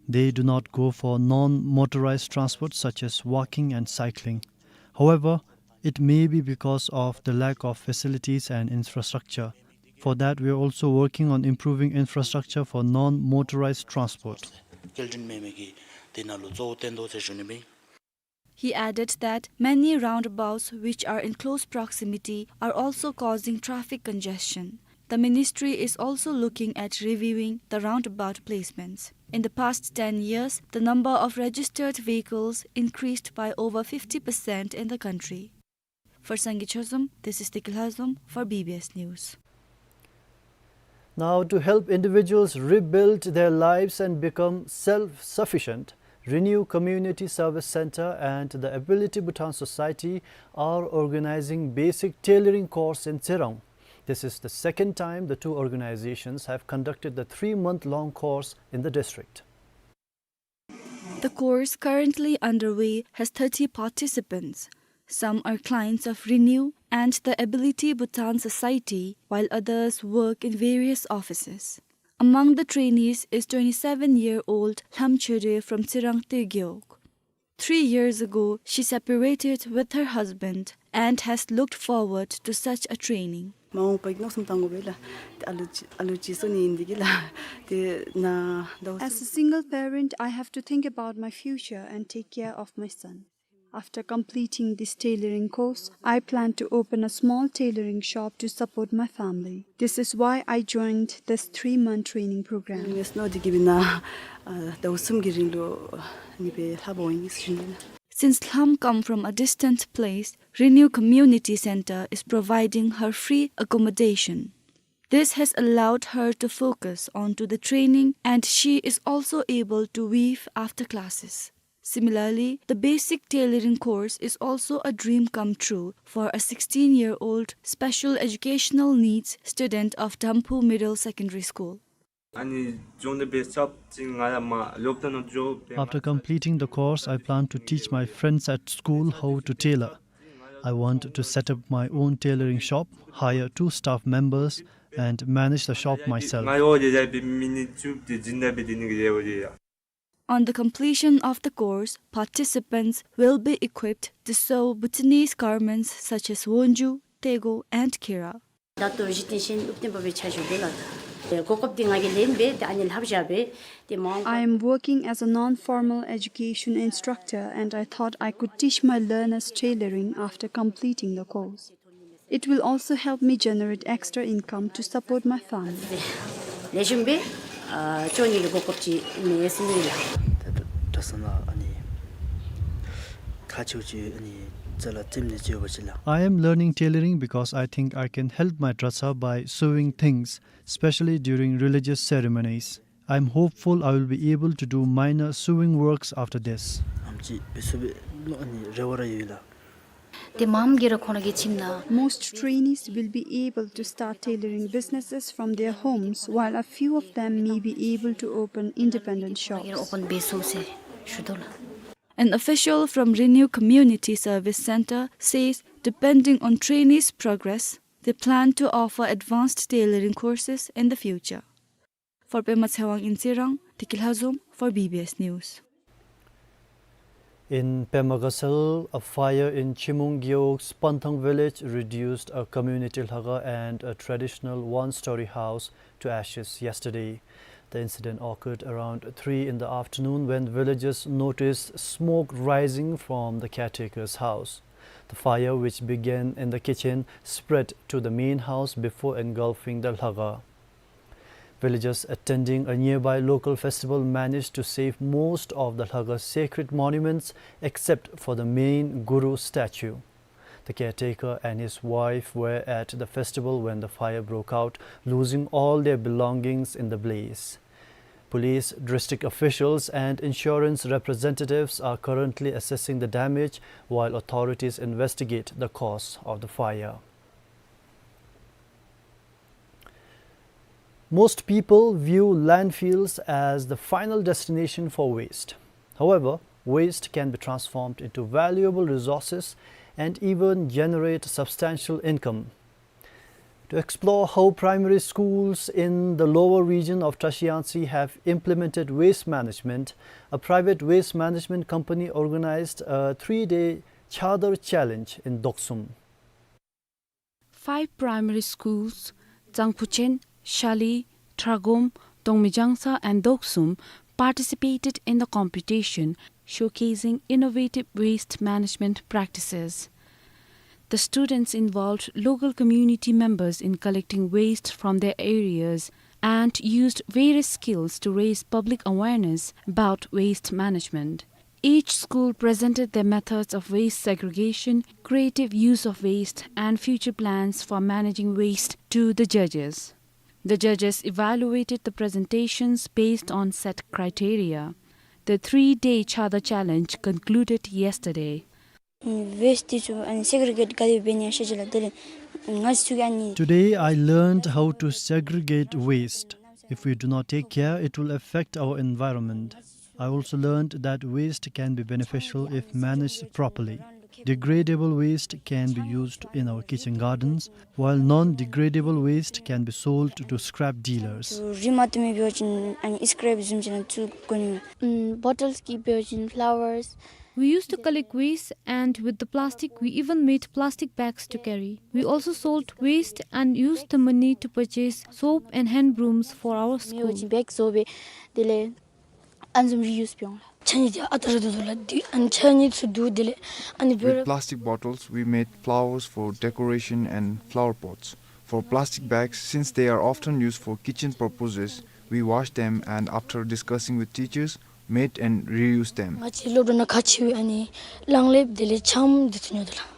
They do not go for non-motorized transport such as walking and cycling. However, it may be because of the lack of facilities and infrastructure. For that, we are also working on improving infrastructure for non-motorized transport. སྐྱེལ་འདྲེན་མེད་མི་གིས་དེ་ནང་ལུ་གཙོ་བོ་བཏོན་དོ་ཟེར་ཞུ་ནི་མས། He added that many roundabouts which are in close proximity are also causing traffic congestion. The ministry is also looking at reviewing the roundabout placements. In the past ten years, the number of registered vehicles increased by over fifty percent in the country. For Sangay Chozom, this is Tiki Lhazom for B B S News. Now, to help individuals rebuild their lives and become self-sufficient, Renew Community Service Center and the Ability Bhutan Society are organizing basic tailoring course in Tsirang. This is the second time the two organizations have conducted the three-month-long course in the district. The course currently underway has thirty participants. Some are clients of Renew and the Ability Bhutan Society, while others work in various offices. Among the trainees is twenty-seven-year-old Lham Chöre from Tsirang Tegeog. Three years ago, she separated with her husband and has looked forward to such a training. མ་འོངས་པའི་མནོ་བསམ་བཏང་དགོ་པས་ལགས། ཏེ་ཨ་ལུ་ཅིག་ཨ་ལུ་ཅིག་གསོ་ནི་ཨིན་དེ་གིས་ལགས། ཏེ་ན་ཟླཝ་As a single parent, I have to think about my future and take care of my son. After completing this tailoring course, I plan to open a small tailoring shop to support my family. This is why I joined this three-month training program. ངེས་མནོ་དེ་གིས་སྦེ་ན་ཨ་ཟླཝ་གསུམ་གྱི་རིང་ལུ་ཨ་ནི་སྦེ་ལྷབ་འོང་ཡི་ཟེར་ཞུ་ནི་ལགས། Since Lham come from a distant place, Renew Community Center is providing her free accommodation. This has allowed her to focus onto the training, and she is also able to weave after classes. Similarly, the basic tailoring course is also a dream come true for a sixteen-year-old special educational needs student of Damphu Middle Secondary School. ཨ་ནི་སྦྱོང་བརྡར་འབད་ཚར་བ་ཅིན་ང་ཡང་མར་སློབ་གྲྭ་ནང་འགྱོ། After completing the course, I plan to teach my friends at school how to tailor. I want to set up my own tailoring shop, hire two staff members, and manage the shop myself. ང་ཡོད་ཡ་ཡ་སྦེ་མི་ནི་བཅུ་དེ་སྦྱིན་བདག་འབད་དེ་ནི་གི་ཡོད་ཡ། On the completion of the course, participants will be equipped to sew Bhutanese garments such as wonju, tego, and kira. ད་ལྟོ་གཞི་རྟེན་གཞན་ཨུབ་བརྟན་པ་སྦེ་ཆ་བཞག་དགོ་ལགས། ད་གོ་སྐབས་འདི་ང་གིས་ལེན་སྦེ་ད་ཨ་ནི་ལྷབ་བཞག་སྦེ་ཏེ་མ་འོངས་པ། I am working as a non-formal education instructor and I thought I could teach my learners tailoring after completing the course. It will also help me generate extra income to support my family. ལེགས་ཤོམ་སྦེ་ཨ་ལྕོགས་ནི་གི་གོ་སྐབས་ཅིག་ཨིན་མས་ཟེར་ཨིན་ལགས། ད་ད་གྲྭ་ཚང་ནང་ཨ་ནི་ཁག་ཆེཝ་ཅིག་ཨ་ནི་རྩ་ལས་རྩེདམོ་ནི་རྩེ་བ་ཅིན་ལགས། I am learning tailoring because I think I can help my dratshang by sewing things, especially during religious ceremonies. I am hopeful I will be able to do minor sewing works after this. ཨམ་ཅིག་འབད་ཚུགས་པའི་ཨ་ནི་རེ་བ་ར་ཡོད་ལགས། ཏེ་མངམ་གིས་ར་ཁོང་ར་གི་ཁྱིམ་ནང་། Most trainees will be able to start tailoring businesses from their homes, while a few of them may be able to open independent shops. ཨོ་པན་འབད་ཚུགས་ཟེར་ཞུ་དོ་ལགས། An official from Renew Community Service Center says, depending on trainees' progress, they plan to offer advanced tailoring courses in the future. For Pema Tshewang in Tsirang, Tiki Lhazom for B B S News. In Pema Ghasal, a fire in Chimung Gewog's Panthang village reduced a community lhakha and a traditional one-story house to ashes yesterday. The incident occurred around three in the afternoon when villagers noticed smoke rising from the caretaker's house. The fire, which began in the kitchen, spread to the main house before engulfing the lhakha. Villagers attending a nearby local festival managed to save most of the lhakha's sacred monuments except for the main Guru statue. The caretaker and his wife were at the festival when the fire broke out, losing all their belongings in the blaze. Police, district officials and insurance representatives are currently assessing the damage while authorities investigate the cause of the fire. Most people view landfills as the final destination for waste. However, waste can be transformed into valuable resources and even generate substantial income. To explore how primary schools in the lower region of Trashiyangtse have implemented waste management, a private waste management company organized a three-day Chadar Challenge in Doksum. Five primary schools, Tsangphuchen, Shali, Tragom, Dongmijangsa and Doksum, participated in the competition, showcasing innovative waste management practices. The students involved local community members in collecting waste from their areas and used various skills to raise public awareness about waste management. Each school presented their methods of waste segregation, creative use of waste, and future plans for managing waste to the judges. The judges evaluated the presentations based on set criteria. The three-day Chada challenge concluded yesterday. ཨུམ་ཝེསཊ་འདི་ཚུ་ཨ་ནི་སེག་རི་གེཊ་ག་དེ་སྦེ་འབད་ནི་ཡང་ཤེས་ཅི་ལགས། དེ་ལས་ང་བཅས་ཚུ་གིས་ཨ་ནི། Today I learned how to segregate waste. If we do not take care, it will affect our environment. I also learned that waste can be beneficial if managed properly. Degradable waste can be used in our kitchen gardens, while non-degradable waste can be sold to scrap dealers. རིགས་མ་བཏུབ་མི་འབད་བ་ཅིན་ཨ་ནི་སི་ཀེརེབ་བཟུམ་ཅིག་ནང་བཙུགས་དགོ་ནི། ཨུམ་བོ་ཊལ་གྱིས་འབད་བ་ཅིན་ཕླ་ཝརས། We used to collect waste, and with the plastic, we even made plastic bags to carry. We also sold waste and used the money to purchase soap and hand brooms for our school. མེད་པ་ཅིན་བེག་བཟོ་སྦེ་དེ་ལས་ཨ་ནི་བཟུམ་རི་ཡུསི་འབད་འོང་ལགས། ཆ་གནས་འདི་ཨ་རྟག་ར་འདུག་ལགས། འདི་ཨ་ནི་ཆ་གནས་ཚུ་འདུག། དེ་ལས་ཨ་ནི་འབད་རུང་། With plastic bottles, we made flowers for decoration and flower pots. For plastic bags, since they are often used for kitchen purposes, we wash them and, after discussing with teachers, made and reused them. ང་བཅས་སློབ་གྲྭ་ནང་ཁག་ཆེ་བའི་ཨ་ནི་གླང་ལེབ་དེ་ལས་ཆམ་འདི་ཚུ་ཉོ་དོ་ལགས།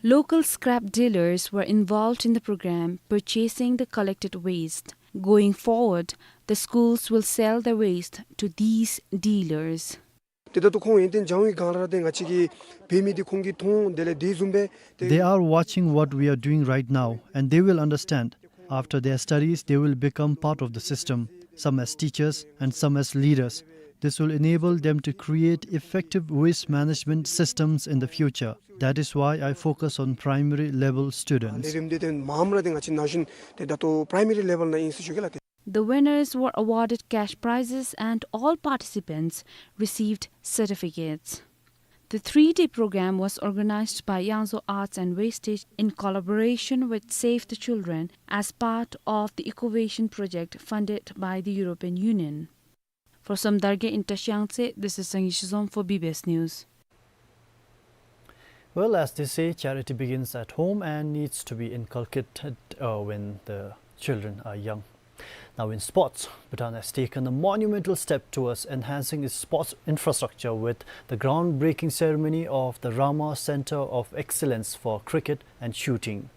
Local scrap dealers were involved in the program, purchasing the collected waste. Going forward, the schools will sell the waste to these dealers. ཏེ་ད་ལྟོ་ཁོང་ཡོན་ཏན་སྦྱང་བའི་སྒང་ར་ཏེ་ང་བཅས་ཀྱིས་འབད་མི་འདི་ཁོང་གིས་མཐོང་། དེ་ལས་དེ་བཟུམ་སྦེ་ཏེ། They are watching what we are doing right now, and they will understand. After their studies, they will become part of the system, some as teachers and some as leaders. This will enable them to create effective waste management systems in the future. That is why I focus on primary level students. ལས་རིམ་འདི་ཏེ་མངམ་ར་ཏེ་ང་བཅས་ན་གཞོན་ཏེ་ད་ལྟོ་པ་རའི་མ་རི་ལེ་བཱལ་ནང་ཨིན་ཟེར་ཞུ་གེ་ལགས། The winners were awarded cash prizes and all participants received certificates. The three-day program was organized by Yangzo Arts and Wastage in collaboration with Save the Children as part of the Eco-Vision project funded by the European Union. For Somdalgar in Trashiyangtse, this is Sangay Shizom for B B S News. Well, as they say, charity begins at home and needs to be inculcated, uh, when the children are young. Now in sports, Bhutan has taken a monumental step towards enhancing its sports infrastructure with the groundbreaking ceremony of the Rama Center of Excellence for Cricket and Shooting.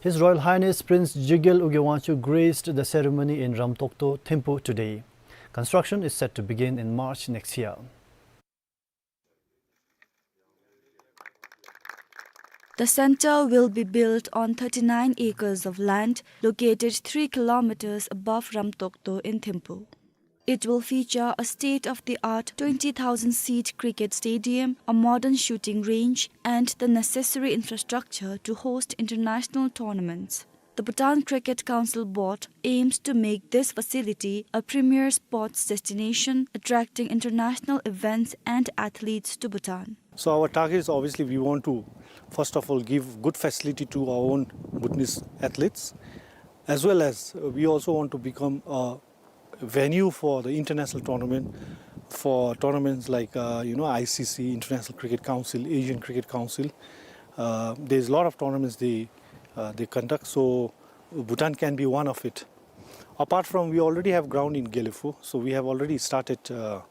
His Royal Highness Prince Jigel Ugye Wangchuck graced the ceremony in Ramtokto, Thimphu today. Construction is set to begin in March next year. The center will be built on thirty-nine acres of land located three kilometers above Ramtokto in Thimphu. It will feature a state-of-the-art twenty thousand seat cricket stadium, a modern shooting range, and the necessary infrastructure to host international tournaments. The Bhutan Cricket Council Board aims to make this facility a premier sports destination, attracting international events and athletes to Bhutan. So our target is, obviously, we want to, first of all, give good facility to our own Bhutanese athletes, as well as, uh, we also want to become a venue for the international tournament, for tournaments like, uh, you know, I C C, International Cricket Council, Asian Cricket Council. Uh, there's a lot of tournaments they, uh, they conduct, so Bhutan can be one of it. Apart from, we already have ground in Gelephu, so we have already started, uh,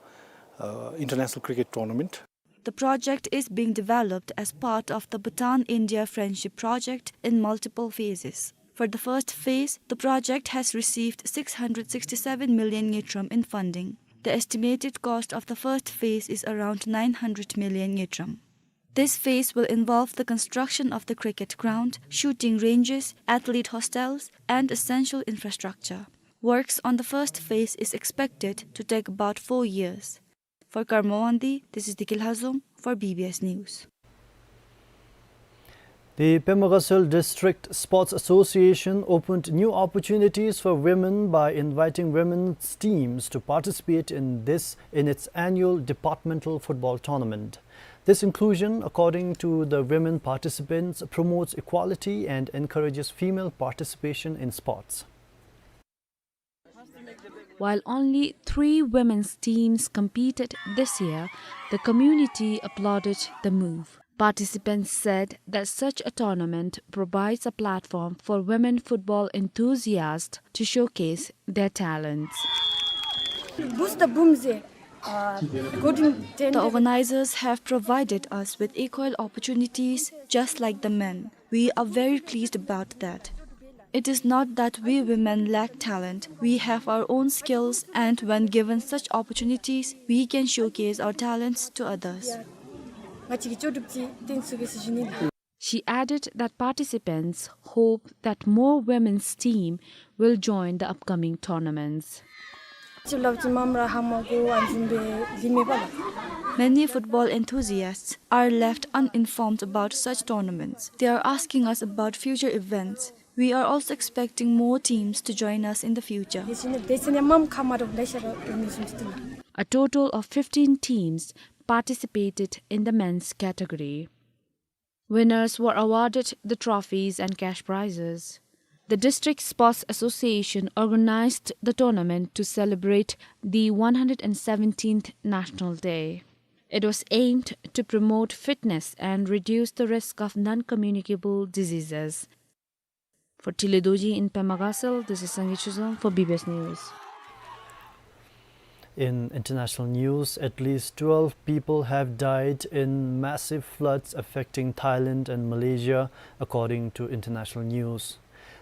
uh, international cricket tournament. The project is being developed as part of the Bhutan-India Friendship Project in multiple phases. For the first phase, the project has received six hundred sixty-seven million ngultrum in funding. The estimated cost of the first phase is around nine hundred million ngultrum. This phase will involve the construction of the cricket ground, shooting ranges, athlete hostels, and essential infrastructure. Works on the first phase is expected to take about four years. For Karma Wangdi, this is Dikil Hazom for B B S News. The Pema Gatshel District Sports Association opened new opportunities for women by inviting women's teams to participate in this, in its annual departmental football tournament. This inclusion, according to the women participants, promotes equality and encourages female participation in sports. While only three women's teams competed this year, the community applauded the move. Participants said that such a tournament provides a platform for women football enthusiasts to showcase their talents. Boost the boom ze. The organizers have provided us with equal opportunities just like the men. We are very pleased about that. It is not that we women lack talent. We have our own skills, and when given such opportunities, we can showcase our talents to others. She added that participants hope that more women's team will join the upcoming tournaments. Many football enthusiasts are left uninformed about such tournaments. They are asking us about future events. We are also expecting more teams to join us in the future. A total of fifteen teams participated in the men's category. Winners were awarded the trophies and cash prizes. The District Sports Association organized the tournament to celebrate the one hundred seventeenth National Day. It was aimed to promote fitness and reduce the risk of non-communicable diseases. For Tile Dorji in Pema Gatshel, this is Sangay Chuzang for B B S News. In international news, at least twelve people have died in massive floods affecting Thailand and Malaysia, according to international news.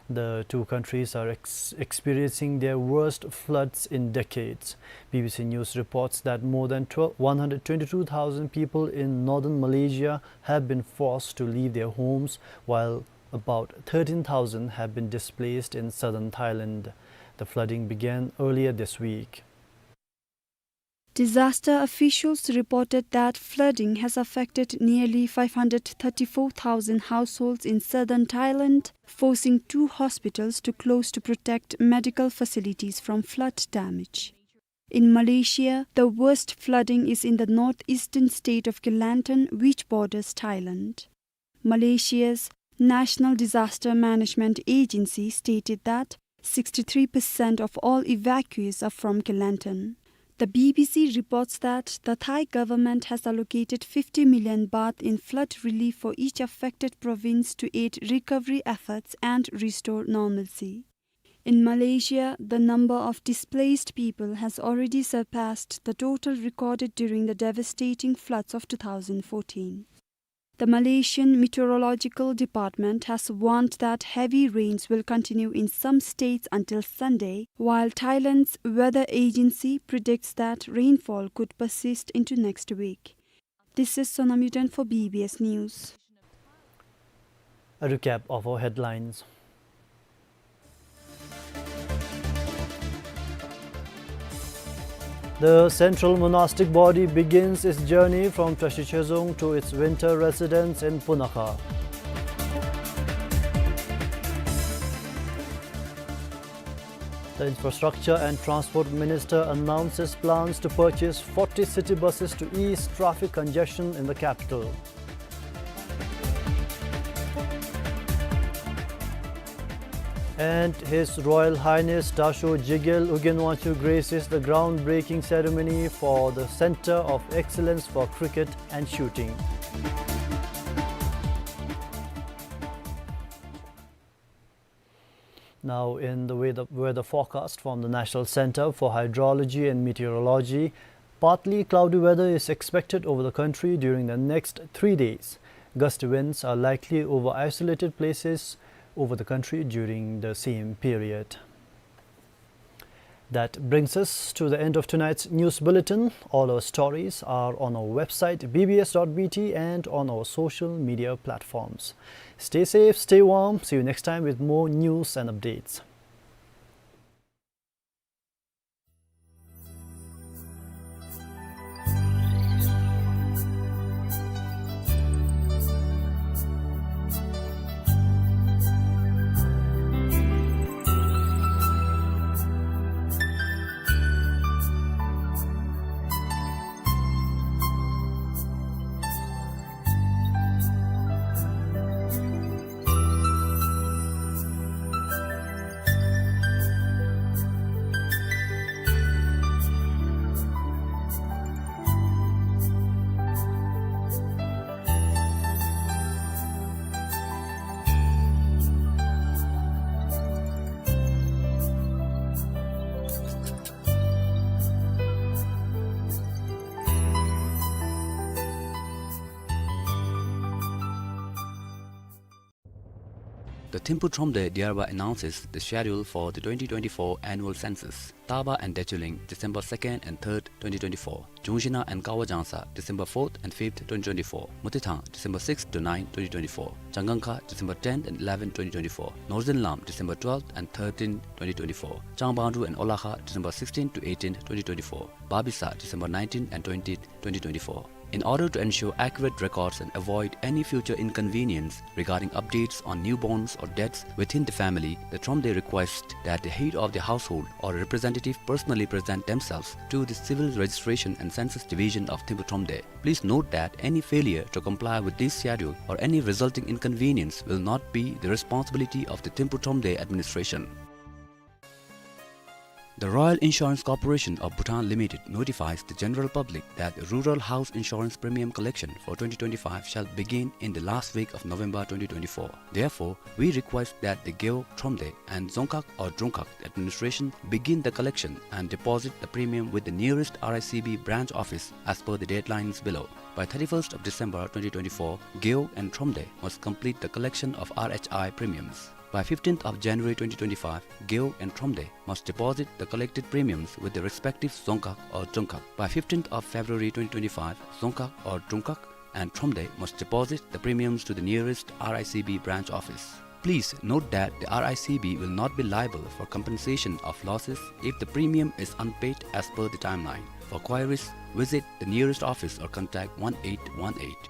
The two countries are ex-, experiencing their worst floods in decades. B B C News reports that more than twelve, one hundred twenty-two thousand people in northern Malaysia have been forced to leave their homes, while about thirteen thousand have been displaced in southern Thailand. The flooding began earlier this week. Disaster officials reported that flooding has affected nearly five hundred thirty-four thousand households in southern Thailand, forcing two hospitals to close to protect medical facilities from flood damage. In Malaysia, the worst flooding is in the northeastern state of Kelantan, which borders Thailand. Malaysia's National Disaster Management Agency stated that sixty-three percent of all evacuees are from Kelantan. The B B C reports that the Thai government has allocated fifty million baht in flood relief for each affected province to aid recovery efforts and restore normalcy. In Malaysia, the number of displaced people has already surpassed the total recorded during the devastating floods of two thousand fourteen. The Malaysian Meteorological Department has warned that heavy rains will continue in some states until Sunday, while Thailand's weather agency predicts that rainfall could persist into next week. This is Sonam Yuden for B B S News. A recap of our headlines. The central monastic body begins its journey from Tashi Chhezung to its winter residence in Punakha. The Infrastructure and Transport Minister announces plans to purchase forty city buses to ease traffic congestion in the capital. And His Royal Highness Dasho Jigel Ugyen Wangchuck graces the groundbreaking ceremony for the Centre of Excellence for Cricket and Shooting. Now, in the weather, weather forecast from the National Centre for Hydrology and Meteorology, partly cloudy weather is expected over the country during the next three days. Gusty winds are likely over isolated places over the country during the same period. That brings us to the end of tonight's news bulletin. All our stories are on our website, B B S dot B T, and on our social media platforms. Stay safe, stay warm. See you next time with more news and updates. The Thimphu Thromde thereby announces the schedule for the twenty twenty-four annual census. Taba and Dechuling, December second and third, twenty twenty-four. Chungshina and Kawa Jangsa, December fourth and fifth, twenty twenty-four. Mutithang, December sixth to ninth, twenty twenty-four. Changangkha, December tenth and eleventh, twenty twenty-four. Northern Lam, December twelfth and thirteenth, twenty twenty-four. Changbangdru and Olakha, December sixteenth to eighteenth, twenty twenty-four. Babisa, December nineteenth and twentieth, twenty twenty-four. In order to ensure accurate records and avoid any future inconvenience regarding updates on newborns or deaths within the family, the Thromde requests that the head of the household or representative personally present themselves to the Civil Registration and Census Division of Thimphu Thromde. Please note that any failure to comply with this schedule or any resulting inconvenience will not be the responsibility of the Thimphu Thromde administration. The Royal Insurance Corporation of Bhutan Limited notifies the general public that the rural house insurance premium collection for twenty twenty-five shall begin in the last week of November twenty twenty-four. Therefore, we request that the Gewog, Thromde and Dzongkhag or Drungkhag administration begin the collection and deposit the premium with the nearest R I C B branch office as per the deadlines below. By thirty-first of December twenty twenty-four, Gewog and Thromde must complete the collection of R H I premiums. By fifteenth of January twenty twenty-five, Gewog and Thromde must deposit the collected premiums with the respective Dzongkhag or Drungkhag. By fifteenth of February twenty twenty-five, Dzongkhag or Drungkhag and Thromde must deposit the premiums to the nearest R I C B branch office. Please note that the R I C B will not be liable for compensation of losses if the premium is unpaid as per the timeline. For queries, visit the nearest office or contact one eight one eight.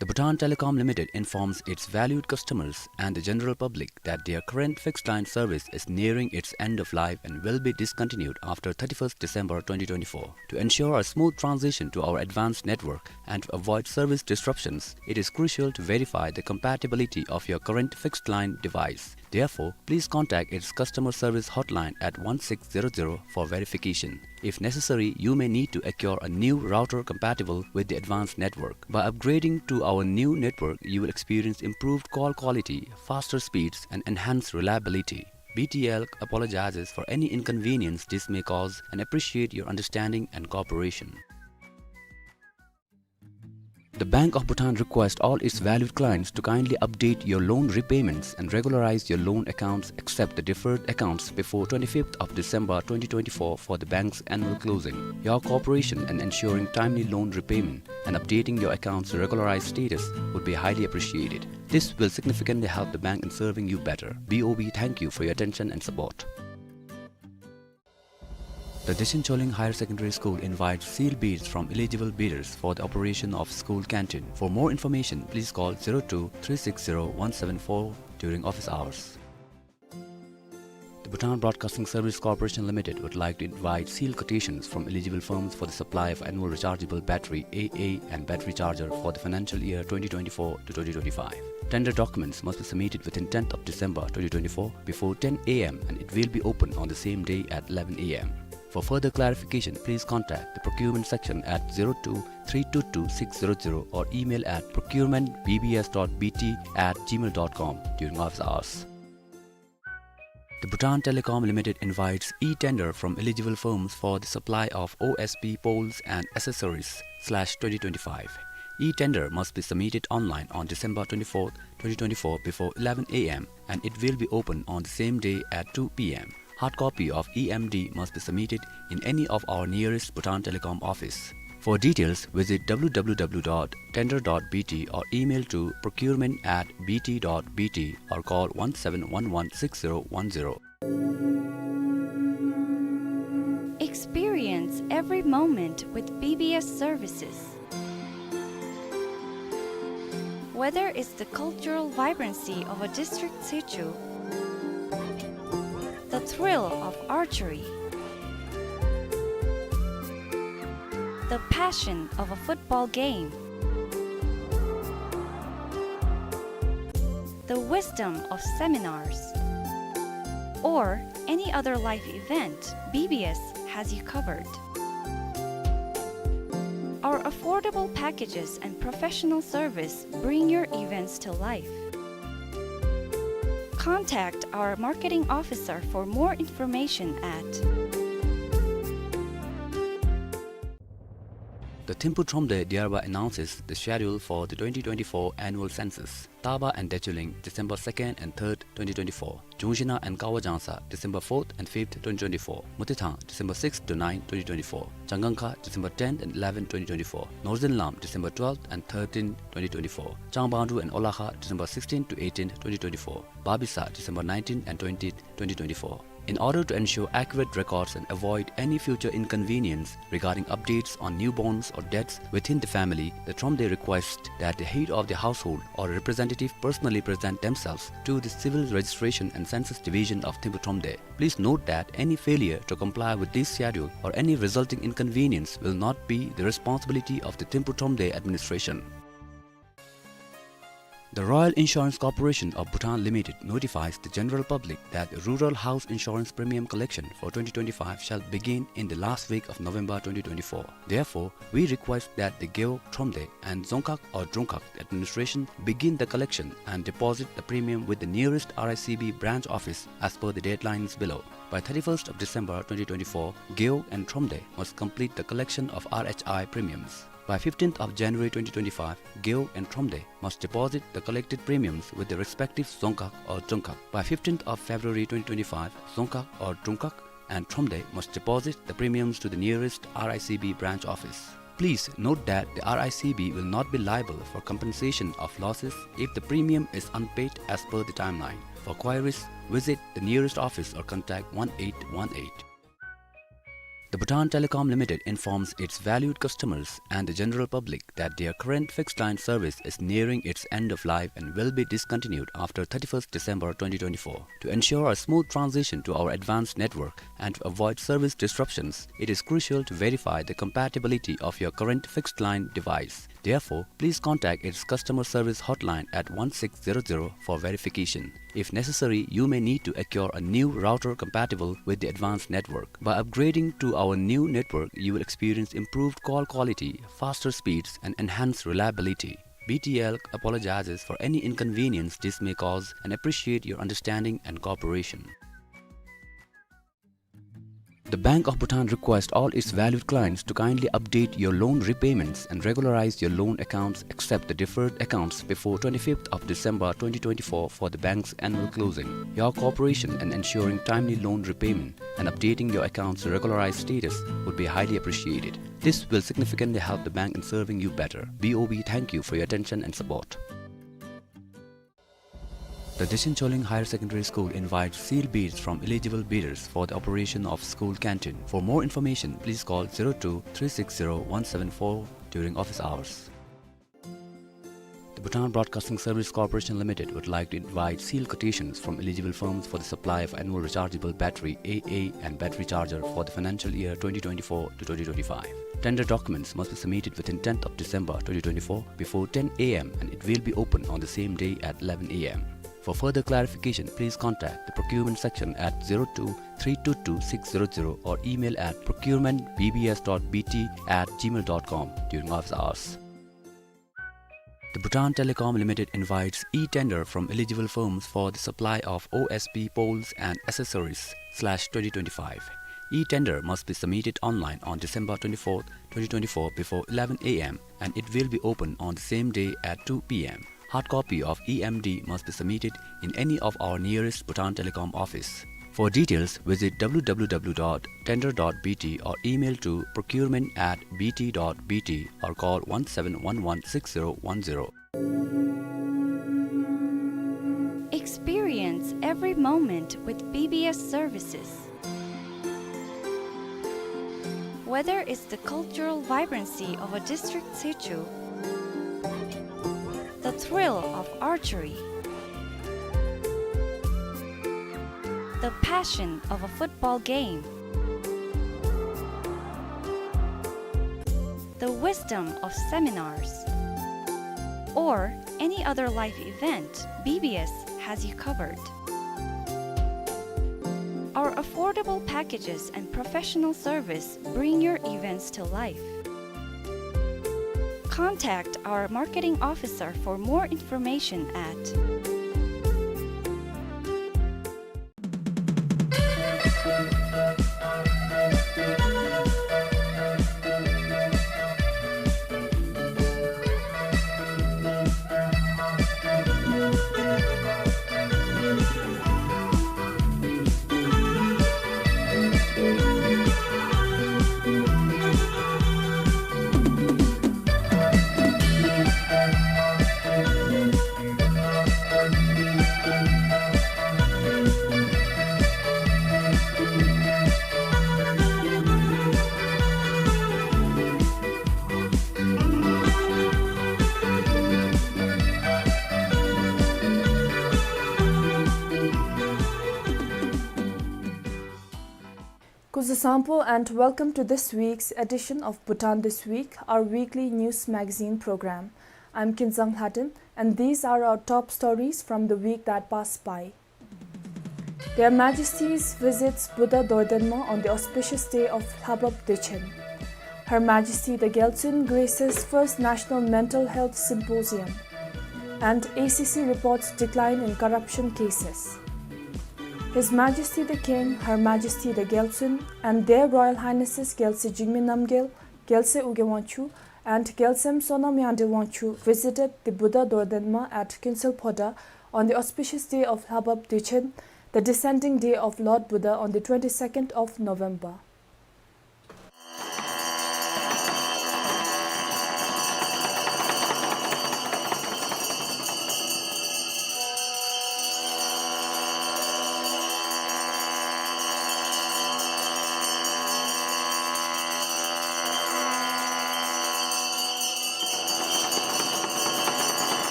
The Bhutan Telecom Limited informs its valued customers and the general public that their current fixed line service is nearing its end of life and will be discontinued after thirty-first December twenty twenty-four. To ensure a smooth transition to our advanced network and to avoid service disruptions, it is crucial to verify the compatibility of your current fixed line device. Therefore, please contact its customer service hotline at one six zero zero for verification. If necessary, you may need to acquire a new router compatible with the advanced network. By upgrading to our new network, you will experience improved call quality, faster speeds, and enhanced reliability. B T L apologizes for any inconvenience this may cause and appreciate your understanding and cooperation. The Bank of Bhutan requests all its valued clients to kindly update your loan repayments and regularize your loan accounts except the deferred accounts before twenty-fifth of December twenty twenty-four for the bank's annual closing. Your cooperation in ensuring timely loan repayment and updating your accounts to regularized status would be highly appreciated. This will significantly help the bank in serving you better. B O B thank you for your attention and support. The Dechen Choling Higher Secondary School invites sealed bids from eligible bidders for the operation of school canteen. For more information, please call zero two three six zero one seven four during office hours. The Bhutan Broadcasting Service Corporation Limited would like to invite sealed quotations from eligible firms for the supply of annual rechargeable battery A A and battery charger for the financial year twenty twenty-four to twenty twenty-five. Tender documents must be submitted within tenth of December twenty twenty-four before ten A M and it will be open on the same day at eleven A M. For further clarification, please contact the procurement section at zero two three two two six zero zero or email at procurement B B S dot B T at gmail dot com during office hours. The Bhutan Telecom Limited invites e-tender from eligible firms for the supply of O S P poles and accessories slash twenty twenty-five. E-tender must be submitted online on December twenty-fourth, twenty twenty-four before eleven A M and it will be open on the same day at two P M. Hard copy of E M D must be submitted in any of our nearest Bhutan Telecom office. For details, visit W W W dot tender dot B T or email to procurement at B T dot B T or call one seven one one six zero one zero. Experience every moment with B B S services. Whether it's the cultural vibrancy of a district situ, the thrill of archery, the passion of a football game, the wisdom of seminars, or any other life event, B B S has you covered. Our affordable packages and professional service bring your events to life. Contact our marketing officer for more information at The Thimphu Thromde thereby announces the schedule for the twenty twenty-four annual census. Taba and Dechuling, December second and third, twenty twenty-four. Chungshina and Kawa Jangsa, December fourth and fifth, twenty twenty-four. Mutithang, December sixth to ninth, twenty twenty-four. Changangkha, December tenth and eleventh, twenty twenty-four. Northern Lam, December twelfth and thirteenth, twenty twenty-four. Changbangdru and Olakha, December sixteenth to eighteenth, twenty twenty-four. Babisa, December nineteenth and twentieth, twenty twenty-four. In order to ensure accurate records and avoid any future inconvenience regarding updates on newborns or deaths within the family, the Thromde requests that the head of the household or representative personally present themselves to the Civil Registration and Census Division of Thimphu Thromde. Please note that any failure to comply with this schedule or any resulting inconvenience will not be the responsibility of the Thimphu Thromde administration. The Royal Insurance Corporation of Bhutan Limited notifies the general public that rural house insurance premium collection for twenty twenty-five shall begin in the last week of November twenty twenty-four. Therefore, we request that the Gewog, Thromde and Dzongkhag or Drongkhag administration begin the collection and deposit the premium with the nearest R I C B branch office as per the deadlines below. By thirty-first of December twenty twenty-four, Gewog and Thromde must complete the collection of R H I premiums. By fifteenth of January twenty twenty-five, Gewog and Thromde must deposit the collected premiums with the respective Dzongkhag or Drongkhag. By fifteenth of February twenty twenty-five, Dzongkhag or Drongkhag and Thromde must deposit the premiums to the nearest R I C B branch office. Please note that the R I C B will not be liable for compensation of losses if the premium is unpaid as per the timeline. For queries, visit the nearest office or contact one eight one eight. The Bhutan Telecom Limited informs its valued customers and the general public that their current fixed line service is nearing its end of life and will be discontinued after thirty-first December twenty twenty-four. To ensure a smooth transition to our advanced network and to avoid service disruptions, it is crucial to verify the compatibility of your current fixed line device. Therefore, please contact its customer service hotline at one six zero zero for verification. If necessary, you may need to acquire a new router compatible with the advanced network. By upgrading to our new network, you will experience improved call quality, faster speeds, and enhanced reliability. B T L apologizes for any inconvenience this may cause and appreciate your understanding and cooperation. The Bank of Bhutan requests all its valued clients to kindly update your loan repayments and regularize your loan accounts except the deferred accounts before twenty-fifth of December twenty twenty-four for the bank's annual closing. Your cooperation in ensuring timely loan repayment and updating your accounts to regularized status would be highly appreciated. This will significantly help the bank in serving you better. B O B thank you for your attention and support. The Dechen Choling Higher Secondary School invites sealed bids from eligible bidders for the operation of school canteen. For more information, please call zero two three six zero one seven four during office hours. The Bhutan Broadcasting Service Corporation Limited would like to invite sealed quotations from eligible firms for the supply of annual rechargeable battery A A and battery charger for the financial year twenty twenty-four to twenty twenty-five. Tender documents must be submitted within tenth of December twenty twenty-four before ten A M and it will be open on the same day at eleven A M. For further clarification, please contact the procurement section at zero two three two two six zero zero or email at procurement B B S dot B T at gmail dot com during office hours. The Bhutan Telecom Limited invites e-tender from eligible firms for the supply of O S P poles and accessories slash twenty twenty-five. E-tender must be submitted online on December twenty-fourth, twenty twenty-four before eleven A M and it will be open on the same day at two P M. Hard copy of E M D must be submitted in any of our nearest Bhutan Telecom office. For details, visit W W W dot tender dot B T or email to procurement at B T dot B T or call one seven one one six zero one zero. Experience every moment with B B S services. Whether it's the cultural vibrancy of a district situ, the thrill of archery, the passion of a football game, the wisdom of seminars, or any other life event, B B S has you covered. Our affordable packages and professional service bring your events to life. Contact our marketing officer for more information at Sampo and welcome to this week's edition of Bhutan This Week, our weekly news magazine program. I'm Kinzang Lhaden, and these are our top stories from the week that passed by. Their Majesties visits Buddha Dordenma on the auspicious day of Lhabab Dechen. Her Majesty the Gyaltsuen graces first National Mental Health Symposium. And A C C reports decline in corruption cases. His Majesty the King, Her Majesty the Gyaltsuen, and Their Royal Highnesses Gyaltse Jigme Namgyel, Gyaltse Ugyen Wangchuck, and Gyaltsem Sonam Yangdrel Wangchuck visited the Buddha Dordenma at Kuensel Phodrang on the auspicious day of Lhabab Dechen, the descending day of Lord Buddha on the twenty-second of November.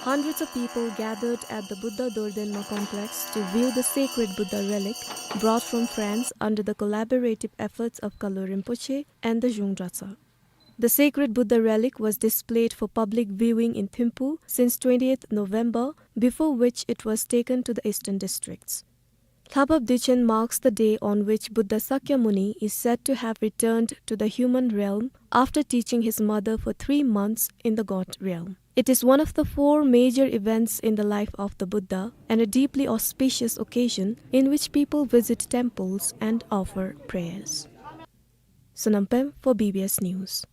Hundreds of people gathered at the Buddha Dordenma complex to view the sacred Buddha relic brought from France under the collaborative efforts of Kalo Rinpoche and the Zhung Dratshang. The sacred Buddha relic was displayed for public viewing in Thimphu since twentieth November, before which it was taken to the eastern districts. Lhabab Dechen marks the day on which Buddha Sakyamuni is said to have returned to the human realm after teaching his mother for three months in the god realm. It is one of the four major events in the life of the Buddha and a deeply auspicious occasion in which people visit temples and offer prayers. Sonam Pem for B B S News.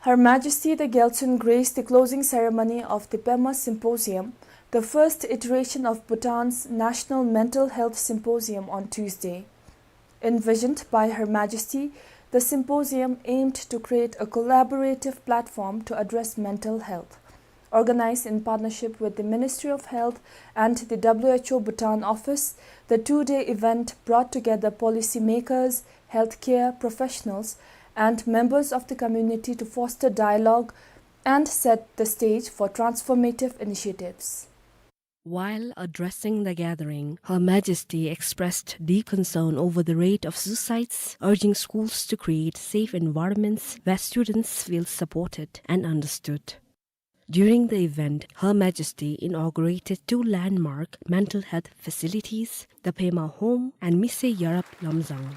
Her Majesty the Gyaltsuen graced the closing ceremony of the Pema Symposium, the first iteration of Bhutan's National Mental Health Symposium, on Tuesday. Envisioned by Her Majesty, the symposium aimed to create a collaborative platform to address mental health. Organized in partnership with the Ministry of Health and the W H O Bhutan office, the two-day event brought together policymakers, healthcare professionals, and members of the community to foster dialogue and set the stage for transformative initiatives. While addressing the gathering, Her Majesty expressed deep concern over the rate of suicides, urging schools to create safe environments where students feel supported and understood. During the event, Her Majesty inaugurated two landmark mental health facilities, the Pema Home and Mise Yarab Lamzang.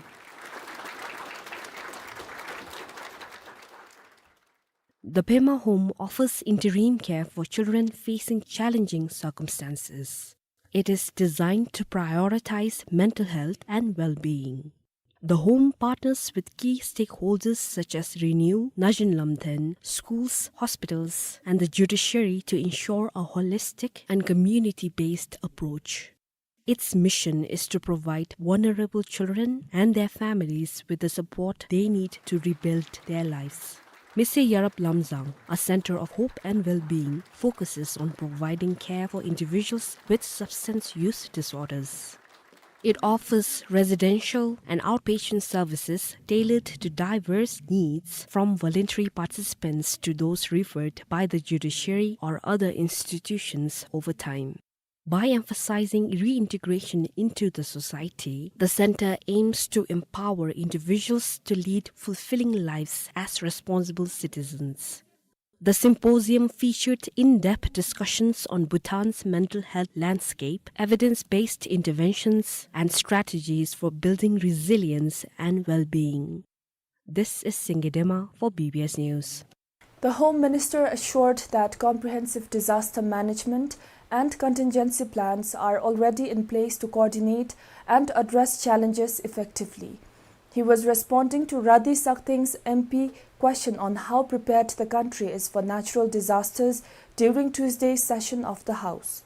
The Pema Home offers interim care for children facing challenging circumstances. It is designed to prioritize mental health and well-being. The home partners with key stakeholders such as RENEW, Naxin Lamthen, schools, hospitals, and the judiciary to ensure a holistic and community-based approach. Its mission is to provide vulnerable children and their families with the support they need to rebuild their lives. Mise Yarab Lamzang, a center of hope and well-being, focuses on providing care for individuals with substance use disorders. It offers residential and outpatient services tailored to diverse needs, from voluntary participants to those referred by the judiciary or other institutions over time. By emphasizing reintegration into the society, the center aims to empower individuals to lead fulfilling lives as responsible citizens. The symposium featured in-depth discussions on Bhutan's mental health landscape, evidence-based interventions, and strategies for building resilience and well-being. This is Singye Dema for B B S News. The Home Minister assured that comprehensive disaster management and contingency plans are already in place to coordinate and address challenges effectively. He was responding to Radi Sakdeng's M P question on how prepared the country is for natural disasters during Tuesday's session of the House.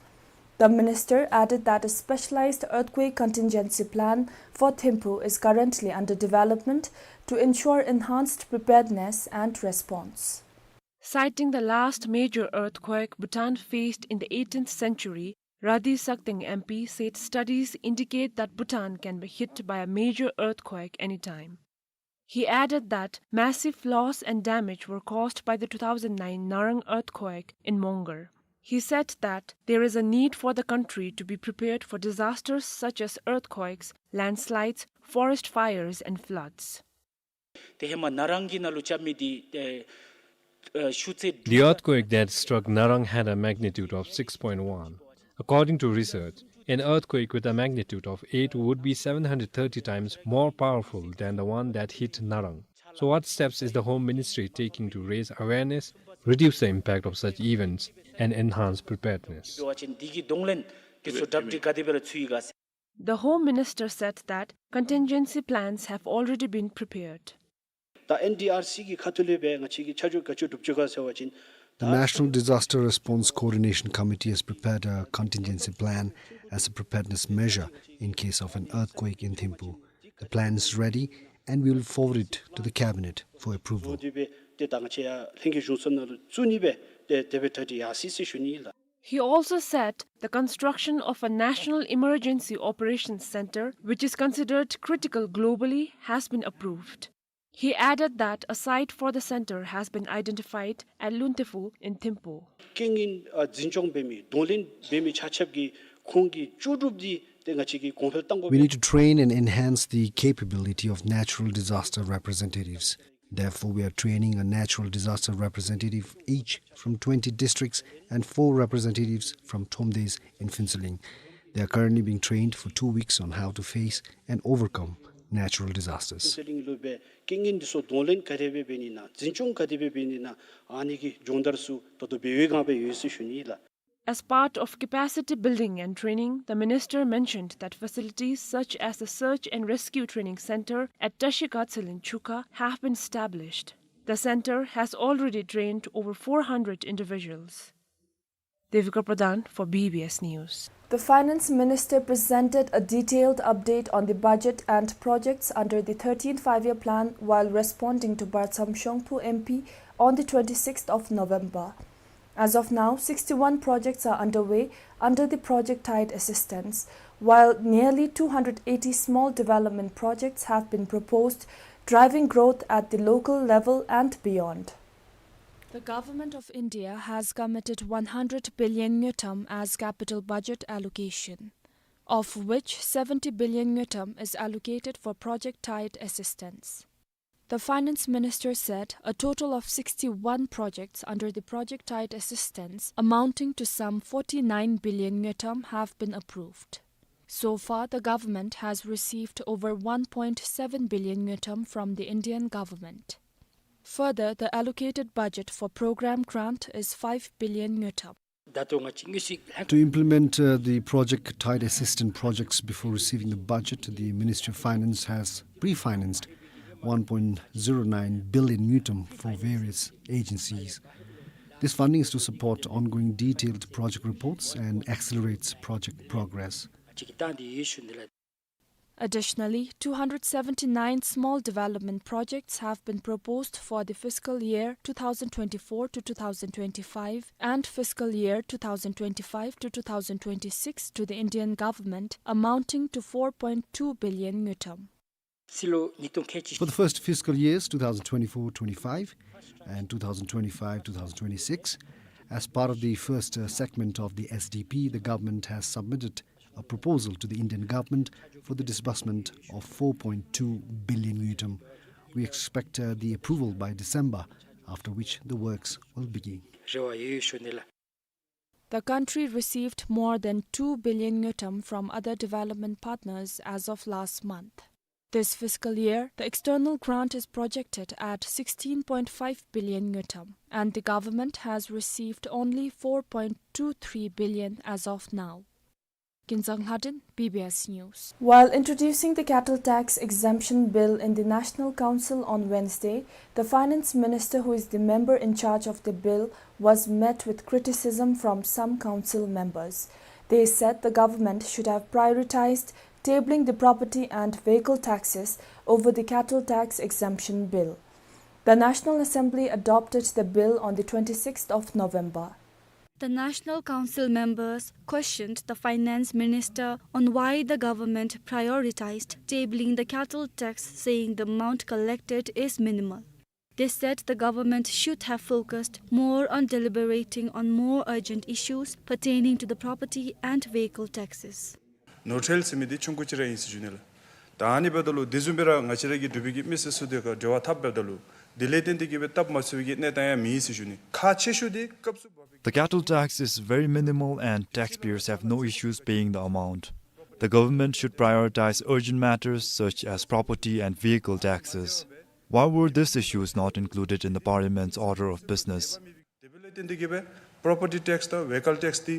The minister added that a specialized earthquake contingency plan for Thimphu is currently under development to ensure enhanced preparedness and response. Citing the last major earthquake Bhutan faced in the eighteenth century, Radi Sakdeng M P said studies indicate that Bhutan can be hit by a major earthquake anytime. He added that massive loss and damage were caused by the two thousand nine Narang earthquake in Mongar. He said that there is a need for the country to be prepared for disasters such as earthquakes, landslides, forest fires, and floods. ཏེ་ཧེ་མ་ན་རང་གི་ནང་ལུ་རྐྱབ་མི་འདི་ཨེ་ཨེ་ཤུགས་ཚད། The earthquake that struck Narang had a magnitude of six point one. According to research, an earthquake with a magnitude of eight would be seven hundred thirty times more powerful than the one that hit Narang. So what steps is the Home Ministry taking to raise awareness, reduce the impact of such events, and enhance preparedness? འབད་བ་ཅིན་འདི་གི་གདོང་ལེན་འདི་ཚུ་གྲ་སྒྲིག་ག་དེ་སྦེ་ར་ཚུད་ཡི་ག་ཟེར། The Home Minister said that contingency plans have already been prepared. ད་ཨེན་ཌི་ཨར་སི་གི་ཁ་ཐུག་ལས་སྦེ་ང་བཅས་ཀྱིས་ཆ་འཇོག་ག་ཅི་སྒྲུབ་ཅི་ག་ཟེར་བ་ཅིན། The National Disaster Response Coordination Committee has prepared a contingency plan as a preparedness measure in case of an earthquake in Thimphu. The plan is ready and we will forward it to the cabinet for approval. འོ་དེ་སྦེ་ཏེ་ད་ང་བཅས་ཡར་ལྷན་རྒྱས་གཞུང་ཚབ་ནང་ལུ་བཙུགས་ནི་སྦེ་ཏེ་དེ་སྦེ་གྲ་སྒྲིག་ཡར་སོ་ཡི་ཟེར་ཞུ་ནི་ཨིན་ལགས། He also said the construction of a National Emergency Operations Center, which is considered critical globally, has been approved. He added that a site for the center has been identified at Luntephu in Thimphu. རྐྱེན་ངན་ཨ་འཛིན་སྐྱོང་འབད་མི་གདོང་ལེན་འབད་མི་ཆ་ཁྱབ་ཀྱི་ཁོང་གི་ལྕོགས་གྲུབ་འདི་ཏེ་ང་བཅས་ཀྱིས་གོང་འཕེལ་གཏང་དགོ་པས། We need to train and enhance the capability of natural disaster representatives. Therefore, we are training a natural disaster representative each from twenty districts and four representatives from Thromdesh in Phuentsholing. They are currently being trained for two weeks on how to face and overcome natural disasters. ཕུན་ཚོགས་གླིང་ལུ་སྦེ་རྐྱེན་ངན་འདི་ཚུ་གདོང་ལེན་ག་དེ་སྦེ་འབད་ནི་ཨིན་ན་འཛིན་སྐྱོང་ག་དེ་སྦེ་འབད་ནི་ཨིན་ན་ཨ་ནི་གི་སྦྱོང་བརྡར་ཚུ་ད་ལྟོ་འབད་བའི་སྒང་སྦེ་ཡོད་ཟེར་ཞུ་ནི་ཨིན་ལགས། As part of capacity building and training, the minister mentioned that facilities such as the Search and Rescue Training Center at Tashi Gatshel in Chukha have been established. The center has already trained over four hundred individuals. Devika Pradhan for B B S News. The Finance Minister presented a detailed update on the budget and projects under the thirteenth Five-Year Plan while responding to Bartsam Shongphu M P on the twenty-sixth of November. As of now, sixty-one projects are underway under the Project Tide assistance, while nearly two hundred eighty small development projects have been proposed, driving growth at the local level and beyond. The Government of India has committed one hundred billion ngultrum as capital budget allocation, of which seventy billion ngultrum is allocated for Project Tide assistance. The Finance Minister said a total of sixty-one projects under the Project Tide assistance amounting to some forty-nine billion ngultrum have been approved. So far, the government has received over one point seven billion ngultrum from the Indian government. Further, the allocated budget for program grant is five billion ngultrum. To implement, uh, the Project Tide assistance projects before receiving the budget, the Ministry of Finance has pre-financed one point zero nine billion ngultrum for various agencies. This funding is to support ongoing detailed project reports and accelerates project progress. Additionally, two hundred seventy-nine small development projects have been proposed for the fiscal year two thousand twenty-four to two thousand twenty-five and fiscal year two thousand twenty-five to two thousand twenty-six to the Indian government, amounting to four point two billion ngultrum. For the first fiscal years, two thousand twenty-four twenty-five and two thousand twenty-five two thousand twenty-six, as part of the first, uh, segment of the S D P, the government has submitted a proposal to the Indian government for the disbursement of four point two billion ngultrum. We expect, uh, the approval by December, after which the works will begin. The country received more than two billion ngultrum from other development partners as of last month. This fiscal year, the external grant is projected at sixteen point five billion ngultrum, and the government has received only four point two three billion as of now. Kinzang Lhaden, B B S News. While introducing the cattle tax exemption bill in the National Council on Wednesday, the finance minister, who is the member in charge of the bill, was met with criticism from some council members. They said the government should have prioritized tabling the property and vehicle taxes over the cattle tax exemption bill. The National Assembly adopted the bill on the twenty-sixth of November. The National Council members questioned the finance minister on why the government prioritized tabling the cattle tax, saying the amount collected is minimal. They said the government should have focused more on deliberating on more urgent issues pertaining to the property and vehicle taxes. ནོར་འཁྲུལ་ཟེར་མི་འདི་ཆུང་ཀུ་ཅིག་ར་ཨིན་ཟེར་ཞུ་ནི་ལགས། ད་ཨ་ནི་འབདཝ་ད་ལུ་དེ་བཟུམ་སྦེ་ར་ང་བཅས་ར་གི་འབྲུག་པའི་གི་མི་སེར་ཚུ་དེ་ཁར་འབྲེལ་བ་འཐབ་འབདཝ་ད་ལུ་དེ་ལས་བརྟེན་ཏེ་གི་སྦེ་སྟབས་མ་བཙུགས་པའི་གི་གནས་སྟངས་ཡང་མེད་ཟེར་ཞུ་ནི། ཁག་ཆེ་ཤོས་འདི་སྐབས་སུ་བབས་པའི་The cattle tax is very minimal and taxpayers have no issues paying the amount. The government should prioritize urgent matters such as property and vehicle taxes. Why were these issues not included in the Parliament's order of business? དེ་འབདཝ་ལས་བརྟེན་ཏེ་གི་སྦེ་པོརོ་པར་ཊི་ཊེགསི་དང་ཝེ་ཀལ་ཊེགསི་འདི་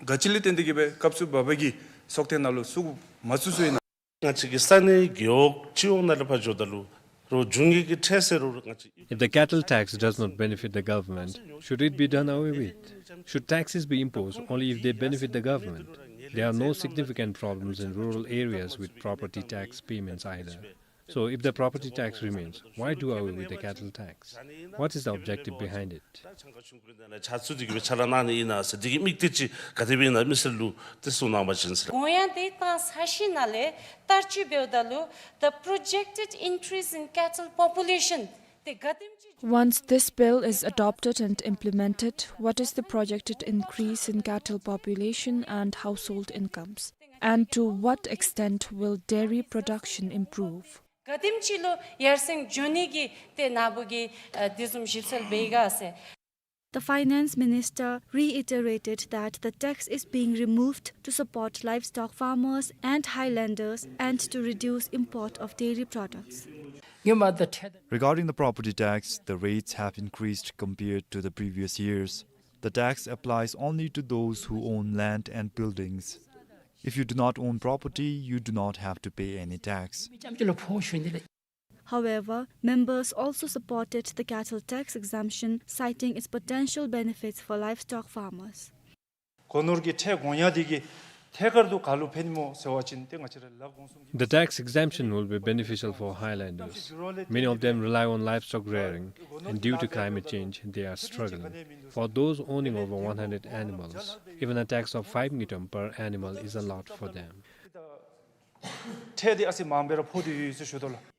ག་ཅི་ལས་བརྟེན་ཏེ་གི་སྦེ་སྐབས་སུ་བབས་པའི་གི་ཚོགས་ཐེངས་ནང་ལུ་བཙུགས་མ་བཙུགས་ཟེར་ན། ང་བཅས་ཀྱི་ས་གནས་རྒེད་འོག་སྤྱི་འོག་ནང་ལས་ཕར་འགྱོཝ་ད་ལུ་རོགས་འབྱུང་གི་གི་ཁྲལ་ཟེར་རུང་ང་བཅས། If the cattle tax does not benefit the government, should it be done away with? Should taxes be imposed only if they benefit the government? There are no significant problems in rural areas with property tax payments either. So, if the property tax remains, why do away with the cattle tax? What is the objective behind it? ད་ཆ་ཚུ་འདི་གི་སྦེ་ཕྱག་ལཱ་གནང་ནི་ཨིན་ན་ཟེར་འདི་གི་དམིགས་གཏད་ཅིག་ག་དེ་སྦེ་ཨིན་ན་མི་སེར་ལུ་ཏེ་གསུང་གནང་བ་ཅིན་ཟེར། དགོངས་ཡངས་དེ་བཏང་ཚར་ཞིནམ་ལས་བསྟར་སྤྱོད་འབདཝ་ད་ལུ་the projected increase in cattle population དེ་ག་དེམ་ཅིག Once this bill is adopted and implemented, what is the projected increase in cattle population and household incomes? And to what extent will dairy production improve? ག་དེམ་ཅིག་ལུ་ཡར་སེང་འགྱོ་ནི་གི་ཏེ་ནཱ་བུ་གིས་ཨ་དེ་བཟུམ་ཞིབ་འཚོལ་འབད་ག་ཟེར། The finance minister reiterated that the tax is being removed to support livestock farmers and highlanders and to reduce import of dairy products. Regarding the property tax, the rates have increased compared to the previous years. The tax applies only to those who own land and buildings. If you do not own property, you do not have to pay any tax. However, members also supported the cattle tax exemption, citing its potential benefits for livestock farmers. སྒོ་ནོར་གྱི་ཁྲལ་དགོངས་ཡངས་འདི་གིས་ཐད་ཀར་དུ་ག་ལུ་ཕན་སྨོ་ཟེར་བ་ཅིན་ཏེ་ང་བཅས་ར་ལགས་དགོངས་གསུངས་ཀྱི། The tax exemption will be beneficial for highlanders. Many of them rely on livestock rearing, and due to climate change, they are struggling. For those owning over one hundred animals, even a tax of five ngultrum per animal is a lot for them. ཁྲལ་འདི་ཨ་ཙི་མངམ་སྦེ་ར་ཕོག་སྟེ་ཡོད་ཟེར་ཞུ་དོ་ལགས།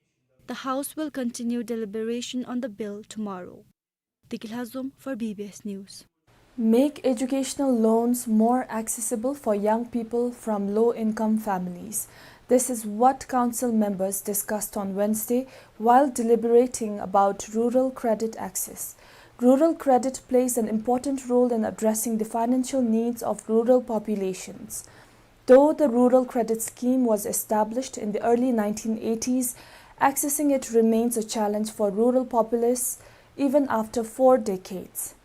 The House will continue deliberation on the bill tomorrow. Deki Lhazom for B B S News. Make educational loans more accessible for young people from low-income families. This is what council members discussed on Wednesday while deliberating about rural credit access. Rural credit plays an important role in addressing the financial needs of rural populations. Though the Rural Credit Scheme was established in the early nineteen eighties, accessing it remains a challenge for rural populace even after four decades.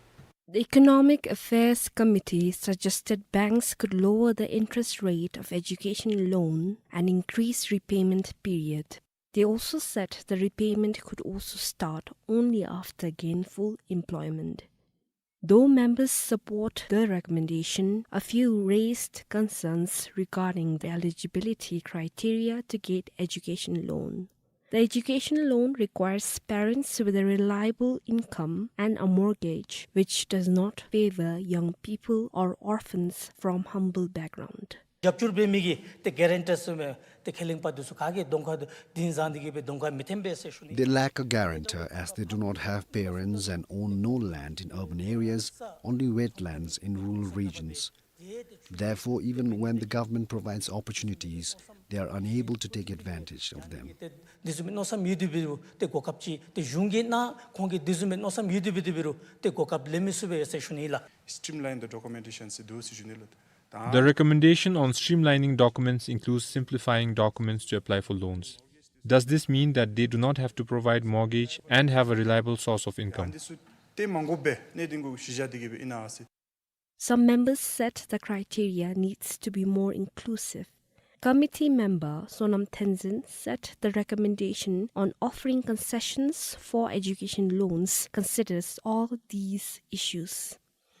The Economic Affairs Committee suggested banks could lower the interest rate of education loan and increase repayment period. They also said the repayment could also start only after gainful employment. Though members support the recommendation, a few raised concerns regarding the eligibility criteria to get education loan. The education loan requires parents with a reliable income and a mortgage, which does not favor young people or orphans from humble background. རྒྱབ་སྐྱོར་འབད་མི་གི་ཏེ་གེ་རེན་ཊར་ཟེར་མི་ཏེ་ཁས་ལེན་པ་འདི་ཚུ་ག་གིས་གདོང་ཁར་འདི་བཟུམ་འདི་གིས་སྦེ་གདོང་ཁར་མི་འཐོན་པས་ཟེར་ཞུ་ནི། They lack a guarantor as they do not have parents and own no land in urban areas, only wetlands in rural regions. Therefore, even when the government provides opportunities, they are unable to take advantage of them. ཏེ་འདི་བཟུམ་མའི་མནོ་བསམ་ཡོད་དེ་འབད་རུང་ཏེ་གོ་སྐབས་ཅིག་ཏེ་གཞུང་གིས་གནང་ཁོང་གིས་འདི་བཟུམ་མའི་མནོ་བསམ་ཡོད་དེ་འབད་དེ་འབད་རུང་ཏེ་གོ་སྐབས་ལེན་མི་ཚུགས་པས་ཟེར་ཞུ་ནི་ལགས། Streamline the documentation ཟེར་འདུག་ཟེར་ཞུ་ནི་ལགས། The recommendation on streamlining documents includes simplifying documents to apply for loans. Does this mean that they do not have to provide mortgage and have a reliable source of income? འདི་ཚུ་ཏེ་མ་དགོཔ་སྦེ་གནད་དོན་གུ་གཞི་བཞག་སྟེ་གི་སྦེ་ཨིན་ན་ཟེར། Some members said the criteria needs to be more inclusive. Committee member Sonam Tenzin said the recommendation on offering concessions for education loans considers all these issues.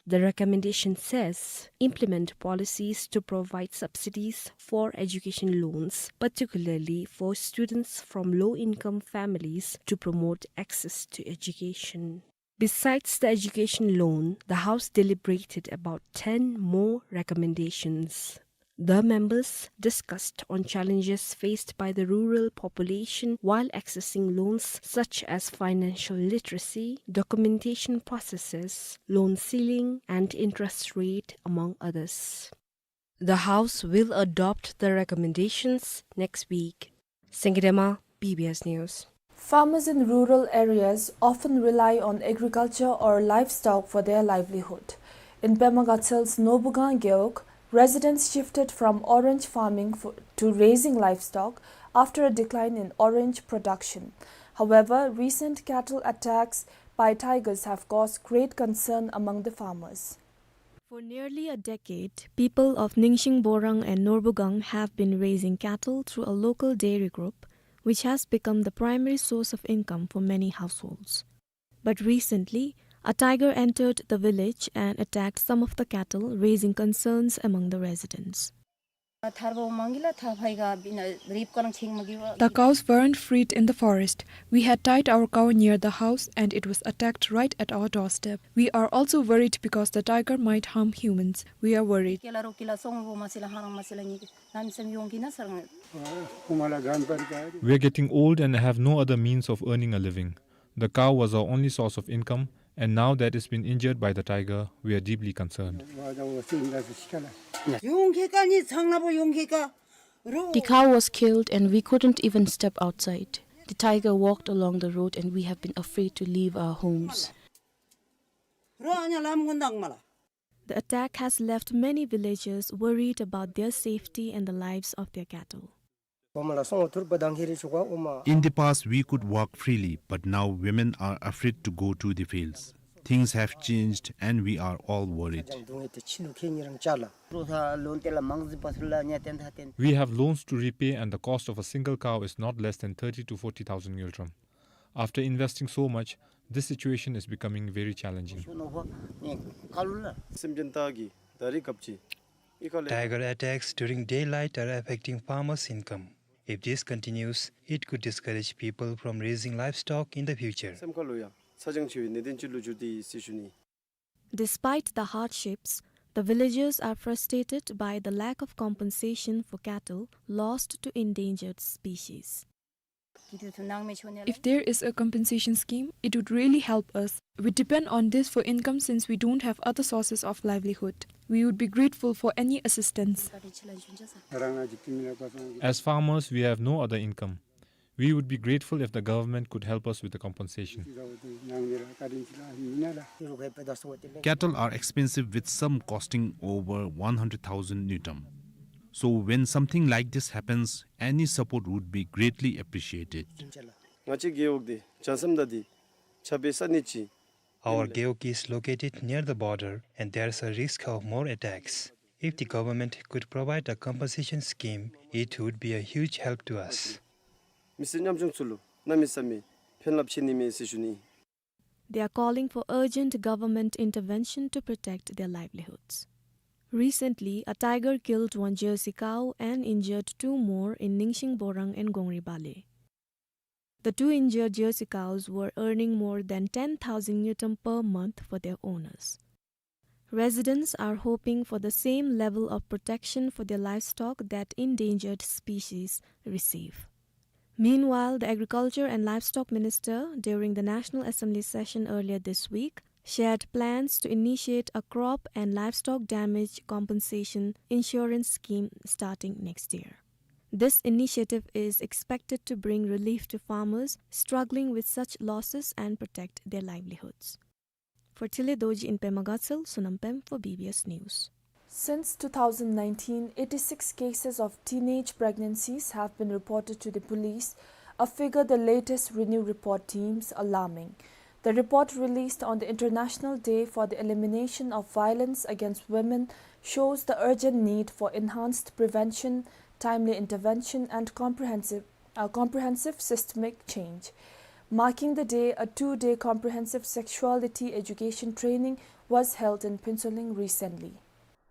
The recommendation says, implement policies to provide subsidies for education loans, particularly for students from low-income families, to promote access to education. Besides the education loan, the House deliberated about ten more recommendations. The members discussed on challenges faced by the rural population while accessing loans such as financial literacy, documentation processes, loan ceiling, and interest rate, among others. The House will adopt the recommendations next week. Sengkidema, B B S News. Farmers in rural areas often rely on agriculture or livestock for their livelihood. In Pema Gatsel's Norbugang Gewog, residents shifted from orange farming for, to raising livestock after a decline in orange production. However, recent cattle attacks by tigers have caused great concern among the farmers. For nearly a decade, people of Ningsing Borang and Norbugang have been raising cattle through a local dairy group, which has become the primary source of income for many households. But recently, a tiger entered the village and attacked some of the cattle, raising concerns among the residents. The cows weren't freed in the forest. We had tied our cow near the house and it was attacked right at our doorstep. We are also worried because the tiger might harm humans. We are worried. We are getting old and have no other means of earning a living. The cow was our only source of income, and now that it's been injured by the tiger, we are deeply concerned. The cow was killed and we couldn't even step outside. The tiger walked along the road and we have been afraid to leave our homes. The attack has left many villagers worried about their safety and the lives of their cattle. In the past, we could walk freely, but now women are afraid to go to the fields. Things have changed and we are all worried. We have loans to repay and the cost of a single cow is not less than thirty to forty thousand ngultrum. After investing so much, this situation is becoming very challenging. Tiger attacks during daylight are affecting farmers' income. If this continues, it could discourage people from raising livestock in the future. Despite the hardships, the villagers are frustrated by the lack of compensation for cattle lost to endangered species. If there is a compensation scheme, it would really help us. We depend on this for income since we don't have other sources of livelihood. We would be grateful for any assistance. As farmers, we have no other income. We would be grateful if the government could help us with the compensation. Cattle are expensive, with some costing over one hundred thousand ngultrum. So when something like this happens, any support would be greatly appreciated. Our gewog is located near the border and there's a risk of more attacks. If the government could provide a compensation scheme, it would be a huge help to us. They are calling for urgent government intervention to protect their livelihoods. Recently, a tiger killed one Jersey cow and injured two more in Ningsing Borang and Gongri Bale. The two injured Jersey cows were earning more than ten thousand ngultrum per month for their owners. Residents are hoping for the same level of protection for their livestock that endangered species receive. Meanwhile, the Agriculture and Livestock Minister, during the National Assembly session earlier this week, shared plans to initiate a crop and livestock damage compensation insurance scheme starting next year. This initiative is expected to bring relief to farmers struggling with such losses and protect their livelihoods. For Tile Dorji in Pema Gatshel, Sonam Pem for B B S News. Since two thousand nineteen, eighty-six cases of teenage pregnancies have been reported to the police, a figure the latest RENEW report deems alarming. The report, released on the International Day for the Elimination of Violence Against Women, shows the urgent need for enhanced prevention, timely intervention, and comprehensive, uh, comprehensive systemic change. Marking the day, a two-day comprehensive sexuality education training was held in Phuentsholing recently.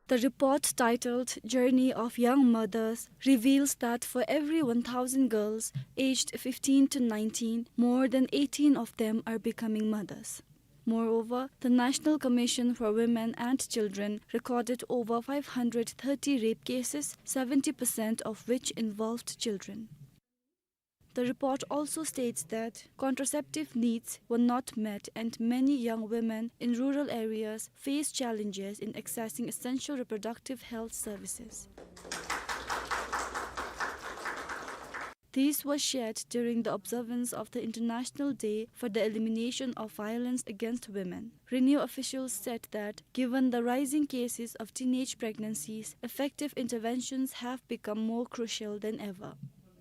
The report, titled Journey of Young Mothers, reveals that for every one thousand girls aged fifteen to nineteen, more than eighteen of them are becoming mothers. Moreover, the National Commission for Women and Children recorded over five hundred thirty rape cases, seventy percent of which involved children. The report also states that contraceptive needs were not met and many young women in rural areas face challenges in accessing essential reproductive health services. These were shared during the observance of the International Day for the Elimination of Violence Against Women. RENEW officials said that, given the rising cases of teenage pregnancies, effective interventions have become more crucial than ever.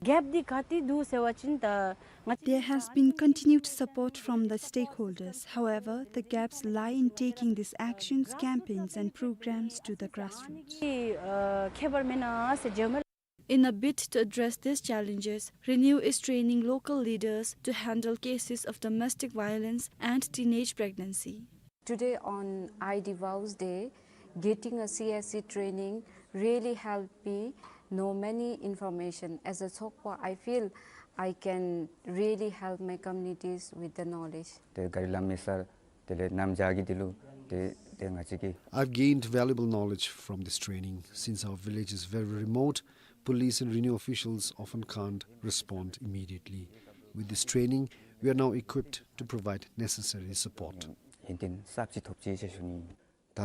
Gap འདི་ག་དེ་འདུག་ཟེར་བ་ཅིན་ད་ང་བཅས། There has been continued support from the stakeholders. However, the gaps lie in taking these actions, campaigns and programs to the grassroots. ཨ་ཁྱད་པར་མེད་ན་ཟེར་བརྗོད་མི། In a bid to address these challenges, RENEW is training local leaders to handle cases of domestic violence and teenage pregnancy. Today on I D Vows Day, getting a C S C training really helped me know many information. As a Chokpa, I feel I can really help my communities with the knowledge. དེ་ག་རི་ལམ་མེ་སར་དེ་ལས་ནམ་ཇག་གི་དེ་ལུ་དེ་དེ་ང་བཅས་ཀྱིས། I've gained valuable knowledge from this training. Since our village is very remote, police and RENEW officials often can't respond immediately. With this training, we are now equipped to provide necessary support. ཡོན་ཏན་ཟབ་ཅིག་ཐོབ་ཅི་ཟེར་ཞུ་ནི། ད་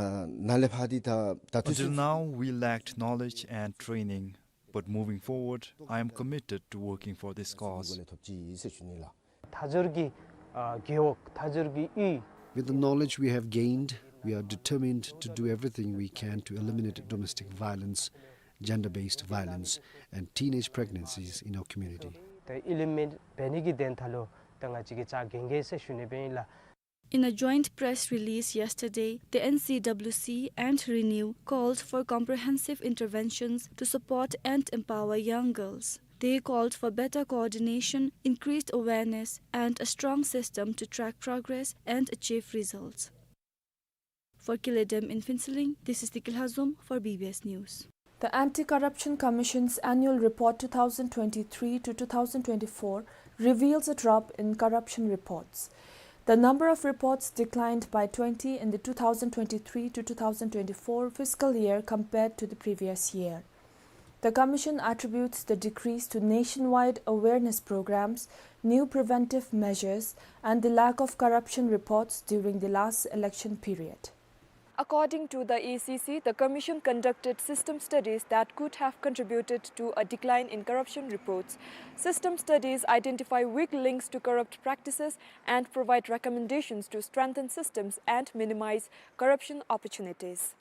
ནཱ་ལས་ཕར་འདི་ད་ད་དུས། Until now, we lacked knowledge and training, but moving forward, I am committed to working for this cause. ཐོབ་ཅི་ཟེར་ཞུ་ནི་ལགས། མཐའ་འཁོར་གྱི་ཨ་རྒེད་འོག་མཐའ་འཁོར་གྱི་ཡུལ། With the knowledge we have gained, we are determined to do everything we can to eliminate domestic violence, gender-based violence, and teenage pregnancies in our community. ད་ཨི་ལི་མེནཊ་འབད་ནི་གི་དོན་དག་ལུ་ད་ང་བཅས་ཀྱིས་ཕྱག་འགན་འཁྱེར་ཟེར་ཞུ་ནི་སྦེ་ཨིན་ལགས། In a joint press release yesterday, the N C W C and RENEW called for comprehensive interventions to support and empower young girls. They called for better coordination, increased awareness, and a strong system to track progress and achieve results. For Kiledem in Phuentsholing, this is Dikil Hazum for B B S News. The Anti-Corruption Commission's annual report two thousand twenty-three to two thousand twenty-four reveals a drop in corruption reports. The number of reports declined by twenty in the two thousand twenty-three to two thousand twenty-four fiscal year compared to the previous year. The Commission attributes the decrease to nationwide awareness programs, new preventive measures, and the lack of corruption reports during the last election period. According to the A C C, the Commission conducted system studies that could have contributed to a decline in corruption reports. System studies identify weak links to corrupt practices and provide recommendations to strengthen systems and minimize corruption opportunities.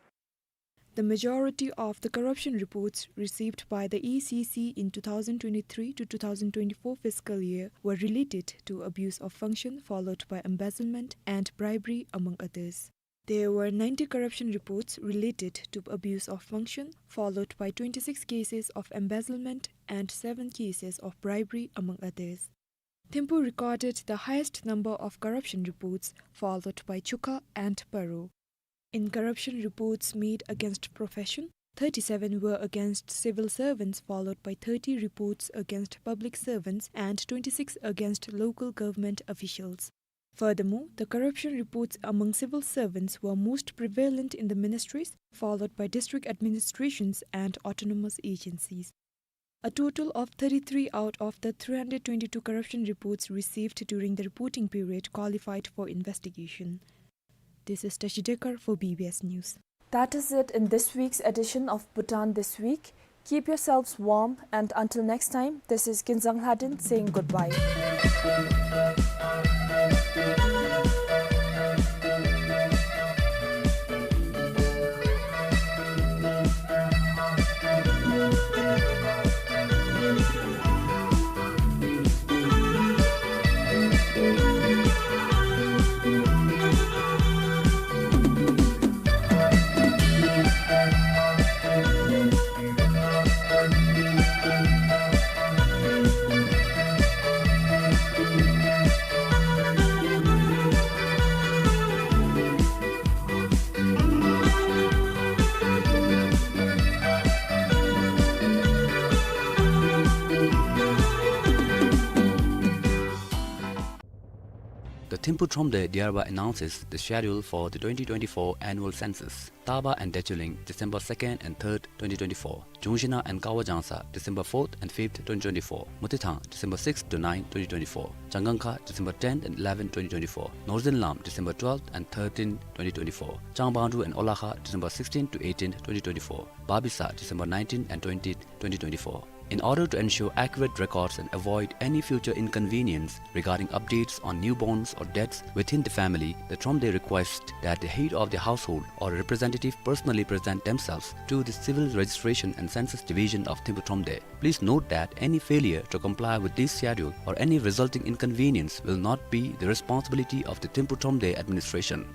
The majority of the corruption reports received by the A C C in two thousand twenty-three to two thousand twenty-four fiscal year were related to abuse of function, followed by embezzlement and bribery, among others. There were ninety corruption reports related to abuse of function, followed by twenty-six cases of embezzlement and seven cases of bribery, among others. Thimphu recorded the highest number of corruption reports, followed by Chukha and Paro. In corruption reports made against profession, thirty-seven were against civil servants, followed by thirty reports against public servants and twenty-six against local government officials. Furthermore, the corruption reports among civil servants were most prevalent in the ministries, followed by district administrations and autonomous agencies. A total of thirty-three out of the three hundred twenty-two corruption reports received during the reporting period qualified for investigation. This is Tashi Dekar for B B S News. That is it in this week's edition of Bhutan This Week. Keep yourselves warm, and until next time, this is Kinzang Lhaden saying goodbye. The Thimphu Thromde hereby announces the schedule for the twenty twenty-four annual census. Taba and Dechuling, December second and third, twenty twenty-four. Chungshina and Kawa Jangsa, December fourth and fifth, twenty twenty-four. Mutithang, December sixth to ninth, twenty twenty-four. Changangkha, December tenth and eleventh, twenty twenty-four. Northern Lam, December twelfth and thirteenth, twenty twenty-four. Changbangdru and Olakha, December sixteenth to eighteenth, twenty twenty-four. Babisa, December nineteenth and twentieth, twenty twenty-four. In order to ensure accurate records and avoid any future inconvenience regarding updates on newborns or deaths within the family, the Thromde requests that the head of the household or a representative personally present themselves to the Civil Registration and Census Division of Thimphu Thromde. Please note that any failure to comply with this schedule or any resulting inconvenience will not be the responsibility of the Thimphu Thromde administration.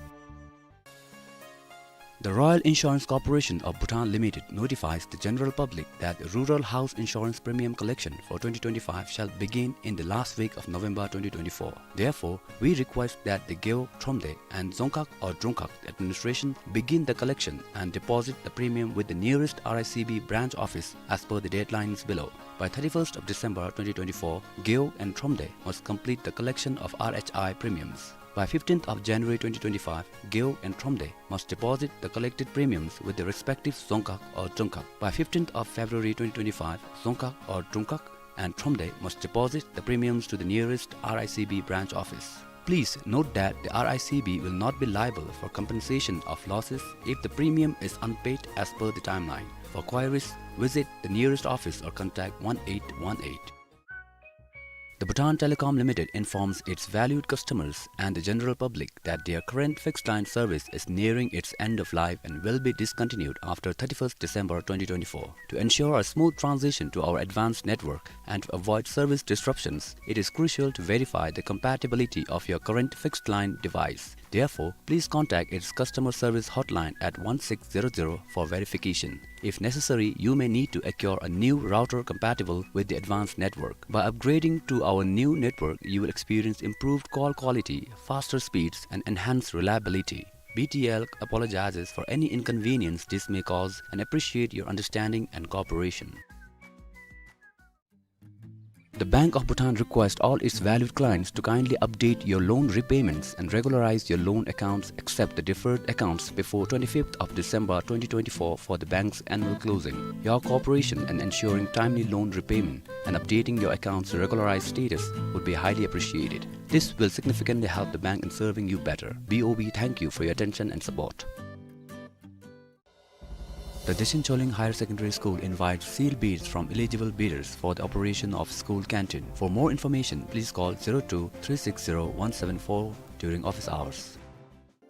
The Royal Insurance Corporation of Bhutan Limited notifies the general public that rural house insurance premium collection for twenty twenty-five shall begin in the last week of November twenty twenty-four. Therefore, we request that the Gewog, Thromde and Dzongkhag or Drongkhag administration begin the collection and deposit the premium with the nearest R I C B branch office as per the deadlines below. By thirty-first of December twenty twenty-four, Gewog and Thromde must complete the collection of R H I premiums. By fifteenth of January twenty twenty-five, Gewog and Thromde must deposit the collected premiums with the respective Dzongkhag or Drongkhag. By fifteenth of February twenty twenty-five, Dzongkhag or Drongkhag and Thromde must deposit the premiums to the nearest R I C B branch office. Please note that the R I C B will not be liable for compensation of losses if the premium is unpaid as per the timeline. For queries, visit the nearest office or contact one eight one eight. The Bhutan Telecom Limited informs its valued customers and the general public that their current fixed line service is nearing its end of life and will be discontinued after thirty-first December twenty twenty-four. To ensure a smooth transition to our advanced network and to avoid service disruptions, it is crucial to verify the compatibility of your current fixed line device. Therefore, please contact its customer service hotline at one six zero zero for verification. If necessary, you may need to acquire a new router compatible with the advanced network. By upgrading to our new network, you will experience improved call quality, faster speeds, and enhanced reliability. B T L apologizes for any inconvenience this may cause and appreciate your understanding and cooperation. The Bank of Bhutan requests all its valued clients to kindly update your loan repayments and regularize your loan accounts except the deferred accounts before twenty-fifth of December twenty twenty-four for the bank's annual closing. Your cooperation in ensuring timely loan repayment and updating your accounts to regularized status would be highly appreciated. This will significantly help the bank in serving you better. B O B thank you for your attention and support. The Dechen Choling Higher Secondary School invites sealed bids from eligible bidders for the operation of school canteen. For more information, please call zero two three six zero one seven four during office hours.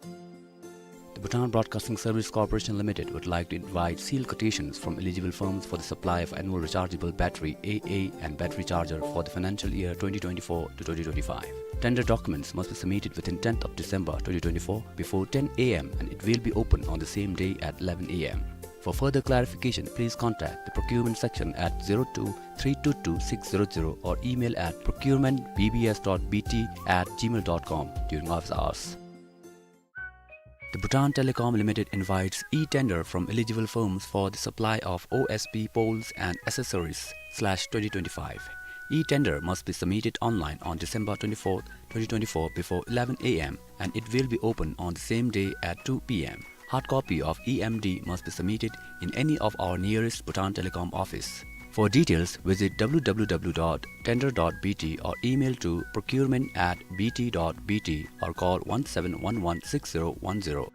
The Bhutan Broadcasting Service Corporation Limited would like to invite sealed quotations from eligible firms for the supply of annual rechargeable battery A A and battery charger for the financial year twenty twenty-four to twenty twenty-five. Tender documents must be submitted within tenth of December twenty twenty-four before ten A M and it will be open on the same day at eleven A M. For further clarification, please contact the procurement section at zero two three two two six zero zero or email at procurement B B S dot B T at gmail dot com during office hours. The Bhutan Telecom Limited invites e-tender from eligible firms for the supply of O S P poles and accessories slash twenty twenty-five. E-tender must be submitted online on December twenty-fourth, twenty twenty-four before eleven A M and it will be open on the same day at two P M. Hard copy of E M D must be submitted in any of our nearest Bhutan Telecom office. For details, visit W W W dot tender dot B T or email to procurement at B T dot B T or call one seven one one six zero one zero.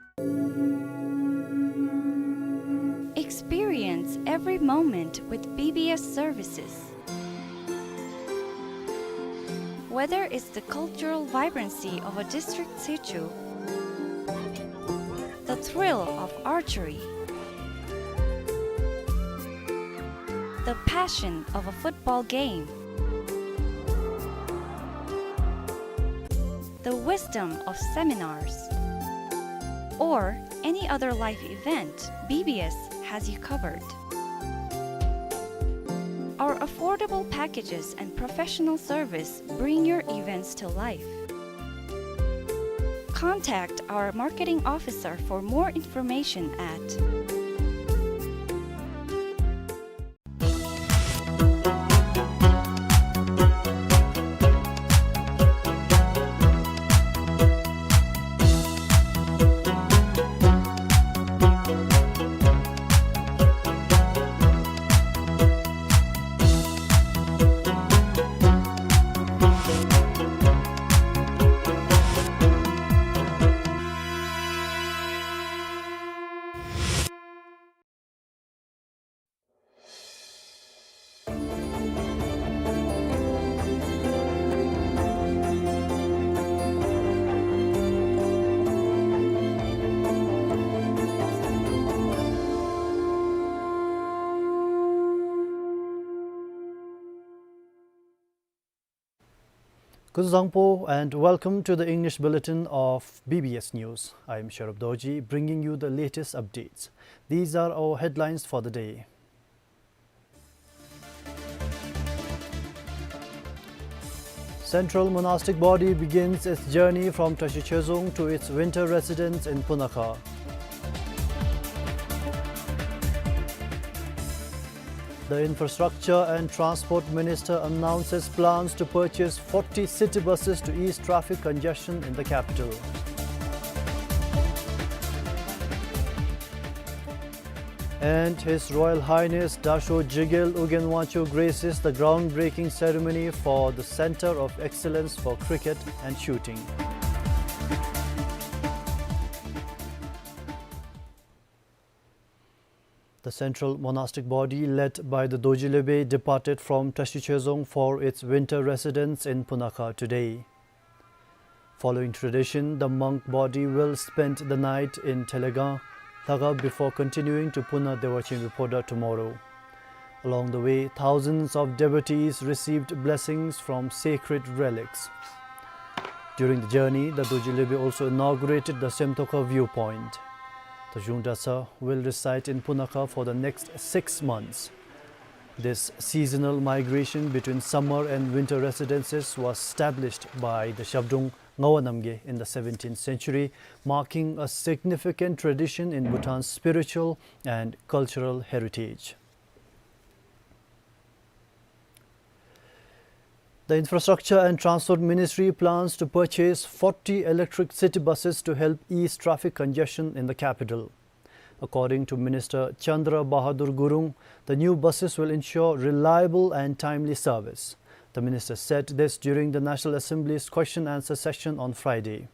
Experience every moment with B B S services. Whether it's the cultural vibrancy of a district situ, the thrill of archery, the passion of a football game, the wisdom of seminars, or any other life event, B B S has you covered. Our affordable packages and professional service bring your events to life. Contact our marketing officer for more information at Kuzuzangpo and welcome to the English bulletin of B B S News. I am Sharab Dorji, bringing you the latest updates. These are our headlines for the day. Central Monastic Body begins its journey from Tashi Chezong to its winter residence in Punakha. The Infrastructure and Transport Minister announces plans to purchase forty city buses to ease traffic congestion in the capital. And His Royal Highness Dasho Jigel Ugyen Wangchuck graces the groundbreaking ceremony for the Center of Excellence for Cricket and Shooting. The Central Monastic Body, led by the Dorji Lebe, departed from Tashi Chezong for its winter residence in Punakha today. Following tradition, the monk body will spend the night in Telegang, Lhakhab before continuing to Puna Dewa Chinryu Phodrang tomorrow. Along the way, thousands of devotees received blessings from sacred relics. During the journey, the Dorji Lebe also inaugurated the Semtokha viewpoint. The Zhungdratsa will reside in Punakha for the next six months. This seasonal migration between summer and winter residences was established by the Zhabdrung Ngawa Namgay in the seventeenth century, marking a significant tradition in Bhutan's spiritual and cultural heritage. The Infrastructure and Transport Ministry plans to purchase forty electric city buses to help ease traffic congestion in the capital. According to Minister Chandra Bahadur Gurung, the new buses will ensure reliable and timely service. The minister said this during the National Assembly's question answer session on Friday.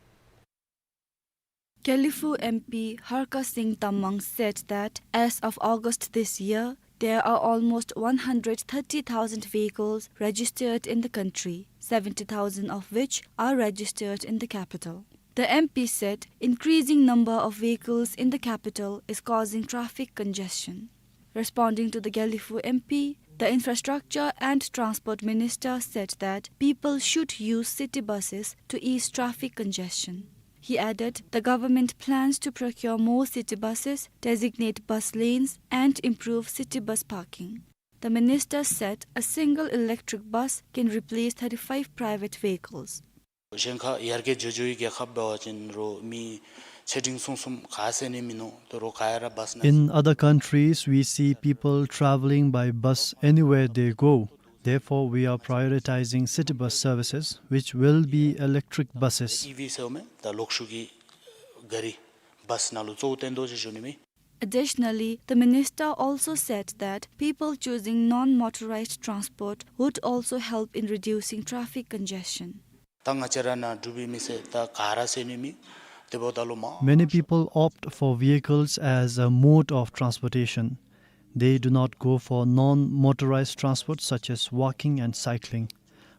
Gelephu M P Harkasing Tamang said that as of August this year, there are almost one hundred thirty thousand vehicles registered in the country, seventy thousand of which are registered in the capital. The M P said increasing number of vehicles in the capital is causing traffic congestion. Responding to the Gelephu M P, the Infrastructure and Transport Minister said that people should use city buses to ease traffic congestion. He added the government plans to procure more city buses, designate bus lanes, and improve city bus parking. The minister said a single electric bus can replace thirty-five private vehicles. གཞན་ཁ་ཡར་རྒྱས་འགྱོ་འགྱོ་བའི་རྒྱལ་ཁབ་འབད་བ་ཅིན་རོགས་མི་ཆེ་འབྲིང་གསུམ་གསུམ་ག་ཟེར་ནི་མིན་ནུག། ད་རོགས་ག་ཡ་ར་བཱས་ནང་། In other countries, we see people traveling by bus anywhere they go. Therefore, we are prioritizing city bus services, which will be electric buses. ཨི་ཝི་ཟེརཝ་མས། ད་གློག་ཤུགས་ཀྱི་ག་རི་བཱས་ནང་ལུ་གཙོ་བོ་བཏོན་དོ་ཟེར་ཞུ་ནི་མས། Additionally, the minister also said that people choosing non-motorized transport would also help in reducing traffic congestion. ད་ང་བཅས་ར་ནང་འབྲུག་པའི་མི་སེར་ད་ག་ར་ཟེར་ནི་མེད། དེ་འབདཝ་ད་ལུ་མ། Many people opt for vehicles as a mode of transportation. They do not go for non-motorized transport such as walking and cycling.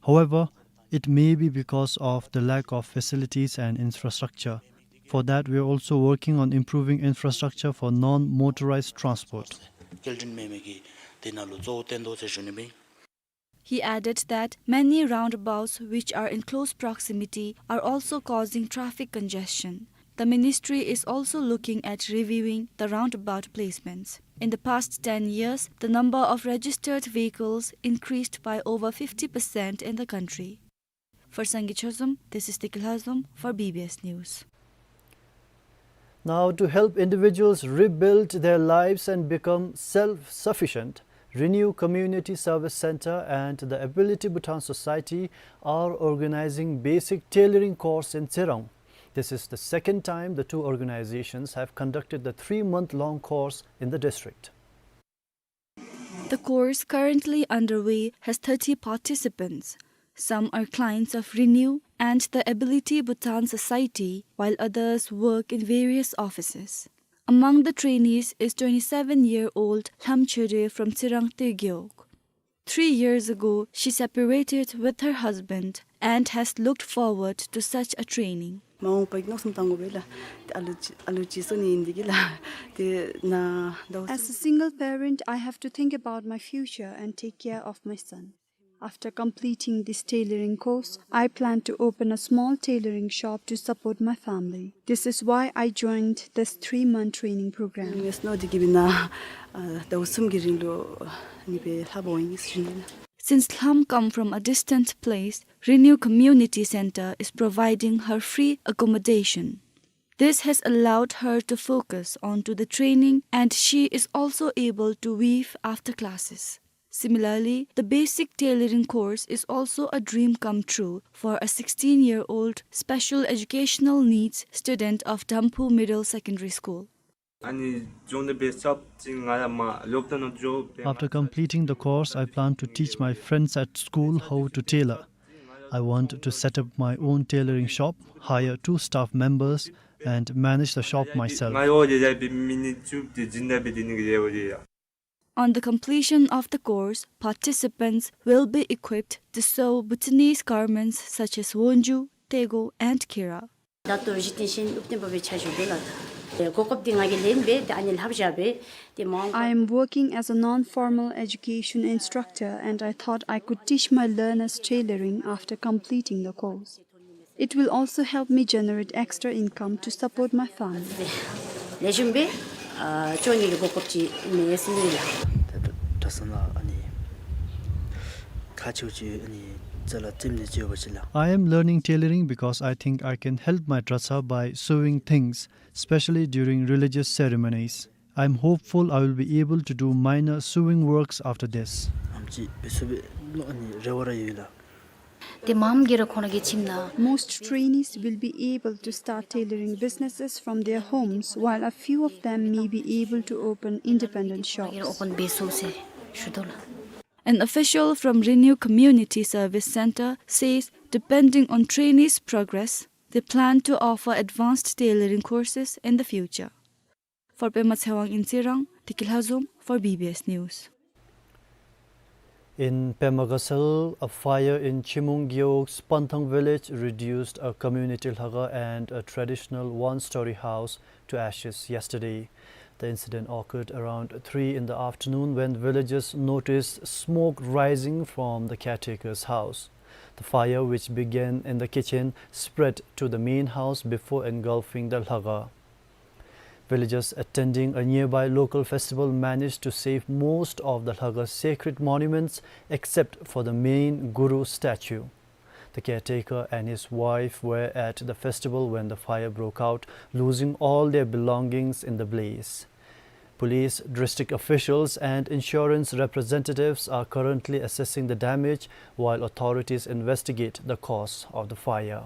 However, it may be because of the lack of facilities and infrastructure. For that, we are also working on improving infrastructure for non-motorized transport. སྐྱེལ་འདྲེན་མེད་མི་གི་དེ་ནང་ལུ་གཙོ་བོ་བཏོན་དོ་ཟེར་ཞུ་ནི་མས། He added that many roundabouts which are in close proximity are also causing traffic congestion. The ministry is also looking at reviewing the roundabout placements. In the past ten years, the number of registered vehicles increased by over fifty percent in the country. For Sangay Chozom, this is Tiki Lhazom for B B S News. Now, to help individuals rebuild their lives and become self-sufficient, Renew Community Service Centre and the Ability Bhutan Society are organizing basic tailoring course in Tsirang. This is the second time the two organizations have conducted the three-month-long course in the district. The course currently underway has thirty participants. Some are clients of Renew and the Ability Bhutan Society, while others work in various offices. Among the trainees is twenty-seven-year-old Lham Chore from Tsirang Tegiok. Three years ago, she separated with her husband and has looked forward to such a training. མ་འོངས་པའི་མནོ་བསམ་བཏང་དགོ་པས་ལགས། ཨ་ལུ་ཅིག་ཨ་ལུ་ཅིག་གསོ་ནི་ཨིན་འདི་གིས་ལགས། དེ་ནང་ཟླཝ་As a single parent, I have to think about my future and take care of my son. After completing this tailoring course, I plan to open a small tailoring shop to support my family. This is why I joined this three-month training program. Since Lham come from a distant place, Renew Community Center is providing her free accommodation. This has allowed her to focus onto the training, and she is also able to weave after classes. Similarly, the basic tailoring course is also a dream come true for a sixteen-year-old special educational needs student of Damphu Middle Secondary School. After completing the course, I plan to teach my friends at school how to tailor. I want to set up my own tailoring shop, hire two staff members, and manage the shop myself. On the completion of the course, participants will be equipped to sew Bhutanese garments such as wonju, tego, and kira. ད་ལྟོ་གཞི་རྟེན་ཤེས་ཡོན་ཨུ་ཏན་པ་སྦེ་ཕྱག་ཞུ་དོ་ལགས། ད་གོ་སྐབས་འདི་ང་གིས་ལེན་སྦེ་ད་ཨ་ནི་ལྷབ་བཞག་སྦེ་ཏེ་མ་འོངས། I am working as a non-formal education instructor, and I thought I could teach my learners tailoring after completing the course. It will also help me generate extra income to support my family. ལེགས་ཤོམ་སྦེ་ཨ་ཅོ་ནི་གི་གོ་སྐབས་ཅིག་མེད་ཟེར་ནི་ལགས། ད་ད་ད་ས་ན་ཨ་ནི་ཁ་ཆུ་ཅིག་ཨ་ནི་ཙ་ལ་ཙིམ་ནི་ཅིག་ཡོད་པ་ཅིག་ལགས། I am learning tailoring because I think I can help my དྲག་ཆ་by sewing things, especially during religious ceremonies. I'm hopeful I will be able to do minor sewing works after this. ཨམ་ཅིག་བེ་སུ་བེ་ལོ་ཨ་ནི་རེ་བ་ར་ཡོད་ལགས། ཏེ་མངམ་གི་ར་ཁོང་ར་གི་ཁྱིམ་ནང་། Most trainees will be able to start tailoring businesses from their homes, while a few of them may be able to open independent shops. ཨོ་པན་འབད་ཚུགས་ཟེར་ཞུ་དོ་ལགས། An official from Renew Community Service Center says, depending on trainees' progress, they plan to offer advanced tailoring courses in the future. For Pema Tshewang in Tsirang, Deki Lhazom for B B S News. In Pema Ghasal, a fire in Chimung Gewog's Panthang village reduced a community lhaga and a traditional one-story house to ashes yesterday. The incident occurred around three in the afternoon when villagers noticed smoke rising from the caretaker's house. The fire, which began in the kitchen, spread to the main house before engulfing the lhaga. Villagers attending a nearby local festival managed to save most of the lhaga's sacred monuments except for the main Guru statue. The caretaker and his wife were at the festival when the fire broke out, losing all their belongings in the blaze. Police, district officials, and insurance representatives are currently assessing the damage, while authorities investigate the cause of the fire.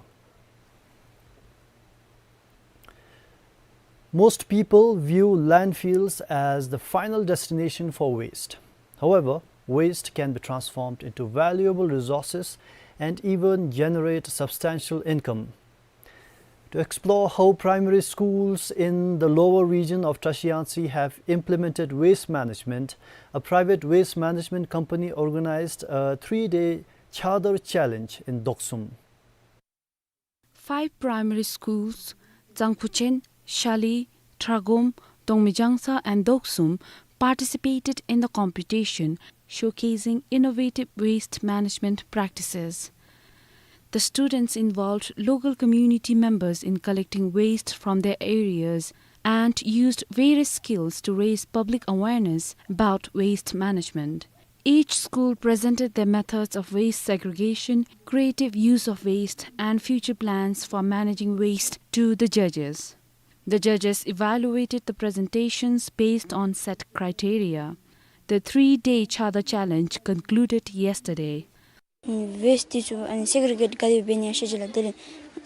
Most people view landfills as the final destination for waste. However, waste can be transformed into valuable resources and even generate substantial income. To explore how primary schools in the lower region of Trashiyangtse have implemented waste management, a private waste management company organized a three-day Chadar challenge in Doksum. Five primary schools, Tsangphuchen, Shali, Tragom, Dongmijangsa and Doksum, participated in the competition, showcasing innovative waste management practices. The students involved local community members in collecting waste from their areas and used various skills to raise public awareness about waste management. Each school presented their methods of waste segregation, creative use of waste, and future plans for managing waste to the judges. The judges evaluated the presentations based on set criteria. The three-day Chadar challenge concluded yesterday. Waste འདི་ཚུ་ཨ་ནི་སེག་རི་གེཊ་ག་དེ་སྦེ་འབད་ནི་ཡང་ཤེས་ཅི་ལགས། དེ་ལས་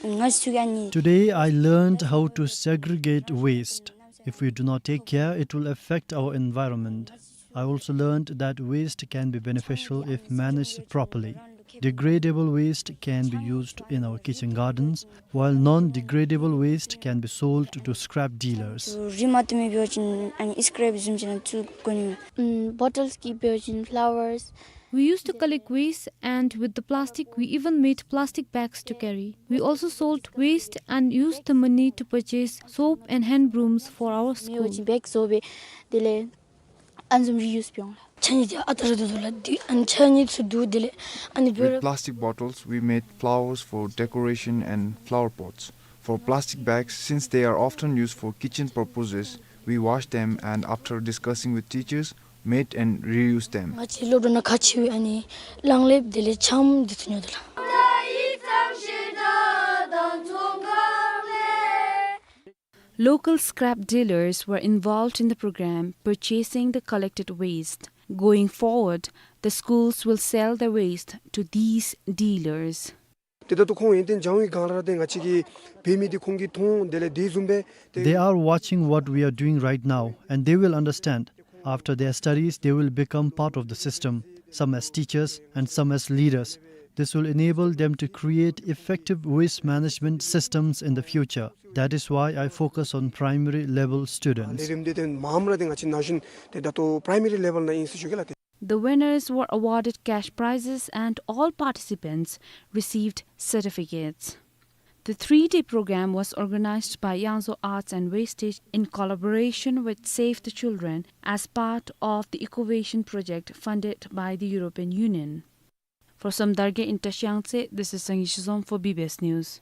ང་ཚུ་གིས་ཨ་ནི། Today I learned how to segregate waste. If we do not take care, it will affect our environment. I also learned that waste can be beneficial if managed properly. Degradable waste can be used in our kitchen gardens, while non-degradable waste can be sold to scrap dealers. རིལ་མ་བཏོན་མི་འབད་བ་ཅིན་ཨ་ནི་སི་ཀེརེཔ་བཟུམ་ཅིག་ནང་བཙུགས་དགོ་ནི་ཡོད། ཨམ་བོ་ཊལ་གྱིས་འབད་བ་ཅིན་ཕ་ལ་ཝརས། We used to collect waste, and with the plastic, we even made plastic bags to carry. We also sold waste and used the money to purchase soap and hand brooms for our school. མེད་པ་ཅིན་བེག་བཟོ་སྦེ་དེ་ལས་ཨ་ནི་བཟུམ་རི་ཡུས་འབད་འོང་ལགས། ཆ་གཉིས་ཏེ་ཨ་རྟག་ར་འདུག་ལགས། དེ་ཨ་ནི་ཆ་གཉིས་ཚུ་འདུག། དེ་ལས་ཨ་ནི་འབད་རུང་། With plastic bottles, we made flowers for decoration and flower pots. For plastic bags, since they are often used for kitchen purposes, we wash them and, after discussing with teachers, made and reused them. ང་བཅས་སློབ་གྲྭ་ནང་ཁག་ཆེ་བའི་ཨ་ནི་གླང་ལེབ་དེ་ལས་ཆམ་འདི་ཚུ་ཉོ་དོ་ལགས། Local scrap dealers were involved in the program, purchasing the collected waste. Going forward, the schools will sell the waste to these dealers. ཏེ་ད་ལྟོ་ཁོང་ཡོན་ཏན་སྦྱང་བའི་སྒང་ར་ཏེ་ང་བཅས་ཀྱིས་འབད་མི་འདི་ཁོང་གིས་མཐོང་། དེ་ལས་དེ་བཟུམ་སྦེ་ཏེ། They are watching what we are doing right now, and they will understand. After their studies, they will become part of the system, some as teachers and some as leaders. This will enable them to create effective waste management systems in the future. That is why I focus on primary level students. ལས་རིམ་འདི་ཏེ་མངམ་ར་ཏེ་ང་བཅས་ན་གཞོན་ཏེ་ད་ལྟོ་པ་རའི་མ་རི་ལེ་ཝེལ་ནང་ཨིན་ཟེར་ཞུ་གེ་ལགས། The winners were awarded cash prizes and all participants received certificates. The three-day program was organized by Yangzhou Arts and Wastage in collaboration with Save the Children as part of the Ecovision project funded by the European Union. For Somdal Ge in Tashiang Tse, this is Sangay Shizom for B B S News.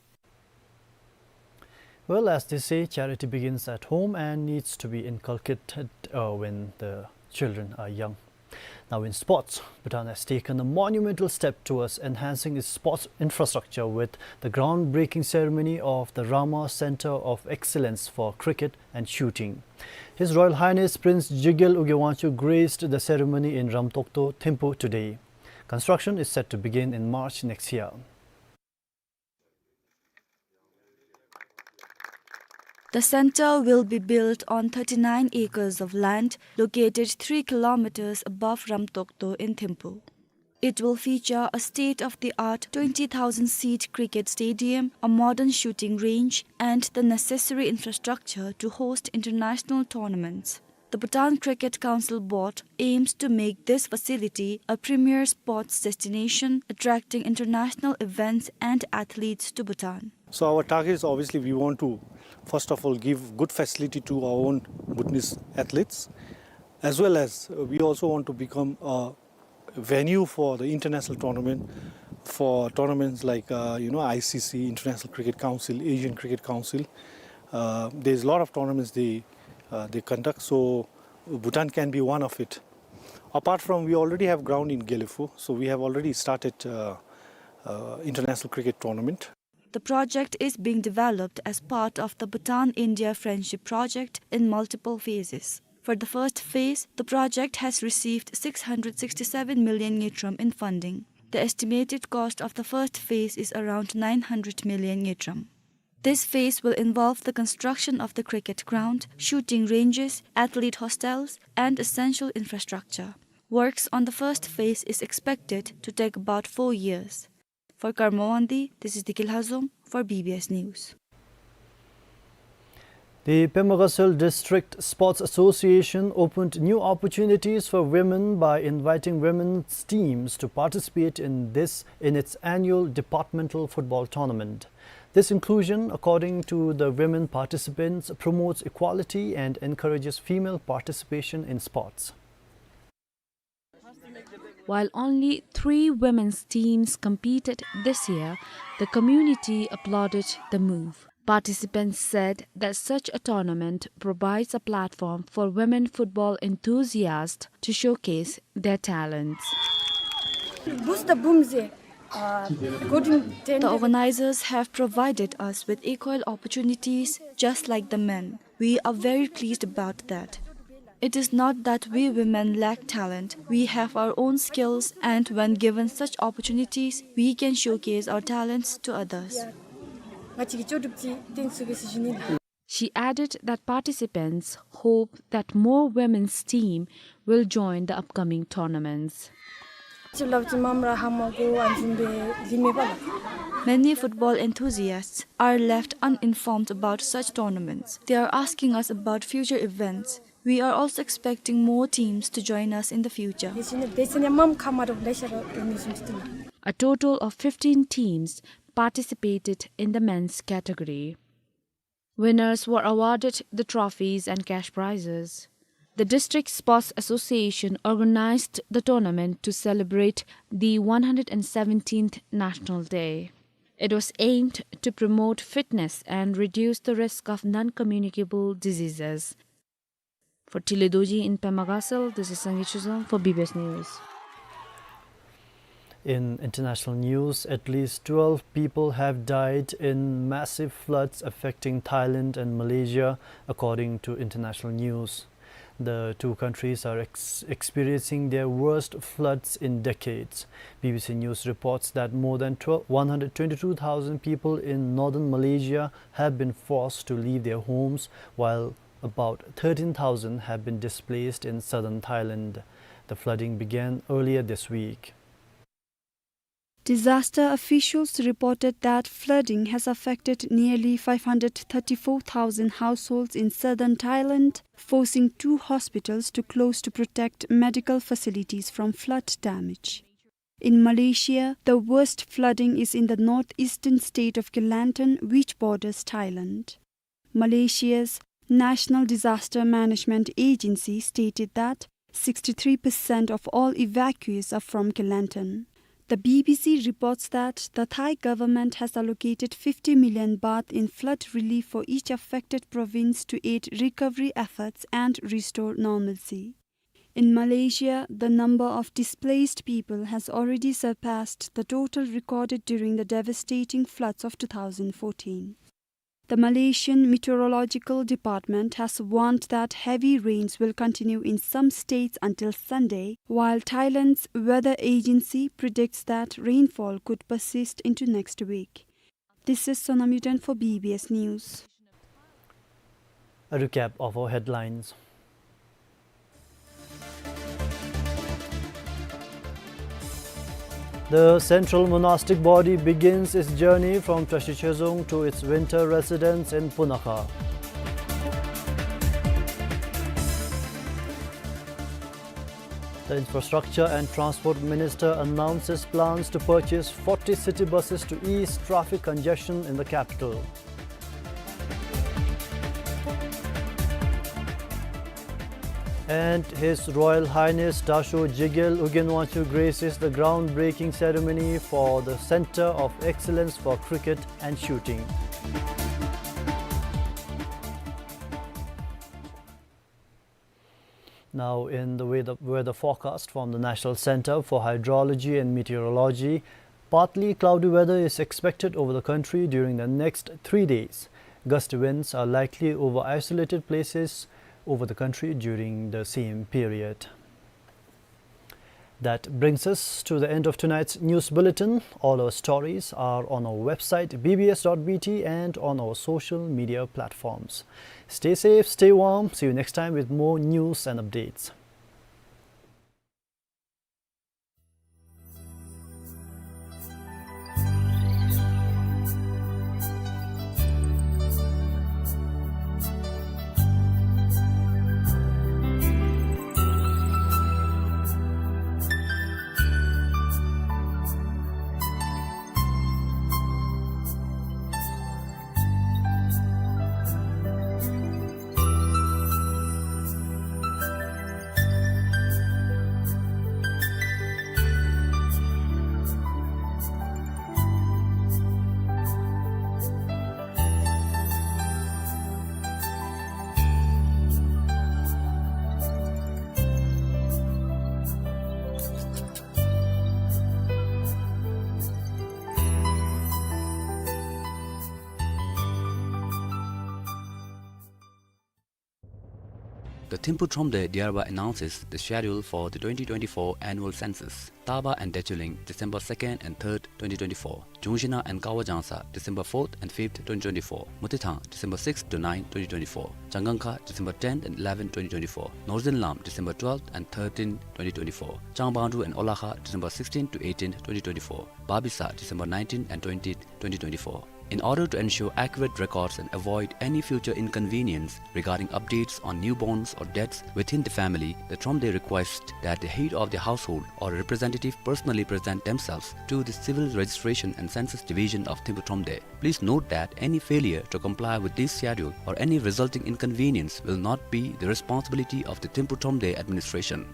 Well, as they say, charity begins at home and needs to be inculcated, uh, when the children are young. Now in sports, Bhutan has taken a monumental step towards enhancing its sports infrastructure with the groundbreaking ceremony of the Rama Center of Excellence for Cricket and Shooting. His Royal Highness Prince Jigel Ugye Wangchuck graced the ceremony in Ramtokto, Thimphu today. Construction is set to begin in March next year. The center will be built on thirty-nine acres of land located three kilometers above Ramtokto in Thimphu. It will feature a state-of-the-art twenty thousand seat cricket stadium, a modern shooting range, and the necessary infrastructure to host international tournaments. The Bhutan Cricket Council Board aims to make this facility a premier sports destination, attracting international events and athletes to Bhutan. So our target is, obviously, we want to, first of all, give good facility to our own Bhutanese athletes, as well as, uh, we also want to become a venue for the international tournament, for tournaments like, uh, you know, I C C, International Cricket Council, Asian Cricket Council. Uh, there's a lot of tournaments they, uh, they conduct, so Bhutan can be one of it. Apart from, we already have ground in Gelephu, so we have already started, uh, uh, international cricket tournament. The project is being developed as part of the Bhutan-India Friendship Project in multiple phases. For the first phase, the project has received six hundred sixty-seven million ngultrum in funding. The estimated cost of the first phase is around nine hundred million ngultrum. This phase will involve the construction of the cricket ground, shooting ranges, athlete hostels, and essential infrastructure. Works on the first phase is expected to take about four years. For Karma Wangdi, this is Dikil Hazom for B B S News. The Pema Gatshel District Sports Association opened new opportunities for women by inviting women's teams to participate in this, in its annual departmental football tournament. This inclusion, according to the women participants, promotes equality and encourages female participation in sports. While only three women's teams competed this year, the community applauded the move. Participants said that such a tournament provides a platform for women football enthusiasts to showcase their talents. Boost the boom, uh, good in. The organizers have provided us with equal opportunities just like the men. We are very pleased about that. It is not that we women lack talent. We have our own skills, and when given such opportunities, we can showcase our talents to others. She added that participants hope that more women's team will join the upcoming tournaments. Many football enthusiasts are left uninformed about such tournaments. They are asking us about future events. We are also expecting more teams to join us in the future. A total of fifteen teams participated in the men's category. Winners were awarded the trophies and cash prizes. The District Sports Association organized the tournament to celebrate the one hundred seventeenth National Day. It was aimed to promote fitness and reduce the risk of non-communicable diseases. For Tile Dorji in Pema Gatshel, this is Sangay Chuzang for B B S News. In international news, at least twelve people have died in massive floods affecting Thailand and Malaysia, according to international news. The two countries are ex-, experiencing their worst floods in decades. B B C News reports that more than twelve, one hundred twenty-two thousand people in northern Malaysia have been forced to leave their homes, while about thirteen thousand have been displaced in southern Thailand. The flooding began earlier this week. Disaster officials reported that flooding has affected nearly five hundred thirty-four thousand households in southern Thailand, forcing two hospitals to close to protect medical facilities from flood damage. In Malaysia, the worst flooding is in the northeastern state of Kelantan, which borders Thailand. Malaysia's National Disaster Management Agency stated that sixty-three percent of all evacuees are from Kelantan. The B B C reports that the Thai government has allocated fifty million baht in flood relief for each affected province to aid recovery efforts and restore normalcy. In Malaysia, the number of displaced people has already surpassed the total recorded during the devastating floods of two thousand fourteen. The Malaysian Meteorological Department has warned that heavy rains will continue in some states until Sunday, while Thailand's weather agency predicts that rainfall could persist into next week. This is Sonam Yuden for B B S News. A recap of our headlines. The central monastic body begins its journey from Tashi Chhezang to its winter residence in Punakha. The Infrastructure and Transport Minister announces plans to purchase forty city buses to ease traffic congestion in the capital. And His Royal Highness Dasho Jigel Ugyen Wangchuck graces the groundbreaking ceremony for the Centre of Excellence for Cricket and Shooting. Now, in the weather, weather forecast from the National Centre for Hydrology and Meteorology, partly cloudy weather is expected over the country during the next three days. Gusty winds are likely over isolated places over the country during the same period. That brings us to the end of tonight's news bulletin. All our stories are on our website, B B S dot B T, and on our social media platforms. Stay safe, stay warm. See you next time with more news and updates. The Thimphu Thromde Diyarbakh announces the schedule for the twenty twenty-four annual census. Taba and Dechuling, December second and third, twenty twenty-four. Chungshina and Kawa Jangsa, December fourth and fifth, twenty twenty-four. Mutithang, December sixth to ninth, twenty twenty-four. Changangkha, December tenth and eleventh, twenty twenty-four. Northern Lam, December twelfth and thirteenth, twenty twenty-four. Changbandru and Olakha, December sixteenth to eighteenth, twenty twenty-four. Babisa, December nineteenth and twentieth, twenty twenty-four. In order to ensure accurate records and avoid any future inconvenience regarding updates on newborns or deaths within the family, the Thromde requests that the head of the household or a representative personally present themselves to the Civil Registration and Census Division of Thimphu Thromde. Please note that any failure to comply with this schedule or any resulting inconvenience will not be the responsibility of the Thimphu Thromde administration.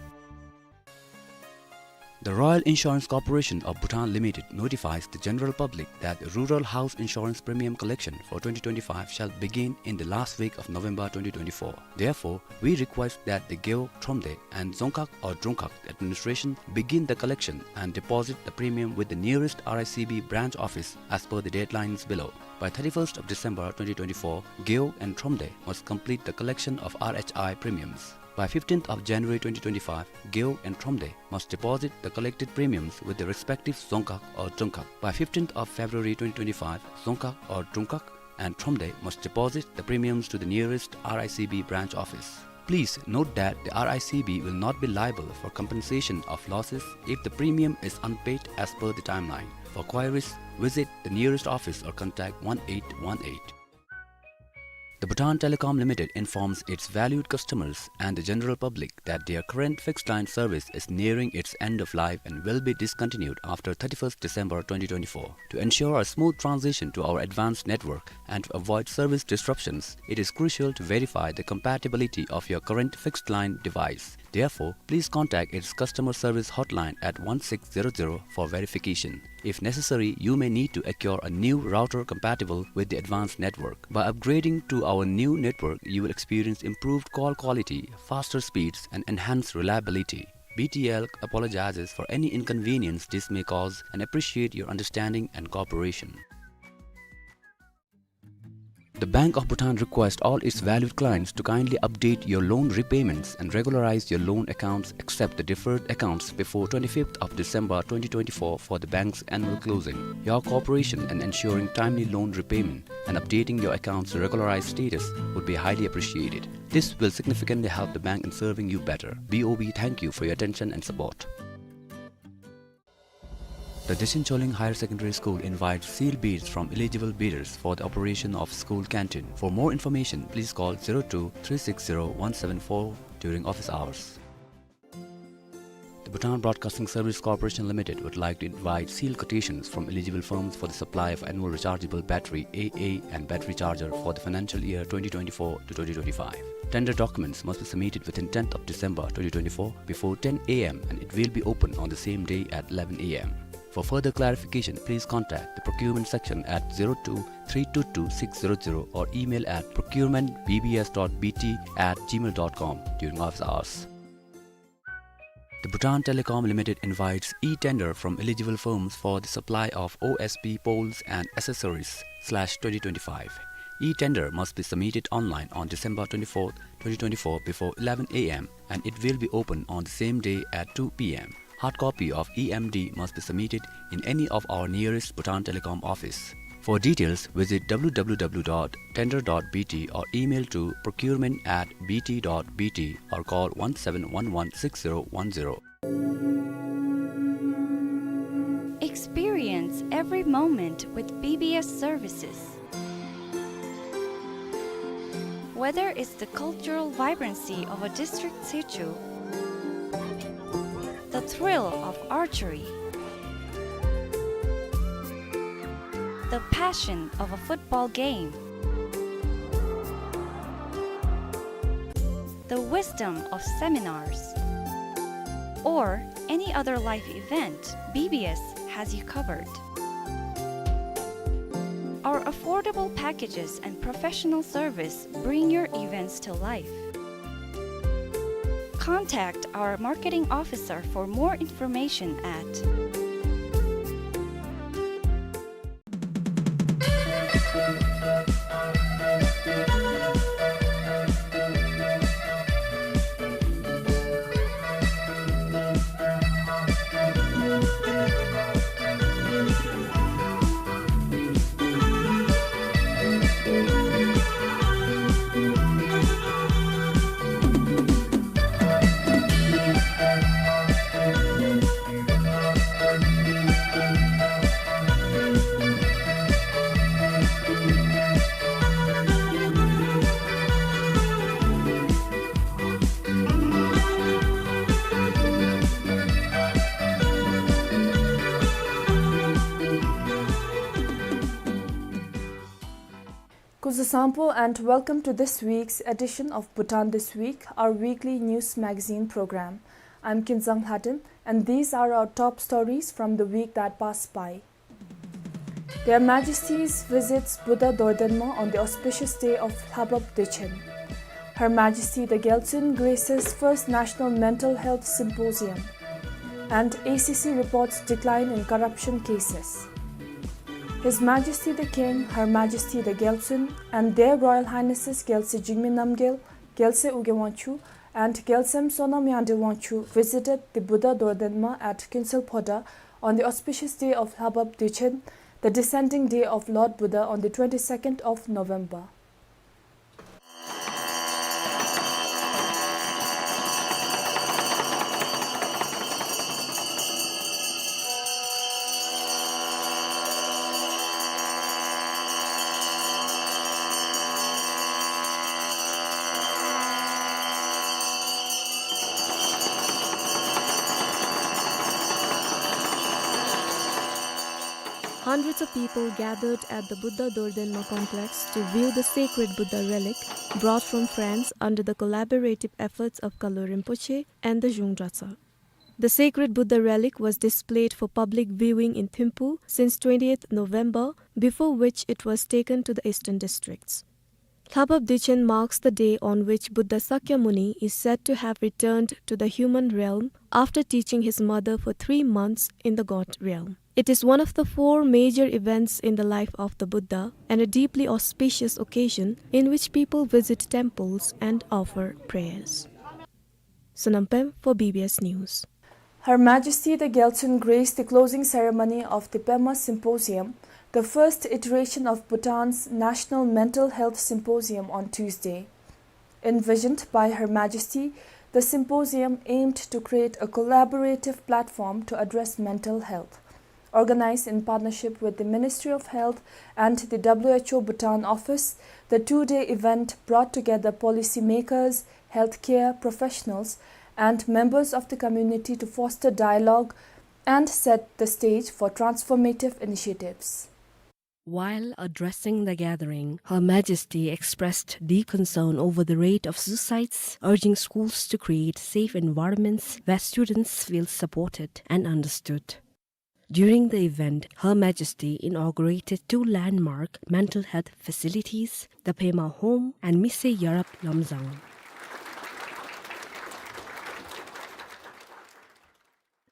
The Royal Insurance Corporation of Bhutan Limited notifies the general public that the Rural House Insurance Premium Collection for twenty twenty-five shall begin in the last week of November twenty twenty-four. Therefore, we request that the Gewog, Thromde and Dzongkhag or Drongkhag administration begin the collection and deposit the premium with the nearest R I C B branch office as per the deadlines below. By thirty-first of December twenty twenty-four, Gewog and Thromde must complete the collection of R H I premiums. By fifteenth of January twenty twenty-five, Gewog and Thromde must deposit the collected premiums with the respective Dzongkhag or Drongkhag. By fifteenth of February twenty twenty-five, Dzongkhag or Drongkhag and Thromde must deposit the premiums to the nearest R I C B branch office. Please note that the R I C B will not be liable for compensation of losses if the premium is unpaid as per the timeline. For queries, visit the nearest office or contact one eight one eight. The Bhutan Telecom Limited informs its valued customers and the general public that their current fixed line service is nearing its end of life and will be discontinued after thirty-first December twenty twenty-four. To ensure a smooth transition to our advanced network and to avoid service disruptions, it is crucial to verify the compatibility of your current fixed line device. Therefore, please contact its customer service hotline at one six zero zero for verification. If necessary, you may need to acquire a new router compatible with the advanced network. By upgrading to our new network, you will experience improved call quality, faster speeds, and enhanced reliability. B T L apologizes for any inconvenience this may cause and appreciate your understanding and cooperation. The Bank of Bhutan requests all its valued clients to kindly update your loan repayments and regularize your loan accounts except the deferred accounts before twenty-fifth of December twenty twenty-four for the bank's annual closing. Your cooperation in ensuring timely loan repayment and updating your accounts' regularized status would be highly appreciated. This will significantly help the bank in serving you better. B O B thank you for your attention and support. The Dechen Choling Higher Secondary School invites sealed bids from eligible bidders for the operation of school canteen. For more information, please call zero two three six zero one seven four during office hours. The Bhutan Broadcasting Service Corporation Limited would like to invite sealed quotations from eligible firms for the supply of annual rechargeable battery A A and battery charger for the financial year twenty twenty-four to twenty twenty-five. Tender documents must be submitted within tenth of December twenty twenty-four before ten A M and it will be open on the same day at eleven A M. For further clarification, please contact the procurement section at zero two three two two six zero zero or email at procurement B B S dot B T at gmail dot com during office hours. The Bhutan Telecom Limited invites e-tender from eligible firms for the supply of O S P poles and accessories slash twenty twenty-five. E-tender must be submitted online on December twenty-fourth, twenty twenty-four before eleven A M and it will be open on the same day at two P M. Hard copy of E M D must be submitted in any of our nearest Bhutan Telecom office. For details, visit W W W dot tender dot B T or email to procurement at B T dot B T or call one seven one one six zero one zero. Experience every moment with B B S services. Whether it's the cultural vibrancy of a district situ, the thrill of archery, the passion of a football game, the wisdom of seminars, or any other life event, B B S has you covered. Our affordable packages and professional service bring your events to life. Contact our marketing officer for more information at Kuzuzangpo and welcome to this week's edition of Bhutan This Week, our weekly news magazine program. I'm Kinzang Lhaden, and these are our top stories from the week that passed by. Their Majesties visits Buddha Dordenma on the auspicious day of Lhabab Dechen. Her Majesty the Gyaltsuen graces first National Mental Health Symposium. And A C C reports decline in corruption cases. His Majesty the King, Her Majesty the Gyaltsuen, and Their Royal Highnesses Gyaltse Jigme Namgyel, Gyaltse Ugyen Wangchuck, and Gyaltsem Sonam Yangdrel Wangchuck visited the Buddha Dordenma at Kinsel Phodrang on the auspicious day of Lhabab Dechen, the descending day of Lord Buddha on the twenty-second of November. Hundreds of people gathered at the Buddha Dordenma complex to view the sacred Buddha relic brought from France under the collaborative efforts of Kalu Rinpoche and the Zhung Dratshang. The sacred Buddha relic was displayed for public viewing in Thimphu since twentieth November, before which it was taken to the eastern districts. Lhabab Dechen marks the day on which Buddha Sakyamuni is said to have returned to the human realm after teaching his mother for three months in the god realm. It is one of the four major events in the life of the Buddha and a deeply auspicious occasion in which people visit temples and offer prayers. Sonam Pem for B B S News. Her Majesty the Gyaltsuen graced the closing ceremony of the Pema Symposium, the first iteration of Bhutan's National Mental Health Symposium, on Tuesday. Envisioned by Her Majesty, the symposium aimed to create a collaborative platform to address mental health. Organized in partnership with the Ministry of Health and the W H O Bhutan office, the two-day event brought together policymakers, healthcare professionals, and members of the community to foster dialogue and set the stage for transformative initiatives. While addressing the gathering, Her Majesty expressed deep concern over the rate of suicides, urging schools to create safe environments where students feel supported and understood. During the event, Her Majesty inaugurated two landmark mental health facilities, the Pema Home and Mise Yarab Lamsang.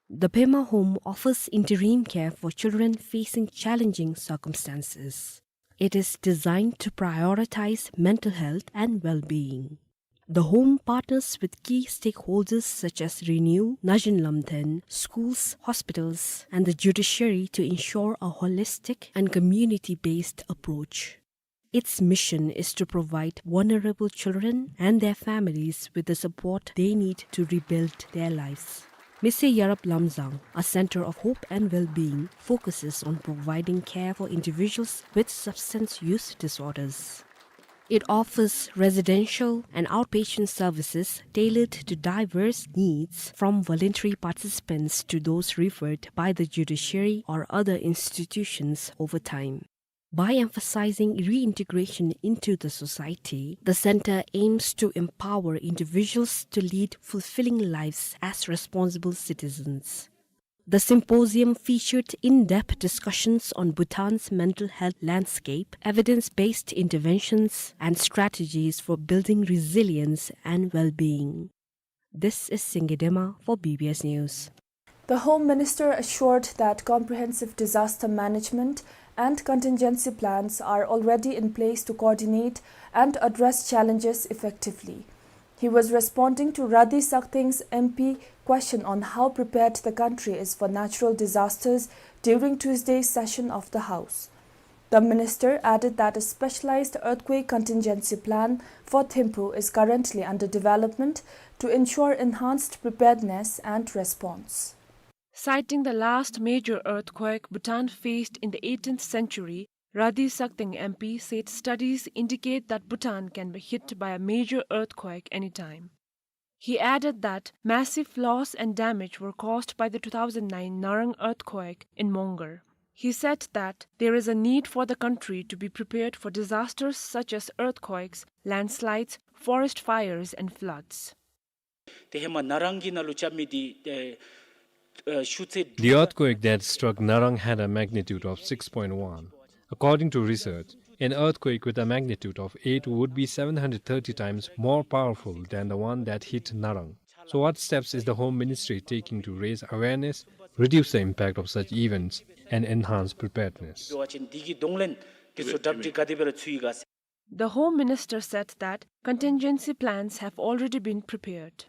The Pema Home offers interim care for children facing challenging circumstances. It is designed to prioritize mental health and well-being. The home partners with key stakeholders such as RENEW, Naxin Lamthen, schools, hospitals, and the judiciary to ensure a holistic and community-based approach. Its mission is to provide vulnerable children and their families with the support they need to rebuild their lives. Mise Yarab Lamsang, a center of hope and well-being, focuses on providing care for individuals with substance use disorders. It offers residential and outpatient services tailored to diverse needs, from voluntary participants to those referred by the judiciary or other institutions over time. By emphasizing reintegration into the society, the center aims to empower individuals to lead fulfilling lives as responsible citizens. The symposium featured in-depth discussions on Bhutan's mental health landscape, evidence-based interventions, and strategies for building resilience and well-being. This is Singye Dema for B B S News. The Home Minister assured that comprehensive disaster management and contingency plans are already in place to coordinate and address challenges effectively. He was responding to Radhi Sakdeng's M P question on how prepared the country is for natural disasters during Tuesday's session of the House. The minister added that a specialized earthquake contingency plan for Thimphu is currently under development to ensure enhanced preparedness and response. Citing the last major earthquake Bhutan faced in the eighteenth century, Radhi Sakdeng M P said studies indicate that Bhutan can be hit by a major earthquake anytime. He added that massive loss and damage were caused by the two thousand nine Narang earthquake in Mongar. He said that there is a need for the country to be prepared for disasters such as earthquakes, landslides, forest fires, and floods. ཏེ་ཧེ་མ་ན་རང་གི་ནང་ལུ་རྐྱབ་མི་འདི་ཨེ་ཨེ་ཤུགས་ཚད། The earthquake that struck Narang had a magnitude of six point one. According to research, an earthquake with a magnitude of eight would be seven hundred thirty times more powerful than the one that hit Narang. So what steps is the Home Ministry taking to raise awareness, reduce the impact of such events, and enhance preparedness? འབད་བ་ཅིན་འདི་གི་གདོང་ལེན་འདི་ཚུ་གྲ་སྒྲིག་ག་དེ་སྦེ་ར་ཚུད་ཡི་ག་ཟེར། The Home Minister said that contingency plans have already been prepared.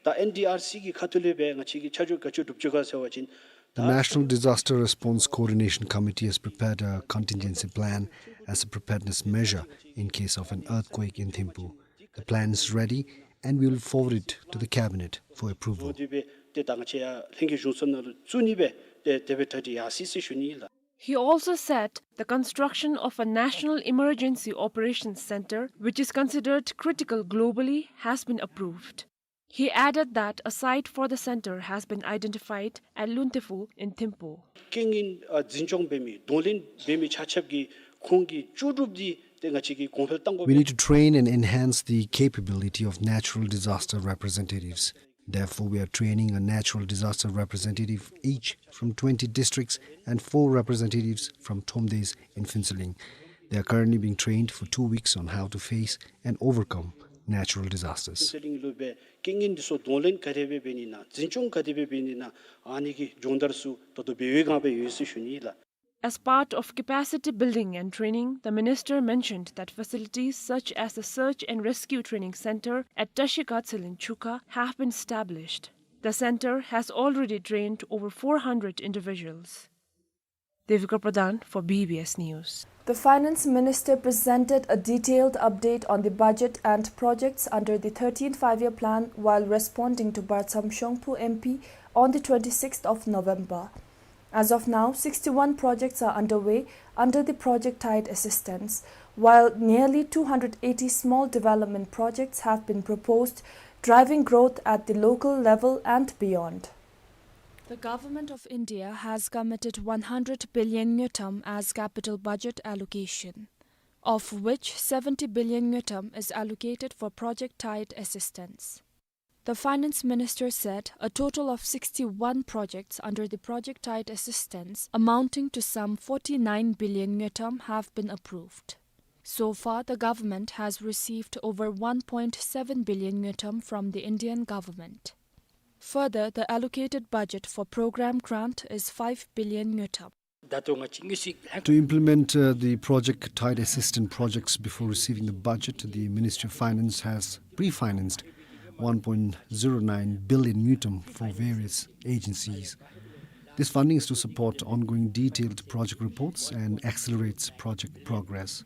ད་ཨེན་ཌི་ཨར་སི་གི་ཁ་ཐུག་ལས་སྦེ་ང་བཅས་ཀྱིས་ཆ་འཇོག་ག་ཅི་སྒྲུབ་ཅི་ག་ཟེར་བ་ཅིན། The National Disaster Response Coordination Committee has prepared a contingency plan as a preparedness measure in case of an earthquake in Thimphu. The plan is ready and we will forward it to the cabinet for approval. འདི་སྦེ་ཏེ་ད་ང་བཅས་ཡར་ལྷན་རྒྱས་གཞུང་ཚབ་ནང་ལུ་བཙུགས་ནི་སྦེ་ཏེ་དེ་སྦེ་གྲ་སྒྲིག་ཡར་སོ་ཡི་ཟེར་ཞུ་ནི་ཨིན་ལགས། He also said the construction of a National Emergency Operations Center, which is considered critical globally, has been approved. He added that a site for the center has been identified at Luntephu in Thimphu. རྐྱེན་ངན་ཨ་འཛིན་སྐྱོང་འབད་མི་གདོང་ལེན་འབད་མི་ཆ་ཁྱབ་ཀྱི་ཁོང་གི་ལྕོགས་གྲུབ་འདི་ཏེ་ང་བཅས་ཀྱིས་གོང་འཕེལ་གཏང་དགོ་པས། We need to train and enhance the capability of natural disaster representatives. Therefore, we are training a natural disaster representative each from twenty districts and four representatives from Thromdesh in Phuentsholing. They are currently being trained for two weeks on how to face and overcome natural disasters. ཕུན་ཚོགས་གླིང་ལུ་སྦེ་རྐྱེན་ངན་འདི་ཚུ་གདོང་ལེན་ག་དེ་སྦེ་འབད་ནི་ཨིན་ན་འཛིན་སྐྱོང་ག་དེ་སྦེ་འབད་ནི་ཨིན་ན་ཨ་ནི་གི་སྦྱོང་བརྡར་ཚུ་ད་ལྟོ་འབད་བའི་སྒང་སྦེ་ཡོད་ཟེར་ཞུ་ནི་ཨིན་ལགས། As part of capacity building and training, the minister mentioned that facilities such as the Search and Rescue Training Center at Tashi Gatshel in Chukha have been established. The center has already trained over four hundred individuals. Devika Pradhan for B B S News. The Finance Minister presented a detailed update on the budget and projects under the thirteenth Five-Year Plan while responding to Bartsam Shongphu M P on the twenty-sixth of November. As of now, sixty-one projects are underway under the Project Tide assistance, while nearly two hundred eighty small development projects have been proposed, driving growth at the local level and beyond. The Government of India has committed one hundred billion ngultrum as capital budget allocation, of which seventy billion ngultrum is allocated for Project Tide assistance. The Finance Minister said a total of sixty-one projects under the Project Tide assistance, amounting to some forty-nine billion ngultrum, have been approved. So far, the government has received over one point seven billion ngultrum from the Indian government. Further, the allocated budget for program grant is five billion ngultrum. To implement, uh, the Project Tide assistance projects before receiving the budget, the Ministry of Finance has pre-financed one point zero nine billion ngultrum for various agencies. This funding is to support ongoing detailed project reports and accelerates project progress.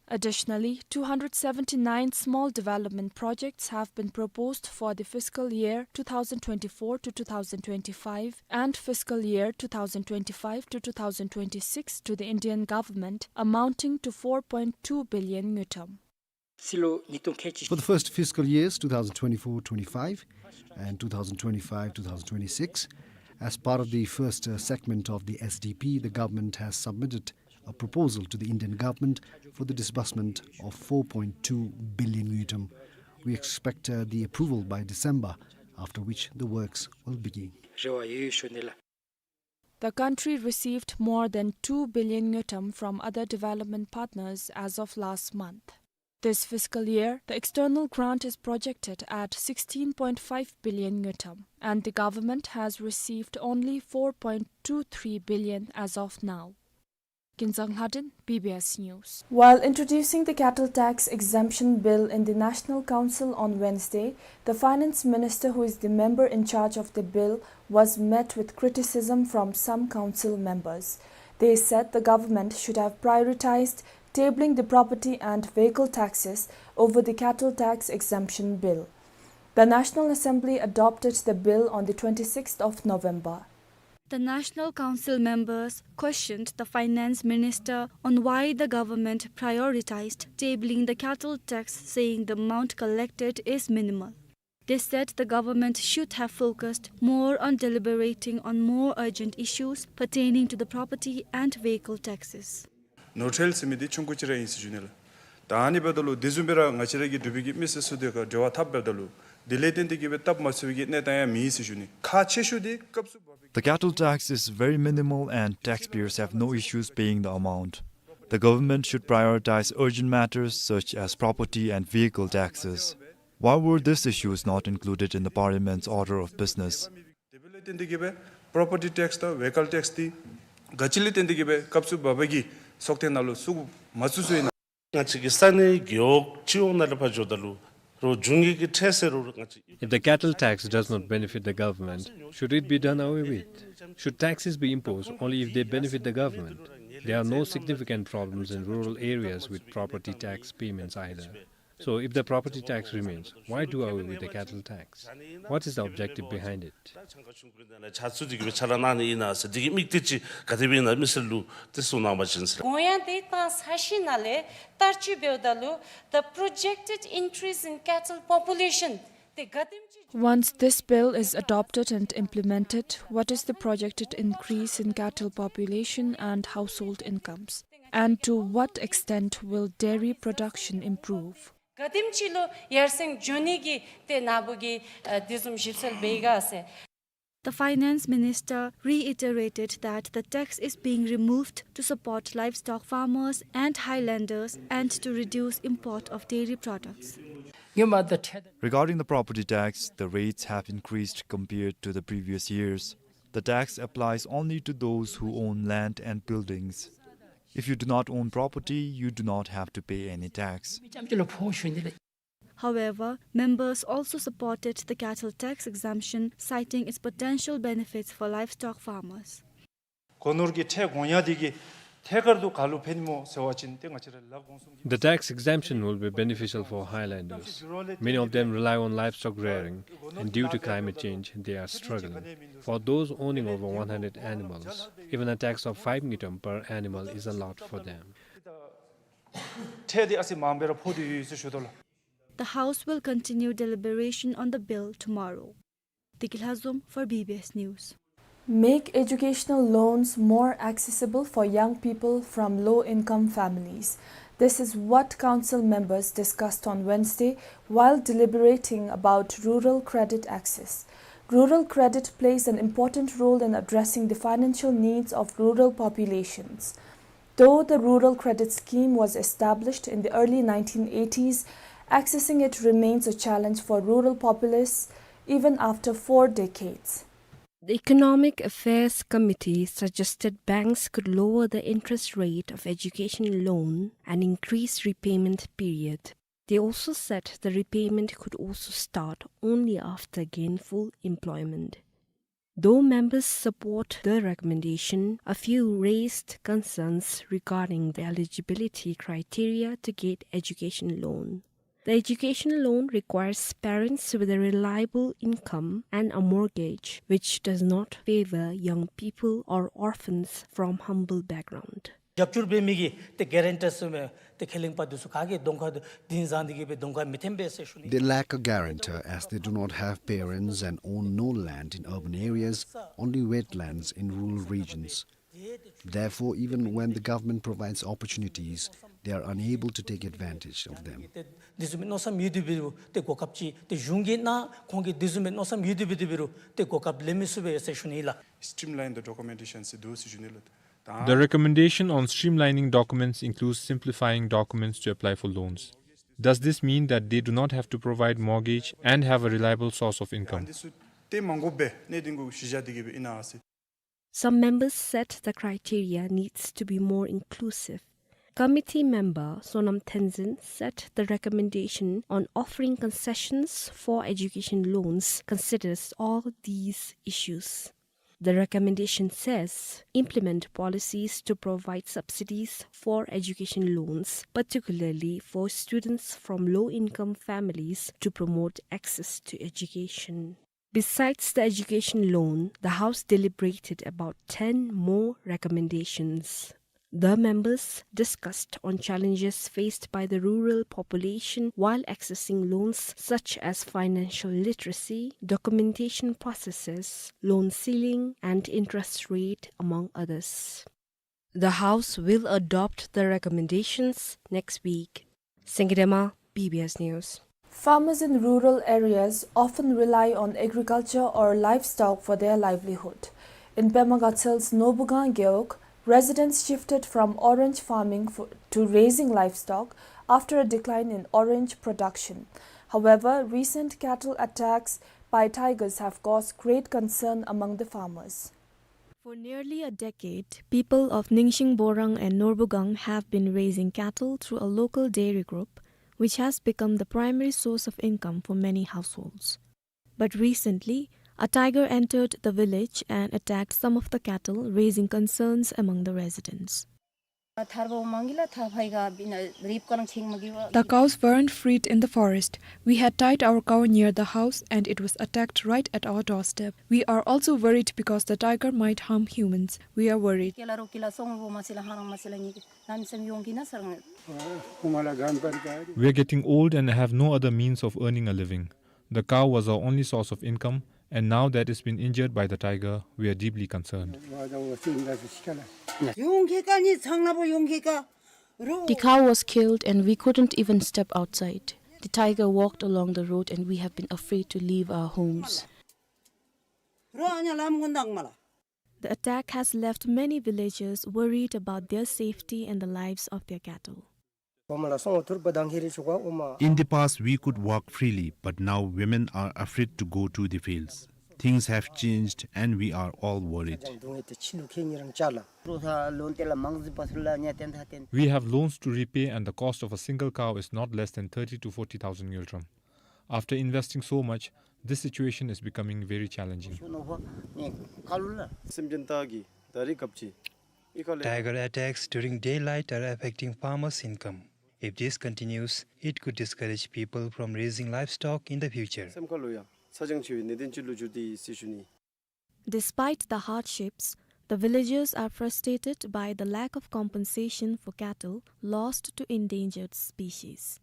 Additionally, two hundred seventy-nine small development projects have been proposed for the fiscal year two thousand twenty-four to two thousand twenty-five and fiscal year two thousand twenty-five to two thousand twenty-six to the Indian government, amounting to four point two billion ngultrum. For the first fiscal years, two thousand twenty-four twenty-five and two thousand twenty-five two thousand twenty-six, as part of the first, uh, segment of the S D P, the government has submitted a proposal to the Indian government for the disbursement of four point two billion ngultrum. We expect, uh, the approval by December, after which the works will begin. རེ་བ་ཡོད་ཞུ་ནི་ལགས། The country received more than two billion ngultrum from other development partners as of last month. This fiscal year, the external grant is projected at sixteen point five billion ngultrum, and the government has received only four point two three billion as of now. Kinzang Lhaden, B B S News. While introducing the cattle tax exemption bill in the National Council on Wednesday, the finance minister, who is the member in charge of the bill, was met with criticism from some council members. They said the government should have prioritized tabling the property and vehicle taxes over the cattle tax exemption bill. The National Assembly adopted the bill on the twenty-sixth of November. The National Council members questioned the finance minister on why the government prioritized tabling the cattle tax, saying the amount collected is minimal. They said the government should have focused more on deliberating on more urgent issues pertaining to the property and vehicle taxes. ནོར་འཁྲུལ་ཟེར་མི་འདི་ཆུང་ཀུ་ཅིག་ར་ཨིན་ཟེར་ཞུ་ནི་ལགས། ད་ཨ་ནི་འབདཝ་ད་ལུ་དེ་བཟུམ་སྦེ་ར་ང་བཅས་ར་གི་འབྲུག་པའི་གི་མི་སེར་ཚུ་དེ་ཁར་འབྲེལ་བ་འཐབ་འབདཝ་ད་ལུ་དེ་ལས་བརྟེན་ཏེ་གི་སྦེ་སྟབས་མ་ཚུགས་པའི་གི་གནས་སྟངས་ཡང་མེད་ཟེར་ཞུ་ནི། ཁག་ཆེ་ཤོས་འདི་སྐབས་སུ་བབས་པའི་གི The cattle tax is very minimal and taxpayers have no issues paying the amount. The government should prioritize urgent matters such as property and vehicle taxes. Why were these issues not included in the parliament's order of business? དེ་འབདཝ་ལས་བརྟེན་ཏེ་གི་སྦེ་པོ་རོ་པར་ཊི་ཊེགསི་དང་ཝེ་ཀལ་ཊེགསི་འདི་ག་ཅི་ལས་བརྟེན་ཏེ་གི་སྦེ་སྐབས་སུ་བབས་པའི་གི་ཚོགས་ཐེངས་ནང་ལུ་བཙུགས་མ་བཙུགས་ཚུ་ཨིན་ན། ང་བཅས་ཀྱི་ས་གནས་རྒེད་འོག་སྤྱི་འོག་ནང་ལས་ཕར་འགྱོཝ་ད་ལུ་རོགས་འབྱུང་གི་གི་ཁྲལ་ཟེར་རུང་ང་བཅས། If the cattle tax does not benefit the government, should it be done away with? Should taxes be imposed only if they benefit the government? There are no significant problems in rural areas with property tax payments either. So, if the property tax remains, why do away with the cattle tax? What is the objective behind it? ཆ་ཚུ་འདི་གི་སྦེ་ཕྱག་ལཱ་གནང་ནི་ཨིན་ན་ཟེར། འདི་གི་དམིགས་གཏད་ཅིག་ག་དེ་སྦེ་ཨིན་ན་མི་སེར་ལུ་ཏེ་གསུང་གནང་བ་ཅིན་ཟེར། དགོངས་ཡངས་དེ་བཏང་ཚར་ཞིནམ་ལས་བསྟར་སྤྱོད་འབདཝ་ད་ལུ་the projected increase in cattle population དེ་ག་དེམ་ཅིག Once this bill is adopted and implemented, what is the projected increase in cattle population and household incomes? And to what extent will dairy production improve? ག་དེམ་ཅིག་ལུ་ཡར་སེང་འགྱོ་ནི་གི་ཏེ་ནཱ་བུ་གིས་ཨ་དེ་བཟུམ་ཞིབ་འཚོལ་འབད་ག་ཟེར། The finance minister reiterated that the tax is being removed to support livestock farmers and highlanders and to reduce import of dairy products. Regarding the property tax, the rates have increased compared to the previous years. The tax applies only to those who own land and buildings. If you do not own property, you do not have to pay any tax. However, members also supported the cattle tax exemption, citing its potential benefits for livestock farmers. སྒོ་ནོར་གྱི་ཁྲལ་དགོངས་ཡངས་འདི་གིས་ཐད་ཀར་དུ་ག་ལུ་ཕན་སྨོ་ཟེར་བ་ཅིན་ཏེ་ང་བཅས་ར་ལཱ་དགོངས་གསུམ་གྱི Tax exemption will be beneficial for highlanders. Many of them rely on livestock rearing, and due to climate change, they are struggling. For those owning over one hundred animals, even a tax of five ngultrum per animal is a lot for them. ཁྲལ་འདི་ཨ་ཙི་མངམ་སྦེ་ར་ཕོག་སྟེ་ཡོད་ཟེར་ཞུ་དོ་ལགས། The House will continue deliberation on the bill tomorrow. Deki Lhazom for B B S News. Make educational loans more accessible for young people from low-income families. This is what council members discussed on Wednesday while deliberating about rural credit access. Rural credit plays an important role in addressing the financial needs of rural populations. Though the Rural Credit Scheme was established in the early nineteen eighties, accessing it remains a challenge for rural populace even after four decades. The Economic Affairs Committee suggested banks could lower the interest rate of education loan and increase repayment period. They also said the repayment could also start only after gainful employment. Though members support the recommendation, a few raised concerns regarding the eligibility criteria to get education loan. The education loan requires parents with a reliable income and a mortgage, which does not favor young people or orphans from humble background. རྒྱབ་སྐྱོར་འབད་མི་གི་ཏེ་གེ་རེན་ཊར་ཟེར་མི་ཏེ་ཁས་ལེན་པ་འདི་ཚུ་ག་གིས་གདོང་ཁར་འདི་བཟུང་སྟེ་གི་སྦེ་གདོང་ཁར་མི་འཐོན་པས་ཟེར་ཞུ་ནི། They lack a guarantor as they do not have parents and own no land in urban areas, only wetlands in rural regions. Therefore, even when the government provides opportunities, they are unable to take advantage of them. འདི་ཚུ་མེན་མནོ་བསམ་ཡོད་དེ་འབད་རུང་ཏེ་གོ་སྐབས་ཅིག་ཏེ་གཞུང་གིས་གནང་ཁོང་གིས་འདི་ཚུ་མེན་མནོ་བསམ་ཡོད་དེ་འབད་དེ་འབད་རུང་ཏེ་གོ་སྐབས་ལེན་མི་ཚུགས་པས་ཟེར་ཞུ་ནི་ལགས། Streamline the documentation ཟེར་འདུག་ཟེར་ཞུ་ནི་ལགས། The recommendation on streamlining documents includes simplifying documents to apply for loans. Does this mean that they do not have to provide mortgage and have a reliable source of income? འདི་ཚུ་ཏེ་མ་དགོཔ་སྦེ་གནད་དོན་གུ་གཞི་བཞག་སྟེ་གི་སྦེ་ཨིན་ན་ཟེར། Some members said the criteria needs to be more inclusive. Committee member Sonam Tenzin said the recommendation on offering concessions for education loans considers all these issues. The recommendation says implement policies to provide subsidies for education loans, particularly for students from low-income families, to promote access to education. Besides the education loan, the House deliberated about ten more recommendations. The members discussed on challenges faced by the rural population while accessing loans such as financial literacy, documentation processes, loan ceiling, and interest rate, among others. The House will adopt the recommendations next week. Sengidema, B B S News. Farmers in rural areas often rely on agriculture or livestock for their livelihood. In Pema Gatsel's Norbugang Gewog, residents shifted from orange farming for, to raising livestock after a decline in orange production. However, recent cattle attacks by tigers have caused great concern among the farmers. For nearly a decade, people of Ningsing Borang and Norbugang have been raising cattle through a local dairy group, which has become the primary source of income for many households. But recently, a tiger entered the village and attacked some of the cattle, raising concerns among the residents. The cows weren't freed in the forest. We had tied our cow near the house and it was attacked right at our doorstep. We are also worried because the tiger might harm humans. We are worried. We are getting old and have no other means of earning a living. The cow was our only source of income, and now that it's been injured by the tiger, we are deeply concerned. The cow was killed and we couldn't even step outside. The tiger walked along the road and we have been afraid to leave our homes. The attack has left many villagers worried about their safety and the lives of their cattle. In the past, we could walk freely, but now women are afraid to go to the fields. Things have changed and we are all worried. We have loans to repay and the cost of a single cow is not less than thirty to forty thousand ngultrum. After investing so much, this situation is becoming very challenging. Tiger attacks during daylight are affecting farmers' income. If this continues, it could discourage people from raising livestock in the future. Despite the hardships, the villagers are frustrated by the lack of compensation for cattle lost to endangered species.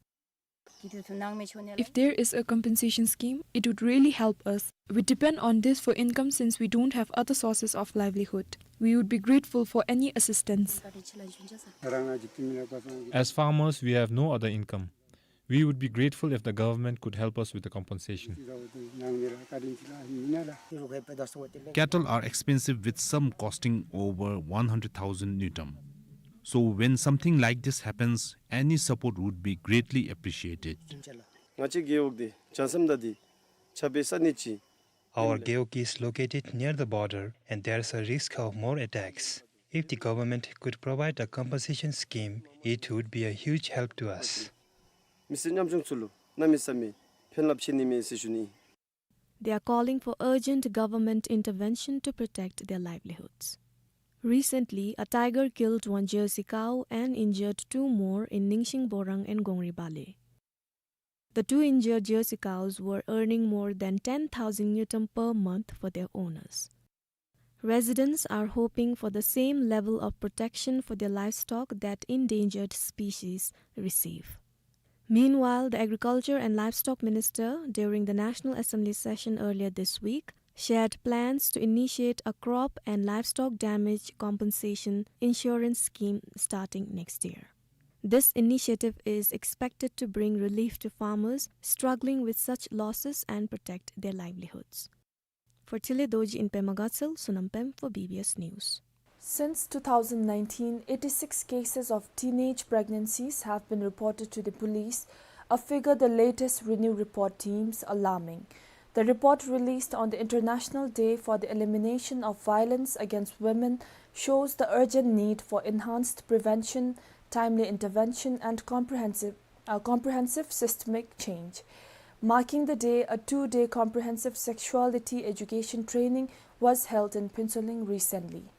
If there is a compensation scheme, it would really help us. We depend on this for income since we don't have other sources of livelihood. We would be grateful for any assistance. As farmers, we have no other income. We would be grateful if the government could help us with the compensation. Cattle are expensive, with some costing over one hundred thousand ngultrum. So when something like this happens, any support would be greatly appreciated. Our gewog is located near the border and there's a risk of more attacks. If the government could provide a compensation scheme, it would be a huge help to us. They are calling for urgent government intervention to protect their livelihoods. Recently, a tiger killed one Jersey cow and injured two more in Ningsing Borang and Gongri Bale. The two injured Jersey cows were earning more than ten thousand ngultrum per month for their owners. Residents are hoping for the same level of protection for their livestock that endangered species receive. Meanwhile, the Agriculture and Livestock Minister, during the National Assembly session earlier this week, shared plans to initiate a crop and livestock damage compensation insurance scheme starting next year. This initiative is expected to bring relief to farmers struggling with such losses and protect their livelihoods. For Tile Dorji in Pema Gatshel, Sonam Pem for B B S News. Since two thousand nineteen, eighty-six cases of teenage pregnancies have been reported to the police, a figure the latest RENEW report deems alarming. The report, released on the International Day for the Elimination of Violence Against Women, shows the urgent need for enhanced prevention, timely intervention, and comprehensive, uh, comprehensive systemic change. Marking the day, a two-day comprehensive sexuality education training was held in Phuentsholing recently.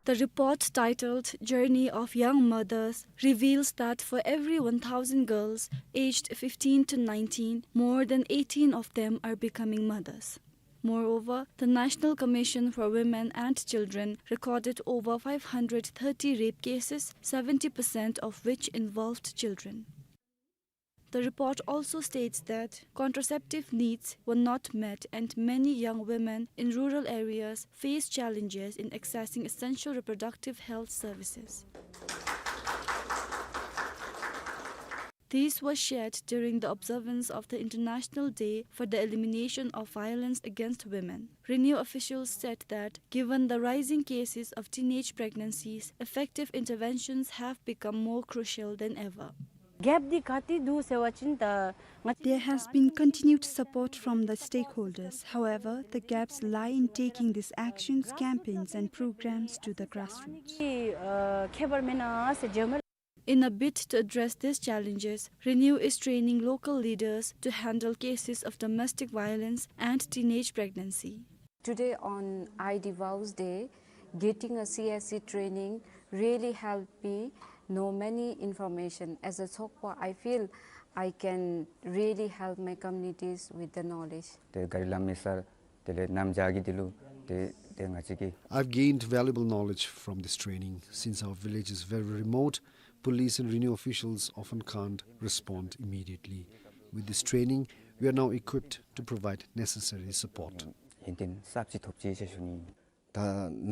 The report, titled Journey of Young Mothers, reveals that for every one thousand girls aged fifteen to nineteen, more than eighteen of them are becoming mothers. Moreover, the National Commission for Women and Children recorded over five hundred thirty rape cases, seventy percent of which involved children. The report also states that contraceptive needs were not met and many young women in rural areas face challenges in accessing essential reproductive health services. These were shared during the observance of the International Day for the Elimination of Violence Against Women. RENEW officials said that, given the rising cases of teenage pregnancies, effective interventions have become more crucial than ever. Gap འདི་ག་ཏེ་འདུག་ཟེར་བ་ཅིན་ད་ང་བཅས། There has been continued support from the stakeholders. However, the gaps lie in taking these actions, campaigns and programs to the grassroots. ཨ་ཁྱད་པར་མེད་ན་ཟེར་བརྗོད་མ། In a bid to address these challenges, RENEW is training local leaders to handle cases of domestic violence and teenage pregnancy. Today on I D Vows Day, getting a C S C training really helped me know many information. As a ཚོགས་པ, I feel I can really help my communities with the knowledge. ཏེ་ག་རི་ལམ་མེ་སར་དེ་ལས་གནམ་བྱཱར་གྱི་དེ་ལུ་ཏེ་ཏེ་ང་བཅས་ཀྱིས། I've gained valuable knowledge from this training. Since our village is very remote, police and RENEW officials often can't respond immediately. With this training, we are now equipped to provide necessary support. ཡོན་ཏན་ཟབ་ཅིག་ཐོབ་ཅི་ཟེར་ཞུ་ནི། ད་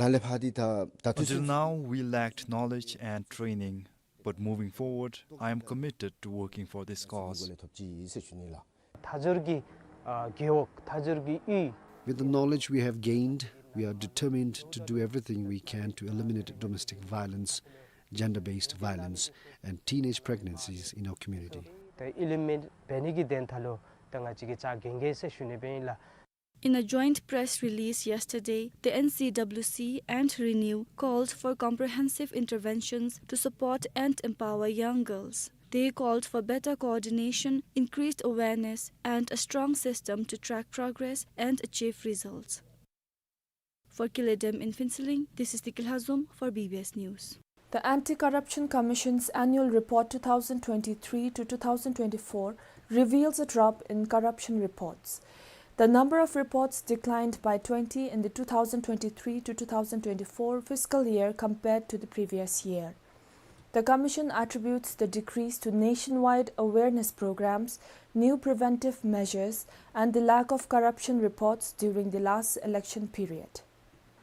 ནཱ་ལས་ཕར་འདི་ད་ད་དུས། Until now, we lacked knowledge and training, but moving forward, I am committed to working for this cause. ཐོབ་ཅི་ཟེར་ཞུ་ནི་ལགས། མཐའ་འཁོར་གྱི་ཨ་རྒེད་འོག་མཐའ་འཁོར་གྱི་ཡུལ། With the knowledge we have gained, we are determined to do everything we can to eliminate domestic violence, gender-based violence, and teenage pregnancies in our community. ད་ཨི་ལི་མེནཊ་འབད་ནི་གི་དོན་དག་ལུ་ད་ང་བཅས་ཀྱིས་རྩ་འགེངས་གེ་ཟེར་ཞུ་ནི་སྦེ་ཨིན་ལགས། In a joint press release yesterday, the N C W C and RENEW called for comprehensive interventions to support and empower young girls. They called for better coordination, increased awareness, and a strong system to track progress and achieve results. For Kile Dem in Phuentsholing, this is Deki Lhazom for B B S News. The Anti-Corruption Commission's annual report two thousand twenty-three to two thousand twenty-four reveals a drop in corruption reports. The number of reports declined by twenty in the two thousand twenty-three to two thousand twenty-four fiscal year compared to the previous year. The Commission attributes the decrease to nationwide awareness programs, new preventive measures, and the lack of corruption reports during the last election period.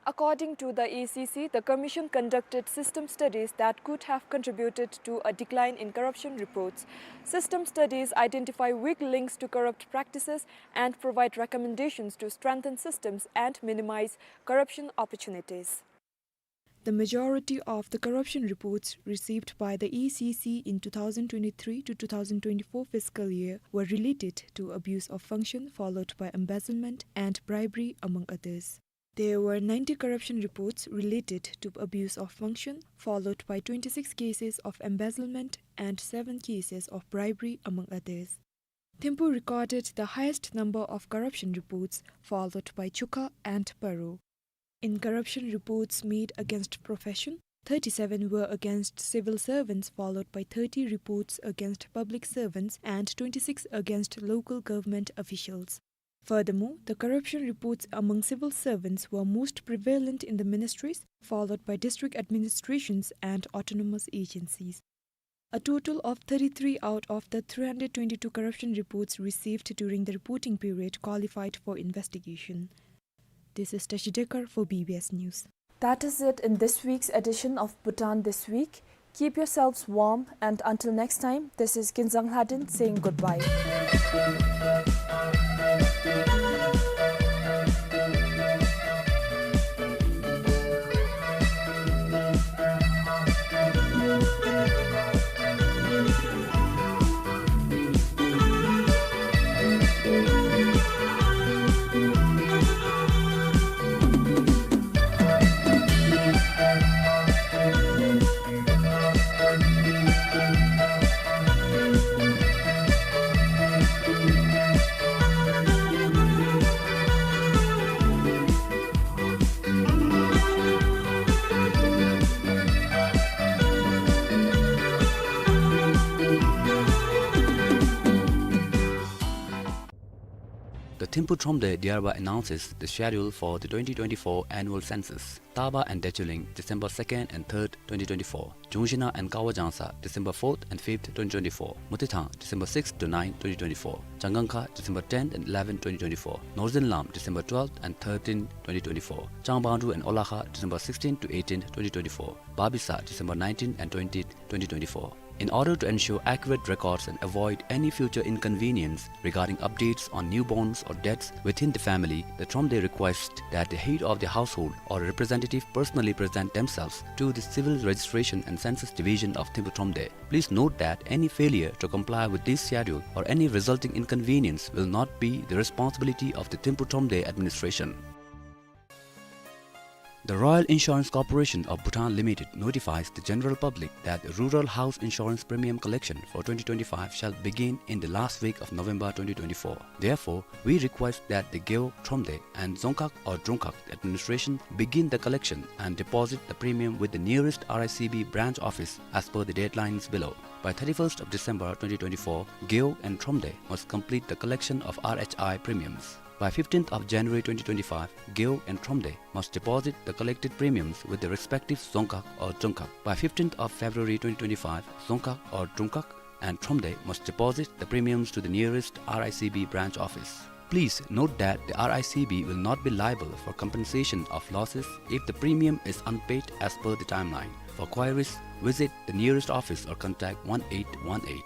According to the A C C, the Commission conducted system studies that could have contributed to a decline in corruption reports. System studies identify weak links to corrupt practices and provide recommendations to strengthen systems and minimize corruption opportunities. The majority of the corruption reports received by the A C C in two thousand twenty-three to two thousand twenty-four fiscal year were related to abuse of function, followed by embezzlement and bribery, among others. There were ninety corruption reports related to abuse of function, followed by twenty-six cases of embezzlement and seven cases of bribery, among others. Thimphu recorded the highest number of corruption reports, followed by Chukha and Paro. In corruption reports made against profession, thirty-seven were against civil servants, followed by thirty reports against public servants and twenty-six against local government officials. Furthermore, the corruption reports among civil servants were most prevalent in the ministries, followed by district administrations and autonomous agencies. A total of thirty-three out of the three hundred twenty-two corruption reports received during the reporting period qualified for investigation. This is Tashi Dekar for B B S News. That is it in this week's edition of Bhutan This Week. Keep yourselves warm, and until next time, this is Kinzang Lhaden saying goodbye. Thimphu Thromde thereby announces the schedule for the twenty twenty-four annual census. Taba and Dechuling, December second and third, twenty twenty-four. Chungshina and Kawajangsa, December fourth and fifth, twenty twenty-four. Mutithang, December sixth to ninth, twenty twenty-four. Changangkha, December tenth and eleventh, twenty twenty-four. Northern Lam, December twelfth and thirteenth, twenty twenty-four. Changbangdru and Olakha, December sixteenth to eighteenth, twenty twenty-four. Babisa, December nineteenth and twentieth, twenty twenty-four. In order to ensure accurate records and avoid any future inconvenience regarding updates on newborns or deaths within the family, the Thromde requests that the head of the household or representative personally present themselves to the Civil Registration and Census Division of Thimphu Thromde. Please note that any failure to comply with this schedule or any resulting inconvenience will not be the responsibility of the Thimphu Thromde administration. The Royal Insurance Corporation of Bhutan Limited notifies the general public that the rural house insurance premium collection for twenty twenty-five shall begin in the last week of November twenty twenty-four. Therefore, we request that the Gewog, Thromde and Dzongkhag or Drongkhag administration begin the collection and deposit the premium with the nearest R I C B branch office as per the deadlines below. By thirty-first of December twenty twenty-four, Gewog and Thromde must complete the collection of R H I premiums. By fifteenth of January twenty twenty-five, Gewog and Thromde must deposit the collected premiums with the respective Dzongkhag or Drongkhag. By fifteenth of February twenty twenty-five, Dzongkhag or Drongkhag and Thromde must deposit the premiums to the nearest R I C B branch office. Please note that the R I C B will not be liable for compensation of losses if the premium is unpaid as per the timeline. For queries, visit the nearest office or contact one eight one eight.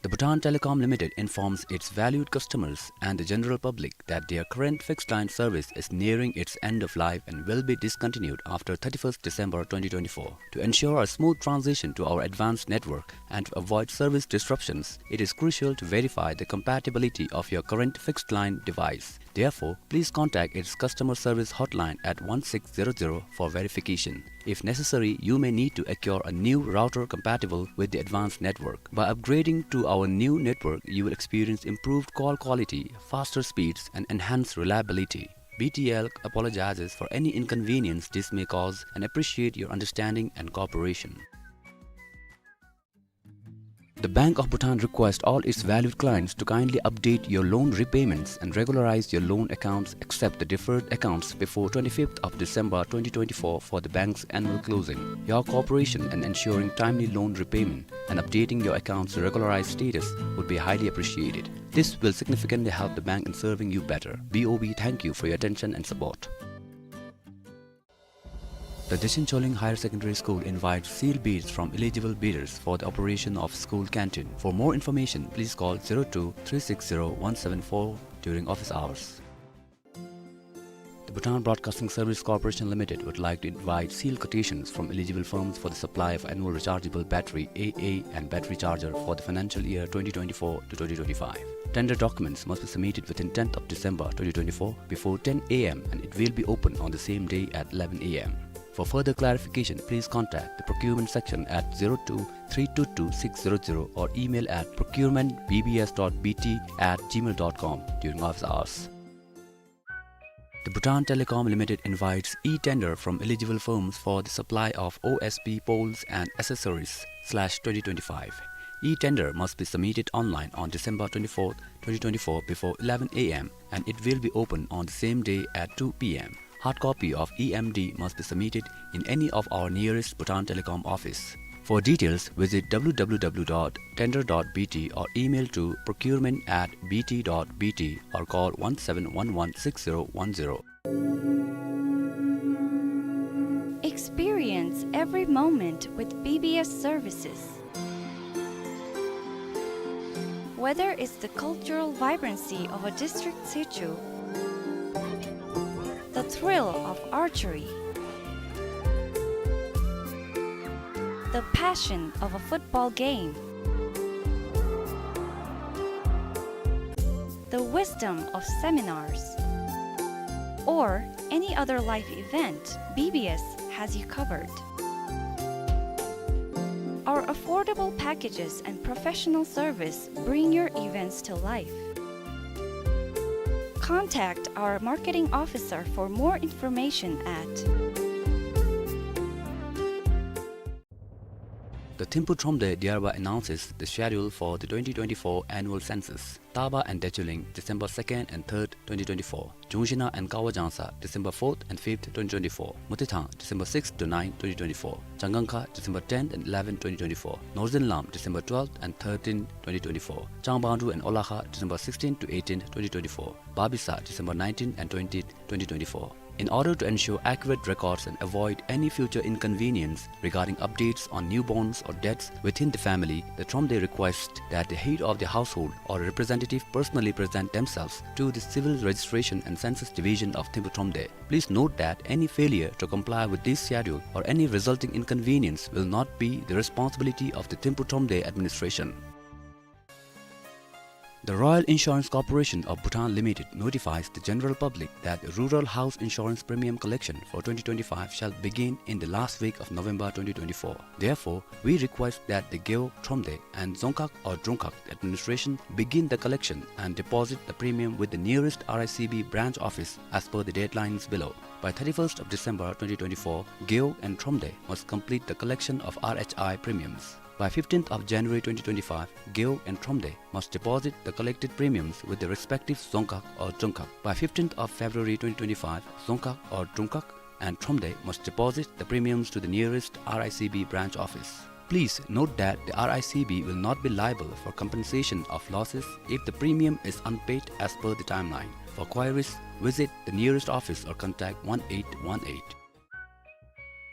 The Bhutan Telecom Limited informs its valued customers and the general public that their current fixed line service is nearing its end of life and will be discontinued after thirty-first December twenty twenty-four. To ensure a smooth transition to our advanced network and to avoid service disruptions, it is crucial to verify the compatibility of your current fixed line device. Therefore, please contact its customer service hotline at one six zero zero for verification. If necessary, you may need to acquire a new router compatible with the advanced network. By upgrading to our new network, you will experience improved call quality, faster speeds, and enhanced reliability. B T L apologizes for any inconvenience this may cause and appreciate your understanding and cooperation. The Bank of Bhutan requests all its valued clients to kindly update your loan repayments and regularize your loan accounts except the deferred accounts before twenty-fifth of December twenty twenty-four for the bank's annual closing. Your cooperation in ensuring timely loan repayment and updating your accounts to regularized status would be highly appreciated. This will significantly help the bank in serving you better. B O B thank you for your attention and support. The Dechen Choling Higher Secondary School invites sealed bids from eligible bidders for the operation of school canteen. For more information, please call zero two three six zero one seven four during office hours. The Bhutan Broadcasting Service Corporation Limited would like to invite sealed quotations from eligible firms for the supply of annual rechargeable battery A A and battery charger for the financial year twenty twenty-four to twenty twenty-five. Tender documents must be submitted within tenth of December twenty twenty-four before ten A M and it will be open on the same day at eleven A M. For further clarification, please contact the procurement section at zero two three two two six zero zero or email at procurement B B S dot B T at gmail dot com during office hours. The Bhutan Telecom Limited invites e-tender from eligible firms for the supply of O S P poles and accessories slash twenty twenty-five. E-tender must be submitted online on December twenty-fourth, twenty twenty-four before eleven A M and it will be open on the same day at two P M. Hard copy of E M D must be submitted in any of our nearest Bhutan Telecom office. For details, visit W W W dot tender dot B T or email to procurement at B T dot B T or call one seven one one six zero one zero. Experience every moment with B B S services. Whether it's the cultural vibrancy of a district sichu, the thrill of archery, the passion of a football game, the wisdom of seminars, or any other life event, B B S has you covered. Our affordable packages and professional service bring your events to life. Contact our marketing officer for more information at The Thimphu Thromde hereby announces the schedule for the twenty twenty-four annual census. Taba and Dechuling, December second and third, twenty twenty-four. Chungshina and Kawajangsa, December fourth and fifth, twenty twenty-four. Mutithang, December sixth to ninth, twenty twenty-four. Changangkha, December tenth and eleventh, twenty twenty-four. Northern Lam, December twelfth and thirteenth, twenty twenty-four. Changbandru and Olakha, December sixteenth to eighteenth, twenty twenty-four. Babisa, December nineteenth and twentieth, twenty twenty-four. In order to ensure accurate records and avoid any future inconvenience regarding updates on newborns or deaths within the family, the Thromde requests that the head of the household or representative personally present themselves to the Civil Registration and Census Division of Thimphu Thromde. Please note that any failure to comply with this schedule or any resulting inconvenience will not be the responsibility of the Thimphu Thromde administration. The Royal Insurance Corporation of Bhutan Limited notifies the general public that rural house insurance premium collection for twenty twenty-five shall begin in the last week of November twenty twenty-four. Therefore, we request that the Gewog Thromde and Dzongkhag or Drongkhag administration begin the collection and deposit the premium with the nearest R I C B branch office as per the deadlines below. By thirty-first of December twenty twenty-four, Gewog and Thromde must complete the collection of R H I premiums. By fifteenth of January twenty twenty-five, Gewog and Thromde must deposit the collected premiums with the respective Dzongkhag or Drongkhag. By fifteenth of February twenty twenty-five, Dzongkhag or Drongkhag and Thromde must deposit the premiums to the nearest R I C B branch office. Please note that the R I C B will not be liable for compensation of losses if the premium is unpaid as per the timeline. For queries, visit the nearest office or contact one eight one eight.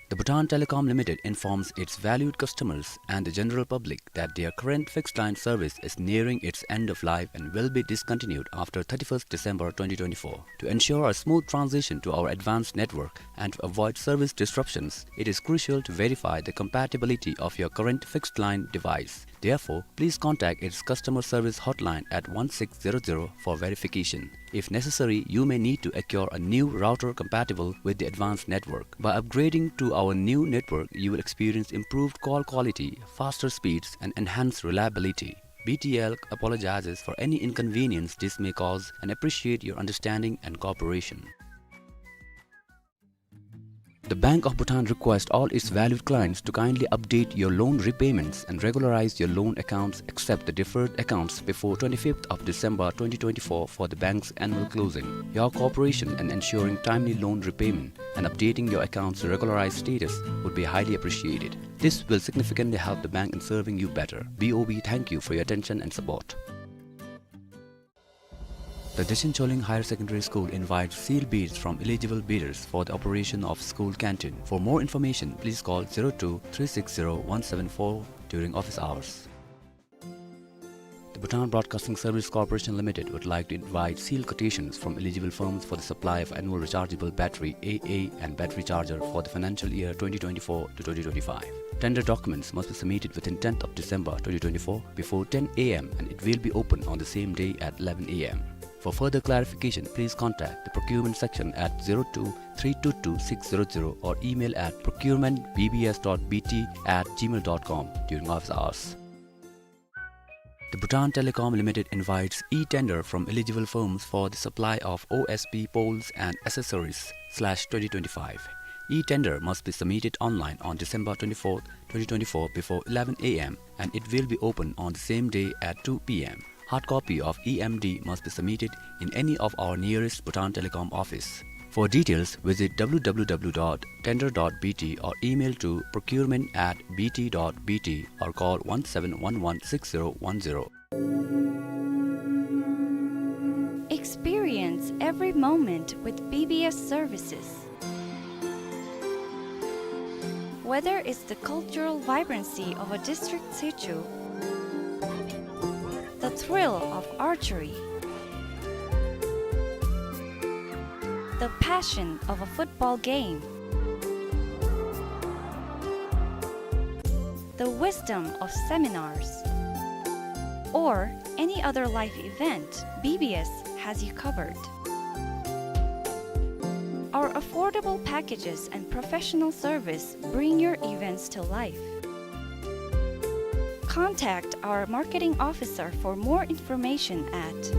The Bhutan Telecom Limited informs its valued customers and the general public that their current fixed line service is nearing its end of life and will be discontinued after thirty-first December twenty twenty-four. To ensure a smooth transition to our advanced network and to avoid service disruptions, it is crucial to verify the compatibility of your current fixed line device. Therefore, please contact its customer service hotline at one six zero zero for verification. If necessary, you may need to acquire a new router compatible with the advanced network. By upgrading to our new network, you will experience improved call quality, faster speeds, and enhanced reliability. B T L apologizes for any inconvenience this may cause and appreciate your understanding and cooperation. The Bank of Bhutan requests all its valued clients to kindly update your loan repayments and regularize your loan accounts except the deferred accounts before twenty-fifth of December twenty twenty-four for the bank's annual closing. Your cooperation in ensuring timely loan repayment and updating your accounts to regularized status would be highly appreciated. This will significantly help the bank in serving you better. B O B thank you for your attention and support. The Dechen Choling Higher Secondary School invites sealed bids from eligible bidders for the operation of school canteen. For more information, please call zero two three six zero one seven four during office hours. The Bhutan Broadcasting Service Corporation Limited would like to invite sealed quotations from eligible firms for the supply of annual rechargeable battery A A and battery charger for the financial year twenty twenty-four to twenty twenty-five. Tender documents must be submitted within tenth of December twenty twenty-four before ten A M and it will be open on the same day at eleven A M. For further clarification, please contact the procurement section at zero two three two two six zero zero or email at procurement B B S dot B T at gmail dot com during office hours. The Bhutan Telecom Limited invites e-tender from eligible firms for the supply of O S P poles and accessories slash twenty twenty-five. E-tender must be submitted online on December twenty-fourth, twenty twenty-four before eleven A M and it will be open on the same day at two P M. Hard copy of E M D must be submitted in any of our nearest Bhutan Telecom office. For details, visit W W W dot tender dot B T or email to procurement at B T dot B T or call one seven one one six zero one zero. Experience every moment with B B S services. Whether it's the cultural vibrancy of a district situ, the thrill of archery, the passion of a football game, the wisdom of seminars, or any other life event, B B S has you covered. Our affordable packages and professional service bring your events to life. Contact our marketing officer for more information at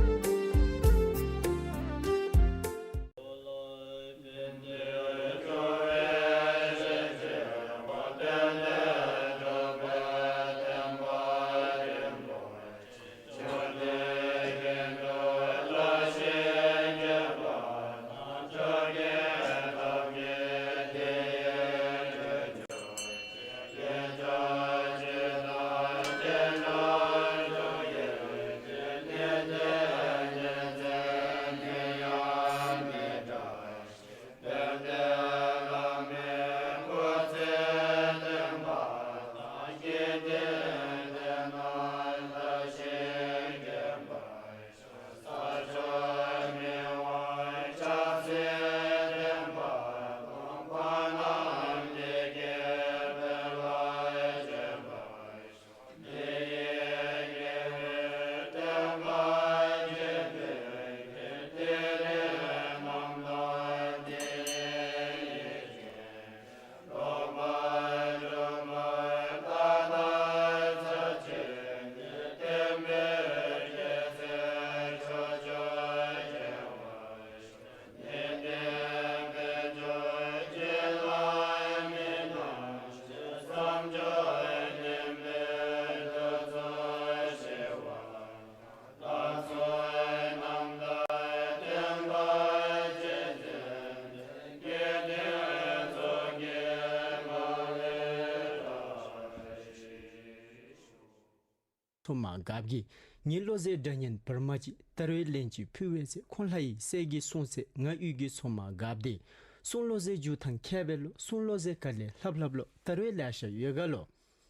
མཚོ་མ་རྒཔོ་གིས་ངེའི་བློ་ཟེར་སྒྲ་སྙན་བར་མ་ཅིག་དར་བའི་ལན་ཅིག་ཕུལ་བས་ཟེར་ཁོང་ལྷ་ཡི་སྲས་ཀྱིས་གསུངས་ཟེར། ང་གཡུས་ཀྱི་མཚོ་མ་རྒཔོ་འདི་གསུང་བློ་ཟེར་རྒྱུག་ཐངས་མཁས་པས་ལོ། གསུང་བློ་ཟེར་ག་ལས་ལྷབ་ལྷབ་ལོ། དར་བའི་ལེ་ཤ་ཡོད་ག་ལོ།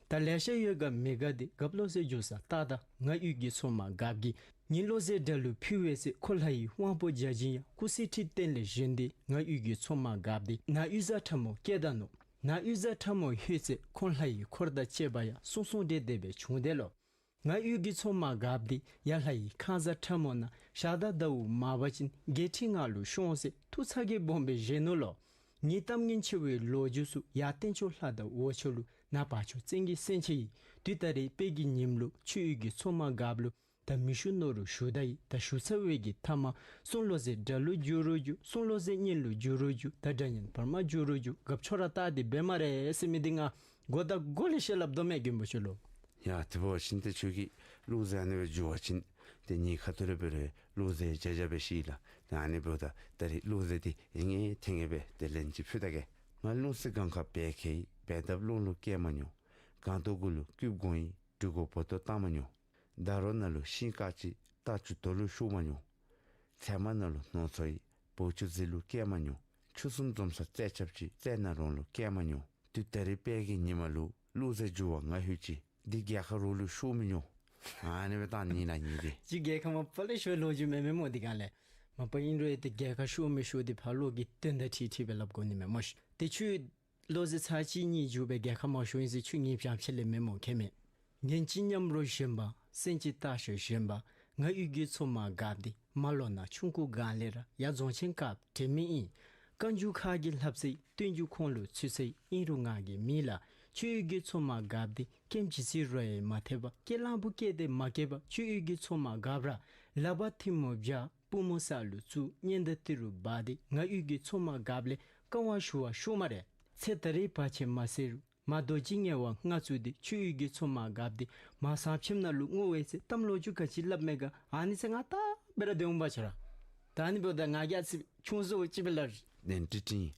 ད་ལེ་ཤ་ཡོད་ག་མེད་ག་འདི་རྒཔོ་བློ་ཟེར་རྒྱུག་ས་ཏག་ཏག། ང་གཡུས་ཀྱི་མཚོ་མ་རྒཔོ་གིས་ངེའི་བློ་ཟེར་སྒྲ་གླུ་ཕུལ་བས་ཟེར་ཁོ་ལྷ་ཡི་དབང་པོ་བརྒྱ་བྱིན་ཡང་སྐུ་གསེར་ཁྲི་སྟེང་ལས་བཞེངས་ཏེ། ང་གཡུས་ཀྱི་མཚོ་མ་རྒཔོ་འདི་ན་གཡུས་གཟའ་ཁྲ་མོ་སྐད་དང་ནོ། ན་གཡུས་གཟའ་ཁྲ་མོ་ཧོད་ཟེར་ཁོང་ལྷ་ཡི་འཁོར་དང་བཅས་པ་ཡང་གསུང་གསུང་འདྲེ་འདྲེ་སྦེ་བྱུང་དེ་ལོ། ང་གཡུས་ཀྱི་མཚོ་མ་རྒཔོ་འདི་ཡར་ལྷ་ཡི་ཁང་གཟའ་ཁྲ་མོ་ནང་ཞག་དང་ཟླཝ་མང་པ་ཅིན་རྒྱལ་ཁྲི་ནང་ལུ་ཤོང་ཟེར་ཐུགས་ཚ་གྱང་སྦོམ་སྦེ་བཞེངས་ནུག་ལོ། ངེའི་གཏམ་ངན་ཆེ་བའི་ལོ་རྒྱུས་སུ་ཡར་སྟེང་ཕྱོགས་ལྷ་དང་འོག་ཕྱོགས་ཀླུ་ནཱ་བར་ཕྱོགས་བཙན་གྱི་སེང་ཆེན་ཡིན། དུས་ད་རེས་དཔལ་གྱི་ཉིམ་ལུ་ཁྱོད་གཡུས་ཀྱི་མཚོ་མ་རྒཔོ་ལུ་ད་མི་ཞུ་ནོ་རུང་ཞུ་ད་ཡི། ད་ཞུ་ཚར་བའི་གི་མཐའ་མ་གསུང་བློ་ཟེར་སྒྲ་གླུ་བསྒྱུར་རུང་བསྒྱུར། གསུང་བློ་ཟེར་སྙན་གླུ་བསྒྱུར་རུང་བསྒྱུར། ད་སྒྲ་སྙན་བར་མ་བསྒྱུར་རུང་བསྒྱུར། རྒཔོ་ཁྱོད་ར་ལྟ་སྟེ་འབད་སྨ་རེ་ཟེར་མི་འདི་ང་མགུ་ད་མགུ་ལས་བཤད་སླབ་དོ་མས་མགོན་པོ་ཁྱོད་ལུ། ཡ་དེ་འབད་བ་ཅིན་ཏེ་ཁྱོད་ཀྱིས་གླུ་ཟེར་ཨ་ནི་སྦེ་བསྒྱུར་བ་ཅིན་ཏེ་ངེའི་ཁ་ཐུག་ལས་འབད་རུང་གླུ་ཟེར་བརྒྱ་བརྒྱ་སྦེ་ཤེས་ལགས། ད་ཨ་ནི་འབདཝ་ད་ད་རེས་གླུ་ཟེར་འདི་ཨེ་ངེ་ཐེངས་ངེ་སྦེ་ཏེ་ལན་ཅིག་ཕུལ་ད་གེ། ང་གླང་སེང་སྒང་ཁ་བལ་ཁེ་ཡི། བལ་འདབས་ཀླུང་ལུ་སྐྱེས་མ་མྱོང་། སྒང་ཏོག་གུ་ལུ་སྐུདཔ་གོང་ཡི། འབྲུག་སྒོ་བོ་ཏོ་བཏང་མ་མྱོང་། ད་རོ་ནང་ལུ་ཤིང་དཀར་ཅིག། རྟ་ཆུ་དོ་ལུ་ཤུགས་མ་མྱོང་། ཚལ་མ་ནང་ལུ་ནོར་འཚོ་ཡི། བོ་ཆུ་ཟིལ་ལུ་སྐྱེས་མ་མྱོང་། ཆུ་གསུམ་འཛོམས་ས་རྩེ་ཆབ་ཅིག། རྩེ་ནག་རོང་ལུ་སྐྱེས་མ་མྱོང་། དུས་ད་རེས་དཔལ་གྱི་ཉི་མ་ལུ་གླུ་ཟེར་བསྒྱུར་བ་ང་ལྷོད་ཅི། འདི་རྒྱལ་ཁ་རོགས་ལུ་ཤོར་མི་ཉོ། ཨ་ནི་སྦེ་བཏང་ནི་ལགས་ནི་འདི། ཅིག་རྒྱལ་ཁ་མ་པ་ལས་ཤོར་ལོ་རྒྱུས་མེན་མས་སྨོ་འདི་གང་ལས། མ་པ་ཨིན་རུང་ཡང་ཏེ་རྒྱལ་ཁ་ཤོར་མི་ཤོར་འདི་ཕར་ལོག་གི་དོན་དག་ཁྲིག་ཁྲི་སྦེ་སླབ་དགོ་ནི་མས་སྨོ་ཤིག། ཏེ་ཁྱོད་བློ་ཟེར་ཚར་གཅིག་གཉིས་བསྒྱུར་སྦེ་རྒྱལ་ཁ་མ་ཤོར་ཨིན་ཟེར་ཁྱོད་ངེའི་བྱམས་ཆེ་ལས་མེན་སྨོ་མཁྱེན་མས། ངན་ཅིག་མཉམ་རོ་བཞོན་པ། སེང་ཅིག་སྟག་ཤར་བཞོན་པ། ང་གཡུས་ཀྱི་མཚོ་མ་རྒཔོ་འདི་མ་ལོ་ན་ཆུང་ཀུ་སྒང་ལས་ར་ཡར་རྫོང་ཆེན་ཁ་དྲན་མི་ཨིན། བཀའ་འགྱུར་ཁ་གི་ལྷབ་ཚེ་སྟོན་འགྱུར་ཁོང་ལུ་ཚུད་ཚེ་ཨིན་རུང་ང་གིས་མི་ལ། ཁྱོད་གཡུས་ཀྱི་མཚོ་མ་རྒཔོ་འདི་ཀེམ་ཇི་སི་རོ་ཡང་མ་ཐེབས་པ། སྐྱེ་གླང་བུ་སྐྱེས་ཏེ་མ་སྐྱེས་པ། ཁྱོད་གཡུས་ཀྱི་མཚོ་མ་རྒཔོ་ར་ལག་པར་ཐལ་མོ་སྦྱར། པུས་མོ་ས་ལུ་བཙུགས། སྙན་དར་ཏི་རུ་འབག་སྟེ་ང་གཡུས་ཀྱི་མཚོ་མ་རྒཔོ་ལས་བཀའ་དབང་ཞུ་བར་ཤོག་སྨ་རེ། ཚེ་ད་རེས་བར་ཆད་མ་སེལ་རུང་མ་རྡོ་རྗེ་དམྱལ་བར་མངའ་བཙུགས་ཏེ་ཁྱོད་གཡུས་ཀྱི་མཚོ་མ་རྒཔོ་འདི་མ་ཟངས་ཆེམ་ནང་ལུ་བསྔོ་བས་ཟེར་གཏམ་ལོ་རྒྱུས་ག་ཅི་སླབ་མས་ག། ཨ་ནི་ཚེ་ང་ད་སྦེ་ར་སྡོད་འོང་པ་ཆ་ར། ད་ཨ་ནི་འབདཝ་ད་ང་རྒྱལ་ཚིག་ཆུང་སུ་ཅིག་སྦེ་སླབ། ལན་ཏི་ཏིང་།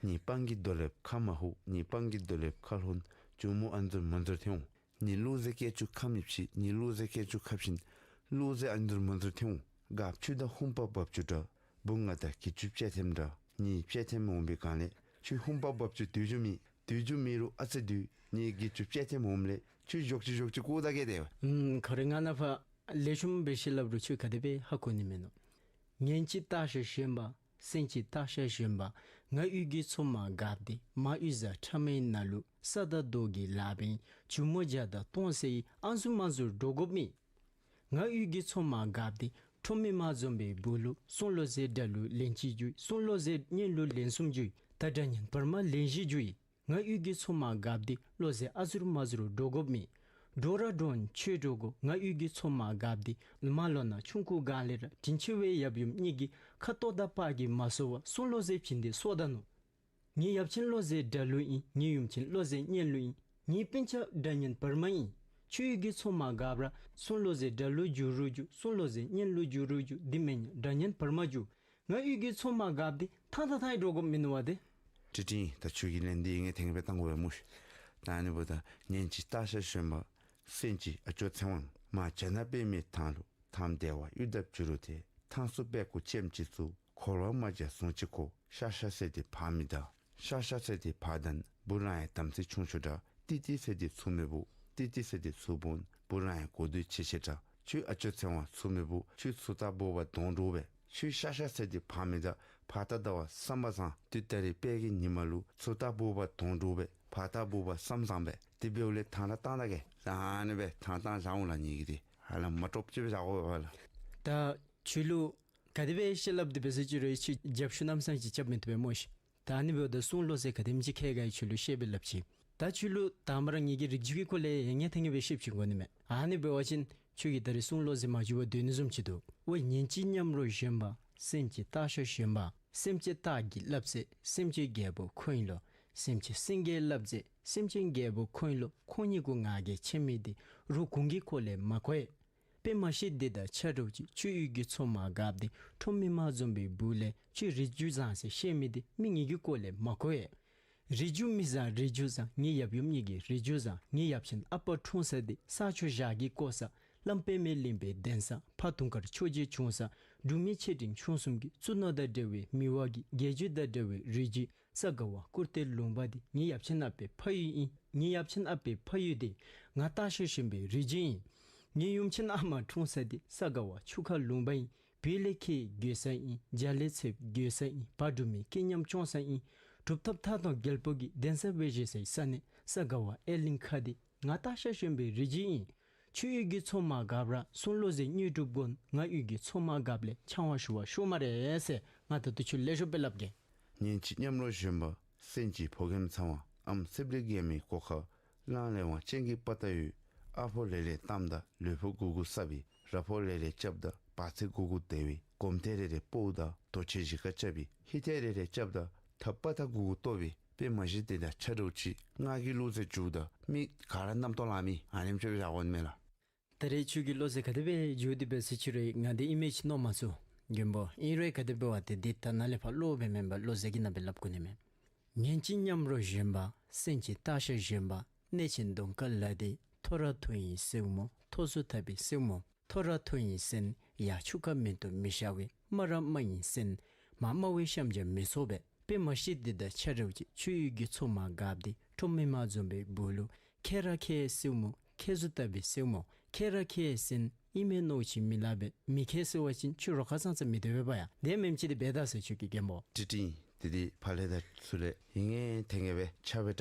ངེའི་སྤང་གི་རྡོ་ལེབ་ཁ་མ་ཧུ། ངེའི་སྤང་གི་རྡོ་ལེབ་ཁ་ལྷོན། གྱོག་མོ་ཨ་མཛུར་མ་མཛུར་ཐལ་འོང་། ངེའི་གླུ་ཟེར་སྐད་ཅུང་ཁ་མི་ཕྱི། ངེའི་གླུ་ཟེར་སྐད་ཅུང་ཁ་ཕྱིན། གླུ་ཟེར་ཨ་མཛུར་མ་མཛུར་ཐལ་འོང་། རྒཔོ་ཁྱོད་དང་ཧུམ་པ་བབ་ཅུ་འདྲ། བུ་ང་དང་གི་ཅུ་བཅད་ཐེམ་འདྲ། ངེའི་བཅད་ཐེམ་འོང་པའི་སྒང་ལས་ཁྱོད་ཧུམ་པ་བབ་ཅུ་དུས་རྒྱུན་མེད། དུས་རྒྱུན་མེད་རུང་ཨ་ཙི་དུས་ངེའི་གི་ཅུ་བཅད་ཐེམ་འོངམ་ལས་ཁྱོད་ཞོག་ཅི་ཞོག་ཅི་བཀོ་ད་གེ་དེ། ཨུམ་ཁོ་རེ་ང་ནཱ་ཕར་ལེགས་ཤོམ་སྦེ་ཤེས་སླབ་རུང་ཁྱོད་ག་དེ་སྦེ་ཧ་གོ་ནི་མས་ནོ། ངན་ཅིག་སྟག་ཤར་བཞོན་པ། སེང་ཅིག་སྟག་ཤར་བཞོན་པ། ང་གཡུས་ཀྱི་མཚོ་མ་རྒཔོ་འདི་མ་གཡུས་གཟའ་ཁྲ་མོའི་ནང་ལུ་ས་དང་རྡོ་གི་ལགཔ་ཨིན། གྱོག་མོ་བརྒྱ་དང་སྟོང་ཟེར་ཡི། ཨ་མཛུར་མ་མཛུར་འདྲོག་དགོཔ་མེད། ང་གཡུས་ཀྱི་མཚོ་མ་རྒཔོ་འདི་ཁྲོམ་མི་མ་འཛོམས་པའི་སྦུག་ལུ་གསུང་བློ་ཟེར་སྒྲ་གླུ་ལན་གཅིག་བསྒྱུར། གསུང་བློ་ཟེར་སྙན་གླུ་ལན་གསུམ་བསྒྱུར། ད་སྒྲ་སྙན་བར་མ་ལན་བཞི་བསྒྱུར་ཡི། ང་གཡུས་ཀྱི་མཚོ་མ་རྒཔོ་འདི་བློ་ཟེར་ཨ་མཛུར་མ་མཛུར་འདྲོག་དགོཔ་མེད། འདྲོག་ར་འདྲོག་ཁྱོད་འདྲོག་དགོ། ང་གཡུས་ཀྱི་མཚོ་མ་རྒཔོ་འདི་མ་ལོ་ན་ཆུང་ཀུ་སྒང་ལས་ར་དྲིན་ཆེ་བའི་ཡབ་ཡུམ་གཉིས་ཀྱི་ཁ་ཏོག་དང་པགས་ཀྱིས་མ་གསོ་བར་གསུང་བློ་ཟེར་བྱིན་ཏེ་གསོ་ད་ནུག། ངེའི་ཡབ་ཆེན་བློ་ཟེར་སྒྲ་གླུ་ཨིན། ངེའི་ཡུམ་ཆེན་བློ་ཟེར་སྙན་གླུ་ཨིན། ངེའི་སྤུན་ཆ་སྒྲ་སྙན་བར་མ་ཨིན། ཁྱོད་གཡུས་ཀྱི་མཚོ་མ་རྒཔོ་ར་གསུང་བློ་ཟེར་སྒྲ་གླུ་བསྒྱུར་རུང་བསྒྱུར། གསུང་བློ་ཟེར་སྙན་གླུ་བསྒྱུར་རུང་བསྒྱུར། འདི་མེན་ན་སྒྲ་སྙན་བར་མ་བསྒྱུར། ང་གཡུས་ཀྱི་མཚོ་མ་རྒཔོ་འདི་ཐང་ཐང་ཐང་ཡི་འདྲོག་དགོཔ་མིན་ནུག་པ་ཏེ། ཏི་ཏིང་། ད་ཁྱོད་ཀྱི་ལན་འདི་ངེ་ཐེངས་སྦེ་བཏང་དགོ་པས་སྨོ་ཤིག། ད་ཨ་ནི་འབདཝ་ད་ངན་ཅིག་སྟག་ཤར་བཞོན་པ། སེང་ཅིག་ཨ་ཅོ་ཚེ་དབང་། མར་བྱ་ནག་པདྨའི་ཐང་ལུ། ཐང་བདེ་བ་གཡུ་འདབ་བྱུ་རུ་དེ། ཐང་སུ་པད་ཀོ་ཅེམ་ཅིག་བཙུགས། འཁོར་བ་རྨ་བྱ་ཟུང་ཅིག་ཁོག། ཤ་ཤ་ཟེར་དེ་བག་མི་དག། ཤ་ཤ་ཟེར་དེ་བག་དང་། བུ་རང་ཡང་དམ་ཚིག་ཆུང་ཆུང་འདྲ། ཏི་ཏི་ཟེར་དེ་ཚུགས་མི་བུ། ཏི་ཏི་ཟེར་དེ་ཚུགས་བུན། བུ་རང་ཡང་གོ་སྡུག་ཆེ་ཆེ་འདྲ། ཁྱོད་ཨ་ཅོ་ཚེ་དབང་ཚུགས་མི་བུ། ཁྱོད་ཚུགས་ཐག་བུ་བ་དོང་འདྲོག་པས། ཁྱོད་ཤ་ཤ་ཟེར་དེ་བག་མི་དག། བག་ད་ད་བ་བསམ་པ་བཟང་། དུས་ད་རེས་དཔལ་གྱི་ཉི་མ་ལུ་ཚུགས་ཐག་བུ་བ་དོང་འདྲོག་པས། བག་ད་བུ་བ་བསམ་བཟང་པས། དེ་འབདཝ་ལས་ཐང་ལ་བཏང་ད་གེ། ད་ཨ་ནི་སྦེ་ཐང་བཏང་བཞག་འོང་ལགས་ངེ་གི་དེ། ཧ་ལམ་མ་ཀྲོབ་ཅིག་སྦེ་བཞག་འོང་པ་ལགས། ད་ཁྱོད་ལུ་ག་དེ་སྦེ་བཤད་སླབ་དེ་འབད་ཟེར་ཅི་རུང་ཁྱོད་རྒྱབ་ཤུལ་ལམ་སང་ཅིག་རྐྱབ་མི་བཏུབ་པས་སྨོ་ཤིག། ད་ཨ་ནི་འབདཝ་ད་གསུང་བློ་ཟེར་ག་དེམ་ཅིག་མཁས་ག་ཡང་ཁྱོད་ལུ་བཤད་སྦེ་སླབ་ཅི། ད་ཁྱོད་ལུ་དང་པ་ར་ངེ་གི་རིགས་རྒྱུད་ཀྱི་སྐོར་ལས་ཡང་ངེ་ཐེངས་ངེ་སྦེ་བཤདཔ་ཅིག་དགོ་ནི་མས། ཨ་ནི་འབད་བ་ཅིན་ཁྱོད་ཀྱིས་ད་རེས་གསུང་བློ་ཟེར་མ་བསྒྱུར་བར་སྡོད་ནི་བཟུམ་ཅིག་འདུག། ཝའི་ངན་ཅིག་མཉམ་རོ་བཞོན་པ། སེང་ཅིག་སྟག་ཤར་བཞོན་པ། སེམས་ཅན་སྟག་གི་བླ་མཚོ། སེམས་ཅན་རྒྱལ་པོ་ཁོ་ཨིན་ལོ། སེམས་ཅན་སེང་གེའི་བླ་མཚོ། སེམས་ཅན་རྒྱལ་པོ་ཁོ་ཨིན་ལོ། ཁོང་གཉིས་ཀུ་ང་གིས་མཁྱེན་མི་འདི་རུ་གུང་གི་སྐོར་ལས་མ་གོ་ཡི། དཔེ་མ་ཤེས་འདི་དང་ཆ་འདྲཝ་ཅིག། ཁྱོད་གཡུས་ཀྱི་མཚོ་མ་རྒཔོ་འདི་ཁྲོམ་མི་མ་འཛོམས་པའི་སྦུག་ལས་ཁྱོད་རིགས་རྒྱུད་བཟང་ཟེར་བཤད་མི་འདི་མི་ངེ་གི་སྐོར་ལས་མ་གོ་ཡི། རི་རྒྱུད་མི་བཟང་རི་རྒྱུད་བཟང་། ངེའི་ཡབ་ཡུམ་གཉིས་ཀྱི་རི་རྒྱུད་བཟང་། ངེའི་ཡབ་ཆེན་ཨ་པ་འཁྲུངས་ས་འདི་ས་ཆུ་བྱ་རྒོད་བསྐོར་ས། བླམ་པདྨའི་གླིང་པའི་གདན་ས། ཕ་དུང་དཀར་ཆོས་རྗེ་བྱོན་ས། འབྲུག་མི་ཆེ་འབྲིང་ཆུང་གསུམ་གྱི་གཙུག་ན་དང་འབྲེལ་བའི་མི་དབང་གི་རྒྱལ་རྒྱུད་དང་འབྲེལ་བའི་རི་རྒྱུད་ས་དགའ་བ་བཀུར་སྟོད་ལུང་པ་འདི་ངེའི་ཡབ་ཆེན་ཨ་པའི་ཕ་ཡུལ་ཨིན། ངེའི་ཡབ་ཆེན་ཨ་པའི་ཕ་ཡུལ་འདི་ང་སྟག་ཤར་གཞོན་པའི་རི་རྒྱུད་ཨིན། ངེའི་ཡུམ་ཆེན་ཨ་མ་འཁྲུངས་ས་འདི་ས་དགའ་བ་ཆུ་ཁ་ལུང་པ་ཨིན། བོད་ལས་མཁས་དགོས་ས་ཨིན། རྒྱ་ལས་ཚེ་དགོས་ས་ཨིན། བ་འབྲུག་མི་སྐད་ཉམས་སྐྱོང་ས་ཨིན། གྲུབ་ཐོབ་ཐང་སྟོང་རྒྱལ་པོ་གི་གདན་ས་བཞེས་སའི་ས་གནས་ས་དགའ་བ་ཨེ་གླིང་ཁ་འདི་ང་སྟག་ཤར་གཞོན་པའི་རི་རྒྱུད་ཨིན། ཁྱོད་ཡུལ་གྱི་མཚོ་མ་རྒཔོ་ར་གསུང་བློ་གསལ་དངོས་གྲུབ་དགོན། ང་ཡུལ་གྱི་མཚོ་མ་རྒཔོ་ལས་ཆང་བ་བཤུ་བ་ཤོར་སྨ་རེ་ཟེར། ང་ད་ལྟོ་ཁྱོད་ལེགས་ཤོམ་སྦེ་སླབ་གེ། ཉོན་ཅིག་མཉམ་རོགས་གཞོན་པ་སེམས་ཅན་ཕོ་རྒནམ་ཚང་བ། ཨམ་སྲིབ་ལེ་རྒྱལ་མོའི་སྒོ་ཁར་གླང་ལེ་དབང་ཅན་གྱི་དཔའ་རྟགས་ཡོད། ཨ་ཕོ་ལེ་ལེ་གཏམ་དང་ལུས་ཕུང་གུ་གུ་སྲབ་པའི། ར་ཕོ་ལེ་ལེ་རྐྱབ་དང་བ་ཚེ་གུ་གུ་དལ་བའི། གོམ་ཐེངས་རེ་རེ་སྤོ་བོ་དང་རྡོ་ཆས་གཞིས་ཀ་རྐྱབ་པའི། ཧི་ཐེངས་རེ་རེ་རྐྱབ་དང་ཐབ་པ་ཐག་གུ་གུ་གཏོར་བའི། དཔེ་མ་གཞི་དེ་དང་ཆ་འདྲཝ་ཅིག་ང་གིས་བློ་རྩེ་འཇུག་དང་མི་ག་ར་རྣམ་རྟོག་ལང་མི་ཨ་ནེམ་ཅིག་སྦེ་བཞག་འོང་མས་ལགས། ད་རེས་ཁྱོད་ཀྱི་བློ་རྩེ་ག་དེ་སྦེ་འཇུག་དེ་སྦེ་ཟེར་ཅི་རུང་ང་འདི་ཨིན་མས་ཅིག་མནོ་མ་ཚུགས། མགོན་པོ་ཨིན་རུང་ག་དེ་འབད་བ་དེ་འདི་ད་ནཱ་ལས་ཕར་བློ་སྦེ་མེན་པར་བློ་རྩེ་གི་ནང་སྦེ་སླབ་དགོ་ནི་མས། ཉོན་ཅིག་མཉམ་རོགས་གཞོན་པ་སེམས་ཅན་སྟག་ཤར་གཞོན་པ། གནས་ཆེན་གདོང་དཀར་ལ་འདི་མཐོ་ར་མཐོ་ཡི་སེའུ་མོ། མཐོ་སུ་འཐབ་པའི་སེའུ་མོ། མཐོ་ར་མཐོ་ཡི་སེམས་ཡར་ཆུ་ཁ་མེ་ཏོག་མི་ཤར་བའི། དམའ་ར་དམའ་ཡི་སེམས་མར་དམའ་བའི་ཤམ་བྱ་མི་ཚོར་བའི། དཔེ་མ་གཞི་འདི་དང་ཆ་འདྲཝ་ཅིག་ཁྱོད་ཡུལ་གྱི་མཚོ་མ་རྒཔོ་འདི་ཁྲོམ་མི་མ་འཛོམས་པའི་སྦུག་ལུ་མཁས་ར་མཁས་སེའུ་མོ། མཁས་སུ་འཐབ་པའི་སེའུ་མོ། མཁས་ར་མཁས་སེམས་ཨིན་མས་མནོཝ་ཅིག་མི་སླབ་པས། མི་མཁས་ཟེར་བ་ཅིན་ཁྱོད་རོགས་ཁ་ཙང་ཙང་མི་སྡོད་པས་པ་ཡ། དེ་མེནམ་ཅིག་འདི་འབད་ད་ཟེར་ཁྱོད་ཀྱི་མགོན་པོ། ཏི་ཏི། དེ་འདི་ཕར་ལས་དང་ཚུར་ལས་ཨིན་ངེས་ཐེངས་ངེས་སྦེ་ཆ་སྦེ་དྲང་